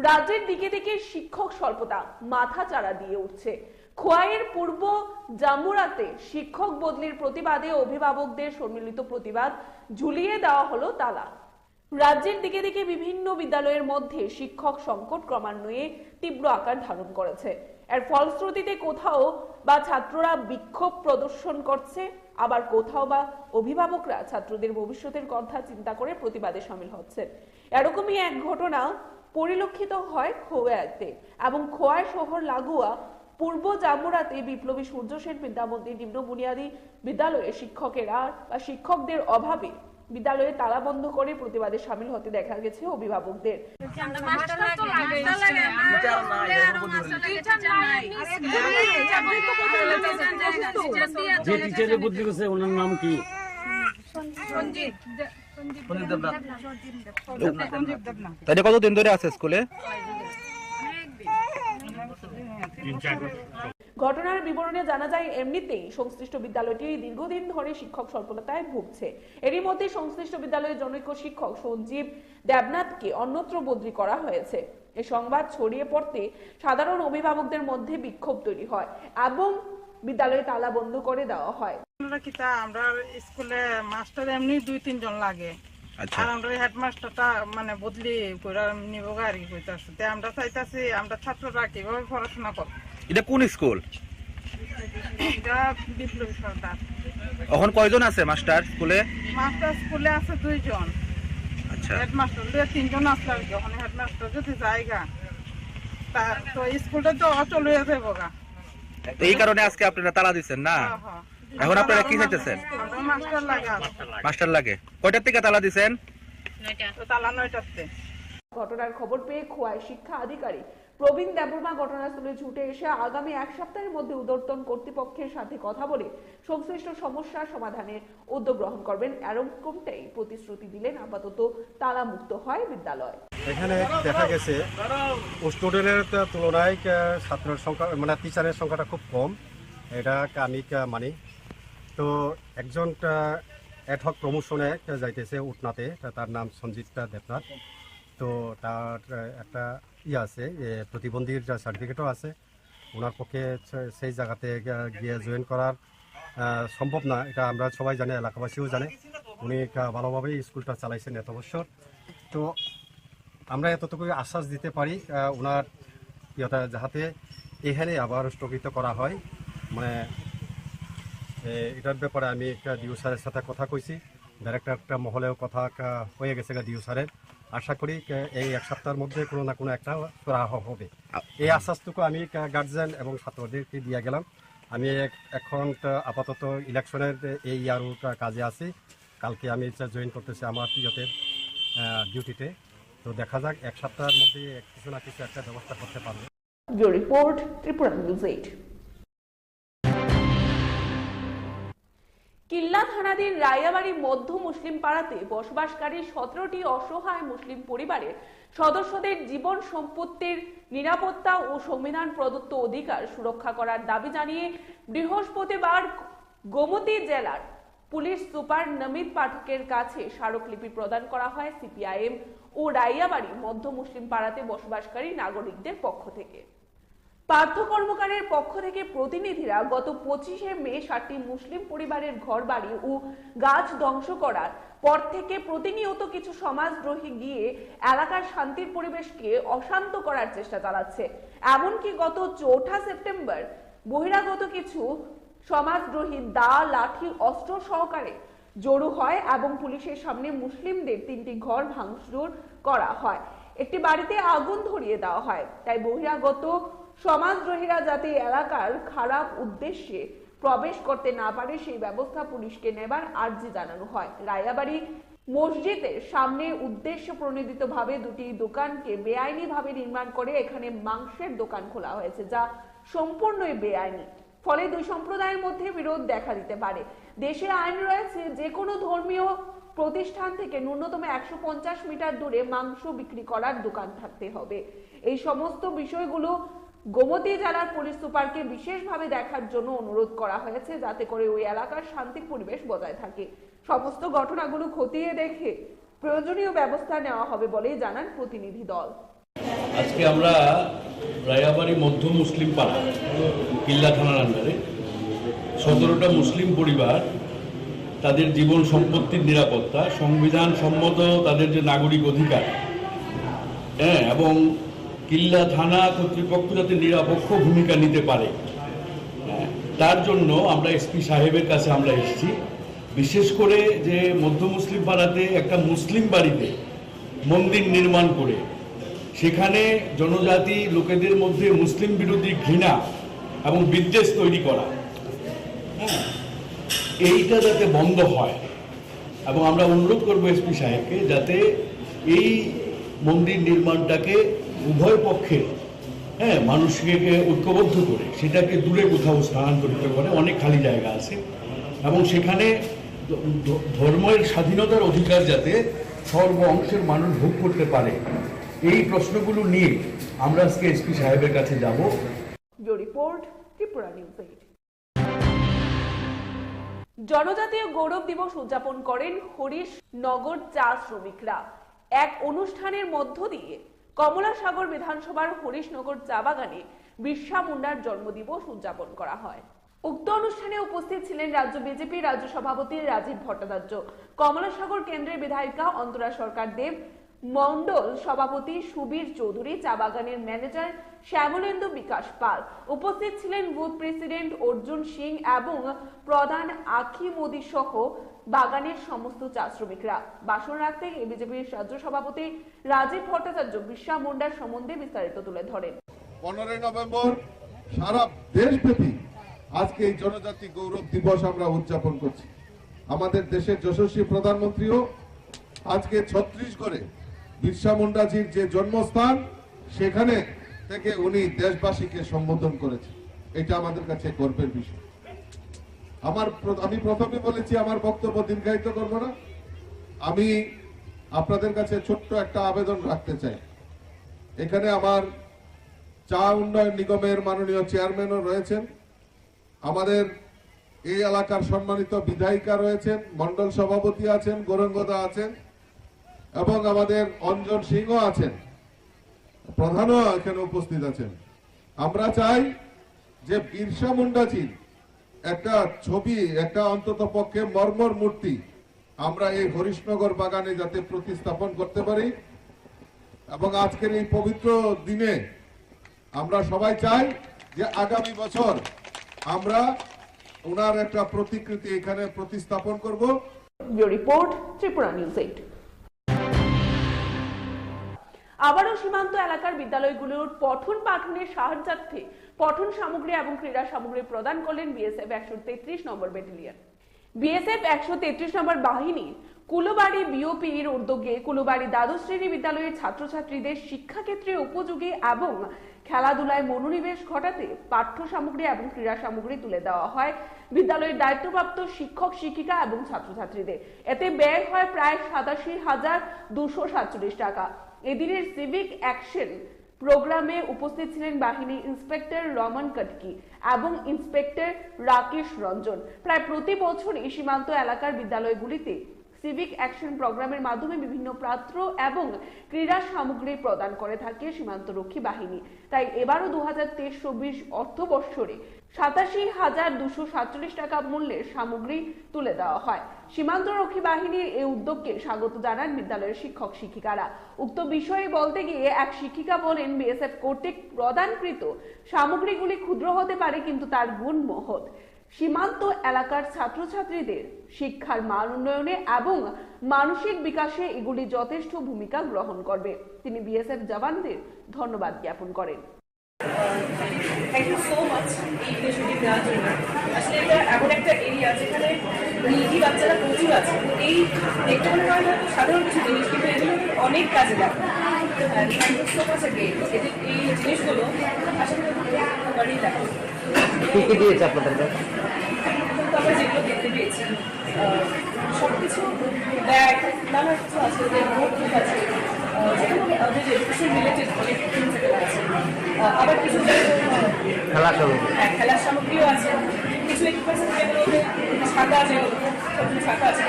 রাজ্যের দিকে দিকে শিক্ষক স্বল্পতা মাথাচাড়া দিয়ে উঠছে। খোয়াইয়ের পূর্ব জামুরাতে শিক্ষক বদলির প্রতিবাদে অভিভাবকদের সম্মিলিত প্রতিবাদ, ঝুলিয়ে দেওয়া হলো তালা। রাজ্যের দিকে দিকে বিভিন্ন বিদ্যালয়ের মধ্যে শিক্ষক সংকট ক্রমান্বয়ে তীব্র আকার ধারণ করেছে। এর ফলশ্রুতিতে কোথাও বা ছাত্ররা বিক্ষোভ প্রদর্শন করছে, আবার কোথাও বা অভিভাবকরা ছাত্রদের ভবিষ্যতের কথা চিন্তা করে প্রতিবাদে সামিল হচ্ছেন। এরকমই এক ঘটনা পরিলক্ষিত হয় খোয়াইতে এবং খোয়াই শহর লাগোয়া পূর্ব জামুরাতে বিপ্লবী সূর্য সেন বিদ্যামন্দির নিম্ন বুনিয়াদী বিদ্যালয়ে শিক্ষকেরা বা শিক্ষকদের অভাবে বিদ্যালয়ে তালা বন্ধ করে প্রতিবাদে সামিল হতে দেখা গেছে অভিভাবকদের। যে টিচারের বুদ্ধি করছে ওনার নাম কি? সঞ্জিত দেবনাথ। সঞ্জিত দেবনাথ। তাহলে কতদিন ধরে আছে স্কুলে? ঘটনার বিবরণে জানা যায়, এমনিতেই সংশ্লিষ্ট বিদ্যালয়টি দীর্ঘদিন ধরে শিক্ষক স্বল্পতায় ভুগছে। এরই মধ্যে সংশ্লিষ্ট বিদ্যালয়ের জনৈক শিক্ষক সঞ্জীব দেবনাথকে অন্যত্র বদলি করা হয়েছে। এ সংবাদ ছড়িয়ে পড়তে সাধারণ অভিভাবকদের মধ্যে বিক্ষোভ তৈরি হয় এবং বিদ্যালয়ে তালা বন্ধ করে দেওয়া হয়। আমরা কিতা, আমরা স্কুলে মাস্টার এমনি দুই তিনজন লাগে। আচ্ছা। আর আমরা হেডমাস্টারটা মানে বদলি করে নিব আর কি কইতাছে। তে আমরা চাইতাছি আমরা ছাত্ররা কিভাবে পড়াশোনা করব। এটা কোন স্কুল? এটা বিপ্লবী সর্দার। এখন কয়জন আছে মাস্টার স্কুলে? মাস্টার স্কুলে আছে দুইজন। আচ্ছা। হেডমাস্টার লইয়া তিনজন আসলে আর কি। ওখানে হেডমাস্টার যদি জায়গা তা তো স্কুলটা তো চলে যাবো গা। তো এই কারণে আজকে আপনারা তালা দিচ্ছেন না? হ্যাঁ, হ্যাঁ। এখন আপনারা কি চাইতেছেন? আমরা মাস্টার লাগা। মাস্টার লাগে। কয়টার থেকে তালা দিচ্ছেন? তো তালা নয়টাতে। ঘটনার খবর পেয়ে খোয়াই শিক্ষা আধিকারিক প্রবীণ দেববর্মা ঘটনাস্থলে ছুটে এসে আগামী এক সপ্তাহের মধ্যে ঊর্ধ্বতন কর্তৃপক্ষের সাথে কথা বলে সংশ্লিষ্ট সমস্যা সমাধানের উদ্যোগ গ্রহণ করবেন, এরকমটাই প্রতিশ্রুতি দিলেন। আপাতত তালামুক্ত হয় বিদ্যালয়। এখানে দেখা গেছে স্টুডেন্টের তুলনায় আহ, ছাত্রের সংখ্যা মানে টিচারের সংখ্যাটা খুব কম, এটা আমি আহ, মানি। তো একজন অ্যাডহক প্রমোশনে যাইতেছে উটনাতে, তা- তার নাম সঞ্জিত দেবনাথ। তো তার আহ, একটা ইয়ে আছে, এ, প্রতিবন্ধীর সার্টিফিকেটও আছে। ওনার পক্ষে সে- সেই জায়গাতে গিয়া- গিয়ে জয়েন করার আহ, সম্ভব না, এটা আমরা সবাই জানি, এলাকাবাসীও জানে। উনি আহ, ভালোভাবেই স্কুলটা চালাইছেন এত বছর। তো আমরা এতটুকুই আশ্বাস দিতে পারি আহ, ওনার ইয়েটা যাতে এখানে আবার স্থগিত করা হয়। মানে এ, এটার ব্যাপারে আমি একটা ডিও স্যারের সাথে কথা কইছি, ডাইরেক্টর একটা মহলেও কথা আহ, হয়ে গেছে ডিও স্যারের। আশা করি আহ, এই এক সপ্তাহের মধ্যে কোনো না কোনো একটা সুরাহা হবে। এই আশ্বাসটুকু আমি গার্জিয়ান এবং ছাত্রদেরকে দিয়ে গেলাম। আমি এক- এখন আহ, আপাতত ইলেকশনের এই ইয়ার কাজে আছি। কালকে আমি জয়েন করতেছি আমার ইয়েতে, আহ, ডিউটিতে। তো দেখা যাক, এক সপ্তাহের মধ্যে এক- কিছু না কিছু একটা ব্যবস্থা করতে পারবো। Bureau report, Tripura News eight. কিল্লা থানাধীন রায়াবাড়ি মধ্য মুসলিম পাড়াতে বসবাসকারী সতেরোটি অসহায় মুসলিম পরিবারের সদস্যদের জীবন সম্পত্তির নিরাপত্তা ও সংবিধান প্রদত্ত অধিকার সুরক্ষা করার দাবি জানিয়ে বৃহস্পতিবার গোমতী জেলার পুলিশ সুপার নমিত পাঠকের কাছে স্মারকলিপি প্রদান করা হয় সিপিআইএম ও রাইয়াবাড়ি মধ্য মুসলিম পাড়াতে বসবাসকারী নাগরিকদের পক্ষ থেকে। পার্থ কর্মকারের পক্ষ থেকে প্রতিনিধিরা গত পঁচিশে মে সাতটি মুসলিম পরিবারের ঘরবাড়ি ও গাছ ধ্বংস করার পর থেকে প্রতিনিয়ত কিছু সমাজদ্রোহী গিয়ে এলাকার শান্তির পরিবেশকে অশান্ত করার চেষ্টা চালাচ্ছে। এমনকি গত চৌঠা সেপ্টেম্বর বহিরাগত কিছু সমাজদ্রোহী দা, লাঠি, অস্ত্র সহকারে জড়ো হয় এবং পুলিশের সামনে মুসলিমদের তিনটি ঘর ভাঙচুর করা হয়, একটি বাড়িতে আগুন ধরিয়ে দেওয়া হয়। তাই বহিরাগত সমাজদ্রোহীরা যাতে এলাকার খারাপ উদ্দেশ্যে প্রবেশ করতে না পারে, সেই ব্যবস্থা পুলিশকে নেবার আর্জি জানানো হয়। রায়াবাড়ি মসজিদের সামনে উদ্দেশ্য প্রণোদিতভাবে দুটি দোকানকে বেআইনিভাবে নির্মাণ করে এখানে মাংসের দোকান খোলা হয়েছে, যা সম্পূর্ণই বেআইনি। ফলে দুই সম্প্রদায়ের মধ্যে বিরোধ দেখা দিতে পারে। দেশে আইন রয়েছে, যে কোনো ধর্মীয় প্রতিষ্ঠান থেকে ন্যূনতম একশো পঞ্চাশ মিটার দূরে মাংস বিক্রি করার দোকান থাকতে হবে। এই সমস্ত বিষয়গুলো গোমতী জেলার পুলিশ সুপারকে বিশেষভাবে দেখার জন্য অনুরোধ করা হয়েছে, যাতে করে ওই এলাকার শান্তির পরিবেশ বজায় থাকে। সমস্ত ঘটনাগুলো খতিয়ে দেখে প্রয়োজনীয় ব্যবস্থা নেওয়া হবে বলেই জানান প্রতিনিধি দল। আজকে আমরা রায়াবাড়ি মধ্য মুসলিম পাড়া, কিল্লা থানার আন্ডারে সতেরোটা মুসলিম পরিবার, তাদের জীবন সম্পত্তির নিরাপত্তা, সংবিধান সম্মত তাদের যে নাগরিক অধিকার, হ্যাঁ, এবং কিল্লা থানা কর্তৃপক্ষ যাতে নিরপেক্ষ ভূমিকা নিতে পারে, হ্যাঁ, তার জন্য আমরা এসপি সাহেবের কাছে আমরা এসেছি। বিশেষ করে যে মধ্য মুসলিম পাড়াতে একটা মুসলিম বাড়িতে মন্দির নির্মাণ করে সেখানে জনজাতি লোকেদের মধ্যে মুসলিম বিরোধী ঘৃণা এবং বিদ্বেষ তৈরি করা, হ্যাঁ, এইটা যাতে বন্ধ হয়। এবং আমরা অনুরোধ করব এসপি সাহেবকে যাতে এই মন্দির নির্মাণটাকে উভয় পক্ষে, হ্যাঁ, মানুষকে ঐক্যবদ্ধ করে সেটাকে দূরে কোথাও স্থানান্তরিত করে, অনেক খালি জায়গা আছে এবং সেখানে ধ- ধ- ধর্মের স্বাধীনতার অধিকার যাতে সর্ব অংশের মানুষ ভোগ করতে পারে, এই প্রশ্নগুলো নিয়ে আমরা আজকে এসপি সাহেবের কাছে যাব। Bureau report, Tripura news eight. জনজাতীয় গৌরব দিবস উদযাপন করেন হরিশ নগর চা শ্রমিকরা। এক অনুষ্ঠানের মধ্য দিয়ে কমলাসাগর বিধানসভার হরিশনগর চা বাগানে বিরসা মুন্ডার জন্মদিবস উদযাপন করা হয়। উক্ত অনুষ্ঠানে উপস্থিত ছিলেন রাজ্য বিজেপি রাজ্য সভাপতি রাজীব ভট্টাচার্য, কমলাসাগর কেন্দ্রের বিধায়িকা অন্তরা সরকার দেব, মণ্ডল সভাপতি সুবীর চৌধুরী, চা বাগানের ম্যানেজার শ্যামলেন্দু বিকাশ পাল, উপস্থিত ছিলেন বুথ প্রেসিডেন্ট অর্জুন সিং এবং প্রধান আখি মোদি সহ বাগানের সমস্ত চা শ্রমিকরা। ভাষণ রাখতে গিয়ে বিজেপির রাজ্য সভাপতি রাজীব ভট্টাচার্য বিরসা মুন্ডার সম্বন্ধে বিস্তারিত তুলে ধরেন। পনেরোই নভেম্বর সারা দেশব্যাপী আজকে এই জনজাতি গৌরব দিবস আমরা উদযাপন করছি। আমাদের দেশের যশস্বী প্রধানমন্ত্রীও আজকে ছত্তিশগড়ে বিরসা মুন্ডাজির যে জন্মস্থান, সেখানে থেকে উনি দেশবাসীকে সম্বোধন করেছেন। এটা আমাদের কাছে গর্বের বিষয়। আমার প্র- আমি প্রথমে বলেছি, আমার বক্তব্য দীর্ঘায়িত করব না। আমি আপনাদের কাছে ছোট্ট একটা আবেদন রাখতে চাই। এখানে আমার চা উন্নয়ন নিগমের মাননীয় চেয়ারম্যানও রয়েছেন, আমাদের এই এলাকার সম্মানিত বিধায়িকা রয়েছেন, মণ্ডল সভাপতি আছেন, গৌরাঙ্গদা আছেন এবং আমাদের অঞ্জন সিংহ আছেন, প্রধানও এখানে উপস্থিত আছেন। আমরা চাই যে বিরসা মুন্ডাজির একটা ছবি, একটা অন্তত পক্ষে মর্মর মূর্তি আমরা এই হরিশনগর বাগানে যাতে প্রতিস্থাপন করতে পারি এবং আজকের এই পবিত্র দিনে আমরা সবাই চাই যে আগামী বছর আমরা ওনার একটা প্রতিকৃতি এখানে প্রতিস্থাপন করব। Bureau report, Tripura news eight. আবারও সীমান্ত এলাকার বিদ্যালয়গুলোর পঠন পাঠনের সাহায্যার্থে পঠন সামগ্রী এবং ক্রীড়া সামগ্রী প্রদান করলেন বিএসএফ একশো তেত্রিশ নম্বর ব্যাটালিয়ন। বিএসএফ একশো তেত্রিশ নম্বর বাহিনীর কুলবাড়ি বিওপির উদ্যোগে কুলবাড়ি দ্বাদশ শ্রেণী বিদ্যালয়ের ছাত্রছাত্রীদের শিক্ষাক্ষেত্রে উপযোগী এবং খেলাধুলায় মনোনিবেশ ঘটাতে পাঠ্য সামগ্রী এবং ক্রীড়া সামগ্রী তুলে দেওয়া হয় বিদ্যালয়ের দায়িত্বপ্রাপ্ত শিক্ষক শিক্ষিকা এবং ছাত্রছাত্রীদের। এতে ব্যয় হয় প্রায় সাতাশি হাজার দুশো সাতচল্লিশ টাকা। এদিনের সিভিক অ্যাকশন প্রোগ্রামে উপস্থিত ছিলেন বাহিনী ইন্সপেক্টর রমন কটকি এবং ইন্সপেক্টর রাকেশ রঞ্জন। প্রায় প্রতি বছরই সীমান্ত এলাকার বিদ্যালয়গুলিতে সিভিক অ্যাকশন প্রোগ্রামের মাধ্যমে বিভিন্ন পাত্র এবং ক্রীড়া সামগ্রী প্রদান করে থাকে সীমান্ত রক্ষী বাহিনী। তাই এবারও দু হাজার তেইশ চব্বিশ অর্থ বৎসরে সাতাশি হাজার দুশো সাতচল্লিশ টাকা মূল্যের সামগ্রী তুলে দেওয়া হয়। সীমান্ত রক্ষী বাহিনীর এই উদ্যোগকে স্বাগত জানান বিদ্যালয়ের শিক্ষক শিক্ষিকারা। উক্ত বিষয়ে বলতে গিয়ে এক শিক্ষিকা বলেন, বিএসএফ কর্তৃক প্রদানকৃত সামগ্রীগুলি ক্ষুদ্র হতে পারে, কিন্তু তার গুণ মহৎ। সীমান্ত এলাকার ছাত্রছাত্রীদের শিক্ষার মান উন্নয়নে এবং মানসিক বিকাশে এগুলি যথেষ্ট ভূমিকা গ্রহণ করবে। তিনি বিএসএফ জওয়ানদের ধন্যবাদ জ্ঞাপন করেন। থ্যাংক ইউ সো মাচ এই ইনিশিয়েটিভ নেওয়ার জন্য। আসলে এটা এমন একটা এরিয়া যেখানে নিডি বাচ্চারা প্রচুর আছে। এই দেখতে মনে হয় হয়তো সাধারণ কিছু জিনিস, কিন্তু এগুলো অনেক কাজে লাগে। Thank you so much again. এই জিনিসগুলো আশা করি বাড়িয়ে রাখবো। কি কি দিয়েছে আপনাদের কাছে? তো আমরা যেগুলো দেখতে পেয়েছি, আহ, সবকিছু ব্যাগ, নানা কিছু আছে, যে নোটবুক আছে, আহ, যেগুলো আমাদের এডুকেশন রিলেটেড অনেক থিংস এখানে আছে। আহ, আবার কিছু খেলা সামগ্রী। হ্যাঁ, খেলার সামগ্রীও আছে। কিছু ইকুইপমেন্টস যেগুলো ওদের ছাতা আছে, ছোট ছাতা আছে,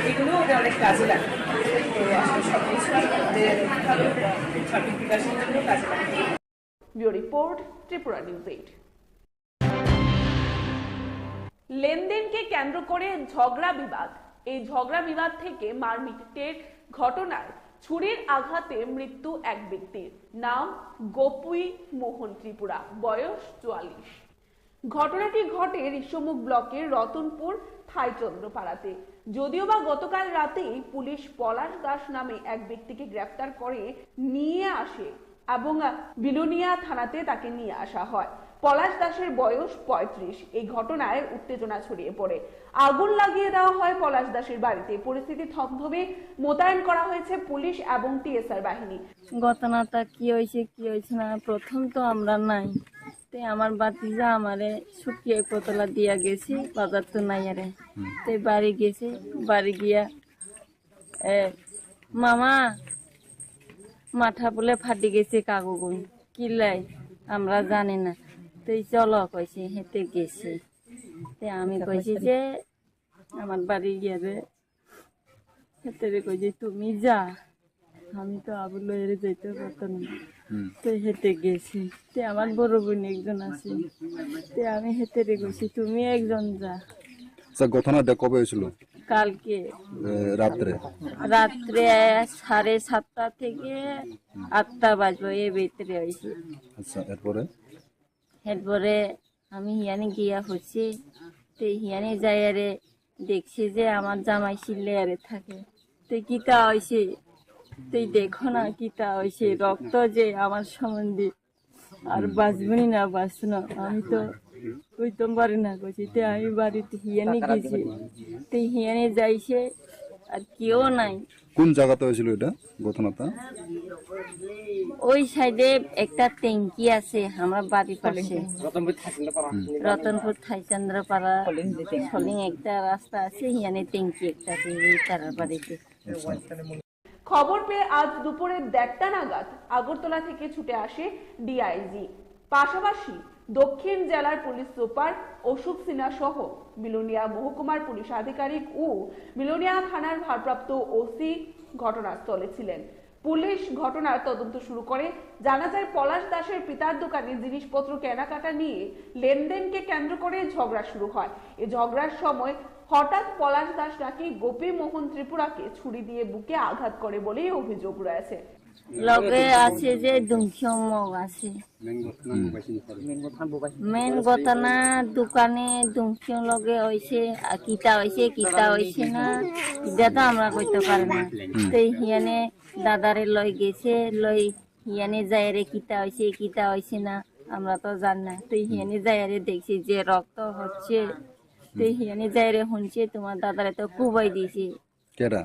এগুলো ওদের অনেক কাজে লাগে। তো আসলে সব কিছু ওদের ভালো সার্বিক বিকাশের জন্য কাজে লাগে। Bureau report, Tripura news eight. লেনদেনকে কেন্দ্র করে ঝগড়া বিবাদ। এই ঝগড়া বিবাদ থেকে মারপিটের ঘটনায় ছুরির আঘাতে মৃত্যু এক ব্যক্তির। নাম গোপী মোহন ত্রিপুরা, বয়স চুয়াল্লিশ। ঘটনাটি ঘটে ঋষ্যমুখ ব্লকের রতনপুর থাইচন্দ্রপাড়াতে। যদিও বা গতকাল রাতেই পুলিশ পলাশ দাস নামে এক ব্যক্তিকে গ্রেফতার করে নিয়ে আসে এবং বিলোনিয়া থানাতে তাকে নিয়ে আসা হয়। পলাশ দাসের বয়স পঁয়ত্রিশ। এই ঘটনায় উত্তেজনা ছড়িয়ে পড়ে। আগুন লাগিয়ে দেওয়া হয় পলাশ দাসের বাড়িতে। পরিস্থিতি থমথমে মোতায়েন করা হয়েছে পুলিশ এবং টিএসআর বাহিনী। ঘটনাটা কি হয়েছে, কি হয়েছে না, প্রথম তো আমরা নাই। তে আমার ভাতিজা আমারে শুকিয়ে পতলা দিয়া গেছে, বাজার তো নাই আরে। তে বাড়ি গেছে, বাড়ি গিয়া, এ, "মামা, মাথা বুলে ফাটি গেছে কাকুগুন, কিলাই আমরা জানি না, তুই চলো," কইছে, হেঁটে গেছে। তে আমি কইছি যে আমার বাড়ি গিয়ে রে, হেঁটে রে কই যে, "তুমি যা, আমি তো আবু লইরে যাইতে পারতাম না।" হুম। তো হেঁটে গেছি। তে আমার বড় বোন একজন আছে, তে আমি হেঁটে রে কইছি, "তুমি একজন যা।" আচ্ছা, ঘটনাটা কবে হয়েছিল? কালকে। এ, রাত্রে? রাত্রে সাড়ে সাতটা থেকে আটটা বাজবে, এর ভিতরে হয়েছে। আচ্ছা, এরপরে? এরপরে আমি হিয়ানে গিয়া হচ্ছে, তে হিয়ানে যাই আরে দেখছি যে আমার জামাই চিল্লে আরে থাকে। তে কিতা হয়েছে? তুই দেখো না কিতা হয়েছে, রক্ত যে আমার সম্বন্ধে, আর বাঁচবনি না বাঁচবো না, আমি তো কইতাম পারি না কইছি। তে আমি বাড়িতে হিয়ানে গেছি, তে হিয়ানে যাইছে, আর কেউ নাই। কোন জায়গাতে হয়েছিল এটা ঘটনাটা? ওই সাইডে একটা ট্যাঙ্কি আছে আমার বাড়ির পাশে, রতনপুর থাইচন্দ্রপাড়া, সলিং একটা রাস্তা আছে, হিয়ানে ট্যাঙ্কি একটা আছে, এই তারার বাড়িতে। আচ্ছা। খবর পেয়ে আজ দুপুরে দেড়টা নাগাদ আগরতলা থেকে ছুটে আসে ডিআইজি, পাশাপাশি দক্ষিণ জেলার পুলিশ সুপার অশোক সিনহা সহ বিলোনিয়া মহকুমার পুলিশ আধিকারিক ও বিলোনিয়া থানার ভারপ্রাপ্ত ওসি ঘটনাস্থলে ছিলেন। পুলিশ ঘটনার তদন্ত শুরু করে। জানা যায়, পলাশ দাসের পিতার দোকানে জিনিসপত্র কেনাকাটা নিয়ে লেনদেনকে কেন্দ্র করে ঝগড়া শুরু হয়। এ ঝগড়ার সময় হঠাৎ পলাশ দাস নাকি গোপী মোহন ত্রিপুরাকে ছুরি দিয়ে বুকে আঘাত করে বলেই অভিযোগ রয়েছে। লগে আছে যে দুংখিয়ং মগ আছে। মেন ঘটনা দোকানে দুংখিয়ং লগে হইছে, আর কিতা হইছে, কিতা হইছে না, এটা তো আমরা কইতে পারি না। তো হিয়ানে দাদারে লই গেছে, লই হিয়ানে যাইরে কিতা হইছে, কিতা হইছে না, আমরা তো জানি না। তো হিয়ানে যাইরে দেখছি যে রক্ত হচ্ছে, তো হিয়ানে যাইরে হুনছে তোমার দাদারে তো কুবাই দিছে। কেডা?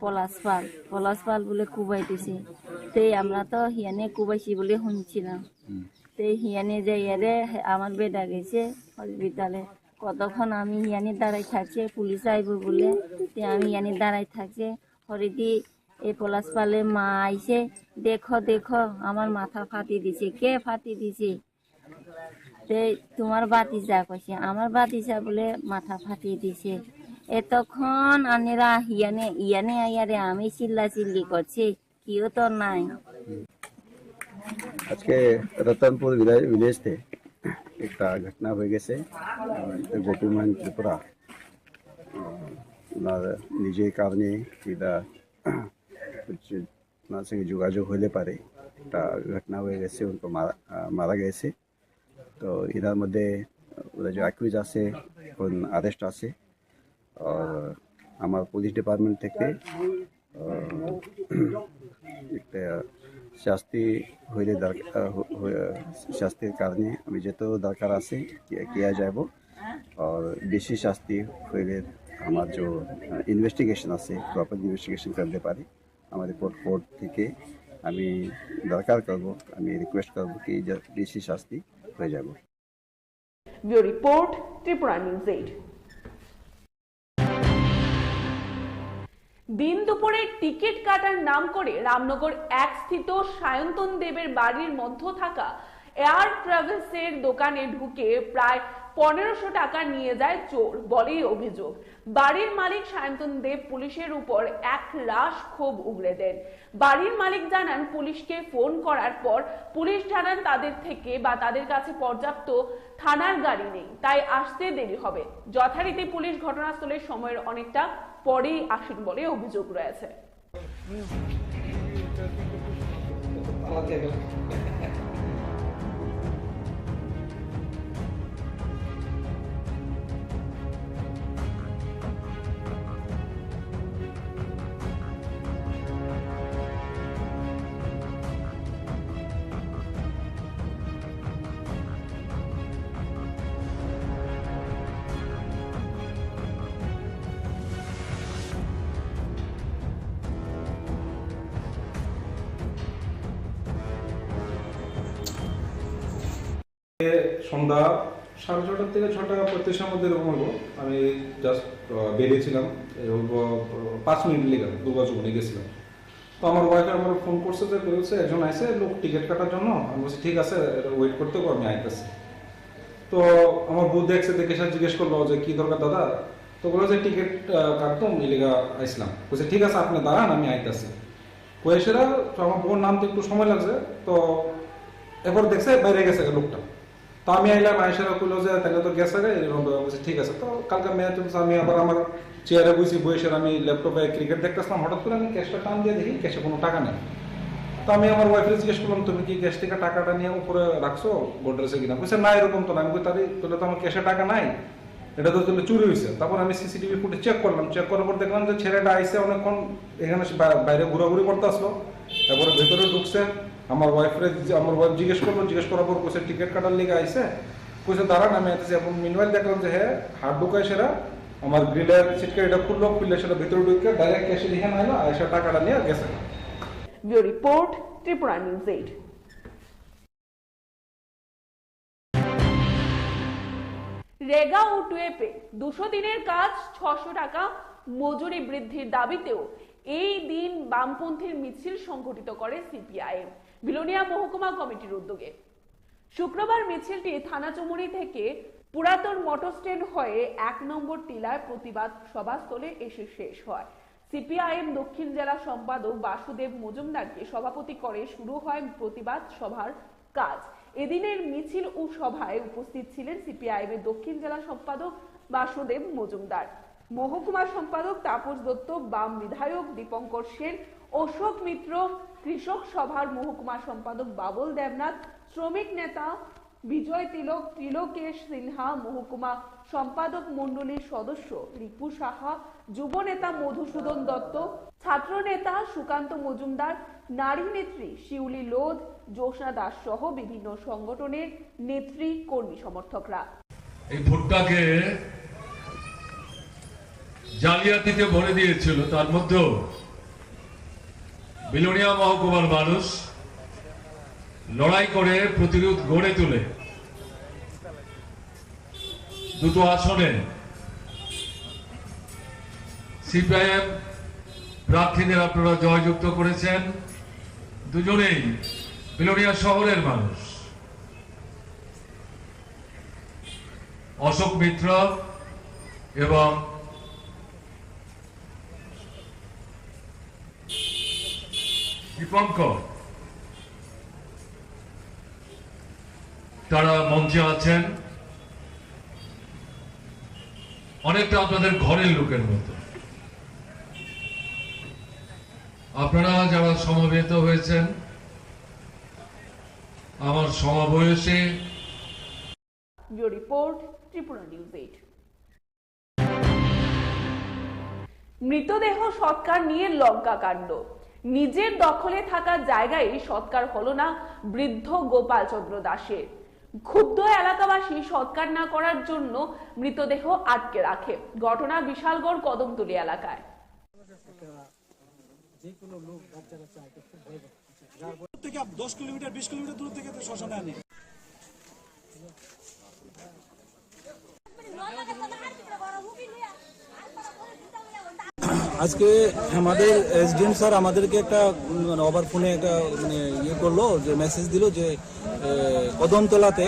পলাশ পাল, পলাশ পাল বলে কুবাই দিছে। তে আমরা তো হিয়ানে কুবাইছি বলে শুনছিলাম। হুম। তে হিয়ানে যাইয়ারে আমার বেটা গেছে হসপিটালে। কতক্ষণ আমি হিয়ানে দাঁড়াই থাকছে, পুলিশ আইব বলে। তে আমি হিয়ানে দাঁড়াই থাকছে। হরিদি এই পলাশ পালে মা আইছে, "দেখো, দেখো, আমার মাথা ফাটি দিছে।" "কে ফাটি দিছে?" "তে তোমার বাতিজা," কইছে। "আমার বাতিজা বলে মাথা ফাটি দিছে।" এতক্ষণ আনেরা হিয়ানে, ইয়ানে আইয়ারে আমি চিল্লা চিল্লি করছি, কেউ তো নাই। আজকে রতনপুর ভিলেজ, ভিলেজতে একটা ঘটনা হয়ে গেছে। আহ, গোপীমোহন ত্রিপুরা, আহ, ওনার নিজের কারণে এটা হচ্ছে, ওনার সঙ্গে যোগাযোগ হলে পারে একটা ঘটনা হয়ে গেছে, উনি তো মারা, আহ, মারা গেছে। তো এটার মধ্যে ওরা যে অ্যাকিউজ আছে, কোন অ্যারেস্ট আছে, আর আমার পুলিশ ডিপার্টমেন্ট থেকে, আহ, একটা শাস্তি হইলে দরকার, আহ, হ-, হ-, শাস্তির কারণে আমি যত দরকার আছে কে-, কেয়া যাব। আর বেশি শাস্তি হইলে আমার যে, আহ, ইনভেস্টিগেশন আছে, প্রপার ইনভেস্টিগেশন করতে পারি। আমার রিপোর্ট কোর্ট থেকে আমি দরকার করব, আমি রিকোয়েস্ট করব কি যে বেশি শাস্তি হয়ে যাব। Bureau report, Tripura news eight. দিন দুপুরে টিকিট কাটার নাম করে রামনগর এক স্থিত সায়ন্তন দেবের বাড়ির মধ্য থাকা এয়ার ট্রাভেলসের দোকানে ঢুকে প্রায় পনেরোশো টাকা নিয়ে যায় চোর বলেই অভিযোগ। বাড়ির মালিক সায়ন্তন দেব পুলিশের উপর এক রাশ ক্ষোভ উগরে দেন। বাড়ির মালিক জানান, পুলিশকে ফোন করার পর পুলিশ জানান, তাদের থেকে বা তাদের কাছে পর্যাপ্ত থানার গাড়ি নেই, তাই আসতে দেরি হবে। যথারীতি পুলিশ ঘটনাস্থলে সময়ের অনেকটা পরেই আসেন বলে অভিযোগ রয়েছে। সন্ধ্যা সাড়ে ছটার থেকে ছটা পঁয়ত্রিশের মধ্যে এরকম হলো। আমি জাস্ট বেরিয়েছিলাম, এই হলো, আহ, পাঁচ মিনিট লেগে দুর্গা চৌমুহনী গেছিলাম। তো আমার ওয়াইফে আমার ফোন করছে যে, বলছে, "একজন আইছে লোক টিকিট কাটার জন্য।" আমি বলছি, "ঠিক আছে, ওয়েট করতে হবে, আমি আইতেছি।" তো আমার বউ দেখছে, দেখে সে জিজ্ঞেস করলো যে, "কি দরকার দাদা?" তো বললো যে, "টিকিট, আহ, কাটতাম, এই লেগা আইসলাম।" বলছে, "ঠিক আছে, আপনি দাঁড়ান, আমি আইতাছি।" কইসেরা তো আমার বউর নাম তো একটু সময় লাগছে, তো এরপর দেখছে বাইরে গেছে লোকটা। তো আমি আইলাম, আইসেরা কইলো যে, "তাহলে তো গেছে রে," এরকম ভাবে বলছে, "ঠিক আছে।" তো কালকে ম্যাচ চলছে, আমি আবার আমার চেয়ারে বসি, বইসে আমি ল্যাপটপে ক্রিকেট দেখতেছিলাম, হঠাৎ করে আমি ক্যাশটা টান দিয়ে দেখি ক্যাশে কোনো টাকা নেই। তো আমি আমার ওয়াইফরে জিজ্ঞেস করলাম, "তুমি কি ক্যাশ থেকে টাকাটা নিয়ে উপরে রাখছো গোডরেজে কিনা?" বলছে, "না, এরকম তো না।" আমি কই, "তাহলে, তাহলে তো আমার ক্যাশে টাকা নাই।" এটা তো তাহলে চুরি হয়েছে। তারপর আমি সিসিটিভি ফুটেজ চেক করলাম, চেক করার পর দেখলাম যে ছেলেটা আইসে অনেকক্ষণ এখানে সে বা-, বাইরে ঘোরাঘুরি করতে আসলো, তারপরে ভেতরে ঢুকছে। আমার ওয়াইফরে, আমার ওয়াইফ জিজ্ঞেস করলো, জিজ্ঞেস করার পর কইছে টিকিট কাটার লিগে আইসে, কইছে, "দাঁড়ান, আমি আইতেছি।" এখন মিনওয়াইল দেখলাম যে হ্যাঁ, হাত ঢুকায় সেরা আমার গ্রিলের সিটকে এটা খুললো, খুললে সেটা ভিতরে ঢুকে ডাইরেক্ট ক্যাশে লিখে না এলো, আইসা টাকাটা নিয়ে গেছে। Bureau report, Tripura news eight. রেগা ও টুয়েপে দুশো দিনের কাজ, ছশো টাকা মজুরি বৃদ্ধির দাবিতেও এই দিন বামপন্থীর মিছিল সংঘটিত করে সিপিআইএম বিলোনিয়া মহকুমা কমিটির উদ্যোগে। শুক্রবার মিছিলটি থানাচৌমুহনী থেকে পুরাতন মোটর স্ট্যান্ড হয়ে এক নম্বর টিলায় প্রতিবাদ সভাস্থলে এসে শেষ হয়। সিপিআইএম দক্ষিণ জেলা সম্পাদক বাসুদেব মজুমদারকে সভাপতি করে শুরু হয় প্রতিবাদ সভার কাজ। এদিনের মিছিল ও সভায় উপস্থিত ছিলেন সিপিআইএম এর দক্ষিণ জেলা সম্পাদক বাসুদেব মজুমদার, মহকুমা সম্পাদক তাপস দত্ত, বাম বিধায়ক দীপঙ্কর সেন, অশোক মিত্র, কৃষক সভার মহকুমা সম্পাদক বাবুল দেবনাথ, শ্রমিক নেতা বিজয় তিলক, ত্রিলোকেশ সিনহা, মহকুমা সম্পাদক মণ্ডলীর সদস্য রিপু সাহা, যুব নেতা মধুসূদন দত্ত, ছাত্র নেতা সুকান্ত মজুমদার, নারী নেত্রী শিউলি লোধ, জ্যোৎস্না দাস সহ বিভিন্ন সংগঠনের নেত্রী কর্মী সমর্থকরা। এই ভোটটাকে জালিয়াতিতে ভরে দিয়েছিল, তার মধ্যেও বিলোনিয়া মহকুমার মানুষ লড়াই করে প্রতিরোধ গড়ে তুলে দুটো আসনে সিপিআইএম প্রার্থীদের আপনারা জয়যুক্ত করেছেন। দুজনেই বিলোনিয়া শহরের মানুষ, অশোক মিত্র এবং দীপঙ্কর। তারা মঞ্চে আছেন, অনেকটা আপনাদের ঘরের লোকের মতো। আপনারা যারা সমবেত হয়েছেন আমার সমাবেশে, Bureau report, Tripura News eight. মৃতদেহ সৎকার নিয়ে লঙ্কাকাণ্ড। নিজের দখলে থাকা জায়গায় সৎকার হলো না বৃদ্ধ গোপালচন্দ্র দাসের। ক্ষুব্ধ এলাকাবাসী সৎকার না করার জন্য মৃতদেহ আটকে রাখে। ঘটনা বিশালগড় কদমতলী এলাকায়। থেকে দশ কিলোমিটার বিশ কিলোমিটার দূর থেকে তো শ্মশানে আনে। আজকে আমাদের এসডিএম স্যার আমাদেরকে একটা মানে ওভার ফোনে একটা মানে ইয়ে করলো, যে মেসেজ দিল যে এ, কদমতলাতে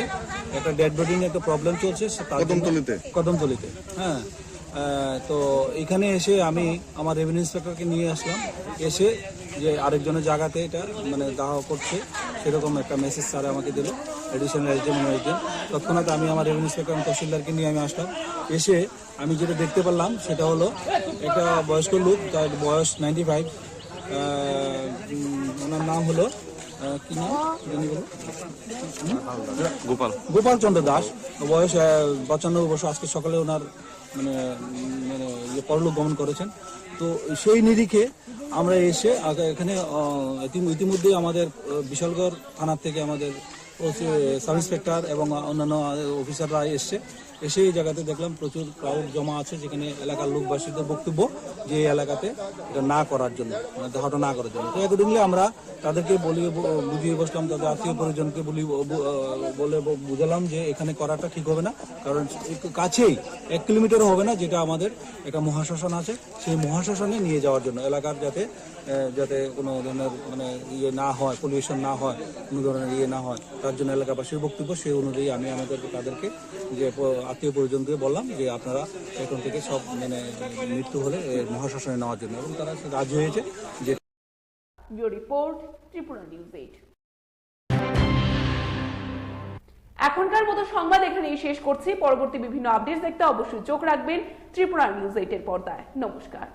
একটা ডেড বডি নিয়ে একটা প্রবলেম চলছে। সে তার জন্য- কদমতলিতে? কদমতলিতে, হ্যাঁ। আহ, তো এখানে এসে আমি আমার রেভিনিউ ইন্সপেক্টরকে নিয়ে আসলাম, এসে যে আরেকজনের জায়গাতে এটা মানে দাহ করছে, সেরকম একটা মেসেজ স্যার আমাকে দিল, অ্যাডিশনাল এসডিএম এবং এসডিএম। তৎক্ষণাৎ আমি আমার রেভিনিউ ইন্সপেক্টর এবং তহসিলদারকে নিয়ে আমি আসলাম। এসে আমি যেটা দেখতে পারলাম সেটা হলো একটা বয়স্ক লোক, তার বয়স নাইনটি ফাইভ। ওনার নাম হলো আহ, কি নাম জানি বলো? গোপাল। গোপালচন্দ্র দাস। বয়স আহ, পঁচানব্বই বছর। আজকে সকালে ওনার মানে উম, মানে ইয়ে পরলোক গমন করেছেন। তো সেই নিরিখে আমরা এসে আগে এখানে আহ, ইতিম- ইতিমধ্যেই আমাদের আহ, বিশালগড় থানা থেকে আমাদের ওসি, সাব ইন্সপেক্টর এবং অন্যান্য অফিসাররা এসছে। এসে এই জায়গাতে দেখলাম প্রচুর ক্রাউড জমা আছে, যেখানে এলাকার লোকবাসীদের বক্তব্য যে এই এলাকাতে এটা না করার জন্য, মানে দাহটা না করার জন্য। তো অ্যাকর্ডিংলি আমরা তাদেরকে বলি, ব- বুঝিয়ে বসলাম, তাদের আত্মীয় পরিজনকে বলি, ব- ব- বলে ব- বুঝালাম যে এখানে করাটা ঠিক হবে না, কারণ একটু কাছেই, এক কিলোমিটারও হবে না, যেটা আমাদের একটা মহাশ্মশান আছে, সেই মহাশ্মশানে নিয়ে যাওয়ার জন্য এলাকার যাতে আহ, যাতে কোনো ধরনের মানে ইয়ে না হয়, পলিউশন না হয়, কোনো ধরনের ইয়ে না হয়, তার জন্য এলাকাবাসীর বক্তব্য। সেই অনুযায়ী আমি আমাদের তাদেরকে যে প- আত্মীয় পরিজনকে বললাম যে আপনারা এখন থেকে সব মানে মৃত্যু হলে এ, মহাশ্মশানে নেওয়ার জন্য, এবং তারা রাজি হয়েছে যে Bureau report, Tripura News eight. এখনকার মতো সংবাদ এখানেই শেষ করছি। পরবর্তী বিভিন্ন আপডেটস দেখতে অবশ্যই চোখ রাখবেন ত্রিপুরা নিউজ এইট এর পর্দায়। নমস্কার।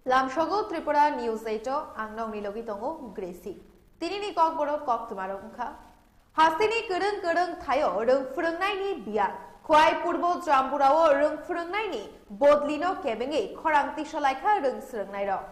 Lamsogo Tripura News eight o ang nokni logi tongo Gracie. Tinini kokborok koktwmarok wngkha. Hasteni kwrwng kwrwng thaio rwng phwrwngnaini biyal. Khwai Purbo Jambura o rwng phwrwngnaini bodlino kebengwi khorang tisalaikha rwng swrwngnairok.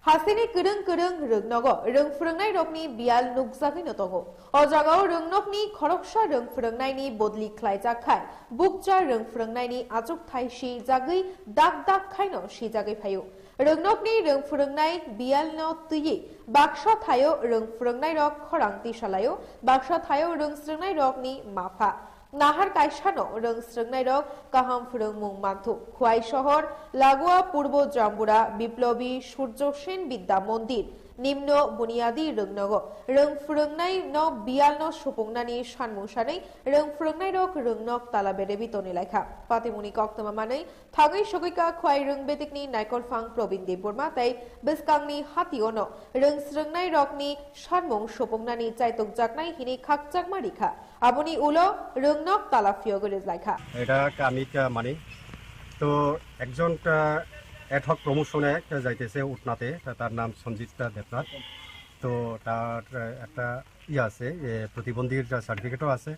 Hasteni kwrwng kwrwng rwngnogo rwng phwrwngnairokni biyal nukjagwino tongo. O jagao rwngnokni khoroksa rwng phwrwngnaini bodli khlaijak khai bukcha rwng phwrwngnaini achukthai sijagwi dak dak khaino sijagwi phaio. Rwngnokni rwng phwrwngnai biyalno twiwi baksa thaio rwng phwrwngnairok khorang tisalaio, baksa thaio rwng swrwngnairokni mapha. Nahar kaisano rwng swrwngnairok kaham phwrwngmung manthu. Khwai sohor, Lagua Purbo Jambura Biplobi Surjo Sen Bidya Mondir, Nimno buniyadi rwngnogo rwng phwrwngnai no biyal no supungnani sanmung sanwi rwng phwrwngnairok rwngnok tala berebi toni laikha. Patimungni koktwma manwi thangwi sogwika Khwai Rwng Betikni Naikolphang Probin Debbarma tei bwskangni hatio no rwng srwngnairokni sanmung supungnani chaitokjaknai hini khakchangma rikha. Aboni ulo rwngnok tala phiyogwi rijlaikha. এটা আমি, আহ, মানি। তো একজন, আহ, অ্যাডহক প্রমোশনে একটা যাইতেছে উটনাতে, তা-, তার নাম সঞ্জিত দেবনাথ। তো তার, আহ, একটা ইয়ে আছে, এ, প্রতিবন্ধীর সার্টিফিকেটও আছে।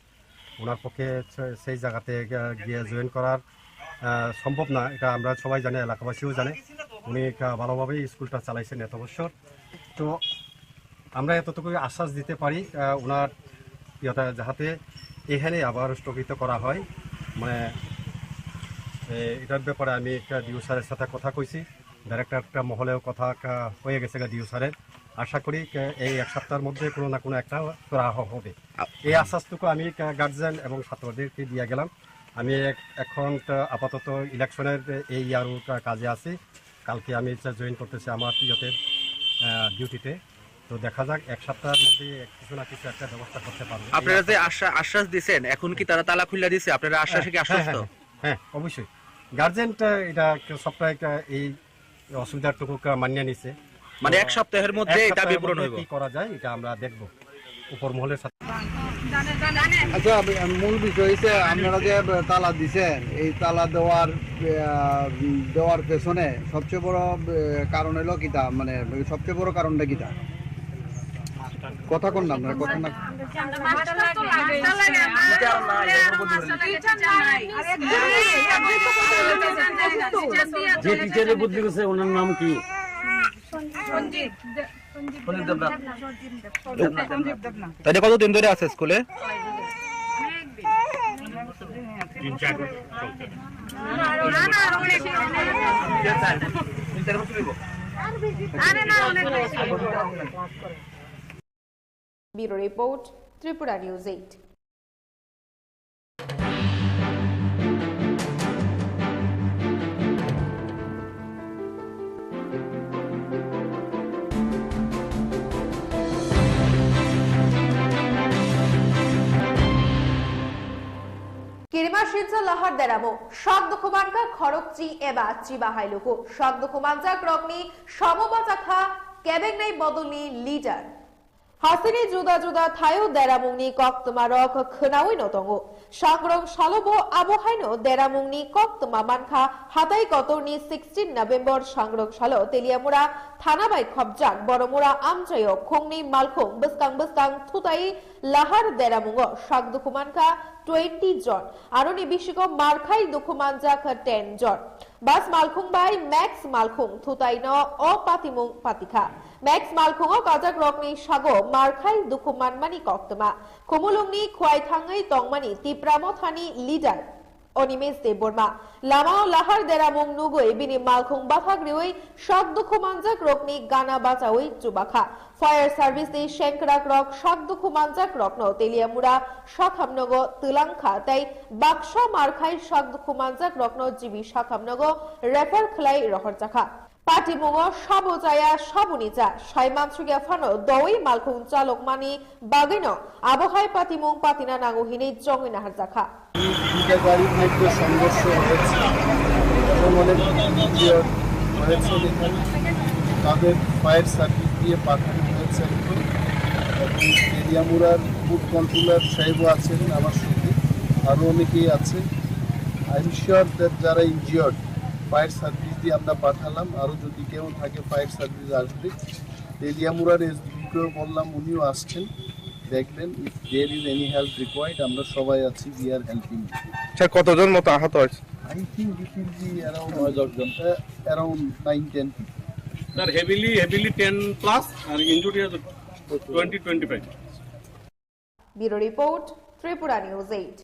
ওনার পক্ষে সে-, সেই জায়গাতে, আহ, গিয়ে জয়েন করার, আহ, সম্ভব না, এটা আমরা সবাই জানি, এলাকাবাসীও জানে। উনি একটা ভালোভাবেই স্কুলটা চালাইছেন এত বছর। তো আমরা এতটুকুই আশ্বাস দিতে পারি, আহ, ওনার ইয়েটা যাহাতে এখানে আবার স্থগিত করা হয়। মানে, এ, এটার ব্যাপারে আমি একটা ডিও স্যারের সাথে কথা কইছি, ডাইরেক্টর একটা মহলেও কথা কা-, হয়ে গেছে গা ডিও স্যারের। আশা করি কা-, এই এক সপ্তাহের মধ্যে কোনো না কোনো একটা সুরাহা হবে। আ- এই আশ্বাসটুকু আমি কা-, গার্জিয়ান এবং ছাত্রদেরকে দিয়ে গেলাম। আমি এক-, এখন তো আপাতত ইলেকশনের এই ইয়ারও কা-, কাজে আছি। কালকে আমি হচ্ছে জয়েন করতেছি আমার ইয়েতে, আহ, ডিউটিতে। তো দেখা যাক, এক সপ্তাহের মধ্যে এক কিছু না কিছু একটা ব্যবস্থা করতে পারবো। এই আপনারা যে আশা আশ্বাস, আশ্বাস দিছেন, এখন কি তারা তালা খুলে দিছে? আপনারা আশ্বাসে কি হ্যাঁ, হ্যাঁ, আশ্বস্ত? হ্যাঁ, হ্যাঁ, অবশ্যই। গার্জেনটা এটা একটা সবটা একটা এই অসুবিধাটুকু কা-, মানিয়ে নিছে। মানে তো এক সপ্তাহের মধ্যে এক এই দাবি সপ্তাহের পূরণ মধ্যে হইব? কি করা যায়, এটা আমরা দেখব উপর মহলের সাথে। আচ্ছা, আম-, মূল বিষয় হচ্ছে আপনারা যে তালা দিছেন, এই তালা দেওয়ার, আহ, দেওয়ার পেছনে সবচেয়ে বড়, আহ, কারণ হলো কিতা, মানে সবচেয়ে বড় কারণটা কিতা? কথা কোন না আপনারা, কথা না। যে টিচারের বদলি করছে, ওনার নাম কি? তাহলে কতদিন ধরে আছে স্কুলে? Bureau Report, Tripura News eight. Kirima sinsa lahar deramo, sak dukuman ka khorokchi eba chiba hailuku, sak dukuman jak rokni samo bachakha kebengnai bodolni leader. Hasini juda juda thaio deramungni koktwmarok khwnawi no tongo. Sangrong salo bo abo haino deramungni koktwma mankha, hatai kotorni sixteen November sangrong salo Teliamura thana bai khopjak Boromura amchaio khongni malkhung bwskang bwskang thutai lahar deramungo sak dukhu mankha twenty jon, aroni bisingo markhai dukhu manjak ten jon. Bas malkhung bai Max malkhung thutai no o patimung patikha. Max malkhungo kajak rokni sago markhai dukhu manmani koktwma. Khumulungni khwai thangwi tongmani Tipra Mothani leader Animesh Debbarma lamao lahar deramung nugwi bini malkhung bathak riwi sak dukhu manjak rokni gana bachawi chubakha. Fire service ni sengkrak rok sak dukhu manjak rokno Teliamura sakhamnogo twlangkha tei baksa markhai sak dukhu manjak rokno G B sakhamnogo refer khlai rohorjakha. Patimungo sabo chaya, saboni cha, sai mansukya phano dowi malkhung chalokmani bagwino abo hai patimung patina nango hinwi chongwi naharjakha. দুইটা গাড়ির মধ্যে সংঘর্ষ হয়েছে এবং অনেক ইনজিওর্ড হয়েছে এখানে। তাদের ফায়ার সার্ভিস দিয়ে পাঠানো হয়েছে এখন। এবং তেলিয়ামুড়ার ফুড কন্ট্রোলার সাহেবও আছেন আমার সঙ্গে, আরও অনেকেই আছে। আই এম শিওর দ্যাট যারা ইনজিওর্ড, ফায়ার সার্ভিস দিয়ে আমরা পাঠালাম, আরও যদি কেউ থাকে ফায়ার সার্ভিস আসবে। তেলিয়ামুড়ার এসডিপিকেও বললাম, উনিও আসছেন, দেখলেন। If there is any help required, আমরা সবাই আছি, we are helping. স্যার, কতজন মতো আহত হয়েছে? I think it will be around নয় দশ জন। Uh, around nine ten people. Sir, heavily, heavily ten plus আর ইনজুরি আছে twenty, twenty five. Bureau Report, Tripura News eight.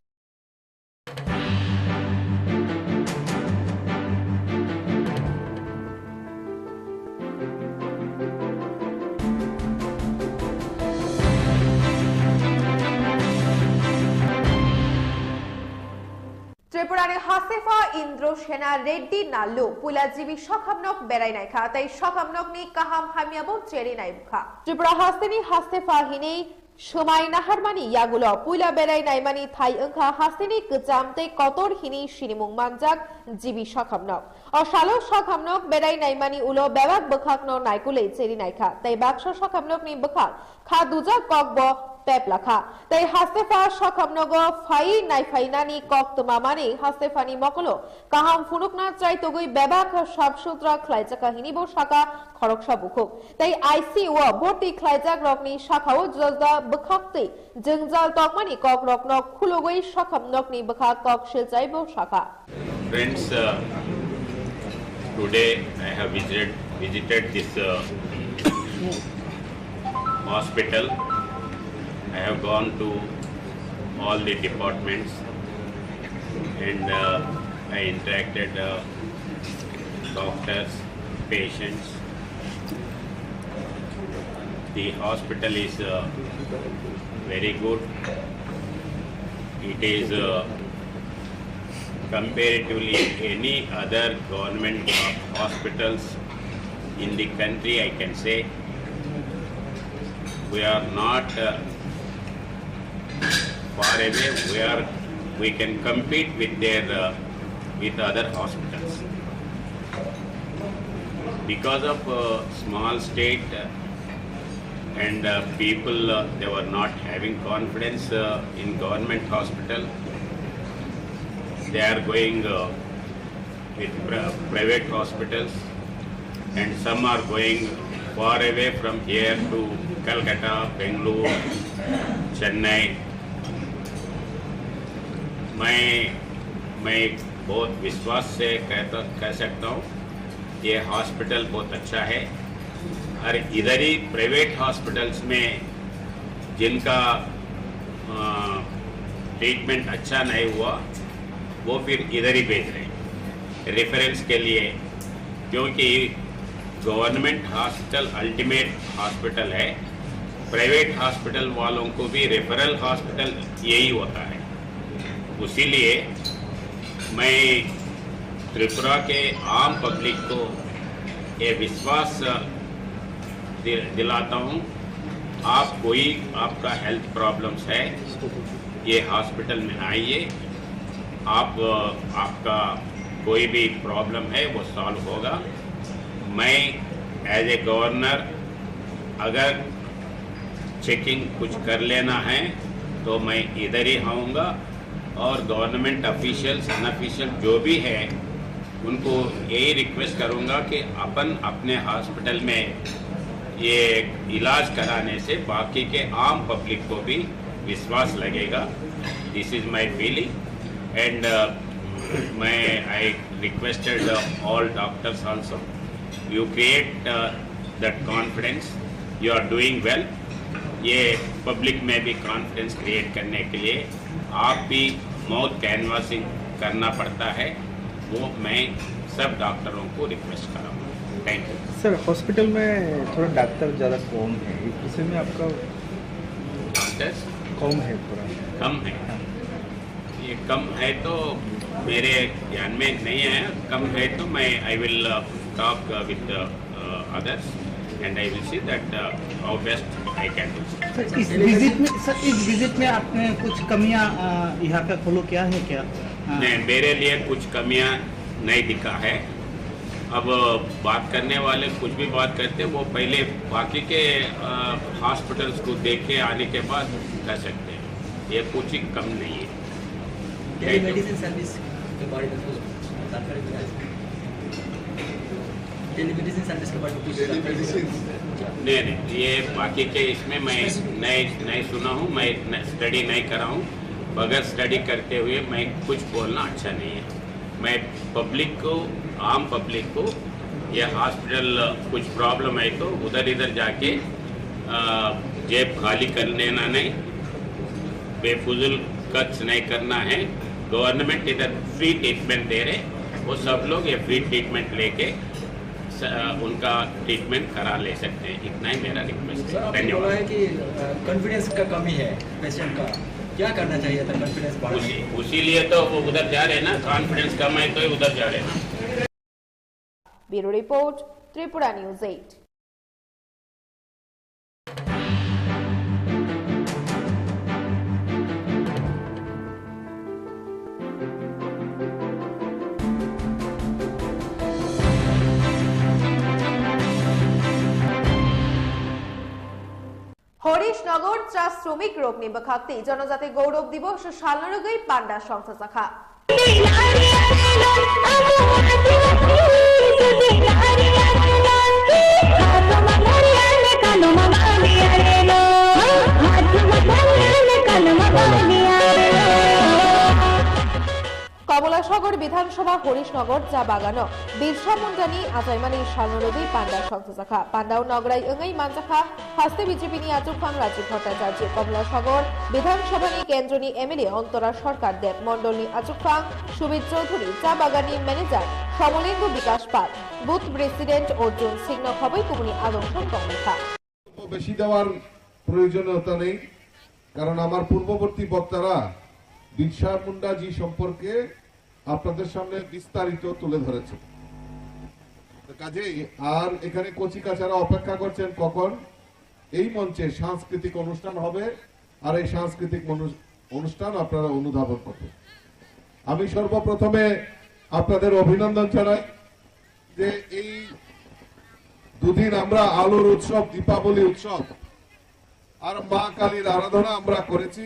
Tripurani hastepha Indro Sena Reddy Nallu puila G B sakhamnok berai naikha tei sakhamnokni kaham hamyabo cheri naibukha. Tripura hasteni hastepha hinwi swmai naharmani yagulo puila berai naimani thai wngkha hasteni kwcham tei kotor hinwi sinimung manjak G B sakhamnok. O salo sakhamnok berai naimani ulo bebak bwkhakno naikolwi cheri naikha tei baksa sakhamnokni bwkhak kha dujak kokbo peplakha. Tei hastepha sakhamnogo phai naiphainani kok twmamani hastephani mokolo kaham phunukna chaitogwi bebak sap sutra khlaijakha hinibo saka khoroksa bukhuk. Tei I C U o bhorti khlaijakrokni sakao juda juda bwkhaktwi jwngjal tongmani kokrokno khulugwi sakhamnokni bwkhak kok silchaibo sakha. Friends, uh, today I have visited, visited this, uh, hospital. I have gone to all the departments and, uh, I interacted, uh, doctors, patients. The hospital is, uh, very good. It is, uh, comparatively any other government hospitals in the country, I can say. We are not, uh, far away where we can compete with their, uh, with other hospitals. Because of, uh, small state, uh, and, uh, people, uh, they were not having confidence, uh, in government hospital. They are going, uh, with pri- private hospitals, and some are going far away from here to Calcutta, Bangalore, Chennai. मैं मैं बहुत विश्वास से कहता कह सकता हूँ, ये हॉस्पिटल बहुत अच्छा है। और इधर ही प्राइवेट हॉस्पिटल्स में जिनका ट्रीटमेंट अच्छा नहीं हुआ, वो फिर इधर ही भेज रहे हैं रेफरेंस के लिए, क्योंकि गवर्नमेंट हॉस्पिटल अल्टीमेट हॉस्पिटल है। प्राइवेट हॉस्पिटल वालों को भी रेफरल हॉस्पिटल यही होता है। उसीलिए मैं त्रिपुरा के आम पब्लिक को ये विश्वास दि- दिलाता हूँ, आप कोई आपका हेल्थ प्रॉब्लम्स है, ये हॉस्पिटल में आइए, आप आपका कोई भी प्रॉब्लम है वो सॉल्व होगा। मैं एज ए गवर्नर अगर चेकिंग कुछ कर लेना है तो मैं इधर ही आऊँगा। और गवर्नमेंट ऑफिशियल्स, अनऑफिशियल जो भी है, उनको यही रिक्वेस्ट करूँगा कि अपन अपने हॉस्पिटल में ये इलाज कराने से बाकी के आम पब्लिक को भी विश्वास लगेगा। This is my feeling and मैं I requested all doctors also, you create that confidence, you are doing well। ये पब्लिक में भी कॉन्फिडेंस क्रिएट करने के लिए आप भी माउथ कैनवासिंग करना पड़ता है, वो मैं सब डॉक्टरों को रिक्वेस्ट करूँगा। Thank you. सर, हॉस्पिटल में थोड़ा डॉक्टर ज़्यादा कम है, इस विषय में आपका? डॉक्टर्स कम है थोड़ा। कम है। हाँ। ये कम है तो मेरे ध्यान में नहीं आया। कम है तो मैं I will talk with others and I will see that how best I can do। Sir, इस विजिट में, सर, इस विजिट में आपने कुछ कमियां, अ, यहाँ पे फॉलो किया है क्या? अ, नहीं, मेरे लिए कुछ कमियां नहीं दिखा है। अब बात करने वाले कुछ भी बात करते, वो पहले बाकी के हॉस्पिटल्स को देख के आने के बाद कर सकते हैं। ये कुछ ही कम नहीं है। टेलीमेडिसिन सर्विस के बारे में कुछ जानकारी बताइए। टेलीमेडिसिन सर्विस के बारे में कुछ जानकारी बताइए। नहीं, नहीं, ये बाकी के इसमें मैं नहीं, नहीं सुना हूँ, मैं न-, स्टडी नहीं करा हूँ। बगैर स्टडी करते हुए मैं कुछ बोलना अच्छा नहीं है। मैं पब्लिक को, आम पब्लिक को, ये हॉस्पिटल कुछ प्रॉब्लम है तो उधर इधर जाके, अ, जेब खाली कर लेना नहीं, बेफजूल खर्च नहीं करना है। गवर्नमेंट इधर फ्री ट्रीटमेंट दे रहे, वो सब लोग ये फ्री ट्रीटमेंट लेके स-, अ, उनका ट्रीटमेंट करा ले सकते हैं। इतना ही मेरा रिक्वेस्ट है। सर, आपने धन्यवाद। बोला है कि, अ, कॉन्फिडेंस का कमी है पेशेंट का। क्या करना चाहिए था कॉन्फिडेंस बढ़ाने उसी के लिए? उसीलिए तो वो उधर जा रहे हैं ना, कॉन्फिडेंस कम है तो उधर जा रहे हैं। Bureau Report, Tripura News eight. Horishnagar cha sromik rokni bwkhaktwi Jonojati Gaurav Divos salno rwgwi panda songchajakha. Kamolasagor Bidhan Sabha Horishnagar cha bagano Birsa Mundani achaimani salno rwgwi panda songchajakha. Pandao nograi wngwi manjakha haste B J P ni achukphang Rajiv Bhattacharya. Kamolasagor Bidhan Sabha ni kendroni M L A Antora Sarkar Dev, mondolni achukphang Subir Chaudhuri, cha baganni manager Somolendu Bikash Pal, booth president Arjun Singh no khobwi kubuni adongthon tonglaikha. বেশি দেওয়ার প্রয়োজনীয়তা নেই, কারণ আমার পূর্ববর্তী বক্তারা বিরসা মুন্ডা জি সম্পর্কে আপনাদের সামনে বিস্তারিত তুলে ধরেছেন। তো কাজেই আর এখানে কচি কাচারা অপেক্ষা করছেন কখন এই মঞ্চে সাংস্কৃতিক অনুষ্ঠান হবে, আর এই সাংস্কৃতিক মানুষ-, অনুষ্ঠান আপনারা অনুধাবন করবেন। আমি সর্বপ্রথমে আপনাদের অভিনন্দন জানাই যে এই দুদিন আমরা আলোর উৎসব, দীপাবলি উৎসব আর মা কালীর আরাধনা আমরা করেছি।